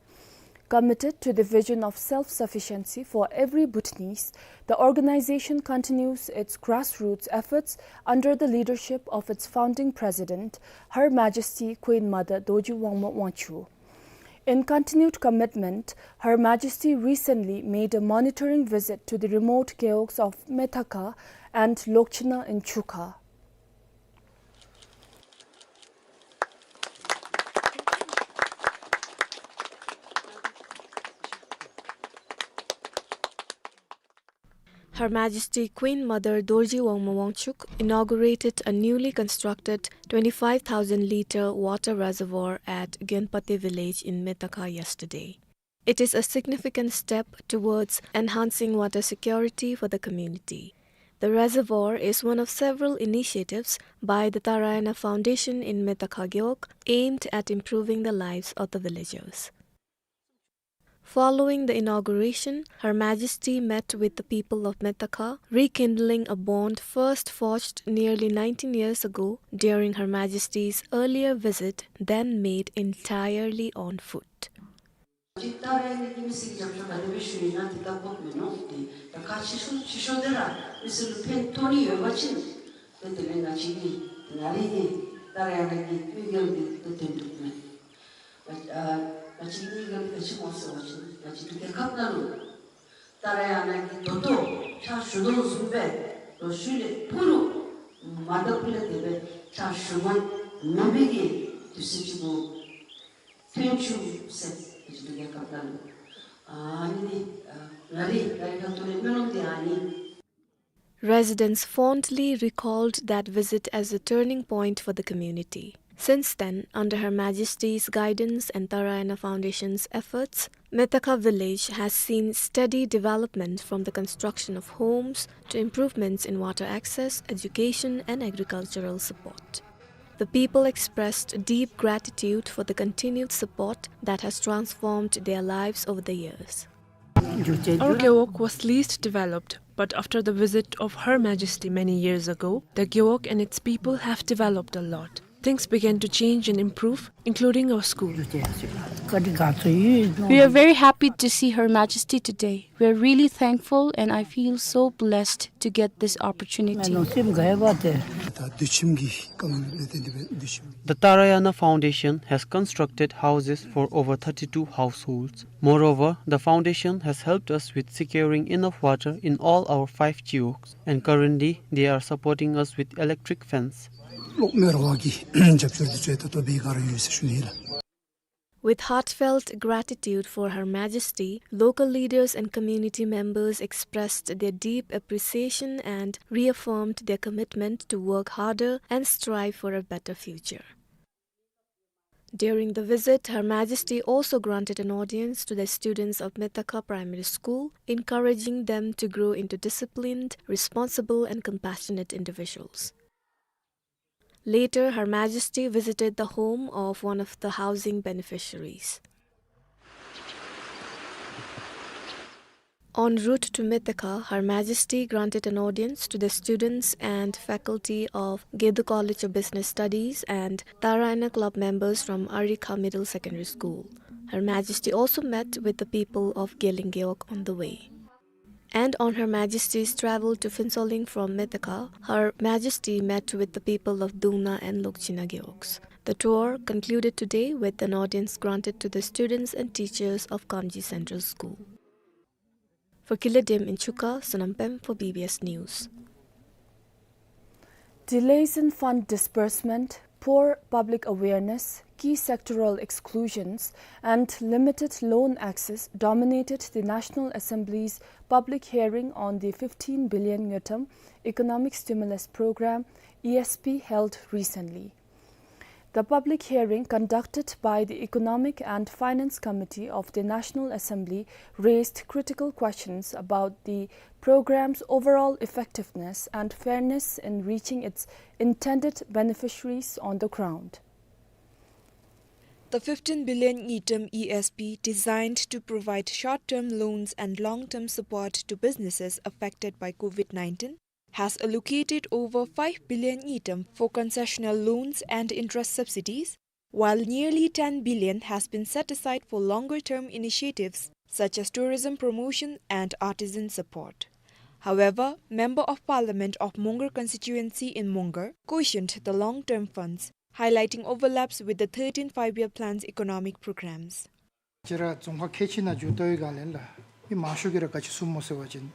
Committed to the vision of self-sufficiency for every Bhutanese, the organization continues its grassroots efforts under the leadership of its founding president, Her Majesty Queen Mother Dorji Wangma Wangchuck. In continued commitment, Her Majesty recently made a monitoring visit to the remote gewogs of Methakha and Lokchina in Chukha. Her Majesty Queen Mother Dorji Wangma Wangchuck inaugurated a newly constructed twenty-five thousand litre water reservoir at Gyenpate village in Methakha yesterday. It is a significant step towards enhancing water security for the community. The reservoir is one of several initiatives by the Tarayana Foundation in Methakha Gewog aimed at improving the lives of the villagers. Following the inauguration, Her Majesty met with the people of Methakha, rekindling a bond first forged nearly nineteen years ago during Her Majesty's earlier visit, then made entirely on foot. ད་རེས་ནི་མི་སེར་གྱི་རྒྱབ་སྐྱོར་ག་དེ་སྦེ་ཞུ་ཡི་ན་དེ་ལྟ་དགོཔ་མིན་ནུག། དེ་ད་ཁག་ཆེ་ཤོས་ཆེ་ཤོས་དེ་ར་མི་སེར་ལུ་ཕན་ཐོགས་ནི་ཡོད་པ་ཅིན་དེ་དེ་ལས་ང་བཅས་ཀྱིས་ང་རའི་གི་ད་རེས་ཡང་ང་གི་དམིགས་ཡུལ་འདི་ད་དོན་འགྲུབ་མས། ང་ཨ་ང་བཅས་དམིགས་ཡུལ་ག་ཅི་སྨོ་ཟེར་བ་ཅིན་ང་བཅས་འབྲུག་རྒྱལ་ཁབ་ནང་ལུ་ད་རེས་ཡང་ང་གིས་ད་ལྟོ་ཕྱག་ཞུ་དོ་བཟུམ་སྦེ་ལོ་ཤུལ་ལས་ཕུལ་རུང་མ་ད་ཕུལ་ལས་དེ་སྦེ་ཕྱག་ཞུ་དགོ་མེད་པའི་གི་དུས་ཚོད་ཅིག་གུ་ཐོན་བཅུག་ཟེར། ང་བཅས་འབྲུག་རྒྱལ་ཁབ་ནང་ལུ་ཨ་ནི་ནི་ཨ་ང་རའི་ང་རའི་ཁ་ཐུག་ལས་སྨོན་ལམ་འདི་ཨ་ནི། Residents fondly recalled that visit as a turning point for the community. Since then, under Her Majesty's guidance and Tharayana Foundation's efforts, Mithaka village has seen steady development, from the construction of homes to improvements in water access, education, and agricultural support. The people expressed deep gratitude for the continued support that has transformed their lives over the years. Our Gewog was least developed, but after the visit of Her Majesty many years ago, the Gewog and its people have developed a lot. Things began to change and improve, including our school. We are very happy to see Her Majesty today. We are really thankful, and I feel so blessed to get this opportunity. The Tharayana Foundation has constructed houses for over thirty-two households. Moreover, the foundation has helped us with securing enough water in all our five Gewogs, and currently they are supporting us with electric fans. With heartfelt gratitude for Her Majesty, local leaders and community members expressed their deep appreciation and reaffirmed their commitment to work harder and strive for a better future. During the visit, Her Majesty also granted an audience to the students of Mithaka Primary School, encouraging them to grow into disciplined, responsible, and compassionate individuals. Later, Her Majesty visited the home of one of the housing beneficiaries. En route to Mithaka, Her Majesty granted an audience to the students and faculty of Gedu College of Business Studies and Tharayana Club members from Arikha Middle Secondary School. Her Majesty also met with the people of Geleng Gewog on the way. And on Her Majesty's travel to Phuentsholing from Mithaka, Her Majesty met with the people of Dungna and Lokchina Gewogs. The tour concluded today with an audience granted to the students and teachers of Kamji Central School. For Killer Dem in Chuka, Sonam Pem for B B S News. Delays in fund disbursement, poor public awareness, key sectoral exclusions, and limited loan access dominated the National Assembly's public hearing on the fifteen billion ngultrum Economic Stimulus Program, E S P, held recently. The public hearing conducted by the Economic and Finance Committee of the National Assembly raised critical questions about the program's overall effectiveness and fairness in reaching its intended beneficiaries on the ground. The fifteen billion ngultrum E S P, designed to provide short-term loans and long-term support to businesses affected by COVID nineteen, has allocated over five billion ngultrum for concessional loans and interest subsidies, while nearly ten billion has been set aside for longer-term initiatives such as tourism promotion and artisan support. However, Member of Parliament of Mongar constituency in Mongar cautioned the long-term funds, highlighting overlaps with the thirteen five-year plan's economic programs. ཁྱེད་ར་རྫོང་ཁག་ཁལ་གཅིག་ནང་འགྱོ་བལྟ་བའི་སྒང་ལས་ལགས་མི་མང་ཤོས་ཀྱིས་ར་ག་ཅི་གསུངམ་སྨོ་ཟེར་བ་ཅིན།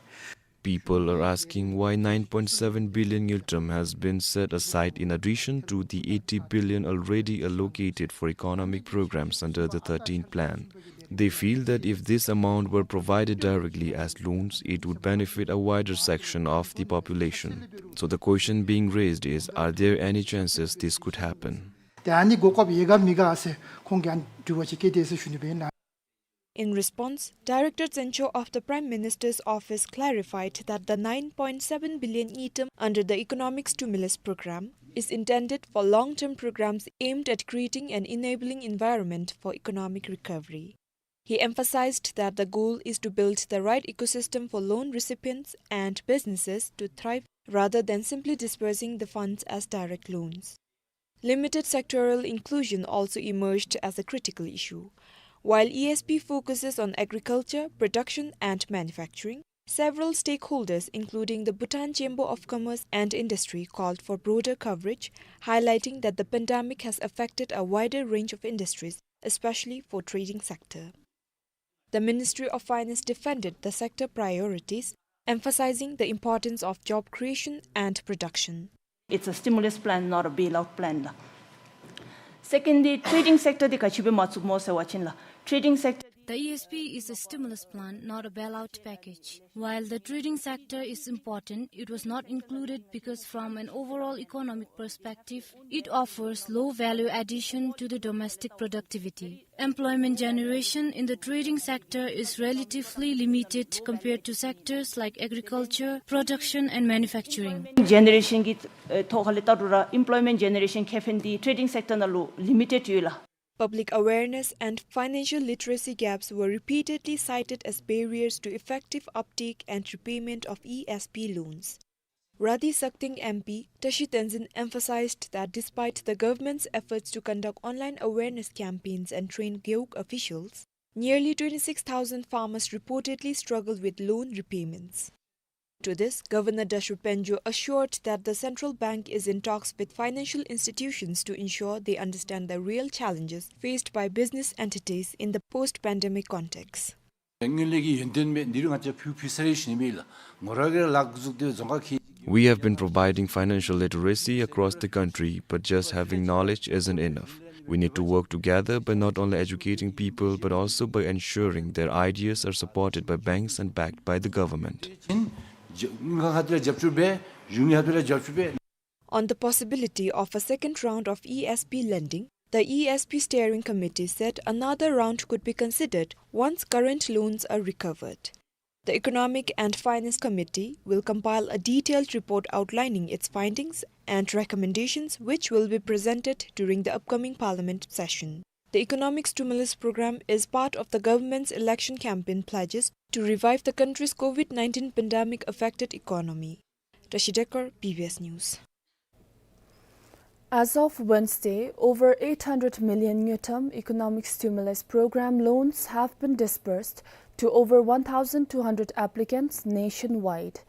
People are asking why nine point seven billion ngultrum has been set aside in addition to the eighty billion already allocated for economic programs under the thirteenth plan. They feel that if this amount were provided directly as loans, it would benefit a wider section of the population. So the question being raised is, are there any chances this could happen? ཏེ་ཨ་ནི་གོ་སྐབས་ཡོད་ག་མེད་ག་ཟེར་ཁོང་གིས་ཨ་ནི་དྲི་བ་ཅིག་བཀོད་དེས་ཟེར་ཞུ་ནི་སྦེ་ཨིན་ལགས། In response, Director Zensho of the Prime Minister's Office clarified that the nine point seven billion ngultrum under the Economic Stimulus Program is intended for long-term programs aimed at creating an enabling environment for economic recovery. He emphasized that the goal is to build the right ecosystem for loan recipients and businesses to thrive rather than simply disbursing the funds as direct loans. Limited sectoral inclusion also emerged as a critical issue. While E S P focuses on agriculture, production, and manufacturing, several stakeholders, including the Bhutan Chamber of Commerce and Industry, called for broader coverage, highlighting that the pandemic has affected a wider range of industries, especially for trading sector. The Ministry of Finance defended the sector priorities, emphasizing the importance of job creation and production. It's a stimulus plan, not a bailout plan ལགས། Secondly, trading sector འདི་ག་ཅི་སྦེ་མ་བཙུགསཔ་སྨོ་ཟེར་བ་ཅིན་ལགས། Trading sector The E S P is a stimulus plan, not a bailout package. While the trading sector is important, it was not included because from an overall economic perspective, it offers low value addition to the domestic productivity. Employment generation in the trading sector is relatively limited compared to sectors like agriculture, production and manufacturing. Generation གི་ཐོག་ལས་བལྟ་རུང་ར་employment generation ཁེ་ཕན་འདི་trading sector ནང་ལུ་limited ཡོད་ལགས། Public awareness and financial literacy gaps were repeatedly cited as barriers to effective uptake and repayment of E S P loans. Radhi Sakting M P Tashi Tenzin emphasized that despite the government's efforts to conduct online awareness campaigns and train Gewog officials, nearly twenty-six thousand farmers reportedly struggle with loan repayments. To this, Governor Dashu Pangyo assured that the central bank is in talks with financial institutions to ensure they understand the real challenges faced by business entities in the post-pandemic context. དངུལ་ལས་ཀྱི་ཡོན་ཏན་མེད་འདི་རུ་ང་བཅས་ཕུལ་ཕུལ་ས་རེ་ཞིག་ནི་མེད་ལགས། ངོ་ར་གི་ལག་འཛུགས་ཏེ་རྫོང་ཁག་ཁེ། We have been providing financial literacy across the country, but just having knowledge isn't enough. We need to work together by not only educating people but also by ensuring their ideas are supported by banks and backed by the government. དངུལ་ཁང་ཁ་ཐུག་ལས་རྒྱབ་སྐྱོར་འབད། གཞུང་གི་ཁ་ཐུག་ལས་རྒྱབ་སྐྱོར་འབད། On the possibility of a second round of E S P lending, the E S P steering committee said another round could be considered once current loans are recovered. The Economic and Finance Committee will compile a detailed report outlining its findings and recommendations, which will be presented during the upcoming parliament session. The economic stimulus program is part of the government's election campaign pledges to revive the country's COVID nineteen pandemic affected economy. Tashi Dekar, B B S News. As of Wednesday, over eight hundred million ngultrum economic stimulus program loans have been disbursed to over one thousand two hundred applicants nationwide.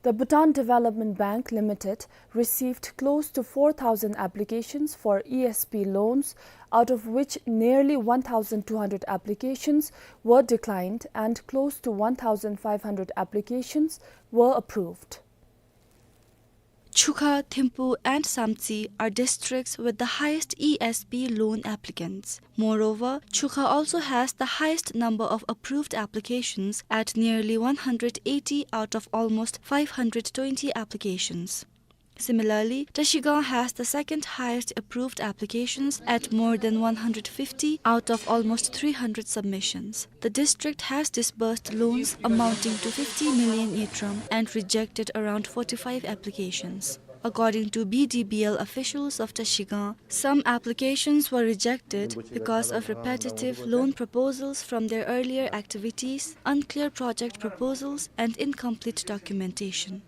The Bhutan Development Bank Limited received close to four thousand applications for E S P loans, out of which nearly one thousand two hundred applications were declined and close to one thousand five hundred applications were approved. Chukha, Thimphu and Samtse are districts with the highest E S P loan applicants. Moreover, Chukha also has the highest number of approved applications at nearly one hundred eighty out of almost five hundred twenty applications. Similarly, Trashigang has the second highest approved applications at more than one hundred fifty out of almost three hundred submissions. The district has disbursed loans amounting to fifty million ngultrum and rejected around forty-five applications. According to B D B L officials of Trashigang, some applications were rejected because of repetitive loan proposals from their earlier activities, unclear project proposals, and incomplete documentation.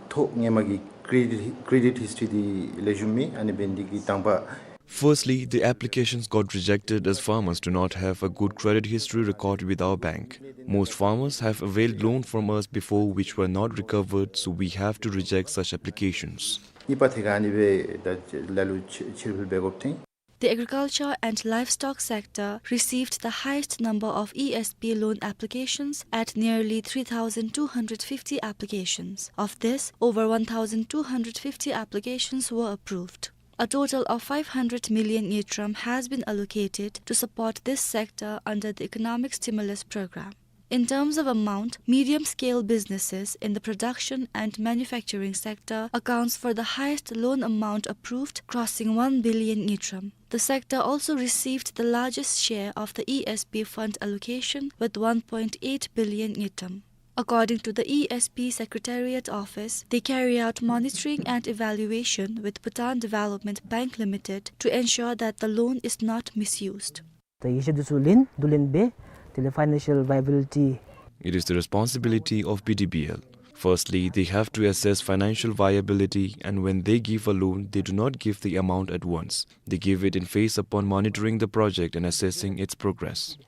ཐོག་སྔོན་མ་གི་credit, credit history འདི་ལེགས་ཤོམ་མེད། ཨ་ནི་འབད་ནི་འདི་གིས་དང་པ། Firstly, the applications got rejected as farmers do not have a good credit history record with our bank. Most farmers have availed loan from us before which were not recovered, so we have to reject such applications. གཉིས་པ་ཐད་ཁར་ཨ་ནི་སྦེ་ད་ལ་ལུ་ཕྱིར་ཕྱིར་འབུལ་དགོཔ་ཐོན། The agriculture and livestock sector received the highest number of E S P loan applications at nearly three thousand two hundred fifty applications. Of this, over one thousand two hundred fifty applications were approved. A total of five hundred million ngultrum has been allocated to support this sector under the economic stimulus program. In terms of amount, medium-scale businesses in the production and manufacturing sector accounts for the highest loan amount approved, crossing one billion ngultrum. The sector also received the largest share of the E S P fund allocation with one point eight billion ngultrum. According to the E S P Secretariat Office, they carry out monitoring and evaluation with Bhutan Development Bank Limited to ensure that the loan is not misused. ད་ཡིག་ཆ་འདི་ཚུ་ལེན། བསྡུ་ལེན་འབད། དེ་ལས་financial viability. It is the responsibility of B D B L. Firstly, they have to assess financial viability, and when they give a loan, they do not give the amount at once. They give it in phase upon monitoring the project and assessing its progress.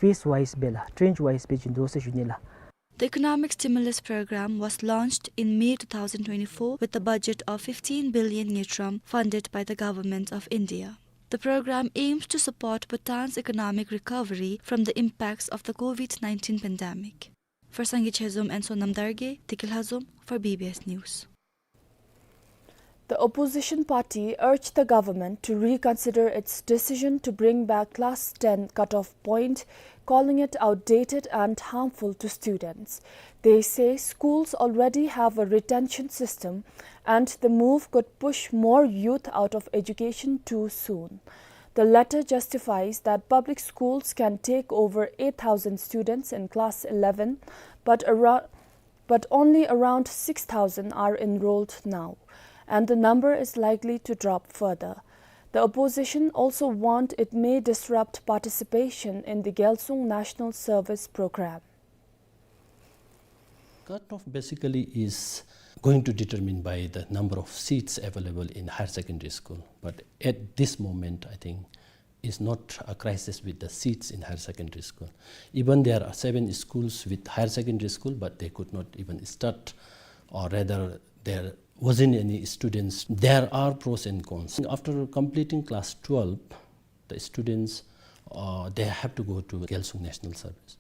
Phase wise སྦེ་ལགས། tranche wise སྦེ་བྱིན་དོ་ཟེར་ཞུ་ནི་ལགས། The economic stimulus program was launched in May two thousand twenty-four with a budget of fifteen billion ngultrum funded by the Government of India. The program aims to support Bhutan's economic recovery from the impacts of the COVID nineteen pandemic. For Sangay Chezom and Sonam Dargay, Tekil Hazom for B B S News. The opposition party urged the government to reconsider its decision to bring back class ten cutoff point, calling it outdated and harmful to students. They say schools already have a retention system and the move could push more youth out of education too soon. The letter justifies that public schools can take over eight thousand students in class eleven, but around but only around six thousand are enrolled now, and the number is likely to drop further. The opposition also warned it may disrupt participation in the Gyalsung National Service Program. Cutoff basically is going to determine by the number of seats available in higher secondary school. But at this moment, I think is not a crisis with the seats in higher secondary school. Even there are seven schools with higher secondary school, but they could not even start, or rather, there wasn't any students. There are pros and cons. After completing class twelve, the students, uh, they have to go to Gyalsung National Service.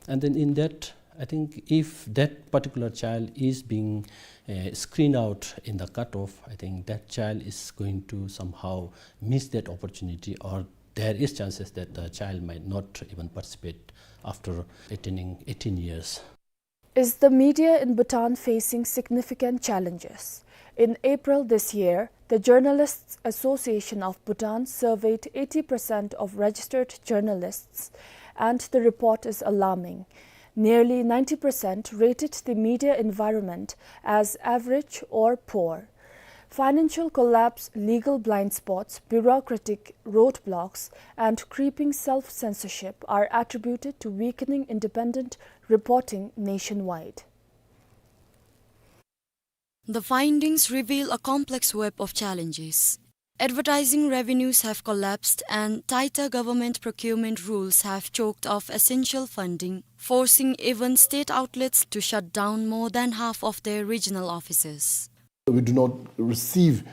And then in that, I think if that particular child is being, uh, screened out in the cutoff, I think that child is going to somehow miss that opportunity, or there is chances that the child might not even participate after attaining eighteen years. Is the media in Bhutan facing significant challenges? In April this year, the Journalists Association of Bhutan surveyed eighty percent of registered journalists, and the report is alarming. Nearly ninety percent rated the media environment as average or poor. Financial collapse, legal blind spots, bureaucratic roadblocks, and creeping self-censorship are attributed to weakening independent reporting nationwide. The findings reveal a complex web of challenges. Advertising revenues have collapsed and tighter government procurement rules have choked off essential funding, forcing even state outlets to shut down more than half of their regional offices. We do not receive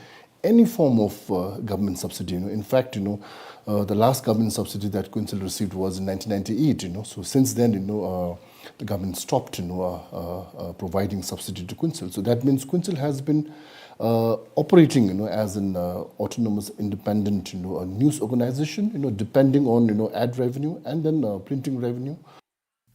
any form of, uh, government subsidy. You know, in fact, you know, uh, the last government subsidy that Kuensel received was in nineteen ninety-eight. You know, so since then, you know, uh, the government stopped, you know, uh, uh, uh, providing subsidy to Kuensel. So that means Kuensel has been, uh, operating, you know, as an, uh, autonomous, independent, you know, a news organization, you know, depending on, you know, ad revenue and then, uh, printing revenue.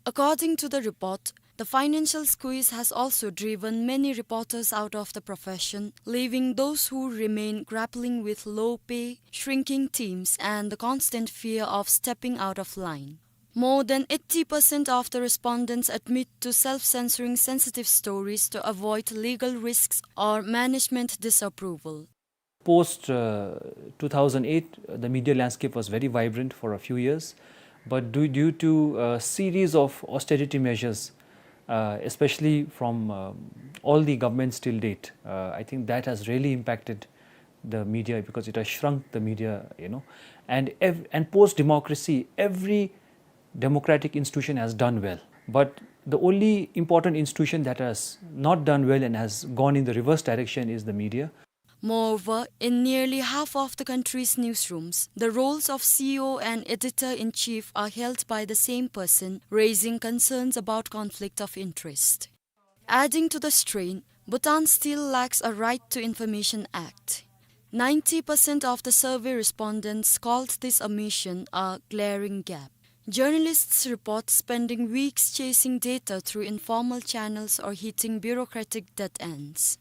According to the report, the financial squeeze has also driven many reporters out of the profession, leaving those who remain grappling with low pay, shrinking teams, and the constant fear of stepping out of line. More than eighty percent of the respondents admit to self-censoring sensitive stories to avoid legal risks or management disapproval. Post, uh, two thousand eight, uh, the media landscape was very vibrant for a few years, but due, due to a series of austerity measures, uh, especially from, um, all the governments till date, uh, I think that has really impacted the media because it has shrunk the media, you know. And ev-, and post democracy, every democratic institution has done well. But the only important institution that has not done well and has gone in the reverse direction is the media. Moreover, in nearly half of the country's newsrooms, the roles of C E O and editor-in-chief are held by the same person, raising concerns about conflict of interest. Adding to the strain, Bhutan still lacks a Right to Information Act. Ninety percent of the survey respondents called this omission a glaring gap. Journalists report spending weeks chasing data through informal channels or hitting bureaucratic dead ends.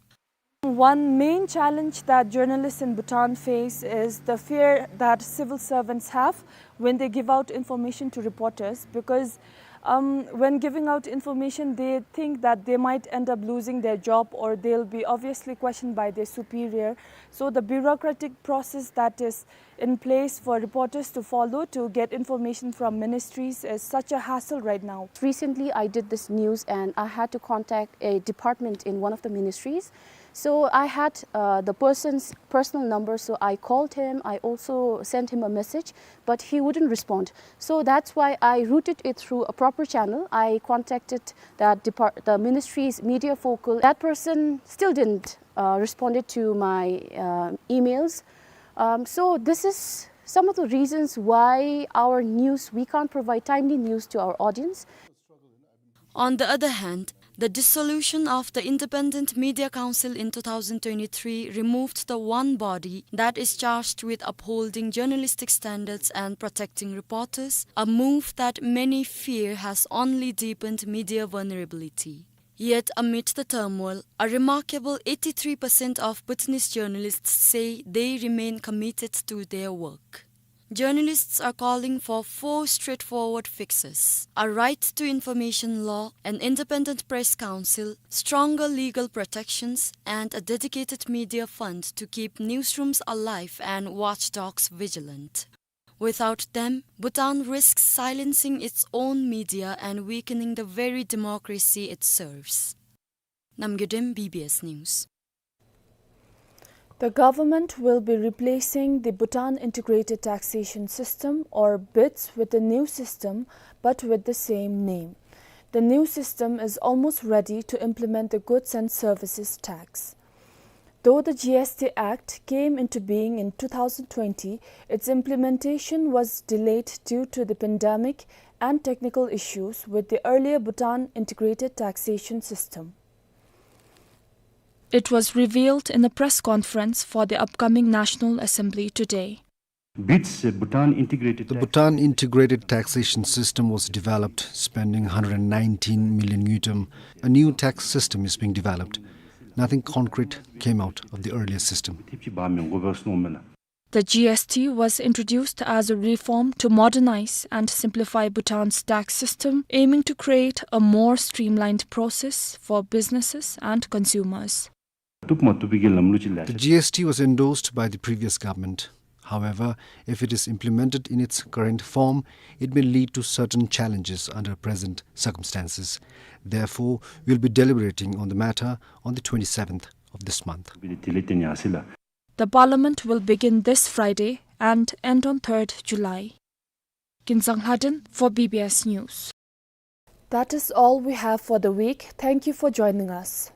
One main challenge that journalists in Bhutan face is the fear that civil servants have when they give out information to reporters, because, um, when giving out information, they think that they might end up losing their job or they'll be obviously questioned by their superior. So the bureaucratic process that is in place for reporters to follow to get information from ministries is such a hassle right now. Recently, I did this news and I had to contact a department in one of the ministries. So I had, uh, the person's personal number, so I called him. I also sent him a message, but he wouldn't respond. So that's why I routed it through a proper channel. I contacted that depart-, the ministry's media focal. That person still didn't, uh, responded to my, uh, emails. Um, so this is some of the reasons why our news, we can't provide timely news to our audience. On the other hand, The dissolution of the Independent Media Council in two thousand twenty-three removed the one body that is charged with upholding journalistic standards and protecting reporters, a move that many fear has only deepened media vulnerability. Yet, amid the turmoil, a remarkable eighty-three percent of Bhutanese journalists say they remain committed to their work. Journalists are calling for four straightforward fixes: a right to information law, an independent press council, stronger legal protections, and a dedicated media fund to keep newsrooms alive and watchdogs vigilant. Without them, Bhutan risks silencing its own media and weakening the very democracy it serves. Namgay Dem, B B S News. The government will be replacing the Bhutan Integrated Taxation System, or BITS, with a new system, but with the same name. The new system is almost ready to implement the goods and services tax. Though the G S T Act came into being in two thousand twenty, its implementation was delayed due to the pandemic and technical issues with the earlier Bhutan Integrated Taxation System. It was revealed in a press conference for the upcoming National Assembly today. BITS, Bhutan Integrated The Tax- Bhutan Integrated Taxation System was developed, spending hundred and nineteen million ngultrum. A new tax system is being developed. Nothing concrete came out of the earlier system. The G S T was introduced as a reform to modernize and simplify Bhutan's tax system, aiming to create a more streamlined process for businesses and consumers. The G S T was endorsed by the previous government. However, if it is implemented in its current form, it may lead to certain challenges under present circumstances. Therefore, we'll be deliberating on the matter on the twenty-seventh of this month. The parliament will begin this Friday and end on third July. Kinsang Lhaden for B B S News. That is all we have for the week. Thank you for joining us.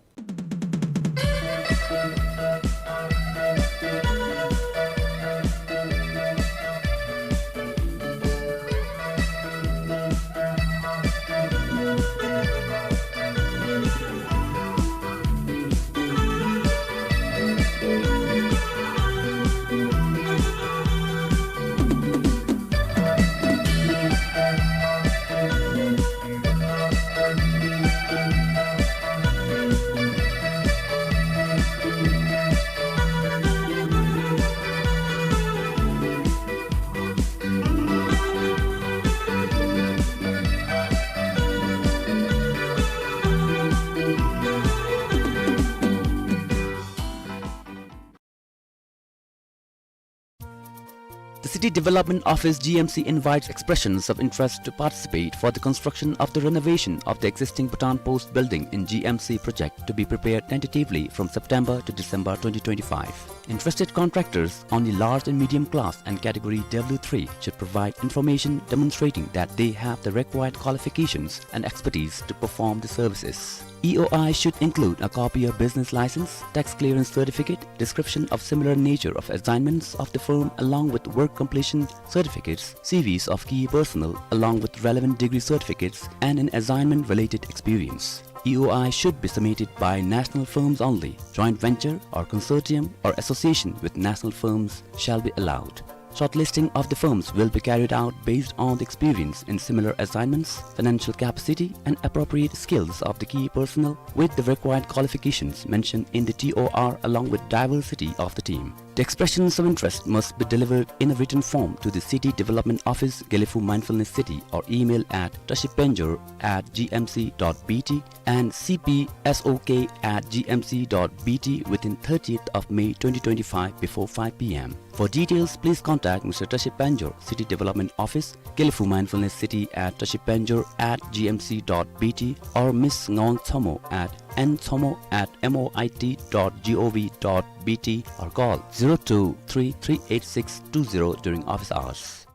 The City Development Office, G M C, invites expressions of interest to participate for the construction of the renovation of the existing Bhutan Post building in G M C project, to be prepared tentatively from September to December twenty twenty-five. Interested contractors, only large and medium class and category W three, should provide information demonstrating that they have the required qualifications and expertise to perform the services. E O I should include a copy of business license, tax clearance certificate, description of similar nature of assignments of the firm along with work completion certificates, C Vs of key personnel along with relevant degree certificates, and an assignment-related experience. E O I should be submitted by national firms only. Joint venture or consortium or association with national firms shall be allowed. Shortlisting of the firms will be carried out based on the experience in similar assignments, financial capacity, and appropriate skills of the key personnel with the required qualifications mentioned in the T O R along with diversity of the team. The expressions of interest must be delivered in a written form to the City Development Office, Gelephu Mindfulness City, or email at tashipenjor at G M C dot B T and C P S O K at G M C dot B T within thirtieth of May twenty twenty-five before five P M. For details, please contact Mister Tashi Penjor, City Development Office, Gelephu Mindfulness City, at tashipenjor at G M C dot B T, or Miss Ngawang Tshamo at N Tshamo at M O I T dot G O V dot B T, or call zero two three three eight six two zero during office hours.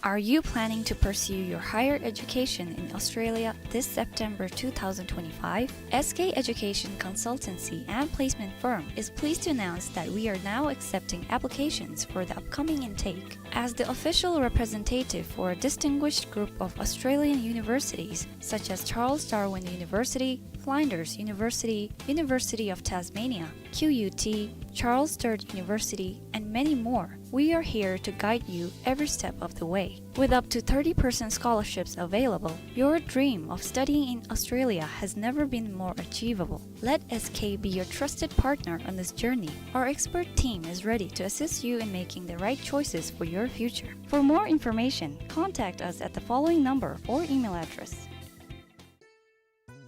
Are you planning to pursue your higher education in Australia this September two thousand twenty-five? S K Education Consultancy and Placement Firm is pleased to announce that we are now accepting applications for the upcoming intake. As the official representative for a distinguished group of Australian universities, such as Charles Darwin University, Flinders University, University of Tasmania, Q U T, Charles Sturt University, and many more, we are here to guide you every step of the way. With up to thirty percent scholarships available, your dream of studying in Australia has never been more achievable. Let S K be your trusted partner on this journey. Our expert team is ready to assist you in making the right choices for your future. For more information, contact us at the following number or email address.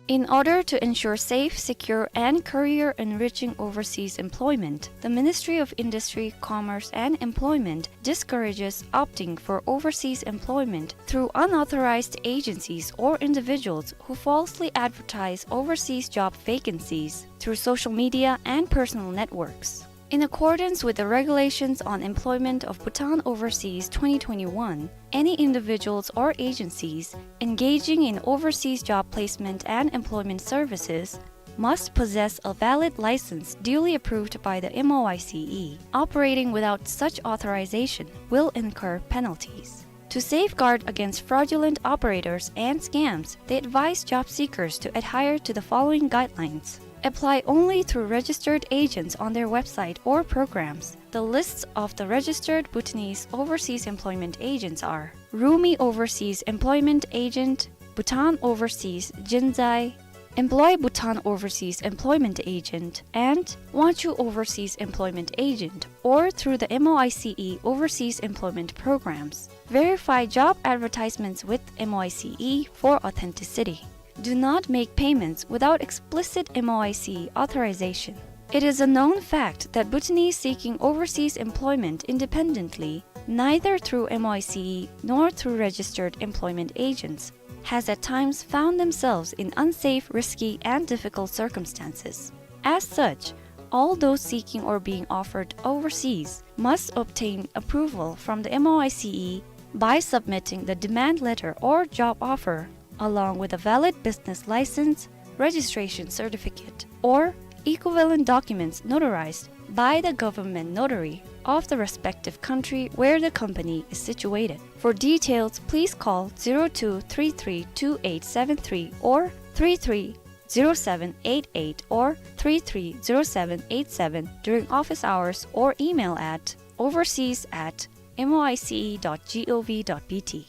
In order to ensure safe, secure, and career-enriching overseas employment, the Ministry of Industry, Commerce, and Employment discourages opting for overseas employment through unauthorized agencies or individuals who falsely advertise overseas job vacancies through social media and personal networks. In accordance with the Regulations on Employment of Bhutan Overseas twenty twenty-one, any individuals or agencies engaging in overseas job placement and employment services must possess a valid license duly approved by the M O I C E. Operating without such authorization will incur penalties. To safeguard against fraudulent operators and scams, they advise job seekers to adhere to the following guidelines. Apply only through registered agents on their website or programs. The lists of the registered Bhutanese overseas employment agents are Rumi Overseas Employment Agent, Bhutan Overseas Jinzai, Employ Bhutan Overseas Employment Agent, and Wanchu Overseas Employment Agent, or through the M O I C E Overseas Employment Programs. Verify job advertisements with M O I C E for authenticity. Do not make payments without explicit M O I C E authorization. It is a known fact that Bhutanese seeking overseas employment independently, neither through M O I C E nor through registered employment agents, has at times found themselves in unsafe, risky, and difficult circumstances. As such, all those seeking or being offered overseas must obtain approval from the M O I C E by submitting the demand letter or job offer, along with a valid business license, registration certificate, or equivalent documents notarized by the government notary of the respective country where the company is situated. For details, please call zero two three three two eight seven three or three three zero seven eight eight or three three zero seven eight seven during office hours or email at overseas at M O I C E dot G O V dot B T.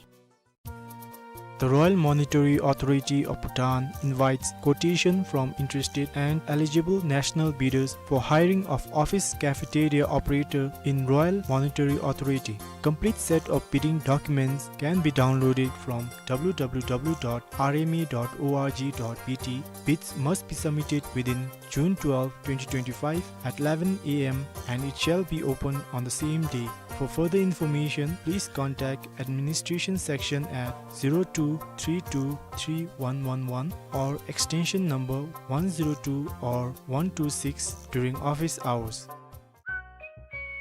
The Royal Monetary Authority of Bhutan invites quotation from interested and eligible national bidders for hiring of office cafeteria operator in Royal Monetary Authority. Complete set of bidding documents can be downloaded from W W W dot R M A dot O R G dot B T. Bids must be submitted within June twelfth, twenty twenty-five at eleven A M and it shall be open on the same day. For further information, please contact administration section at zero two three two three one one one or extension number one zero two or one two six during office hours.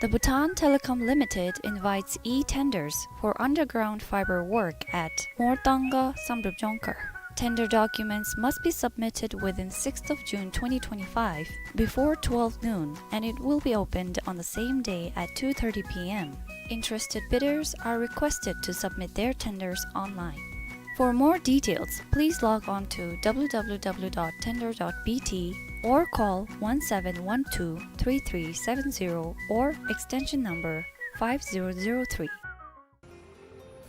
The Bhutan Telecom Limited invites e-tenders for underground fiber work at Ngortanga, Samdrup Jongkhar. Tender documents must be submitted within sixth of June twenty twenty-five before twelve noon, and it will be opened on the same day at two thirty P M. Interested bidders are requested to submit their tenders online. For more details, please log on to W W W dot tender dot B T or call one seven one two three three seven zero or extension number five zero zero three.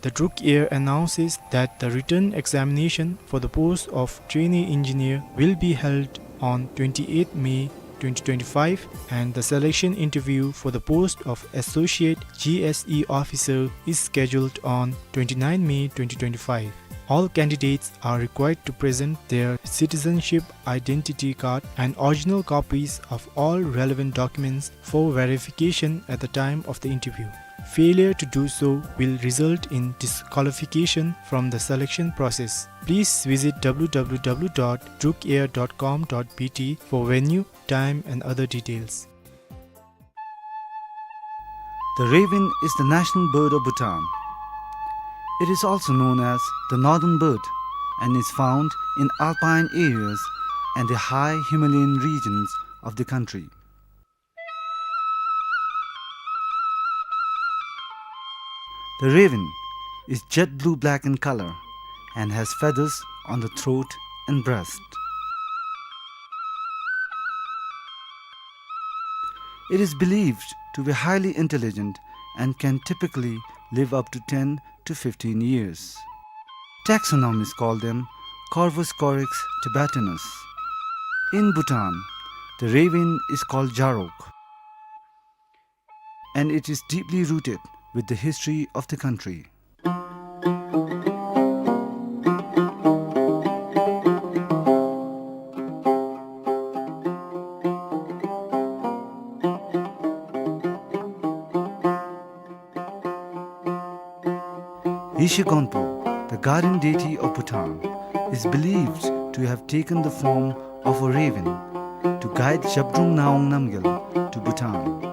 The Druk Air announces that the written examination for the post of trainee engineer will be held on twenty-eighth May twenty twenty-five, and the selection interview for the post of associate G S E officer is scheduled on twenty-ninth May twenty twenty-five. All candidates are required to present their citizenship identity card and original copies of all relevant documents for verification at the time of the interview. Failure to do so will result in disqualification from the selection process. Please visit W W W dot drukair dot com dot B T for venue, time and other details. The raven is the national bird of Bhutan. It is also known as the northern bird and is found in alpine areas and the high Himalayan regions of the country. The raven is jet blue-black in color and has feathers on the throat and breast. It is believed to be highly intelligent and can typically live up to ten to fifteen years. Taxonomists call them Corvus corax tibetanus. In Bhutan, the raven is called Jarok, and it is deeply rooted with the history of the country. Yeshe Gonpo, the guardian deity of Bhutan, is believed to have taken the form of a raven to guide Zhabdrung Ngawang Namgyal to Bhutan.